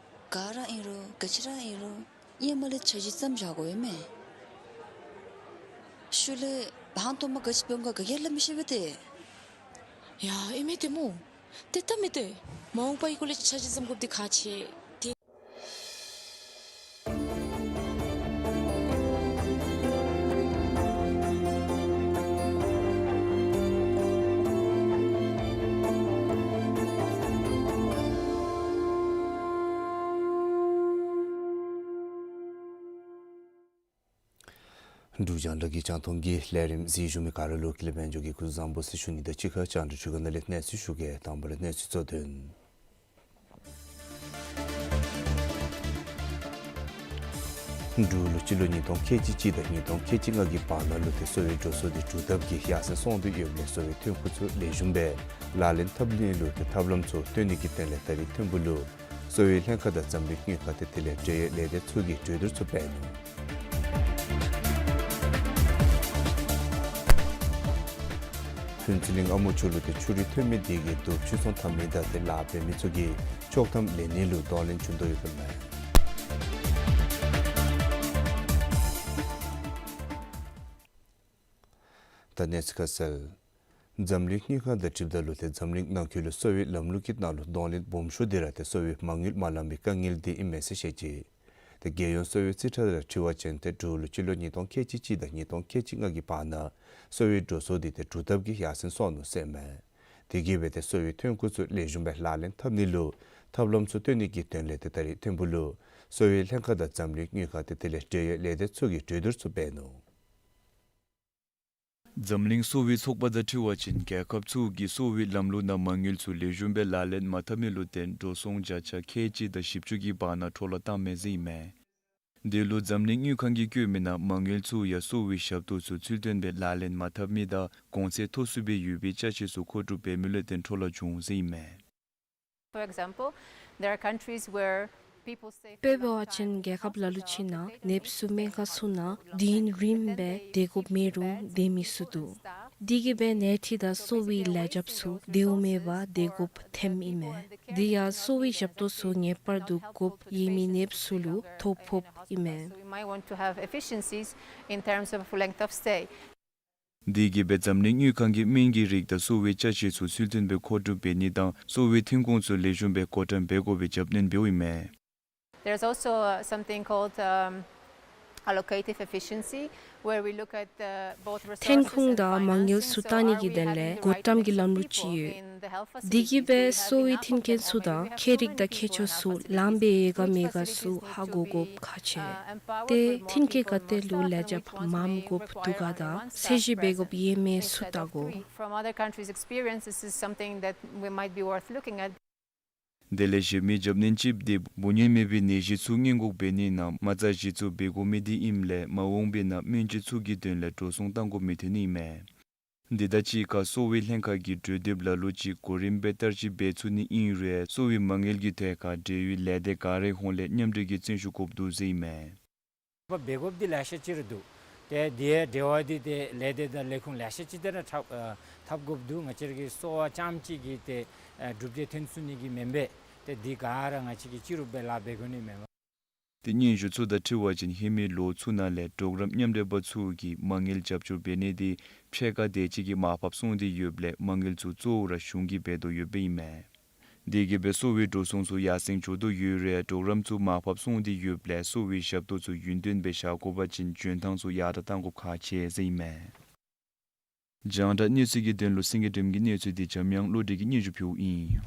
ག་ར་ཨིན་རུང་ག་ཅི་ར་ཨིན་རུང་ཧེ་མ་ལས་འཆར་གཞི་བརྩམས་བཞག་དགོ་ཡོད་མས། ཤུལ་ལས་བང་ཐོག་མ་ག་ཅི་འབད་འོང་ག་ག་གིས་སླབ་མི་ཤེས་པས་ཏེ། ཡ་ཨིན་མས་ཏེ་སྨོ། ཏེ་ད་མི་ཏེ་མ་འོངས་པའི་སྐོར་ལས་འཆར་གཞི་བརྩམ་དགོཔ་འདི་ཁག་ཆེ། ཏེ། འབྲུག་རྒྱང་བསྒྲགས་ཀྱི་རྒྱང་མཐོང་གི་ལས་རིམ་གཟིགས་བཞུགས་མི་ག་ར་ལུ་ཀུན་ལེགས་དཔལ་འབྱོར་གྱིས་སྐུ་གཟུགས་བཟང་པོ་ཟེར་ཞུ་ནི་དང་གཅིག་ཁར་རྒྱང་བསྒྲགས་འཕྲུལ་ཁང་ནང་ལས་གནས་ཚུལ་ཞུ་གེ། དང་པ་ར་གནས་ཚུལ་གཙོ་དོན། འབྲུག་ལུ་སྤྱི་ལོ་ཉིས་སྟོང་ཁལ་གཅིག་གཅིག་དང་ཉིས་སྟོང་ཁལ་གཅིག་ལྔ་གི་བར་ན་ལུ་ཏེ་གསོ་བའི་འགྲོ་སོང་འདི་འབྲུག་ཐབས་ཀྱིས་ཡར་སེང་སོང་སྟེ་ཡོདཔ་ལས་གསོ་བའི་ཐོན་ཁུངས་ཚུ་ལེགས་ཤོམ་སྦེ་ལག་ལེན་འཐབ་ནི་ལུ་ཏེ་ཐབས་ལམ་ཚུ་བཏོན་ནི་གི་དོན་ལས་ད་རིས་ཐིམ་ཕུག་ལུ་གསོ་བའི་ལྷན་ཁག་དང་འཛམ་གླིང་དངུལ་ཁང་ཏེ་དེ་ལས་འབྲེལ་ཡོད་ལས་སྡེ་ཚུ་གིས་གྲོས་བསྡུར་ཚུ་འབད་ནུག། ཕུན་ཚོགས་གླིང་ཨ་མོ་ཆུ་ལུ་ཏེ་ཆུ་རུད་ཐོན་མི་དེ་གིས་གདུགས་ཆུ་ཚོང་འཐབ་མི་དང་ཏེ་ལཱ་འབད་མི་ཚུ་གིས་ཆོག་ཐམ་ལེན་ནི་ལུ་གདོང་ལེན་བྱུང་དོ་ཡོདཔ་མས། ད་གནས་ཚུལ་ཁ་གསལ། འཛམ་གླིང་དངུལ་ཁང་དང་འཁྲིལཝ་ད་ལུ་ཏེ་འཛམ་གླིང་ནང་འཁོད་ལུ་གསོ་བའི་ལམ་ལུགས་ཀྱི་ནང་ལུ་གདོང་ལེན་སྦོམ་ཤོས་འདི་ར་ཏེ་གསོ་བའི་མ་དངུལ་མ་ལང་པའི་དཀའ་ངལ་འདི་ཨིན་མས་ཟེར་བཤད་ཅི། ཏེ་རྒྱལ་ཡོངས་གསོ་བའི་རྩིས་ཁྲ་དང་འཁྲིལ་བ་ཅིན་ཏེ་འབྲུག་ལུ་སྤྱི་ལོ་ཉིས་སྟོང་ཁལ་གཅིག་གཅིག་དང་ཉིས་སྟོང་ཁལ་གཅིག་ལྔ་གི་བར་ན་གསོ་བའི་འགྲོ་སོང་འདི་ཏེ་འབྲུག་ཐབས་ཀྱིས་ཡར་སེང་སོང་ནུག་ཟེར་མས། དེ་གིས་འབད་ཏེ་གསོ་བའི་ཐོན་ཁུངས་ཚུ་ལེགས་ཤོམ་སྦེ་ལག་ལེན་འཐབ་ནི་ལུ་ཐབས་ལམ་ཚུ་བཏོན་ནི་གི་དོན་ལས་ཏེ་ད་རིས་ཐིམ་ཕུག་ལུ་གསོ་བའི་ལྷན་ཁག་དང་འཛམ་གླིང་དངུལ་ཁང་ཏེ་དེ་ལས་འབྲེལ་ཡོད་ལས་སྡེ་ཚུ་གིས་གྲོས་བསྡུར་ཚུ་འབད་ནུག། འཛམ་གླིང་གསོ་བའི་ཚོགས་པ་དང་འཁྲིལ་བ་ཅིན་རྒྱལ་ཁབ་ཚུ་གིས་གསོ་བའི་ལམ་ལུགས་ནང་མ་དངུལ་ཚུ་ལེགས་ཤོམ་སྦེ་ལག་ལེན་མ་འཐབ་མི་ལུ་བརྟེན་འགྲོ་སོང་བརྒྱ་ཆ་ཁལ་གཅིག་དང་བཞི་བཅུ་གི་བར་ན་འཕྲོ་བརླག་བཏངམ་མས་ཟེར་ཨིན་མས། དེ་ལུ་འཛམ་གླིང་དངུལ་ཁང་གིས་བཀོད་མི་ནང་མ་དངུལ་ཚུ་ཡང་གསོ་བའི་ཞབས་ཏོག་ཚུ་ཚུལ་མཐུན་སྦེ་ལག་ལེན་མ་འཐབ་མི་དང་གོང་ཚད་མཐོ་སུ་སྦེ་ཡོད་པའི་ཅ་ཆས་ཚུ་མཁོ་སྒྲུབ་འབད་མི་ལུ་བརྟེན་འཕྲོ་བརླག་བྱུང་ཟེར་ཨིན་མས། For example, there are countries where people stay for a long time. དཔེ་འབད་བ་ཅིན་རྒྱལ་ཁབ་ལ་ལུ་ཅིག་ནང་ནདཔ་ཚུ་སྨན་ཁང་ཚུ་ནང་དུས་ཡུན་རིངམོ་སྦེ་སྡོད་དགོཔ་མེད་རུང་སྡོད་མི་ཚུ་འདུག། དེ་གིས་འབད་ནད་ཁྲི་དང་གསོ་བའི་ལས་བྱེདཔ་ཚུ་དེ་འོང་མེད་པར་སྡོད་དགོཔ་ཐོནམ་ཨིན་མས། དེ་ཡང་གསོ་བའི་ཞབས་ཏོག་ཚུ་ངེས་པར་དུ་དགོཔ་ཡོད་མི་ནདཔ་ཚུ་ལུ་ཐོ་ཕོགཔ་ཨིན་མས། So we might want to have efficiencies in terms of length of stay. དེ་གིས་འབད་འཛམ་གླིང་དངུལ་ཁང་གིས་སྨན་གྱི་རིགས་དང་གསོ་བའི་ཅ་ཆས་ཚུ་ཚུལ་མཐུན་སྦེ་མཁོ་སྒྲུབ་འབད་ནི་དང་གསོ་བའི་ཐོན་ཁུངས་ཚུ་ལེགས་ཤོམ་སྦེ་བགོ་བཀྲམ་འབད་དགོ་པའི་རྒྱབ་སྣོན་འབདཝ་ཨིན་མས། There's also, uh, something called, um, allocative efficiency, where we look at the both resources and finances. ཐོན་ཁུངས་དང་མ་དངུལ་ཚུ་བལྟ་ནི་གི་དོན་ལས་བགོ་བཀྲམ་གྱི་ལམ་ལུགས་ཅིག་ཡོད། དེ་གིས་འབད་གསོ་བའི་མཐུན་རྐྱེན་ཚུ་དང་ཁྱད་རིག་དང་ཁྱད་ཆོས་ཚུ་ལངམ་སྦེ་ཡོད་ག་མེད་ག་ཚུ་ཧ་གོ་དགོཔ་ཁག་ཆེ། ཏེ་མཐུན་རྐྱེན་ག་ཏེ་ལུ་ལས་བྱེདཔ་མངམ་དགོཔ་འདུག་ག་དང་ཚད་གཞི་འབད་དགོཔ་ཡོད་མེད་ཚུ་བལྟ་དགོ། From other countries' experience, this is something that we might be worth looking at. དེ་ལས་གཞན་མི་རྒྱབ་སྣོན་ཅིག་འདི་འབུ་ནད་མེད་པའི་ནད་གཞི་ཚུ་སྔོན་འགོག་འབད་ནི་ནང་མ་རྩ་གཞི་བཙུགས་འབད་དགོ་མི་འདི་ཨིནམ་ལས་མ་འོངས་པའི་ནང་སྨན་བཅོས་ཚུ་གི་དོན་ལས་འགྲོ་སོང་བཏང་དགོ་མི་ཐོན་ནི་ཨིན་མས། འདི་དང་གཅིག་ཁར་གསོ་བའི་ལྷན་ཁག་གི་གྲོས་འདེབས་ལ་ལུ་ཅིག་གོ་རིམ་སྦེ་བསྟར་སྤྱོད་འབད་ཚུགས་ནི་ཨིན་རུང་གསོ་བའི་མ་དངུལ་གྱི་ཐད་ཁར་འབྲེལ་ཡོད་ལས་སྡེ་ག་རའི་ཧོངས་ལས་མཉམ་འབྲེལ་གྱི་བརྩོན་ཤུགས་དགོཔ་འདུག་ཟེར་ཨིན་མས། འབད་དགོཔ་འདི་ལེ་ཤ་ཅིག་ར་འདུག། ཏེ་དེ་འབྲེལ་བ་འདི་ཏེ་ལས་སྡེ་དང་ལས་ཁུངས་ལེ་ཤ་ཅིག་དང་ར་འཐབ་ཨ་འཐབ་དགོཔ་འདུག། ང་བཅས་ར་གི་གསོ་བ་རྐྱངམ་གཅིག་གིས་ཏེ་ཨ་གྲུབ་འབྲས་ཐོན་ཚུགས་ནི་གི་མེན་པས། ཏེ་འདི་ག་ར་ང་བཅས་ཀྱིས་གཅིག་རུབ་སྦེ་ལཱ་འབད་དགོ་ནི་མེན་པས། ཏེ་སྙན་ཞུ་ཚུ་དང་འཁྲིལ་བ་ཅིན་ཧེ་མའི་ལོ་ཚུ་ནང་ལས་གྲོགས་རམ་མཉམ་འབྲེལ་པ་ཚུ་གིས་མ་དངུལ་རྒྱབ་སྐྱོར་འབད་ནི་འདི་ཕྱེད་ཀ་དེ་ཅིག་གིས་མར་ཕབ་སོང་སྟེ་ཡོདཔ་ལས་མ་དངུལ་ཚུ་གཙོ་བོ་ར་གཞུང་གིས་འབད་དོ་ཡོདཔ་ཨིན་མས། དེ་གིས་འབད་གསོ་བའི་འགྲོ་སོང་ཚུ་ཡར་སེང་འགྱོ་དོ་ཡོད་རུང་གྲོགས་རམ་ཚུ་མར་ཕབ་སོང་སྟེ་ཡོདཔ་ལས་གསོ་བའི་ཞབས་ཏོག་ཚུ་ཡུན་བརྟན་སྦེ་བཞག་དགོ་པ་ཅིན་འཇོན་ཐང་ཚུ་ཡར་དྲག་གཏང་དགོཔ་ཁག་ཆེ་ཟེར་ཨིན་མས། རྒྱང་བསྒྲགས་གནས་ཚུལ་གྱི་དོན་ལུ་སེང་གེ་སྒྲོལམ་གྱི་གནས་ཚུལ་འདི་འཇམ་དབྱངས་བློ་གྲོས་ཀྱིས་སྙན་ཞུ་ཕུལཝ་ཨིན།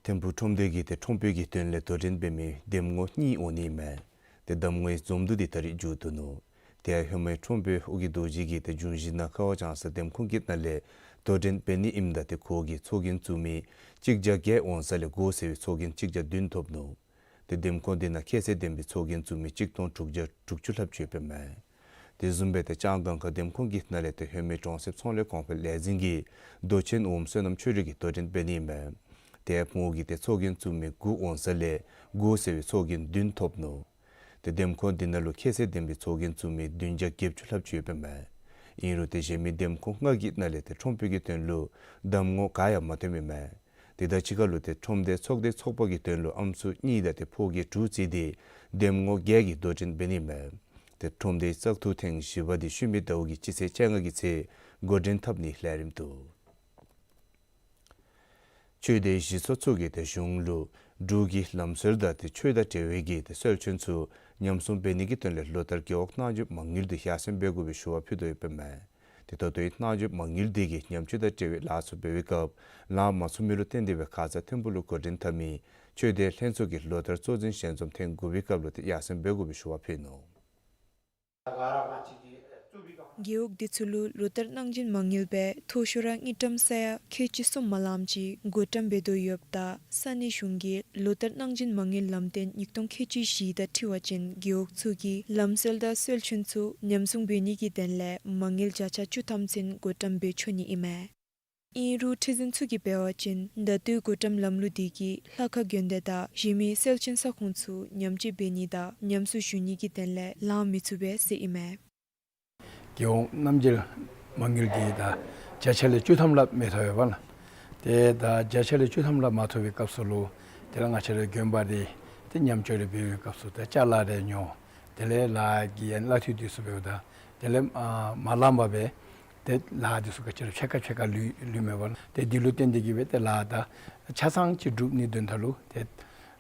ཐིམ་ཕུག་ཁྲོམ་སྡེ་གིས་ཏེ་ཁྲོམ་དཔོན་གྱི་དོན་ལས་དོ་འགྲན་འབད་མི་འདེམས་ངོ་གཉིས་འོང་ནི་མས། ཏེ་གདམ་ངོའི་འཛོམས་འདུ་འདི་ད་རིས་མཇུག་བསྡུ་ནུག། ཏེ་ཧེ་མའི་ཁྲོམ་དཔོན་ཨོ་རྒྱན་རྡོ་རྗེ་གིས་ཏེ་འབྱུང་བཞི་ནང་ཁ་བ་ལྗང་ས་འདེམས་ཁོངས་ཀྱི་ནང་ལས་དོ་འགྲན་འབད་ནི་ཨིནམ་ད་ཏེ་ཁོ་གིས་ཚོགས་རྒྱན་བཙུགས་མི་གཅིག་བརྒྱ་བརྒྱད་འོང་ས་ལས་དགོ་ཟེར་བའི་ཚོགས་རྒྱན་གཅིག་བརྒྱ་བདུན་ཐོབ་ནུག། ཏེ་འདེམས་ཁོངས་འདི་ནང་ཁྱད་ཚད་ལྡན་པའི་ཚོགས་རྒྱན་བཙུགས་མི་གཅིག་སྟོང་དྲུག་བརྒྱ་དྲུག་ཅུ་ལྷགཔ་ཅིག་ཡོདཔ་མས། དེ་བཟུམ་སྦེ་ཏེ་ལྕང་སྒང་ཁ་འདེམས་ཁོངས་ཀྱི་ནང་ལས་ཏེ་ཧེ་མའི་གྲོང་གསེབ་ཚོང་ལས་གོང་འཕེལ་ལས་འཛིན་གྱི་མདོ་ཆེན་འོམ་བསོད་ནམས་ཆོས་སྒྲོན་གྱིས་དོ་འགྲན་འབད་ནི་ཨིན་མས། ཏེ་མོ་གིས་ཏེ་ཚོགས་རྒྱན་བཙུགས་མི་དགུ་འོང་ས་ལས་དགུ་ཟེར་བའི་ཚོགས་རྒྱན་བདུན་ཐོབ་ནུག། ཏེ་འདེམས་ཁོངས་འདི་ནང་ལུ་ཁྱད་ཚད་ལྡན་པའི་ཚོགས་རྒྱན་བཙུགས་མི་བདུན་བརྒྱ་བརྒྱད་ཅུ་ལྷགཔ་ཅིག་ཡོདཔ་ཨིན་མས། ཨིན་རུང་ཏེ་གཞན་མི་འདེམས་ཁོངས་ལྔ་གི་ནང་ལས་ཏེ་ཁྲོམ་དཔོན་གྱི་དོན་ལུ་གདམ་ངོ་ག་ཡང་མ་ཐོནམ་ཨིན་མས། དེ་དང་གཅིག་ཁར་ལུ་ཏེ་ཁྲོམ་སྡེ་ཚོགས་སྡེ་ཚོགས་པ་གི་དོན་ལུ་ཨམ་སྲུ་གཉིས་དང་ཏེ་ཕོ་སྐྱེས་དྲུག་བརྩིས་ཏེ་འདེམས་ངོ་བརྒྱད་ཀྱི་དོ་འགྲན་འབད་ནི་ཨིན་མས། ཏེ་ཁྲོམ་སྡེའི་བཙག་འཐུ་ཐེངས་བཞི་པ་འདི་ཤུལ་མའི་ཟླཝ་གི་སྤྱི་ཚེས་བཅོ་ལྔ་གི་ཚེ་འགོ་འདྲེན་འཐབ་ནིའི་ལས་རིམ་འདུག། ཆོས་སྡེ་གཞི་ཚོགས་ཚུ་གིས་ཏེ་གཞུང་ལུ་འབྲུག་གི་ལམ་སྲོལ་དང་ཏེ་ཆོས་དང་འབྲེལ་བའི་གི་ཏེ་སྲོལ་རྒྱུན་ཚུ་ཉམས་སྲུང་འབད་ནི་གི་དོན་ལས་ལོ་ལྟར་རྒེད་འོག་གནང་འབྱོན་མ་དངུལ་འདི་ཡར་སེང་འབད་དགོ་པའི་ཞུ་བ་ཕུལ་དོ་ཡོདཔ་ཨིན་མས། ཏེ་ད་ལྟོའི་གནང་འབྱོན་མ་དངུལ་འདི་གིས་ཉམས་བཅོས་དང་འབྲེལ་བའི་ལཱ་ཚུ་འབད་བའི་སྐབས་ལང་མ་ཚུགས་མི་ལུ་བརྟེན་ཏེ་སྦེ་ཁ་ཙ་ཐོན་པོ་ལུ་འགོ་འདྲེན་འཐབ་མི་ཆོས་སྡེ་ལྷན་ཚོགས་ཀྱི་ལོ་ལྟར་གཙོ་འཛིན་ཞལ་འཛོམས་ཐེངས་དགུ་པའི་སྐབས་ལུ་ཏེ་ཡར་སེང་འབད་དགོ་པའི་ཞུ་བ་ཕུལ་ནུག། རྒེད་འོག་འདི་ཚུ་ལུ་ལོ་ལྟར་གནང་འབྱོན་མ་དངུལ་སྦེ་མཐོ་ཤོས་ར་དངུལ་ཀྲམ་ས་ཡ་ཁལ་གཅིག་གསུམ་མ་ལངམ་ཅིག་བགོ་བཀྲམ་འབད་དོ་ཡོདཔ་ད་ས་གནས་གཞུང་གིས་ལོ་ལྟར་གནང་འབྱོན་མ་དངུལ་ལམ་སྟོན་ཉིས་སྟོང་ཁལ་གཅིག་བཞི་དང་འཁྲིལ་བ་ཅིན་རྒེད་འོག་ཚུ་གིས་ལམ་སྲོལ་དང་སྲོལ་རྒྱུན་ཚུ་ཉམས་སྲུང་འབད་ནི་གི་དོན་ལས་མ་དངུལ་བརྒྱ་ཆ་བཅུ་ཐམ་ཚུན་བགོ་བཀྲམ་འབད་ཆོག་ནི་ཨིན་མས། ཨིན་རུང་ཁྲི་འཛིན་ཚུ་གིས་འབད་བ་ཅིན་ད་ལྟོའི་བགོ་བཀྲམ་ལམ་ལུགས་འདི་གིས་ལྷ་ཁང་དགོན་སྡེ་དང་གཞན་མི་སྲོལ་རྒྱུན་ས་ཁོངས་ཚུ་ཉམས་བཅོས་འབད་ནི་དང་ཉམས་སུ་ཞུ་ནི་གི་དོན་ལས་ལང་མི་ཚུགས་པས་ཟེར་ཨིན་མས། རྒེད་འོག་གནང་འབྱོན་མ་དངུལ་འདི་ད་བརྒྱ་ཆ་ལས་བཅུ་ཐམ་ལྷག་མི་ཐོབ་ཡོདཔ་ལགས། ཏེ་ད་བརྒྱ་ཆ་ལས་བཅུ་ཐམ་ལྷག་མ་ཐོབ་པའི་སྐབས་སུ་ལུ་དེ་ལས་ང་བཅས་རའི་དགོན་པ་འདི་ཏེ་ཉམས་བཅོས་རེ་འབད་བའི་སྐབས་སུ་ད་ཅ་ལ་རེ་ཉོ། དེ་ལས་ལཱ་གི་ཡང་གླ་འཐུས་འདི་ཚུ་འབདཝ་ད་དེ་ལས་ཨ་མ་ལངམ་སྦེ་ཏེ་ལཱ་འདི་ཚུ་ག་ཅི་ར་ཕྱེད་ཀ་ཕྱེད་ཀ་ལུས་ལུས་མས་པ་ལགས། ཏེ་འདི་ལུ་བརྟེན་ཏེ་གིས་སྦེ་ཏེ་ལཱ་ད་ཆ་ཚང་ཅིག་སྒྲུབ་ནིའི་དོན་དག་ལུ་ཏེ་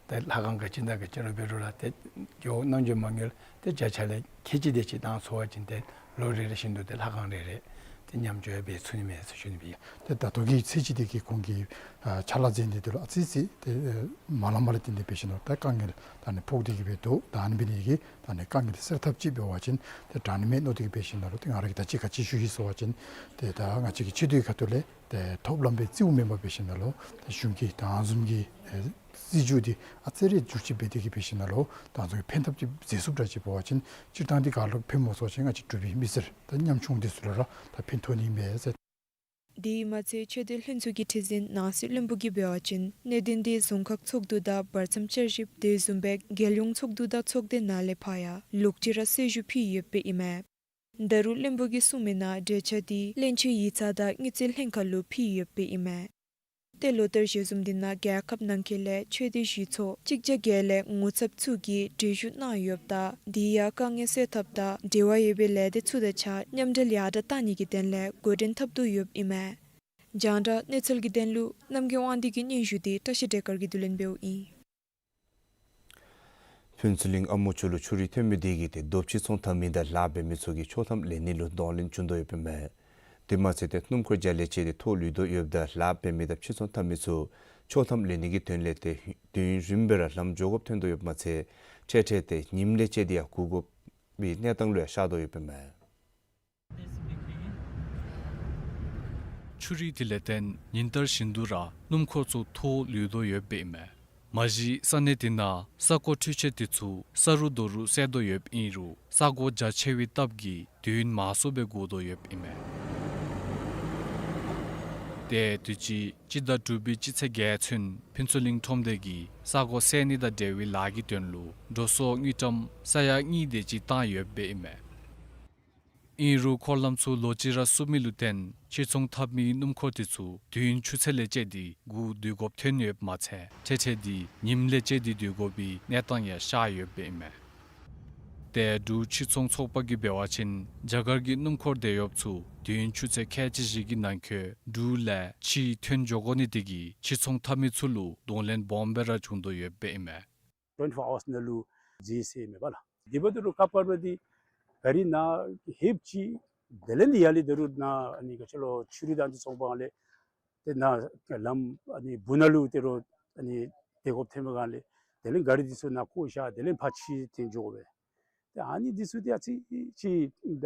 ཏེ་ལྷ་ཁང་ག་ཅི་དང་ག་ཅི་ར་འབད་རུང་ར་ཏེ་རྒེད་འོག་གནང་འབྱོན་མ་དངུལ་ཏེ་བརྒྱ་ཆ་ལས་ཁལ་གཅིག་དེ་ཅིག་བཏང་ཚུགས་པ་ཅིན་ཏེ་ལོ་རེ་རེ་བཞིན་དུ་ཏེ་ལྷ་ཁང་རེ་རེ་ཏེ་ཉམས་བཅོས་འབད་ཚུགས་ནི་མས་ཟེར་ཞུ་ནི་ཨིན། ཏེ་ད་ལྟོ་གི་ཚེས་གཅིག་འདི་གིས་ཁོང་གིས་ཨ་ཕྱག་ལཱ་མཛད་ནི་འདི་ལུ་ཨ་ཙི་ཙི་ཏེ་ཨེ་མ་ལངམ་ལས་བརྟེན་ཏེ་འབད་ཞིནམ་ལས་ད་དཀའ་ངལ་ད་ནི་ཕོག་སྟེ་གིས་སྦེ་འདུག། ད་ཨ་ནི་འབད་ནི་འདི་གིས་ད་ནི་དཀའ་ངལ་སེལ་ཐབས་ཅིག་འབད་བ་ཅིན་ཏེ་དྲག་ནི་མས་མནོ་སྟེ་གིས་འབད་ཞིནམ་ལས་ཏེ་ང་ར་གིས་ད་ཅི་ག་ཅི་ཞུ་ཡི་ཟེར་བ་ཅིན་ཏེ་ད་ང་བཅས་ཀྱི་སྤྱི་འཐུས་ཁ་ཐུག་ལས་ཏེ་ཐོབ་ལམ་སྦེ་རྩིཝ་མེན་པར་འབད་ཞིནམ་ལས་ཏེ་གཞུང་གིས་ད་ཨ་ནི་བཟུམ་གྱི་ཨེ་སྲིད་བྱུས་འདི་ཨ་ཙི་རེ་བསྒྱུར་བཅོས་འབད་དེ་གིས་འབད་ཞིནམ་ལས་ད་ཨ་ནི་བཟུམ་གྱི་ཕན་ཐབས་ཅིག་མཛད་ཚུགསཔ་འདྲ་ཅིག་འབད་བ་ཅིན་སྤྱིར་བཏང་འདི་ག་ལུ་ཕན་མ་ཚུགས་པ་ཅིན་ང་བཅས་འབྲུག་པའི་མི་སེར་ད་ཉམ་ཆུང་འདི་ཚུ་ལུ་ར་ད་ཕན་ཐོགས་ནི་མས་ཟེར། དེ་མ་ཚད་ཆོས་སྡེ་ལྷན་ཚོགས་ཀྱི་ཁྲི་འཛིན་ནང་སྲིད་བློན་པོ་གིས་འབད་བ་ཅིན་གནད་དོན་འདི་རྫོང་ཁག་ཚོགས་འདུ་དང་བར་མཚམས་བསྐྱར་ཞིབ་དེ་བཟུམ་སྦེ་རྒྱལ་ཡོངས་ཚོགས་འདུ་དང་ཚོགས་སྡེ་ནང་ལས་ཕར་ཡང་ལོག་ཅི་ར་གསལ་ཞུ་ཕུལ་ཡོདཔ་ཨིན་མས། ད་རུང་བློན་པོ་གིས་གསུངས་མི་ནང་གྲོས་འཆར་འདི་བློན་ཆེན་ཡིག་ཚང་དང་དངུལ་རྩིས་ལྷན་ཁག་ལུ་ཕུལ་ཡོདཔ་ཨིན་མས། ཏེ་ལོ་ལྟར་ཞལ་འཛོམས་འདི་ནང་རྒྱལ་ཁབ་ནང་འཁོད་ལས་ཆོས་སྡེ་གཞི་ཚོགས་གཅིག་བརྒྱ་བརྒྱད་ལས་ངོ་ཚབ་ཚུ་གིས་གྲོས་ཞུ་གནང་ཡོདཔ་ད་དེ་ཡང་དཀའ་ངལ་སེལ་ཐབས་དང་འབྲེལ་བ་ཡོད་པའི་ལས་སྡེ་ཚུ་དང་གཅིག་ཁར་མཉམ་འབྲེལ་ཡར་དྲག་གཏང་ནི་གི་དོན་ལས་འགོ་འདྲེན་འཐབ་དོ་ཡོདཔ་ཨིན་མས། རྒྱང་བསྒྲགས་གནས་ཚུལ་གྱི་དོན་ལུ་རྣམ་རྒྱལ་དབང་འདུས་ཀྱི་སྙན་ཞུ་འདི་བཀྲ་ཤིས་བདེ་དཀར་གྱིས་བསྡུ་ལེན་འབདཝ་ཨིན། ཕུན་ཚོགས་གླིང་ཨ་མོ་ཆུ་ལུ་ཆུ་རུད་ཐོན་མི་དེ་གིས་ཏེ་རྡོ་ཕྱིར་ཚོང་འཐབ་མི་དང་ལཱ་འབད་མི་ཚུ་གི་ཆོག་ཐམ་ལེན་ནི་ལུ་གདོང་ལེན་བྱུང་དོ་ཡོདཔ་མས། དེ་མ་ཚད་ཏེ་སྣུམ་འཁོར་རྒྱ་ལས་བཅད་དེ་ཐོག་ལུས་དོ་ཡོདཔ་ད་ལཱ་འབད་མི་དང་ཕྱིར་ཚོང་འཐབ་མི་ཚུ་ཆོག་ཐམ་ལེན་ནི་གི་དོན་ལས་ཏེ་དུས་ཡུན་རིངམོ་སྦེ་ར་ལམ་འགྱོ་དགོཔ་ཐོན་དོ་ཡོདཔ་མ་ཚད་འཕྲལ་འཕྲལ་ཏེ་ཉིམ་ལས་བཅད་དེ་ཡང་སྒུག་དགོ་པའི་གནས་སྟངས་ལུ་ཡང་ཤར་དོ་ཡོདཔ་མས། ཆུ་རུད་དེ་ལས་བརྟེན་ཉིན་ལྟར་བཞིན་དུ་ར་སྣུམ་འཁོར་ཚུ་ཐོག་ལུས་དོ་ཡོདཔ་ཨིན་མས། མ་གཞི་ས་གནས་དེ་ནང་ས་གོ་འཕྲུལ་ཆས་དེ་ཚུ་ས་རུད་རྡོ་རུད་བསལ་དོ་ཡོདཔ་ཨིན་རུང་ས་གོ་རྒྱ་ཆེ་བའི་སྟབས་ཀྱིས་དུས་ཡུན་མང་སུ་སྦེ་སྒུག་དོ་ཡོདཔ་ཨིན་མས། ཏེ་དུས་ཅི་སྤྱི་ཟླ་དྲུག་པའི་སྤྱི་ཚེས་བརྒྱད་ཚུན་ཕུན་ཚོགས་གླིང་ཁྲོམ་སྡེ་གིས་ས་གོ་བསལ་ནི་དང་འབྲེལ་བའི་ལཱ་གི་དོན་ལུ་འགྲོ་སོང་དངུལ་ཀྲམ་ས་ཡ་གཉིས་དེ་ཅིག་བཏང་ཡོདཔ་ཨིན་མས། ཨིན་རུང་འཁོར་ལམ་ཚུ་ལོག་ཅི་ར་བསུབ་མི་ལུ་བརྟེན་ཕྱིར་ཚོང་འཐབ་མིའི་སྣུམ་འཁོར་དེ་ཚུ་དུས་ཡུན་ཆུ་ཚོད་ལས་བཅད་དེ་སྒུག་སྡོད་དགོཔ་ཐོན་ཡོདཔ་མ་ཚད་འཕྲལ་འཕྲལ་དེ་ཉིམ་ལས་བཅད་དེ་སྡོད་དགོ་པའི་གནས་སྟངས་ཡང་ཤར་ཡོདཔ་ཨིན་མས། ཏེ་འབྲུག་ཕྱིར་ཚོང་ཚོགས་པ་གིས་འབད་བ་ཅིན་རྒྱ་གར་གྱི་སྣུམ་འཁོར་དེད་གཡོགཔ་ཚུ་དུས་ཡུན་ཆུ་ཚོད་ཁལ་གཅིག་བཞི་གི་ནང་འཁོད་འབྲུག་ལས་ཕྱིར་ཐོན་འགྱོ་དགོ་ནི་དེ་གིས་ཕྱིར་ཚོང་འཐབ་མི་ཚུ་ལུ་གདོང་ལེན་སྦོམ་སྦེ་ར་བྱུང་དོ་ཡོདཔ་ཨིན་མས། ཊུ་ཝེན་ཊི་ཕོར་ཨ་ཝརསི་ནང་ལུ་མཛད་ཟེར་མེན་པ་ལགས། དེ་འབདཝ་ད་རུང་ཁ་པར་འབད་དེ་ག་རི་ནང་ལྷོདཔ་ཅིག་དེ་ལས་ནི་ཡར་ལས་ད་རུང་ནཱ་ཨ་ནི་ག་ཅི་ལོ་ཆུ་རུད་དང་འདི་ཚོང་པ་ལས་ཏེ་ནཱ་ལམ་ཨ་ནི་སྦུག་ན་ལུ་ད་རུང་ཨ་ནི་དེད་དགོཔ་ཐོན་པའི་སྒང་ལས་དེ་ལས་ག་རི་འདི་ཚུ་ནཱ་བཀོ་བཞག་དེ་ལས་ཕར་ཕྱིར་འཐོན་འགྱོ་དགོ་པས། ཏེ་ཨ་ནི་འདི་ཚུ་ཏེ་ཨ་ཙི་ཅིག་ད་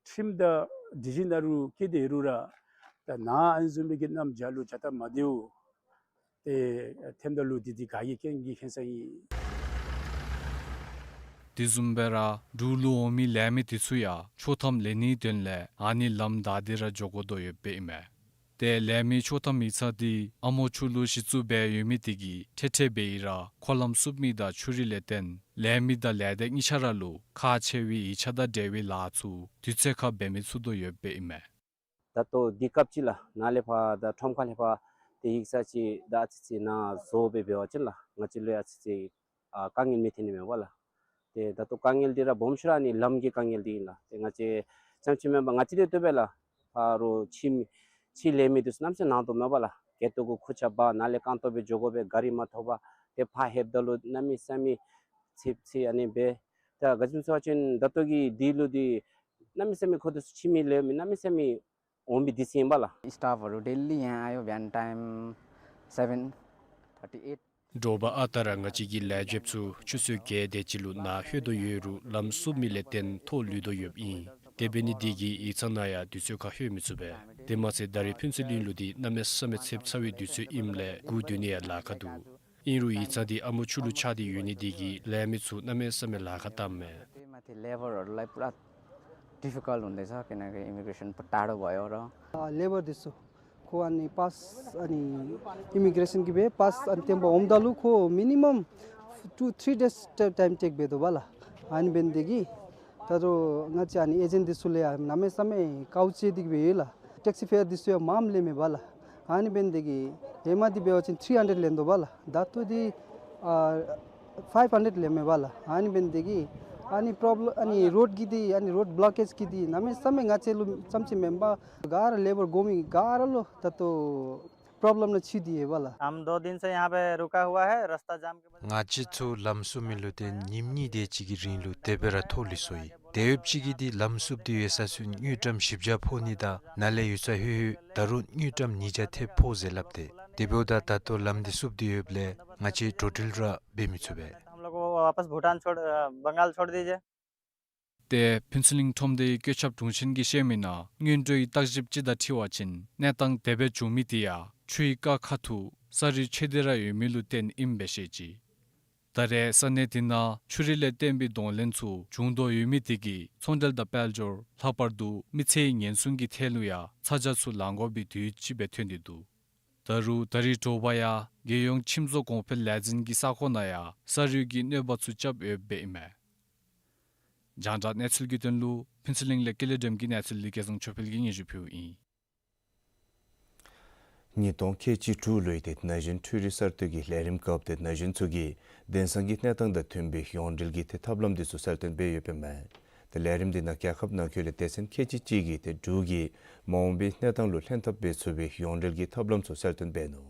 ཁྲིམས་དང་སྒྲིག་གཞི་ནང་ལུ་བཀལ་ཏེ་ཡོད་རུང་ར་ད་ནཱ་ཨ་ནི་བཟུམ་མའི་གི་གནམ་བྱཱར་ལུ་བྱ་སྟབས་མ་བདེཝ་ཏེ་ཐོནམ་ད་ལུ་འདི་འདི་ག་གིས་རྐྱེན་གྱིས་ཁྱད་ས་ཨིན། དེ་བཟུམ་སྦེ་ར་འབྲུག་ལུ་འོང་མི་ལས་མི་དེ་ཚུ་ཡང་ཆོག་ཐམ་ལེན་ནིའི་དོན་ལས་ཨ་ནི་ལམ་བདའ་སྟེ་ར་འགྱོ་དགོ་དོ་ཡོདཔ་ཨིན་མས། ཏེ་ལས་མི་ཆོག་ཐམ་ཡིག་ཚང་འདི་ཨ་མོ་ཆུ་ལུ་གཞི་བཙུགས་འབད་ཡོད་མི་དེ་གིས་ཁྲེ་ཁྲེ་འབད་ཡི་ར་མཁོ་ལམ་བསུབ་མི་དང་ཆུ་རུད་ལས་བརྟེན་ལས་མི་དང་ལས་སྡེ་གཉིས་ཆ་ར་ལུ་ཁག་ཆེ་བའི་ཡིག་ཆ་དང་འབྲེལ་བའི་ལཱ་ཚུ་དུས་ཚོད་ཁར་འབད་མི་ཚུགས་དོ་ཡོདཔ་ཨིན་མས། ད་ལྟོ་འདི་སྐབས་ཅིག་ལགས་ནཱ་ལས་ཕར་ད་ཁྲོམ་ཁ་ལས་ཕར་ཏེ་ཡིག་ཚང་ཅིག་ད་ཨ་ཙི་ཅིག་ནཱ་བཟོ་སྦེ་འབད་བ་ཅིན་ལགས་ང་བཅས་ལུ་ཡང་ཨ་ཙི་ཅིག་ཨ་དཀའ་ངལ་མི་ཐོན་ནི་མས་པ་ལགས། ཏེ་ད་ལྟོ་དཀའ་ངལ་འདི་ར་སྦོམ་ཤོས་ར་ཨ་ནི་ལམ་གྱི་དཀའ་ངལ་འདི་ཨིན་ལགས། ཏེ་ང་བཅས་རྐྱངམ་ཅིག་མེན་པར་ང་བཅས་འདི་བཏུབ་པས་ལགས། ཕར་རོགས་ཕྱི་ཕྱི་ལས་མི་འདི་ཚུ་གནམ་མེད་ས་མེད་ནང་དོག་མས་པ་ལགས། སྐེད་སྟོད་གུ་ཁུར་ཆ་འབག་ནཱ་ལས་རྐང་སྟོང་སྦེ་འགྱོ་དགོ་པས། གཱ་རི་མ་ཐོབ་པར་ཏེ་ཕར་ལྷོདཔ་ད་ལུ་གནམ་མེད་ས་མེད་ཚིབ་ཚིབ་ཨ་ནི་སྦེ། ད་ག་ཅི་སྨོ་ཟེར་བ་ཅིན་ད་ལྟོ་གི་འདི་ལུ་འདི་གནམ་མེད་ས་མེད་ཁོང་འདི་ཚུ་ཕྱི་མི་ལས་མི་གནམ་མེད་ས་མེད་འོང་མི་འདི་ཚུ་ཨིན་པ་ལགས། Staff हरू daily यहाँ आयो, बिहान time seven thirty eight। དྲོ་པ་ཨ་རྟག་ར་ང་བཅས་ཀྱི་ལས་བྱེདཔ་ཚུ་ཆུ་ཚོད་བརྒྱད་དེ་ཅིག་ལུ་ནཱ་ལྷོད་དོ་ཡོད་རུང་ལམ་བསུབ་མི་ལས་བརྟེན་ཐོག་ལུས་དོ་ཡོདཔ་ཨིན། དེ་འབད་ནི་འདི་གིས་ཡིག་ཚང་ནང་ཡང་དུས་ཚོད་ཁར་ལྷོད་མི་ཚུགས་པས། དེ་མ་ཚད་ད་རིས་ཕུན་ཚོགས་གླིང་ལུ་འདི་གནམ་མེད་ས་མེད་ཚིབ་ཚ་བའི་དུས་ཚོད་ཨིནམ་ལས་སྒུག་སྡོད་ནི་ཡང་ལཱ་ཁག་འདུག། ཨིན་རུང་ཡིག་ཚང་འདི་ཨ་མོ་ཆུ་ལུ་ཆགས་ཏེ་ཡོད་ནི་འདི་གིས་ལས་མི་ཚུ་གནམ་མེད་ས་མེད་ལཱ་ཁག་བཏངམ་མས། ཏེ་མ་ཏེ་लेबरहरूलाई पुरा डिफिकल्ट हुँदैछ, किनकि इमिग्रेसन टाढो भयो र। अ, लेबर འདི་ཚུ་ཁོ་ཨ་ནི་པཱསི་ཨ་ནི་ཨི་མི་གྲེ་ཤཱན་གྱི་སྦེ་པཱསི་ཨ་ནི་བཏོན་པར་འོངམ་ད་ལུ་ཁོ་མི་ནི་མམ་ཊུ་ཐྲི་ཌེསི་ཊའིམ་ཊེཀ་འབད་དོ་པ་ལགས། ཨ་ནི་འབད་ནི་འདི་གིས་ད་རུང་ང་བཅས་ཨ་ནི་ཨེ་ཇེནཊ་འདི་ཚུ་ལུ་ཡང་གནམ་མེད་ས་མེད་དཀའཝ་སྤྱད་དེ་གི་སྦེ་ཡོད་ལགས། ཊེག་སི་ཕེར་འདི་ཚུ་ཡང་མངམ་ལེན་མེད་པ་ལགས། ཨ་ནི་འབད་ནི་འདི་གིས་ཧེ་མ་འདི་འབད་བ་ཅིན་ཐྲི་ཧན་ཌེཌ་ལེན་དོ་པ་ལགས། ད་ལྟོ་འདི་ཨ་ཕའིབ་ཧན་ཌེཌ་ལེན་མེད་པ་ལགས། ཨ་ནི་འབད་ནི་འདི་གིས་ཨ་ནི་པོརོབ་ལེམ་ཨ་ནི་རོཌ་ཀྱི་འདི་ཨ་ནི་རོཌ་བློ་ཀེཇ་ཀྱི་འདི་གནམ་མེད་ས་མེད་ང་བཅས་ལུ་རྐྱངམ་ཅིག་མེན་པར་ག་ར་ལེ་བར་དགོ་མི་ག་ར་ལུ་ད་ལྟོ་པོརོབ་ལེམ་ནང་ཚུད་དེ་ཡོད་པ་ལགས། हम दो दिन से यहाँ पे रुका हुआ है, रास्ता जाम की वजह से। ང་བཅས་ཚུ་ལམ་བསུབ་མི་ལུ་ཏེ་ཉིནམ་གཉིས་དེ་ཅིག་གི་རིང་ལུ་དེ་སྦེ་ར་ཐོག་ལུས་སོ་ཡི། དེ་ཡོདཔ་ཅིག་གིས་འདི་ལམ་བསུབ་སྟེ་ཡོད་ས་ཚུ་དངུལ་ཀྲམ་བཞི་བརྒྱ་ཕོག་ནི་དང་ནཱ་ལས་ཡུད་ཙམ་ལྷོད་ལྷོདཔ་ད་རུང་དངུལ་ཀྲམ་ཉིས་བརྒྱ་ཐེབས་ཕོག་ཟེར་སླབ་སྟེ། དེ་འབདཝ་ད་ད་ལྟོ་ལམ་འདི་བསུབ་སྟེ་ཡོདཔ་ལས་ང་བཅས་འགྲོ་འགྲུལ་ར་འབད་མི་ཚུགས་པས། हम लोग को वापस भूटान छोड़, अ, बंगाल छोड़ दीजिए। ཏེ་ཕུན་ཚོགས་གླིང་ཁྲོམ་སྡེའི་བཀོད་ཁྱབ་དྲུང་ཆེན་གྱིས་བཤད་མི་ནང་སྔོན་འགྲོའི་བརྟག་ཞིབ་ཅིག་དང་འཁྲིལ་བ་ཅིན་གནས་སྟངས་དེ་སྦེ་བྱུང་མི་དེ་ཡང་ཆུའི་རྐ་ཁ་ཐུག་ས་རུད་ཆེ་སྟེ་ར་ཡོད་མི་ལུ་བརྟེན་ཨིནམ་སྦེ་བཤད་ཅི། ད་རེས་ས་གནས་དེ་ནང་ཆུ་རུད་ལས་བརྟེན་པའི་གདོང་ལེན་ཚུ་བྱུང་དོ་ཡོད་མི་དེ་གིས་ཚོང་འབྲེལ་དང་དཔལ་འབྱོར་ལྷག་པར་དུ་མི་ཚེའི་ཉེན་སྲུང་གི་ཐད་ལུ་ཡང་ཚ་གྱང་ཚུ་ལང་དགོ་པའི་དུས་ཅིག་སྦེ་ཐོན་ཏེ་འདུག། ད་རུང་ད་རིས་དྲོ་པ་ཡང་རྒྱལ་ཡོངས་ཁྱིམ་བཟོ་གོང་འཕེལ་ལས་འཛིན་གྱི་ས་ཁོངས་ནང་ཡང་ས་རུད་ཀྱི་གནོད་པ་ཚུ་རྐྱབ་ཡོདཔ་ཨིན་མས། རྒྱང་བསྒྲགས་གནས་ཚུལ་གྱི་དོན་ལུ་ཕུན་ཚོགས་གླིང་ལས་ཀེ་ལེ་སྒྲོལམ་གྱི་གནས་ཚུལ་འདི་སྐལ་བཟང་ཆོས་འཕེལ་གྱིས་སྙན་ཞུ་ཕུལཝ་ཨིན། ཉིས་སྟོང་ཁལ་གཅིག་དྲུག་ལོའི་ཏེ་ན་གཞོན་འཕྲུལ་རིག་གསར་གཏོད་ཀྱི་ལས་རིམ་སྐབས་ཏེ་ན་གཞོན་ཚུ་གིས་དེང་སང་གི་གནས་སྟངས་དང་མཐུན་པའི་ཡོངས་འབྲེལ་གྱི་ཏེ་ཐབས་ལམ་འདི་ཚུ་གསལ་སྟོན་འབད་ཡོདཔ་ཨིན་མས། ཏེ་ལས་རིམ་འདི་ནང་རྒྱལ་ཁབ་ནང་འཁོད་ལས་སྡེ་ཚན་ཁལ་གཅིག་གཅིག་གིས་ཏེ་འབྲུག་གི་མ་འོངས་པའི་གནས་སྟངས་ལུ་ལྷན་ཐབས་འབད་ཚུགས་པའི་ཡོངས་འབྲེལ་གྱི་ཐབས་ལམ་ཚུ་གསལ་སྟོན་འབད་ནུག།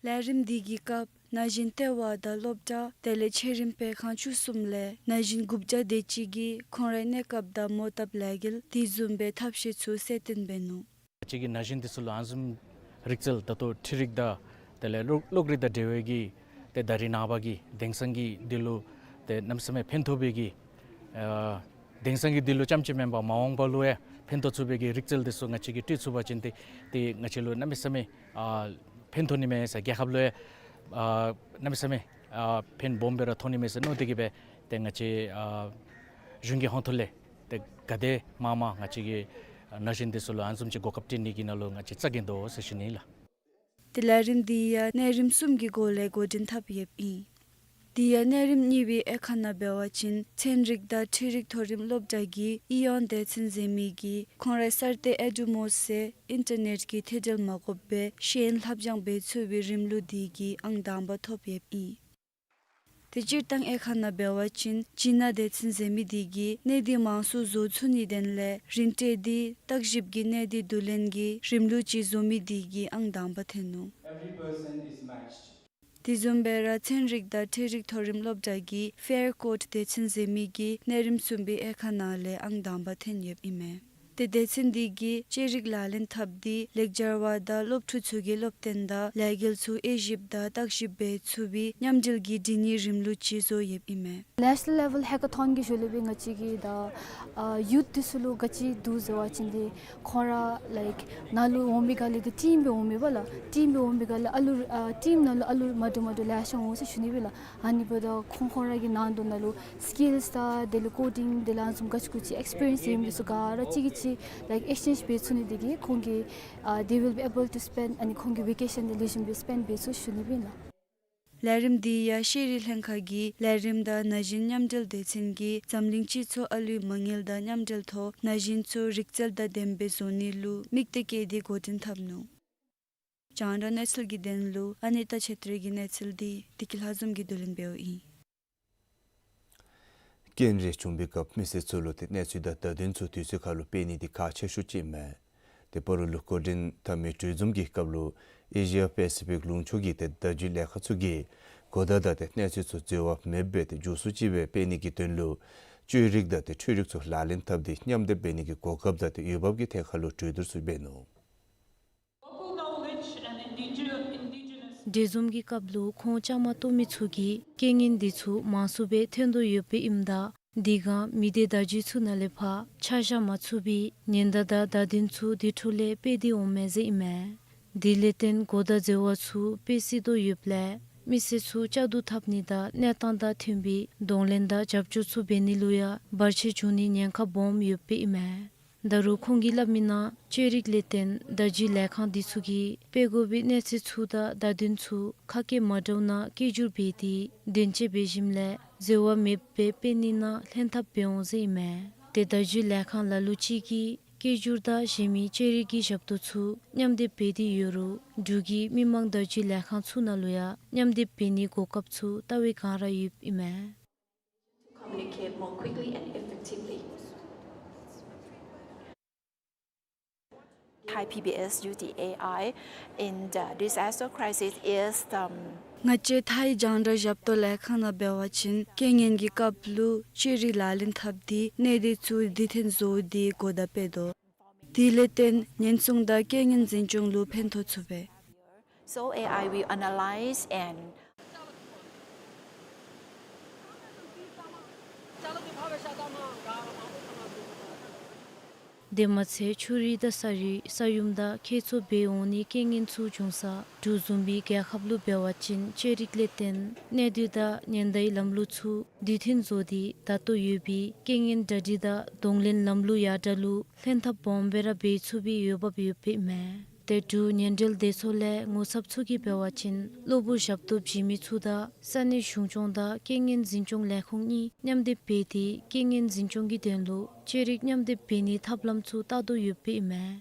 ལས་རིམ་འདི་གི་སྐབས་ན་གཞོན་ལྟེ་བ་དང་སློབ་གྲྭ་དེ་ལས་ཆེ་རིམ་སྤེལ་ཁང་བཅུ་གསུམ་ལས་ན་གཞོན་དགུ་བརྒྱ་དེ་ཅིག་གིས་ཁོང་རའི་གནས་སྐབས་དང་མོ་བཏབ་ལས་འགུལ་དེ་བཟུམ་སྦེ་ཐབས་ཤེས་ཚུ་གསལ་སྟོན་འབད་ནུག། ང་བཅས་ཀྱི་ན་གཞོན་འདི་ཚུ་ལུ་ཨ་ནི་བཟུམ་རིག་རྩལ་ད་ལྟོ་འཕྲུལ་རིག་དང་དེ་ལས་གློག་གློག་རིག་དང་འབྲེལ་བའི་གི་ཏེ་ད་རིས་ནངས་པ་གི་དེང་སང་གི་འདི་ལུ་ཏེ་གནམ་མེད་ས་མེད་ཕན་ཐོགས་པའི་གི་ཨ་དེང་སང་གི་འདི་ལུ་རྐྱངམ་ཅིག་མེན་པར་མ་འོངས་པ་ལུ་ཡང་ཕན་ཐོགས་ཚུགས་པའི་གི་རིག་རྩལ་འདི་ཚུ་ང་བཅས་ཀྱིས་སྤྲོད་ཚུགས་པ་ཅིན་ཏེ་ཏེ་ང་བཅས་ལུ་གནམ་མེད་ས་མེད་ཨ་ཕན་ཐོགས་ནི་མས་ཟེར། རྒྱལ་ཁབ་ལུ་ཡང་ཨ་གནམ་མེད་ས་མེད་ཨ་ཕན་སྦོམ་སྦེ་ར་ཐོགས་ནི་མས་ཟེར་མནོ་སྟེ་གི་སྦེ་ཏེ་ང་བཅས་ཨ་གཞུང་གི་ཧོངས་ཐོག་ལས་ཏེ་ག་དེ་མང་མང་ང་བཅས་ཀྱི་ན་གཞོན་འདི་ཚུ་ལུ་ཨ་ནི་བཟུམ་ཅིག་གོ་སྐབས་སྤྲོད་ནི་གི་ནང་ལུ་ང་བཅས་རྩ་འགེངས་དོ་ཟེར་ཞུ་ནི་ལགས། ཏེ་ལས་རིམ་འདི་ཡང་གནས་རིམ་གསུམ་གྱི་སྒོ་ལས་འགོ་འདྲེན་འཐབ་ཡོདཔ་ཨིན། དེ་ཡང་གནས་རིམ་གཉིས་པའི་དབྱེ་ཁག་ནང་འབད་བ་ཅིན་ཚན་རིག་དང་འཕྲུལ་རིག་མཐོ་རིམ་སློབ་གྲྭ་གི་ཨི་ཡོན་སྡེ་ཚན་འཛིན་མི་གིས་ཁོང་རའི་གསར་གཏོད་ཨེ་ཌུ་མོ་ཟེར་ཨིན་ཊར་ནེཊ་ཀྱི་ཐད་འབྲེལ་མ་དགོཔ་སྦེ་ཤེས་ཡོན་ལྷབ་སྦྱང་འབད་ཚུགས་པའི་རིམ་ལུགས་དེ་གིས་ཨང་དང་པ་ཐོབ་ཡོདཔ་ཨིན། ཏེ་སྤྱིར་བཏང་དབྱེ་ཁག་ནང་འབད་བ་ཅིན་སྤྱི་ནོར་སྡེ་ཚན་འཛིན་མི་དེ་གིས་གནས་སྡུད་མང་སུ་བཟོ་ཚུགས་ནིའི་དོན་ལས་རིན་སྤྲོད་དེ་བརྟག་ཞིབ་ཀྱི་གནས་སྡུད་བསྡུ་ལེན་གྱི་རིམ་ལུགས་ཅིག་བཟོ་མི་དེ་གིས་ཨང་དང་པ་ཐོན་ནུག། Every person is matched. དེ་བཟུམ་སྦེ་ར་ཚན་རིག་དང་འཕྲུལ་རིག་མཐོ་རིམ་སློབ་གྲྭ་གི་ཕེར་ཀོཌ་སྡེ་ཚན་འཛིན་མི་གིས་གནས་རིམ་གསུམ་པའི་དབྱེ་ཁག་ནང་ལས་ཨང་དང་པ་ཐོན་ཡོདཔ་ཨིན་མས། ཏེ་སྡེ་ཚན་དེ་གིས་ཤེས་རིག་ལག་ལེན་འཐབ་སྟེ་ལེགས་སྦྱར་བ་དང་སློབ་ཕྲུག་ཚུ་གིས་སློབ་སྟོན་དང་ལས་འགུལ་ཚུ་དབྱེ་ཞིབ་དང་བརྟག་ཞིབ་འབད་ཚུགས་པའི་མཉམ་འབྲེལ་གྱི་སྒྲིག་གཉེར་རིམ་ལུགས་ཅིག་བཟོ་ཡོདཔ་ཨིན་མས། ནེ་ཤ་ནལ་ལེ་ཝལ་ཧེ་ཀ་ཐོན་གྱི་ཤུལ་ལས་སྦེ་ང་བཅས་ཀྱིས་ད་ཨ་ཡུཐ་འདི་ཚུ་ལུ་ག་ཅི་འདུག་ཟེར་བ་ཅིན་ཏེ་ཁོང་ར་ལའིཀ་ནཱ་ལུ་འོང་མི་ག་ལས་ཏེ་ཊིམ་སྦེ་འོང་མི་པ་ལགས། ཊིམ་སྦེ་འོང་མི་ག་ལས་ཨ་ལུ་ཨ་ཊིམ་ནང་ལུ་ཨ་ལུ་མ་འདྲཝ་མ་འདྲཝ་ལེ་ཤ་འོང་ཟེར་ཞུ་ནི་པ་ལགས། ཨ་ནི་འབདཝ་ད་ཁོང་ཁོང་ར་གི་ནང་དོག་ནང་ལུ་སི་ཀིལསི་དང་དེ་ལས་ཀོ་ཌིང་དེ་ལས་ཨ་ནི་བཟུམ་ག་ཅི་གུ་ཅི་ཨེགསི་པི་རི་ཡེནསི་ཡོད་མི་འདི་ཚུ་ག་ར་གཅིག་གིས་གཅིག་ like exchange འབད་ཚུགས་ནི་དེ་གིས་ཁོང་གིས་ཨ་they will be able to spend ཨ་ནི་ཁོང་གི་ཝེ་ཀེ་ཤཱན་དེ་ལེགས་ཤོམ་སྦེ་སི་པེནཌ་འབད་ཚུགས་ཞུ་ནི་ཨིན་ལགས། ལས་རིམ་འདི་ཡང་ཤེས་རིག་ལྷན་ཁག་གིས་ལས་རིམ་དང་ན་གཞོན་མཉམ་འབྲེལ་སྡེ་ཚན་གྱིས་འཛམ་གླིང་སྤྱི་ཚོགས་ཨ་ལུའི་མ་དངུལ་དང་མཉམ་འབྲེལ་ཐོག་ན་གཞོན་ཚུ་རིག་རྩལ་དང་ལྡནམ་སྦེ་བཟོ་ནི་ལུ་དམིགས་གཏད་བསྐྱེད་དེ་འགོ་འདྲེན་འཐབ་ནུག། རྒྱང་བསྒྲགས་གནས་ཚུལ་གྱི་དོན་ལུ་ཨ་ནི་ཏ་ཆེ་ཏྲེ་གི་གནས་ཚུལ་འདི་བདེ་སྐྱིད་ལྷ་འཛོམས་ཀྱིས་བསྡུ་ལེན་འབདཝ་ཨིན། རྐྱེན་རེ་བྱུང་པའི་སྐབས་མི་སེར་ཚུ་ལུ་ཏེ་གནས་ཚུལ་དང་བརྡ་དོན་ཚུ་དུས་ཚོད་ཁར་ལུ་སྤེལ་ནི་འདི་ཁག་ཆེ་ཤོས་ཅིག་ཨིན་མས། ཏེ་སྤ་རོ་ལུ་འགོ་འདྲེན་འཐབ་མི་གྲོས་འཛོམས་ཀྱི་སྐབས་ལུ་ཨེ་ཤི་ཡ་པེ་སི་ཕིག་ལུང་ཕྱོགས་ཀྱི་ཏེ་བརྡ་བརྒྱུད་ལས་ཁང་ཚུ་གིས་གོ་བརྡ་དང་ཏེ་གནས་ཚུལ་ཚུ་འཛོལ་བ་མེད་པའི་ཏེ་མགྱོགས་སུ་ཅིག་སྦེ་སྤེལ་ནི་གི་དོན་ལུ་ཆོས་རིག་དང་ཏེ་འཕྲུལ་རིག་ཚུ་ལག་ལེན་འཐབ་སྟེ་མཉམ་སྡེབ་འབད་ནི་གི་གོ་སྐབས་དང་ཏེ་འོས་འབབ་ཀྱི་ཐད་ཁར་ལུ་གྲོས་བསྡུར་ཚུ་འབད་ནུག། Local knowledge and indigenous གྲོས་འཛོམས་ཀྱི་སྐབས་ལུ་ཁོང་བཅའ་མར་གཏོགས་མི་ཚུ་གིས་རྐྱེན་ངན་འདི་ཚུ་མང་སུ་སྦེ་ཐོན་དོ་ཡོདཔ་ཨིནམ་ད་དེ་སྒང་མི་སྡེ་བརྡ་བརྒྱུད་ཚུ་ནང་ལས་ཕར་ཆ་བཞག་མ་ཚུགས་པའི་ཉེན་བརྡ་དང་བརྡ་དོན་ཚུ་དེ་འཕྲོ་ལས་སྤེལ་ཏེ་འོང་མས་ཟེར་ཨིན་མས། དེ་ལས་བརྟེན་གོ་བརྡ་འཛོལ་བ་ཚུ་སྤེལ་སྲིད་དོ་ཡོདཔ་ལས་མི་སེར་ཚུ་བཅའ་བསྡུ་འཐབ་ནི་དང་གནས་སྟངས་དང་མཐུན་པའི་གདོང་ལེན་དང་རྒྱབ་སྐྱོར་ཚུ་འབད་ནི་ལུ་ཡང་བར་ཆད་བྱུང་ནི་ཉེན་ཁ་སྦོམ་ཡོདཔ་ཨིན་མས། ད་རུང་ཁོང་གིས་སླབ་མི་ནང་ཆོས་རིག་ལས་བརྟེན་བརྡ་བརྒྱུད་ལས་ཁང་འདི་ཚུ་གིས་སྤེལ་དགོ་པའི་གནས་ཚུལ་ཚུ་དང་བརྡ་དོན་ཚུ་ཁ་སྐད་མ་འདྲཝ་ནང་སྐད་སྒྱུར་འབད་དེ་དོན་འཁྱོལ་འབད་ཞིནམ་ལས་འཛོལ་བ་མེདཔ་སྦེ་སྤེལ་ནི་ནང་ལྷན་ཐབས་འབད་འོང་ཟེར་ཨིན་མས། ཏེ་བརྡ་བརྒྱུད་ལས་ཁང་ལ་ལུ་ཅིག་གིས་སྐད་སྒྱུར་དང་གཞན་མི་ཆོས་རིག་གི་ཞབས་ཏོག་ཚུ་མཉམ་སྡེབ་འབད་དེ་ཡོད་རུང་འབྲུག་གི་མི་མང་བརྡ་བརྒྱུད་ལས་ཁང་ཚུ་ནང་ལུ་ཡང་མཉམ་སྡེབ་འབད་ནིའི་གོ་སྐབས་ཚུ་ལྟ་བའི་སྒང་ར་ཡོདཔ་ཨིན་མས། Communicate more quickly and effectively. Thai P B S use the A I in the disaster crisis is, um, ང་བཅས་ཐའི་རྒྱང་བསྒྲགས་ཞབས་ཏོག་ལས་ཁང་ནང་འབད་བ་ཅིན་རྐྱེན་ངན་གྱི་སྐབས་ལུ་ཆོས་རིག་ལག་ལེན་འཐབ་སྟེ་གནད་དོན་ཚུ་དུས་མཐུན་བཟོ་སྟེ་གོ་བརྡ་སྤེལ་དོ། དེ་ལས་བརྟེན་ཉེན་སྲུང་དང་རྐྱེན་ངན་འཛིན་སྐྱོང་ལུ་ཕན་ཐོགས་ཚུགས་པས། So A I will analyze and དེ་མ་ཚད་ཆུ་རུད་དང་ས་རུད་ས་ཡོམ་དང་ཁྱད་མཚར་སྦེ་འོང་ནིའི་རྐྱེན་ངན་ཚུ་བྱུང་ས་འབྲུག་བཟུམ་པའི་རྒྱལ་ཁབ་ལུ་འབད་བ་ཅིན་ཆོས་རིག་ལས་བརྟེན་གནད་དོན་དང་ཉེན་བརྡའི་ལམ་ལུགས་ཚུ་དུས་མཐུན་བཟོ་སྟེ་ད་ལྟོ་ཡོད་པའི་རྐྱེན་ངན་གྲ་སྒྲིག་དང་གདོང་ལེན་ལམ་ལུགས་ཡར་དྲག་ལུ་ལྷན་ཐབས་སྦོམ་སྦེ་ར་འབད་ཚུགས་པའི་འོས་འབབ་ཡོདཔ་ཨིན་མས། ཏེ་འབྲུག་ཉེན་འབྲེལ་སྡེ་ཚོགས་ལས་ངོ་ཚབ་ཚུ་གིས་འབད་བ་ཅིན་གློ་བུར་ཞབས་ཏོག་བྱིན་མི་ཚུ་དང་ས་གནས་གཞུང་སྐྱོང་དང་རྐྱེན་ངན་འཛིན་སྐྱོང་ལས་ཁུངས་གཉིས་མཉམ་སྡེབ་འབད་དེ་རྐྱེན་ངན་འཛིན་སྐྱོང་གི་དོན་ལུ་ཆོས་རིག་མཉམ་སྡེབ་འབད་ནིའི་ཐབས་ལམ་ཚུ་བལྟ་དོ་ཡོདཔ་ཨིན་མས།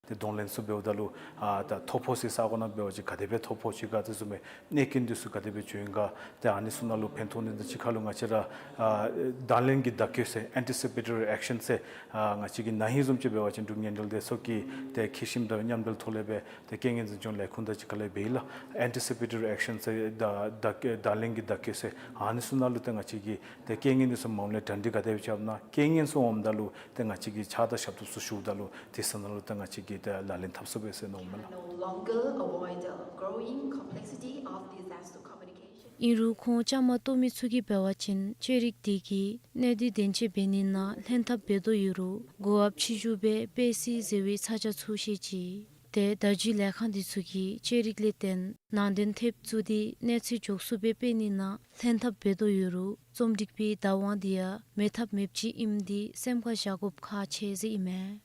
ཏེ་གདོང་ལེན་ཚུ་འབདཝ་ད་ལུ་ཨ་ད་ཐོ་ཕོག་ས་ས་གོ་ནང་འབད་བ་ཅིན་ག་དེ་སྦེ་ཐོ་ཕོག་ཅི་ག་དེ་བཟུམ་མའི་གནོད་རྐྱེན་འདི་ཚུ་ག་དེ་སྦེ་བྱུང་ཡི་ག། ཏེ་ཨ་ནི་ཚུ་ནང་ལུ་ཕན་ཐོགས་ནི་དང་གཅིག་ཁར་ལུ་ང་བཅས་ར་ཨ་དང་ལེན་གྱི་བརྡ་བསྐྱོད་ཟེར་anticipatory reaction ཟེར་ཨ་ང་བཅས་ཀྱི་ན་ཧིང་བཟུམ་ཅིག་འབད་བ་ཅིན་འབྲུག་ཉེན་འབྲེལ་སྡེ་ཚོགས་ཀྱི་ཏེ་འཁྱིད་ཞིནམ་དང་མཉམ་འབྲེལ་ཐོག་ལས་སྦེ་ཏེ་རྐྱེན་ངན་འཛིན་སྐྱོང་ལས་ཁུངས་དང་གཅིག་ཁར་ལས་འབད་ཡི་ལགས། Anticipatory reaction ཟེར་ད་ད་དང་ལེན་གྱི་བརྡ་བསྐྱོད་ཟེར་ཨ་ནི་ཚུ་ནང་ལུ་ཏེ་ང་བཅས་ཀྱིས་ཏེ་རྐྱེན་ངན་འདི་ཚུ་མ་འོངམ་ལས་གྲ་སྒྲིག་ག་དེ་སྦེ་རྐྱབ་ན་རྐྱེན་ངན་ཚུ་འོངམ་ད་ལུ་ཏེ་ང་བཅས་ཀྱིས་ཕྱག་དང་ཞབས་ཏོག་ཚུ་ཞུཝ་ད་ལུ་དེ་ས་ནང་ལུ་ཏེ་ང་བཅས་ཀྱིས་ཏེ་ལག་ལེན་འཐབ་ཚུགས་པས་ཟེར་མནོཝ་མས་ལགས། No longer avoid the growing complexity of disaster communication. ཨིན་རུང་ཁོང་བཅའ་མར་གཏོགས་མི་ཚུ་གིས་འབད་བ་ཅིན་ཆོས་རིག་འདི་གིས་གནད་དོན་དོན་འཁྱོལ་འབད་ནི་ནང་ལྷན་ཐབས་འབད་དོ་ཡོད་རུང་གོ་བབ་ཆེ་ཤོས་སྦེ་སྤེལ་སྲིད་ཟེར་བའི་ཚ་གྱང་ཚུ་བཤད་ཅི། ཏེ་བརྡ་བརྒྱུད་ལས་ཁང་འདི་ཚུ་གིས་ཆོས་རིག་ལས་བརྟེན་ནང་དོན་ཐེབས་བཙུགས་ཏེ་གནས་ཚུལ་མགྱོགས་སུ་སྦེ་སྤེལ་ནི་ནང་ལྷན་ཐབས་འབད་དོ་ཡོད་རུང་རྩོམ་སྒྲིག་པའི་བདག་དབང་འདི་ཡང་མེད་ཐབས་མེདཔ་ཅིག་ཨིནམ་འདི་སེམས་ཁར་བཞག་དགོཔ་ཁག་ཆེ་ཟེར་ཨིན་མས།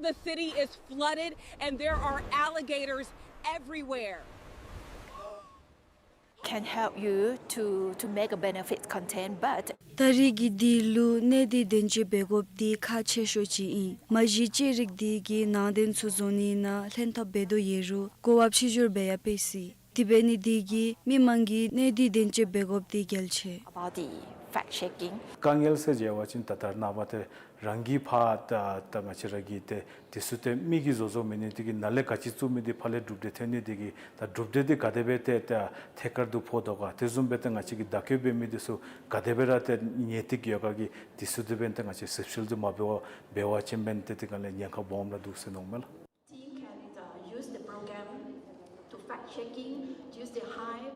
The city is flooded and there are alligators everywhere. Can help you to, to make a benefit content, but ད་རེས་ཀྱི་འདི་ལུ་གནད་དོན་དོན་འཁྱོལ་འབད་དགོཔ་འདི་ཁག་ཆེ་ཤོས་ཅིག་ཨིན། མ་གཞི་ཆོས་རིག་འདི་གིས་ནང་དོན་ཚུ་བཟོ་ནི་ནང་ལྷན་ཐབས་འབད་དོ་ཡོད་རུང་གོ་བབ་ཆེ་ཤོས་སྦེ་ཡང་སྤེལ་སྲིད། དེ་འབད་ནི་འདི་གིས་མི་མང་གིས་གནད་དོན་དོན་འཁྱོལ་འབད་དགོཔ་འདི་གལ་ཆེ། About the fact checking. དཀའ་ངལ་ཟེར་འབད་བ་ཅིན་ད་ད་རེས་ནངས་པ་ཏེ་རང་གིས་ཕར་ད་ད་ང་བཅས་ར་གིས་ཏེ་འདི་ཚུ་ཏེ་མི་གིས་བཟོ་བཟོཝ་མེན་ནི་འདི་གིས་ནཱ་ལས་ག་ཅི་བཙུགས་མི་འདི་ཕར་ལས་གྲུབ་འབྲས་ཐོན་ནི་འདི་གིས་ད་གྲུབ་འབྲས་འདི་ག་དེ་སྦེ་ཏེ་ད་ཐད་ཀར་དུ་ཕོག་དོ་ག། དེ་བཟུམ་སྦེ་ཏེ་ང་བཅས་ཀྱིས་བརྡ་བསྐྱོད་འབད་མི་འདི་ཚུ་ག་དེ་སྦེ་ར་ཏེ་ཉན་ཏེ་གི་ཡོད་ག་གི་འདི་ཚུ་དེ་སྦེ་ཏེ་ང་བཅས་གཟིགས་ཞིབ་འདི་མ་འབད་བ་འབད་བ་ཅིན་འབདན་ཏེ་དེ་ག་ལས་ཉེན་ཁ་སྦོམ་ར་འདུག་ཟེར་མནོཝ་མས་ལགས། Team can, uh, use the program to fact checking, use the high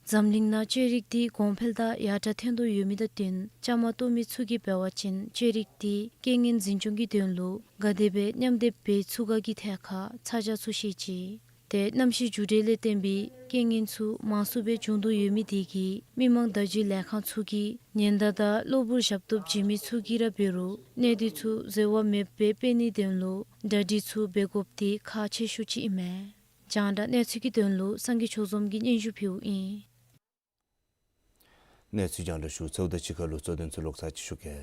འཛམ་གླིང་ནང་ཆོས་རིག་འདི་གོང་འཕེལ་དང་ཡར་དྲག་ཐོན་དོ་ཡོད་མི་དང་བསྟུན་བཅའ་མར་གཏོགས་མི་ཚུ་གིས་འབད་བ་ཅིན་ཆོས་རིག་འདི་རྐྱེན་ངན་འཛིན་སྐྱོང་གི་དོན་ལུ་ག་དེ་སྦེ་མཉམ་སྡེབ་འབད་ཚུགས་ག་གི་ཐད་ཁར་ཚ་གྱང་ཚུ་བཤད་ཅི། ཏེ་གནམ་གཤིས་འགྱུར་འགྲོས་ལས་བརྟེན་པའི་རྐྱེན་ངན་ཚུ་མང་སུ་སྦེ་བྱུང་དོ་ཡོད་མི་དེ་གིས་མི་མང་བརྡ་བརྒྱུད་ལས་ཁང་ཚུ་གིས་ཉེན་བརྡ་དང་གློ་བུར་ཞབས་ཏོག་བྱིན་མི་ཚུ་གིས་ར་འབད་རུང་གནས་སྡུད་ཚུ་འཛོལ་བ་མེདཔ་སྦེ་སྤེལ་ནིའི་དོན་ལུ་གྲ་སྒྲིག་ཚུ་འབད་དགོཔ་དེ་ཁག་ཆེ་ཤོས་ཅིག་ཨིན་མས། རྒྱང་བསྒྲགས་གནས་ཚུལ་གྱི་དོན་ལུ་སངས་རྒྱས་ཆོས་འཛོམས་ཀྱིས་སྙན་ཞུ་ཕུལཝ་ཨིན། གནས་ཚུལ་རྒྱང་བསྒྲགས་ཞུ་ཚརཝ་དང་གཅིག་ཁར་ལུ་གཙོ་དོན་ཚུ་ལོག་ཚར་ཅིག་ཞུ་གེ།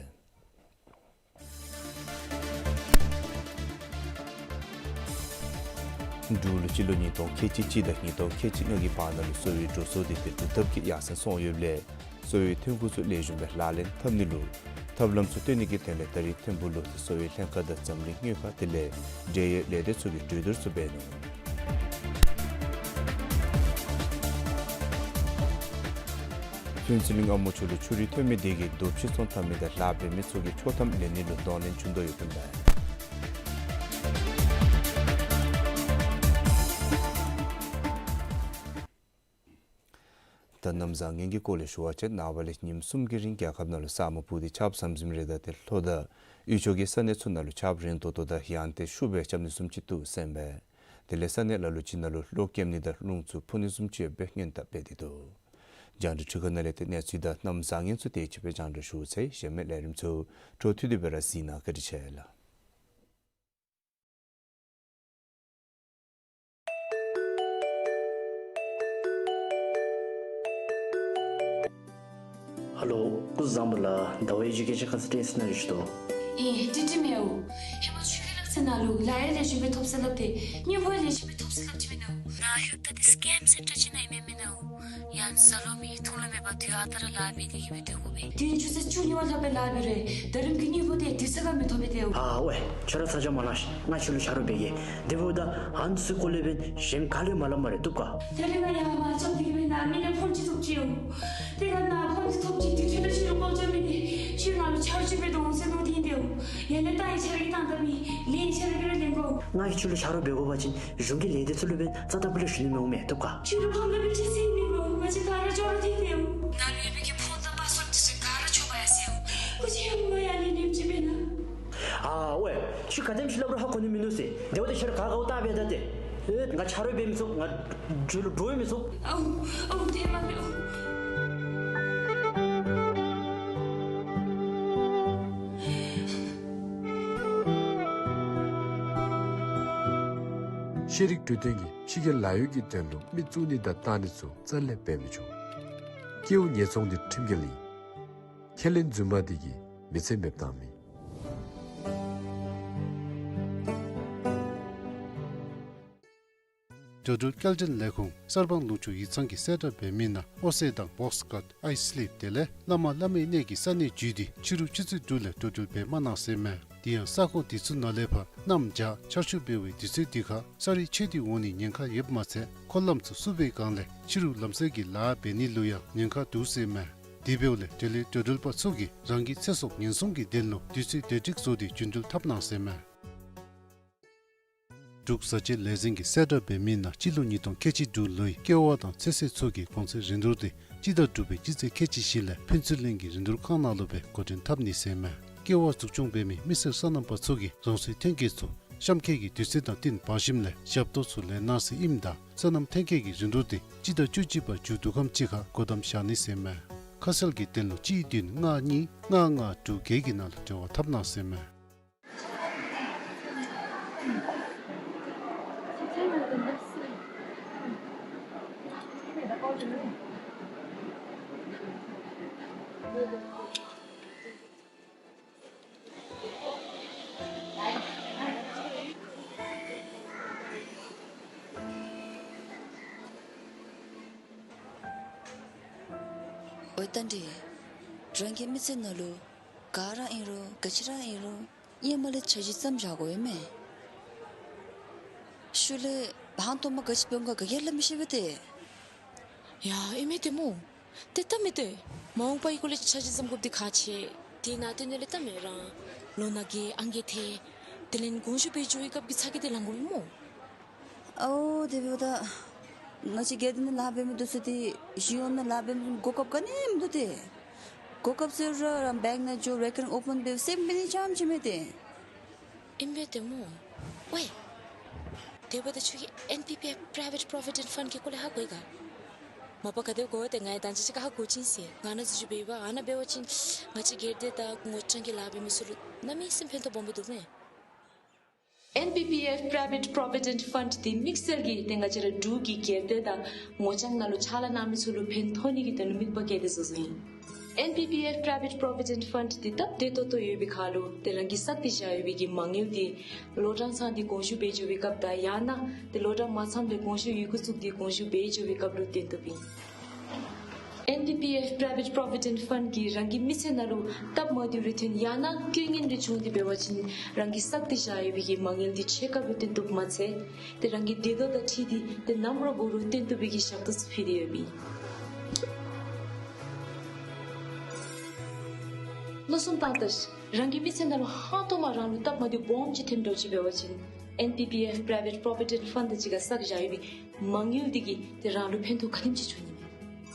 འབྲུག་ལུ་སྤྱི་ལོ་ཉིས་སྟོང་ཁལ་གཅིག་གཅིག་དང་ཉིས་སྟོང་ཁལ་གཅིག་ལྔ་གི་བར་ན་ལུ་གསོ་བའི་འགྲོ་སོང་དེ་ཏེ་སྒྲུབ་ཐབས་ཀྱིས་ཡར་སེང་སོང་ཡོདཔ་ལས་གསོ་བའི་ཐོན་ཁུངས་ཚུ་ལེགས་ཤོམ་སྦེ་ལག་ལེན་འཐབ་ནི་ལུ་ཐབས་ལམ་ཚུ་བཏོན་ནི་གི་དོན་ལས་ད་རིས་ཐིམ་ཕུག་ལུ་ཏེ་གསོ་བའི་ལྷན་ཁག་དང་འཛམ་གླིང་དངུལ་ཁང་དེ་ལས་འབྲེལ་ཡོད་ལས་སྡེ་ཚུ་གིས་གྲོས་བསྡུར་ཚུ་འབད་ནུག། ཕུན་ཚོགས་གླིང་ཨ་མོ་ཆུ་ལུ་ཆུ་རུད་ཐོན་མི་དེ་གིས་རྡོ་ཕྱེ་ཚོང་འཐབ་མི་དང་ལཱ་འབད་མི་ཚུ་གི་འཕྲོག་ཐམ་ལེན་ནི་ལུ་གདོང་ལེན་བྱུང་དོ་ཡོདཔ་ཨིན་པས། ད་གནམ་བཟང་ངན་གྱི་སྐོར་ལས་ཞུ་བ་ཅིན་ནངས་པ་ལས་ཉིནམ་གསུམ་གྱི་རིང་རྒྱལ་ཁབ་ནང་ལུ་ས་སྨུག་སྤུབས་ཏེ་ཆརཔ་ཟམ་ཟིམ་རེ་དང་ཏེ་ལྷོ་དང་དབུས་ཕྱོགས་ཀྱི་ས་གནས་ཚུ་ནང་ལུ་ཆརཔ་རན་ཏོག་ཏོ་དང་ཡང་ཏེ་ཤུགས་སྦེ་རྐྱབ་ནི་བཟུམ་ཅིག་འདུག་ཟེར་ཨིན་པས། དེ་ལས་ས་གནས་ལ་ལུ་ཅིག་ནང་ལུ་གློག་རྐྱབ་ནི་དང་རླུང་ཚུ་འཕུ་ནི་བཟུམ་ཅིག་ཡོདཔ་སྦེ་སྔོན་དཔག་འབད་དེ་འདུག། རྒྱང་བསྒྲགས་འཕྲུལ་ཁང་ནང་ལས་ཏེ་གནས་ཚུལ་དང་གནམ་བཟང་ངན་ཚུ་དེ་ཅིག་སྦེ་རྒྱང་བསྒྲགས་ཞུ་ཚར་ཡི། གཞན་མི་ལས་རིམ་ཚུ་འཕྲོ་མཐུད་དེ་སྦེ་ར་གཟིགས་གནང་། བཀའ་དྲིན་ཆེ་ལགས། ཧ་ལོ། སྐུ་གཟུགས་བཟང་པོ་ལགས། ཟླ་བ་ཨེ་ཌུ་ཀེ་ཤཱན་ཀོན་སཱལ་ཊེན་སི་ནང་རེ་ཞུ་དོ། ཨེ་ཀྲིག་ཀྲི་མེ་འུ། ཧེ་མ་ཁྱོད་ཀྱི་ལག་རྩལ་ནང་ལུ་ལཱ་ཡང་ལེགས་ཤོམ་སྦེ་ཐོབ་ཟེར་སླབ་སྟེ་དངུལ་ཕོགས་ལེགས་ཤོམ་སྦེ་ཐོབ་ཟེར་སླབ་ཅི་མེན་ན་འུ། ནཱ་ཧེ་ད་འདི་སི་ཀེམ་སེན་ཊར་ཅིག་ནང་ཨིན་མས་མེན་ན་འུ། ཡང་ཟ་ལོང་མི་འཐུང་ལོང་མེད་པར་དུས་ཨ་རྟག་ར་ལཱ་འབད་དེ་གི་སྦེ་སྡོད་དགོ་པས། དུས་ཡུན་ཆུ་ཚོད་བཅུ་གཉིས་པ་ལྷག་སྦེ་ལཱ་འབད་རུང་ད་རིས་ཀྱི་དངུལ་ཕོགས་དེ་དུས་ཚོད་ཁར་མི་ཐོབ་པས་ཏེ་འུ། ཨ་ཝེ། ཁྱོད་ར་ཚ་གྱང་མ་ལང་ཤིག། ང་ཁྱོད་ལུ་ཆ་རོགས་འབད་གེ། དེ་འབདཝ་ད་ཨ་ནི་ཚུ་སྐོར་ལས་འབདན་གཞན་ག་ལུ་ཡང་མ་སླབ་སྨ་རེ། བཏུབ་ག། ད་རིས་ང་ཡར་མར་འགྱོ་སྟེ་གི་སྦེ་ནཱ་མི་ལས་ཕོན་ཅིག་ཐོབ་ཅི་འོང་། ཏེ་ང་ནཱ་ཕོན་ཅིག་ཐོབ་ཅི། དེ་ཁྱོད་ལུ་ཕྱི་རུ་སྐོར་འགྱོ་མི་འདི་ཁྱོད་ང་ལུ་ཆ་རོགས་ཅིག་འབད་དོ་འོང་ཟེར་མནོ་སྟེ་ཨིན་ཏེ་འུ། ཡར་ལས་ད་ཡི་ཆ་རོགས་ཀྱིས་བཏང་ད་མི་ལས་ཡི་ཆ་རོགས་ཀྱིས་ར་ལེན་དགོ། ང་གིས་ཁྱོད་ལུ་ཆ་རོགས་འབད་དགོ་པ་ཅིན་གཞུང་གི་ལས་སྡེ་ཚུ་ལུ་འབདན་རྩ་དང་པོ་ལས་ཞུ་ནི་མི་འོང་མས། བཏུབ་ག། ཁྱོད་ར་ཕམ་ལུ་སྦེ་ཅིག་ཟེར་མི་དགོ། ང་བཅས་ག་ར་ཅོག་ར་འཐད་དེ་འོང་། ནཱ་ལུ་ཡོད་པའི་གི་ཕོན་དང་པཱསི་ཝརཌ་འདི་ཚུ་ག་ར་འཕྱོག་འབག་ཡར་སོང་ཡི། ཁོ་ཅིག་ཡང་མ་ཡར་ལས་ཉེས་ཅིག་འབད་ན། ཨ་ཝེ། ཁྱོད་ག་དེམ་ཅིག་སླབ་རུང་ཧ་གོ་ནི་མིན་འདུག་ཟེར། དེ་འབདཝ་ད་ཁྱོད་ར་ག་ག་འོ་བལྟ་སྦེ་ད་ཏེ། ཨེ་ང་ཆ་རོགས་འབད་མི་ཚུགས། ང་ཁྱོད་ལུ་འདྲོག་མི་ཚུགས། ཨོ་ཨོ་དེ་མ་རེད་ཨོ། ཤེས་རིག་གྲོས་སྟོན་གྱིས་ཕྱི་རྒྱལ་ལཱ་གཡོག་གི་དོན་ལུ་མི་བཙུགས་ནི་དང་བཏང་ནི་ཚུ་རྩ་ལས་འབད་མི་ཆོག། སྐྱེ་བོ་ཉེས་ཚོང་འདི་ཁྲིམས་འགལ་ཨིན། ཁས་ལེན་རྫུན་མ་འདི་གིས་མི་ཚེ་མེདཔ་བཏང་མི། འགྲོ་འགྲུལ་སྐྱེལ་འདྲེན་ལས་ཁུངས་གསར་སྤང་ལུང་ཕྱོགས་ཡིག་ཚང་གིས་གསལ་བསྒྲགས་འབད་མི་ནང་ཨོ་སེ་དང་བོགས་ཀཊ་ཨའི་སི་ལིབ་དེ་ལས་བླ་མ་བླ་མའི་གནས་ཀྱི་ས་གནས་བརྒྱུད་དེ་ཕྱི་རུ་ཆུ་ཚོད་དྲུག་ལས་འགྲོ་འགྲུལ་འབད་མ་གནང་ཟེར་མས། དེ་ཡང་ས་ཁོངས་དེ་ཚུ་ནང་ལས་ཕར་གནམ་བྱཱར་ཆར་ཆུ་འབེལ་བའི་དུས་ཚོད་འདི་ཁར་ས་རུད་ཆད་དེ་འོང་ནིའི་ཉེན་ཁ་ཡོདཔ་མ་ཚད་འཁོར་ལམ་ཚུ་བསུབ་པའི་སྒང་ལས་ཕྱི་རུ་ལམ་བསལ་གྱི་ལཱ་འབད་ནི་ལུ་ཡང་ཉེན་ཁ་འདུག་ཟེར་མས། དེ་འབདཝ་ལས་དེ་ལས་འགྲོ་འགྲུལ་པ་ཚུ་གིས་རང་གི་ཚེ་སྲོག་ཉེན་སྲུང་གི་དོན་ལུ་དུས་ཚོད་བདེ་སྒྲིག་བཟོ་སྟེ་རྒྱུན་འགྲུལ་འཐབ་གནང་ཟེར་མས། འབྲུག་བཟའ་བཅའ་ལས་འཛིན་གྱིས་གསལ་བསྒྲགས་འབད་མི་ནང་སྤྱི་ལོ་ཉིས་སྟོང་ཁལ་གཅིག་དྲུག་ལོའི་ཀེ་བ་དང་ཚོད་བསྲེ་ཚུ་གི་གོང་ཚད་རིན་བསྡུར་དེ་སྤྱི་ཟླ་དྲུག་པའི་སྤྱི་ཚེས་ཁལ་གཅིག་བཞི་ལས་ཕུན་ཚོགས་གླིང་གི་རིན་བསྡུར་ཁང་ནང་ལུ་སྦེ་འགོ་འདྲེན་འཐབ་ནི་ཟེར་མས། ཀེ་བ་འཛུགས་སྐྱོང་འབད་མི་མི་སེར་སོ་ནམ་པ་ཚུ་གིས་རང་སོའི་ཐོན་སྐྱེད་ཚུ་གཤམ་འཁོད་ཀྱི་དུས་ཚོད་དང་བསྟུན་འབག་ཞིནམ་ལས་ཞབས་ཏོག་ཚུ་ལེན་གནང་ཟེར་ཨིནམ་ད་སོ་ནམ་ཐོན་སྐྱེད་ཀྱི་རིན་བསྡུར་དེ་སྤྱི་ཟླ་བཅུ་གཅིག་པ་མཇུག་བསྡུ་ཁམས་ཅིག་ཁར་སྒོ་བསྡམ་བཞག་ནི་ཟེར་མས། ཁ་གསལ་གྱི་དོན་ལུ་གཅིག་བདུན་ལྔ་གཉིས་ལྔ་ལྔ་དྲུག་བརྒྱད་ཀྱི་ནང་ལུ་འབྲེལ་བ་འཐབ་གནང་ཟེར་མས། ཨོ་རྟ་མགྲིན། རང་གི་མི་ཚེ་ནང་ལུ་ག་ར་ཨིན་རུང་ག་ཅི་ར་ཨིན་རུང་ཧེ་མ་ལས་འཆར་གཞི་བརྩམ་བཞག་དགོ་པས་མས། ཤུལ་ལས་བང་ཐོག་མ་ག་ཅི་འབད་འོང་ག་ག་གིས་སླབ་མི་ཤེས་པས་ཏེ། ཡ་ཨིན་མས་ཏེ་སྨོ། ཏེ་ད་མི་ཏེ་མ་འོངས་པའི་སྐོར་ལས་འཆར་གཞི་བརྩམ་དགོཔ་འདི་ཁག་ཆེ། དེ་ནང་དོན་ལས་ད་མི་རང་ལོ་ན་རྒས་ཨང་རྒས་ཐལ། དེ་ལས་དགོངས་ཞུ་འབད་འགྱོ་བའི་སྐབས་ཀྱི་ཚ་གྱང་འདི་ལང་དགོ་པས་སྨོ། ཨོ་དེ་འབདཝ་ད་ང་བཅས་སྒེར་སྡེ་ནང་ལཱ་འབད་མི་འདི་ཚུ་ཏེ་གཞི་གཡོག་ནང་ལཱ་འབད་མི་གོ་སྐབས་ག་ནི་མིན་འདུག་ཏེ། གོ་སྐབས་ཟེར་རུང་རང་བེངཀ་ནང་འགྱོ་རེ་ཀར་ཨོ་པེན་འབད་སེམས་འབད་ནི་རྐྱངམ་ཅིག་མས་ཏེ། ཨིན་པས་ཏེ་སྨོ། ཝའི། དེ་འབདཝ་ད་ཁྱོད་ཀྱིས་ཨེན་པི་པི་ཨེཕ་པྲའི་ཝེཊ་པྲོ་བི་ཌེནཊ་ཕཱནཌ་གི་སྐོར་ལས་ཧ་གོ་ཡི་ག། མ་པ་ག་དེ་སྦེ་གོ་དེ་ང་ཡང་ད་ཅི་ཅིག་ཧ་གོ་ཅི་ཟེར། ང་ནཱ་འཛུལ་ཞུགས་འབད་བ་ཨ་ནཱ་འབད་བ་ཅིན་ང་བཅས་སྒེར་སྡེ་དང་ངོ་རྐྱང་གི་ལཱ་འབད་མི་ཚུ་ལུ་གནམ་མེད་ས་མེད་ཕན་ཐོགས་སྦོམ་སྦེ་འདུག་མས། ཨེན་པི་པི་ཨེཕ་པྲའི་ཝེཊ་པྲོ་བི་ཌེནཊ་ཕཱནཌ་འདི་དམིགས་བསལ་གྱིས་ཏེ་ང་བཅས་ར་འབྲུག་གི་སྒེར་སྡེ་དང་ངོ་རྐྱང་ནང་ལུ་ཕྱག་ལཱ་གནང་མི་ཚུ་ལུ་ཕན་ཐོགས་ནི་གི་དོན་ལུ་དམིགས་པ་བསྐྱེད་དེ་བཟོ་བཟོཝ་ཨིན། ཨེན་པི་པི་ཨེཕ་པྲའི་ཝེཊ་པྲོ་བི་ཌེནཊ་ཕཱནཌ་འདི་སྟབས་བདེ་ཏོག་ཏོ་ཡོད་པའི་ཁར་ལུ་ཏེ་རང་གིས་བསགས་ཏེ་བཞག་ཡོད་པའི་གི་མ་དངུལ་འདི་ལོ་གྲངས་ཚང་སྟེ་དགོངས་ཞུ་འབད་འགྱོ་བའི་སྐབས་དང་ཡང་ན་ཏེ་ལོ་གྲངས་མ་ཚངམ་ལས་དགོངས་ཞུ་ཡི་གུ་བཙུགས་ཏེ་དགོངས་ཞུ་འབད་འགྱོ་བའི་སྐབས་ལུ་བཏོན་བཏུབ་ཨིན། ཨེན་པི་པི་ཨེཕ་པྲའི་ཝེཊ་པྲོ་བི་ཌེནཊ་ཕཱནཌ་གིས་རང་གི་མི་ཚེ་ནང་ལུ་སྟབས་མ་བདེཝ་རེ་ཐོན་ཡང་ན་རྐྱེན་ངན་རེ་བྱུང་སྟེ་འབད་བ་ཅིན་རང་གིས་བསགས་ཏེ་བཞག་ཡོད་པའི་གི་མ་དངུལ་འདི་ཕྱེད་ཀ་སྦེ་བཏོན་བཏུབ་མ་ཚད་ཏེ་རང་གི་བདེ་སྡུག་དང་འཁྲིལ་ཏེ་ཏེ་ནམ་ར་འབད་རུང་བཏོན་བཏུབ་པའི་གི་ཞག་ཏོག་ཚུ་ཕུལ་ཏེ་ཡོདཔ་ཨིན། མནོ་བསམ་བཏང་ད་ཤིག། རང་གི་མི་ཚེ་ནང་ལུ་ཧང་སྟོང་མ་རང་ལུ་སྟབས་མ་བདེཝ་སྦོམ་ཅིག་ཐོནམ་འདྲཝ་ཅིག་འབད་བ་ཅིན་ཨེན་པི་པི་ཨེཕ་པྲའི་ཝེཊ་པྲོ་བི་ཌེནཊ་ཕཱནཌ་དང་གཅིག་ཁར་བསགས་བཞག་ཡོད་པའི་མ་དངུལ་འདི་གིས་ཏེ་རང་ལུ་ཕན་ཐོགས་ག་དེམ་ཅིག་འབྱུང་ནི་མས།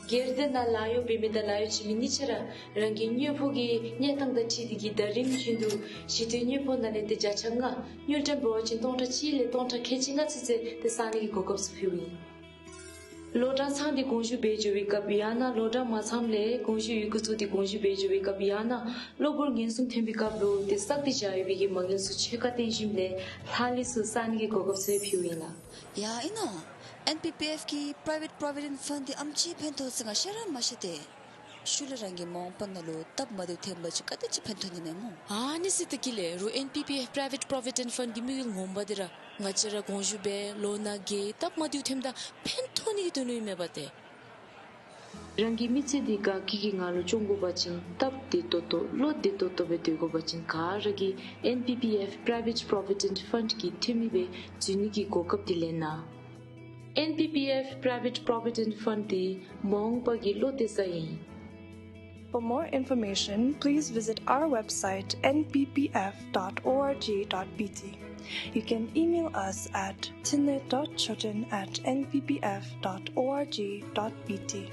སྒེར་སྡེ་ནང་ལཱ་གཡོག་འབད་མི་དང་ལཱ་གཡོག་བྱིན་མི་གཉིས་ཆ་ར་རང་གི་དངུལ་ཕོགས་ཀྱི་གནས་སྟངས་དང་འཁྲིལ་ཏེ་གི་ཟླ་རིམ་བཞིན་དུ་གཞི་རྟེན་དངུལ་ཕོགས་ནང་ལས་ཏེ་བརྒྱ་ཆ་ལྔ་དངུལ་ཀྲམ་འབད་བ་ཅིན་སྟོང་ཕྲག་གཅིག་ལས་སྟོང་ཕྲག་ཁལ་གཅིག་ལྔ་ཚུན་ཚོད་ཏེ་བསག་ནི་གི་གོ་སྐབས་ཚུ་ཕུལཝ་ཨིན། ལོ་གྲངས་ཚང་སྟེ་དགོངས་ཞུ་འབད་འགྱོ་བའི་སྐབས་ཡང་ན་ལོ་གྲངས་མ་ཚངམ་ལས་དགོངས་ཞུ་ཡི་གུ་བཙུགས་ཏེ་དགོངས་ཞུ་འབད་འགྱོ་བའི་སྐབས་ཡང་ན་གློ་བུར་ངན་སོང་ཐོན་པའི་སྐབས་ལུ་ཏེ་བསགས་ཏེ་བཞག་ཡོད་པའི་གི་མ་དངུལ་ཚུ་ཕྱེད་ཀ་བཏོན་ཞིནམ་ལས་ལྷག་ལུས་ཚུ་བསག་ནི་གི་གོ་སྐབས་ཚུ་ཕུལཝ་ཨིན་ལགས། ཡ་ཨིན་ནོ། ཨེན་པི་པི་ཨེཕ་གི་པྲའི་ཝེཊ་པྲོ་བི་ཌེནཊ་ཕཱནཌ་འདི་ཨེམ་ཅིག་ཕན་ཐོགས་ཟེར་ང་ཤེས་ར་མ་ཤེས་ཏེ། ཤུལ་ལས་རང་གི་མ་འོངས་པ་ནང་ལུ་སྟབས་མ་བདེཝ་ཐོན་པ་ཅིན་ག་དེ་ཅིག་ཕན་ཐོགས་ནི་མས་སྨོ། ཨ་ནི་ཟེར་ད་གི་ལས་རུང་ཨེན་པི་པི་ཨེཕ་པྲའི་ཝེཊ་པྲོ་བི་ཌེནཊ་ཕཱནཌ་གི་དམིགས་ཡུལ་ངོ་མ་འདི་ར་ང་བཅས་ར་དགོངས་ཞུ་འབད་ལོ་ནང་གི་སྟབས་མ་བདེཝ་ཐོནམ་ད་ཕན་ཐོགས་ནི་གི་དོན་ལུ་ཨིན་མས་པ་ཏེ། རང་གི་མི་ཚེ་འདི་དགའ་སྐྱིད་ཀྱི་ངང་ལུ་སྐྱོང་དགོ་པ་ཅིན་སྟབས་བདེ་ཏོག་ཏོ་བློ་བདེ་ཏོག་ཏོ་སྦེ་སྡོད་དགོ་པ་ཅིན་ག་ར་གིས་ཨེན་པི་པི་ཨེཕ་པྲའི་ཝེཊ་པྲོ་བི་ཌེནཊ་ཕཱནཌ་གི་འཐུས་མི་སྦེ་འཛུལ་ནི་གི་གོ་སྐབས་འདི་ལེན་གནང་། ཨེན་པི་པི་ཨེཕ་པྲའི་ཝེཊ་པྲོ་བི་ཌེནཊ་ཕཱནཌ་འདི་མ་འོངས་པ་གི་བློ་གཏད་ས་ཨིན། For more information, please visit our website N P P F dot org dot B T. You can email us at thinley dot choten at N P P F dot org dot B T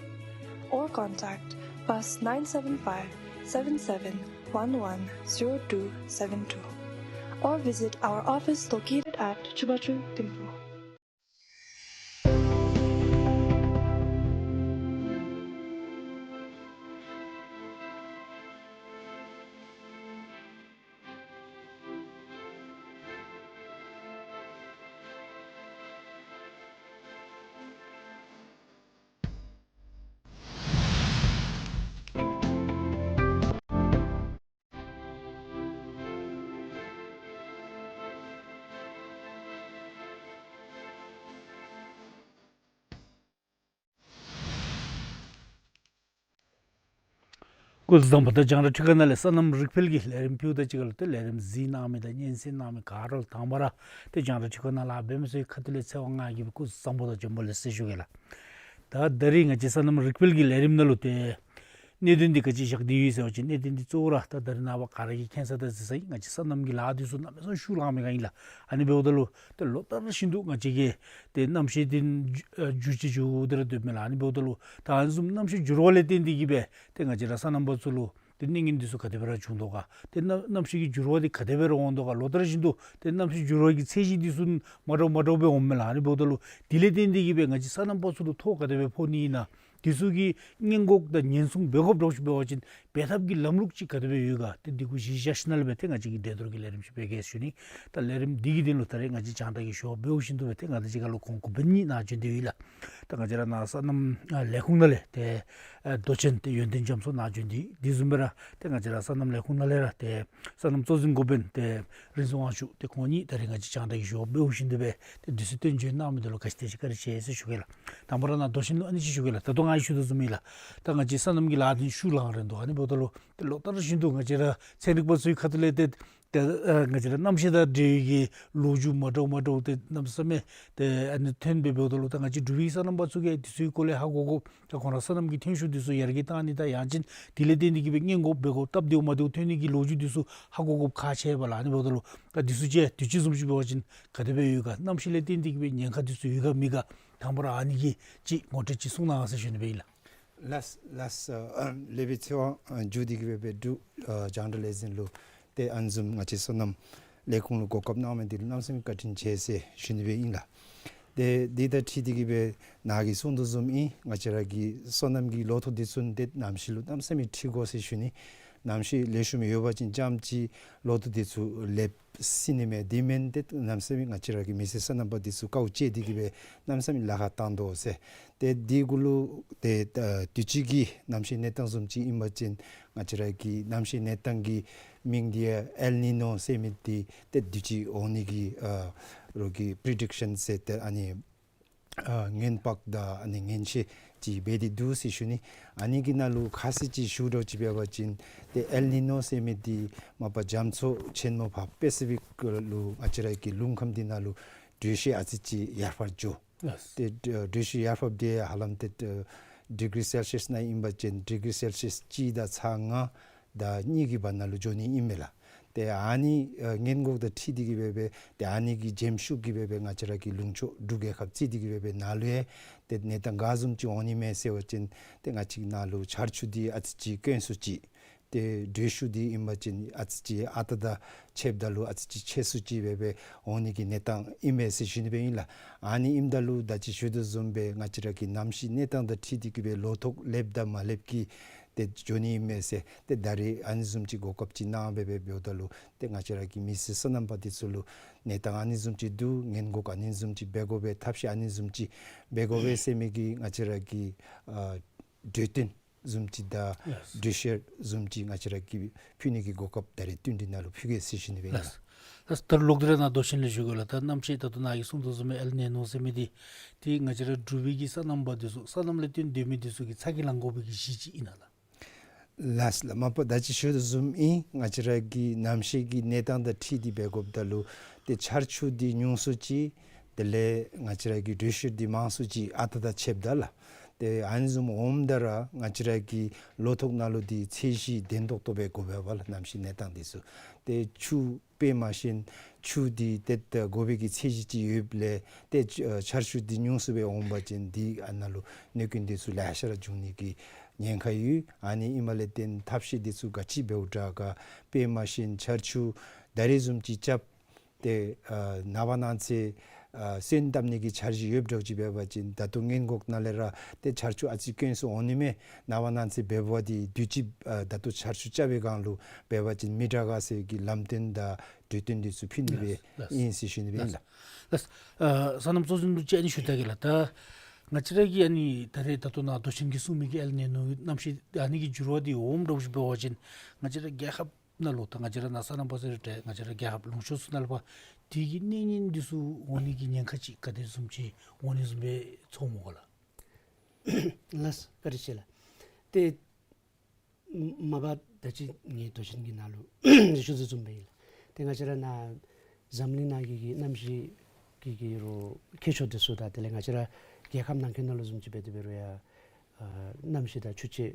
or contact plus nine seven five, seven seven one one, zero two seven two or visit our office located at Chubachu Thimphu. སྐུ་གཟུགས་བཟང་པོ། ད་རྒྱང་བསྒྲགས་ཁྲི་ཁ་ནང་ལས་སོ་ནམ་རིག་འཕེལ་གྱི་ལས་རིམ་ཕུལཝ་ད་གཅིག་ཁར་ལུ་ཏེ་ལས་རིམ་གཟིགས་གནང་མི་དང་སྙན་གསན་གནང་མི་ག་ར་ལུ་དང་པ་ར་ཏེ་རྒྱང་བསྒྲགས་ཁྲི་ཁ་ནང་ལཱ་འབད་མི་ཚུ་གི་ཁ་ཐུག་ལས་འཚེར་བ་ལྔ་གི་སྐུ་གཟུགས་བཟང་པོ་དང་བྱོན་པ་ལེགས་སོ་ཞུ་གེ་ལགས། ད་ད་རིས་ང་བཅས་སོ་ནམ་རིག་འཕེལ་གྱི་ལས་རིམ་ནང་ལུ་ཏེ་གནད་དོན་འདི་ག་ཅི་བཞག་སྟེ་ཡོད་ཟེར་བ་ཅིན་གནད་དོན་འདི་གཙོ་བོ་ར་ད་ད་རིས་ནངས་པ་ག་ར་གིས་མཁྱེན་གསལ་དང་གཟིགས་གསལ་ཨིན། ང་བཅས་སོ་ནམ་གྱི་ལཱ་འདི་ཚུ་གནམ་མེད་ས་མེད་ཤུགས་ལང་མི་ག་ཨིན་ལགས། ཨ་ནི་འབདཝ་ད་ལུ་ཏེ་ལོ་ལྟར་བཞིན་དུ་ང་བཅས་ཀྱི་ཏེ་གནམ་གཤིས་འདི་འགྱུར་ཅིག་འགྱུར་ཏེ་ར་སྡོདཔ་མས་ལགས། ཨ་ནི་འབདཝ་ད་ལུ་ད་ཨ་ནི་བཟུམ་གནམ་གཤིས་འགྱུར་བ་ལས་བརྟེན་ཏེ་གིས་སྦེ་ཏེ་ང་བཅས་ར་སོ་ནམ་པ་ཚུ་ལུ་ཏེ་གནོད་ཉེན་འདི་ཚུ་ག་དེ་སྦེ་ར་བྱུང་དོ་ག། ཏེ་གནམ་གནམ་གཤིས་ཀྱི་འགྱུར་བ་འདི་ག་དེ་སྦེ་ར་འོང་དོ་ག། ལོ་ལྟར་བཞིན་དུ་ཏེ་གནམ་གཤིས་འགྱུར་བ་གི་ཚད་གཞི་འདི་ཚུ་མ་འདྲཝ་མ་འདྲཝ་སྦེ་འོངམ་མས་ལགས། ཨ་ནི་འབདཝ་ད་ལུ་དེ་ལས་བརྟེན་ཏེ་གིས་སྦེ་ང་བཅས་སོ་ནམ་པ་ཚུ་ལུ་ཐོ་ག་དེ་སྦེ་ཕོག་ནི་ཨིན་ན། དེ་ཚུ་གི་སྔོན་འགོག་དང་ཉེན་སྲུང་འབད་དགོཔ་འདྲཝ་ཅིག་འབད་བ་ཅིན་འབད་ཐབས་ཀྱི་ལམ་ལུགས་ཅིག་ག་དེ་སྦེ་ཡོད་ག། ཏེ་འདི་གུ་གཞི་བཞག་ཞིནམ་ལས་སྦེ་ཏེ་ང་བཅས་ཀྱིས་འགྲན་བསྡུར་གྱི་ལས་རིམ་ཅིག་འབད་གེ་ཟེར་ཞུ་ནི། ད་ལས་རིམ་འདི་གི་དོན་ལུ་ད་རེས་ང་བཅས་རྒྱང་བསྒྲགས་ཀྱི་ཞུ་བ་འབདཝ་བཞིན་དུ་སྦེ་ཏེ་ང་བཅས་ཀྱི་ཁ་ལུ་ཁོང་འགོ་དཔོན་གཉིས་ནཱ་བྱོན་ཏེ་ཡོད་ལགས། ད་ང་བཅས་ར་ནཱ་སོ་ནམ་ཨ་ལས་ཁུངས་ནང་ལས་ཏེ་ཨ་མདོ་ཆེན་ཏེ་ཡོན་ཏན་རྒྱ་མཚོ་ནཱ་བྱོན་ཏེ་ཡོད། དེ་བཟུམ་སྦེ་ར་ཏེ་ང་བཅས་ར་སོ་ནམ་ལས་ཁུངས་ནང་ལས་ར་ཏེ་སོ་ནམ་གཙོ་འཛིན་འགོ་དཔོན་ཏེ་རིན་སྲུང་དབང་ཕྱུག་ཏེ་ཁོང་གཉིས་ད་རེས་ང་བཅས་རྒྱང་བསྒྲགས་ཀྱི་ཞུ་བ་འབདཝ་བཞིན་དུ་སྦེ་ཏེ་དུས་ཚོད་བཏོན་བྱོན་གནང་མི་འདི་ལུ་བཀའ་དྲིན་ཆེ་བཀའ་དྲིན་ཆེ་ཟེར་ཞུ་གེ་ལགས། དང་པ་ར་ནཱ་མདོ་ཆེན་ལུ་ཨ་ནི་ཅིག་ཞུ་གེ་ལགས། ད་ལྟོ་ང་གིས་ཞུ་དོ་བཟུམ་ཨིན་ལགས། ད་ང་བཅས་སོ་ནམ་གྱི་ལཱ་འདི་ཤུགས་ལང་རན་དོ། ཨ་ནི་འབདཝ་ད་ལུ་ཏེ་ལོ་ལྟར་བཞིན་དུ་ང་བཅས་ར་ཚན་རིག་པ་ཚུ་གི་ཁ་ཐུག་ལས་ཏེ་ཏེ་ཨ་ང་བཅས་ར་གནམ་གཤིས་དང་འབྲེལ་བའི་གི་ལོ་རྒྱུས་མ་འདྲཝ་མ་འདྲཝ་ཏེ་གནམ་མེད་ས་མེད་ཏེ་ཨ་ནི་ཐོན་སྦེ་འབདཝ་ད་ལུ་ད་ང་བཅས་འབྲུག་པའི་སོ་ནམ་པ་ཚུ་གིས་དེ་ཚུ་གི་སྐོར་ལས་ཧ་གོ་དགོཔ་ད་ཁོང་ར་སོ་ནམ་གྱི་ཐོན་ཤུགས་འདི་ཚུ་ཡར་རྒྱས་གཏང་ནི་དང་ཡང་ཅིན་དེ་ལས་བརྟེན་ཏེ་གིས་སྦེ་སྔོན་འགོག་འབད་དགོཔ་སྟབས་བདེཝ་མ་བདེཝ་ཐོན་ནི་གི་ལོ་རྒྱུས་འདི་ཚུ་ཧ་གོ་དགོཔ་ཁག་ཆེ་བས་ལགས། ཨ་ནི་འབདཝ་ད་ལུ་ད་དེ་ཚུ་ཅིག་དུས་ཅི་བཟུམ་ཅིག་འབད་བ་ཅིན་ག་དེ་སྦེ་ཡོད་ག། གནམ་གཤིས་ལས་བརྟེན་ཏེ་གིས་སྦེ་ཉེན་ཁ་འདི་ཚུ་ཡོད་ག་མེད་ག། དང་པ་ར་ཨ་ནི་གི་ཅིག་ངོ་སྤྲོད་ཅིག་གསུང་གནང་ཟེར་ཞུ་ནི་སྦེ་ཨིན་ལགས། ལགས་ལགས། ཨ་ལེགས་པའི་ཚེ་དབང་ཨ་མཇུག་བསྡུ་གི་སྦེ་འབད་འབྲུག་ཨ་རྒྱང་བསྒྲགས་ལས་འཛིན་ལུ་ཏེ་ཨ་ནི་བཟུམ་ང་བཅས་སོ་ནམ་ལས་ཁུངས་ལུ་གོ་སྐབས་གནང་མི་འདི་ལུ་གནམ་མེད་ས་མེད་བཀའ་དྲིན་ཆེ་ཟེར་ཞུ་ནི་སྦེ་ཨིན་ལགས། ཏེ་འདི་དང་འཁྲིལ་ཏེ་གི་སྦེ་ནཱ་གིས་གསུང་དོ་བཟུམ་ཨིན། ང་བཅས་ར་གི་སོ་ནམ་གྱི་ལོ་ཐོག་འདི་ཚུ་ཏེ་གནམ་གཤིས་ལུ་གནམ་མེད་ས་མེད་འཁྲིལ་དགོ་ཟེར་ཞུ་ནི། གནམ་གཤིས་ལེགས་ཤོམ་ཡོད་པ་ཅིན་རྐྱངམ་ཅིག་ལོ་ཐོག་འདི་ཚུ་ལེགས་སོ་ནི་མས། དེ་མེན་ཏེ་གནམ་མེད་ས་མེད་ང་བཅས་ར་གི་མི་སེར་སོ་ནམ་པ་འདི་ཚུ་དཀའཝ་སྤྱད་དེ་གི་སྦེ་གནམ་མེད་ས་མེད་ལཱ་ཁག་བཏང་དོ་ཟེར། ཏེ་འདི་གུ་ལུ་ཏེ་ཨ་དུས་ཅི་གི་གནམ་གཤིས་གནས་སྟངས་བཟུམ་ཅིག་ཨིན་པ་ཅིན་ང་བཅས་ར་གི་གནམ་གཤིས་གནས་སྟངས་ཀྱི་མིང་འདི་ཡང་ཨེལ་ནི་ནོ་ཟེར་མི་འདི་ཏེ་དུས་ཅི་འོང་ནི་གི་ཨ་རོགས་ཀྱི་པི་རི་ཌིཀ་ཤཱན་ཟེར་ཏེ་ཨ་ནི་ཨ་སྔོན་དཔག་དང་ཨ་ནི་སྔོན་ཤེས་ཅིག་འབད་དེ་འདུག་ཟེར་ཞུ་ནི། ཨ་ནི་གི་ནང་ལུ་ཁ་གསལ་ཅིག་ཞུ་དགོཔ་ཅིག་འབད་བ་ཅིན་ཏེ་ཨེལ་ནི་ནོ་ཟེར་མི་འདི་མ་པ་རྒྱ་མཚོ་ཆེན་མོ་ཕར་པེ་སི་ཕིག་ལུ་ང་བཅས་ར་གི་ལུང་ཁམས་འདི་ནང་ལུ་དྲོད་ཤུགས་ཨ་ཙི་ཅིག་ཡར་འཕར་འགྱོ། ལགས། ཏེ་དྲོད་ཤུགས་ཡར་འཕརཝ་འདི་ཧ་ལམ་ཏེ་ཌིག་རི་སེལ་ཤི་ཡས་ནང་ཨིན་པ་ཅིན་ཌིག་རི་སེལ་ཤི་ཡས་གཅིག་དང་ཚག་ལྔ་དང་གཉིས་ཀྱི་བར་ན་ལུ་འགྱོ་ནི་ཨིན་མས་ལགས། ཏེ་ཨ་ནི་ཨ་སྔོན་འགོག་དང་འཁྲིལ་ཏེ་གི་སྦེ་སྦེ་ཏེ་ཨ་ནི་གི་འཇེམ་ཤུགས་ཀྱིས་སྦེ་སྦེ་ང་བཅས་ར་གི་ལུང་ཕྱོགས་འབྲུག་རྒྱལ་ཁབ་རྩིས་ཏེ་གི་སྦེ་སྦེ་ནང་ལུ་ཡང་ཏེ་གནས་སྟངས་ག་བཟུམ་ཅིག་འོང་ནི་མས་ཟེར་བ་ཅིན་ཏེ་ང་བཅས་ནང་ལུ་ཆར་ཆུ་འདི་ཨ་ཙི་ཅིག་དཀོན་སུ་ཅིག། ཏེ་དྲོད་ཤུགས་འདི་ཨིན་པ་ཅིན་ཨ་ཙི་ཅིག་ཨ་རྟག་དང་ཕྱདཔ་ད་ལུ་ཨ་ཙི་ཅིག་ཆེ་སུ་ཅིག་སྦེ་སྦེ་འོང་ནི་གི་གནས་སྟངས་ཨིན་མས་ཟེར་ཞུ་ནི་སྦེ་ཨིན་ལགས། ཨ་ནི་ཨིནམ་ད་ལུ་ད་ཅི་ཞུ་དོ་བཟུམ་སྦེ་ང་བཅས་ར་གི་གནམ་གཤིས་གནས་སྟངས་དང་འཁྲིལ་ཏེ་གི་སྦེ་ལོ་ཐོག་ལེགསཔ་དང་མ་ལེགསཔ་གི་ཏེ་འགྱོ་ནི་ཨིན་མས་ཟེར། ཏེ་ད་རེས་ཨ་ནི་བཟུམ་ཅིག་གོ་སྐབས་ཅིག་གནང་སྦེ་སྦེ་འབདཝ་ད་ལུ་ཏེ་ང་བཅས་ར་གི་མི་སེར་སོ་ནམ་པ་འདི་ཚུ་ལུ་གནས་སྟངས་ཨ་ནི་བཟུམ་ཅིག་འདུག། སྔོན་འགོག་ཨ་ནི་བཟུམ་ཅིག་འབད་དགོ་པས། ཐབས་ཤེས་ཨ་ནི་བཟུམ་ཅིག་འབད་དགོ་པས་ཟེར་མི་གི་ང་བཅས་ར་གི་ཨ་གྲོས་བསྟུན་བཟུམ་ཅིག་དང་ལགས། གྲོས་བཤེར་བཟུམ་ཅིག་ང་བཅས་ར་གིས་ཕུལ་ནི་གི་གོ་སྐབས་ད་རེས་བསྟུན་གྲོས་ནང་ལུ་ཕུལ་གེ་ཟེར་ཞུ་ནི་སྦེ་ཨིན་ལགས། ལགས། ད་ལོག་སྟེ་ར་ནཱ་མདོ་ཆེན་ལས་ཞུ་དགོ་ལགས། ད་གནམ་གཤིས་ད་ལྟོ་ནཱ་གིས་གསུང་དོ་བཟུམ་སྦེ་ཨེལ་ནི་ནོ་ཟེར་མི་འདི་ཏེ་ང་བཅས་ར་འབྲུག་པའི་གི་སོ་ནམ་པ་འདི་ཚུ་སོ་ནམ་ལས་བརྟེན་སྡོད་མི་འདི་ཚུ་གིས་ཚ་གྱང་ལང་དགོ་པའི་གི་གཞི་ཅིག་ཨིན་ན་ལགས། ལགས་ལགས། མ་པ་ད་ཅི་ཞུ་དོ་བཟུམ་ཨིན། ང་བཅས་ར་གི་གནམ་གཤིས་ཀྱི་གནས་སྟངས་དང་འཁྲིལ་ཏེ་འབད་དགོཔ་ད་ལུ་ཏེ་ཆར་ཆུ་འདི་ཉུང་སུ་ཅིག། དེ་ལས་ང་བཅས་ར་གི་དྲོད་ཤུགས་འདི་མང་སུ་ཅིག་ཨ་རྟག་དང་ཕྱདཔ་ད་ལགས། ཏེ་ཨ་ནི་བཟུམ་འོངམ་ད་ར་ང་བཅས་ར་གི་ལོ་ཐོག་ནང་ལུ་འདི་ཚད་གཞི་བདེན་ཏོག་ཏོ་སྦེ་དགོ་པས་ལགས། གནམ་གཤིས་གནས་སྟངས་འདི་ཚུ་ཏེ་ཆུ་དཔེ་མ་ཤེས་ཆུ་འདི་ཏེ་ད་དགོ་པའི་གི་ཚད་གཞི་ཅིག་ཡོདཔ་ལས་ཏེ་ཆ་ཆར་ཆུ་འདི་ཉུང་སུ་སྦེ་འོང་པ་ཅིན་འདི་ཨ་ནཱ་ལུ་གནོད་སྐྱོན་འདི་ཚུ་ལེ་ཤ་ར་འབྱུང་ནི་གི་ཉེན་ཁ་ཡོད། ཨ་ནི་ཨིནམ་ལས་བརྟེན་ཐབས་ཤེས་འདི་ཚུ་ག་ཅི་འབདཝ་དྲག་ག། དཔེ་མ་ཤེས་ཆར་ཆུ་ད་རེས་བཟུམ་ཅིག་རྐྱབ་སྟེ་ཨ་ནངས་པ་གནངས་ཚེ་ཨ་སོན་བཏབ་ནི་གི་འཆར་གཞི་ཡོདཔ་འདྲཝ་ཅིག་འབད་བ་ཅིན་ད་ལྟོ་སྔོན་འགོག་ནང་ལས་ར་ཏེ་ཆར་ཆུ་ཨ་ཙི་དཀོན་སུ་འོང་ནི་མས། ནངས་པ་གནངས་ཚེ་འབདཝ་འདི་དུས་ཅི་ཨ་ད་ལྟོ་ཆར་ཆུ་རྐྱབ་པའི་སྒང་ལུ་འབད་བ་ཅིན་མི་དྲག་ག་ཟེར་གྱི་ལམ་སྟོན་དང་གྲོས་སྟོན་འདི་ཚུ་ཕུལ་ནི་སྦེ་ལགས་ལགས། ཨིན་ཟེར་ཞུ་ནི་སྦེ་ཨིན་ལགས། ལགས། ལགས། ཨ་སོ་ནམ་གཙོ་འཛིན་ལུ་ཅིག་ཨ་ནི་ཞུ་ད་གེ་ལགས། ད་ང་བཅས་ར་གི་ཨ་ནི་ད་རེས་ད་ལྟོ་ནཱ་མདོ་ཆེན་གྱིས་གསུང་མི་གི་ཨེལ་ནི་ནོ་གནམ་གཤིས་ཨ་ནི་གི་འགྱུར་བ་འདི་འོངམ་འདྲཝ་ཅིག་འབད་བ་ཅིན་ང་བཅས་ར་རྒྱལ་ཁབ་ནང་ལུ་ད་ང་བཅས་ར་ནཱ་སོ་ནམ་པ་ཟེར་ཏེ་ང་བཅས་ར་རྒྱལ་ཁབ་ལུང་ཕྱོགས་ཚུ་ནང་ལུ་འབད་དེ་གི་གནོད་ཉེན་འདི་ཚུ་འོང་ནི་གི་ཉེན་ཁ་ཅིག་ག་དེ་བཟུམ་ཅིག་འོང་ནི་བཟུམ་སྦེ་ཚོར་སྨོ་ག་ལགས། ལགས། བཀའ་དྲིན་ཆེ་ལགས། ཏེ་མ་པ་ད་ཅི་ངེའི་མདོ་ཆེན་གྱི་ནང་ལུ་ཞུ་དོ་བཟུམ་སྦེ་ཨིན་ལགས། ཏེ་ང་བཅས་ར་ནཱ་འཛམ་གླིང་ནང་གི་གི་གནམ་གཤིས་ཀྱི་གི་རོགས་མཁས་མཆོག་འདི་ཚུ་དང་དེ་ལས་ང་བཅས་ར་རྒྱལ་ཁབ་ནང་འཁོད་ནང་ལུ་བཟུམ་ཅིག་འབད་དེ་འབད་རུང་ཡང་ཨ་གནམ་གཤིས་དང་ཆུ་སྤྱོད་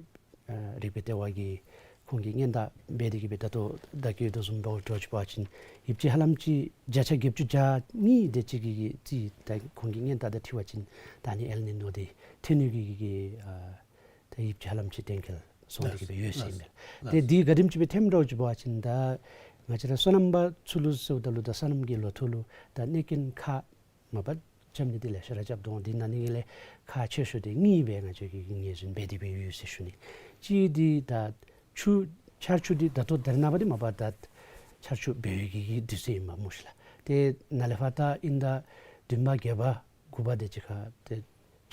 ཨ་རིག་པའི་ལྟེ་བ་གིས་ཁོང་གིས་སྔོན་བརྡ་འབད་དེ་གི་སྦེ་ད་ལྟོ་བརྡ་བསྐྱལ་དོ་བཟུམ་འབདཝ་འདྲཝ་ཅིག་འབད་བ་ཅིན་ཡིབ་ཆ་ཧ་ལམ་ཅིག་བརྒྱ་ཆ་བརྒྱད་ཅུ་གྱ་གཉིས་དེ་ཅིག་གི་གི་རྩིས་ད་ཁོང་གིས་སྔོན་བརྡ་དང་འཁྲིལ་བ་ཅིན་ད་ཨ་ནི་ཨེལ་ནི་ནོ་འདི་ཐོན་ནི་གི་གི་གི་ཨ་ད་ཡིབ་ཆ་ཧ་ལམ་ཅིག་གཏན་འཁེལ་སོང་སྟེ་གི་སྦེ་ཡོད་ཟེར་ཨིན་པས། ཏེ་འདི་ག་དེམ་ཅིག་སྦེ་ཐོནམ་འདྲཝ་ཅིག་འབད་བ་ཅིན་ད་ང་བཅས་ར་སོ་ནམ་པ་ཚུ་ལུ་ཟེརཝ་ད་ལུ་ད་སོ་ནམ་གྱི་ལོ་ཐོག་ལུ་ད་གནོད་སྐྱོན་ཁག་མ་པ་རྐྱབ་ནི་འདི་ལེ་ཤ་ར་རྐྱབ་དོ། འདི་ནང་ནི་ལས་ཁག་ཆེ་ཤོས་འདི་གཉིས་སྦེ་ང་བཅས་ཀྱིས་ངོས་འཛིན་འབད་དེ་སྦེ་ཡོད་ཟེར་ཞུ་ནི། གཅིག་འདི་ད་ཆུ་ཆར་ཆུ་འདི་ད་ལྟོ་ད་རེས་ནངས་པ་འདི་མ་པ་ད་ཆར་ཆུ་འབད་བའི་གི་གི་དུས་ཚོད་ཨིན་པས་སྨོ་ཤིག་ལགས། ཏེ་ནཱ་ལས་ཕར་ད་དབྱིན་ཟླ་བདུན་པ་བརྒྱད་པ་དགུ་པ་དེ་ཅིག་ཁར་ཏེ་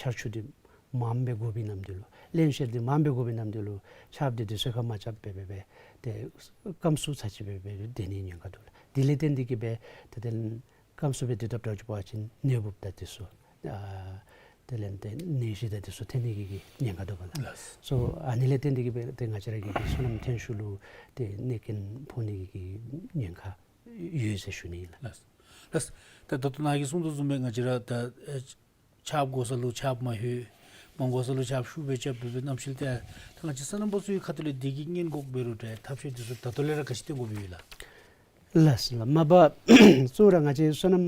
ཆར་ཆུ་འདི་མངམ་སྦེ་དགོ་པའི་ནམ་དུས་ལུ་རླན་གཤེར་འདི་མངམ་སྦེ་དགོ་པའི་ནམ་དུས་ལུ་ཆརཔ་འདི་དུས་ཚོད་ཁར་མ་རྐྱབ་སྦེ་སྦེ་སྦེ་ཏེ་སྐམ་སུ་ཚར་ཅིག་སྦེ་སྦེ་སྡོད་ནི་ཉེན་ཁ་འདུག་ལགས། དེ་ལས་བརྟེན་ཏེ་གི་སྦེ་ཏེ་དེ་སྐམ་སུ་སྦེ་སྡོད་དཔ་འདྲཝ་ཅིག་འབད་བ་ཅིན་ནད་འབུཔ་དང་འདི་ཚུ་ཨ་དེ་ལས་ཏེ་ནད་གཞི་དང་འདི་ཚུ་ཐོན་ནི་གི་གི་ཉེན་ཁ་འདུག་པ་ལགས། ལགས། སོ་ཨ་ནི་ལས་བརྟེན་ཏེ་གི་སྦེ་ཏེ་ང་བཅས་ར་གི་གི་སོ་ནམ་ཐོན་ཤུལ་ལུ་ཏེ་གནོད་སྐྱོན་ཕོག་ནི་གི་གི་ཉེན་ཁ་ཡོད་ཟེར་ཞུ་ནི་ལགས། ལགས། ལགས། ད་ད་ལྟོ་ནཱ་གིས་གསུང་དོ་བཟུམ་སྦེ་ང་བཅས་ར་ད་ཨེ་ཆརཔ་དགོ་ས་ལུ་ཆརཔ་མ་ལྷོད། མ་དགོ་ས་ལུ་ཆརཔ་ཤུགས་སྦེ་རྐྱབ་སྦེ་སྦེ་གནམ་གཤིས་ཏེ་ད་ང་བཅས་སོ་ནམ་པ་ཚུ་གི་ཁ་ཐུག་ལས་འདི་གི་སྔོན་འགོག་འབད་རུང་འདྲ་ཐབས་ཤེས་འདི་ཚུ་ད་ལྟོ་ལས་ར་ག་ཅི་བཏོན་དགོཔ་ཡོད་ལགས། ལགས་ལགས། མ་པ་གཙོ་བོ་ར་ང་བཅས་སོ་ནམ་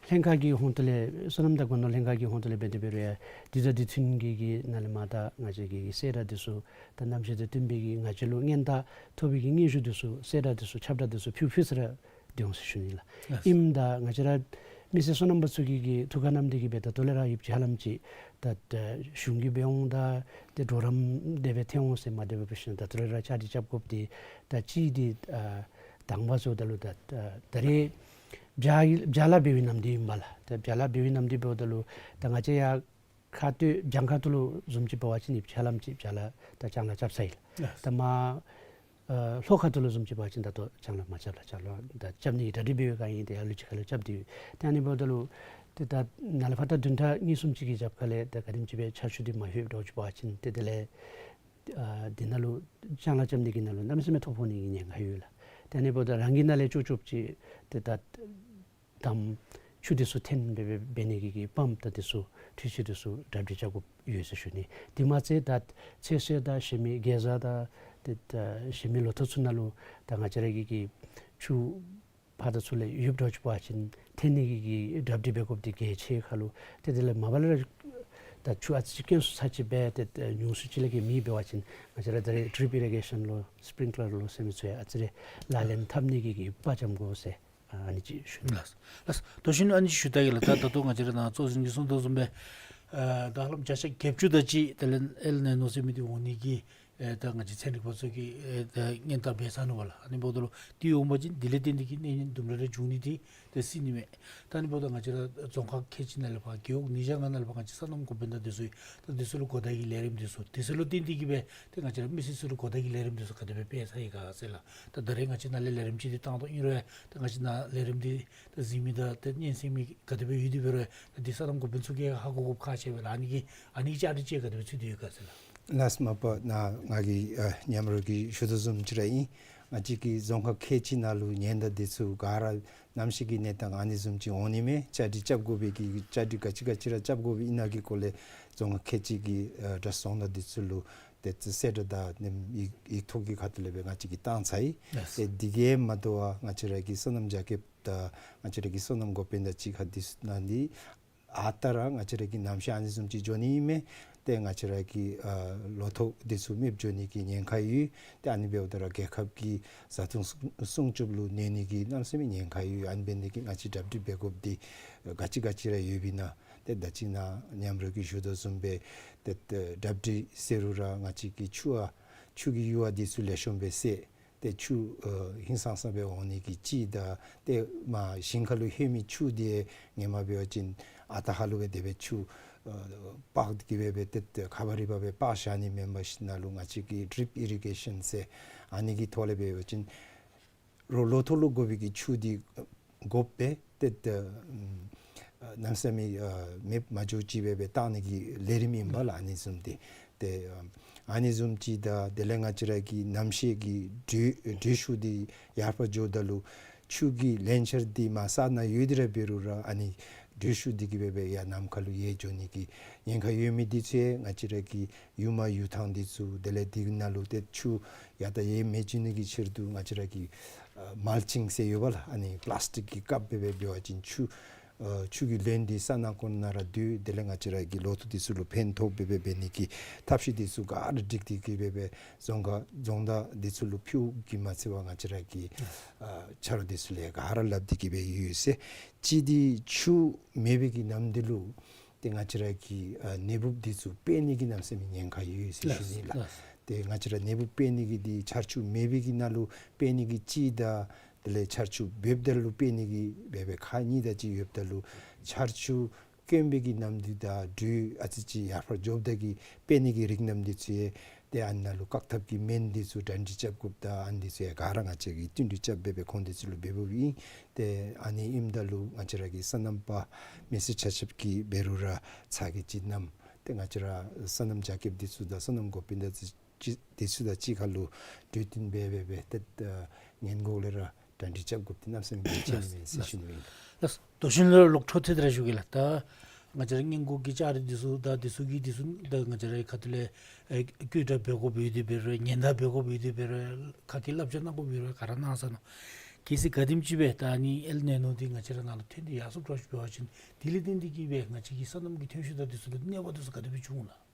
ལྷན་ཁག་གི་ཧོང་ཏོ་ལས་སོ་ནམ་དང་སྒོ་ནོར་ལྷན་ཁག་གི་ཧོང་ཏོ་ལས་འབད་དེ་འབད་རུང་ཡང་དུས་དང་དུས་མཐུན་གྱི་གི་ནང་ལས་མར་ད་ང་བཅས་ཀྱི་གི་གསལ་བསྒྲགས་འདི་ཚུ་ད་གནམ་གཤིས་དང་བསྟུན་པའི་གི་ང་བཅས་ལུ་སྔོན་བརྡ་ཐོབ་པའི་གི་སྙན་ཞུ་འདི་ཚུ་གསལ་བསྒྲགས་འདི་ཚུ་ཁྱབ་བསྒྲགས་འདི་ཚུ་ཕུལ་ཕུལ་ས་ར་འདི་འོང་ཟེར་ཞུ་ནི་ལགས། ལགས། ཨིནམ་ད་ང་བཅས་ར་ མི་སེར་སོ་ནམ་པ་ཚུ་གིས་གི་ཐུགས་ཁར་བསྣམས་ཏེ་གི་སྦེ་ད་ལྟོ་ལས་ར་ཡོདཔ་ཅིག་ཧ་ལམ་ཅིག་ད་ད་གཞུང་གིས་འབད་འོང་ད་ཏེ་གྲོགས་རམ་དེ་སྦེ་ཐོན་འོང་ཟེར་མ་དེ་སྦེ་འབད་ཞིནམ་ད་ལྟོ་ལས་ར་བཅའ་སྒྲིག་རྐྱབ་དགོཔ་འདི་ད་ཅིག་འདི་ཨ་དང་པ་ཚུ་ད་ལུ་ད་ད་ད་རེས་བྱཱ་བྱཱ་ལཱ་འབད་བའི་ནམ་དུས་ཨིན་པས་ལགས། ད་བྱཱ་ལཱ་འབད་བའི་ནམ་དུས་འབདཝ་ད་ལུ་ད་ང་བཅས་ཡར་ཁ་སྟོད་བྱང་ཁ་ཐུག་ལུ་བཟུམ་ཅིག་འབད་བ་ཅིན་ཨ་ནི་ཧ་ལམ་ཅིག་བྱཱ་ལཱ་ད་བྱང་ལཱ་རྐྱབ་ཚར་ཡི་ལགས། ལགས། ད་མར་ཨ་ལྷོ་ཁ་ཐུག་ལུ་བཟུམ་ཅིག་འབད་བ་ཅིན་ད་ལྟོ་བྱང་ལཱ་མ་རྐྱབ་ལགས། བྱང་ལཱ་ད་རྐྱབ་ནི་གི་གྲ་སྒྲིག་འབད་བའི་སྒང་ཨིན། ཏེ་ལ་ལུ་ཅིག་ཁར་ལུ་རྐྱབ་སྟེ་ཡོད། ཏེ་ཨ་ནི་འབདཝ་ད་ལུ་ཏེ་ད་ནཱ་ལས་ཕར་ད་བདུན་ཕྲག་གཉིས་གསུམ་ཅིག་གི་རྒྱབ་ཁ་ལས་ད་ག་དེམ་ཅིག་སྦེ་ཆར་ཆུ་འདི་མ་ལྷོདཔ་འདྲཝ་ཅིག་འབད་བ་ཅིན་ཏེ་དེ་ལས་ཨ་འདི་ནང་ལུ་བྱང་ལཱ་རྐྱབ་ནི་གི་ནང་ལུ་གནམ་མེད་ས་མེད་ཐོ་ཕོག་ནི་གི་ཉེན་ཁ་ཡོད་ལགས། ཏེ་ཨ་ནི་འབདཝ་ད་རང་གི་ནང་ལས་ཅོག་ཅོགཔ་ཅིག་ཏེ་ད་དམ་ཆུ་འདི་ཚུ་འཐེན་སྦེ་འབད་འབད་ནི་གི་གི་པམཔ་དང་འདི་ཚུ་འཕྲུལ་ཆས་འདི་ཚུ་གྲ་སྒྲིག་རྐྱབ་དགོཔ་ཡོད་ཟེར་ཞུ་ནི། དེ་མ་ཚད་ད་ཚོད་བསྲེ་དང་གཞན་མི་གེ་ཛ་དང་ཏེ་ད་གཞན་མི་ལོ་ཐོག་ཚུ་ནང་ལུ་ད་ང་བཅས་ར་གི་གི་ཆུ་ཕར་དང་ཚུར་ལས་ཡོདཔ་འདྲཝ་ཅིག་འབད་བ་ཅིན་འཐེན་ནི་གི་གི་གྲ་སྒྲིག་འབད་དགོཔ་འདི་གལ་ཆེ་ཁར་ལུ་ཏེ་དེ་ལས་མ་པ་ལས་ར་ད་ཆུ་ཨ་ཙི་ཅིག་དཀོན་སུ་ཚར་ཅིག་སྦེ་ཏེ་ད་ཉུང་སུ་ཅིག་ལས་གི་མེདཔ་འབད་བ་ཅིན་ང་བཅས་ར་ད་རེས་ཌྲིཔ་ཨི་རི་གེ་ཤཱན་ལོ་སི་པིརིང་ཀི་ལར་ལོ་ཟེར་མི་ཚུ་ཡང་ཨ་ཙི་རེ་ལག་ལེན་འཐབ་ནི་གི་གི་དཔའ་བཅམ་དགོ་ཟེར་ཨ་ནི་ཅིག་ཞུ་ནི། ལགས། ལགས། དོ་ཤིན་ཨ་ནི་ཅིག་ཞུ་ད་གེ་ལགས། ད་ད་ལྟོ་ང་བཅས་ར་ནཱ་གཙོ་འཛིན་གྱིས་གསུངས་དོ་བཟུམ་སྦེ་ཨ་ད་ཧ་ལམ་བརྒྱ་ཆ་བརྒྱད་ཅུ་དེ་ཅིག་ད་ལན་ཨེལ་ནི་ཉོ་ཟེར་མི་འདི་འོང་ནི་གི་ཨེ་ད་ང་བཅས་ཚན་རིག་པ་ཚུ་གིས་ཨེ་ད་སྔོན་བརྡ་འབད་ཚར་ནུག་པ་ལགས། ཨ་ནི་འབདཝ་ད་ལུ་འདི་འོང་པ་ཅིན་དེ་ལས་བརྟེན་ཏེ་གི་གནད་དོན་དུམ་གྲ་རེ་འབྱུང་ནི་འདི་ཏེ་སྲིད་ནི་མས། ད་ཨ་ནི་འབདཝ་ད་ང་བཅས་ར་རྫོང་ཁག་ཁལ་གཅིག་ནང་ལས་ཕར་རྒེད་འོག་ཉིས་བརྒྱ་ལྔ་ནང་ལས་ཕར་ང་བཅས་སོ་ནམ་འགོ་དཔོན་དང་འདི་ཚུ་ད་འདི་ཚུ་ལུ་གོ་བརྡ་གི་ལས་རིམ་འདི་ཚུ་འདི་ཚུ་ལུ་བརྟེན་ཏེ་གི་སྦེ་ཏེ་ང་བཅས་ར་མི་སེར་ཚུ་ལུ་གོ་བརྡ་གི་ལས་རིམ་འདི་ཚུ་ག་དེ་སྦེ་སྤེལ་ཚར་ཡི་ག་ཟེར་ལགས། ད་ད་རེས་ང་བཅས་ནཱ་ལས་ལས་རིམ་ཅིག་འདི་བཏང་དོ་ཨིན་རུང་ཡང་ད་ང་བཅས་ནཱ་ལས་རིམ་འདི་ད་གཟིགས་མི་དང་ད་སྙན་གསན་མི་ག་དེ་སྦེ་ཡོད་དེ་འབད་རུང་ཡང་ད་འདི་སོ་ནམ་འགོ་དཔོན་ཚུ་གིས་ཧ་གོ་དགོཔ་ཁག་ཆེ་བས་ལགས། ཨ་ནི་གི་ཨ་ནི་གི་བཅའ་སྒྲིག་ཅིག་ག་དེ་སྦེ་ཚུད་དེ་ཡོད་ག་ཟེར་ལགས། ལགས། མ་པ་ནཱ་ང་གིས་ཨ་མཉམ་རོགས་ཀྱིས་ཞུ་དོ་བཟུམ་ཅིག་ར་ཨིན། ང་བཅས་ཀྱི་རྫོང་ཁག་ཁལ་གཅིག་ནང་ལུ་ཉེན་བརྡ་འདི་ཚུ་ག་ར་གནམ་གཤིས་ཀྱི་གནས་སྟངས་ཨ་ནི་བཟུམ་ཅིག་འོང་ནི་མས། བཅའ་སྒྲིག་རྐྱབ་དགོ་པའི་གི་བཅའ་སྒྲིག་ག་ཅི་ག་ཅི་ར་རྐྱབ་དགོ་པའི་ཨིན་ན་གི་སྐོར་ལས་རྫོང་ཁག་ཁལ་གཅིག་གི་ཨ་གྲྭ་ཚང་དང་འདི་ཚུ་ལུ་ཏེ་གསལ་བསྒྲགས་དང་ནེམ་ཡིག་ཡིག་ཐོག་གི་ཁ་ཐུག་ལས་སྦེ་ང་བཅས་ཀྱིས་བཏང་ཚར་ཡི། ལགས། ཏེ་འདི་གིས་མ་དོ་བར་ང་བཅས་ར་གི་སོ་ནམ་རྒྱ་སྐྱེད་དང་ང་བཅས་ར་གི་སོ་ནམ་འགོ་དཔོན་དང་གཅིག་ཁར་འདི་ཚུ་ནང་འདི་ཨ་རྟག་ར་ང་བཅས་ར་གི་གནམ་གཤིས་ཨ་ནི་བཟུམ་ཅིག་འགྱོ་ནི་ཨིན་མས། ཏེ་ང་བཅས་ར་གི་ཨ་ལོ་ཐོག་འདི་ཚུ་མེདཔ་འགྱོ་ནི་གི་ཉེན་ཁ་ཡོད། ཏེ་ཨ་ནི་འབདཝ་ད་ར་རྒྱལ་ཁབ་ཀྱི་བཟའ་འཐུང་སྲུང་སྲུང་སྐྱོབ་ལུ་གནོད་ནི་གི་གནམ་མེད་ས་མེད་ཉེན་ཁ་ཡོད། ཨ་ནི་འབད་ནི་དེ་གིས་ང་བཅས་གྲ་སྒྲིག་འབད་དགོཔ་འདི་ག་ཅི་ག་ཅི་ར་ཡོདཔ་ཨིན་ན། ཏེ་ད་ཅི་ནཱ་མཉམ་རོགས་ཀྱིས་ཞུ་དོ་བཟུམ་སྦེ་ཏེ་ཏེ་གྲ་སྒྲིག་ཟེར་རུང་ར་ང་བཅས་ཀྱིས་ཆུ་ཨ་ཆུ་གི་ཡུར་བ་འདི་ཚུ་ལེགས་ཤོམ་སྦེ་བསལ། ཏེ་ཆུ་ཨ་ཧིང་སངས་ས་སྦེ་འོང་ནི་གི་ཅིག་དང་ཏེ་མར་ཞིང་ཁ་ལུ་ལྷོད་མི་ཆུ་འདི་ཧེ་མ་འབད་བ་ཅིན་ཨ་རྟག་ཧ་ལུགས་སྦེ་དེ་སྦེ་ཆུ་ཨ་དཔག་སྟེ་གི་སྦེ་སྦེ་ཏེ་ཏེ་ཁ་བ་རི་བ་སྦེ་དཔག་བཞག་ནི་མེན་པར་ཞིནམ་ལས་ང་བཅས་ཀྱིས་ཌྲིཔ་ཨི་རི་གེ་ཤཱན་ཟེར་ཨ་ནི་གི་ཐོག་ལས་འབད་བ་ཅིན་རོགས་ལོ་ཐོག་ལུ་དགོ་པའི་གི་ཆུ་འདི་དགོཔ་སྦེ་ཏེ་ཏེ་ཨམ་ཨ་གནམ་མེད་ས་མེད་ཨ་མེདཔ་མ་འགྱོ་ཅིག་སྦེ་སྦེ་བཏང་ནི་གི་ལས་རིམ་ཨིན་པས་ལགས། ཨ་ནི་བཟུམ་འདི་ཏེ་ཨ་ཨ་ནི་བཟུམ་ཅིག་དང་དེ་ལས་ང་བཅས་ར་གི་གནམ་གཤིས་ཀྱི་དྲོད་དྲོད་ཤུགས་འདི་ཡར་འཕར་འགྱོཝ་ད་ལུ་ཆུ་གི་ལན་ཆར་འདི་མར་ས་ནང་ཡོད་དེ་ར་འབད་རུང་ར་ཨ་ནི་དྲོད་ཤུགས་འདི་གིས་སྦེ་སྦེ་ཡར་ནམ་མཁའ་ལུ་ཡལ་འགྱོ་ནི་གི་ཉེན་ཁ་ཡོད་མི་འདི་ཚུ་ཡང་ང་བཅས་ར་གི་ཡུར་མ་ཡུར་ཐང་འདི་ཚུ་དེ་ལས་འདི་ནང་ལུ་ཏེ་ཆུ་ཡར་དང་ཡར་མི་འགྱོ་ནི་གི་ཕྱིར་དུ་ང་བཅས་ར་གི་ཨ་མལ་ཅིང་ཟེར་ཡོད་པས་ལགས། ཨ་ནི་པ་ལཱསི་ཊིཀ་གི་ཀབ་སྦེ་སྦེ་འབད་བ་ཅིན་ཆུ་ཨ་ཆུ་གི་རློན་འདི་ས་ནང་ཁོངས་ནང་ར་སྡོད། དེ་ལས་ང་བཅས་ར་གི་ལོ་ཐོག་འདི་ཚུ་ལུ་ཕན་ཐོགས་སྦེ་སྦེ་འབད་ནི་གི་ཐབས་ཤེས་འདི་ཚུ་ག་ར་སྒྲིག་སྟེ་གི་སྦེ་སྦེ་རྫོང་ཁག་རྫོང་བདག་འདི་ཚུ་ལུ་ཕུལ་གྱི་མ་ཚད་པར་ང་བཅས་ར་གི་ཨ་ཆ་རོགས་འདི་ཚུ་ལས་ག་ར་སླབ་སྟེ་གི་སྦེ་ཡོད་ཟེར། གཅིག་འདི་ཆུ་མེད་པའི་གི་ནམ་དུས་ལུ་ཏེ་ང་བཅས་ར་གི་ཨ་ནད་འབུཔ་འདི་ཚུ་སྤེལ་ནི་གི་གནམ་མེད་ས་མེད་ཉེན་ཁ་ཡོད་ཟེར་ཞུ་ནི་ལགས། ལགས། ཏེ་ང་བཅས་ར་ནད་འབུཔ་སྤེལ་ནི་གི་འདི་ཆར་ཆུ་མེད་པའི་གི་ནང་ལུ་སྤེལ་ནི་གི་གཅིག་དང་དེ་ལས་ཆར་ཆུ་འབེབས་ད་ལུ་སྤེལ་ནི་གི་སྦེ་སྦེ་ཁག་གཉིས་དེ་ཅིག་ཡོདཔ་ད་ལུ་ཆར་ཆུ་དཀོན་པའི་གི་ནམ་དུས་དང་དྲོད་ཨ་ཙི་ཅིག་ཡར་འཕར་འགྱོཝ་ད་གི་སྤེལ་ནི་གི་རིགས་རྣམས་འདི་ཚུ་ཡང་ཏེ་ཨ་ནཱ་ལུ་བཀག་ཐབས་ཀྱི་སྨན་འདི་ཚུ་གྲ་སྒྲིག་རྐྱབ་དགོཔ་དང་ཨ་ནི་འདི་ཚུ་ཡང་ག་ར་ང་བཅས་ཀྱིས་བསྟུན་གྲོས་རྐྱབ་སྦེ་སྦེ་ཁོང་འདི་ཚུ་ལུ་འབད་འབདཝ་ཨིན། ཏེ་ཨ་ནི་ཨིནམ་ད་ལུ་ང་བཅས་ར་གི་སོ་ནམ་པ་མི་སེར་ཆ་ཁྱབ་ཀྱིས་འབད་རུང་ར་ཚ་གྱང་ཅིག་བསྣམས། ཏེ་ང་བཅས་ར་སོ་ནམ་རྒྱ་སྐྱེད་འདི་ཚུ་དང་སོ་ནམ་འགོ་དཔོན་འདི་ཚུ་ཅིག་འདི་ཚུ་དང་གཅིག་ཁར་ལུ་གྲོས་བསྟུན་འབད་སྦེ་སྦེ་ཏེ་ཨ་སྔོན་འགོག་ལས་ར་གྲ་སྒྲིག་རྐྱབ་དགོཔ་འདི་གནམ་མེད་ས་མེད་གལ་ཆེ་ནི་མས་ཟེར་ཞུ་ནི་ཨིན། ལགས། དོ་ཤིན་ལུ་ལོག་འཕྲོ་མཐུད་དེ་ར་ཞུ་གེ་ལགས། ད་ང་བཅས་ར་སྔོན་འགོག་གི་བཅའ་སྒྲིག་འདི་ཚུ་དང་འདི་ཚུ་གི་འདི་ཚུ་ད་ང་བཅས་ར་ཁ་ཐུག་ལས་ཨེ་བཀོད་སྒྲིག་འབད་དགོཔ་ཡོད་དེ་འབད་རུང་ཉེན་བརྡ་འབད་དགོཔ་ཡོད་དེ་འབད་རུང་ཁ་སྐད་བསླབ་བྱ་གནང་དགོཔ་ཡོད་རུང་ག་ར་གནང་ཚར་ནུག། གལ་སྲིད་ག་དེམ་ཅིག་སྦེ་ད་ཨ་ནི་ཨེལ་ནི་ཉོ་འདི་ང་བཅས་ར་ནང་ལུ་ཐོན་ཏེ་ཡར་སོངམ་འདྲཝ་ཅིག་འབད་བ་ཅིན་དེ་ལས་བརྟེན་ཏེ་གི་སྦེ་ང་བཅས་ཀྱི་སོ་ནམ་གྱི་ཐོན་ཤུགས་དང་འདི་ཚུ་ལུ་གནོད་པ་འདི་ཚུ་ག་དེ་སྦེ་འབྱུང་ལགས།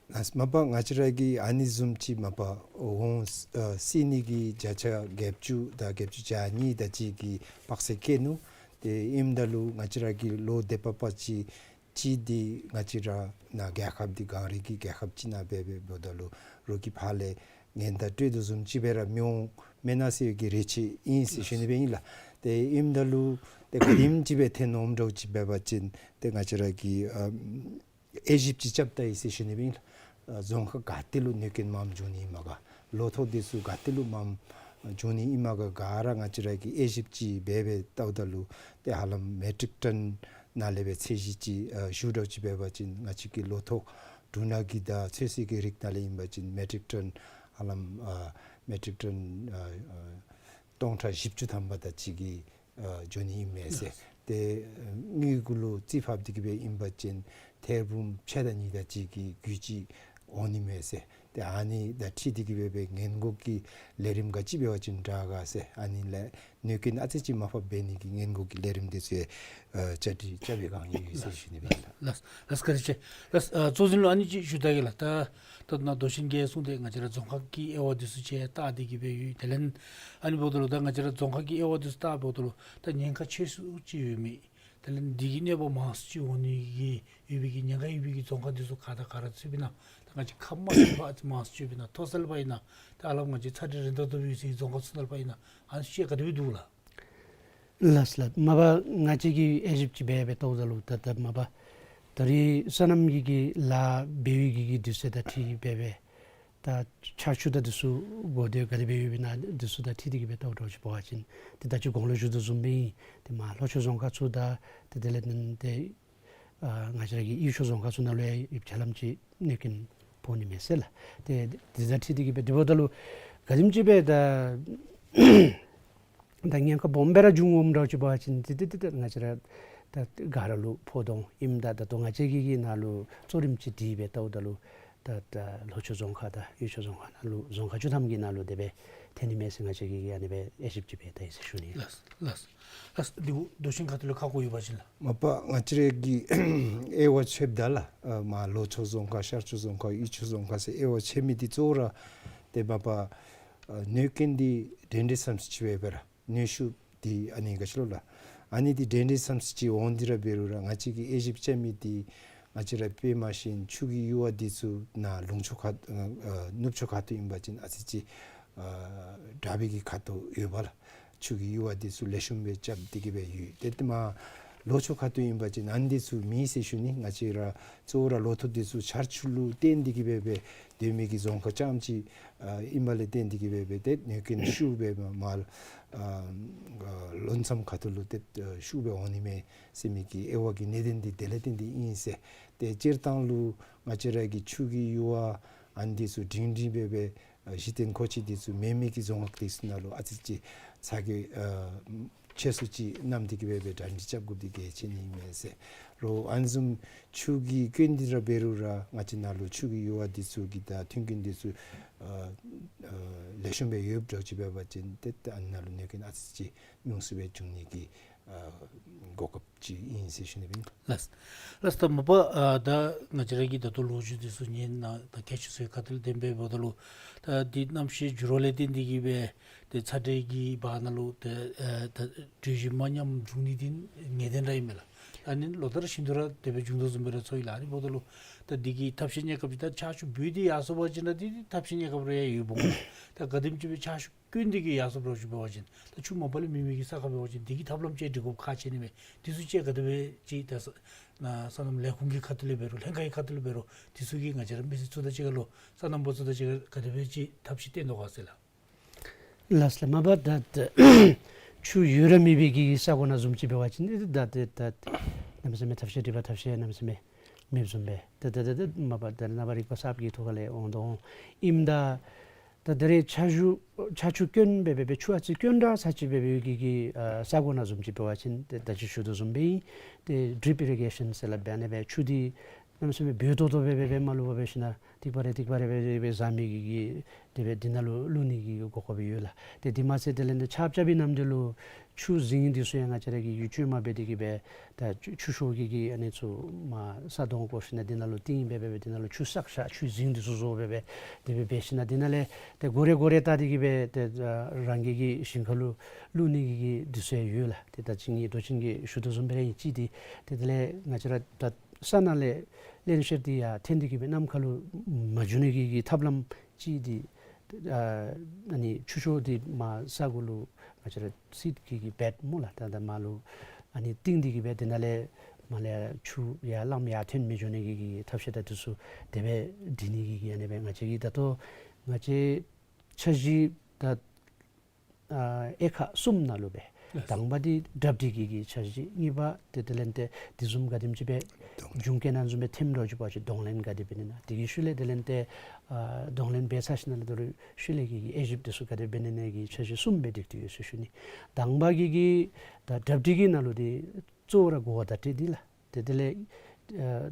ལགས། མ་པ་ང་བཅས་ར་གིས་ཨ་ནི་བཟུམ་ཅིག་མ་པ་འོང་ཨ་སྲིད་ནི་གི་བརྒྱ་ཆ་བརྒྱད་ཅུ་དང་བརྒྱད་ཅུ་གྱ་གཉིས་དེ་ཅིག་གི་དཔག་ཚད་བཀལ་ནུག། ཏེ་ཨིནམ་ད་ལུ་ང་བཅས་ར་གི་ལོ་དེ་པ་པ་ཅིག་ཅིག་འདི་ང་བཅས་ར་ནཱ་རྒྱལ་ཁབ་འདི་གངས་རི་གི་རྒྱལ་ཁབ་ཅིག་ནང་འབད་འབདཝ་ད་ལུ་རོགས་ཀྱི་ཕར་ལས་ངན་དང་སྤྲོད་དོ་བཟུམ་ཅིག་སྦེ་ར་མི་འོང་མེན་ན་ཟེར་གྱི་རེ་ཆེ་ཨིན་ཟེར་ཞུ་ནི་སྦེ་ཨིན་ལགས། ཏེ་ཨིནམ་ད་ལུ་ཏེ་ག་དེམ་ཅིག་སྦེ་ཐོན་འོངམ་འདྲཝ་ཅིག་འབད་བ་ཅིན་ཏེ་ང་བཅས་ར་གི་ཨ་དབྱེ་ཞིབ་ཅིག་རྐྱབ་ད་ཡི་ཟེར་ཞུ་ནི་སྦེ་ཨིན་ལགས། ཨ་རྫོང་ཁག་ག་ཏེ་ལུ་གནོད་སྐྱོན་མངམ་བྱུང་ནི་ཨིན་མས་ག། ལོ་ཐོག་འདི་ཚུ་ག་ཏེ་ལུ་མངམ་བྱུང་ནི་ཨིན་མས་ག་ག་ར་ང་བཅས་ར་གིས་དབྱེ་ཞིབ་ཅིག་འབད་འབད་བལྟཝ་ད་ལུ་ཏེ་ཧ་ལམ་མེ་ཊིག་ཊོན་ནང་ལས་སྦེ་ཚད་གཞི་ཅིག་ཨ་ཞུ་འདྲཝ་ཅིག་འབད་བ་ཅིན་ང་བཅས་ཀྱི་ལོ་ཐོག་འབྲུ་སྣ་གི་དང་ཚོད་བསྲེ་གི་རིགས་ནང་ལས་ཨིན་པ་ཅིན་མེ་ཊིག་ཊོན་ཧ་ལམ་ཨ་མེ་ཊིག་ཊོན་ཨ་ཨ་སྟོང་ཕྲག་བཞི་བཅུ་ཐམ་པ་དེ་ཅིག་གི་ཨ་འགྱོ་ནི་ཨིན་མས་ཟེར། ཏེ་ཨ་དངུལ་གུ་ལུ་རྩིས་ཕབ་སྟེ་གི་སྦེ་ཨིན་པ་ཅིན་ཐེར་འབུམ་ཕྱེད་དང་གཉིས་དེ་ཅིག་གི་རྒུད་ཅིག་འོང་ནི་མས་ཟེར། ཏེ་ཨ་ནི་དང་འཁྲིལ་ཏེ་གི་སྦེ་སྦེ་སྔོན་འགོག་གི་ལས་རིམ་ག་ཅི་འབད་བ་ཅིན་དྲག་ག་ཟེར། ཨ་ནི་ལས་གནོད་སྐྱོན་ཨ་ཙི་ཅིག་མར་ཕབ་འབད་ནི་གི་སྔོན་འགོག་གི་ལས་རིམ་འདི་ཚུ་ཨ་བཅའ་སྒྲིག་རྐྱབ་པའི་བསྒང་ཡོད་ཟེར་ཞུ་ནི་སྦེ་ཨིན་ལགས། ལགས་ལགས་བཀའ་དྲིན་ཆེ། ལགས་ཨ་གཙོ་འཛིན་ལུ་ཨ་ནི་ཅིག་ཞུ་ད་གེ་ལགས། ད་ད་ནཱ་མདོ་ཆེན་གྱིས་གསུངས་ཏེ་ང་བཅས་ར་རྫོང་ཁག་གི་དབྱེ་བ་འདི་ཚུ་ཅིག་བལྟ་སྟེ་གི་སྦེ་ཡོད། དེ་ལས་ཨ་ནི་འབདཝ་ད་ལུ་ད་ང་བཅས་ར་རྫོང་ཁག་གི་དབྱེ་བ་འདི་ཚུ་བལྟ་འབདཝ་ད་ལུ་ད་ཉེན་ཁ་ཆེ་སུ་ཅིག་ཡོད་མི་དེ་ལས་འདི་གི་གནོད་པ་མང་སུ་ཅིག་འོང་ནི་གི་ཡོད་པའི་གི་ཉེན་ཁ་ཡོད་པའི་གི་རྫོང་ཁག་འདི་ཚུ་ག་དང་ག་ར་ཚུད་པས་ན། ད་ང་བཅས་ཁམས་དམར་ཟེར་བ་ཨ་ཙི་མང་སུ་ཅིག་ཡོད་པས་ན། མཐོ་ས་ལས་འབད་ཨིན་ན་ད་ཧ་ལམ་ང་བཅས་ཚ་འདྲེ་རན་ཏོག་ཏོ་སྦེ་ཡོད་སའི་རྫོང་ཁག་ཚུ་ནང་ལས་འབད་ཨིན་ན་ཨ་ནི་ཅིག་ག་དེ་སྦེ་འདུག་ལགས། ལགས་ལགས། མ་པ་ང་བཅས་ཀྱིས་དབྱེ་ཞིབ་ཅིག་འབད་འབད་བལྟཝ་ད་ལུ་ད་ད་མ་པ་ད་རེས་སོ་ནམ་གྱི་གི་ལཱ་འབད་བའི་གི་གི་དུས་ཚོད་དང་འཁྲིལ་འབད་འབད་ད་ཆར་ཆུ་དང་འདི་ཚུ་འགོ་དེ་ག་དེ་སྦེ་ཡོདཔ་ཨིན་ན་འདི་ཚུ་དང་འཁྲིལ་ཏེ་གི་སྦེ་བལྟཝ་འདྲཝ་ཅིག་འབད་བ་ཅིན་ཏེ་ད་ཅི་གོང་ལུ་ཞུ་དོ་བཟུམ་སྦེ་ཨིན། ཏེ་མར་ལྷོ་ཕྱོགས་རྫོང་ཁག་ཚུ་དང་ཏེ་དེ་ལས་ཏེ་ཨ་ང་བཅས་ར་གི་ཡུལ་ཕྱོགས་རྫོང་ཁག་ཚུ་ནང་ལུ་ཡང་ཡོདཔ་ཆ་ལམ་ཅིག་གནོད་སྐྱོན་ཕོག་ནི་མས་ཟེར་ལགས། ཏེ་དེ་དང་འཁྲིལ་ཏེ་གི་སྦེ་དེ་འབདཝ་ད་ལུ་ག་དེམ་ཅིག་སྦེ་ད་ད་ཉེན་ཁ་སྦོམ་སྦེ་ར་འབྱུང་འོངམ་འདྲཝ་ཅིག་འབད་བ་ཅིན་ཏེ་ཏེ་ཏེ་ཏེ་ང་བཅས་ར་ད་ག་ར་ལུ་ཕོག་དོ་ཨིནམ་ད་ད་ལྟོ་ང་བཅས་ཀྱི་གི་ནང་ལུ་གཙོ་རིམ་ཅིག་སྒྲིག་སྦེ་བལྟཝ་ད་ལུ་ད་ད་ལྷོ་ཕྱོགས་རྫོང་ཁག་དང་ཡུལ་ཕྱོགས་རྫོང་ཁག་ནང་ལུ་རྫོང་ཁག་བཅུ་ཐམ་གྱི་ནང་ལུ་དེ་སྦེ་ཐོན་ནི་མས་ཟེར་ང་བཅས་ཀྱིས་ཨ་ནི་སྦེ་དབྱེ་ཞིབ་ཅིག་འབད་ད་ཡི་ཟེར་ཞུ་ནི། ལགས་ལགས། ལགས་འདི་གུ་མདོ་ཆེན་ཁ་ཐུག་ལས་ཁ་སྐོང་ཡོད་པ་ཅིན་ལགས། མ་པ་ང་བཅས་ར་གི་དབྱེ་བ་ཕྱེཝ་ད་ལགས། ཨ་མར་ལྷོ་ཕྱོགས་རྫོང་ཁག་ཤར་ཕྱོགས་རྫོང་ཁག་ཡུལ་ཕྱོགས་རྫོང་ཁག་ཟེར་དབྱེ་བ་ཕྱེ་མི་འདི་གཙོ་བོ་ར་ཏེ་མ་པ་ཨ་གནོད་སྐྱོན་འདི་འདྲན་འདྲ་ཙམ་ཅིག་འབད་འབད་ར་གནོད་ཤུགས་འདི་ཨ་ནི་ག་ཅི་ལོ་ལགས། ཨ་ནི་འདི་འདྲན་འདྲ་ཙམ་ཅིག་འོང་སྟེ་ར་འབད་རུང་ར་ང་བཅས་ཀྱིས་དབྱེ་ཞིབ་རྐྱབ་མི་འདི་ང་བཅས་ར་དཔེ་མ་ཤེས་ཆུ་གི་ཡུར་བ་འདི་ཚུ་ནཱ་ལུང་ཕྱོགས་ཁ་ཨ་ནུབ་ཕྱོགས་ཁ་ཐུག་ཨིན་པ་ཅིན་ཨ་ཙི་ཅིག་ཨ་དྲག་པའི་གི་ཁ་ཐུག་ཡོདཔ་ལགས། ཆུ་གི་ཡུར་བ་འདི་ཚུ་ལེགས་ཤོམ་སྦེ་རྐྱབ་སྟེ་གི་སྦེ་ཡོད། ཏེ་ཏེ་མར་ལྷོ་ཕྱོགས་ཁ་ཐུག་ཨིན་པ་ཅིན་ཨ་ནི་འདི་ཚུ་མེད་ཟེར་ཞུ་ནི། ང་བཅས་ར་གཙོ་བོ་ར་ལོ་ཐོག་འདི་ཚུ་ཆར་ཆུ་ལུ་བརྟེན་ཏེ་གི་སྦེ་སྦེ་སྡོད་མི་གི་རྫོང་ཁག་རྐྱངམ་ཅིག་ཨ་ཨིནམ་ལས་བརྟེན་ཏེ་གི་སྦེ་སྦེ་ཏེ་གནོད་སྐྱོན་ཤུགས་སྦེ་མར་མར་ཨ་ལོ་མཚམས་ཁ་ཐུག་ལུ་ཏེ་ཤུགས་སྦེ་འོང་ནི་མས་ཟེར་མི་གི་དབྱེ་བ་གི་གནད་དོན་འདི་དེ་ལས་བརྟེན་ཏེ་ཨིན་ཟེར། ཏེ་སྤྱིར་བཏང་ལུ་ང་བཅས་ར་གི་ཆུ་གི་ཡུར་བ་ཨ་ནི་འདི་ཚུ་འབྲིང་འབྲིང་སྦེ་སྦེ་ཨ་གཞི་རྟེན་མཁོ་ཆས་འདི་ཚུ་མེད་མི་གི་རྫོང་ཁག་འདི་ཚུ་ནང་ལུ་ཨ་ཙི་ཅིག་ཚ་གྱང་ཨ་ཆེ་སུ་ཅིག་བསྣམས་ཏེ་གི་སྦེ་སྦེ་གྲ་སྒྲིག་རྐྱབ་དགོཔ་འདི་གལ་ཆེ་ནི་མས་ཟེར། རོགས་ཨ་ནི་བཟུམ་ཆུ་གི་སྐྱོན་འདི་ར་འབད་རུང་ར་ང་བཅས་ནང་ལུ་ཆུ་གི་ཡུར་བ་འདི་ཚུ་གི་ད་མཐུན་རྐྱེན་འདི་ཚུ་ཨ་ཨ་ལེགས་ཤོམ་སྦེ་ཡོདཔ་འདྲཝ་ཅིག་འབད་བ་ཅིན་ཏེ་ད་ཨ་ནི་ནང་ལུ་གནོད་སྐྱོན་ཨ་ཙི་ཅིག་ཉུང་སུ་སྦེ་འབྱུང་ནི་གི་ཨ་གོ་སྐབས་ཅིག་ཨིན་ཟེར་ཞུ་ནི་ཨིན། ལགས། ལགས་ད་མ་པ་ཨ་ད་ང་བཅས་ར་གི་ད་ལྟོ་ལོ་རྒྱུས་འདི་ཚུ་ཉན་ན་ད་ཁྱད་ཆོས་ཚུ་ཁ་ཐུག་ལས་བདེན་པས་འབདཝ་ད་ལུ་ད་འདི་གནམ་གཤིས་འགྱུར་བ་ལས་བརྟེན་ཏེ་གི་སྦེ་ཏེ་ཚ་དྲོད་ཀྱི་བར་ན་ལུ་ཏེ་ཨ་ད་དྲོད་གཤེར་མ་མཉམ་འབྱུང་ནི་འདི་ངེས་བདེན་ར་ཨིན་མས་ལགས། ཨ་ནི་ལོ་ལྟར་བཞིན་དུ་ར་དེ་སྦེ་འབྱུང་དོ་བཟུམ་སྦེ་ར་ཚོར་ཡི་ལགས། ཨ་ནི་འབདཝ་ད་ལུ་ད་འདི་གི་ཐབས་ཤེས་གནས་སྐབས་ཅིག་ད་ཆར་ཆུ་བུད་དེ་ཡར་སོང་པ་ཅིན་ར་འདི་ཐབས་ཤེས་གནས་སྐབས་ར་ཡང་ཡོདཔ་འོང་། ད་ག་དེམ་ཅིག་སྦེ་ཆར་ཆུ་སྐྱོན་འདི་གིས་ཡར་སོངམ་འདྲཝ་ཅིག་འབད་བ་ཅིན་ད་ཆུ་མ་པ་ལས་མེད་མི་གི་ས་ཁར་འབད་བ་ཅིན་འདི་གི་ཐབས་ལམ་ཅིག་སྒྲིག་དགོཔ་ཁག་ཆེ་ནི་མས། འདི་ཚུ་ཅིག་ག་དེ་སྦེ་ཅིག་ད་ས་ན་སོ་ནམ་ལས་ཁུངས་ཀྱི་ཁ་ཐུག་ལས་འབད་རུང་ལྷན་ཁག་གི་ཁ་ཐུག་ལས་འབད་རུང་འདི་ཚུ་གིས་ང་བཅས་ར་མི་སེར་ཚུ་དང་གཅིག་ཁར་ལུ་སོ་ནམ་པ་ཚུ་དང་གཅིག་ཁར་ག་དེ་སྦེ་ཅིག་ཐབས་ཤེས་བཏོན་དོ་ག་ཟེར་ལགས། ལགས་ལགས། མ་པ་ད་ད་ཆུ་ཡོད་ར་མེད་པའི་གི་ས་གོ་ནང་བཟུམ་ཅིག་འབད་བ་ཅིན་ད་ད་ད་གནམ་མེད་ས་མེད་ཐབས་ཤེས་སྒྲིག་པ་ཐབས་ཤེས་གནམ་མེད་ས་མེད་མེདཔ་བཟུམ་སྦེ་ད་ད་ད་ད་མ་པ་ད་རེས་ནངས་པ་རིག་པ་གསརཔ་གི་ཐོག་ཁ་ལས་འོང་དོ་འོང་ཨིནམ་ད་ད་ད་རེས་ཆར་ཆུ་ཆར་ཆུ་སྐྱོན་འབད་འབད་འབད་ཆུ་ཨ་ཙི་སྐྱོན་དྲགས་ས་ཅིག་འབད་འབད་གི་གི་ཨ་ས་གོ་ནང་བཟུམ་ཅིག་འབད་བ་ཅིན་ད་ད་ཅི་ཞུ་དོ་བཟུམ་སྦེ་ཏེ་ཌྲིཔ་ཨི་རི་གེ་ཤཱན་ཟེར་སླབ་འབད་ཨ་ནི་སྦེ་ཆུ་འདི་ གནམ་མེད་ས་མེད་འབོལ་ཏོག་ཏོ་སྦེ་སྦེ་སྦེ་མར་ལུ་འབབ་སྦེ་ཞིནམ་ལས་ཐིགས་པ་རེ་ཐིགས་པ་རེ་སྦེ་སྦེ་བཟའ་མི་གི་གི་དེ་སྦེ་འདི་ནང་ལུ་བླུག་ནི་གི་གོ་སྐབས་ཡོད་ལགས། ཏེ་འདི་མ་ཚད་དེ་ལས་ཏེ་ཆརཔ་རྐྱབ་པའི་ནམ་དུས་ལུ་ཆུ་རྫིང་འདི་ཚུ་ཡང་ང་བཅས་ར་གིས་ཡུདཔ་ཅིག་མར་འབད་དེ་གིས་སྦེ་ད་ཆུ་ཆུ་ཤོག་གི་གི་ཨ་ནི་ཚུ་མར་ས་དོང་བརྐོ་ཞིནམ་ལས་འདི་ནང་ལུ་ཏིང་སྦེ་སྦེ་སྦེ་འདི་ནང་ལུ་ཆུ་བསགས་བཞག། ཆུ་རྫིང་འདི་ཚུ་བཟོ་སྦེ་སྦེ་དེ་སྦེ་འབད་ཞིནམ་ལས་འདི་ནང་ལས་ཏེ་གོ་རེ་གོ་རེ་བཏགས་ཏེ་གིས་སྦེ་ཏེ་རང་གི་གི་ཞིང་ཁ་ལུ་བླུག་ནི་གི་གི་འདི་ཚུ་ཡང་ཡོད་ལགས། ཏེ་ད་ཅི་ངེའི་མདོ་ཆེན་གྱིས་ཞུ་དོ་བཟུམ་སྦེ་ར་ཨིན་ཅི། ཏེ་དེ་ལས་ང་བཅས་ར་ད་ས་ནང་ལས་བརླན་གཤེར་འདི་ཡར་འཐོན་ཏེ་གིས་སྦེ་གནམ་ཁ་ལུ་མ་འགྱོ་ནི་གི་གི་ཐབས་ལམ་ཅིག་འདི་ཨ་ཨ་ནི་ཆུ་ཤོག་འདི་མར་ས་གུ་ལུ་ང་བཅས་ར་སིཌ་གི་གི་བེཌ་སྨོ་ལགས། ད་ད་མར་ལུ་ཨ་ནི་ཏིང་འདི་གིས་སྦེ་དེ་ནང་ལས་མར་ལས་ཆུ་ཡར་རླངསམ་ཡར་འཐོན་མི་འགྱོ་ནི་གི་གི་ཐབས་ཤེས་ད་འདི་ཚུ་དེ་སྦེ་སྒྲིག་ནི་གི་གི་ཨ་ནི་སྦེ་ང་བཅས་ཀྱིས་ད་ལྟོ་ང་བཅས་འཆར་གཞི་ད་ཨ་དབྱེ་ཁག་གསུམ་ནང་ལུ་སྦེ། ལགས། དང་པ་འདི་གྲ་སྒྲིག་གི་གི་འཆར་གཞི། གཉིས་པ་ཏེ་དེ་ལས་ཏེ་དེ་བཟུམ་ག་དེམ་ཅིག་སྦེ་གདོང་ལེན། འབྱུང་རྐྱེན་ཨ་ནི་བཟུམ་སྦེ་ཐོནམ་འདྲཝ་ཅིག་འབད་བ་ཅིན་གདོང་ལེན་ག་དེ་འབད་ནི་ཨིན་ན། དེ་གི་ཤུལ་ལས་དེ་ལས་ཏེ་ཨ་གདོང་ལེན་འབད་ཚར་ཞིནམ་ལས་དོ་རུང་ཤུལ་ལས་ཀྱི་གི་དབྱེ་ཞིབ་འདི་ཚུ་ག་དེ་འབད་ནི་ཨིན་ན་གི་འཆར་གཞི་གསུམ་སྦེ་སྒྲིག་སྟེ་ཡོད་ཟེར་ཞུ་ནི། དང་པ་གི་གི་ད་གྲ་སྒྲིག་གི་ནང་ལུ་འདི་གཙོ་བོ་ར་གོ་བ་བརྡ་སྤྲོད་འདི་ལགས། ཏེ་དེ་ལས་ཨ་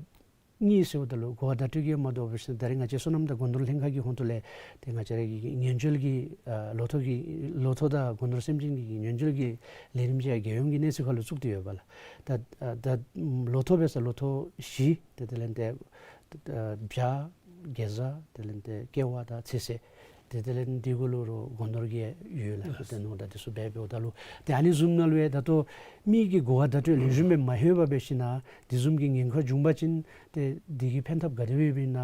གཉིས་ཟེརཝ་ད་ལུ་གོ་བ་བརྡ་སྤྲོད་ཀྱིས་མ་དོ་བར་ཞིནམ་ད་རེས་ང་བཅས་སོ་ནམ་དང་སྒོ་ནོར་ལྷན་ཁག་གི་ཧོངས་ལས་ཏེ་ང་བཅས་ར་གི་ཉེན་བཅོལ་གྱི་ཨ་ལོ་ཐོག་གི་ལོ་ཐོག་དང་སྒོ་ནོར་སེམས་ཅན་གྱི་ཉེན་བཅོལ་གྱི་ལས་རིམ་ཅིག་རྒྱལ་ཡོངས་ཀྱི་གནས་ཚད་ཁར་ལུ་བཙུགས་ཏེ་ཡོད་པ་ལགས། ད་ཨ་ད་ལོ་ཐོག་འབད་ས་ལོ་ཐོག་བཞི། ཏེ་དེ་ལས་ཏེ་ཨ་བྱ་གེ་ཛ་དེ་ལས་ཏེ་ཀེ་བ་དང་ཚོད་བསྲེ། ཏེ་དེ་ལས་འདི་གུ་ལུ་རོགས་སྒོ་ནོར་གྱི་ཡོད་ལགས། ལགས། ཏེ་ནོར་དང་འདི་ཚུ་འབད་འབདཝ་ད་ལུ་ཏེ་ཨ་ནི་བཟུམ་ནང་ལུ་ཡང་ད་ལྟོ་མི་གི་གོ་བ་བརྡ་སྤྲོད་ལེགས་ཤོམ་སྦེ་མ་ལྷོད་པར་འབད་ཞིནམ་ལས་དེ་བཟུམ་གྱི་ཉེན་ཁ་བྱུང་པ་ཅིན་ཏེ་འདི་གི་ཕན་ཐབས་ག་དེ་སྦེ་ཡོདཔ་ཨིན་ན་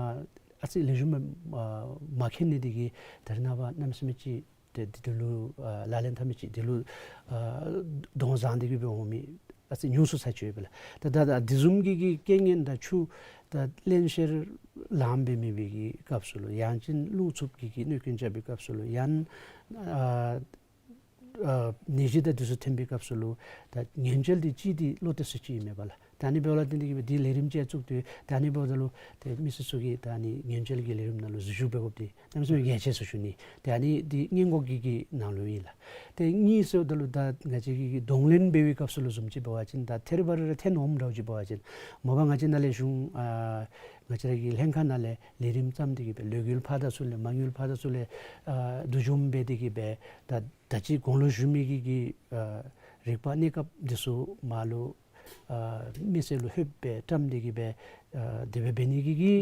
ཨ་ཙི་ལེགས་ཤོམ་སྦེ་ཨ་མ་མཁྱེན་ནི་འདི་གིས་ད་རེས་ནངས་པ་གནམ་མེད་ས་མེད་ཅིག་ཏེ་འདི་འདི་ལུ་ཨ་ལག་ལེན་འཐབ་མི་ཅིག་འདི་ལུ་ཨ་གདོང་བཟང་སྟེ་གིས་སྦེ་འོང་མི་ཨ་ཙི་ཉུང་སུ་ཚར་ཅིག་ཡོད་པས་ལགས། ད་ད་ད་དེ་བཟུམ་གྱི་གི་རྐྱེན་ངན་དང་ཆུ་ད་བརླན་གཤེར་ལངམ་སྦེ་མེད་པའི་གི་སྐབས་སུ་ལུ་ཡང་ཅིན་རླུང་འཚུབ་ཀྱི་གི་གནོད་སྐྱོན་རྐྱབ་པའི་སྐབས་སུ་ལུ་ཡང་ཨ་ཨ་ནད་གཞི་དང་འདི་ཚུ་ཐོན་པའི་སྐབས་སུ་ལུ་ད་ཉེན་བཅོལ་འདི་ཅིག་འདི་བློ་གཏད་ས་ཅིག་ཨིན་མས་པ་ལགས། ད་ཨ་ནི་འབདཝ་ལས་བརྟེན་ཏེ་གིས་སྦེ་འདི་ལས་རིམ་ཅིག་བཙུགས་ཏེ་ད་ཨ་ནི་འབདཝ་ད་ལུ་ཏེ་མི་སེར་ཚུ་གིས་ད་ཨ་ནི་ཉེན་བཅོལ་གྱི་ལས་རིམ་ནང་ལུ་འཛུལ་ཞུགས་འབད་དགོཔ་འདི་གནམ་མེད་ས་མེད་གལ་ཆེ་ཟེར་ཞུ་ནི། ཏེ་ཨ་ནི་འདི་སྔོན་འགོག་གི་གི་ནང་ལུ་ཨིན་ལགས། ཏེ་གཉིས་ཟེརཝ་ད་ལུ་ད་ང་བཅས་ཀྱིས་གདོང་ལེན་འབད་བའི་སྐབས་སུ་ལུ་བཟུམ་ཅིག་འབད་བ་ཅིན་ད་ཐད་རི་བ་རི་ར་ཐོན་འོངམ་འདྲཝ་ཅིག་འབད་བ་ཅིན་མ་པ་ང་བཅས་ནཱ་ལས་གཞུང་ཨ་ང་བཅས་ར་གི་ལྷན་ཁག་ནང་ལས་ལས་རིམ་བརྩམས་ཏེ་གིས་སྦེ་ལོ་རྒྱུས་ཕར་དང་ཚུར་ལས་མ་དངུལ་ཕར་དང་ཚུར་ལས་ཨ་བསྡུ་འཇོམས་འབད་དེ་གིས་སྦེ་ད་ད་ཅི་གོང་ལུ་ཞུ་མི་གི་གི་ཨ་རིག་པ་གནས་སྐབས་འདི་ཚུ་མར་ལུ་ཨ་མི་སེར་ལུ་ལྷོདཔ་སྦེ་བཀྲམ་སྟེ་གིས་སྦེ་ཨ་དེ་སྦེ་འབད་ནི་གི་གི་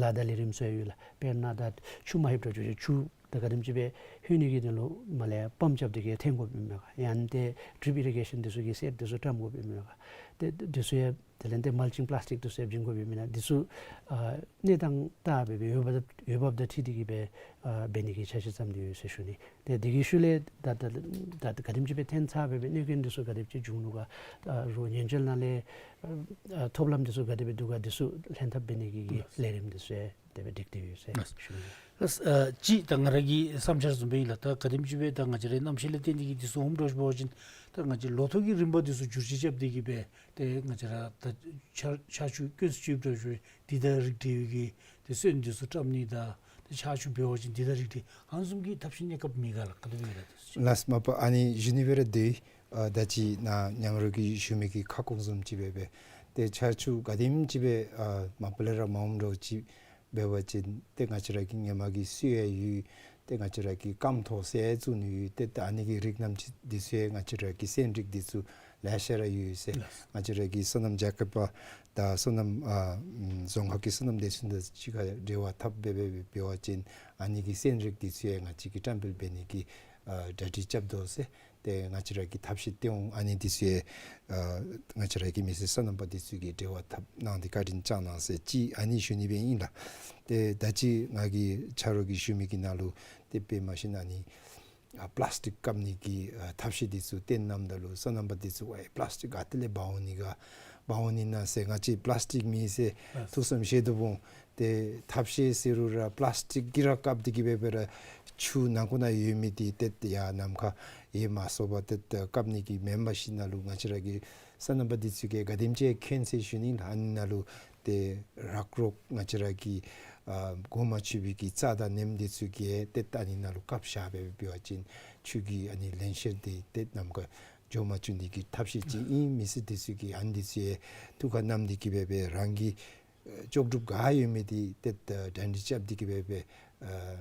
ལཱ་དང་ལས་རིམ་ཚུ་ཡང་ཡོད་ལགས། དཔེར་ན་ད་ཆུ་མ་ལྷོདཔ་འདྲཝ་ཅིག་ཆུ་ད་ག་དེམ་ཅིག་སྦེ་ལྷོད་ནི་གི་དོན་ལུ་མར་ལས་པམཔ་རྐྱབ་སྟེ་གིས་འཐེན་དགོཔ་ཨིན་མས་ག། ཡང་ཏེ་ཌྲིཔ་ཨི་རི་གེ་ཤཱན་འདི་ཚུ་གི་སེཊ་འདི་ཚུ་བཀྲམ་དགོཔ་ཨིན་མས་ག། ཏེ་འདི་ཚུ་ཡང་དེ་ལས་ཏེ་མལ་ཅིང་པ་ལཱསི་ཊིཀ་འདི་ཚུ་ཡང་བྱིན་དགོཔ་ཨིན་མས་ན། འདི་ཚུ་ཨ་གནས་སྟངས་ལྟ་སྦེ་སྦེ་འོས་འབབ་འོས་འབབ་དང་འཁྲིལ་ཏེ་གིས་སྦེ་ཨ་འབད་ནི་གི་འཆར་གཞི་བརྩམས་ཏེ་ཡོད་ཟེར་ཞུ་ནི། ཏེ་དེ་གི་ཤུལ་ལས་ད་ད་ད་ག་དེམ་ཅིག་སྦེ་ཐོན་ཚར་སྦེ་སྦེ་གནོད་སྐྱོན་འདི་ཚུ་ག་དེམ་ཅིག་བྱུང་ནུག་ག། ཨ་རོགས་ཉེན་བཅོལ་ནང་ལས་ཨ་ཐོབ་ལམ་འདི་ཚུ་ག་དེ་སྦེ་འདུག་ག། འདི་ཚུ་ལྷན་ཐབས་འབད་ནི་གི་གི་ལས་རིམ་འདི་ཚུ་ཡང་དེ་སྦེ་སྒྲིག་སྟེ་ཡོད་ཟེར་ཞུ་ནི། ལགས། ཨ་ཅི་ད་ང་ར་གི་བསམ་འཆར་བཟུམ་སྦེ་ཨིན་ལགས། ད་ག་དེམ་ཅིག་སྦེ་ད་ང་བཅས་རའི་གནམ་གཤིས་ལས་བརྟེན་ཏེ་གིས་འདི་ཚུ་འོངམ་འདྲཝ་ཅིག་འབད་བ་ཅིན་ད་ང་བཅས་ལོ་ཐོག་གི་རིམ་པ་འདི་ཚུ་བསྒྱུར་བཅོས་རྐྱབ་སྟེ་གིས་སྦེ་ཏེ་ང་བཅས་ར་ད་ཆར་ཆར་ཆུ་དཀོན་སུ་ཅིག་འབད་བ་ཅིན་འདི་དང་རིགས་འདྲ་བའི་གི་ཏེ་སོན་འདི་ཚུ་བཀྲམ་ནི་དང་ཏེ་ཆར་ཆུ་འབད་བ་ཅིན་འདི་དང་རིགས་འདྲ་ཨ་ནི་བཟུམ་གྱི་ཐབས་ཤེས་གནས་སྐབས་མེད་ག་ལགས། ག་དེ་སྦེ་ཨིན་ལགས། ལགས་མ་པ་ཨ་ནི་ཞུ་ནི་སྦེ་ར་སྡོད་ཡི། ཨ་ད་ཅི་ནཱ་མཉམ་རོགས་ཀྱིས་ཞུ་མི་གི་ཁ་སྐོང་བཟུམ་ཅིག་སྦེ་སྦེ་ཏེ་ཆར་ཆུ་ག་དེམ་ཅིག་སྦེ་ཨ་མ་པ་ལས་ར་མངམ་འདྲཝ་ཅིག་འབད་བ་ཅིན་ཏེ་ང་བཅས་ར་གི་ཧེ་མ་གི་སྲོལ་ཡང་ཡོད། ཏེ་ང་བཅས་ར་གི་སྐམ་ཐོག་ཟེར་བཙུགས་ནི་ཡོད། ཏེ་ད་ཨ་ནི་གི་རིགས་རྣམ་ཅིག་འདི་ཚུ་ཡང་ང་བཅས་ར་གི་སོན་རིགས་འདི་ཚུ་ལེ་ཤ་ར་ཡོད་ཟེར། ལགས། ང་བཅས་ར་གི་སོ་ནམ་རྒྱལ་ཁབ་པ་དང་སོ་ནམ་ཨ་རྫོང་ཁག་གི་སོ་ནམ་སྡེ་ཚན་དང་གཅིག་ཁར་འབྲེལ་བ་འཐབ་སྦེ་སྦེ་འབད་བ་ཅིན་ཨ་ནི་གི་སོན་རིགས་འདི་ཚུ་ཡང་ང་བཅས་ཀྱིས་བཀྲམ་སྤེལ་འབད་ནི་གི་ཨ་གྲ་སྒྲིག་རྐྱབ་དོ་ཟེར། ཏེ་ང་བཅས་ར་གིས་ཐབས་ཤེས་སྟོན་འོང་། ཨ་ནི་འདི་ཚུ་ཡང་ཨ་ང་བཅས་ར་གི་མི་སེར་སོ་ནམ་པ་འདི་ཚུ་གིས་འབྲེལ་བ་འཐབ་གནང་སྟེ་བཀའ་དྲིན་བསྐྱང་གནང་ཟེར་ཅིག་ཨ་ནི་ཞུ་ནི་སྦེ་ཨིན་ལགས། ཏེ་ད་ཅི་ང་གིས་ཆ་རོགས་ཀྱིས་ཞུ་མི་གི་ནང་ལུ་ཏེ་དཔེ་མ་ཤེས་ན་ཨ་ནི་ཨ་པ་ལཱསི་ཊིཀ་བཀབ་ནི་གི་ཨ་ཐབས་ཤེས་འདི་ཚུ་སྟོན་གནངམ་ད་ལུ་སོ་ནམ་པ་འདི་ཚུ་ཝའི་པ་ལཱསི་ཊིཀ་ཨ་ཏི་ལས་འབག་འོང་ནི་ག་འབག་འོང་ནི་ན་ཟེར། ང་བཅས་པ་ལཱསི་ཊིཀ་མེད་ཟེར་ཐུགས་བསམ་བཞེས་དོ་འོང་། ཏེ་ཐབས་ཤེས་ཟེར་རུང་ར་པ་ལཱསི་ཊིཀ་གིས་ར་བཀབ་སྟེ་གིས་སྦེ་སྦེ་ར་ཆུ་ནང་ཁོག་ནང་ཡོད་མི་འདི་ཏེ་ཡར་ནམ་མཁའ་ཡར་མ་སོང་བར་ཏེ་བཀབ་ནི་གི་མེན་པར་ཞིནམ་ལས་ང་བཅས་ར་གི་སོ་ནམ་པ་འདི་ཚུ་གིས་ག་དེམ་ཅིག་མཁྱེན་ཟེར་ཞུ་ནི་ལགས། ཨ་ནི་ནང་ལུ་ཏེ་རག་རོག་ང་བཅས་ར་གི་ཨ་གོ་མ་ཆོད་པའི་གི་རྩྭ་དང་ནེམ་འདི་ཚུ་གིས་ཏེ་ཨ་ནི་ནང་ལུ་བཀབ་བཞག་སྦེ་འབད་བ་ཅིན་ཆུ་གི་ཨ་ནི་བརླན་གཤེར་འདི་ཏེ་ནམ་མཁའ་འགྱོ་མ་བཅུག་ནི་གི་ཐབས་ཤེས་ཅིག་ཨིན། མི་སེར་འདི་ཚུ་གིས་ཨ་ནི་འདི་ཚུ་ཡང་ཐུགས་ཁར་བསྣམས་ཏེ་གིས་སྦེ་སྦེ་རང་གི་ ལྕོགས་གྲུབ་ག་ཡོད་མི་འདི་ཏེ་གྲ་སྒྲིག་རྐྱབ་སྟེ་གི་སྦེ་སྦེ་ཨ་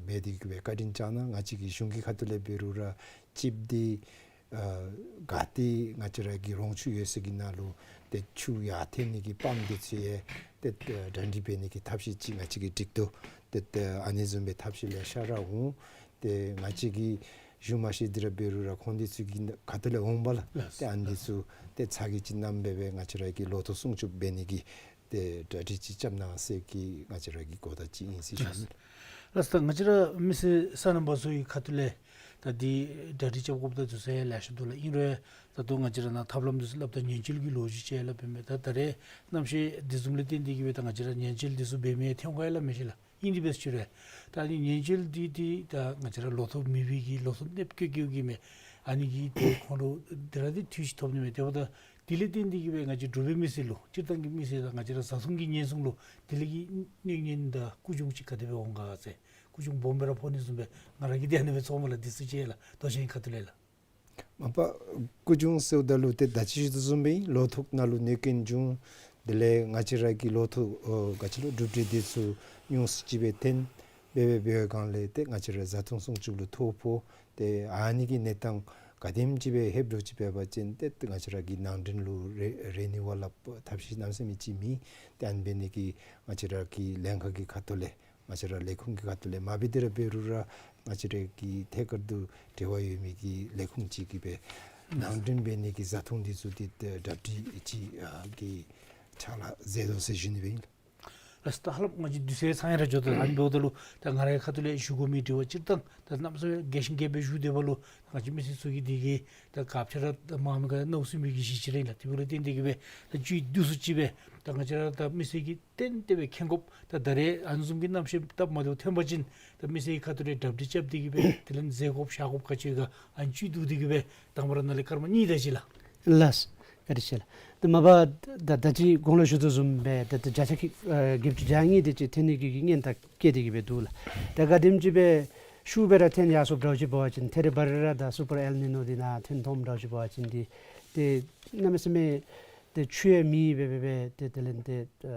འབད་དེ་གི་སྦེ་བཀའ་དྲིན་བསྐྱང་གནང་། ང་བཅས་ཀྱི་གཞུང་གི་ཁ་ཐུག་ལས་འབད་རུང་ར་ཅིག་འདི་ཨ་ག་ཏེ་ང་བཅས་ར་གི་རོང་ཆུ་ཡོད་ས་གི་ནང་ལུ་ཏེ་ཆུ་ཡར་འཐེན་ནི་གི་པམཔ་འདི་ཚུ་ཡང་ཏེ་གྲ་སྒྲིག་འབད་ནི་གི་ཐབས་ཤེས་ཅིག་ང་བཅས་ཀྱིས་སྒྲིག་དོ། ཏེ་ཨ་ནི་བཟུམ་སྦེ་ཐབས་ཤེས་ལེ་ཤ་ར་འོང་། ཏེ་ང་བཅས་ཀྱི་གཞུང་མ་ཤེས་འདི་ར་འབད་རུང་ར་ཁོང་འདི་ཚུ་གི་ཁ་ཐུག་ལས་འོང་པ་ལགས། ལགས། ཏེ་ཨ་ནི་འདི་ཚུ་ཏེ་ཚ་གྱང་ཅིག་བསྣམས་སྦེ་སྦེ་ང་བཅས་ར་གི་ལོ་ཐོག་སྲུང་སྐྱོབ་འབད་ནི་གི་ཏེ་གྲ་སྒྲིག་ཅིག་རྐྱབ་གནང་ཟེར་གྱི་ང་བཅས་ར་གི་གོ་བརྡ་ཅིག་ཨིན་ཟེར་ཞུ་ནི། ལགས། ད་ང་བཅས་ར་མི་སེར་སོ་ནམ་པ་ཚུ་གི་ཁ་ཐུག་ལས་ད་འདི་གྲ་སྒྲིག་རྐྱབ་དགོཔ་ད་འདི་ཚུ་ཡང་ལེ་ཤ་འདུག་ལགས། ཨིན་རུང་ད་ལྟོ་ང་བཅས་ར་ནཱ་ཐབས་ལམ་འདི་ཚུ་སླབ་ད་ཉེན་བཅོལ་གྱི་ལོ་རྒྱུས་ཅིག་ཡང་སླབ་ཨིན་པས། ད་ད་རེས་གནམ་གཤིས་འདི་བཟུམ་ལས་བརྟེན་ཏེ་གི་སྦེ་ད་ང་བཅས་ར་ཉེན་བཅོལ་འདི་ཚུ་འབད་མི་ཐོན་ཁ་ཡང་ལགས་མི་ཤེས་ལགས། ཨིན་དེ་སྦེ་ཞུ་རུང་ད་ཨ་ནི་ཉེན་བཅོལ་འདི་འདི་ད་ང་བཅས་ར་ལོ་ཐོག་མེད་པའི་གི་ལོ་ཐོག་གནོདཔ་བཀལ་བཀལཝ་གི་མས། ཨ་ནི་གིས་ཏེ་ཁོང་ལུ་འདི་ར་འདི་འཐུས་ཤིག་ཐོབ་ནི་མས། དེ་འབདཝ་ད་དེ་ལས་བརྟེན་ཏེ་གི་སྦེ་ང་བཅས་འབྲུག་པའི་མི་སེར་ལུ་སྤྱིར་བཏང་གི་མི་སེར་དང་ང་བཅས་ར་བཟའ་འཐུང་གི་ཉེན་སྲུང་ལུ་དེ་ལས་ཀྱི་གནོད་ཉེན་དང་རྐུ་བྱུང་ཅིག་ག་དེ་སྦེ་འོང་ག་ཟེར། རྐུ་བྱུང་སྦོམ་སྦེ་ར་ཕོག་ནི་བཟུམ་སྦེ་ང་ར་གིས་དེ་ཨ་ནི་སྦེ་ཚོརཝ་མས་ལགས། འདི་ཚུ་ཅིག་ཡང་ལགས་དོ་ཅན་ཁ་ཐུག་ལས་ལགས། མ་པ་རྐུ་བྱུང་ཟེརཝ་ད་ལུ་ཏེ་ད་ཅི་ཞུ་དོ་བཟུམ་སྦེ་ལོ་ཐོག་ནང་ལུ་གནོད་རྐྱེན་བྱུང་། དེ་ལས་ང་བཅས་ར་གི་ལོ་ཐོག་ཨོ་ག་ཅི་ལོ་གྲུབ་འབྲས་འདི་ཚུ་ཉུང་སུ་ཅིག་སྦེ་ཐོན་སྦེ་སྦེ་འབད་བའི་སྒང་ལས་ཏེ་ང་བཅས་ར་བཟའ་འཐུང་སྲུང་སྐྱོབ་ལུ་ཐོ་ཕོག། ཏེ་ཨ་ནི་གི་གནས་སྟངས་ག་དེམ་ཅིག་སྦེ་ཧེབ་འགྱོ་ཅི་འབད་བ་ཅིན་ཏེ་ང་བཅས་ར་གི་ནང་འདྲེན་ལུ་རེ་རེ་ནི་བ་ལགས་ཐབས་ཤེས་གནམ་མེད་ས་མེད་ཅིག་མེད། ཏེ་ཨ་ནི་འབད་ནི་གིས་ང་བཅས་ར་གི་ལྷན་ཁག་གི་ཁ་ཐུག་ལས་ང་བཅས་ར་ལས་ཁུངས་ཀྱི་ཁ་ཐུག་ལས་མ་འབད་དེ་ར་འབད་རུང་ར་ང་བཅས་ར་གི་ཐད་ཀར་དུ་འབྲེལ་བ་ཡོད་མི་གི་ལས་ཁུངས་ཅིག་གིས་སྦེ་ནང་འདྲེན་འབད་ནི་གི་བཟའ་འཐུང་འདི་ཚུ་འདི་གྲ་སྒྲིག་ཅིག་ཨ་གི་ཕྱག་ལཱ་མཛད་དོ་ཟེར་ཞུ་ནི་སྦེ་ཨིན། ལགས་སོ། ད་ཧ་ལམ་ང་བཅས་དུས་ཚོད་ཚང་ཡར་འགྱོ་དོ། ཨ་ནི་འབདཝ་ད་ལུ་ད་ང་རའི་ཁ་ཐུག་ལས་ཞུ་དགོ་མི་དྲི་བ་སྤྱིར་བཏང་ད་གནམ་མེད་ས་མེད་རྒྱས་ཤིང་རྒྱས་སྦེ་ཞུ་སྡོད་པ་ལུ་ང་བཅས་མི་སེར་ཚུ་གིས་འདི་གིས་ད་སྐབས་ཅིག་ར་ད་མང་མི་ག་མནོ་སེམས་ཀྱི་གཞི་ཅིག་ར་ཨིན་ལགས། དེ་འབདཝ་ལས་བརྟེན་ཏེ་གི་སྦེ་ད་བཅུད་བསྡུ་སུ་ཅིག་སྦེ་ད་ང་བཅས་ར་ད་མི་སེར་གྱིས་ཏན་ཏན་སྦེ་མཁྱེན་དགོཔ་ད་ད་རེས་ཨ་ནི་བཟུམ་གྱི་གནམ་གཤིས་སྟབས་མ་བདེཝ་ཐོན་པ་ཅིན་ད་མི་སེར་གྱི་ཁ་ཐུག་ལས་གྲ་སྒྲིག་རྐྱབ་སྟེ་གི་སྦེ་དེ་ལས་མཛད་དགོཔ་བཞག་དགོཔ་ག་ཅི་ཡོད་ག་ཨ་ནི་བཅུད་བསྡུ་སྟེ་གི་སྦེ་དང་པ་ར་ནཱ་ལས་སྐར་མ་གཉིས་དེ་ཅིག་ལགས། ལགས། བཀའ་དྲིན་ཆེ་ལགས། ད་མ་པ་ད་ད་ཅི་གོང་ལུ་ཞུ་དོ་བཟུམ་སྦེ་ད་ད་བརྒྱ་ཆ་ཨ་བརྒྱད་ཅུ་གྱ་གཉིས་དེ་ཅིག་ཐོན་ནི་གི་གི་སྔོན་བརྡ་བསྐྱལ་ཏེ་གི་སྦེ་འདུག་ལགས། ད་ག་དེམ་ཅིག་སྦེ་ཤུགས་སྦེ་ར་ཐོན་ཡར་སོངམ་འདྲཝ་ཅིག་འབད་བ་ཅིན་ཐེ་རེ་བ་རེ་ར་ད་སུ་པར་ཨེལ་ནི་ནོ་འདི་ནང་ཐོན་ཐོནམ་འདྲཝ་ཅིག་འབད་བ་ཅིན་འདི་ཏེ་གནམ་མེད་ས་མེད་ཏེ་ཆུ་ཡང་མེད་སྦེ་སྦེ་སྦེ་ཏེ་དེ་ལས་ཏེ་ཨ་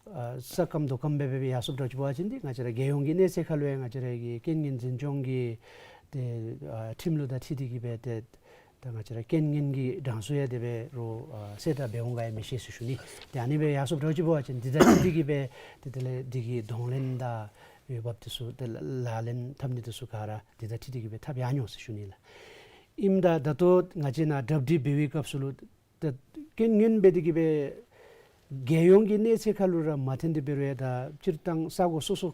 ཨ་ས་སྐམ་རྡོ་སྐམ་སྦེ་སྦེ་སྦེ་ཡར་སོངམ་འདྲཝ་ཅིག་འབད་བ་ཅིན་འདི་ང་བཅས་ར་རྒྱལ་ཡོངས་ཀྱི་གནས་ཚད་ཁར་ལུ་ཡང་ང་བཅས་ར་གི་རྐྱེན་ངན་འཛིན་སྐྱོང་གི་ཏེ་ཨ་ཁྲིམས་ལུགས་དང་འཁྲིལ་ཏེ་གི་སྦེ་ཏེ་ད་ང་བཅས་ར་རྐྱེན་ངན་གྱི་གྲངས་སུ་ཡང་དེ་སྦེ་རུང་ཨ་གསལ་བསྒྲགས་འབད་འོང་ག་ཡང་མི་ཤེས་ཟེར་ཞུ་ནི། ཏེ་ཨ་ནི་སྦེ་ཡར་སོངམ་འདྲཝ་ཅིག་འབད་བ་ཅིན་འདི་དང་འཁྲིལ་ཏེ་གི་སྦེ་ཏེ་དེ་ལས་འདི་གི་གདོང་ལེན་དང་འོས་འབབ་འདི་ཚུ་ཏེ་ལག་ལེན་འཐབ་ནི་འདི་ཚུ་ག་ར་འདི་དང་འཁྲིལ་ཏེ་གི་སྦེ་འཐབ་ཡར་འོང་ཟེར་ཞུ་ནི་ལགས། ཨིནམ་ད་ད་ལྟོ་ང་བཅས་ནཱ་གྲ་སྒྲིག་འབད་བའི་སྐབས་སུ་ལུ་ད་རྐྱེན་ངན་འབད་དེ་གི་སྦེ་རྒྱལ་ཡོངས་ཀྱི་གནས་ཚད་ཁར་ལུ་ར་མ་ཐོན་ཏེ་འབད་རུང་ཡང་ད་སྤྱིར་བཏང་ས་གོ་སོ་སོ་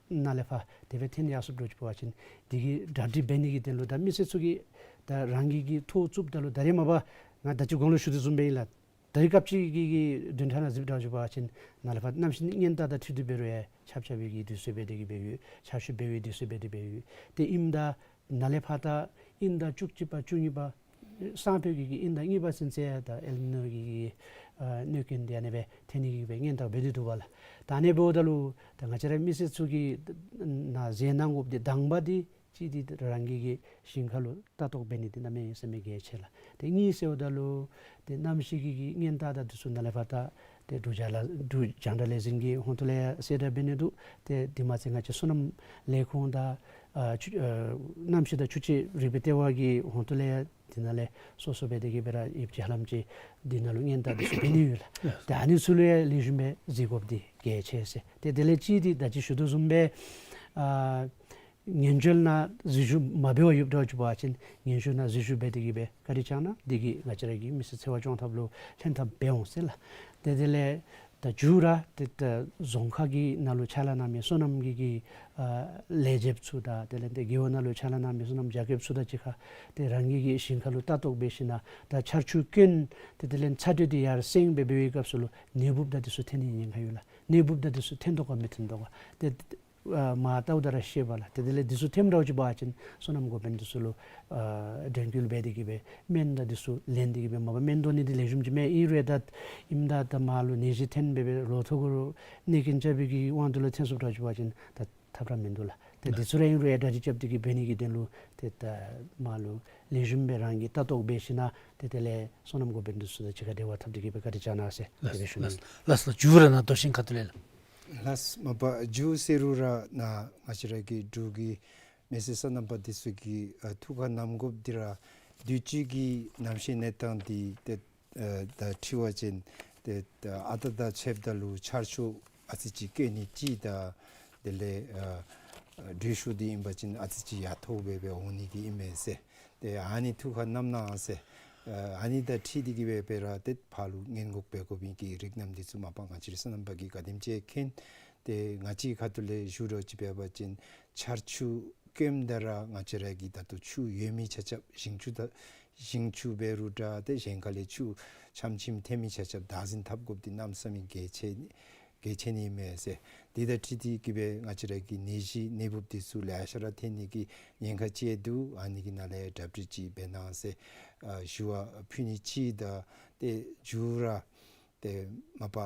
ནང་ལས་ཕར་དེ་སྦེ་ཐོན་ཡར་སོངམ་འདྲཝ་ཅིག་འབད་བ་ཅིན་འདི་གི་གྲ་སྒྲིག་འབད་ནི་གི་དོན་ལུ་ད་མི་སེར་ཚུ་གིས་ད་རང་གི་གི་ཐོ་བཙུགསཔ་ད་ལུ་ད་རེས་མ་པ་ང་ད་ཅི་གོང་ལུ་ཞུ་དོ་བཟུམ་སྦེ་ཨིན་ལགས། ད་རེས་སྐབས་ཅིག་གི་གི་བདུན་ཕྲག་ནང་གཟིགསཔ་འདྲཝ་ཅིག་འབད་བ་ཅིན་ནཱ་ལས་ཕར་གནམ་གཤིས་ནི་སྔོན་བརྡ་དང་འཁྲིལ་ཏེ་འབད་རུང་ཡང་ཆརཔ་རྐྱབ་པའི་གི་དུས་ཚོད་འབད་དེ་གི་སྦེ་ཡོད། ཆར་ཆུ་འབེལ་བའི་དུས་ཚོད་འབད་དེ་གི་སྦེ་ཡོད། ཏེ་ཨིནམ་ད་ནཱ་ལས་ཕར་ད་དབྱིན་ཟླ་བཅུ་གཅིག་པ་བཅུ་གཉིས་པ་སང་ཕོད་ཀྱི་གི་དབྱིན་ཟླ་གཉིས་པ་ཚུན་ཚོད་ད་ཨེལ་ནི་ནོ་གི་གི་ཨ་གནོད་རྐྱེན་འདི་ཨ་ནི་སྦེ་ཐོན་ནི་གི་སྦེ་སྔོན་བརྡ་འབད་དེ་འདུག་པ་ལགས། ད་ཨ་ནི་འབདཝ་ད་ལུ་ད་ང་བཅས་ར་མི་སེར་ཚུ་གིས་ནཱ་གཟིགས་གནང་དགོཔ་འདི་དང་པ་འདི་གཅིག་འདི་རང་གི་གི་ཞིང་ཁ་ལུ་ལྟ་རྟོག་འབད་ནི་འདི་གནམ་མེད་ས་མེད་གལ་ཆེ་ལགས། ཏེ་གཉིས་ཟེརཝ་ད་ལུ་ཏེ་གནམ་གཤིས་ཀྱི་གི་སྔོན་བརྡ་དང་འདི་ཚུ་ནཱ་ལས་ཕར་ད་ཏེ་འབྲུག་རྒྱང་བསྒྲགས་འབྲུག་རྒྱང་བསྒྲགས་ལས་འཛིན་གྱི་ཧོངས་ཐོག་ལས་ཡང་གསལ་བསྒྲགས་འབད་ནི་འདུག། ཏེ་དེ་མ་ཚད་ང་བཅས་སོ་ནམ་ལས་ཁུངས་དང་ཨ་ཆུ་ཨ་གནམ་གཤིས་དང་ཆུ་བྱེད་རིག་པའི་ལྟེ་བ་གི་ཧོངས་ཐོག་ལས་ཡང་འདི་ནང་ལས་སོ་སོ་སྦེ་དེ་གི་སྦེ་ར་ཡོདཔ་ཅིག་ཧ་ལམ་ཅིག་འདི་ནང་ལུ་སྔོན་བརྡ་འདི་ཚུ་འབད་ནི་ཡོད་ལགས། ཏེ་ཨ་ནི་ཚུ་ལུ་ཡང་ལེགས་ཤོམ་སྦེ་གཟིགས་དགོཔ་འདི་གལ་ཆེ་ཟེར། ཏེ་དེ་ལས་གཅིག་འདི་ད་ཅི་ཞུ་དོ་བཟུམ་སྦེ་ཨ་ངན་བྱུས་ནང་འཛུལ་ཞུགས་མ་འབད་བར་ཡོདཔ་འདྲཝ་ཅིག་འབད་བ་ཅིན་ངན་བྱུས་ནང་འཛུལ་ཞུགས་འབད་དེ་གི་སྦེ་བཀའ་དྲིན་བསྐྱང་གནང་། འདི་གིས་ང་བཅས་ར་གི་མི་སེར་འཚོ་བ་སྐྱོང་ཐབས་ལུ་ལྷན་ཐབས་འབད་འོང་ཟེར་ལགས། ཏེ་དེ་ལས་ད་མཇུག་ར་ཏེ་ད་རྫོང་ཁག་གི་ནང་ལུ་ཕྱག་ལཱ་གནང་མི་སོ་ནམ་གྱི་གི་ཨ་ལས་བྱེདཔ་ཚུ་དང་དེ་ལས་ཏེ་རྒེད་འོག་ནང་ལུ་ཕྱག་ལཱ་གནང་མི་སོ་ནམ་རྒྱ་སྐྱེདཔ་ཚུ་དང་གཅིག་ཁར་ཏེ་རང་གི་གི་ཞིང་ཁ་ལུ་ལྟ་རྟོག་འབད་ཞིནམ་ད་ཆར་ཆུ་རྐྱེན་ཏེ་དེ་ལས་ཚ་དྲོད་འདི་ཡར་སེང་སྦེ་འབད་བའི་སྐབས་སུ་ལུ་ནད་འབུཔ་དང་འདི་ཚུ་ཐོན་ནི་ཉེན་ཁ་ཡོད་ལགས། ནད་འབུཔ་དང་འདི་ཚུ་ཐོན་དོ་ག་མི་ཐོན་དོ་ག་ཏེ་ཨ་མར་བལྟཝ་ད་ར་ཤེས་པས་ལགས། ཏེ་དེ་ལས་འདི་ཚུ་ཐོནམ་འདྲཝ་ཅིག་འབད་བ་ཅིན་སོ་ནམ་འགོ་དཔོན་འདི་ཚུ་ལུ་ཨ་དྲན་སྐུལ་འབད་དེ་གི་སྦེ་སྨན་དང་འདི་ཚུ་ལེན་ཏེ་གི་སྦེ་མ་པ་སྨན་དོ་ནི་འདི་ལེགས་ཤོམ་ཅིག་མས། ཨིན་རུང་ད་ཨིནམ་ད་ད་མར་ལུ་ནད་གཞི་ཐོན་སྦེ་སྦེ་ལོ་ཐོག་གུ་རུ་གནོད་རྐྱེན་རྐྱབ་པའི་གི་དབང་དུ་ལུ་ཐོན་སོངམ་འདྲཝ་ཅིག་འབད་བ་ཅིན་ད་ཐབས་ར་མིན་འདུག་ལགས། ཏེ་དེ་ཚུ་ར་ཨིན་རུང་ཡང་གྲ་སྒྲིག་རྐྱབ་སྟེ་གི་འབད་ནི་གི་དོན་ལུ་ཏེ་ད་མར་ལུ་ལེགས་ཤོམ་སྦེ་རང་གིས་ལྟ་རྟོག་འབད་ཞིན་ན་ཏེ་དེ་ལས་སོ་ནམ་འགོ་དཔོན་འདི་ཚུ་དང་གཅིག་ཁར་འབྲེལ་བ་འཐབ་སྟེ་གི་སྦེ་བཀའ་དྲིན་བསྐྱང་གནང་ཟེར་དེ་སྦེ་ཞུ་ནི། ལགས་ལགས་ལགས། མཇུག་ར་ནཱ་མདོ་ཆེན་ཁ་ཐུག་ལས་ལགས། ལགས། མ་པ་མཇུག་ཟེར་རུང་ར་ནཱ་ང་བཅས་ར་གི་འབྲུག་གི་མི་སེར་སོ་ནམ་པ་འདི་ཚུ་གིས་ཨ་ཐུགས་ཁར་བསྣམ་དགོཔ་འདི་ར་དུས་ཅི་གི་གནམ་གཤིས་གནས་སྟངས་འདི་ཏེ་ཨ་ད་འཁྲུལ་བ་ཅིན་ཏེ་ཨ་རྟག་དང་ཕྱདཔ་ད་ལུ་ཆར་ཆུ་ཨ་ཙི་ཅིག་བཀལ་ནི་ཅིག་དང་དེ་ལས་ཨ་དྲོད་ཤུགས་འདི་ཨིན་པ་ཅིན་ཨ་ཙི་ཅིག་ཡར་མཐོ་སྦེ་སྦེ་འོང་ནི་གི་ཨིན་མས་ཟེར། ཏེ་ཨ་ནི་ཐུགས་ཁར་བསྣམ་གནང་ཟེར། ཨ་ནི་དང་འཁྲིལ་ཏེ་གི་སྦེ་སྦེ་ར་ཏེ་ཕར་ལུ་སྔོན་འགོག་འབད་དགོ་པའི་གི་རིགས་རྣམ་འདི་ཚུ་མ་པ་ང་བཅས་ར་སོ་ནམ་པ་གིས་ག་དེམ་ཅིག་མཁྱེན། ཏེ་ང་བཅས་ཁ་ཐུག་ལས་ཞུ་རོགས་ཅིག་འབད་བ་ཅིན་ཆར་ཆུ་བཀལཝ་ད་ར་ང་བཅས་ར་གི་ད་ལྟོ་ཆུ་ཡོད་མི་ཆ་ཁྱབ་ཞིང་ཆུ་དང་ཞིང་ཆུ་འབད་རུང་འདྲ་ཏེ་གཞན་ཁ་ལས་ཆུ་ཆམ་ཆིམ་ཐོན་མི་ཆ་ཁྱབ་བདག་འཛིན་འཐབ་དགོཔ་འདི་གནམ་མེད་ས་མེད་གལ་ཆེ་གལ་ཆེ་ནི་མས་ཟེར། དེ་དང་འཁྲིལ་ཏེ་གི་སྦེ་ང་བཅས་ར་གི་ནད་གཞི་ནད་འབུཔ་འདི་ཚུ་ལེ་ཤ་ར་ཐོན་ནི་གི་ཉེན་ཁ་ཅིག་འདུག། ཨ་ནི་གི་ནང་ལས་གྲ་སྒྲིག་ཅིག་འབད་གནང་ཟེར་ཨ་ཞུ་བ་ཕུལ་ནི་ཅིག་དང་ཏེ་མཇུག་ར་ཏེ་མ་པ་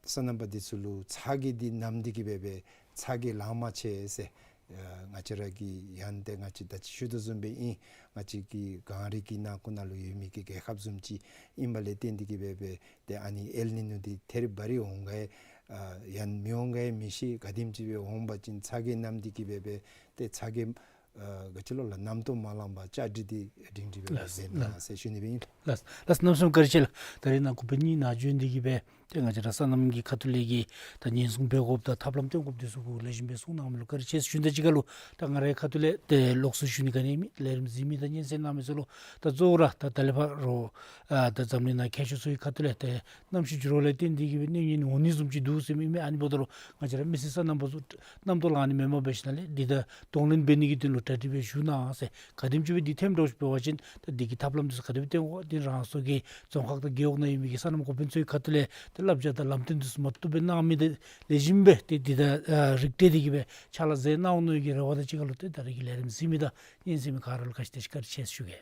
སོ་ནམ་པ་འདི་ཚུ་ལུ་ཚ་གྱང་འདི་མནམ་སྟེ་གི་སྦེ་སྦེ་ཚ་གྱང་ལང་མ་ཆེ་ཟེར། ཨ་ང་བཅས་ར་གི་ཡང་ཏེ་ང་བཅས་ད་ཅི་ཞུ་དོ་བཟུམ་སྦེ་ཨིན། ང་བཅས་ཀྱི་གངས་རི་གི་ནང་ཁོ་ན་ལུ་ཡོད་མི་གི་རྒྱལ་ཁབ་བཟུམ་ཅིག་ཨིན་པ་ལས་བརྟེན་ཏེ་གི་སྦེ་སྦེ་ཏེ་ཨ་ནི་ཨེལ་ནི་ནོ་འདི་ཐེ་རི་བ་རི་འོང་ག་ཡང་ཨ་ཡང་མི་འོང་ག་ཡང་མི་ཤེས། ག་དེམ་ཅིག་སྦེ་འོང་པ་ཅིན་ཚ་གྱང་མནམ་སྟེ་གི་སྦེ་སྦེ་ཏེ་ཚ་གྱང་ཨ་ག་ཅི་ལོ་ལགས་མནམ་ཏོག་མ་ལངམ་པར་བཅའ་སྒྲིག་འདི་སྒྲིང་སྒྲི་སྦེ་ལགས་མཛད་གནང་ཟེར་ཞུ་ནི་སྦེ་ཨིན། ལགས་ལགས། གནམ་མེད་ས་མེད་བཀའ་དྲིན་ཆེ་ལགས། ད་རིས་ནཱ་འགོ་དཔོན་གཉིས་ནཱ་བྱོན་ཏེ་གི་སྦེ་ཏེ་ང་བཅས་ར་སོ་ནམ་གྱི་ཁ་ཐུག་ལས་ཀྱི་ད་ཉེན་སྲུང་འབད་དགོཔ་དང་ཐབས་ལམ་སྟོན་དགོཔ་འདི་ཚུ་གུ་ལེགས་ཤོམ་སྦེ་གསུང་གནང་མི་ལུ་བཀའ་དྲིན་ཆེ་ཟེར་ཞུ་ནི་དང་གཅིག་ཁར་ལུ་ད་ང་རའི་ཁ་ཐུག་ལས་ཏེ་ལོགས་སུ་ཞུ་ནི་ག་ནི་མེད། ལས་རིམ་གཟིགས་མི་དང་སྙན་གསན་གནང་མི་ཚུ་ལུ་ད་གཙོ་བོ་ར་ད་ད་ལས་ཕར་རོགས་ཨ་ད་འཛམ་གླིང་ནང་མཁས་མཆོག་ཚུ་གི་ཁ་ཐུག་ལས་ཏེ་གནམ་གཤིས་འགྱུར་བ་ལས་བརྟེན་ཏེ་གི་སྦེ་གནོད་ཉེན་འོང་ནི་བཟུམ་ཅིག་འདུག་ཟེར་མི་མི་ཨ་ནི་འབདཝ་ད་ལུ་ང་བཅས་ར་མི་སེར་སོ་ནམ་པ་ཚུ་རྣམ་རྟོག་ལང་ནི་མེནམ་འབད་ཞིནམ་ལས་འདི་ད་གདོང་ལེན་འབད་ནི་གི་དོན་ལུ་གྲ་སྒྲིག་སྦེ་བཞུགས་གནང་ཟེར། ག་དེམ་ཅིག་སྦེ་འདི་ཐོནམ་འདྲཝ་ཅིག་འབད་བ་ཅིན་ད་འདི་གི་ཐབས་ལམ་འདི་ཚུ་ག་དེ་སྦེ་བཏོན་དགོ། ཏེ་རང་སོའི་གི་རྫོང་ཁག་དང་རྒེད་འོག་ནང་ཡོད་མི་གི་སོ་ནམ་འགོ་དཔོན་ཚུ་གི་ཁ་ཐུག་ལས་ཏེ་བསླབ་བྱ་དང་ལམ་སྟོན་འདི་ཚུ་མ་བཏུབ་སྦེ་གནང་མི་འདི་ལེགས་ཤོམ་སྦེ་ཏེ་འདི་ད་ཨ་རིགས་སྤྲོད་དེ་གི་སྦེ་ཕྱག་ལཱ་མཛད་གནང་འོང་མནོ་བའི་གི་རེ་བ་དང་གཅིག་ཁར་ལུ་ཏེ་ད་རིས་ཀྱི་ལས་རིམ་གཟིགས་མི་དང་སྙན་གསན་མི་ག་ར་ལུ་ག་ཅི་དེ་ཅིག་བཀའ་དྲིན་ཆེ་ཟེར་ཞུ་གེ།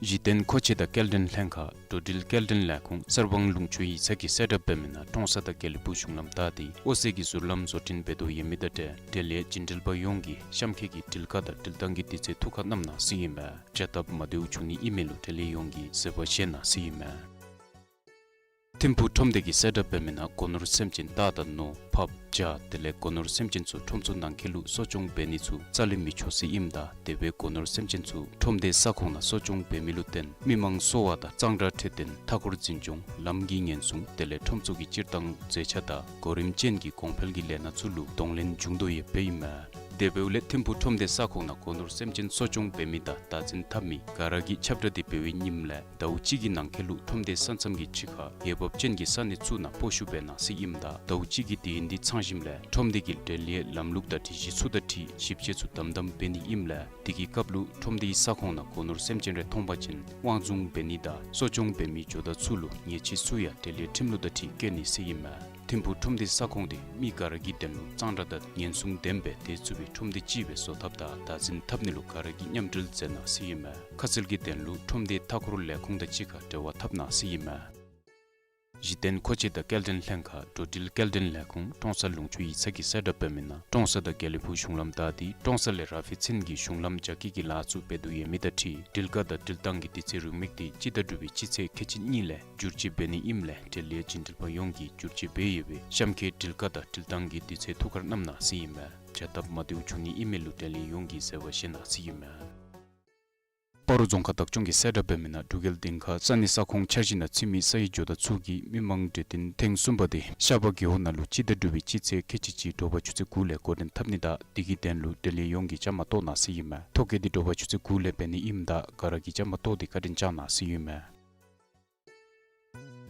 གཞི་རྟེན་མཁོ་ཆས་དང་སྐྱེལ་འདྲེན་ལྷན་ཁག་འགྲོ་འགྲུལ་སྐྱེལ་འདྲེན་ལས་ཁུངས་གསར་སྤང་ལུང་ཕྱོགས་ཡིག་ཚང་གིས་གསལ་བསྒྲགས་འབད་མི་ནང་ཀྲོང་གསར་དང་དགེ་ལེགས་ཕུག་གཞུང་ལམ་བདའ་སྟེ་ཨོ་སེ་གི་ཟུར་ལམ་བཟོ་སྐྲུན་འབད་དོ་ཡོད་མི་དང་འབྲེལ་འབྲེལ་ཡོད་བྱིན་འགྲུལ་པ་ཡོངས་ཀྱིས་གཤམ་འཁོད་ཀྱི་འགྲུལ་བཀག་དང་འགྲུལ་བཏང་གི་དུས་ཚོད་ཐུགས་ཁར་བསྣམ་གནང་ཟེར་ཨིན་མས། བྱ་སྟབས་མ་བདེཝ་བྱུང་ནི་ཨིན་མི་ལུ་འབྲེལ་ཡོད་ཡོངས་ཀྱིས་བཟོད་པ་བཞེས་གནང་ཟེར་ཨིན་མས། ཐིམ་ཕུག་ཁྲོམ་སྡེ་གིས་གསལ་བསྒྲགས་འབད་མི་ནང་སྒོ་ནོར་སེམས་ཅན་རྟ་དང་ནོར་ཕགཔ་བྱ་དེ་ལས་སྒོ་ནོར་སེམས་ཅན་ཚུ་ཁྲོམ་ཚུ་ནང་འཁོད་ལུ་གསོ་སྐྱོང་འབད་ནི་ཚུ་རྩ་ལས་མི་ཆོག་ཟེར་ཨིནམ་ད་དེ་སྦེ་སྒོ་ནོར་སེམས་ཅན་ཚུ་ཁྲོམ་སྡེའི་ས་ཁོངས་ནང་གསོ་སྐྱོང་འབད་མི་ལུ་བརྟེན་མི་མང་གསོ་བ་དང་གཙང་སྦྲ་འཕྲོད་བསྟེན་མཐའ་འཁོར་འཛིན་སྐྱོང་ལམ་གྱི་ཉེན་སྲུང་དེ་ལས་ཁྲོམ་ཚུ་གི་སྤྱིར་བཏང་མཛེས་ཆ་དང་གོ་རིམ་ཅན་གྱི་གོང་འཕེལ་གྱི་ལས་སྣ་ཚུ་ལུ་གདོང་ལེན་འབྱུང་དོ་ཡོདཔ་ཨིན་མས། དེ་འབདཝ་ལས་ཐིམ་ཕུག་ཁྲོམ་སྡེའི་ས་ཁོངས་ནང་སྒོ་ནོར་སེམས་ཅན་གསོ་སྐྱོང་འབད་མི་དང་བདག་འཛིན་འཐབ་མི་ག་ར་གིས་ཁྱབ་བསྒྲགས་འདི་འབད་བའི་ཉིནམ་ལས་ཟླཝ་གཅིག་གི་ནང་འཁོད་ལུ་ཁྲོམ་སྡེའི་ས་མཚམས་ཀྱི་ཕྱི་ཁར་འོས་འབབ་ཅན་གྱི་ས་གནས་ཚུ་ནང་སྤོ་བཤུད་འབད་གནང་ཟེར་ཨིནམ་ད་ཟླཝ་གཅིག་གི་དུས་ཡུན་འདི་ཚང་ཞིནམ་ལས་ཁྲོམ་སྡེ་གི་འབྲེལ་ཡོད་ལམ་ལུགས་དང་སྒྲིག་གཞི་ཚུ་དང་འཁྲིལ་ཞིབ་དཔྱད་ཚུ་དམ་དམ་འབད་ནི་ཨིནམ་ལས་དེ་གི་སྐབས་ལུ་ཁྲོམ་སྡེའི་ས་ཁོངས་ནང་སྒོ་ནོར་སེམས་ཅན་རེ་མཐོང་པ་ཅིན་དབང་བཟུང་འབད་ནི་དང་གསོ་སྐྱོང་འབད་མི་ཇོ་བདག་ཚུ་ལུ་ཉེས་ཆད་ཚུ་ཡང་འབྲེལ་ཡོད་ཁྲིམས་ལུགས་དང་འཁྲིལ་བཀལ་ནི་ཟེར་ཨིན་མས། ཐིམ་ཕུག་ཁྲོམ་སྡེའི་ས་ཁོངས་འདི་མི་ག་ར་གི་དོན་ལུ་གཙང་སྦྲ་དང་ཉེན་སྲུང་ལྡན་པའི་སྡོད་ཚུགས་པའི་ཁྲོམ་སྡེ་ཅིག་སྦེ་བཟོ་ཐབས་དང་བདག་འཛིན་འཐབ་ནི་ལུ་ག་ར་གིས་མཉམ་འབྲེལ་མཛད་གནང་ཟེར་ཨིན་མས། ཁ་གསལ་གྱི་དོན་ལུ་ཁྲོམ་སྡེའི་མཐའ་འཁོར་ལས་ཁུངས་དང་གཅིག་ཁར་འབྲེལ་བ་འཐབ་གནང་ཟེར་ཨིན་མས། གཞི་རྟེན་མཁོ་ཆས་དང་སྐྱེལ་འདྲེན་ལྷན་ཁག་འགྲོ་འགྲུལ་སྐྱེལ་འདྲེན་ལས་ཁུངས་ཀྲོང་གསར་ལུང་ཕྱོགས་ཡིག་ཚང་གིས་གསལ་བསྒྲགས་འབད་མི་ནང་ཀྲོང་གསར་དང་དགེ་ལེགས་ཕུག་གཞུང་ལམ་བདའ་སྟེ་ཀྲོང་གསར་ལས་ར་ཕེ་ཚན་གྱི་གཞུང་ལམ་རྒྱ་སྐྱེད་ཀྱི་ལཱ་ཚུ་འབད་དོ་ཡོད་མི་དང་འཁྲིལ་འགྲུལ་བཀག་དང་འགྲུལ་བཏང་གི་དུས་ཚོད་རིང་མོ་འདི་སྤྱི་ཟླ་དྲུག་པའི་སྤྱི་ཚེས་ཁལ་གཅིག་གཉིས་ལས་བསྒྱུར་བཅོས་འབད་ནི་ཨིནམ་ལས་འབྲེལ་ཡོད་བྱིན་འགྲུལ་པ་ཡོངས་ཀྱིས་བསྒྱུར་བཅོས་འབད་ཡོད་པའི་གཤམ་འཁོད་འགྲུལ་བཀག་དང་འགྲུལ་བཏང་གི་དུས་ཚོད་ཐུགས་ཁར་བསྣམ་གནང་ཟེར་ཨིན་མས། བྱ་སྟབས་མ་བདེཝ་བྱུང་ནི་ཨིན་མི་ལུ་འབྲེལ་ཡོད་ཡོངས་ཀྱིས་བཟོད་པ་བཞེས་གནང་ཟེར་ཨིན་མས། སྤ་རོ་རྫོང་ཁག་བདག་སྐྱོང་གིས་གསལ་བསྒྲགས་འབད་མི་ནང་འབྲུག་རྒྱལ་སྡིངས་ཁ་ས་གནས་ས་ཁོངས་འཆར་གཞི་ནང་ཚུད་མི་ས་ཡི་ཇོ་བདག་ཚུ་གིས་མི་མང་གྲོས་བསྟུན་ཐེངས་གསུམ་པ་དེ་ཤར་པ་རྒེད་འོག་ནང་ལུ་སྤྱི་ཟླ་དྲུག་པའི་སྤྱི་ཚེས་ཁལ་གཅིག་གཅིག་དྲོ་པ་ཆུ་ཚོད་དགུ་ལས་འགོ་འདྲེན་འཐབ་ནི་དང་དེ་གི་དོན་ལུ་འབྲེལ་ཡོད་ཡོངས་ཀྱིས་བཅའ་མར་གཏོགས་གནང་ཟེར་ཨིན་མས། ཐོ་བཀོད་འདི་དྲོ་པ་ཆུ་ཚོད་དགུ་ལས་འབད་ནི་ཨིནམ་ད་ག་ར་གིས་བཅའ་མར་གཏོགས་ཏེ་བཀའ་དྲིན་བསྐྱང་གནང་ཟེར་ཨིན་མས།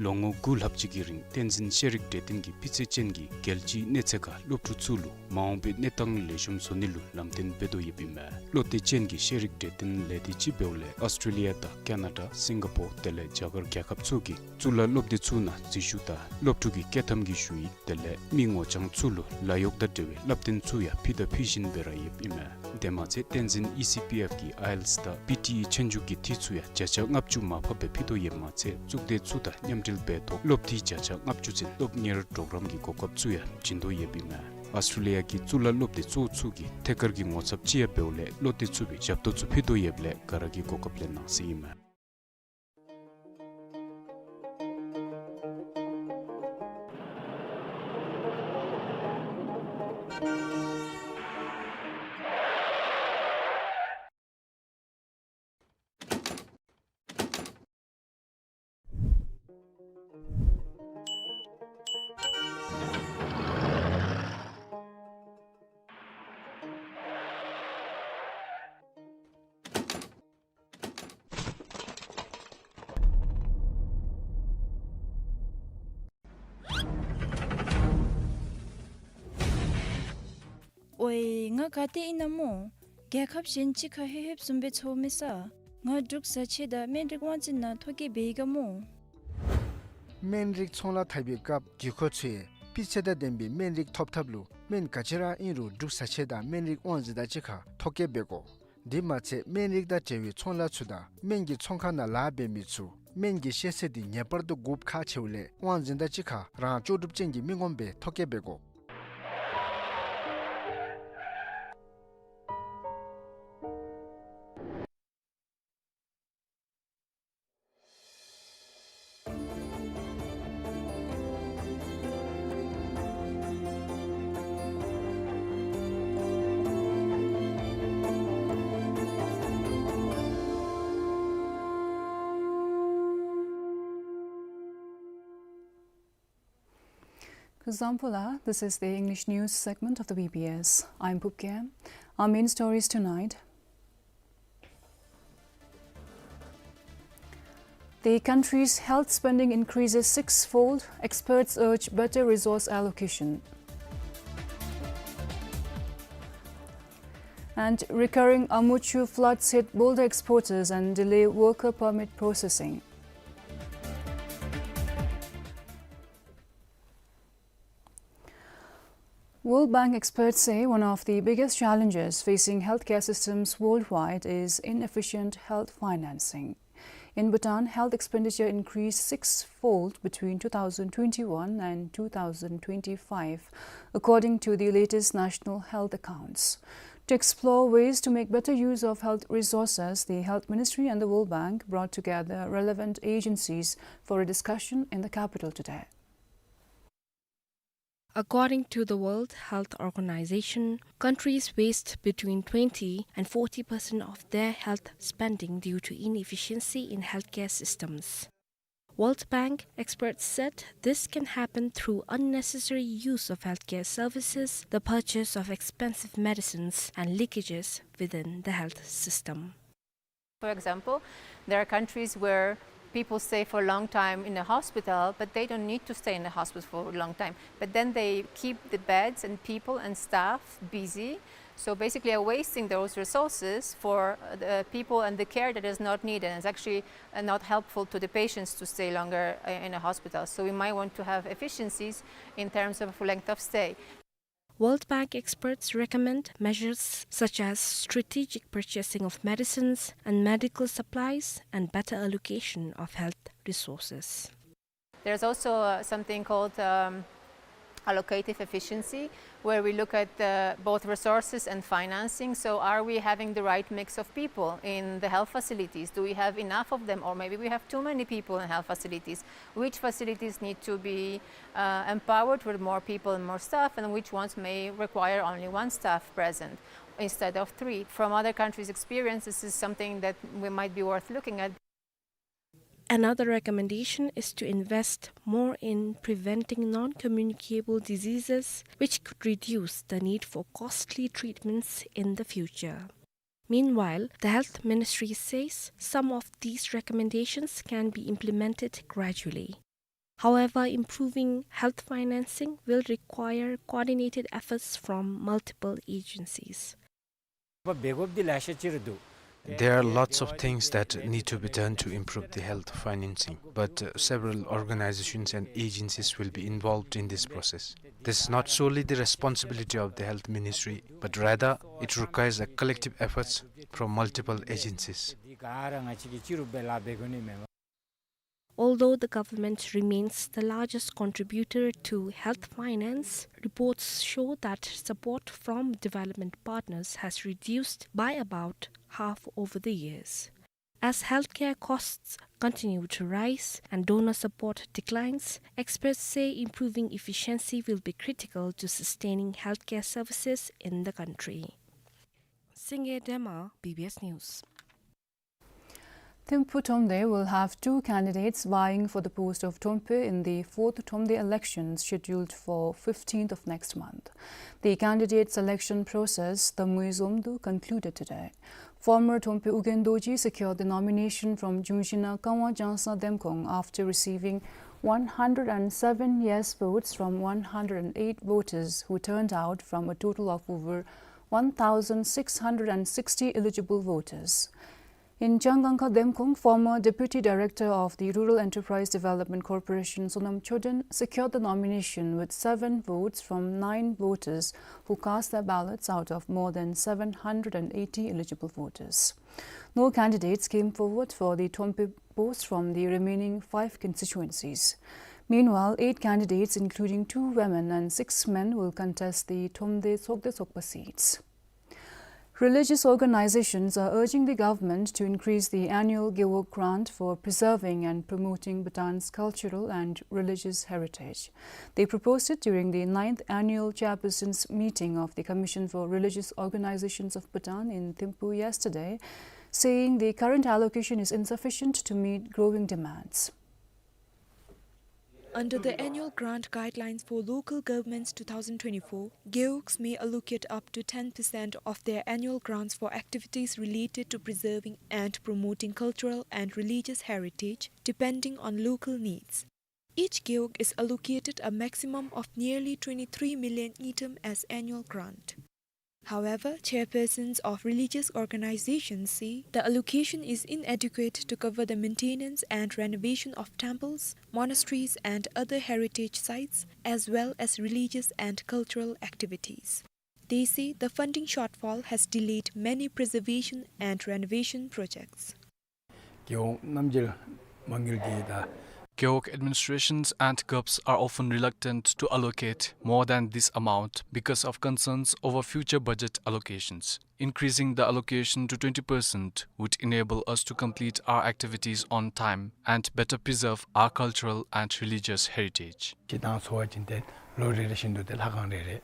ལོ་ངོ་དགུ་ལྷགཔ་ཅིག་གི་རིང་བསྟན་འཛིན་ཤེས་རིག་གྲོས་སྟོན་གྱིས་སྤུས་ཚད་ཅན་གྱི་རྒྱལ་སྤྱིའི་གནས་ཚད་ཁར་སློབ་ཕྲུག་ཚུ་ལུ་མ་འོངས་པའི་གནས་སྟངས་ལེགས་ཤོམ་བཟོ་ནི་ལུ་ལམ་སྟོན་འབད་དོ་ཡོདཔ་ཨིན་མས། བློ་གཏད་ཅན་གྱི་ཤེས་རིག་གྲོས་སྟོན་ལས་སྡེ་ཅིག་འབདཝ་ལས་ཨོསི་ཊྲེ་ལི་ཡ་དང་ཀ་ན་ཌ་སིང་ག་པོར་དེ་ལས་རྒྱ་གར་རྒྱལ་ཁབ་ཚུ་གི་གཙུག་ལག་སློབ་སྡེ་ཚུ་ནང་འཛུལ་ཞུགས་དང་སློབ་ཕྲུག་གི་སྐྱོད་ཐམ་གྱི་ཞུ་ཡིག་དེ་ལས་མི་ངོ་རྐྱང་ཚུ་ལུ་ལཱ་གཡོག་དང་འབྲེལ་བའི་བསླབ་སྟོན་ཚུ་ཡང་ཕུལ་དང་ཕུལ་བཞིན་སྦེ་ར་ཡོདཔ་ཨིན་མས། དེ་མ་ཚད་བསྟན་འཛིན་ཨི་སི་པི་ཨེཕ་གིས་ཨའི་ཨེལ་ཊི་ཨེས་དང་པི་ཊི་ཨི་ཆོས་རྒྱུགས་ཀྱི་འཐུས་ཚུ་ཡང་བརྒྱ་ཆ་ལྔ་བཅུ་མར་ཕབ་སྦེ་ཕུལ་དོ་ཡོདཔ་མ་ཚད་གཙུག་སྡེ་ཚུ་དང་མཉམ་འབྲེལ་འབད་ཐོག་སློབ་འཐུས་བརྒྱ་ཆ་ལྔ་བཅུ་ཚུན་སློབ་གཉེར་གྲོགས་རམ་གྱི་གོ་སྐབས་ཚུ་ཡང་བྱིན་དོ་ཡོདཔ་ཨིན་མས། ཨོསི་ཊྲེ་ལི་ཡ་གི་གཙུག་ལག་སློབ་སྡེ་གཙོ་བོ་ཚུ་གིས་ཐད་ཀར་གྱི་ངོ་ཚབ་ཅིག་ཡང་འབདཝ་ལས་བློ་གཏད་ཚུགས་པའི་ཞབས་ཏོག་ཚུ་ཕུལ་དོ་ཡོདཔ་ལས་ག་ར་གིས་གོ་སྐབས་ལེན་གནང་ཟེར་ཨིན་མས། ཨོའི་ང་ག་ཏེ་ཨིན་ན་སྨོ། རྒྱལ་ཁབ་གཞན་ཅིག་ཁར་ལྷོད་ལྷོདཔ་བཟུམ་སྦེ་ཚོར་མས་ས། ང་འབྲུག་བཟའ་ཆས་དང་སྨན་རིགས་དབང་འཛིན་ནང་ཐོ་བཀོད་འབད་ཡི་ག་སྨོ། སྨན་རིགས་ཚོང་ལཱ་འཐབ་པའི་སྐབས་བགྱིད་འཁོར་ཚུ་ཡང་སྤུས་ཚད་དང་ལྡན་པའི་སྨན་རིགས་ཐོབ་ཐབས་ལུ་སྨན་ག་ཅི་ར་ཨིན་རུང་འབྲུག་བཟའ་ཆས་དང་སྨན་རིགས་དབང་འཛིན་དང་གཅིག་ཁར་ཐོ་བཀོད་འབད་དགོ། དེ་མ་ཚད་སྨན་རིགས་དང་འབྲེལ་བའི་ཚོང་ལཱ་ཚུ་དང་སྨན་གྱི་ཚོང་ཁང་ནང་ལཱ་འབད་མི་ཚུ་སྨན་གྱི་ཤེས་ཚད་དེ་ངེས་པར་དུ་དགོཔ་ཁག་ཆེཝ་ལས་དབང་འཛིན་དང་གཅིག་ཁར་རང་ལྕོགས་གྲུབ་ཅན་གྱི་མི་ངོམ་སྦེ་ཐོ་བཀོད་འབད་དགོ། Kuzuzangpo la, this is the English news segment of the B B S. I'm Pupke. Our main stories tonight. The country's health spending increases six-fold, experts urge better resource allocation. And recurring Amuchu floods hit boulder exporters and delay worker permit processing. World Bank experts say one of the biggest challenges facing healthcare systems worldwide is inefficient health financing. In Bhutan, health expenditure increased six-fold between two thousand twenty-one and two thousand twenty-five, according to the latest national health accounts. To explore ways to make better use of health resources, the Health Ministry and the World Bank brought together relevant agencies for a discussion in the capital today. According to the World Health Organization, countries waste between twenty and forty percent of their health spending due to inefficiency in healthcare systems. World Bank experts said this can happen through unnecessary use of healthcare services, the purchase of expensive medicines, and leakages within the health system. For example, there are countries where people stay for a long time in a hospital, but they don't need to stay in the hospital for a long time. But then they keep the beds and people and staff busy. So basically, are wasting those resources for, uh, the people and the care that is not needed, and it's actually, uh, not helpful to the patients to stay longer, uh, in a hospital. So we might want to have efficiencies in terms of length of stay. World Bank experts recommend measures such as strategic purchasing of medicines and medical supplies and better allocation of health resources. There's also, uh, something called, um, allocative efficiency, where we look at the, both resources and financing. So are we having the right mix of people in the health facilities? Do we have enough of them, or maybe we have too many people in health facilities? Which facilities need to be, uh, empowered with more people and more staff, and which ones may require only one staff present instead of three? From other countries' experience, this is something that we might be worth looking at. Another recommendation is to invest more in preventing non-communicable diseases, which could reduce the need for costly treatments in the future. Meanwhile, the Health Ministry says some of these recommendations can be implemented gradually. However, improving health financing will require coordinated efforts from multiple agencies. There are lots of things that need to be done to improve the health financing, but, uh, several organizations and agencies will be involved in this process. This is not solely the responsibility of the Health Ministry, but rather it requires a collective efforts from multiple agencies. Although the government remains the largest contributor to health finance, reports show that support from development partners has reduced by about half over the years. As healthcare costs continue to rise and donor support declines, experts say improving efficiency will be critical to sustaining healthcare services in the country. Singye Dema, B B S News. Thimphu Thromde will have two candidates vying for the post of Thrompe in the fourth Thromde election scheduled for fifteenth of next month. The candidate selection process, the Muizomdu, concluded today. Former Thrompe Ugyen Dorji secured the nomination from Jungshina Kangwa Jangsa Demkong after receiving one hundred and seven yes votes from one hundred and eight voters who turned out from a total of over one thousand six hundred and sixty eligible voters. Inchang Gangkha Demkong, former Deputy Director of the Rural Enterprise Development Corporation, Sonam Choden, secured the nomination with seven votes from nine voters who cast their ballots out of more than seven hundred and eighty eligible voters. No candidates came forward for the Thrompe post from the remaining five constituencies. Meanwhile, eight candidates, including two women and six men, will contest the Thromde Tsokde Tsokpa seats. Religious organizations are urging the government to increase the annual Gewog grant for preserving and promoting Bhutan's cultural and religious heritage. They proposed it during the ninth annual chairperson's meeting of the Commission for Religious Organizations of Bhutan in Thimphu yesterday, saying the current allocation is insufficient to meet growing demands. Under the Annual Grant Guidelines for Local Governments two thousand twenty-four, Gewogs may allocate up to ten percent of their annual grants for activities related to preserving and promoting cultural and religious heritage, depending on local needs. Each Gewog is allocated a maximum of nearly twenty-three million ngultrum as annual grant. However, chairpersons of religious organizations say the allocation is inadequate to cover the maintenance and renovation of temples, monasteries, and other heritage sites, as well as religious and cultural activities. They say the funding shortfall has delayed many preservation and renovation projects. Gewog རྣམ་འབྱེད་མ་དངུལ་འདི་དང་། Gewog administrations and govs are often reluctant to allocate more than this amount because of concerns over future budget allocations. Increasing the allocation to twenty percent would enable us to complete our activities on time and better preserve our cultural and religious heritage. སྤྱིར་བཏང་འཚོ་བ་ཅིན་ཏེ་ལོ་རེ་རེ་བཞིན་དུ་ཏེ་ལྷ་ཁང་རེ་རེ་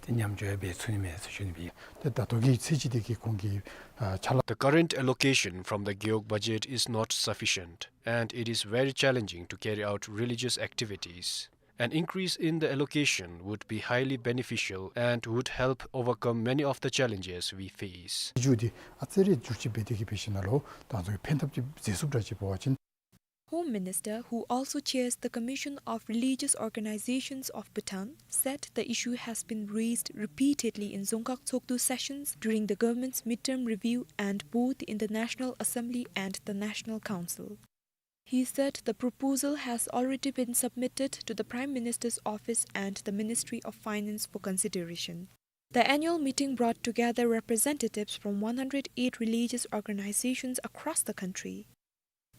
ཏེ་ཉམས་འགྱོ་ཡང་འབད་ཚུགས་ནི་མས་ཟེར་ཞུ་ནི་སྦེ། ཏེ་ད་ལྟོ་གི་ཚད་གཞི་འདི་གིས་ཁོང་གི་ཨ་ཕྱག་ལཱ། The current allocation from the Gewog budget is not sufficient, and it is very challenging to carry out religious activities. An increase in the allocation would be highly beneficial and would help overcome many of the challenges we face. མཇུག་འདི་ཨ་ཙི་རེ་འགྱུར་བཅོས་འབད་དེ་གིས་འབད་ཞིནམ་ལས་ད་ཚུ་ཕན་ཐབས་ཅིག་མཛད་ཚུགསཔ་འདྲ་ཅིག་འབད་བ་ཅིན། Home Minister, who also chairs the Commission of Religious Organizations of Bhutan, said the issue has been raised repeatedly in Dzongkhag Tshogdu sessions, during the government's midterm review, and both in the National Assembly and the National Council. He said the proposal has already been submitted to the Prime Minister's office and the Ministry of Finance for consideration. The annual meeting brought together representatives from one hundred eight religious organizations across the country.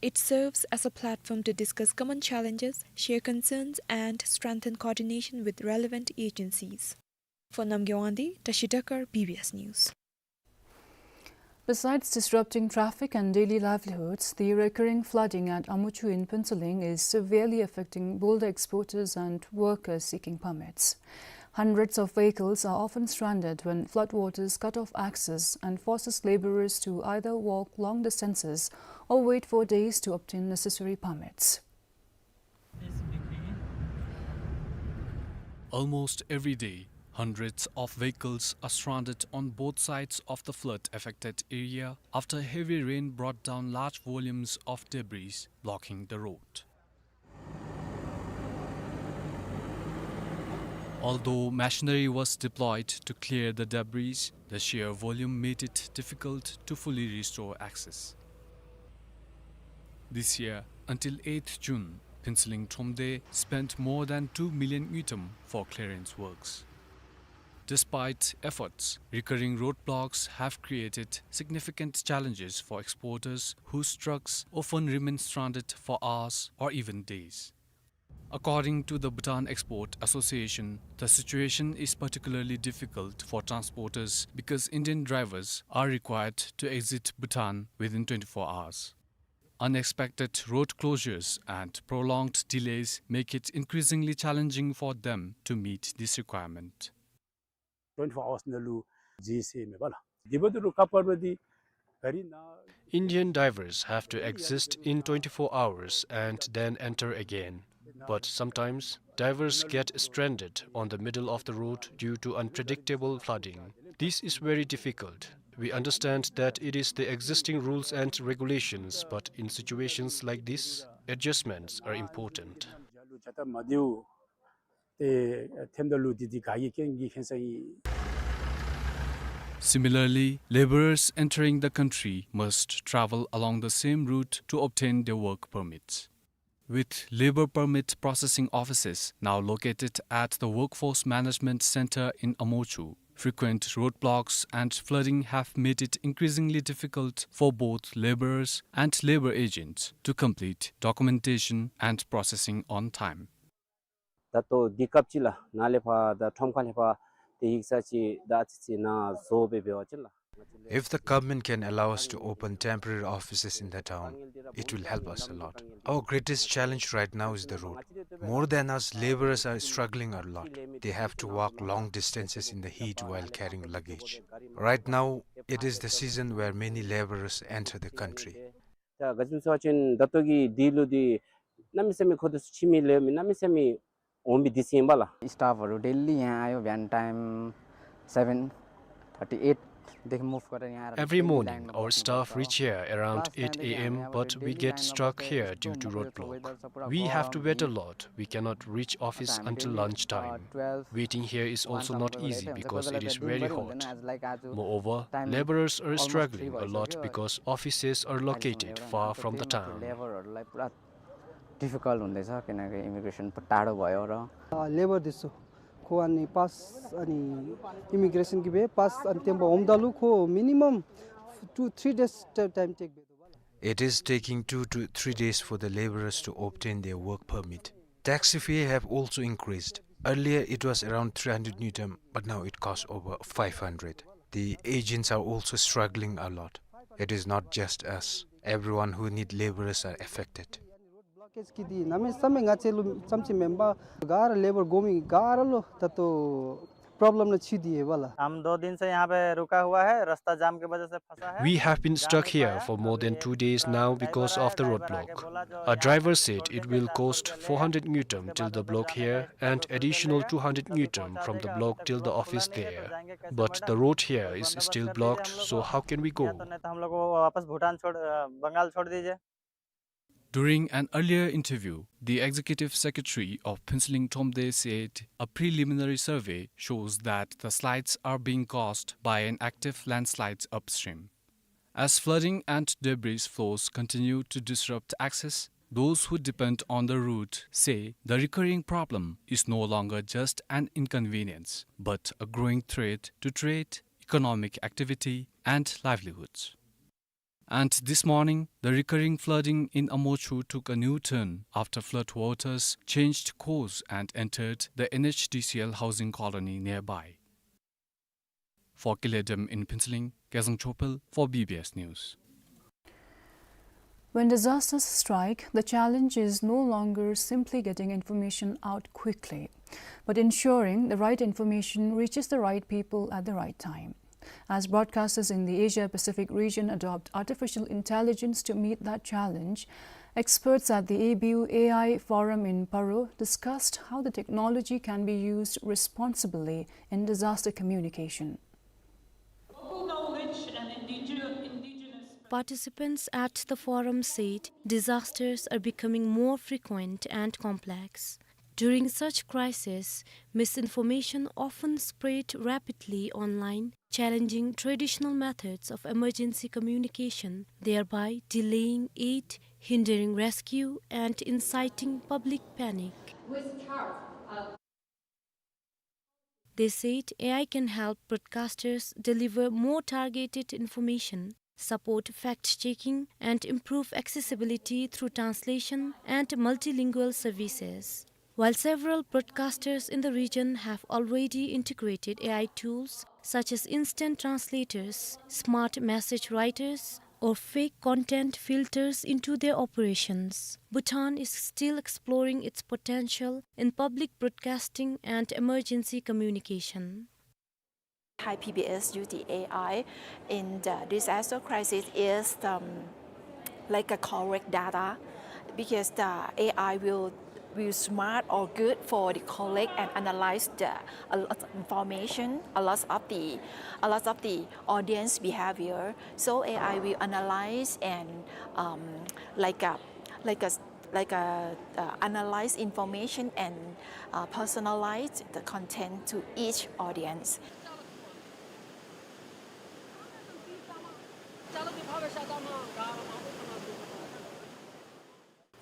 It serves as a platform to discuss common challenges, share concerns, and strengthen coordination with relevant agencies. For Namgay Wangdi, Tashi Dekar, B B S News. Besides disrupting traffic and daily livelihoods, the recurring flooding at Amuchu in Phuentsholing is severely affecting boulder exporters and workers seeking permits. Hundreds of vehicles are often stranded when floodwaters cut off access and forces laborers to either walk long distances or wait for days to obtain necessary permits. Almost every day, hundreds of vehicles are stranded on both sides of the flood-affected area after heavy rain brought down large volumes of debris, blocking the road. Although machinery was deployed to clear the debris, the sheer volume made it difficult to fully restore access. This year, until eighth June, Phuentsholing Thromde spent more than two million ngultrum for clearance works. Despite efforts, recurring roadblocks have created significant challenges for exporters whose trucks often remain stranded for hours or even days. According to the Bhutan Export Association, the situation is particularly difficult for transporters because Indian drivers are required to exit Bhutan within twenty-four hours. Unexpected road closures and prolonged delays make it increasingly challenging for them to meet this requirement. Twenty-four hours ནང་ལུ་འཛུལ་ཟེར་མེན་པ་ལགས། དེ་འབདཝ་ད་ལུ་ཀ་པར་འདི་ག་རི་ན། Indian divers have to exist in twenty-four hours and then enter again. But sometimes, divers get stranded on the middle of the road due to unpredictable flooding. This is very difficult. We understand that it is the existing rules and regulations, but in situations like this, adjustments are important. ཏེ་ཐེམ་ད་ལུ་དེ་དེ་ག་ཡི་ཀེན་གི་ཁེན་ས་ཡི། Similarly, laborers entering the country must travel along the same route to obtain their work permits. With labor permit processing offices now located at the Workforce Management Center in Amochu, frequent roadblocks and flooding have made it increasingly difficult for both laborers and labor agents to complete documentation and processing on time. ད་ལྟོ་འདི་སྐབས་ཅིག་ལགས་ནཱ་ལས་ཕར་ད་ཁྲོམ་ཁ་ལས་ཕར་ཏེ་ཡིག་ཚང་ཅིག་ད་ཨ་ཙི་ཅིག་ནཱ་བཟོ་སྦེ་འབད་བ་ཅིན་ལགས། If the government can allow us to open temporary offices in the town, it will help us a lot. Our greatest challenge right now is the road. More than us, laborers are struggling a lot. They have to walk long distances in the heat while carrying luggage. Right now, it is the season where many laborers enter the country. ད་ག་ཅི་སྨོ་ཟེར་བ་ཅིན་ད་ལྟོ་གི་འདི་ལུ་འདི་གནམ་མེད་ས་མེད་ཁོ་ད་ཁྱིམ་མི་ལས་མི་གནམ་མེད་ས་མེད་འོང་མི་འདི་ཨིན་པ་ལགས། Staff ཨ་རུ་daily ཡང་ཨའི་བོ་བྷན་ཊའིམ་seven thirty eight དེ་ཁར་move ཀར་ཡང་ར། Every morning, our staff reach here around eight A M, but we get stuck here due to roadblock. We have to wait a lot. We cannot reach office until lunch time. Waiting here is also not easy because it is very hot. Moreover, laborers are struggling a lot because offices are located far from the town. Difficult हुँदैछ, किनकि immigration टाढो भयो र। अ, labour दिसो, खो अनि pass अनि immigration कि बे pass अनि तेम्बा होम दालु खो minimum two, three days time take bay. It is taking two to three days for the laborers to obtain their work permit. Taxi fare have also increased. Earlier it was around three hundred ngultrum, but now it costs over five hundred. The agents are also struggling a lot. It is not just us. Everyone who need laborers are affected. Blockage कि दिए नमे समय ङाचे लु चमचे मेंबा गार labour गोमी गार लो ततो problem न छि दिए वाला। हम दो दिन से यहाँ पे रुका हुआ है, रास्ता जाम की वजह से फंसा है। We have been stuck here for more than two days now because of the roadblock. A driver said it will cost four hundred ngultrum till the block here and additional two hundred ngultrum from the block till the office there. But the road here is still blocked, so how can we go? नहीं तो हम लोग को वापस भूटान छोड़, अ, बंगाल छोड़ दीजिए। During an earlier interview, the executive secretary of Phuentsholing Thromde said a preliminary survey shows that the slides are being caused by an active landslide upstream. As flooding and debris flows continue to disrupt access, those who depend on the route say the recurring problem is no longer just an inconvenience, but a growing threat to trade, economic activity, and livelihoods. And this morning, the recurring flooding in Amochu took a new turn after flood waters changed course and entered the N H D C L housing colony nearby. For Kile Dem in Phuentsholing, Kezang Chopel for B B S News. When disasters strike, the challenge is no longer simply getting information out quickly, but ensuring the right information reaches the right people at the right time. As broadcasters in the Asia-Pacific region adopt artificial intelligence to meet that challenge, experts at the A B U A I Forum in Paro discussed how the technology can be used responsibly in disaster communication. Local knowledge and indigenous. Participants at the forum said disasters are becoming more frequent and complex. During such crises, misinformation often spread rapidly online, challenging traditional methods of emergency communication, thereby delaying aid, hindering rescue, and inciting public panic. They said A I can help broadcasters deliver more targeted information, support fact-checking, and improve accessibility through translation and multilingual services. While several broadcasters in the region have already integrated A I tools such as instant translators, smart message writers, or fake content filters into their operations, Bhutan is still exploring its potential in public broadcasting and emergency communication. Thai P B S use the A I in the disaster crisis is, um, like a correct data, because the A I will, will smart or good for the collect and analyze the, a lot of information, a lot of the, a lot of the audience behavior. So A I will analyze and, um, like a, like a, like a, uh, analyze information and, uh, personalize the content to each audience.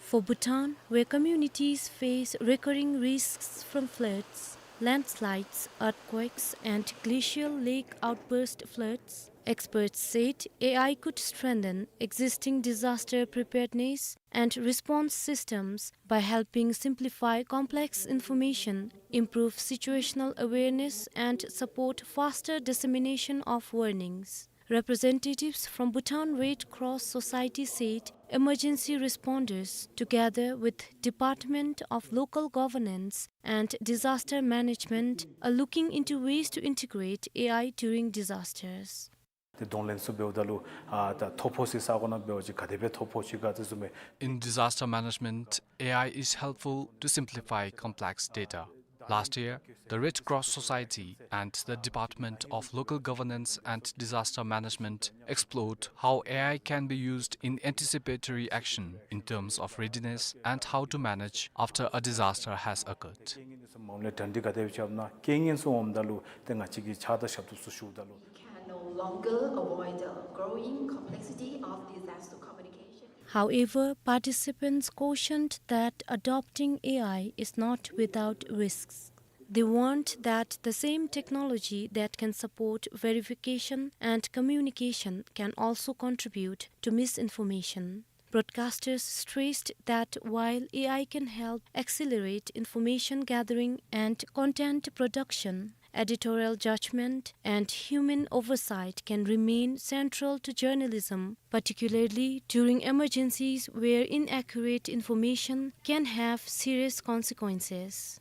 For Bhutan, where communities face recurring risks from floods, landslides, earthquakes, and glacial lake outburst floods, experts said A I could strengthen existing disaster preparedness and response systems by helping simplify complex information, improve situational awareness, and support faster dissemination of warnings. Representatives from Bhutan Red Cross Society said emergency responders, together with Department of Local Governance and Disaster Management, are looking into ways to integrate A I during disasters. ཏེ་གདོང་ལེན་ཚུ་འབདཝ་ད་ལུ་ཨ་ད་ཐོ་ཕོག་ཅིག་ས་གོ་ནང་འབད་བ་ཅིན་ག་དེ་སྦེ་ཐོ་ཕོག་ཅི་ག་དེ་བཟུམ་སྦེ། In disaster management, A I is helpful to simplify complex data. Last year, the Red Cross Society and the Department of Local Governance and Disaster Management explored how A I can be used in anticipatory action in terms of readiness and how to manage after a disaster has occurred. ཏེ་ངན་ཚུ་མ་ལས་དྲན་འདི་ག་དེ་སྦེ་རྐྱབ་ན་རྐྱེན་ངན་ཚུ་འོངམ་ད་ལུ་ཏེ་ང་བཅས་ཀྱིས་ཕྱག་དང་ཞབས་ཏོག་ཚུ་ཞུཝ་ད་ལུ། We can no longer avoid the growing complexity of disaster communication. However, participants cautioned that adopting A I is not without risks. They warned that the same technology that can support verification and communication can also contribute to misinformation. Broadcasters stressed that while A I can help accelerate information gathering and content production, editorial judgment and human oversight can remain central to journalism, particularly during emergencies where inaccurate information can have serious consequences.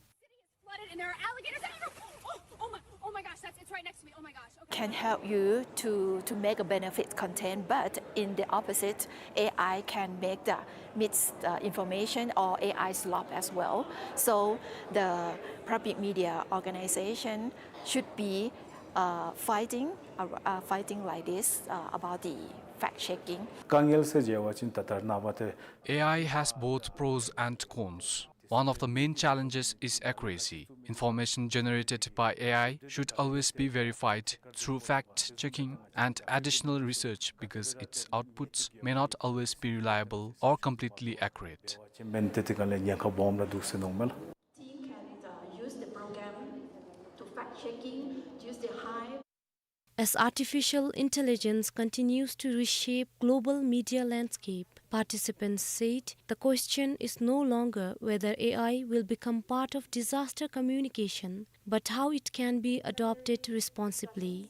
Flooded and there are alligators everywhere. Oh, oh my, oh my gosh, that's, it's right next to me. Oh my gosh. Okay. Can help you to, to make a benefit content, but in the opposite, A I can make the mis-, uh, information or A I slop as well. So the public media organization should be, uh, fighting, uh, uh, fighting like this, uh, about the fact checking. དཀའ་ངལ་ཟེར་འབད་བ་ཅིན་ད་ལྟོ་ནངས་པ་ཏེ། A I has both pros and cons. One of the main challenges is accuracy. Information generated by A I should always be verified through fact checking and additional research because its outputs may not always be reliable or completely accurate. ཏེ་དེ་ག་ལས་ཉེན་ཁ་སྦོམ་ར་འདུག་ཟེར་མནོཝ་མས་ལགས། Team can, uh, use the program to fact checking, use the Hive. As artificial intelligence continues to reshape global media landscape, participants said the question is no longer whether A I will become part of disaster communication, but how it can be adopted responsibly.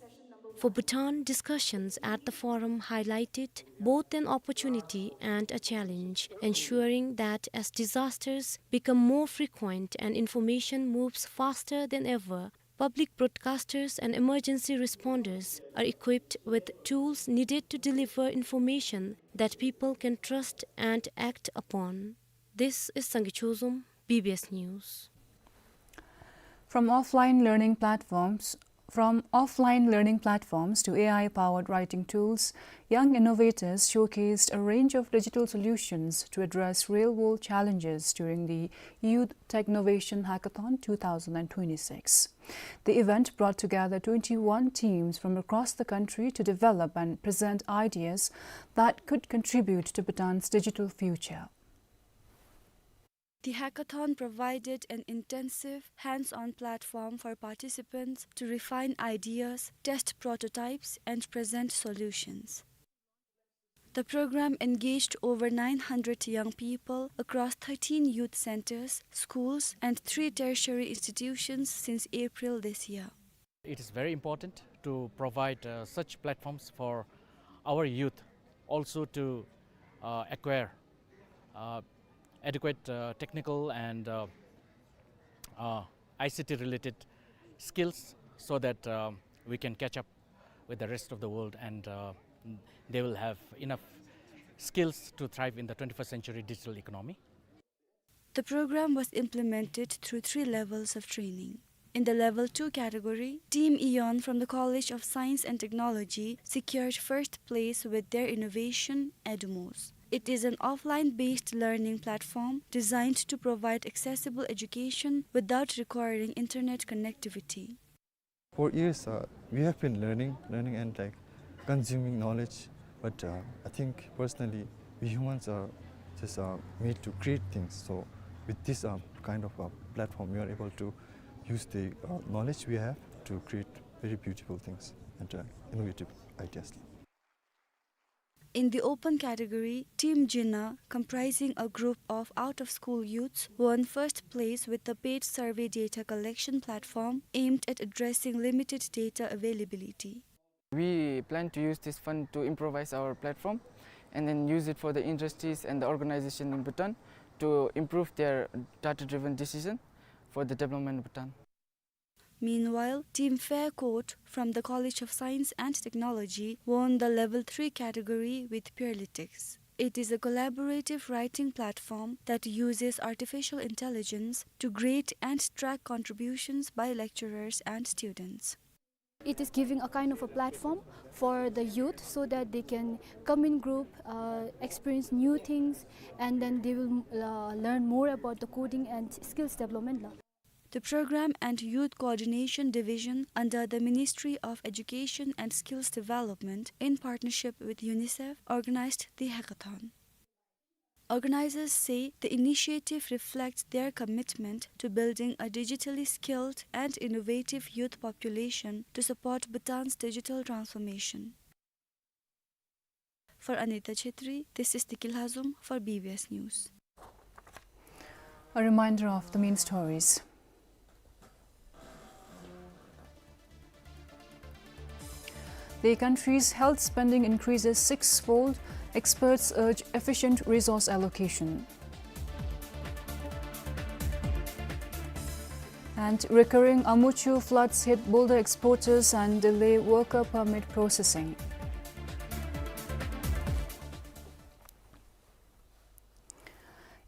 For Bhutan, discussions at the forum highlighted both an opportunity and a challenge, ensuring that as disasters become more frequent and information moves faster than ever, public broadcasters and emergency responders are equipped with tools needed to deliver information that people can trust and act upon. This is Sangay Chozom, B B S News. From offline learning platforms, from offline learning platforms to A I-powered writing tools, young innovators showcased a range of digital solutions to address real-world challenges during the Youth Technovation Hackathon two thousand and twenty-six. The event brought together twenty-one teams from across the country to develop and present ideas that could contribute to Bhutan's digital future. The hackathon provided an intensive, hands-on platform for participants to refine ideas, test prototypes, and present solutions. The program engaged over nine hundred young people across thirteen youth centers, schools, and three tertiary institutions since April this year. It is very important to provide, uh, such platforms for our youth also to, uh, acquire, uh, adequate, uh, technical and, uh, uh, I C T related skills so that, um, we can catch up with the rest of the world and, uh, they will have enough skills to thrive in the twenty-first century digital economy. The program was implemented through three levels of training. In the level two category, Team Eon from the College of Science and Technology secured first place with their innovation, Edumos. It is an offline-based learning platform designed to provide accessible education without requiring internet connectivity. For years, uh, we have been learning, learning and, like, consuming knowledge. But, uh, I think personally, we humans are just, uh, made to create things. So with this, uh, kind of a platform, we are able to use the, uh, knowledge we have to create very beautiful things and, uh, innovative ideas. In the open category, Team Jina, comprising a group of out-of-school youths, won first place with the paid survey data collection platform aimed at addressing limited data availability. We plan to use this fund to improvise our platform and then use it for the industries and the organization in Bhutan to improve their data-driven decision for the development of Bhutan. Meanwhile, Team Faircoat from the College of Science and Technology won the Level three category with Peerlytics. It is a collaborative writing platform that uses artificial intelligence to grade and track contributions by lecturers and students. It is giving a kind of a platform for the youth so that they can come in group, uh, experience new things, and then they will, uh, learn more about the coding and skills development la. The Program and Youth Coordination Division under the Ministry of Education and Skills Development, in partnership with UNICEF, organized the hackathon. Organizers say the initiative reflects their commitment to building a digitally skilled and innovative youth population to support Bhutan's digital transformation. For Anita Chhetri, this is Tikil Hazum for B B S News. A reminder of the main stories. The country's health spending increases sixfold, experts urge efficient resource allocation. And recurring Amuchu floods hit boulder exporters and delay worker permit processing.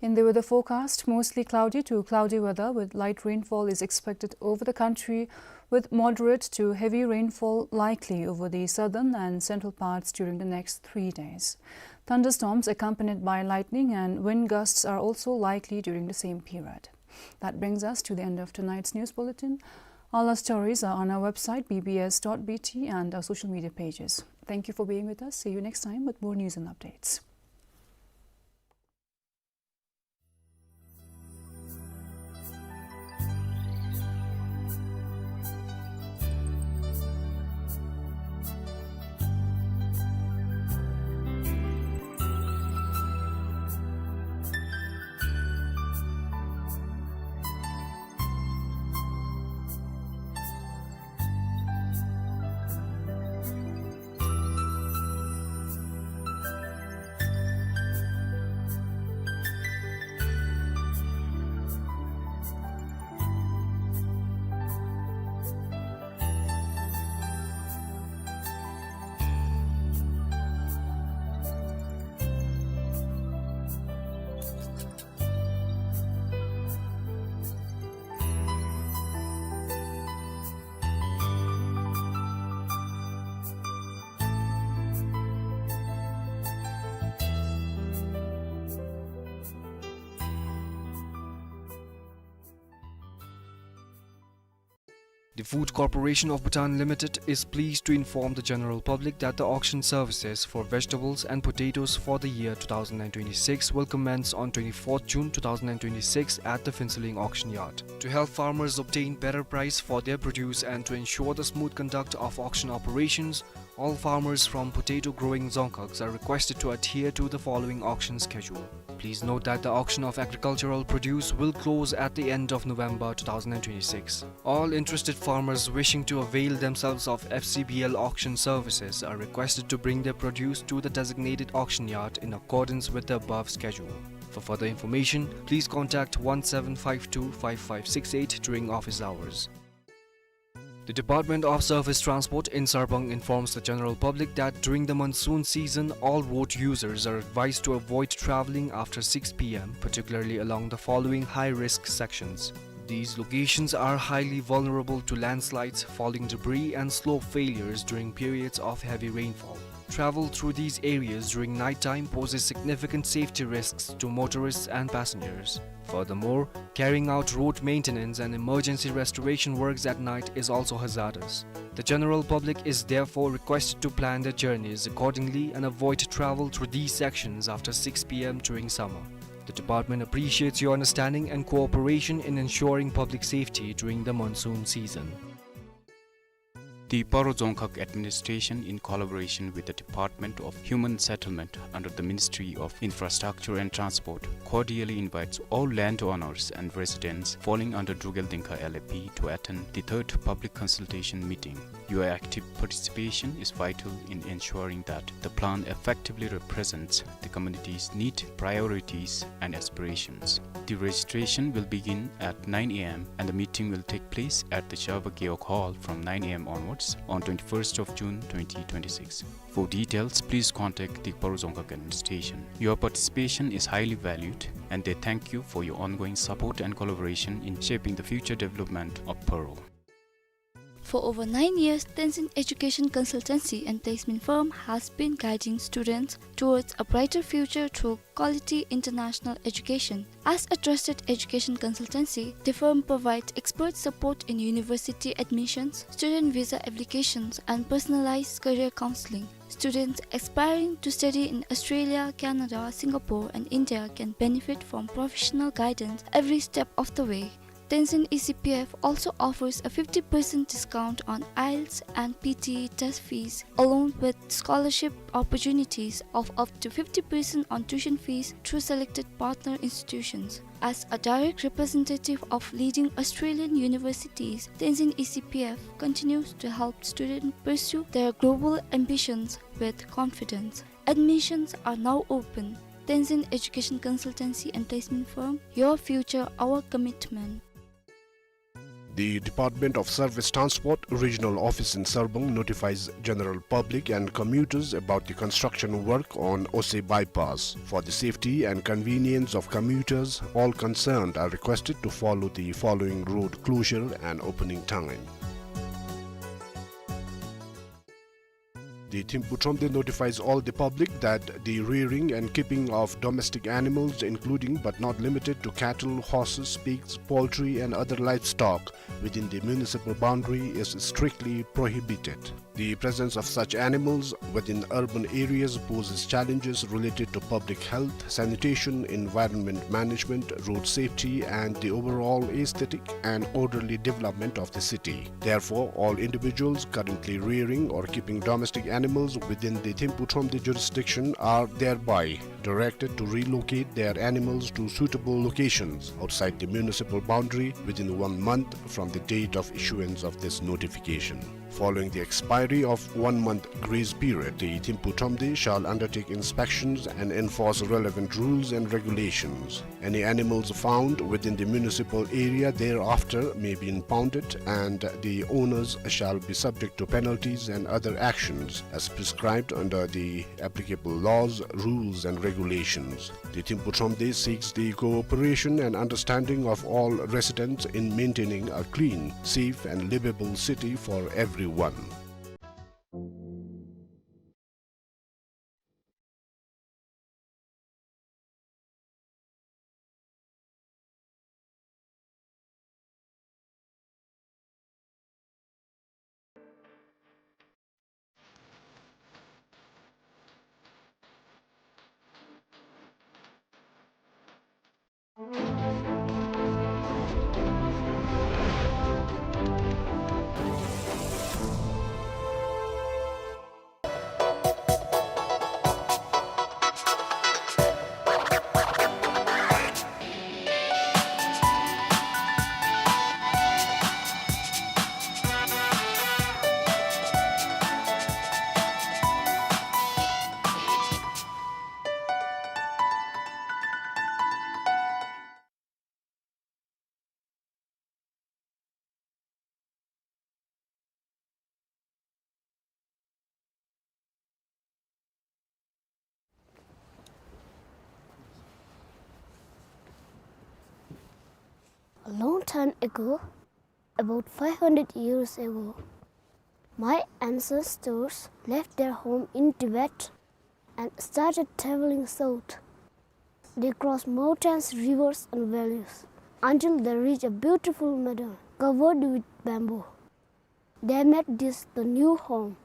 In the weather forecast, mostly cloudy to cloudy weather with light rainfall is expected over the country, with moderate to heavy rainfall likely over the southern and central parts during the next three days. Thunderstorms accompanied by lightning and wind gusts are also likely during the same period. That brings us to the end of tonight's news bulletin. All our stories are on our website, B B S dot B T, and our social media pages. Thank you for being with us. See you next time with more news and updates. The Food Corporation of Bhutan Limited is pleased to inform the general public that the auction services for vegetables and potatoes for the year two thousand and twenty-six will commence on twenty-fourth June two thousand and twenty-six at the Phuentsholing auction yard. To help farmers obtain better price for their produce and to ensure the smooth conduct of auction operations, all farmers from potato growing dzongkhags are requested to adhere to the following auction schedule. Please note that the auction of agricultural produce will close at the end of November two thousand and twenty-six. All interested farmers wishing to avail themselves of F C B L auction services are requested to bring their produce to the designated auction yard in accordance with the above schedule. For further information, please contact one seven five two five five six eight during office hours. The Department of Surface Transport in Sarbang informs the general public that during the monsoon season, all road users are advised to avoid traveling after six P M, particularly along the following high-risk sections. These locations are highly vulnerable to landslides, falling debris, and slope failures during periods of heavy rainfall. Travel through these areas during night time poses significant safety risks to motorists and passengers. Furthermore, carrying out road maintenance and emergency restoration works at night is also hazardous. The general public is therefore requested to plan their journeys accordingly and avoid travel through these sections after six P M during summer. The department appreciates your understanding and cooperation in ensuring public safety during the monsoon season. The Paro Dzongkhag Administration, in collaboration with the Department of Human Settlement under the Ministry of Infrastructure and Transport, cordially invites all landowners and residents falling under Drukgyal Dzongkha L A P to attend the third public consultation meeting. Your active participation is vital in ensuring that the plan effectively represents the community's need, priorities, and aspirations. The registration will begin at nine A M and the meeting will take place at the Shabak Gewog Hall from nine A M onwards on twenty-first of June twenty twenty-six. For details, please contact the Paro Dzongkhag Administration. Your participation is highly valued, and they thank you for your ongoing support and collaboration in shaping the future development of Paro. For over nine years, Tenzin Education Consultancy and Placement Firm has been guiding students towards a brighter future through quality international education. As a trusted education consultancy, the firm provides expert support in university admissions, student visa applications, and personalized career counseling. Students aspiring to study in Australia, Canada, Singapore, and India can benefit from professional guidance every step of the way. Tenzin E C P F also offers a fifty percent discount on IELTS and P T E test fees, along with scholarship opportunities of up to fifty percent on tuition fees through selected partner institutions. As a direct representative of leading Australian universities, Tenzin E C P F continues to help students pursue their global ambitions with confidence. Admissions are now open. Tenzin Education Consultancy and Placement Firm, your future, our commitment. The Department of Surface Transport Regional Office in Sarbang notifies general public and commuters about the construction work on Ose Bypass. For the safety and convenience of commuters, all concerned are requested to follow the following road closure and opening time. The Thimphu Thromde notifies all the public that the rearing and keeping of domestic animals, including but not limited to cattle, horses, pigs, poultry, and other livestock within the municipal boundary, is strictly prohibited. The presence of such animals within urban areas poses challenges related to public health, sanitation, environment management, road safety, and the overall aesthetic and orderly development of the city. Therefore, all individuals currently rearing or keeping domestic animals within the Thimphu Thromde jurisdiction are thereby directed to relocate their animals to suitable locations outside the municipal boundary within one month from the date of issuance of this notification. Following the expiry of one month grace period, the Thimphu Thromde shall undertake inspections and enforce relevant rules and regulations. Any animals found within the municipal area thereafter may be impounded, and the owners shall be subject to penalties and other actions as prescribed under the applicable laws, rules, and regulations. The Thimphu Thromde seeks the cooperation and understanding of all residents in maintaining a clean, safe, and livable city for everyone. A long time ago, about five hundred years ago, my ancestors left their home in Tibet and started traveling south. They crossed mountains, rivers, and valleys until they reached a beautiful meadow covered with bamboo. They made this the new home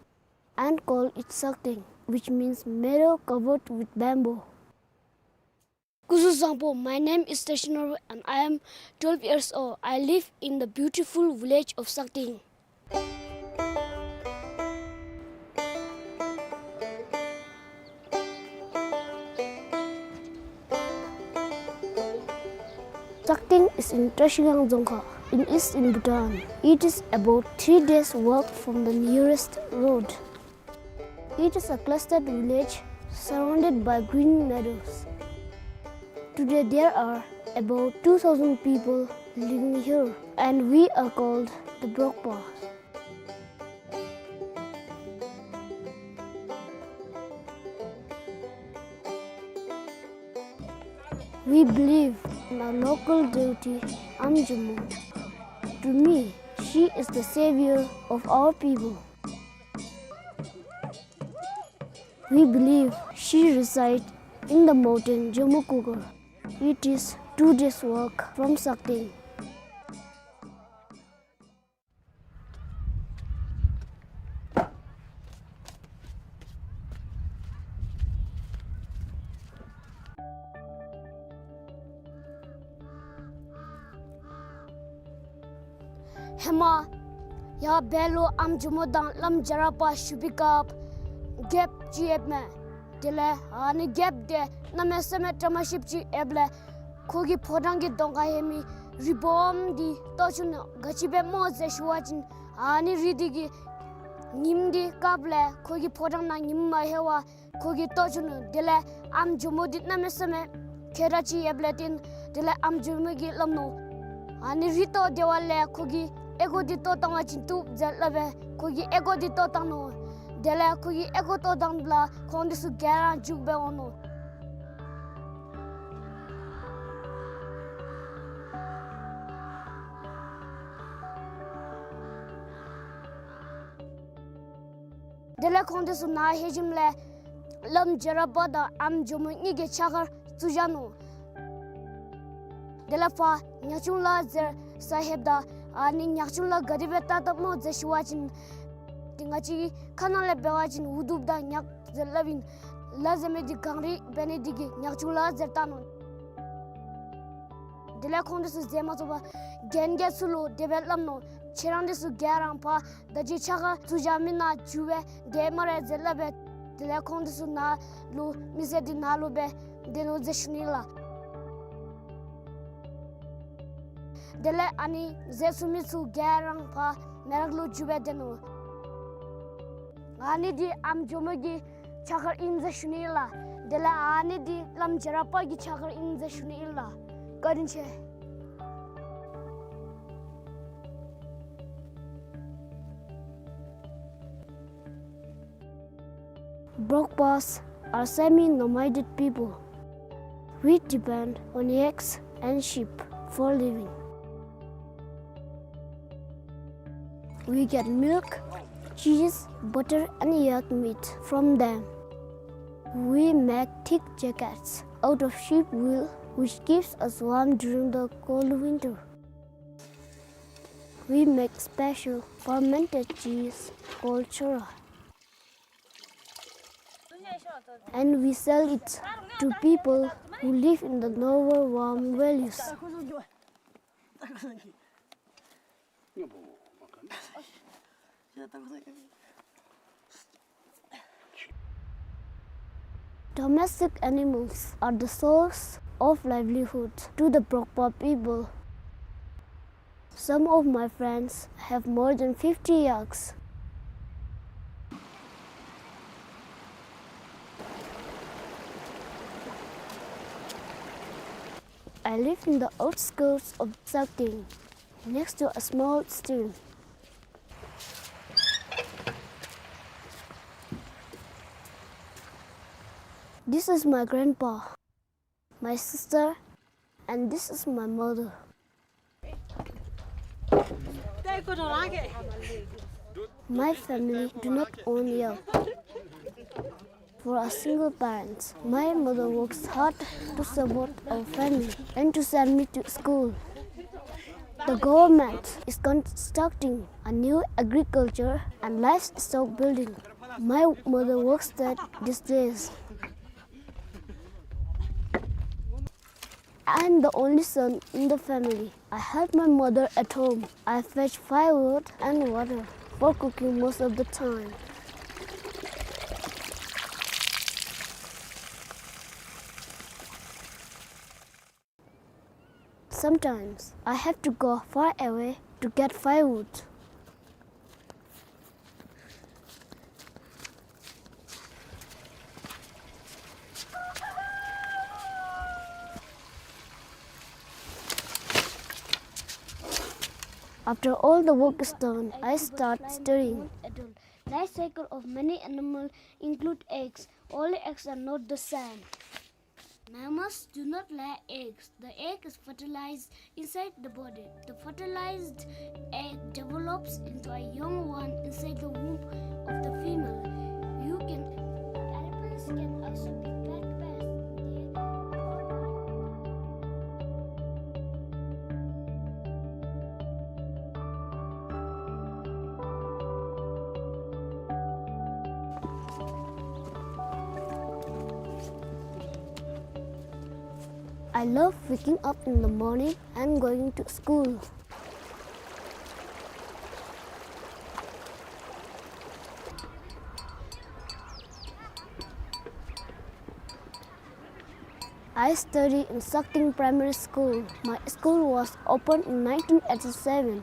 and called it Sakteng, which means meadow covered with bamboo. སྐུ་གཟུགས་བཟང་པོ། My name is Teshinoro and I am twelve years old. I live in the beautiful village of Sakteng. Sakteng is in Trashigang Dzongkha, in eastern Bhutan. It is about three days' walk from the nearest road. It is a clustered village surrounded by green meadows. Today there are about two thousand people living here, and we are called the Brokpas. We believe in our local deity, Amjomo. To me, she is the savior of our people. We believe she resides in the mountain Jomokukur. It is two days' walk from Sakteng. ཧེ་མ་ཡར་བལ་ལུ་ཨམ་ཇོ་མོ་དང་བླམ་རྒྱ་རས་པ་བཞུགས་པའི་སྐབས་རྒྱལཔོ་ཅིག་ཡོདཔ་མས། དེ་ལས་ཨ་ནི་རྒྱལཔོ་དེ་གནམ་མེད་ས་མེད་བཀྲ་མ་ཤིསཔ་ཅིག་ཡོདཔ་ལས་ཁོ་གི་ཕོ་བྲང་གི་གདོང་ཁར་ཡོད་མི་རི་སྦོམ་འདི་བཏོག་བཅུག་ནི་ག་ཅི་འབད་སྨོ་ཟེར་ཞུ་བ་ཅིན་ཨ་ནི་རི་འདི་གིས་ཉིམ་འདི་བཀབ་ལས་ཁོ་གི་ཕོ་བྲང་ནང་ཉིམ་མ་ལྷོད་པར་ཁོ་གིས་བཏོག་བཅུག་ནུག། དེ་ལས་ཨམ་ཇོ་མོ་འདི་གནམ་མེད་ས་མེད་མཁས་དྲགས་ཅིག་ཡོདཔ་ལས་བརྟེན་དེ་ལས་ཨམ་ཇོ་མོ་གིས་སླབ་ནུག། ཨ་ནི་རི་བཏོག་སྟེ་བ་ལས་ཁོ་གི་ཨོལ་ཀོ་འདི་བཏོག་བཏང་བ་ཅིན་བཏུབ་ཟེར་སླབ་སྦེ་ཁོ་གིས་ཨོལ་ཀོ་འདི་བཏོག་བཏང་ནུག། དེ་ལས་ཁོ་གིས་ཨོལ་ཀོ་བཏོག་བཏངམ་ལས་ཁོང་འདི་ཚུ་ག་ར་རྒྱུག་སྦེ་འོང་ནུག། དེ་ལས་ཁོང་འདི་ཚུ་ནཱ་ལྷོད་ཞིནམ་ལས་བླམ་རྒྱ་རས་པ་དང་ཨམ་ཇོ་མོ་གཉིས་ཀྱི་ཕྱག་འཁར་བཙུགས་བཞག་ནུག། དེ་ལས་ཕར་ཉག་ཆུང་ལ་ཟེར་ས་ལྷོདཔ་ད་ཨ་ནི་ཉག་ཆུང་ལ་ག་དེ་སྦེ་བཏགས་བཏགསཔ་སྨོ་ཟེར་ཞུ་བ་ཅིན་དེ་ང་བཅས་ཁ་ནང་ལས་འབད་བ་ཅིན་འུ་དུམ་དང་ཉག་ཟེར་སླབ་ཨིན། ལ་ཟེར་མི་འདི་གངས་རི་འབད་ནི་འདི་གིས་ཉག་ཆུང་ལ་ཟེར་བཏགས་ནུག། དེ་ལས་ཁོང་འདི་ཚུ་ཟེར་མ་ཚུགས་པར་རྒན་རྒས་ཚུ་ལུ་དེ་སྦེ་སླབ་ནུག། ཁྱེད་རང་འདི་ཚུ་ག་ར་ཕར་ད་ཅི་ཕྱག་འཁར་བཙུགས་བཞག་མི་ནང་འགྱོ་སྦེ་སྡོད་སྨ་རེ་ཟེར་སླབ་སྦེ་དེ་ལས་ཁོང་འདི་ཚུ་ནཱ་ལུ་མི་སེར་འདི་ནཱ་ལུ་སྦེ་སྡོད་ནུག་ཟེར་ཞུ་ནི་ལགས། དེ་ལས་ཨ་ནི་ཟས་ཚུགས་མི་ཚུ་ག་ར་ཕར་མེ་རག་ལུ་འགྱོ་སྦེ་སྡོད་ནུག། ཨ་ནི་འདི་ཨམ་ཇོ་མོ་གི་ཕྱག་འཁར་ཨིན་ཟེར་ཞུ་ནི་ཨིན་ལགས། དེ་ལས་ཨ་ནི་འདི་བླམ་རྒྱ་རས་པ་གི་ཕྱག་འཁར་ཨིན་ཟེར་ཞུ་ནི་ཨིན་ལགས། བཀའ་དྲིན་ཆེ། Brokpas are semi-nomadic people. We depend on yaks and sheep for living. We get milk, cheese, butter and yak meat from them. We make thick jackets out of sheep wool, which keeps us warm during the cold winter. We make special fermented cheese called chora. And we sell it to people who live in the lower Wam valleys. Domestic animals are the source of livelihood to the Brokpa people. Some of my friends have more than fifty yaks. I live in the outskirts of Sakdeng, next to a small stream. This is my grandpa, my sister, and this is my mother. My family do not own yak for a single parent. My mother works hard to support our family and to send me to school. The government is constructing a new agriculture and livestock building. My mother works there these days. I'm the only son in the family. I help my mother at home. I fetch firewood and water for cooking most of the time. Sometimes I have to go far away to get firewood. After all the work is done, I start studying. Life cycle of many animals include eggs. All eggs are not the same. Mammals do not lay eggs. The egg is fertilized inside the body. The fertilized egg develops into a young one inside the womb of the female. You can, elephants can also be fed by I love waking up in the morning and going to school. I study in Sakdeng Primary School. My school was opened in nineteen eighty-seven.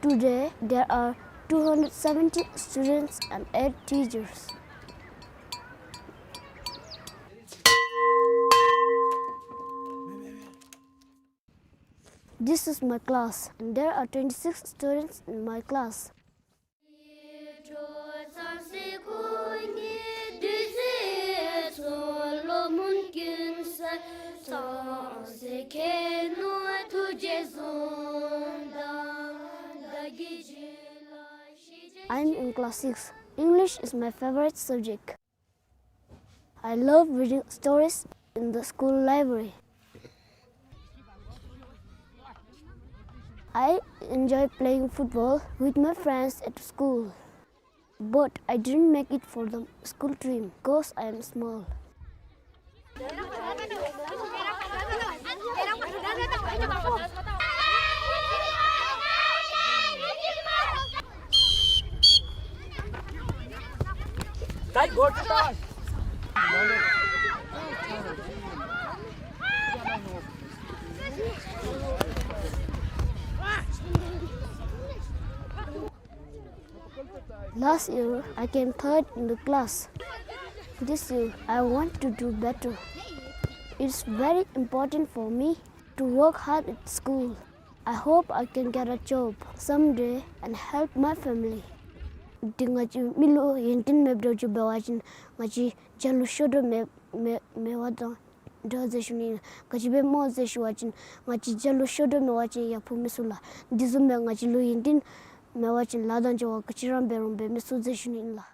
Today, there are two hundred seventy students and eight teachers. This is my class, and there are twenty-six students in my class. I'm in class six. English is my favorite subject. I love reading stories in the school library. I enjoy playing football with my friends at school. But I didn't make it for the school team because I am small. Last year, I came third in the class. This year, I want to do better. It's very important for me to work hard at school. I hope I can get a job someday and help my family. ཏེ་ང་བཅས་མི་ལུ་ཡོན་ཏན་མེདཔ་འདྲཝ་ཅིག་འབད་བ་ཅིན་ང་བཅས་རྒྱལ་ལུ་ཤོར་དོ་མེད་མེད་མེད་པ་དང་འདྲ་ཟེར་ཞུ་ནི་ཨིན། ག་ཅི་འབད་སྨོ་ཟེར་ཞུ་བ་ཅིན་ང་བཅས་རྒྱལ་ལུ་ཤོར་དོ་མེད་པ་ཅིན་ཡ་ཕོག་མི་ཚུགས་ལགས། དེ་བཟུམ་སྦེ་ང་བཅས་ལུ་ཡོན་ཏན་མེད་པ་ཅིན་ལཱ་དང་འབྲེལ་བ་ག་ཅི་ར་འབད་རུང་འབད་མི་ཚུགས་ཟེར་ཞུ་ནི་ཨིན་ལགས།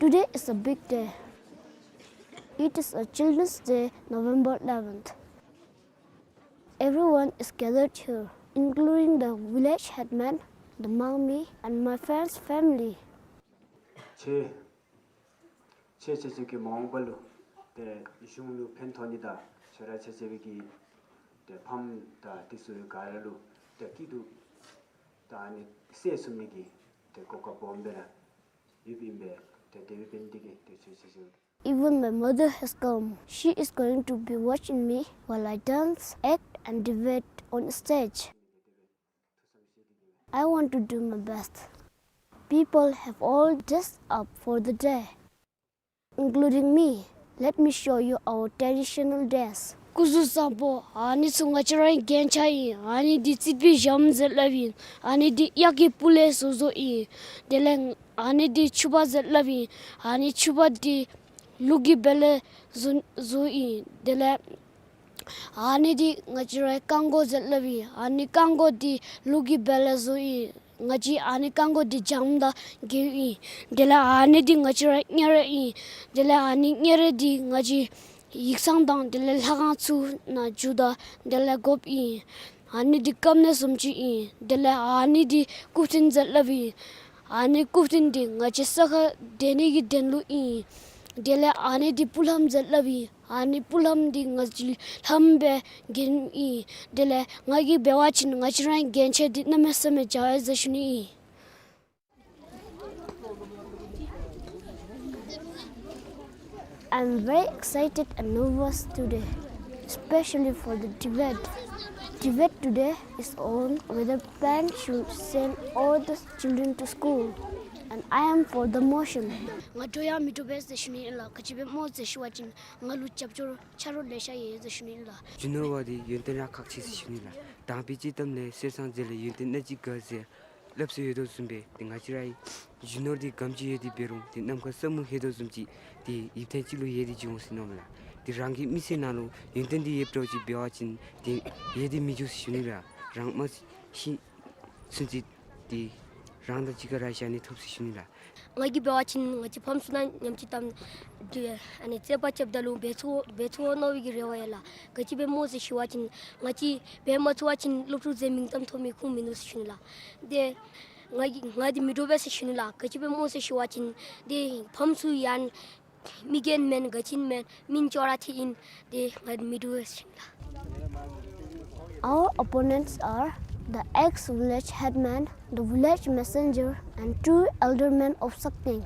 Today is a big day. It is a Children's Day, November eleventh. Everyone is gathered here, including the village headman, the Mangmi, and my friend's family. ཁྱེད་ཁྱེད་ཁྱེད་ཁྱེད་ཀྱིས་མ་འོངས་པ་ལུ་ཏེ་གཞུང་ལུ་ཕན་ཐོགས་ནི་དང་ཁྱེད་ར་ཁྱེད་ཁྱེད་ཀྱི་ཏེ་ཕམ་དང་དེ་ཚུ་ག་ར་ལུ་ཏེ་སྐྱིད་སྡུག་དང་ཨ་ནི་སེལ་ཚུགས་ནི་གི་ཏེ་གོ་སྐབས་སྦོམ་སྦེ་ར་ཡོདཔ་ཨིན་པས། ཏེ་དེ་སྦེ་འབད་ནི་དེ་གིས་ཏེ་ཁྱེད་ཁྱེད་ཁྱེད་Even my mother has come. She is going to be watching me while I dance, act, and debate on stage. I want to do my best. People have all dressed up for the day, including me. Let me show you our traditional dress. སྐུ་གཟུགས་བཟང་པོ། ཨ་ནི་ཚུ་ང་བཅས་རའི་རྒྱན་ཆ་ཨིན། ཨ་ནི་འདི་རྩིག་པའི་ཞྭམོ་ཟེར་སླབ་ཨིན། ཨ་ནི་འདི་གཡག་གི་སྤུ་ལས་བཟོ་བཟོཝ་ཨིན། དེ་ལས་ཨ་ནི་འདི་ཕྱུ་པ་ཟེར་སླབ་ཨིན། ཨ་ནི་ཕྱུ་པ་འདི་ལུག་གི་སྦལ་ལས་བཟོ་བཟོཝ་ཨིན། དེ་ལས་ཨ་ནི་འདི་ང་བཅས་རའི་རྐང་མགོ་ཟེར་སླབ་ཨིན། ཨ་ནི་རྐང་མགོ་འདི་ལུག་གི་སྦལ་ལས་བཟོཝ་ཨིན། ང་བཅས་ཨ་ནི་རྐང་མགོ་འདི་འཇམ་དང་རྒྱས་ཨིན། དེ་ལས་ཨ་ནི་འདི་ང་བཅས་རའི་སྙན་རས་ཨིན། དེ་ལས་ཨ་ནི་སྙན་རས་འདི་ང་བཅས་ཡིག་ཚང་དང་དེ་ལས་ལྷ་ཁང་ཚུ་ནང་འཇུག་དང་དེ་ལས་དགོཔ་ཨིན། ཨ་ནི་འདི་སྐམ་ནད་བཟུམ་ཅིག་ཨིན། དེ་ལས་ཨ་ནི་འདི་རྐུབ་ཐིན་ཟེར་སླབ་ཨིན། ཨ་ནི་རྐུབ་ཐིན་འདི་ང་བཅས་ས་ཁར་སྡོད་ནི་གི་དོན་ལུ་ཨིན། དེ་ལས་ཨ་ནི་འདི་སྤུ་ལྷམ་ཟེར་སླབ་ཨིན། ཨ་ནི་སྤུ་ལྷམ་འདི་ང་བཅས་ལྷམ་སྦེ་གྱོནམ་ཨིན། དེ་ལས་ང་གིས་འབད་བ་ཅིན་ང་བཅས་རའི་རྒྱན་ཆ་འདི་གནམ་མེད་ས་མེད་འཇའ་ཡི་ཟེར་ཞུ་ནི་ཨིན། I'm very excited and nervous today, especially for the debate. Debate today is on whether parents should send all the children to school, and I am for the motion. ང་འགྲོ་ཡང་མི་འགྲོ་པས་ཟེར་ཞུ་ནི་ཨིན་ལགས། ག་ཅི་སྦེ་སྨོ་ཟེར་ཞུ་བ་ཅིན་ང་ལུ་རྒྱབ་སྐྱོར་ཆ་རོགས་ལེ་ཤ་ཡོད་ཟེར་ཞུ་ནི་ཨིན་ལགས། རྒྱུ་ནོར་བ་འདི་ཡོན་ཏན་ར་ཁག་ཆེ་ཟེར་ཞུ་ནི་ལགས། དང་པའི་སྤྱིར་བཏང་ལས་གསེར་སྲང་རྩེ་ལས་ཡོན་ཏན་སྣ་གཅིག་དགའ་ཟེར་སླབ་སྲོལ་ཡོད་དོ་བཟུམ་སྦེ་ཏེ་ང་བཅས་རའི་རྒྱུ་ནོར་འདི་ག་དེམ་ཅིག་ཡོད་དེ་འབད་རུང་ཏེ་ནམ་མཁའ་ས་མུ་ཧེ་དོ་བཟུམ་ཅིག་ཏེ་ཡིབ་ཐེངས་གཅིག་ལུ་ཡལ་ཏེ་འགྱོ་འོང་ཟེར་མནོཝ་མས་ལགས། ཏེ་རང་གི་མི་ཚེ་ནང་ལུ་ཡོན་ཏན་འདི་ཡོདཔ་འདྲཝ་ཅིག་འབད་བ་ཅིན་ཏེ་ཡལ་ཏེ་མི་འགྱོ་ཟེར་ཞུ་ནི་ལགས། རང་མ་ཤི་ཚུན་ཚོད་ཏེ་རང་དང་གཅིག་ཁར་ར་བཞག་ནི་ཐོབ་ཟེར་ཞུ་ནི་ལགས། ང་གིས་འབད་བ་ཅིན་ང་བཅས་ཕམ་ཚུ་དང་མཉམ་གཅིག་ཏམ་ཏེ་ཨ་ནི་རྩོད་པ་རྐྱབ་ད་ལུ་འབད་ཚུགས་འབད་ཚུགས་འོང་མནོ་བའི་གི་རེ་བ་ཡོད་ལགས། ག་ཅི་སྦེ་སྨོ་ཟེར་ཞུ་བ་ཅིན་ང་བཅས་འབད་མ་ཚུགས་པ་ཅིན་སློབ་ཕྲུག་ཚུ་མིང་གཏམ་ཐོབ་མི་ཁུངས་མིན་ནུག་ཟེར་ཞུ་ནི་ལགས། ཏེ་ང་གིས་ང་འདི་མི་འགྲོ་པས་ཟེར་ཞུ་ནི་ལགས། ག་ཅི་སྦེ་སྨོ་ཟེར་ཞུ་བ་ཅིན་ཏེ་ཕམ་ཚུ་ཡང་མི་རྒན་མེན་ག་ཅི་མེན་མི་ཅོག་ར་འཐད་ཨིན། ཏེ་ང་འདི་མི་འགྲོ་པས་ཟེར་ཞུ་ནི་ལགས། Our opponents are the ex-village headman, the village messenger, and two elder men of Sakteng.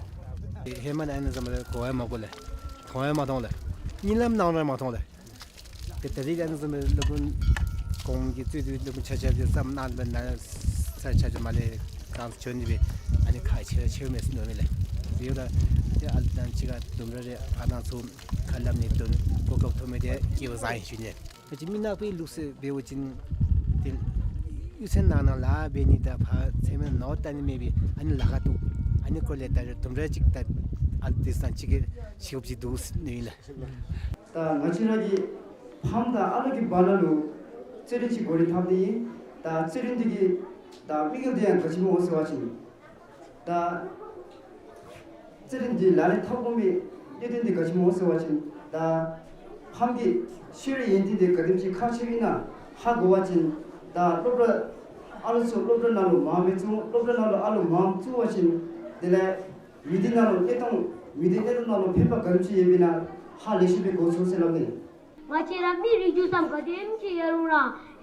ཧེ་མ་ཨ་ནི་བཟུམ་སྦེ་གོ་ཡང་མ་གོ་ལགས། མཐོང་ཡང་མ་མཐོང་ལགས། གཉིད་ལམ་ནང་ར་མ་མཐོང་ལགས། ཏེ་ད་རིས་ཨ་ནི་བཟུམ་སྦེ་སློབ་དཔོན་གོང་གི་རྩོད་དུས་སློབ་དཔོན་ཆ་ཁྱབ་ཀྱིས་བསམ་གནང་བའི་ནང་ས་ཆ་ཅིག་མ་ལས་གང་བྱོན་ནི་སྦེ་ཨ་ནི་ཁག་ཆེ་ཆེཝ་མས་ཟེར་མནོཝ་མས་ལགས། དེ་ཡོད་ལགས། ཏེ་ཨ་ལུ་དང་གཅིག་ཁར་ལྡུམ་ར་རེ་ཕར་ནང་ཚུར་ཁ་སླབ་ནིའི་དོན་གོ་སྐབས་ཐོབ་མི་འདི་སྐལ་བ་བཟང་ཡི་ཞུ་ནི། ང་བཅས་མི་ནག་པའི་ལུགས་སྲོལ་འབད་བ་ཅིན་ཏེ་གཡུས་ཚན་ནང་ན་ལཱ་འབད་ནི་དང་ཕར་ཚེ་སྨད་ནོར་བཏང་ནི་མེད་པའི་ཨ་ནི་ལཱ་ཁག་འདུག། ཨ་ནི་སྐོར་ལས་ད་རེས་ལྡུམ་ར་ཅིག་ད་ཨ་ལུ་དེ་སང་གཅིག་གི་ཤེས་རབ་ཅིག་འདུག་ཟེར་ནི་ཨིན་ལགས། ད་ང་བཅས་ར་གི་ཕམ་དང་ཨ་ལུ་གི་བར་ན་ལུ་རྩོད་རིགས་ཅིག་འགོ་རིམ་འཐབ་ནི་ཨིན། ད་རྩོད་རིགས་འདི་གིས་ད་དམིགས་ཡུལ་འདི་ཡང་ག་ཅི་སྨོ་ཟེར་བ་ཅིན་ད་རྩོད་རིགས་འདི་ལག་ལེན་འཐབ་དགོ་མི་གནད་དོན་འདི་ག་ཅི་སྨོ་ཟེར་བ་ཅིན་ད་ཕམ་གྱི་ཤེས་རིག་ཡོན་ཏན་འདི་ག་དེམ་ཅིག་ཁག་ཆེཝ་ཨིན་ན་ཧ་གོ་བ་ཅིན་ད་སློབ་གྲྭ་ཨ་ལུ་ཚུ་སློབ་གྲྭ་ནང་ལུ་མངམ་སྦེ་བཙུགས། སློབ་གྲྭ་ནང་ལུ་ཨ་ལུ་མངམ་བཙུགས་པ་ཅིན་དེ་ལས་མི་སྡེ་ནང་ལུ་གནས་སྟངས་མི་སྡེ་གནས་སྟངས་ནང་ལུ་ཕན་པ་ག་དེམ་ཅིག་ཡོདཔ་ཨིན་ན་ཧ་ལས་ཤེས་པའི་གོ་ཚུལ་ཟེར་སླབ་ནི། ང་བཅས་ར་མི་རིགས་ཅུང་ཙམ་ག་དེམ་ཅིག་ཡོད་རུང་ར་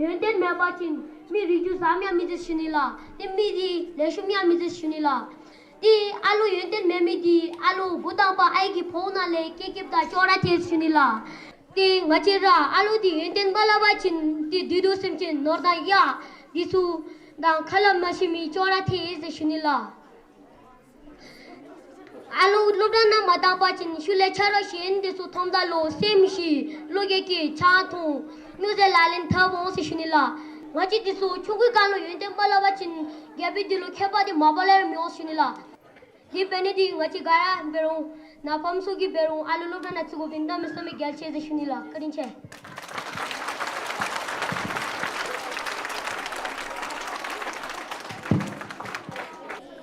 ཡོན་ཏན་མེད་པ་ཅིན་མི་རིགས་ཅུང་ཙམ་ཡང་མི་འདུག་ཟེར་ཞུ་ནི་ལགས། ཏེ་མི་འདི་ལེགས་ཤོམ་ཡང་མི་འདུག་ཟེར་ཞུ་ནི་ལགས། ཏེ་ཨ་ལུ་ཡོན་ཏན་མེད་མི་འདི་ཨ་ལུ་བུ་དང་བུ་ཨའི་གི་ཕོཝ་ནང་ལས་སྐྱེས་སྐྱེསཔ་དང་ཅོག་ར་འཐད་ཟེར་ཞུ་ནི་ལགས། ཏེ་ང་བཅས་ར་ཨ་ལུ་འདི་ཡོན་ཏན་མ་བསླབ་པ་ཅིན་ཏེ་བདུད་དུ་སེམས་ཅན་ནོར་དང་གཡག་འདི་ཚུ་དང་ཁ་སླབ་མ་ཤེས་མི་ཅོག་ར་འཐད་ཟེར་ཞུ་ནི་ལགས། ཨ་ལུ་སློབ་གྲྭ་ནང་མ་བཏང་པ་ཅིན་ཤུལ་ལས་ཆ་རོགས་གཞན་འདི་ཚུ་མཐོངམ་ད་ལུ་སེམས་ཞི་བློ་རྒྱ་སྐྱེད་ཆང་འཐུང་སྨྱོ་རྫས་ལག་ལེན་འཐབ་འོང་ཟེར་ཞུ་ནི་ལགས། ང་བཅས་འདི་ཚུ་ཆུང་ཀུའི་སྒང་ལུ་ཡོན་ཏན་མ་བསླབ་པ་ཅིན་རྒྱལ་པོའི་མདུན་ལུ་མཁས་པ་འདི་མ་པ་ལས་ར་མི་འོང་ཟེར་ཞུ་ནི་ལགས། དེ་འབད་ནི་འདི་ང་བཅས་ག་ར་འབད་རུང་ནཱ་ཕམ་ཚུ་གིས་འབད་རུང་ཨ་ལུ་སློབ་གྲྭ་ནང་བཙུགས་དགོཔ་འདི་གནམ་མེད་ས་མེད་གལ་ཆེ་ཟེར་ཞུ་ནི་ལགས། བཀའ་དྲིན་ཆེ།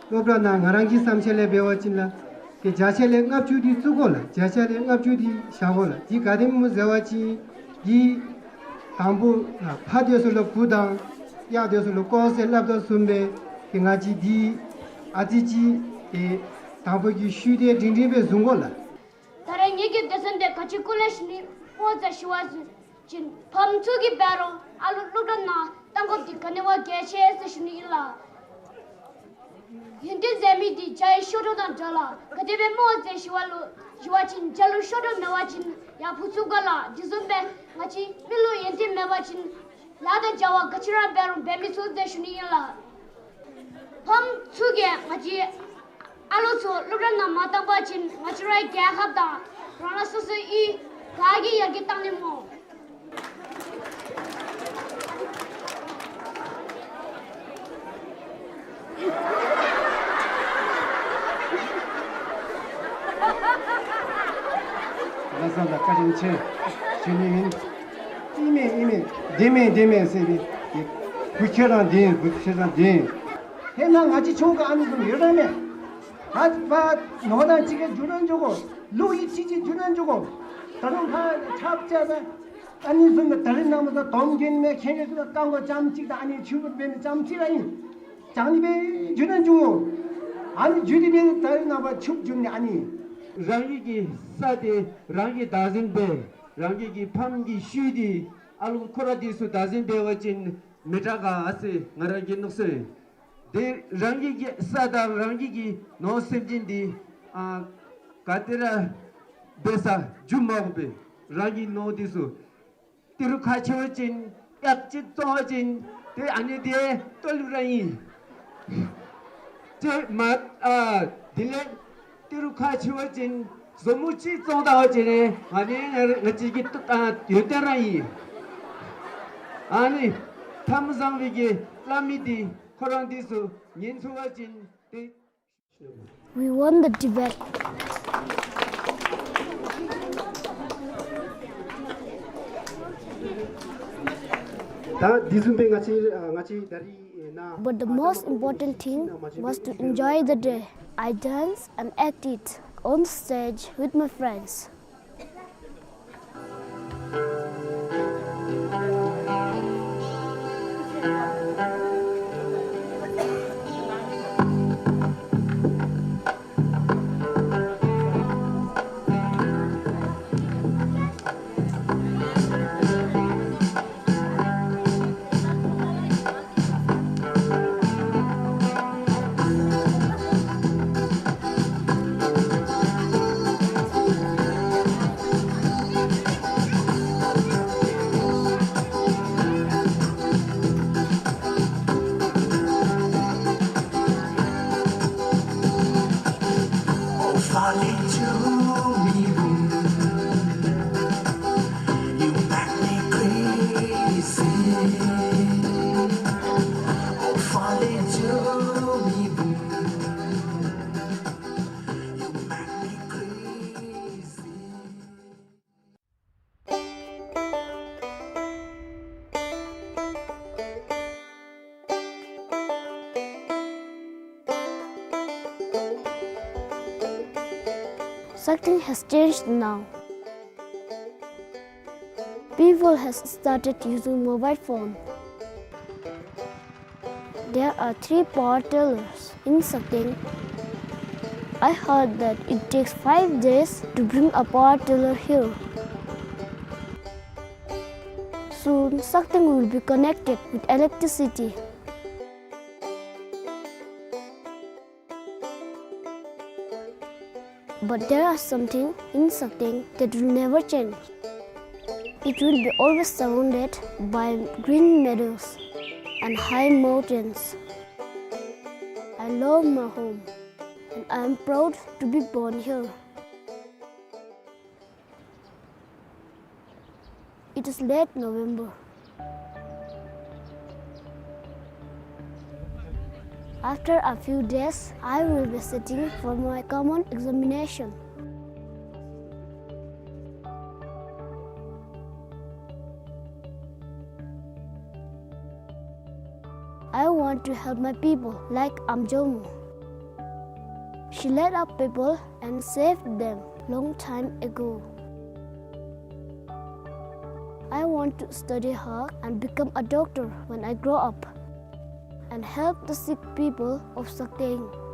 སློབ་གྲྭ་ནང་ང་རང་གི་བསམ་འཆར་ལས་འབད་བ་ཅིན་ལགས། བརྒྱ་ཆ་ལས་ལྔ་བཅུ་འདི་བཙུགས་དགོ་ལགས། བརྒྱ་ཆ་ལས་ལྔ་བཅུ་འདི་བཞག་དགོ་ལགས། འདི་ག་དེམ་སྨོ་ཟེར་བ་ཅིན་འདི་དང་པོ་ཕར་སྡོད་ས་ལུ་བུ་དང་གཡག་སྡོད་ས་ལུ་ཀོ་ཟེར་སླབ་དོ་བཟུམ་སྦེ་ཏེ་ང་བཅས་འདི་ཨ་ཙི་ཅིག་ཏེ་དང་པོ་གི་ཤུལ་ཏེ་སྒྲིང་སྒྲིང་སྦེ་བཟུང་དགོ་ལགས། ད་རེས་ངེ་གི་སྡེ་ཚན་འདི་ག་ཅི་སྐོར་ལས་ཞུ་ནི་སྨོ་ཟེར་ཞུ་བ་ཅིན་ཕམ་ཚུ་གིས་འབད་རུང་ཨ་ལུ་སློབ་གྲྭ་ནང་གཏང་དགོཔ་འདི་ག་ནི་བ་གལ་ཆེ་ཟེར་ཞུ་ནི་ཨིན་ལགས། ཡོན་ཏན་ཟེར་མི་འདི་བྱ་ཡི་གཤོག་སྒྲོ་དང་འདྲ་ལགས། ག་དེ་སྦེ་སྨོ་ཟེར་ཞུ་བ་ལུ་ཞུ་བ་ཅིན་བྱ་ལུ་གཤོག་སྒྲོ་མེད་པ་ཅིན་ཡར་འཕུར་ཚུགས་ག་ལགས། དེ་བཟུམ་སྦེ་ང་བཅས་མི་ལུ་ཡོན་ཏན་མེད་པ་ཅིན་ལཱ་དང་བྱ་བ་ག་ཅི་ར་འབད་རུང་འབད་མི་ཚུགས་ཟེར་ཞུ་ནི་ཨིན་ལགས། ཕམ་ཚུ་གིས་ང་བཅས་ཨ་ལུ་ཚུ་སློབ་གྲྭ་ནང་མ་གཏང་པ་ཅིན་ང་བཅས་རའི་རྒྱལ་ཁབ་དང་རང་རང་སོ་སོའི་ག་གིས་ཡར་རྒྱས་གཏང་ནི་སྨོ། ལགས་སོ་ལགས། བཀའ་དྲིན་ཆེ་ཞུ་ནི་ཨིན། ཨིན་མས་ཨིན་མས། བདེན་མས་བདེན་མས་ཟེར་ཏེ་བུ་ཁྱོད་ར་བདེན། བུ་ཁྱོད་ར་བདེན། ཧེ་མ་ང་བཅས་ཆུང་ཀུ་ཨ་ནི་བཟུམ་ཡོད་ར་མས། ཨ་ཕར་ནོར་དང་གཅིག་ཁར་འགྱུར་ར་འགྱུར་དགོ། ལུག་ཡང་གཅིག་ཅིག་འགྱུར་ར་འགྱུར་དགོ། ད་རུང་ཕར་ཁྲབ་བཅག་ད་ཨ་ནི་བཟུམ་སྦེ་ད་རེས་ནངས་པ་ད་དོམ་གྱོན་མི་ཁྱེད་ར་ཚུ་ད་རྐང་མགོ་ཙམ་ཅིག་དང་ཨ་ནི་ཕྱུ་པ་འབད་མི་ཙམ་ཅིག་ར་ཨིན། ཙང་ནི་སྦེ་འགྱུར་ར་འགྱུར་འོང་། ཨ་ནི་འགྱུར་ཏེ་སྦེ་ད་རེས་ནངས་པ་ཕྱུགཔོ་འགྱུར་ནི་ཨ་ནི། རང་གི་གི་ས་འདི་རང་གིས་བདག་འཛིན་འབད། རང་གི་གི་ཕམ་གི་ཤུལ་འདི་ཨ་ལུ་ཁོ་ར་འདི་ཚུ་བདག་འཛིན་འབད་བ་ཅིན་མི་དྲག་ག་ཟེར་ང་རང་གི་མནོ་བསམ་ཨིན། ཏེ་རང་གི་གི་ས་དང་རང་གི་གི་ནོར་སེམས་ཅན་འདི་ཨ་ག་ཏེ་ར་འབད་ས་འགྱོ་མ་དགོ་པས། རང་གི་ནོར་འདི་ཚུ་ཏི་རུ་ཁག་ཆེ་བ་ཅིན་གཡག་ཅིག་བཙོང་བ་ཅིན་ཏེ་ཨ་ནི་འདི་ལྟོ་ལུ་ར་ཨིན། ཏེ་མ་ཨ་དེ་ལས་ཏི་རུ་ཁག་ཆེ་བ་ཅིན་བཟོ་མོ་ཅིག་བཙོང་ད་བ་ཅིན་ཨ་ནི་ང་བཅས་ཀྱི་ཏུ་ཨ་ཡོན་ཏན་ར་ཨིན། ཨ་ནི་ཐ་མ་བཟང་བའི་གི་བླ་མའི་འདི་ཁོ་ར་འདི་ཚུ་ཉན་ཚུགས་པ་ཅིན་ཏེ། We won the debate. ད་འདི་བཟུམ་སྦེ་ང་བཅས་ཨ་ང་བཅས་ད་རིས་ཨེ་ན། But the most important thing was to enjoy the day. I danced and acted on stage with my friends. Sakling has changed now. People has started using mobile phone. There are three power tillers in Sakling. I heard that it takes five days to bring a power tiller here. Soon, Sakling will be connected with electricity. But there are something in Sakling that will never change. It will be always surrounded by green meadows and high mountains. I love my home and I am proud to be born here. It is late November. After a few days, I will be sitting for my common examination. I want to help my people like Amjomu. He led up people and saved them long time ago. I want to study hard and become a doctor when I grow up and help the sick people of Sakteng.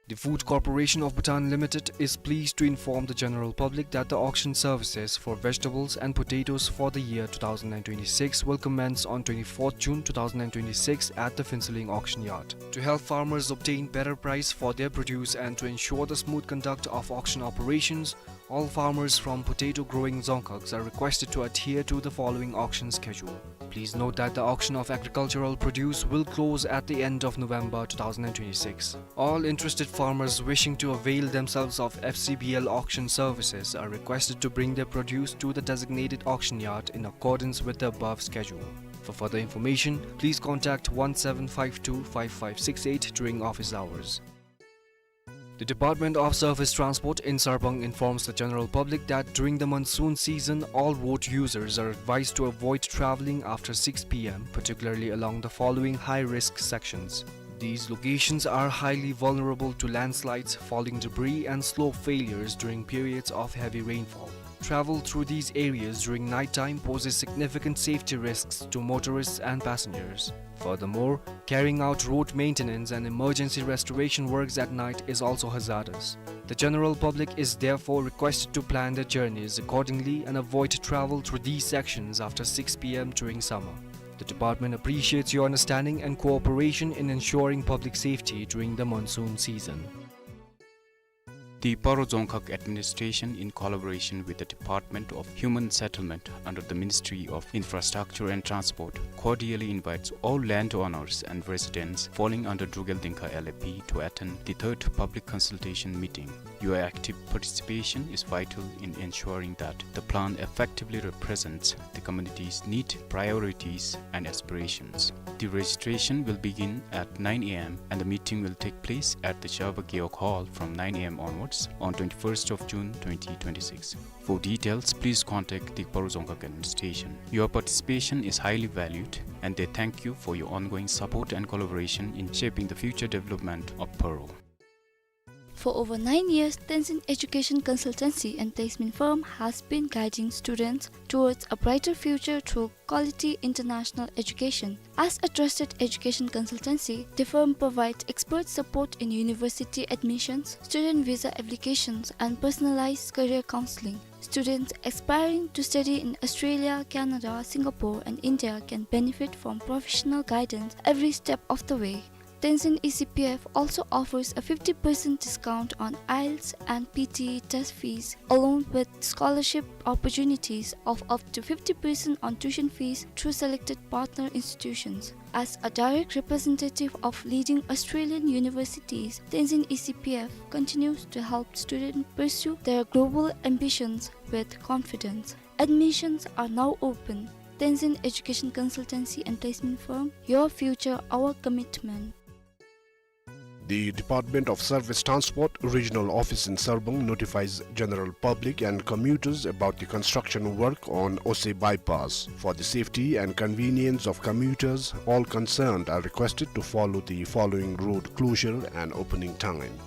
The Food Corporation of Bhutan Limited is pleased to inform the general public that the auction services for vegetables and potatoes for the year two thousand and twenty-six will commence on twenty-fourth June two thousand and twenty-six at the Phuentsholing Auction Yard. To help farmers obtain better price for their produce and to ensure the smooth conduct of auction operations, all farmers from potato growing dzongkhags are requested to adhere to the following auction schedule. Please note that the auction of agricultural produce will close at the end of November two thousand and twenty-six. All interested farmers wishing to avail themselves of F C B L auction services are requested to bring their produce to the designated auction yard in accordance with the above schedule. For further information, please contact one seven five two five five six eight during office hours. The Department of Surface Transport in Sarbang informs the general public that during the monsoon season, all road users are advised to avoid traveling after six P M, particularly along the following high-risk sections. These locations are highly vulnerable to landslides, falling debris, and slope failures during periods of heavy rainfall. Travel through these areas during night time poses significant safety risks to motorists and passengers. Furthermore, carrying out road maintenance and emergency restoration works at night is also hazardous. The general public is therefore requested to plan their journeys accordingly and avoid travel through these sections after six P M during summer. The department appreciates your understanding and cooperation in ensuring public safety during the monsoon season. The Paro Dzongkhag Administration, in collaboration with the Department of Human Settlement under the Ministry of Infrastructure and Transport, cordially invites all landowners and residents falling under Drukgyal Dzongkha L A P to attend the third public consultation meeting. Your active participation is vital in ensuring that the plan effectively represents the community's need, priorities, and aspirations. The registration will begin at nine A M and the meeting will take place at the Shabak Gewog Hall from nine A M onwards on twenty-first of June twenty twenty-six. For details, please contact the Paro Dzongkhag Administration. Your participation is highly valued, and they thank you for your ongoing support and collaboration in shaping the future development of Paro. For over nine years, Tenzin Education Consultancy and Placement Firm has been guiding students towards a brighter future through quality international education. As a trusted education consultancy, the firm provides expert support in university admissions, student visa applications, and personalized career counseling. Students aspiring to study in Australia, Canada, Singapore, and India can benefit from professional guidance every step of the way. Tenzin E C P F also offers a fifty percent discount on IELTS and P T E test fees, along with scholarship opportunities of up to fifty percent on tuition fees through selected partner institutions. As a direct representative of leading Australian universities, Tenzin E C P F continues to help students pursue their global ambitions with confidence. Admissions are now open. Tenzin Education Consultancy and Placement Firm, your future, our commitment. The Department of Surface Transport Regional Office in Sarbang notifies general public and commuters about the construction work on Ose Bypass. For the safety and convenience of commuters, all concerned are requested to follow the following road closure and opening time.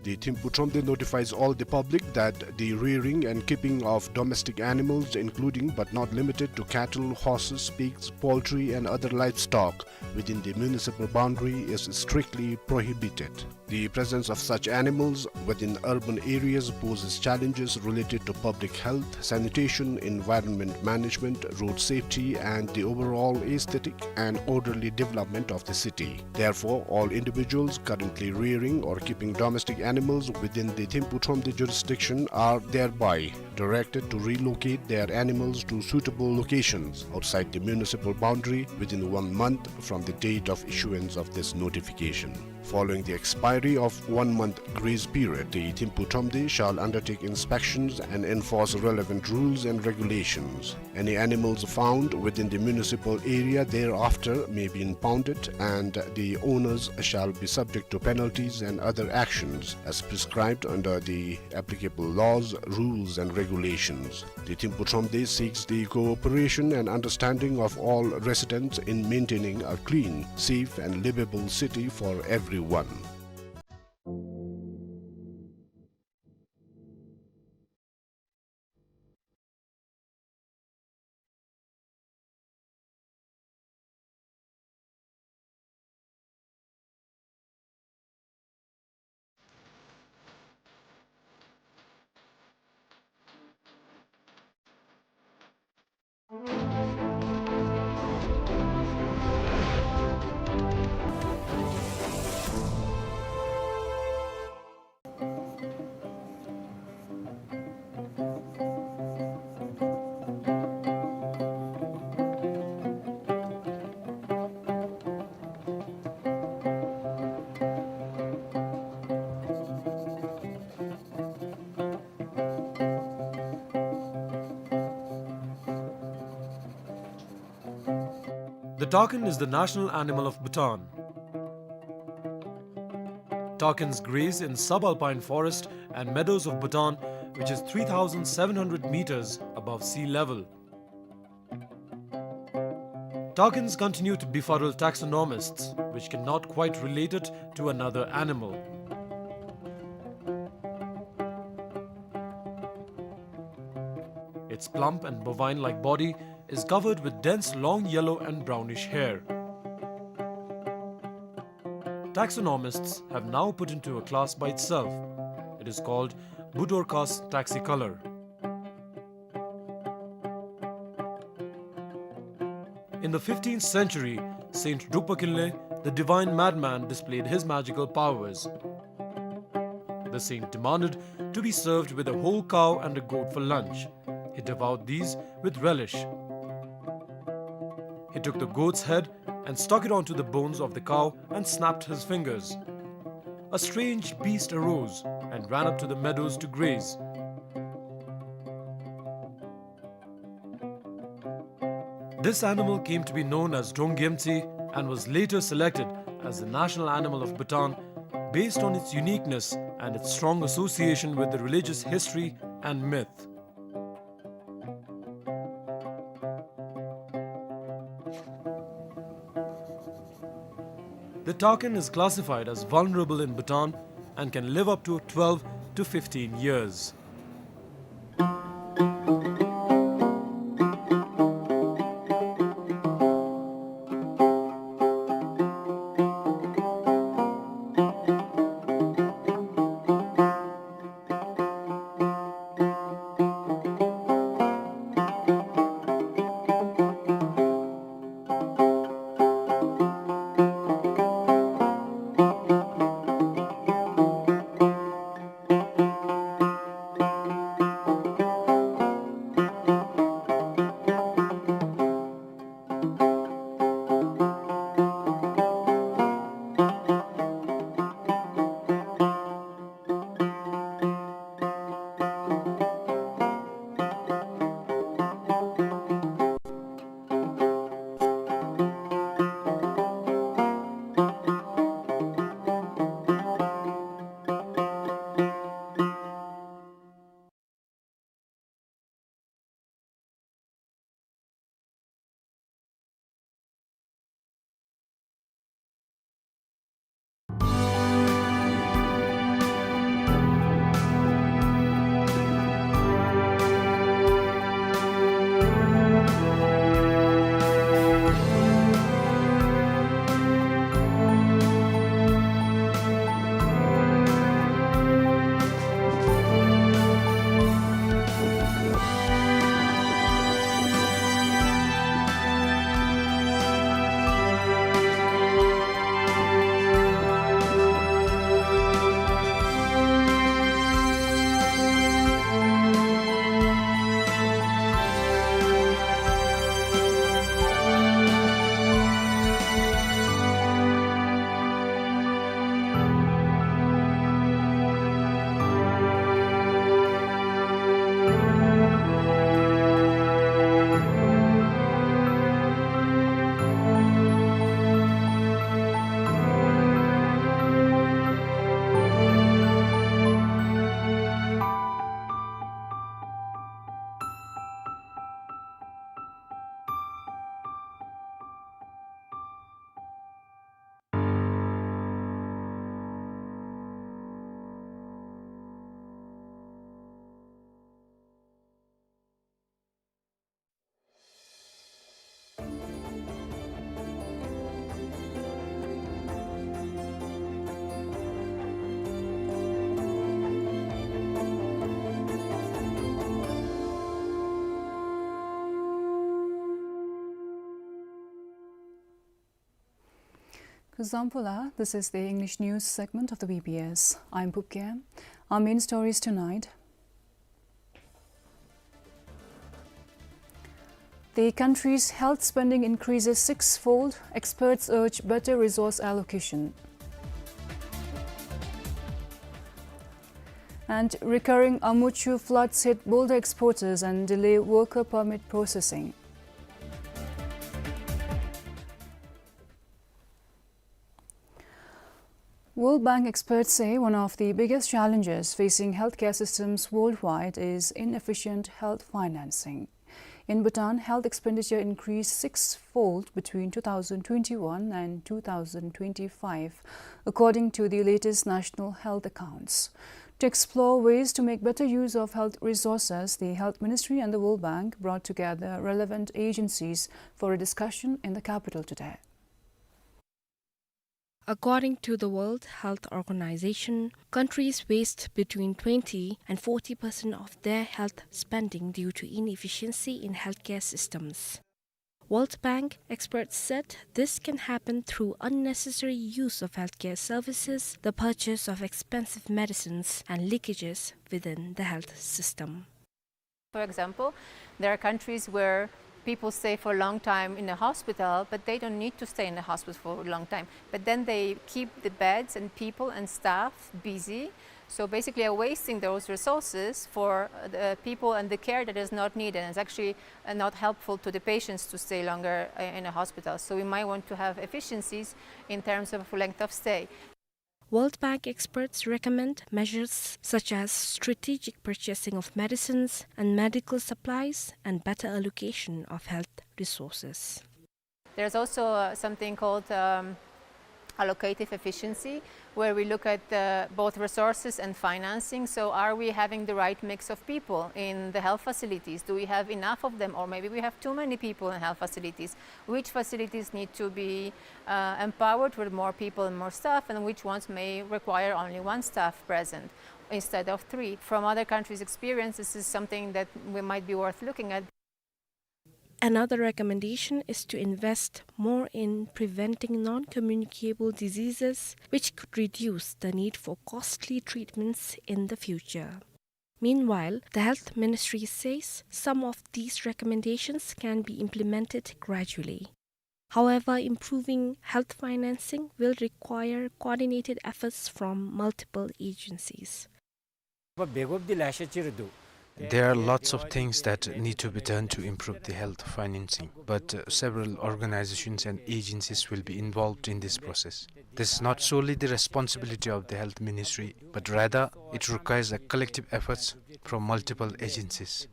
The Thimphu Thromde notifies all the public that the rearing and keeping of domestic animals, including but not limited to cattle, horses, pigs, poultry, and other livestock within the municipal boundary is strictly prohibited. The presence of such animals within urban areas poses challenges related to public health, sanitation, environment management, road safety, and the overall aesthetic and orderly development of the city. Therefore, all individuals currently rearing or keeping domestic animals within the Thimphu Thromde jurisdiction are thereby directed to relocate their animals to suitable locations outside the municipal boundary within one month from the date of issuance of this notification. Following the expiry of one month grace period, the Thimphu Thromde shall undertake inspections and enforce relevant rules and regulations. Any animals found within the municipal area thereafter may be impounded, and the owners shall be subject to penalties and other actions as prescribed under the applicable laws, rules, and regulations. The Thimphu Thromde seeks the cooperation and understanding of all residents in maintaining a clean, safe, and livable city for everyone. The takin is the national animal of Bhutan. Takins graze in subalpine forest and meadows of Bhutan, which is three thousand seven hundred meters above sea level. Takins continue to befuddle taxonomists, which cannot quite relate it to another animal. Its plump and bovine-like body is covered with dense long yellow and brownish hair. Taxonomists have now put into a class by itself. It is called Budorcas taxicolor. In the fifteenth century, Saint Drukpa Kinley, the divine madman, displayed his magical powers. The saint demanded to be served with a whole cow and a goat for lunch. He devoured these with relish. He took the goat's head and stuck it onto the bones of the cow and snapped his fingers. A strange beast arose and ran up to the meadows to graze. This animal came to be known as Drong Gyemtse and was later selected as the national animal of Bhutan based on its uniqueness and its strong association with the religious history and myth. The takin is classified as vulnerable in Bhutan and can live up to twelve to fifteen years. Zangpo la, this is the English news segment of the B B S. I'm Pupke. Our main stories tonight. The country's health spending increases sixfold, experts urge better resource allocation. And recurring Amuchu floods hit boulder exporters and delay worker permit processing. World Bank experts say one of the biggest challenges facing healthcare systems worldwide is inefficient health financing. In Bhutan, health expenditure increased sixfold between two thousand twenty-one and two thousand twenty-five, according to the latest national health accounts. To explore ways to make better use of health resources, the Health Ministry and the World Bank brought together relevant agencies for a discussion in the capital today. According to the World Health Organization, countries waste between twenty and forty percent of their health spending due to inefficiency in healthcare systems. World Bank experts said this can happen through unnecessary use of healthcare services, the purchase of expensive medicines, and leakages within the health system. For example, there are countries where people stay for a long time in a hospital, but they don't need to stay in the hospital for a long time. But then they keep the beds and people and staff busy. So basically, are wasting those resources for, uh, the people and the care that is not needed. And it's actually, uh, not helpful to the patients to stay longer, uh, in a hospital. So we might want to have efficiencies in terms of length of stay. World Bank experts recommend measures such as strategic purchasing of medicines and medical supplies and better allocation of health resources. There's also, uh, something called, um, allocative efficiency, where we look at, uh, both resources and financing. So are we having the right mix of people in the health facilities? Do we have enough of them, or maybe we have too many people in health facilities? Which facilities need to be, uh, empowered with more people and more staff, and which ones may require only one staff present instead of three? From other countries' experience, this is something that we might be worth looking at. Another recommendation is to invest more in preventing non-communicable diseases, which could reduce the need for costly treatments in the future. Meanwhile, the Health Ministry says some of these recommendations can be implemented gradually. However, improving health financing will require coordinated efforts from multiple agencies. There are lots of things that need to be done to improve the health financing, but, uh, several organizations and agencies will be involved in this process. This is not solely the responsibility of the Health Ministry, but rather it requires a collective efforts from multiple agencies.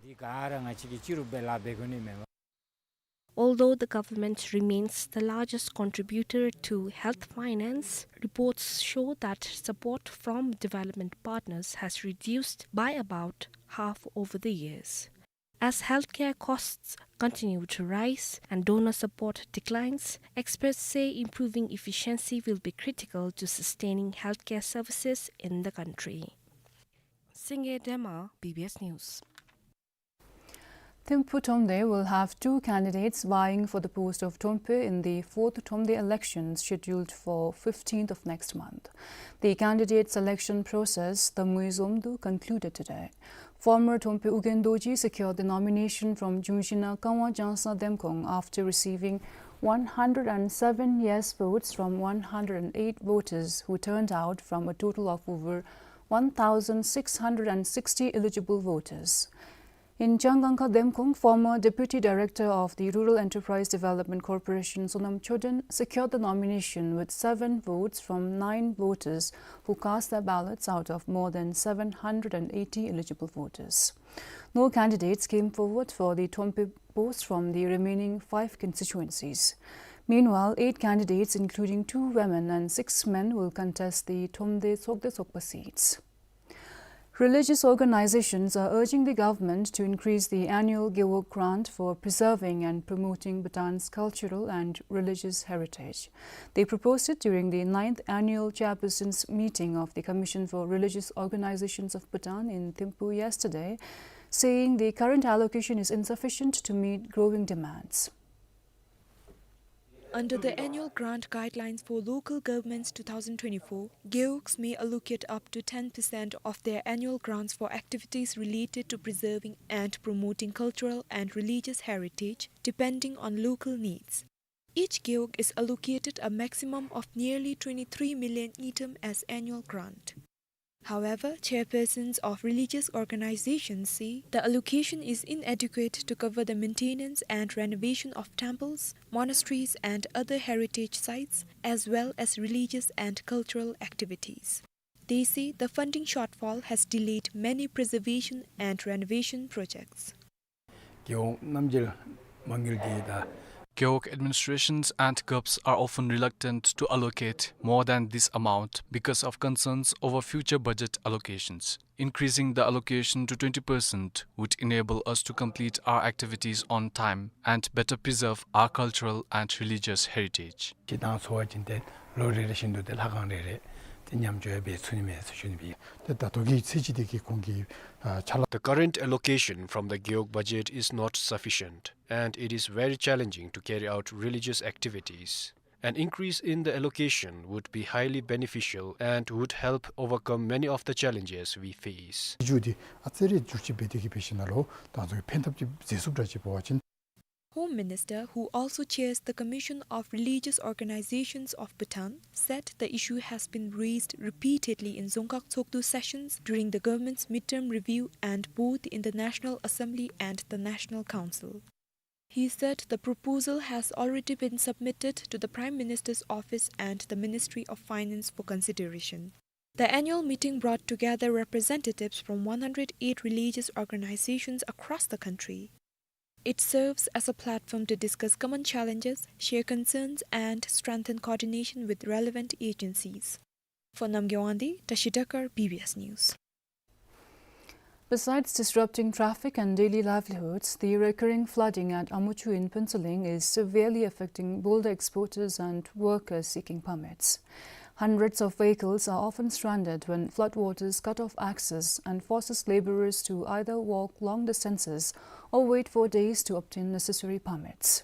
Although the government remains the largest contributor to health finance, reports show that support from development partners has reduced by about half over the years. As healthcare costs continue to rise and donor support declines, experts say improving efficiency will be critical to sustaining healthcare services in the country. Singye Dema, B B S News. Thimphu Thromde will have two candidates vying for the post of Thrompe in the fourth Thromde elections scheduled for fifteenth of next month. The candidate selection process, the Muizomdu, concluded today. Former Thrompe Ugyen Dorji secured the nomination from Jungshina Kangwa Jangsa Demkong after receiving one hundred and seven yes votes from one hundred and eight voters who turned out from a total of over one thousand six hundred and sixty eligible voters. Inchang Gangkha Demkong, former Deputy Director of the Rural Enterprise Development Corporation, Sonam Choden, secured the nomination with seven votes from nine voters who cast their ballots out of more than seven hundred and eighty eligible voters. No candidates came forward for the Thrompe post from the remaining five constituencies. Meanwhile, eight candidates, including two women and six men, will contest the Thromde Tsokde Tsokpa seats. Religious organizations are urging the government to increase the annual Gewog grant for preserving and promoting Bhutan's cultural and religious heritage. They proposed it during the ninth annual chairperson's meeting of the Commission for Religious Organizations of Bhutan in Thimphu yesterday, saying the current allocation is insufficient to meet growing demands. Under the Annual Grant Guidelines for Local Governments two thousand twenty-four, gewogs may allocate up to ten percent of their annual grants for activities related to preserving and promoting cultural and religious heritage, depending on local needs. Each gewog is allocated a maximum of nearly twenty-three million ngultrum as annual grant. However, chairpersons of religious organizations say the allocation is inadequate to cover the maintenance and renovation of temples, monasteries, and other heritage sites, as well as religious and cultural activities. They say the funding shortfall has delayed many preservation and renovation projects. Gewog་རྣམ་འགྱུར་མ་དངུལ་འདི་དང་། Gewog administrations and govs are often reluctant to allocate more than this amount because of concerns over future budget allocations. Increasing the allocation to twenty percent would enable us to complete our activities on time and better preserve our cultural and religious heritage. ཅིག་དང་འཚོ་བ་ཅིན་ཏེ་ལོ་རེ་རེ་བཞིན་དུ་ཏེ་ལྷ་ཁང་རེ་རེ་ཏེ་ཉམས་བཅོས་འབད་ཚུགས་ནི་མས་ཟེར་ཞུ་ནི་སྦེ། ཏེ་ད་ལྟོ་གི་ཚད་གཞི་འདི་གིས་ཁོང་གི་ཨ་ཕྱག་ལཱ། The current allocation from the gewog budget is not sufficient, and it is very challenging to carry out religious activities. An increase in the allocation would be highly beneficial and would help overcome many of the challenges we face. སྒྲིག་འཛུགས་འདི་ཨ་ཙི་རེ་བསྒྱུར་བཅོས་འབད་དེ་གིས་འབད་ཞིནམ་ལས་ད་ཚུ་ཕན་ཐབས་ཅིག་མཛད་ཚུགསཔ་འདྲ་ཅིག་འབད་བ་ཅིན། Home Minister, who also chairs the Commission of Religious Organizations of Bhutan, said the issue has been raised repeatedly in Dzongkhag Tshogdu sessions during the government's midterm review and both in the National Assembly and the National Council. He said the proposal has already been submitted to the Prime Minister's office and the Ministry of Finance for consideration. The annual meeting brought together representatives from one hundred eight religious organizations across the country. It serves as a platform to discuss common challenges, share concerns, and strengthen coordination with relevant agencies. For Namgay Wangdi, Tashi Dakar, B B S News. Besides disrupting traffic and daily livelihoods, the recurring flooding at Amochu in Phuentsholing is severely affecting boulder exporters and workers seeking permits. Hundreds of vehicles are often stranded when floodwaters cut off access and forces laborers to either walk long distances or wait for days to obtain necessary permits.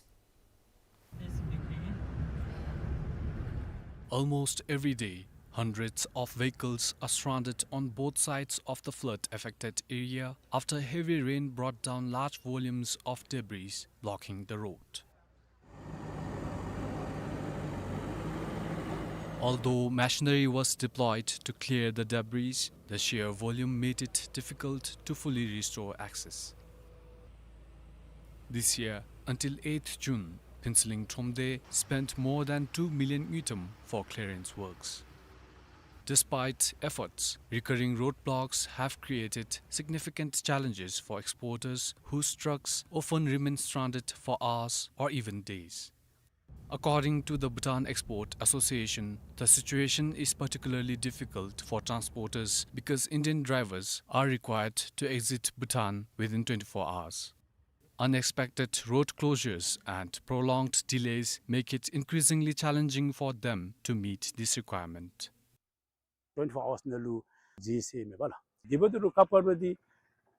Almost every day, hundreds of vehicles are stranded on both sides of the flood-affected area after heavy rain brought down large volumes of debris, blocking the road. Although machinery was deployed to clear the debris, the sheer volume made it difficult to fully restore access. This year, until eighth June, Phuentsholing Thromde spent more than two million ngultrum for clearance works. Despite efforts, recurring roadblocks have created significant challenges for exporters whose trucks often remain stranded for hours or even days. According to the Bhutan Export Association, the situation is particularly difficult for transporters because Indian drivers are required to exit Bhutan within twenty-four hours. Unexpected road closures and prolonged delays make it increasingly challenging for them to meet this requirement. Twenty-four hours ནང་ལུ་འཛུལ་ཟེར་མེད་པ་ལགས། དེ་འབདཝ་ད་ལུ་ཁ་པར་འདི་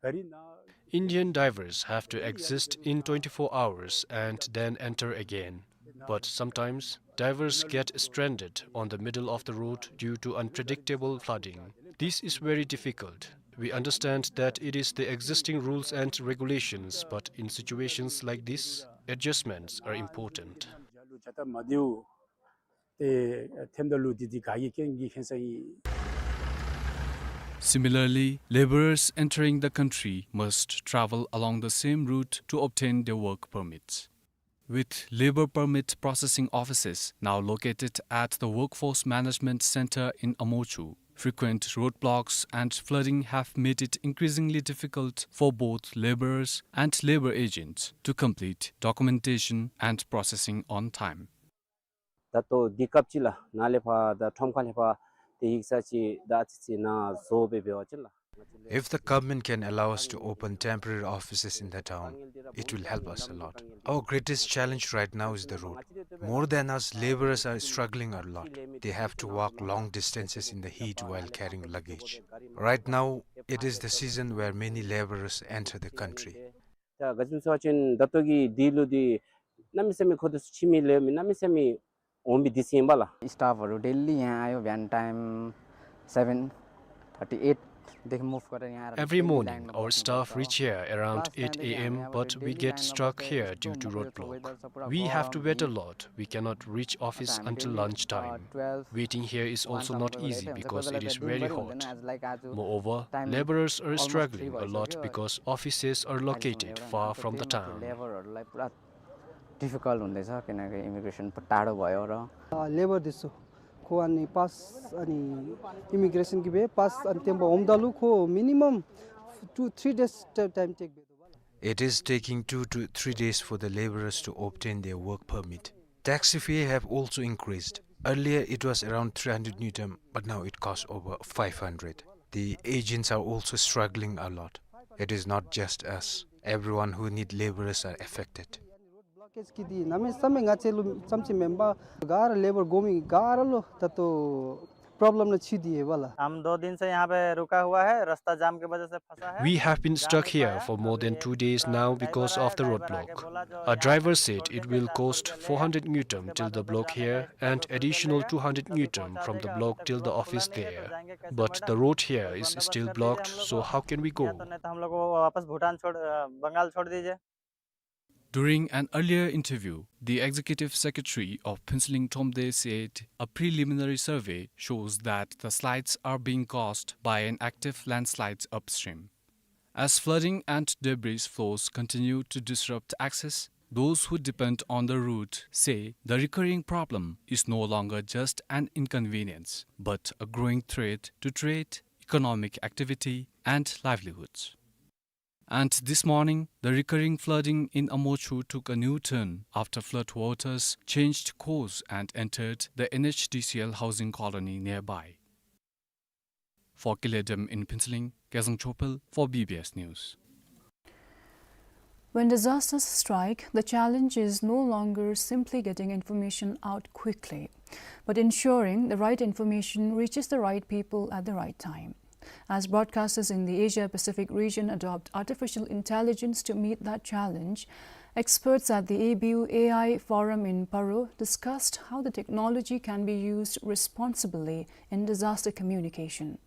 ག་རི་ནང་། Indian divers have to exit in twenty-four hours and then enter again. But sometimes, divers get stranded on the middle of the road due to unpredictable flooding. This is very difficult. We understand that it is the existing rules and regulations, but in situations like this, adjustments are important. ཏེ་ཐེམ་ད་ལུ་དེ་དེ་ག་གི་རྐྱེན་གྱིས་ཁེན་ས་ཨིན། Similarly, laborers entering the country must travel along the same route to obtain their work permits. With labor permit processing offices now located at the Workforce Management Center in Amochu, frequent roadblocks and flooding have made it increasingly difficult for both laborers and labor agents to complete documentation and processing on time. ད་ལྟོ་འདི་སྐབས་ཅིག་ལགས་ནཱ་ལས་ཕར་ད་ཁྲོམ་ཁ་ལས་ཕར་ཏེ་ཡིག་ཚང་ཅིག་ད་ཨ་ཙི་ཅིག་ནཱ་བཟོ་སྦེ་འབད་བ་ཅིན་ལགས། If the government can allow us to open temporary offices in the town, it will help us a lot. Our greatest challenge right now is the road. More than us, laborers are struggling a lot. They have to walk long distances in the heat while carrying luggage. Right now, it is the season where many laborers enter the country. ད་ག་ཅི་སྨོ་ཟེར་བ་ཅིན་ད་ལྟོ་གི་འདི་ལུ་འདི་ གནམ་མེད་ས་མེད་ཁོ་ཚོ་ཕྱི་མི་ལས་མི་གནམ་མེད་ས་མེད་འོང་མི་འདི་ཟེར་ཨིན་པ་ལགས། Staff हरू daily यहाँ आयो, बिहान time seven thirty eight देखि move गरेर यहाँ आएर Every morning, our staff reach here around eight A M, but we get stuck here due to roadblock. We have to wait a lot. We cannot reach office until lunch time. Waiting here is also not easy because it is very hot. Moreover, laborers are struggling a lot because offices are located far from the town. Difficult हुँदैछ, किनकि इमिग्रेसन टाढो भयो र लेबर दिसो खो अनि पास अनि इमिग्रेसन कि बे पास अनि तेम्बो होमदालु खो minimum two three days time take बे It is taking two to three days for the laborers to obtain their work permit. Taxi fare have also increased. Earlier it was around three hundred ngultrum, but now it costs over five hundred. The agents are also struggling a lot. It is not just us. Everyone who need laborers are affected. Blockage कि दी नमे समय गाचे लु चमचे मेंबा गार लेबर गोमी गार लो ततो प्रॉब्लम न छी दिए वाला हम दो दिन से यहाँ पे रुका हुआ है, रास्ता जाम की वजह से फंसा है। We have been stuck here for more than two days now because of the roadblock. Our driver said it will cost four hundred ngultrum till the block here and additional two hundred ngultrum from the block till the office there. But the road here is still blocked, so how can we go? तो नहीं तो हम लोग को वापस भूटान छोड़, अ, बंगाल छोड़ दीजिए। During an earlier interview, the executive secretary of Phuentsholing Thromde said a preliminary survey shows that the slides are being caused by an active landslide upstream. As flooding and debris flows continue to disrupt access, those who depend on the route say the recurring problem is no longer just an inconvenience, but a growing threat to trade, economic activity, and livelihoods. And this morning, the recurring flooding in Amochu took a new turn after flood waters changed course and entered the N H D C L housing colony nearby. For Kiledem in Phuentsholing, Kezang Chopel for B B S News. When disasters strike, the challenge is no longer simply getting information out quickly, but ensuring the right information reaches the right people at the right time. As broadcasters in the Asia Pacific region adopt artificial intelligence to meet that challenge, experts at the A B U A I Forum in Paro discussed how the technology can be used responsibly in disaster communication.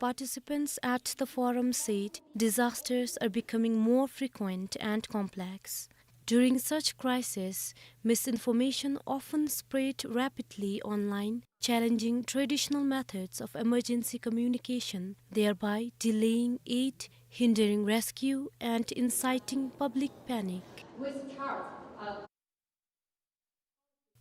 Participants at the forum said disasters are becoming more frequent and complex. During such crises, misinformation often spread rapidly online, challenging traditional methods of emergency communication, thereby delaying aid, hindering rescue, and inciting public panic.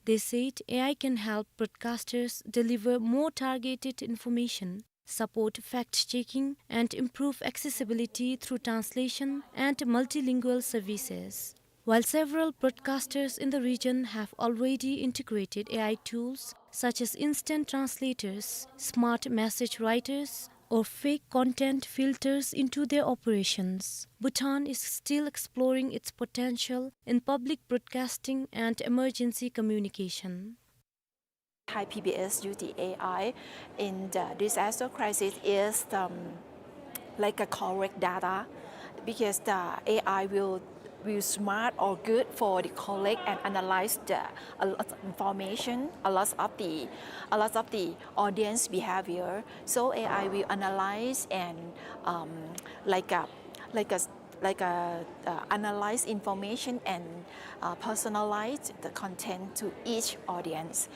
They said A I can help broadcasters deliver more targeted information, support fact-checking, and improve accessibility through translation and multilingual services. While several broadcasters in the region have already integrated A I tools such as instant translators, smart message writers, or fake content filters into their operations, Bhutan is still exploring its potential in public broadcasting and emergency communication. Thai P B S use the A I in the disaster crisis is um, like a correct data because the A I will will smart or good for the collect and analyze the a lot of information, a lot of the a lot of the audience behavior. So A I will analyze and um, like a like a like a uh, analyze information and uh, personalize the content to each audience.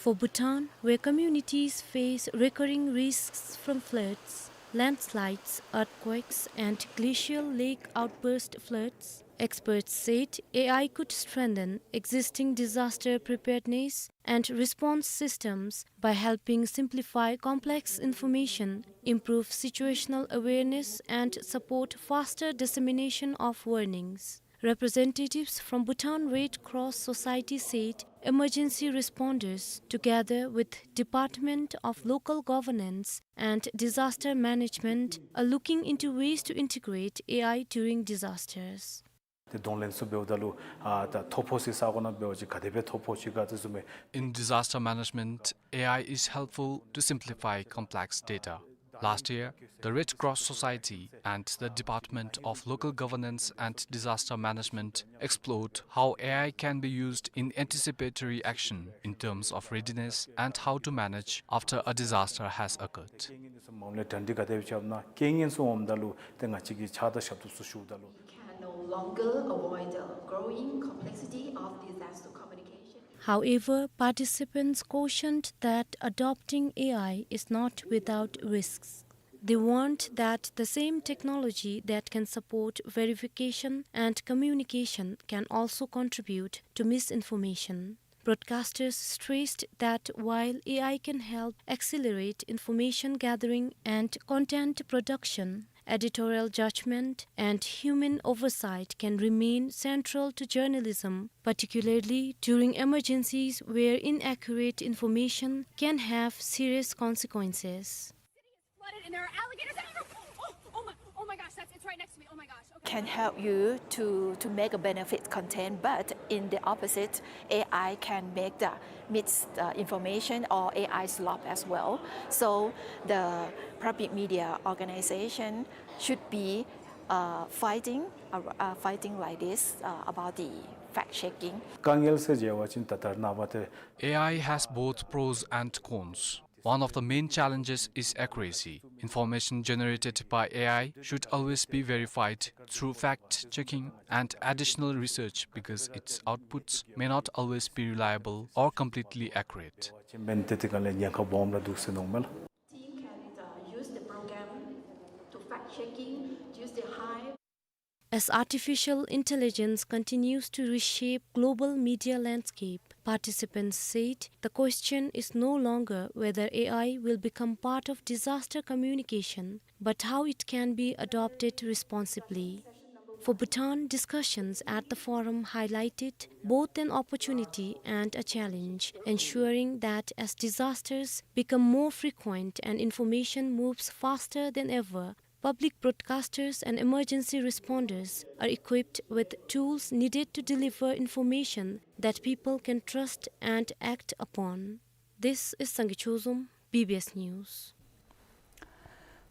For Bhutan, where communities face recurring risks from floods, landslides, earthquakes, and glacial lake outburst floods, experts said A I could strengthen existing disaster preparedness and response systems by helping simplify complex information, improve situational awareness, and support faster dissemination of warnings. Representatives from Bhutan Red Cross Society said emergency responders, together with Department of Local Governance and Disaster Management, are looking into ways to integrate A I during disasters. གདོང་ལེན་ཚུ་འབདཝ་ད་ལུ་ཨ་ད་ཐོ་ཕོག་སའི་ས་གོ་ནང་འབད་བ་ཅིན་ག་དེ་སྦེ་ཐོ་ཕོག་ཅི་ག་དེ་བཟུམ་སྦེ། In disaster management, A I is helpful to simplify complex data. Last year, the Red Cross Society and the Department of Local Governance and Disaster Management explored how A I can be used in anticipatory action in terms of readiness and how to manage after a disaster has occurred. རྐྱེན་ངན་ཚུ་མ་འོངམ་ལས་གྲ་སྒྲིག་ག་དེ་སྦེ་རྐྱབ་ན། རྐྱེན་ངན་ཚུ་འོངམ་ད་ལུ་ཏེ་ང་བཅས་ཀྱིས་ཕྱགས་བདའ་ཞབས་ཏོག་ཚུ་ཞུཝ་ད་ལུ། Can no longer avoid the growing complexity of disaster communication. However, participants cautioned that adopting A I is not without risks. They warned that the same technology that can support verification and communication can also contribute to misinformation. Broadcasters stressed that while A I can help accelerate information gathering and content production, editorial judgment and human oversight can remain central to journalism, particularly during emergencies where inaccurate information can have serious consequences. Flooded and there are alligators. Oh, oh, oh my, oh my gosh, that's, it's right next to me. Oh my gosh. Okay. Can help you to, to make a benefit content, but in the opposite, A I can make the mis-, uh, information or A I slop as well. So the public media organization should be, uh, fighting, uh, uh, fighting like this, uh, about the fact checking. དཀའ་ངལ་ཟེར་བ་ཅིན་ད་ལྟོ་ནངས་པ་ཏེ། A I has both pros and cons. One of the main challenges is accuracy. Information generated by A I should always be verified through fact checking and additional research because its outputs may not always be reliable or completely accurate. Team can, uh, use the program to fact checking, use the high As artificial intelligence continues to reshape global media landscape, participants said the question is no longer whether A I will become part of disaster communication, but how it can be adopted responsibly. For Bhutan, discussions at the forum highlighted both an opportunity and a challenge, ensuring that as disasters become more frequent and information moves faster than ever, public broadcasters and emergency responders are equipped with tools needed to deliver information that people can trust and act upon. This is Sangay Chozom, B B S News.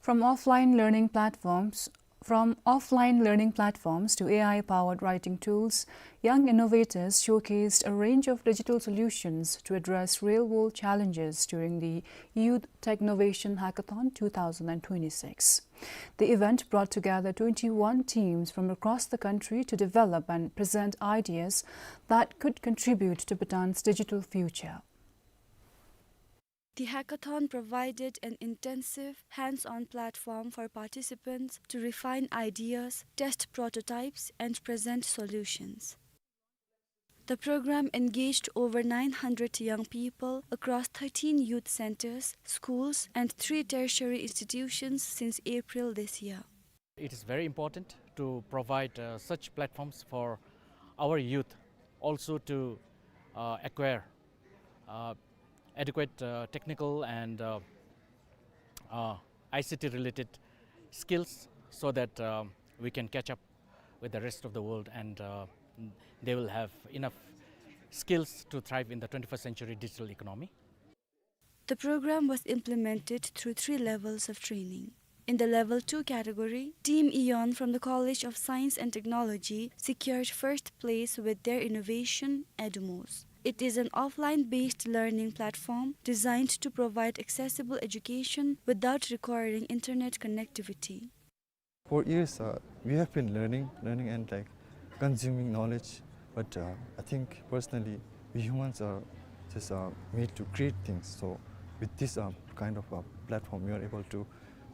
From offline learning platforms, from offline learning platforms to A I-powered writing tools, young innovators showcased a range of digital solutions to address real-world challenges during the Youth Technovation Hackathon two thousand and twenty-six. The event brought together twenty-one teams from across the country to develop and present ideas that could contribute to Bhutan's digital future. The hackathon provided an intensive, hands-on platform for participants to refine ideas, test prototypes, and present solutions. The program engaged over nine hundred young people across thirteen youth centers, schools, and three tertiary institutions since April this year. It is very important to provide, uh, such platforms for our youth also to, uh, acquire, uh, adequate, uh, technical and, uh, uh, I C T related skills so that, uh, we can catch up with the rest of the world and, uh, they will have enough skills to thrive in the twenty-first century digital economy. The program was implemented through three levels of training. In the level two category, Team Eon from the College of Science and Technology secured first place with their innovation, Edumos. It is an offline-based learning platform designed to provide accessible education without requiring internet connectivity. For years, uh, we have been learning, learning and, like, consuming knowledge. But, uh, I think personally, we humans are just, uh, made to create things. So with this, uh, kind of, uh, platform, we are able to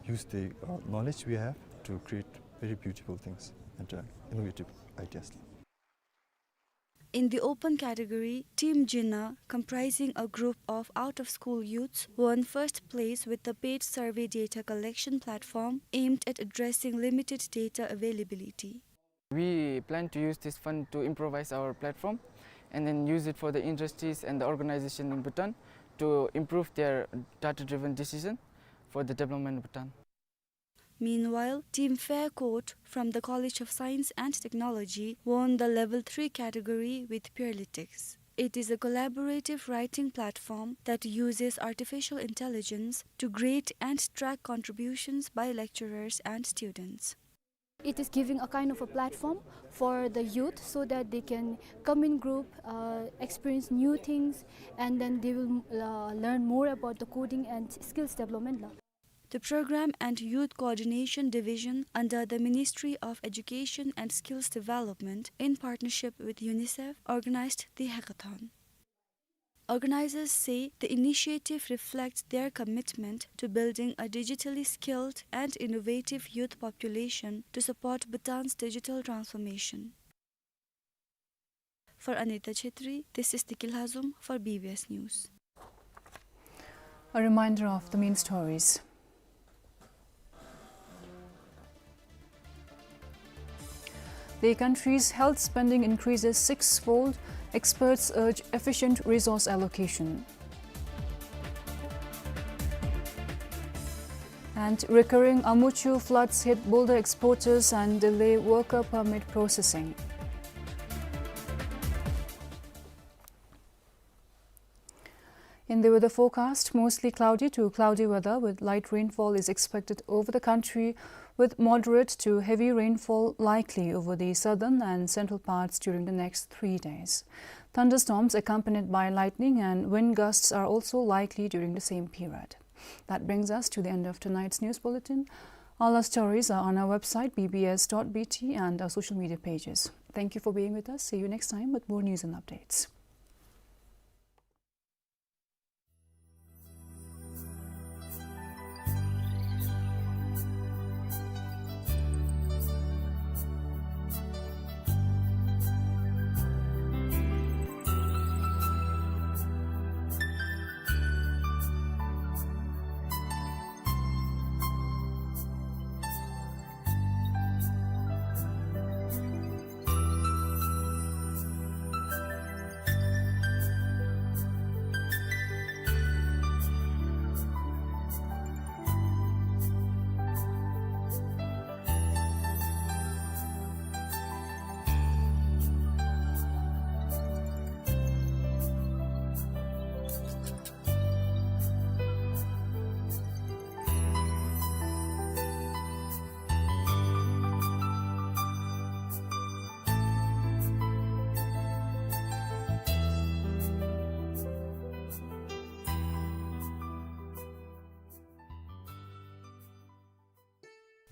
use the, uh, knowledge we have to create very beautiful things and, uh, innovative ideas. In the open category, Team Jina, comprising a group of out-of-school youths, won first place with the paid survey data collection platform aimed at addressing limited data availability. We plan to use this fund to improvise our platform and then use it for the industries and the organization in Bhutan to improve their data-driven decision for the development of Bhutan. Meanwhile, Team Faircourt from the College of Science and Technology won the Level three category with Peerlytics. It is a collaborative writing platform that uses artificial intelligence to grade and track contributions by lecturers and students. It is giving a kind of a platform for the youth so that they can come in group, uh, experience new things, and then they will, uh, learn more about the coding and skills development la. The program and youth coordination division under the Ministry of Education and Skills Development, in partnership with UNICEF, organized the hackathon. Organizers say the initiative reflects their commitment to building a digitally skilled and innovative youth population to support Bhutan's digital transformation. For Anita Chhetri, this is Diki Lhazom for B B S News. A reminder of the main stories. The country's health spending increases sixfold, experts urge efficient resource allocation. And recurring Amuchu floods hit boulder exporters and delay worker permit processing. In the weather forecast, mostly cloudy to cloudy weather with light rainfall is expected over the country, with moderate to heavy rainfall likely over the southern and central parts during the next three days. Thunderstorms accompanied by lightning and wind gusts are also likely during the same period. That brings us to the end of tonight's news bulletin. All our stories are on our website, B B S dot B T, and our social media pages. Thank you for being with us. See you next time with more news and updates.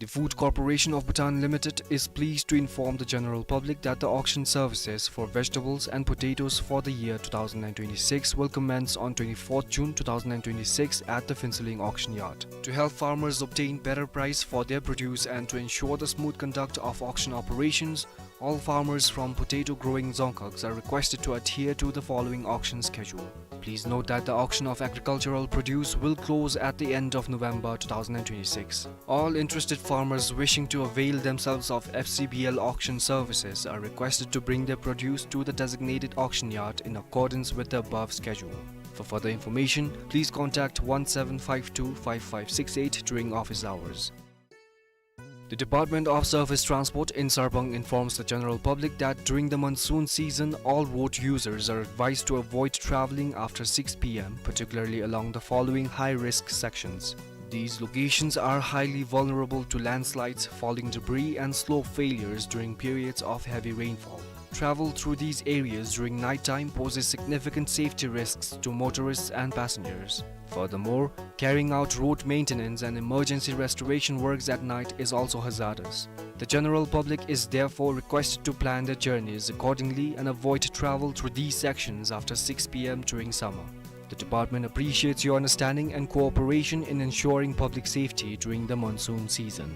The Food Corporation of Bhutan Limited is pleased to inform the general public that the auction services for vegetables and potatoes for the year two thousand and twenty-six will commence on twenty-fourth June two thousand and twenty-six at the Phuentsholing auction yard. To help farmers obtain better price for their produce and to ensure the smooth conduct of auction operations, all farmers from potato growing dzongkhags are requested to adhere to the following auction schedule. Please note that the auction of agricultural produce will close at the end of November two thousand and twenty-six. All interested farmers wishing to avail themselves of F C B L auction services are requested to bring their produce to the designated auction yard in accordance with the above schedule. For further information, please contact one seven five two five five six eight during office hours. The Department of Surface Transport in Sarpang informs the general public that during the monsoon season, all road users are advised to avoid traveling after six P M, particularly along the following high-risk sections. These locations are highly vulnerable to landslides, falling debris, and slope failures during periods of heavy rainfall. Travel through these areas during night time poses significant safety risks to motorists and passengers. Furthermore, carrying out road maintenance and emergency restoration works at night is also hazardous. The general public is therefore requested to plan their journeys accordingly and avoid travel through these sections after six P M during summer. The department appreciates your understanding and cooperation in ensuring public safety during the monsoon season.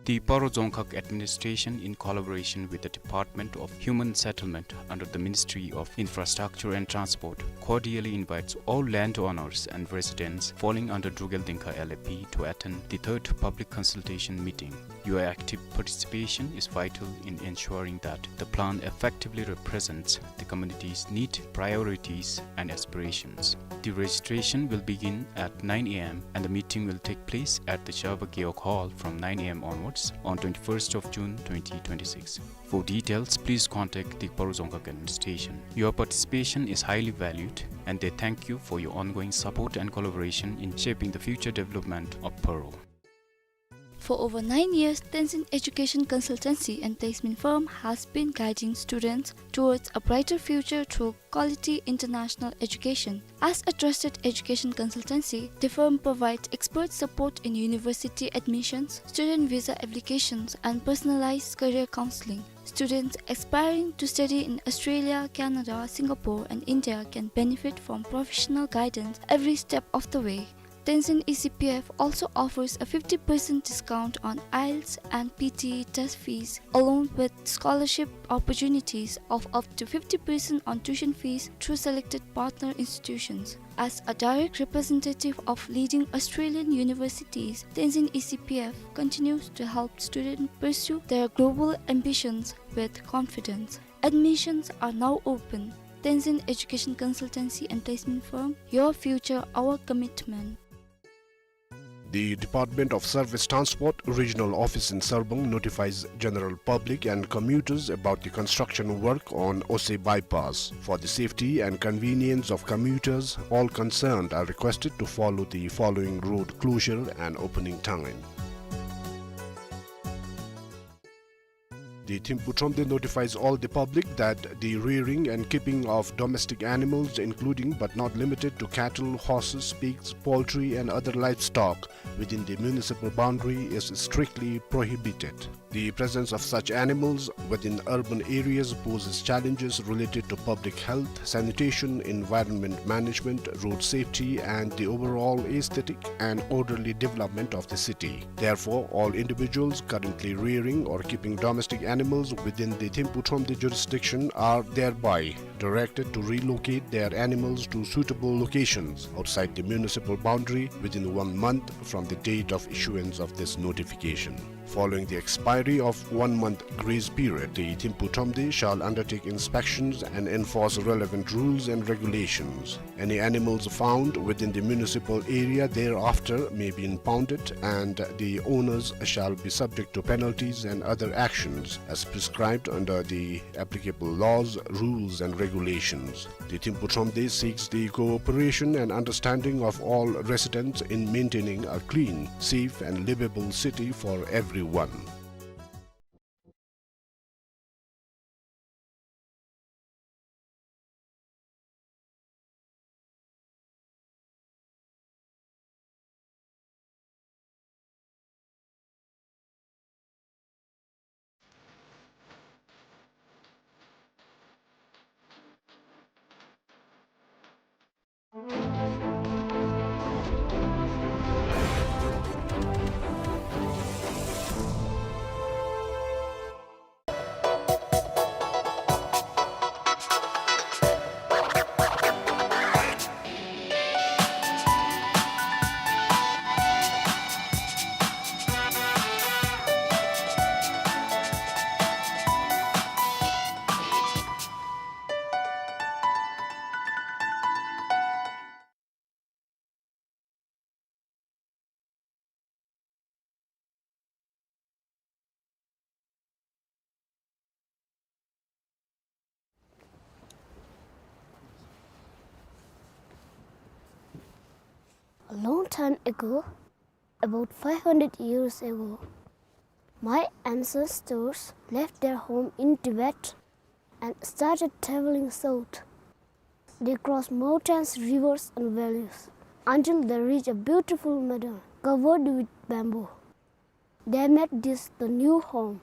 The Paro Dzongkhag administration, in collaboration with the Department of Human Settlement under the Ministry of Infrastructure and Transport, cordially invites all landowners and residents falling under Drukgyal Dzongkha L A P to attend the third public consultation meeting. Your active participation is vital in ensuring that the plan effectively represents the community's need, priorities, and aspirations. The registration will begin at nine A M and the meeting will take place at the Shabak Gewog Hall from nine A M onwards on twenty-first of June twenty twenty-six. For details, please contact the Paro Dzongkhag administration. Your participation is highly valued, and they thank you for your ongoing support and collaboration in shaping the future development of Paro. For over nine years, Tenzin Education Consultancy and Placement Firm has been guiding students towards a brighter future through quality international education. As a trusted education consultancy, the firm provides expert support in university admissions, student visa applications, and personalized career counseling. Students aspiring to study in Australia, Canada, Singapore, and India can benefit from professional guidance every step of the way. Tenzin E C P F also offers a fifty percent discount on IELTS and P T E test fees, along with scholarship opportunities of up to fifty percent on tuition fees through selected partner institutions. As a direct representative of leading Australian universities, Tenzin E C P F continues to help students pursue their global ambitions with confidence. Admissions are now open. Tenzin Education Consultancy and Placement Firm, your future, our commitment. The Department of Service Transport Regional Office in Sarbang notifies general public and commuters about the construction work on Ose Bypass. For the safety and convenience of commuters, all concerned are requested to follow the following road closure and opening time. The Thimphu Thromde notifies all the public that the rearing and keeping of domestic animals, including but not limited to cattle, horses, pigs, poultry, and other livestock within the municipal boundary, is strictly prohibited. The presence of such animals within urban areas poses challenges related to public health, sanitation, environment management, road safety, and the overall aesthetic and orderly development of the city. Therefore, all individuals currently rearing or keeping domestic animals within the Thimphu Thromde jurisdiction are thereby directed to relocate their animals to suitable locations outside the municipal boundary within one month from the date of issuance of this notification. Following the expiry of one month grace period, the Thimphu Thromde shall undertake inspections and enforce relevant rules and regulations. Any animals found within the municipal area thereafter may be impounded, and the owners shall be subject to penalties and other actions as prescribed under the applicable laws, rules, and regulations. The Thimphu Thromde seeks the cooperation and understanding of all residents in maintaining a clean, safe, and livable city for everyone. A long time ago, about five hundred years ago, my ancestors left their home in Tibet and started traveling south. They crossed mountains, rivers, and valleys until they reached a beautiful meadow covered with bamboo. They made this the new home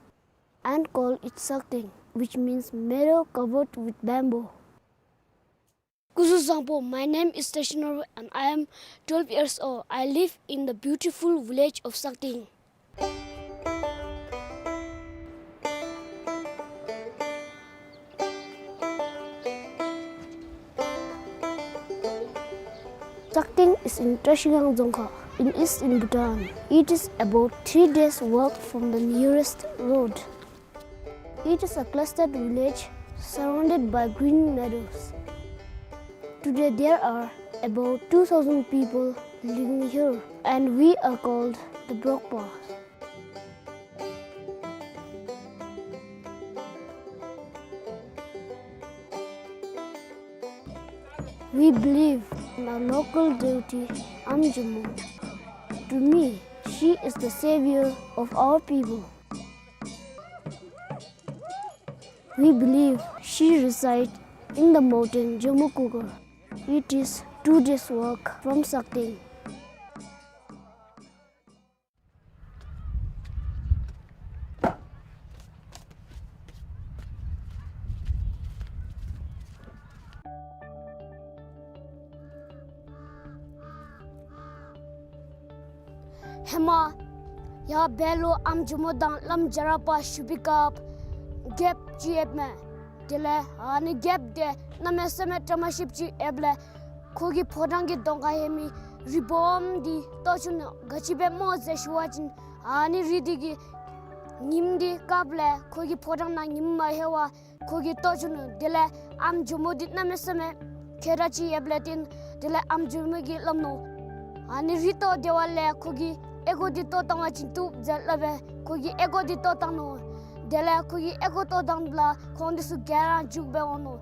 and called it Sakdeng, which means meadow covered with bamboo. Kuzu Zangpo, my name is Teshinoru and I am twelve years old. I live in the beautiful village of Sakdeng. It's in Trashigang Dzongkha, in eastern Bhutan. It is about three days' walk from the nearest road. It is a clustered village surrounded by green meadows. Today there are about two thousand people living here, and we are called the Brokpas. We believe in our local deity, Amjomo. To me, she is the savior of our people. We believe she resides in the mountain Jomokukur. It is two days' walk from Sakteng. ཧེ་མ་ཡར་སྦས་ལུ་ཨམ་ཇོ་མོ་དང་བླམ་རྒྱལ་རབས་པ་བཞུགས་པའི་སྐབས་རྒྱལཔོ་ཅིག་ཡོདཔ་མས། དེ་ལས་ཨ་ནི་རྒྱལཔོ་དེ་གནམ་མེད་ས་མེད་བཀྲ་མ་ཤིསཔ་ཅིག་ཡོདཔ་ལས་ཁོ་གི་ཕོ་བྲང་གི་གདོང་ཁར་ཡོད་མི་རི་སྦོམ་འདི་བཏོག་བཅུག་ནི་ག་ཅི་འབད་སྨོ་ཟེར་ཞུ་བ་ཅིན་ཨ་ནི་རི་འདི་གིས་ཉིམ་འདི་བཀབ་ལས་ཁོ་གི་ཕོ་བྲང་ནང་ཉིམ་མ་ལྷོད་པར་ཁོ་གིས་བཏོག་བཅུག་ནུག། དེ་ལས་ཨམ་ཇོ་མོ་འདི་གནམ་མེད་ས་མེད་མཁས་དྲགས་ཅིག་ཡོདཔ་ལས་བརྟེན་དེ་ལས་ཨམ་ཇོ་མོ་གིས་སླབ་ནུག། ཨ་ནི་རི་བཏོག་སྟེ་བ་ལས་ཁོ་གི་ཨོལ་ལྐོག་འདི་བཏོག་བཏང་བ་ཅིན་བཏུབ་ཟེར་སླབ་སྦེ་ཁོ་གིས་ཨོལ་ལྐོག་འདི་བཏོག་བཏང་ནུག། དེ་ལས་ཁོ་གིས་ཨོལ་ལྐོག་བཏོག་བཏངམ་ལས་ཁོང་འདི་ཚུ་ག་ར་རྒྱུག་སྦེ་འོང་ནུག།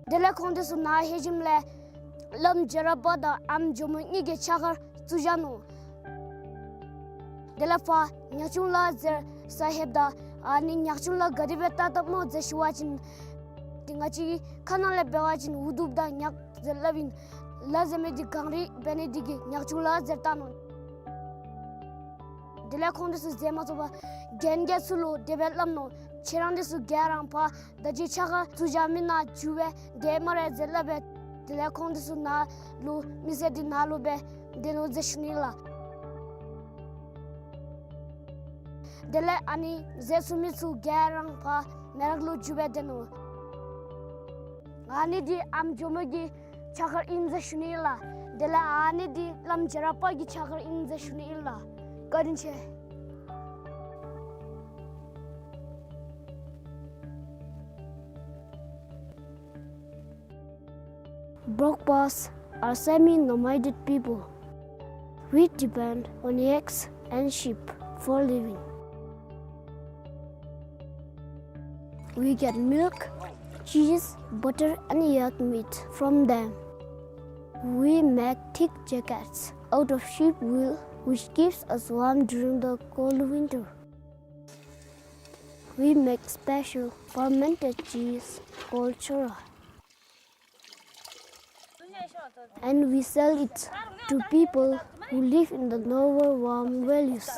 དེ་ལས་ཁོང་འདི་ཚུ་ནཱ་ལྷོད་ཞིནམ་ལས་བླམ་རྒྱལ་རབས་པ་དང་ཨམ་ཇོ་མོ་གཉིས་ཀྱིས་ཕྱག་འཁར་བཙུགས་བཞག་ནུག། དེ་ལས་ཕར་ཉག་ཆུང་ལ་ཟེར་ས་ལྷོདཔ་ད་ཨ་ནི་ཉག་ཆུང་ལ་ག་དེ་སྦེ་བཏགས་བཏགསཔ་སྨོ་ཟེར་ཞུ་བ་ཅིན་དེ་ང་བཅས་ཁ་ནང་ལས་འབད་བ་ཅིན་འུ་དུམ་དང་ཉག་ཟེར་སླབ་ཨིན། ལ་ཟེར་མི་འདི་གངས་རི་འབད་ནི་འདི་གིས་ཉག་ཆུང་ལ་ཟེར་བཏགས་ནུག། དེ་ལས་ཁོང་འདི་ཚུ་ཟེར་མ་ཚུགས་པར་རྒན་རྒས་ཚུ་ལུ་དེ་སྦེ་སླབ་ནུག། ཁྱེད་རང་འདི་ཚུ་ག་ར་ཕར་ད་ཅི་ཕྱག་འཁར་བཙུགས་བཞག་མི་ནང་འགྱོ་སྦེ་སྡོད་སྨ་རེ་ཟེར་སླབ་སྦེ་དེ་ལས་ཁོང་འདི་ཚུ་ནཱ་ལུ་མི་སེར་འདི་ནཱ་ལུ་སྦེ་སྡོད་ནུག་ཟེར་ཞུ་ནི་ལགས། དེ་ལས་ཨ་ནི་ཟས་ཚུགས་མི་ཚུ་ག་ར་ཕར་མེ་རག་ལུ་འགྱོ་སྦེ་སྡོད་ནུག། ཨ་ནི་འདི་ཨམ་ཇོ་མོ་གི་ཕྱག་འཁར་ཨིན་ཟེར་ཞུ་ནི་ལགས། དེ་ལས་ཨ་ནི་འདི་བླམ་རྒྱལ་རབས་པ་གི་ཕྱག་འཁར་ཨིན་ཟེར་ཞུ་ནི་ཨིན་ལགས། བཀའ་དྲིན་ཆེ། Brokpas are semi-nomadic people. We depend on yaks and sheep for living. We get milk, cheese, butter, and yak meat from them. We make thick jackets out of sheep wool, which keeps us warm during the cold winter. We make special fermented cheese called chora. And we sell it to people who live in the lower warm valleys.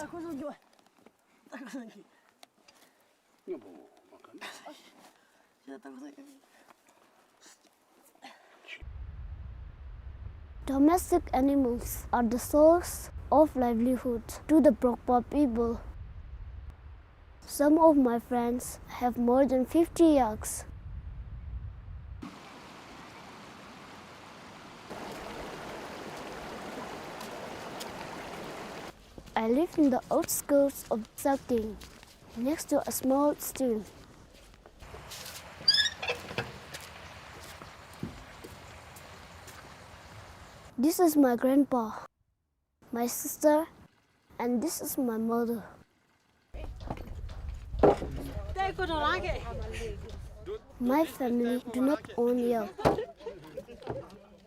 Domestic animals are the source of livelihood to the Brokpa people. Some of my friends have more than fifty yaks. I live in the outskirts of Sakteng, next to a small stream. This is my grandpa, my sister, and this is my mother. My family do not own yak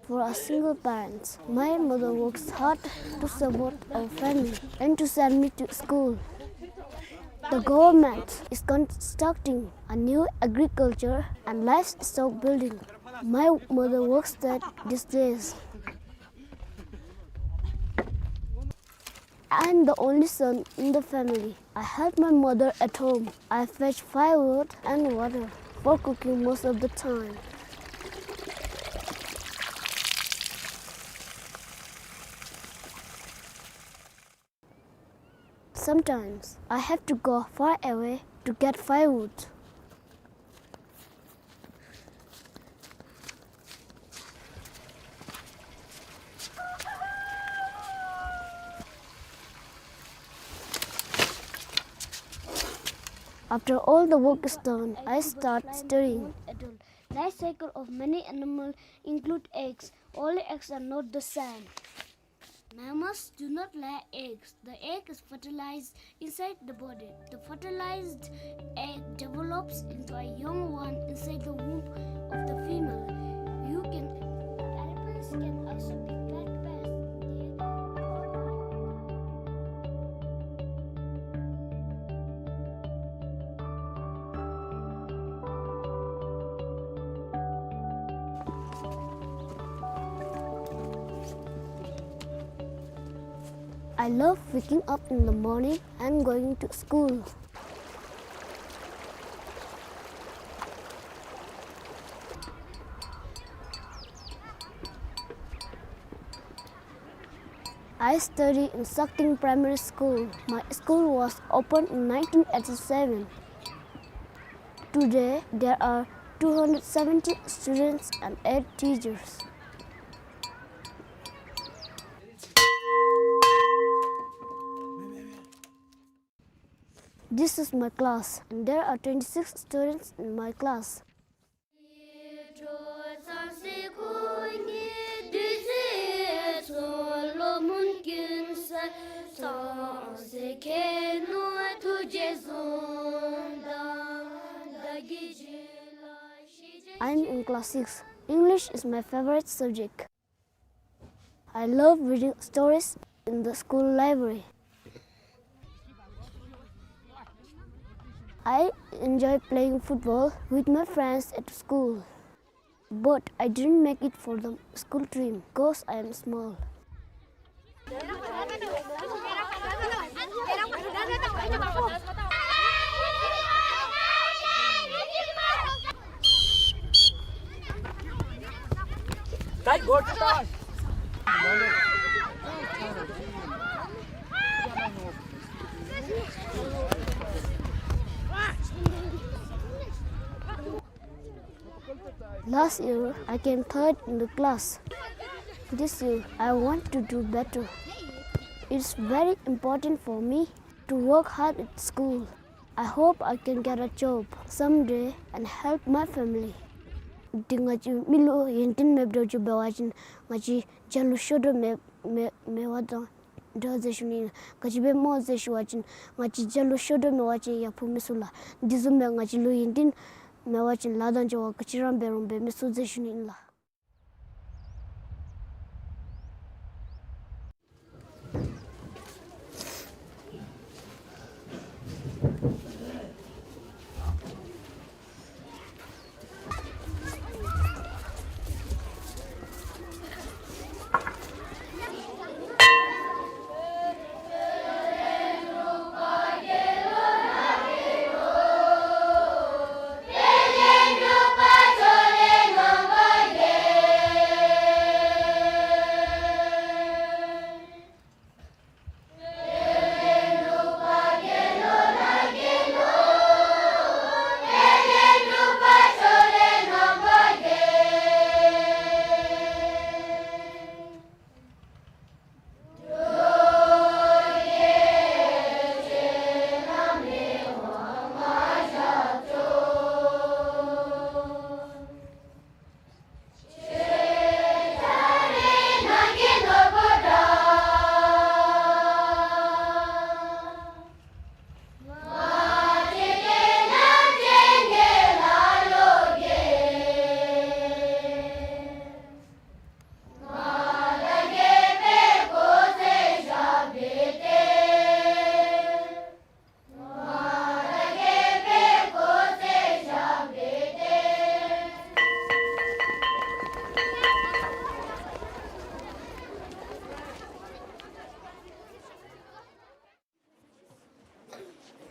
for a single parent. My mother works hard to support our family and to send me to school. The government is constructing a new agriculture and livestock building. My mother works there these days. I am the only son in the family. I help my mother at home. I fetch firewood and water for cooking most of the time. Sometimes I have to go far away to get firewood. After all the work is done, I start studying. Life cycle of many animals include eggs. All eggs are not the same. Mammals do not lay eggs. The egg is fertilized inside the body. The fertilized egg develops into a young one inside the womb of the female. You can, elephants can also be pet pests. They I love waking up in the morning and going to school. I study in Sakting Primary School. My school was opened in nineteen eighty-seven. Today, there are two hundred seventy students and eight teachers. This is my class, and there are twenty-six students in my class. I'm in class six. English is my favorite subject. I love reading stories in the school library. I enjoy playing football with my friends at school. But I didn't make it for the school team 'cause I am small. Last year, I came third in the class. This year, I want to do better. It's very important for me to work hard at school. I hope I can get a job someday and help my family. དེ་ང་བཅས་མི་ལུ་ཡོན་ཏན་མེདཔ་འདྲཝ་ཅིག་འབད་བ་ཅིན་ང་བཅས་རྒྱལ་ལུ་ཤོར་དོ་མེད་མེད་མེད་པ་དང་འདྲ་ཟེར་ཞུ་ནི། ག་ཅི་འབད་སྨོ་ཟེར་ཞུ་བ་ཅིན་ང་བཅས་རྒྱལ་ལུ་ཤོར་དོ་མེད་པ་ཅིན་ཡག་པོ་མི་ཚུགས་ལགས། དེ་བཟུམ་སྦེ་ང་བཅས་ལུ་ཡོན་ཏན་མེད་པ་ཅིན་ལཱ་དང་འབྲེལ་བ་ག་ཅི་ར་འབད་རུང་འབད་མི་ཚུགས་ཟེར་ཞུ་ནི་ཨིན་ལགས།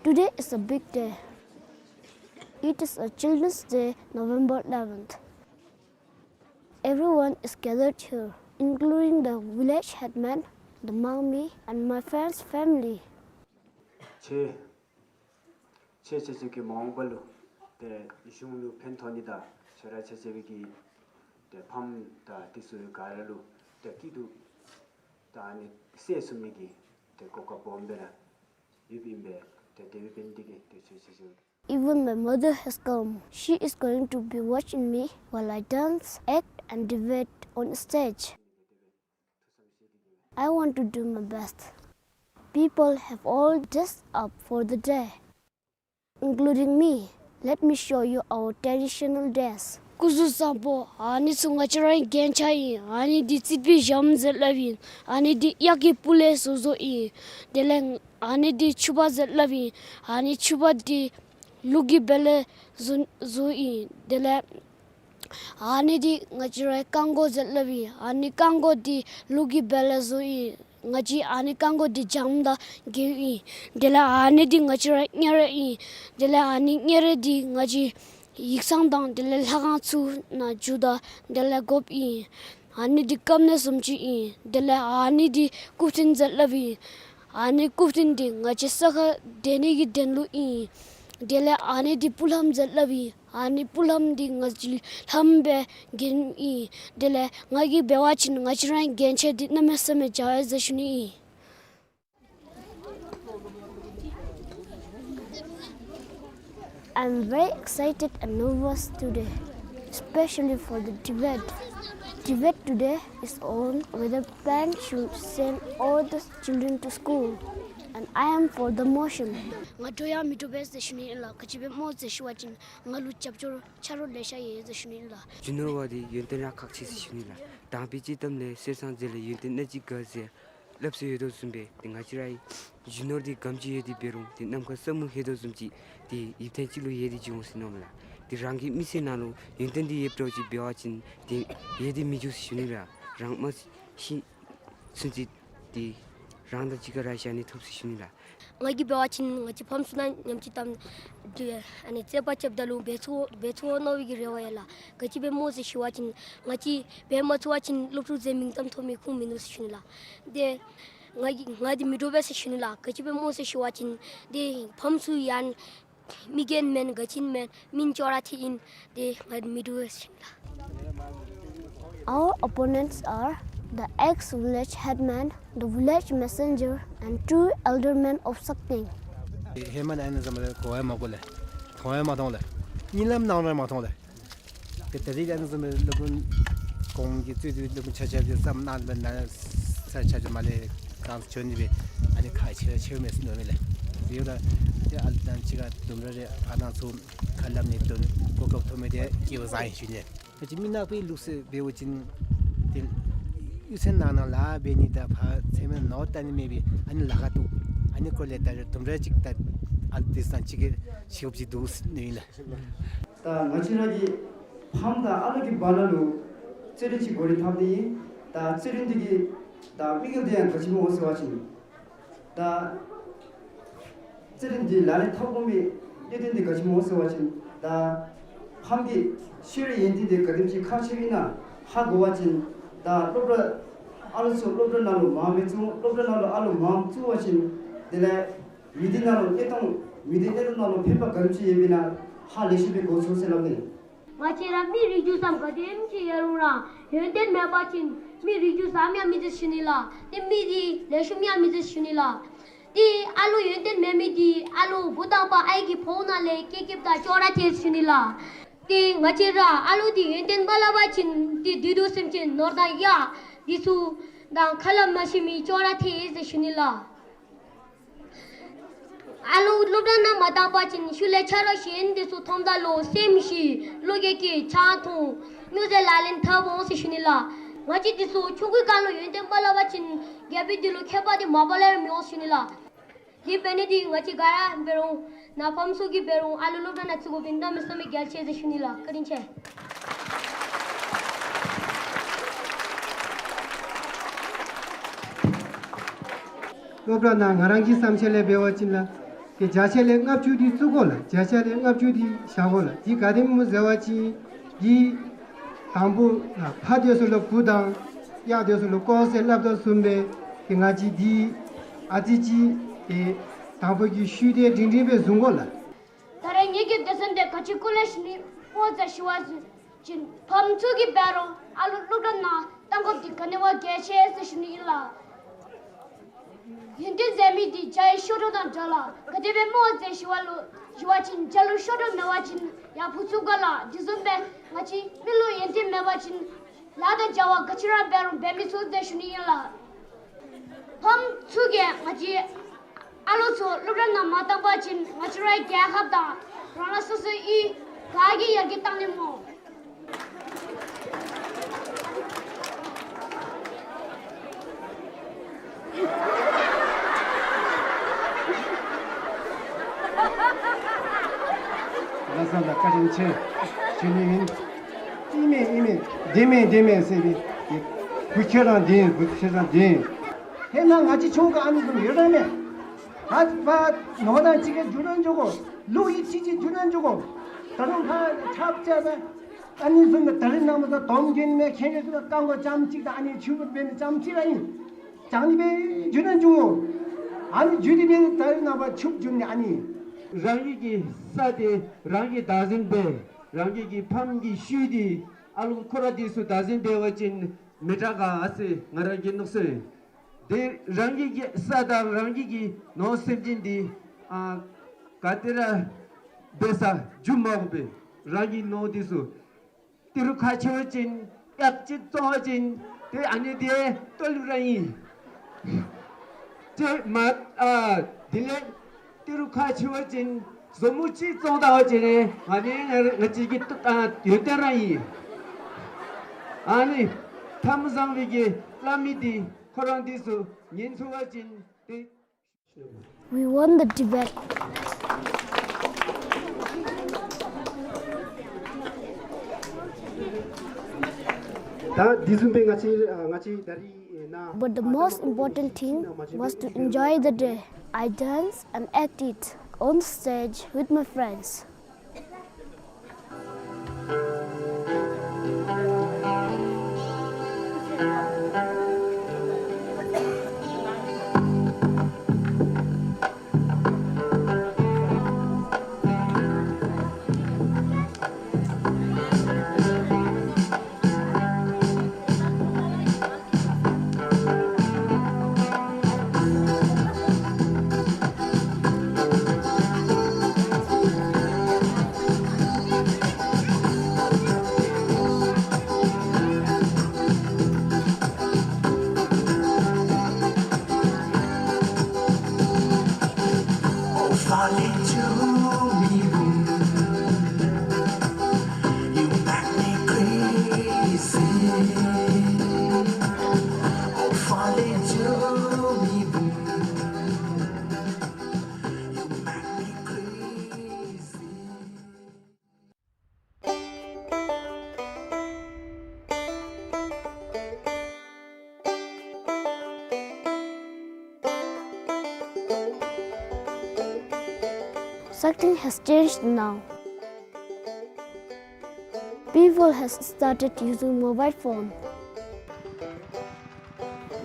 Today is a big day. It is a Children's Day, November eleventh. Everyone is gathered here, including the village headman, the Mangmi, and my friend's family. ཁྱེད་ཁྱེད་ཁྱེད་ཚུ་གིས་མ་འོངས་པ་ལུ་ཏེ་གཞུང་ལུ་ཕན་ཐོགས་ནི་དང་ཁྱེད་ར་ཁྱེད་ཁྱེད་ཀྱི་ཏེ་ཕམ་དང་དེ་ཚུ་ག་ར་ལུ་ཏེ་སྐྱིད་སྡུག་དང་ཨ་ནི་སེལ་ཚུགས་མི་གི་ཏེ་གོ་སྐབས་སྦོམ་སྦེ་ར་ཡོདཔ་ཨིན་པས། ཏེ་དེ་སྦེ་འབད་ནི་དེ་གིས་ཏེ་ཁྱེད་ཁྱེད་ཚུ། Even my mother has come. She is going to be watching me while I dance, act, and debate on stage. I want to do my best. People have all dressed up for the day, including me. Let me show you our traditional dress. སྐུ་གཟུགས་བཟང་པོ། ཨ་ནི་ཚུ་ང་བཅས་རའི་རྒྱན་ཆ་ཨིན། ཨ་ནི་འདི་རྩིག་པའི་ཞྭམོ་ཟེར་སླབ་ཨིན། ཨ་ནི་འདི་གཡག་གི་སྤུ་ལས་བཟོ་བཟོཝ་ཨིན། དེ་ལས་ཨ་ནི་འདི་ཕྱུ་པ་ཟེར་སླབ་ཨིན། ཨ་ནི་ཕྱུ་པ་འདི་ལུག་གི་སྦལ་ལས་བཟོ་བཟོཝ་ཨིན། དེ་ལས་ཨ་ནི་འདི་ང་བཅས་རའི་རྐང་མགོ་ཟེར་སླབ་ཨིན། ཨ་ནི་རྐང་མགོ་འདི་ལུག་གི་སྦལ་ལས་བཟོཝ་ཨིན། ང་བཅས་ཨ་ནི་རྐང་མགོ་འདི་འཇམ་དང་རྒོདཔ་ཨིན། དེ་ལས་ཨ་ནི་འདི་ང་བཅས་རའི་སྙན་རས་ཨིན། དེ་ལས་ཨ་ནི་སྙན་རས་འདི་ང་བཅས་ཡིག་ཚང་དང་དེ་ལས་ལྷ་ཁང་ཚུ་ནང་འགྱོཝ་ད་དེ་ལས་དགོཔ་ཨིན། ཨ་ནི་འདི་སྐམ་ནད་སུམ་ཅུ་ཨིན། དེ་ལས་ཨ་ནི་འདི་རྐུབ་ཐུང་ཟེར་སླབ་ཨིན། ཨ་ནི་རྐུབ་ཐུང་འདི་ང་བཅས་ས་ཁར་སྡོད་ནི་གི་དོན་ལུ་ཨིན། དེ་ལས་ཨ་ནི་འདི་སྤུ་ལྷམ་ཟེར་སླབ་ཨིན། ཨ་ནི་སྤུ་ལྷམ་འདི་ང་བཅས་ལྷམ་སྦེ་གྱོནམ་ཨིན། དེ་ལས་ང་གིས་འབད་བ་ཅིན་ང་བཅས་རའི་རྒྱན་ཆ་འདི་གནམ་མེད་ས་མེད་འཇའ་བས་ཟེར་ཞུ་ནི་ཨིན། I'm very excited and nervous today, especially for the debate. Debate today is on whether parents should send all the children to school, and I am for the motion. ང་འགྲོ་ཡང་མི་འགྲོ་པས་ཟེར་ཞུ་ནི་ཨིན་ལགས། ག་ཅི་སྦེ་སྨོ་ཟེར་ཞུ་བ་ཅིན་ང་ལུ་རྒྱབ་སྐྱོར་ཆ་རོགས་ལེ་ཤ་ཡོད་ཟེར་ཞུ་ནི་ཨིན་ལགས། རྒྱུ་ནོར་བ་འདི་ཡོན་ཏན་ར་ཁག་ཆེ་ཟེར་ཞུ་ནི་ལགས། དང་པའི་སྤྱིར་བཏང་ལས་གསེར་སྲང་རྩེ་ལས་ཡོན་ཏན་སྣ་གཅིག་དགའ་ཟེར་སླབ་སྲོལ་ཡོད་དོ་བཟུམ་སྦེ་ཏེ་ང་བཅས་རའི་རྒྱུ་ནོར་འདི་ག་དེམ་ཅིག་ཡོད་དེ་འབད་རུང་ཏེ་ནམ་མཁའ་ས་མུ་ཡོད་དོ་བཟུམ་ཅིག་ཏེ་ཡིད་བརྟན་ཅིག་ལུ་ཡོད་དེ་འགྱོ་འོང་ཟེར་མནོཝ་མས་ལགས། ཏེ་རང་གི་མི་ཚེ་ནང་ལུ་ཡོན་ཏན་འདི་ཡོདཔ་འདྲཝ་ཅིག་འབད་བ་ཅིན་ཏེ་ཡོད་དེ་མི་འགྱོ་ཟེར་ཞུ་ནི་ལགས། རང་མ་ཤི་ཚུན་ཚོད་ཏེ་རང་དང་གཅིག་ཁར་ར་བཞག་ནི་ཐོབ་ཟེར་ཞུ་ནི་ལགས། ང་གིས་འབད་བ་ཅིན་ང་བཅས་ཕམ་ཚུ་དང་མཉམ་གཅིག་ཏེ་ཨ་ནི་རྩོད་པ་རྐྱབ་ད་ལུ་འབད་ཚུགས་འབད་ཚུགས་མནོ་བའི་གི་རེ་བ་ཡོད་ལགས། ག་ཅི་སྦེ་སྨོ་ཟེར་ཞུ་བ་ཅིན་ང་བཅས་འབད་མ་ཚུགས་པ་ཅིན་སློབ་ཕྲུག་ཚུ་མིང་ཙམ་ཐོབ་མི་ཁུངས་མིན་འདུག་ཟེར་ཞུ་ནི་ལགས། ཏེ་ང་གིས་ང་འདི་མི་འགྲོ་པས་ཟེར་ཞུ་ནི་ལགས། ག་ཅི་སྦེ་སྨོ་ཟེར་ཞུ་བ་ཅིན་ཏེ་ཕམ་ཚུ་ཡང་མི་རྒན་མེན་ག་ཅི་མེན་མི་ཅོག་ར་འཐད་ཨིན། ཏེ་ང་འདི་མི་འགྲོ་པས་ཟེར་ཞུ་ནི་ལགས། Our opponents are the ex-village headman, the village messenger, and two elder men of Sakdeng. ཧེ་མ་ནཱ་ཨ་ནི་བཟུམ་སྦེ་གོ་ཡང་མ་གོ་ལགས། མཐོང་ཡང་མ་མཐོང་ལགས། གཉིད་ལམ་ནང་ར་མ་མཐོང་ལགས། ཏེ་ད་རིས་ཨ་ནི་བཟུམ་སྦེ་སློབ་དཔོན་གོང་གི་རྩོད་དུས་སློབ་དཔོན་ཆ་ཁྱབ་ཀྱིས་བསམ་གནང་སྦེ་ནཱ་ས་ཆ་ཆ་མ་ལས་གང་བྱོན་ནི་སྦེ་ཨ་ནི་ཁག་ཆེ་ཆེཝ་མས་ཟེར་མནོཝ་མས་ལགས། དེ་ཡོད་ལགས། ཏེ་ཨ་ལུ་དང་གཅིག་ཁར་དུམ་གྲ་རེ་ཕར་ནང་ཚུར་ཁ་སླབ་ནི་དོན་གོ་སྐབས་ཐོབ་མི་འདི་སྐལ་བ་བཟང་ཡི་ཞུ་ནི། ང་བཅས་མི་ནག་པའི་ལུགས་སྲོལ་འབད་བ་ཅིན་ཏེ་གཡུས་ཚན་ནང་ན་ལཱ་འབད་ནི་དང་ཕར་ཚེར་མའི་ནོར་བལྟ་ནི་མེད་པའི་ཨ་ནི་ལཱ་ཁག་འདུག། ཨ་ནི་སྐོར་ལས་ད་རེས་དུམ་གྲ་ཅིག་ད་ཨ་ལུ་དེ་ཚུ་དང་གཅིག་ཁར་ཞུ་དགོཔ་ཅིག་འདུག་ཟེར་མནོཝ་ཨིན་ལགས། ད་ང་བཅས་ར་གི་ཕམ་དང་ཨ་ལུ་གི་བར་ན་ལུ་རྩོད་རྒྱུན་ཅིག་འགོ་རིམ་འཐབ་སྟེ་ཨིན། ད་རྩོད་རྒྱུན་འདི་གི་ད་དམིགས་ཡུལ་འདི་ཡང་ག་ཅི་སྨོ་ཟེར་བ་ཅིན་ད་རྩོད་རྒྱུན་འདི་ལག་ལེན་འཐབ་དགོ་མི་གནད་དོན་འདི་ག་ཅི་སྨོ་ཟེར་བ་ཅིན་ད་ཕམ་གྱི་ཤེས་རིག་ཡོན་ཏན་འདི་ག་དེམ་ཅིག་ཁག་ཆེཝ་ཨིན་ན་ཧ་གོ་བ་ཅིན་ད་སློབ་གྲྭ་ཨ་ལུ་ཚུ་སློབ་གྲྭ་ནང་ལུ་མངམ་སྦེ་བཙུགས་སློབ་གྲྭ་ནང་ལུ་ཨ་ལུ་མངམ་བཙུགས་པ་ཅིན་དེ་ལས་མི་སྡེ་ནང་ལུ་གནས་སྟངས་མི་སྡེ་གནས་སྟངས་ནང་ལུ་ཕན་པ་ག་དེམ་ཅིག་ཡོདཔ་ཨིན་ན་ཧ་ལེགས་ཤོམ་སྦེ་གོ་ཚུགས་ཟེར་སླབ་ནི། ང་བཅས་ར་མི་རིགས་རྒྱུད་ཙམ་ག་དེམ་ཅིག་ཡོད་རུང་ར་ཡོན་ཏན་མེད་པ་ཅིན་མི་རིགས་རྒྱུད་ཙམ་ཡང་མི་ཚེ་ཞུ་ནི་ལགས། ཏེ་མི་འདི་ལེགས་ཤོམ་ཡང་མི་ཚེ་ཞུ་ནི་ལགས། ཏེ་ཨ་ལུ་ཡོན་ཏན་མེད་མི་འདི་ཨ་ལུ་བུ་དང་བུ་ཨའི་གི་བོང་ནང་ལས་སྐྱེས་སྐྱེསཔ་དང་ཅོག་ར་འཐད་ཞུ་ནི་ལགས། ཏེ་ང་བཅས་ར་ཨ་ལུ་འདི་ཡོན་ཏན་མ་བསླབ་པ་ཅིན་ཏེ་བདུད་དུ་སེམས་ཅན་ནོར་དང་གཡག་འདི་ཚུ་དང་ཁ་སླབ་མ་ཤེས་མི་ཅོག་ར་འཐད་ཟེར་ཞུ་ནི་ལགས། ཨ་ལུ་སློབ་གྲྭ་ནང་མ་བཏང་པ་ཅིན་ཤུལ་ལས་ཆ་རོགས་གཞན་འདི་ཚུ་མཐོངམ་ད་ལུ་སེམས་ཤི་བློ་འགྱོད་སྐྱེ་ཆང་འཐུང་སྨྱོ་རྫས་ལག་ལེན་འཐབ་འོང་ཟེར་ཞུ་ནི་ལགས། ང་བཅས་འདི་ཚུ་ཆུང་ཀུའི་སྒང་ལུ་ཡོན་ཏན་མ་བསླབ་པ་ཅིན་རྒྱལ་པོའི་འདི་ལུ་ཁྱད་པར་འདི་མ་པ་ལས་ར་མི་འོང་ཞུ་ནི་ལགས། འདི་འབད་ནི་འདི་ང་བཅས་ག་ར་འབད་རུང་ནཱ་ཕམ་ཚུ་གིས་འབད་རུང་ཨ་ལུ་སློབ་གྲྭ་ནང་བཙུགས་དགོཔ་འདི་གནམ་མེད་ས་མེད་གལ་ཆེ་ཟེར་ཞུ་ནི་ལགས། བཀའ་དྲིན་ཆེ། སློབ་གྲྭ་ནང་ང་རང་གི་བསམ་འཆར་ལས་འབད་བ་ཅིན་ལགས། ཏེ་བརྒྱ་ཆ་ལས་ལྔ་བཅུ་འདི་བཙུགས་དགོ་ལགས། བརྒྱ་ཆ་ལས་ལྔ་བཅུ་འདི་བཞག་དགོ་ལགས། འདི་ག་དེམ་སྨོ་ཟེར་བ་ཅིན་འདི་དང་པོ་ཕ་སྡོད་ས་ལུ་བུ་དང་གཡག་སྡོད་ས་ལུ་ཀོ་ཟེར་སླབ་དོ་བཟུམ་སྦེ་ཏེ་ང་བཅས་འདི་ཨ་ཙི་ཅིག་ཏེ་ དང་པོ་གི་ཤུལ་དེ་འབྲིང་འབྲིང་སྦེ་བཟུང་དགོ་ལགས། ད་རེས་ངེ་གི་སྡེ་ཚན་དེ་ག་ཅི་སྐོར་ལས་ཞུ་ནི་སྨོ་ཟེར་ཞུ་བ་ཅིན་ཕམ་ཚུ་གིས་འབད་རུང་ཨ་ལུ་སློབ་གྲྭ་ནང་གཏང་དགོཔ་འདི་ག་ནི་བ་གལ་ཆེ་ཟེར་ཞུ་ནི་ཨིན་ལགས། ཡོན་ཏན་ཟེར་མི་འདི་བྱ་ཡི་ཤོ་འགྲོ་དང་འདྲ་ལགས། ག་དེ་སྦེ་སྨོ་ཟེར་ཞུ་བ་ལུ་ཞུ་བ་ཅིན་བྱ་ལུ་ཤོ་འགྲོ་མེད་པ་ཅིན་ཡར་བུ་ཚུགས་པས་ལགས། དེ་བཟུམ་སྦེ་ང་བཅས་མི་ལུ་ཡོན་ཏན་མེད་པ་ཅིན་ལཱ་དང་བྱ་བ་ག་ཅི་ར་འབད་རུང་འབད་མི་ཚུགས་ཟེར་ཞུ་ནི་ཨིན་ལགས། ཕམ་ཚུ་གིས་ང་བཅས་ཨ་ལུ་ཚུ་སློབ་གྲྭ་ནང་མ་གཏང་པ་ཅིན་ང་བཅས་རའི་རྒྱལ་ཁབ་དང་རང་རང་སོ་སོའི་གཡུས་ག་གིས་ཡར་རྒྱས་གཏང་ནི་སྨོ། ལགས་སོ་ལགས། བཀའ་དྲིན་ཆེ་ཞུ་ནི་ཨིན། ཨིན་མས་ཨིན་མས། བདེན་མས་བདེན་མས་ཟེར་བའི་བུ་ཁྱོད་ར་བདེན། བུ་ཁྱོད་ར་བདེན། ཧེ་མ་ང་བཅས་ཆུང་ཀུ་ཨ་ནི་བཟུམ་ཡོད་ར་མས། ད་པ་ནོར་དང་གཅིག་ཁར་འགྱུར་ར་འགྱུར་དགོ། ལུག་ཡིད་ཆེས་ཀྱིས་འགྱུར་ར་འགྱུར་དགོ། ད་རུང་ཕར་ཆབ་རྐྱབ་པས། ཨ་ནི་བཟུམ་སྦེ་ད་རེས་ནངས་པ་ད་སྡོམ་རྒྱན་མས། ཁྱེད་ར་ཚུ་ལུ་རྐང་མགོ་ཅམ་གཅིག་དང་ཨ་ནི་ཕྱུ་པ་འབད་མི་ཅམ་གཅིག་ར་ཨིན། བྱང་ནི་སྦེ་འགྱུར་ར་འགྱུར་འོང་། ཨ་ནི་འགྱུར་ཏེ་སྦེ་ད་རེས་ནངས་པ་ཕྱུགཔོ་འགྱུར་ནི་ཨ་ནི། རང་གི་གི་ས་དེ་རང་གིས་བདག་འཛིན་འབད། རང་གི་གི་ཕམ་གི་ཤུལ་འདི་ཨ་ལུ་ཁོ་ར་འདི་ཚུ་བདག་འཛིན་འབད་བ་ཅིན་མི་དྲག་ག་ཟེར་ང་ར་གི་མནོ་བསམ་ཨིན། དེ་རང་གི་གི་ས་དང་རང་གི་གི་ནོར་སེམས་ཅན་འདི་ཨ་ག་ཏེ་ར་འབད་ས་འགྱུར་མ་དགོ་པས། རང་གི་ནོར་འདི་ཚུ་ཏི་རུ་ཁག་ཆེ་བ་ཅིན་ཡར་ཅིག་བཙོང་བ་ཅིན་ཏེ་ཨ་ནི་དེ་ལྟོ་ལུ་ར་ཨིན། ཏེ་མ་ཨ་དེ་ལས་ཏི་རུ་ཁག་ཆེ་བ་ཅིན་བཟོ་མོ་ཅིག་བཙོང་ད་བ་ཅིན་ཨ་ནི་ང་ང་བཅས་ཀྱི་ལྟོ་ཨ་ཡོན་ཏན་ར་ཨིན། ཨ་ནི་ཐ་མ་བཟང་བའི་གི་བླ་མའི་འདི་ཁོ་ར་འདི་ཚུ་ཉན་ཚུགས་པ་ཅིན་ཏེ། We won the debate. ད་དེ་བཟུམ་སྦེ་ང་བཅས་ཨ་ང་བཅས་ད་རིས་ཨེ་ན། But the most important thing was to enjoy the day. I danced and acted on the stage with my friends. Sakteng has changed now. People has started using mobile phone.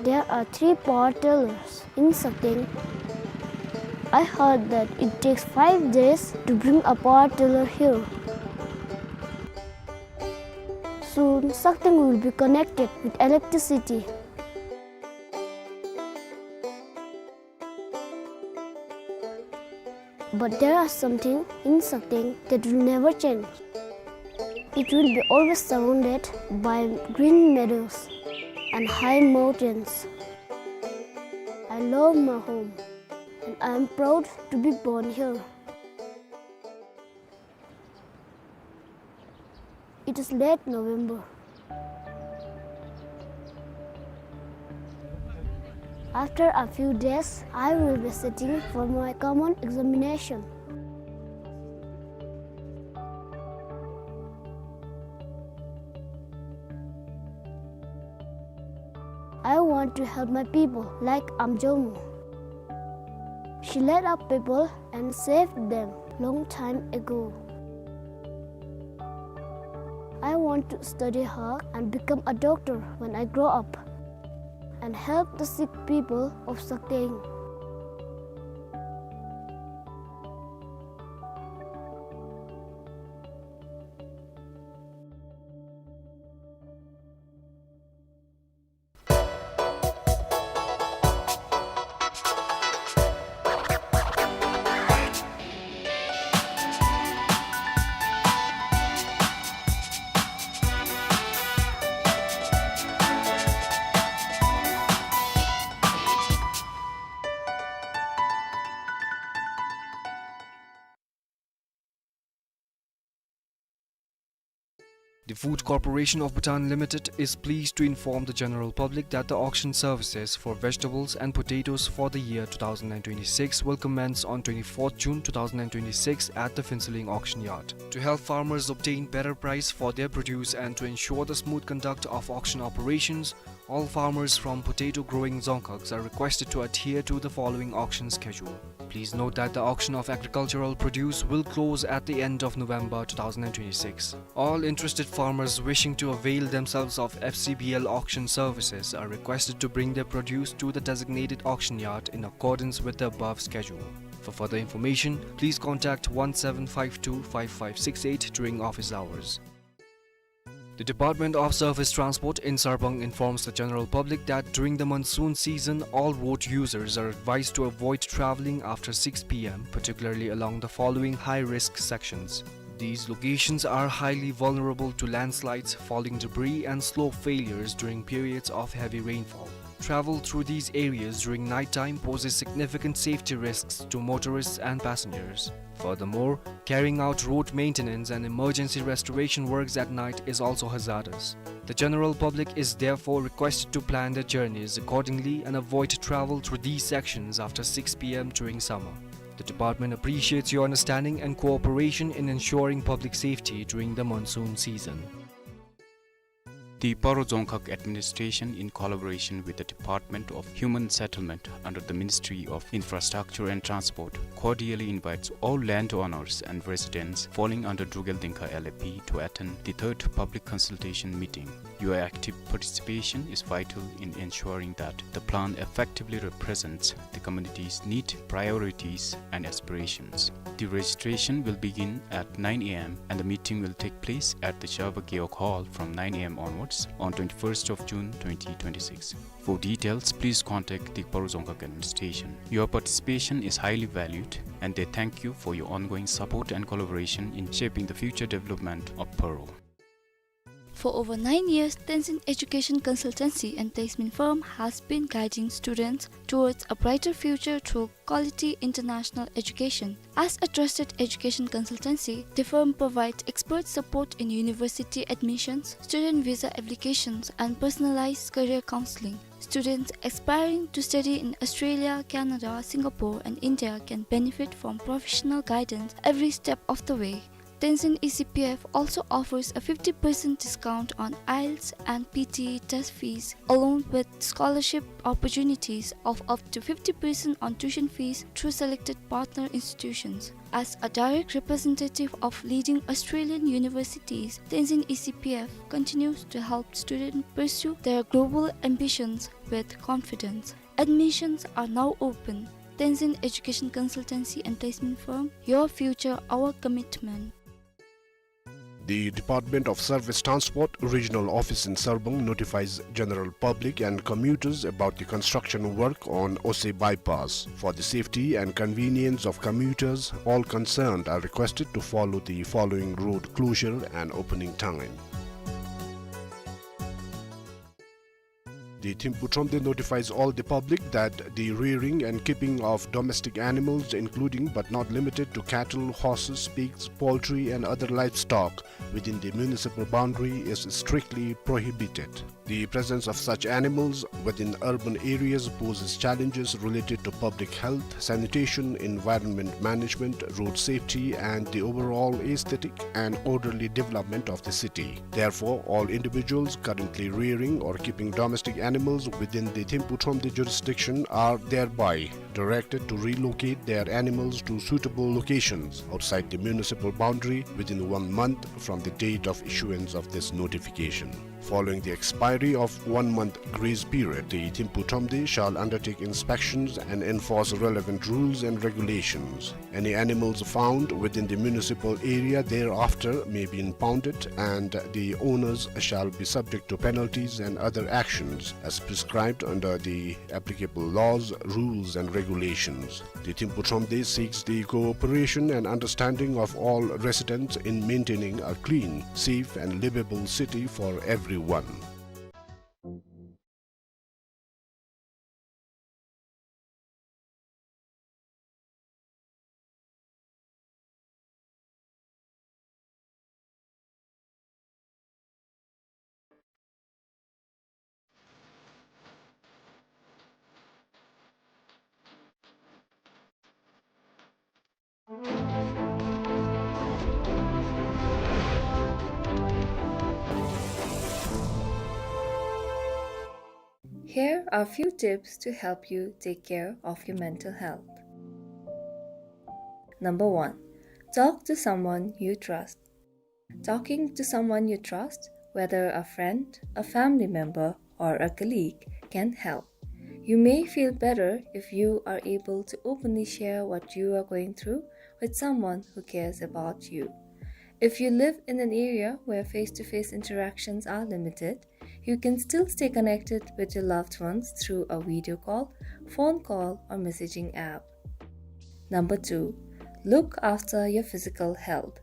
There are three power tillers in Sakteng. I heard that it takes five days to bring a power tiller here. Soon, Sakteng will be connected with electricity. But there are something in Sakteng that will never change. It will be always surrounded by green meadows and high mountains. I love my home and I am proud to be born here. It is late November. After a few days, I will be sitting for my common examination. I want to help my people like Amjomu. She led up people and saved them long time ago. I want to study hard and become a doctor when I grow up and help the sick people of Sakteng. The Food Corporation of Bhutan Limited is pleased to inform the general public that the auction services for vegetables and potatoes for the year two thousand and twenty-six will commence on twenty-fourth June two thousand and twenty-six at the Phuentsholing Auction Yard. To help farmers obtain better price for their produce and to ensure the smooth conduct of auction operations, all farmers from potato growing dzongkhags are requested to adhere to the following auction schedule. Please note that the auction of agricultural produce will close at the end of November two thousand and twenty-six. All interested farmers wishing to avail themselves of F C B L auction services are requested to bring their produce to the designated auction yard in accordance with the above schedule. For further information, please contact one seven five two five five six eight during office hours. The Department of Surface Transport in Sarpang informs the general public that during the monsoon season, all road users are advised to avoid traveling after six p m, particularly along the following high-risk sections. These locations are highly vulnerable to landslides, falling debris, and slope failures during periods of heavy rainfall. Travel through these areas during nighttime poses significant safety risks to motorists and passengers. Furthermore, carrying out road maintenance and emergency restoration works at night is also hazardous. The general public is therefore requested to plan their journeys accordingly and avoid travel through these sections after six p m during summer. The department appreciates your understanding and cooperation in ensuring public safety during the monsoon season. The Paro Dzongkhag Administration, in collaboration with the Department of Human Settlement under the Ministry of Infrastructure and Transport, cordially invites all landowners and residents falling under Drukgyal Dzongkha L A P to attend the third public consultation meeting. Your active participation is vital in ensuring that the plan effectively represents the community's need, priorities, and aspirations. The registration will begin at nine a m and the meeting will take place at the Sherpa Gewog Hall from nine a m onwards on twenty-first of June twenty twenty-six. For details, please contact the Paro Dzongkhag Administration. Your participation is highly valued, and they thank you for your ongoing support and collaboration in shaping the future development of Paro. For over nine years, Tenzin Education Consultancy and Placement Firm has been guiding students towards a brighter future through quality international education. As a trusted education consultancy, the firm provides expert support in university admissions, student visa applications, and personalized career counseling. Students aspiring to study in Australia, Canada, Singapore, and India can benefit from professional guidance every step of the way. Tenzin E C P F also offers a fifty percent discount on IELTS and P T E test fees, along with scholarship opportunities of up to fifty percent on tuition fees through selected partner institutions. As a direct representative of leading Australian universities, Tenzin E C P F continues to help students pursue their global ambitions with confidence. Admissions are now open. Tenzin Education Consultancy and Placement Firm, your future, our commitment. The Department of Surface Transport Regional Office in Sarpang notifies general public and commuters about the construction work on Ose Bypass. For the safety and convenience of commuters, all concerned are requested to follow the following road closure and opening time. The Thimphu Thromde notifies all the public that the rearing and keeping of domestic animals, including but not limited to cattle, horses, pigs, poultry, and other livestock within the municipal boundary, is strictly prohibited. The presence of such animals within urban areas poses challenges related to public health, sanitation, environment management, road safety, and the overall aesthetic and orderly development of the city. Therefore, all individuals currently rearing or keeping domestic animals within the Thimphu Thromde jurisdiction are thereby directed to relocate their animals to suitable locations outside the municipal boundary within one month from the date of issuance of this notification. Following the expiry of one month grace period, the Thimphu Thromde shall undertake inspections and enforce relevant rules and regulations. Any animals found within the municipal area thereafter may be impounded, and the owners shall be subject to penalties and other actions as prescribed under the applicable laws, rules, and regulations. The Thimphu Thromde seeks the cooperation and understanding of all residents in maintaining a clean, safe, and livable city for everyone. are a few tips to help you take care of your mental health. Number one, talk to someone you trust. Talking to someone you trust, whether a friend, a family member, or a colleague, can help. You may feel better if you are able to openly share what you are going through with someone who cares about you. If you live in an area where face-to-face interactions are limited, you can still stay connected with your loved ones through a video call, phone call, or messaging app. Number two, look after your physical health.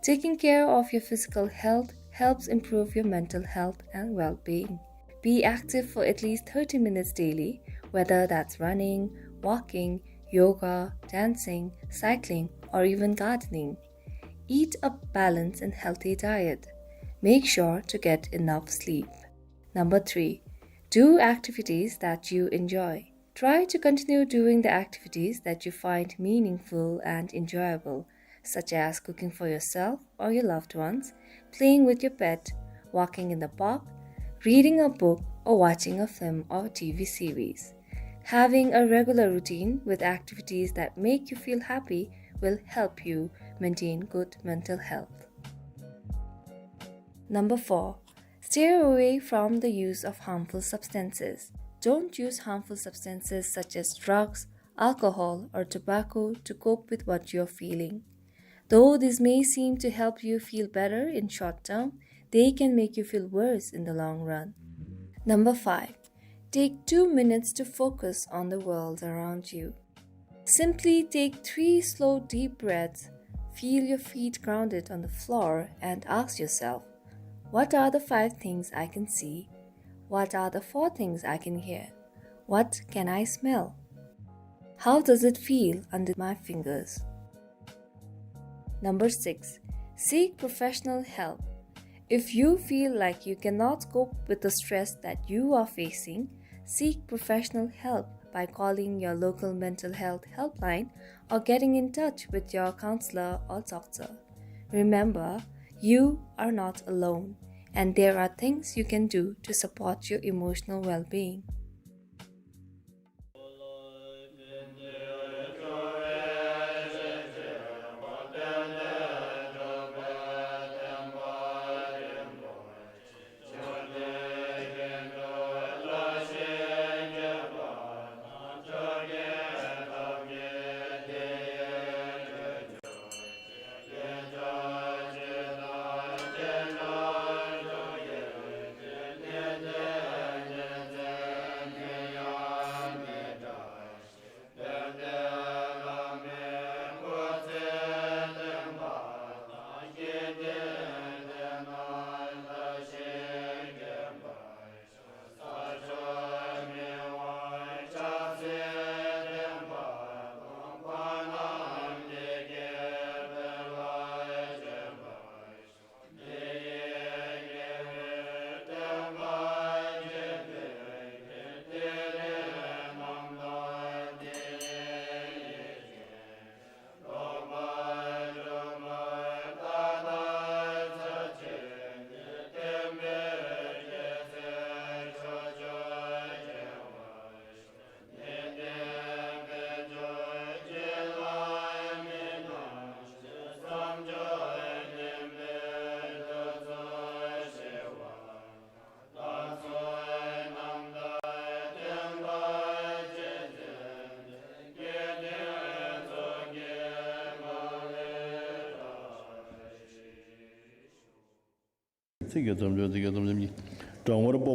Taking care of your physical health helps improve your mental health and well-being. Be active for at least thirty minutes daily, whether that's running, walking, yoga, dancing, cycling, or even gardening. Eat a balanced and healthy diet. Make sure to get enough sleep. Number three, do activities that you enjoy. Try to continue doing the activities that you find meaningful and enjoyable, such as cooking for yourself or your loved ones, playing with your pet, walking in the park, reading a book, or watching a film or T V series. Having a regular routine with activities that make you feel happy will help you maintain good mental health. Number four, steer away from the use of harmful substances. Don't use harmful substances such as drugs, alcohol, or tobacco to cope with what you're feeling. Though this may seem to help you feel better in short term, they can make you feel worse in the long run. Number five, take two minutes to focus on the world around you. Simply take three slow, deep breaths, feel your feet grounded on the floor, and ask yourself, "What are the five things I can see? What are the four things I can hear? What can I smell? How does it feel under my fingers?" Number six, seek professional help. If you feel like you cannot cope with the stress that you are facing, seek professional help by calling your local mental health helpline or getting in touch with your counselor or doctor. Remember, you are not alone, and there are things you can do to support your emotional well-being. ཚིག་གི་དམ་ཆོས་ཚིག་གི་དམ་ཆོས་ཀྱི་དྲང་བར་སྤོབས།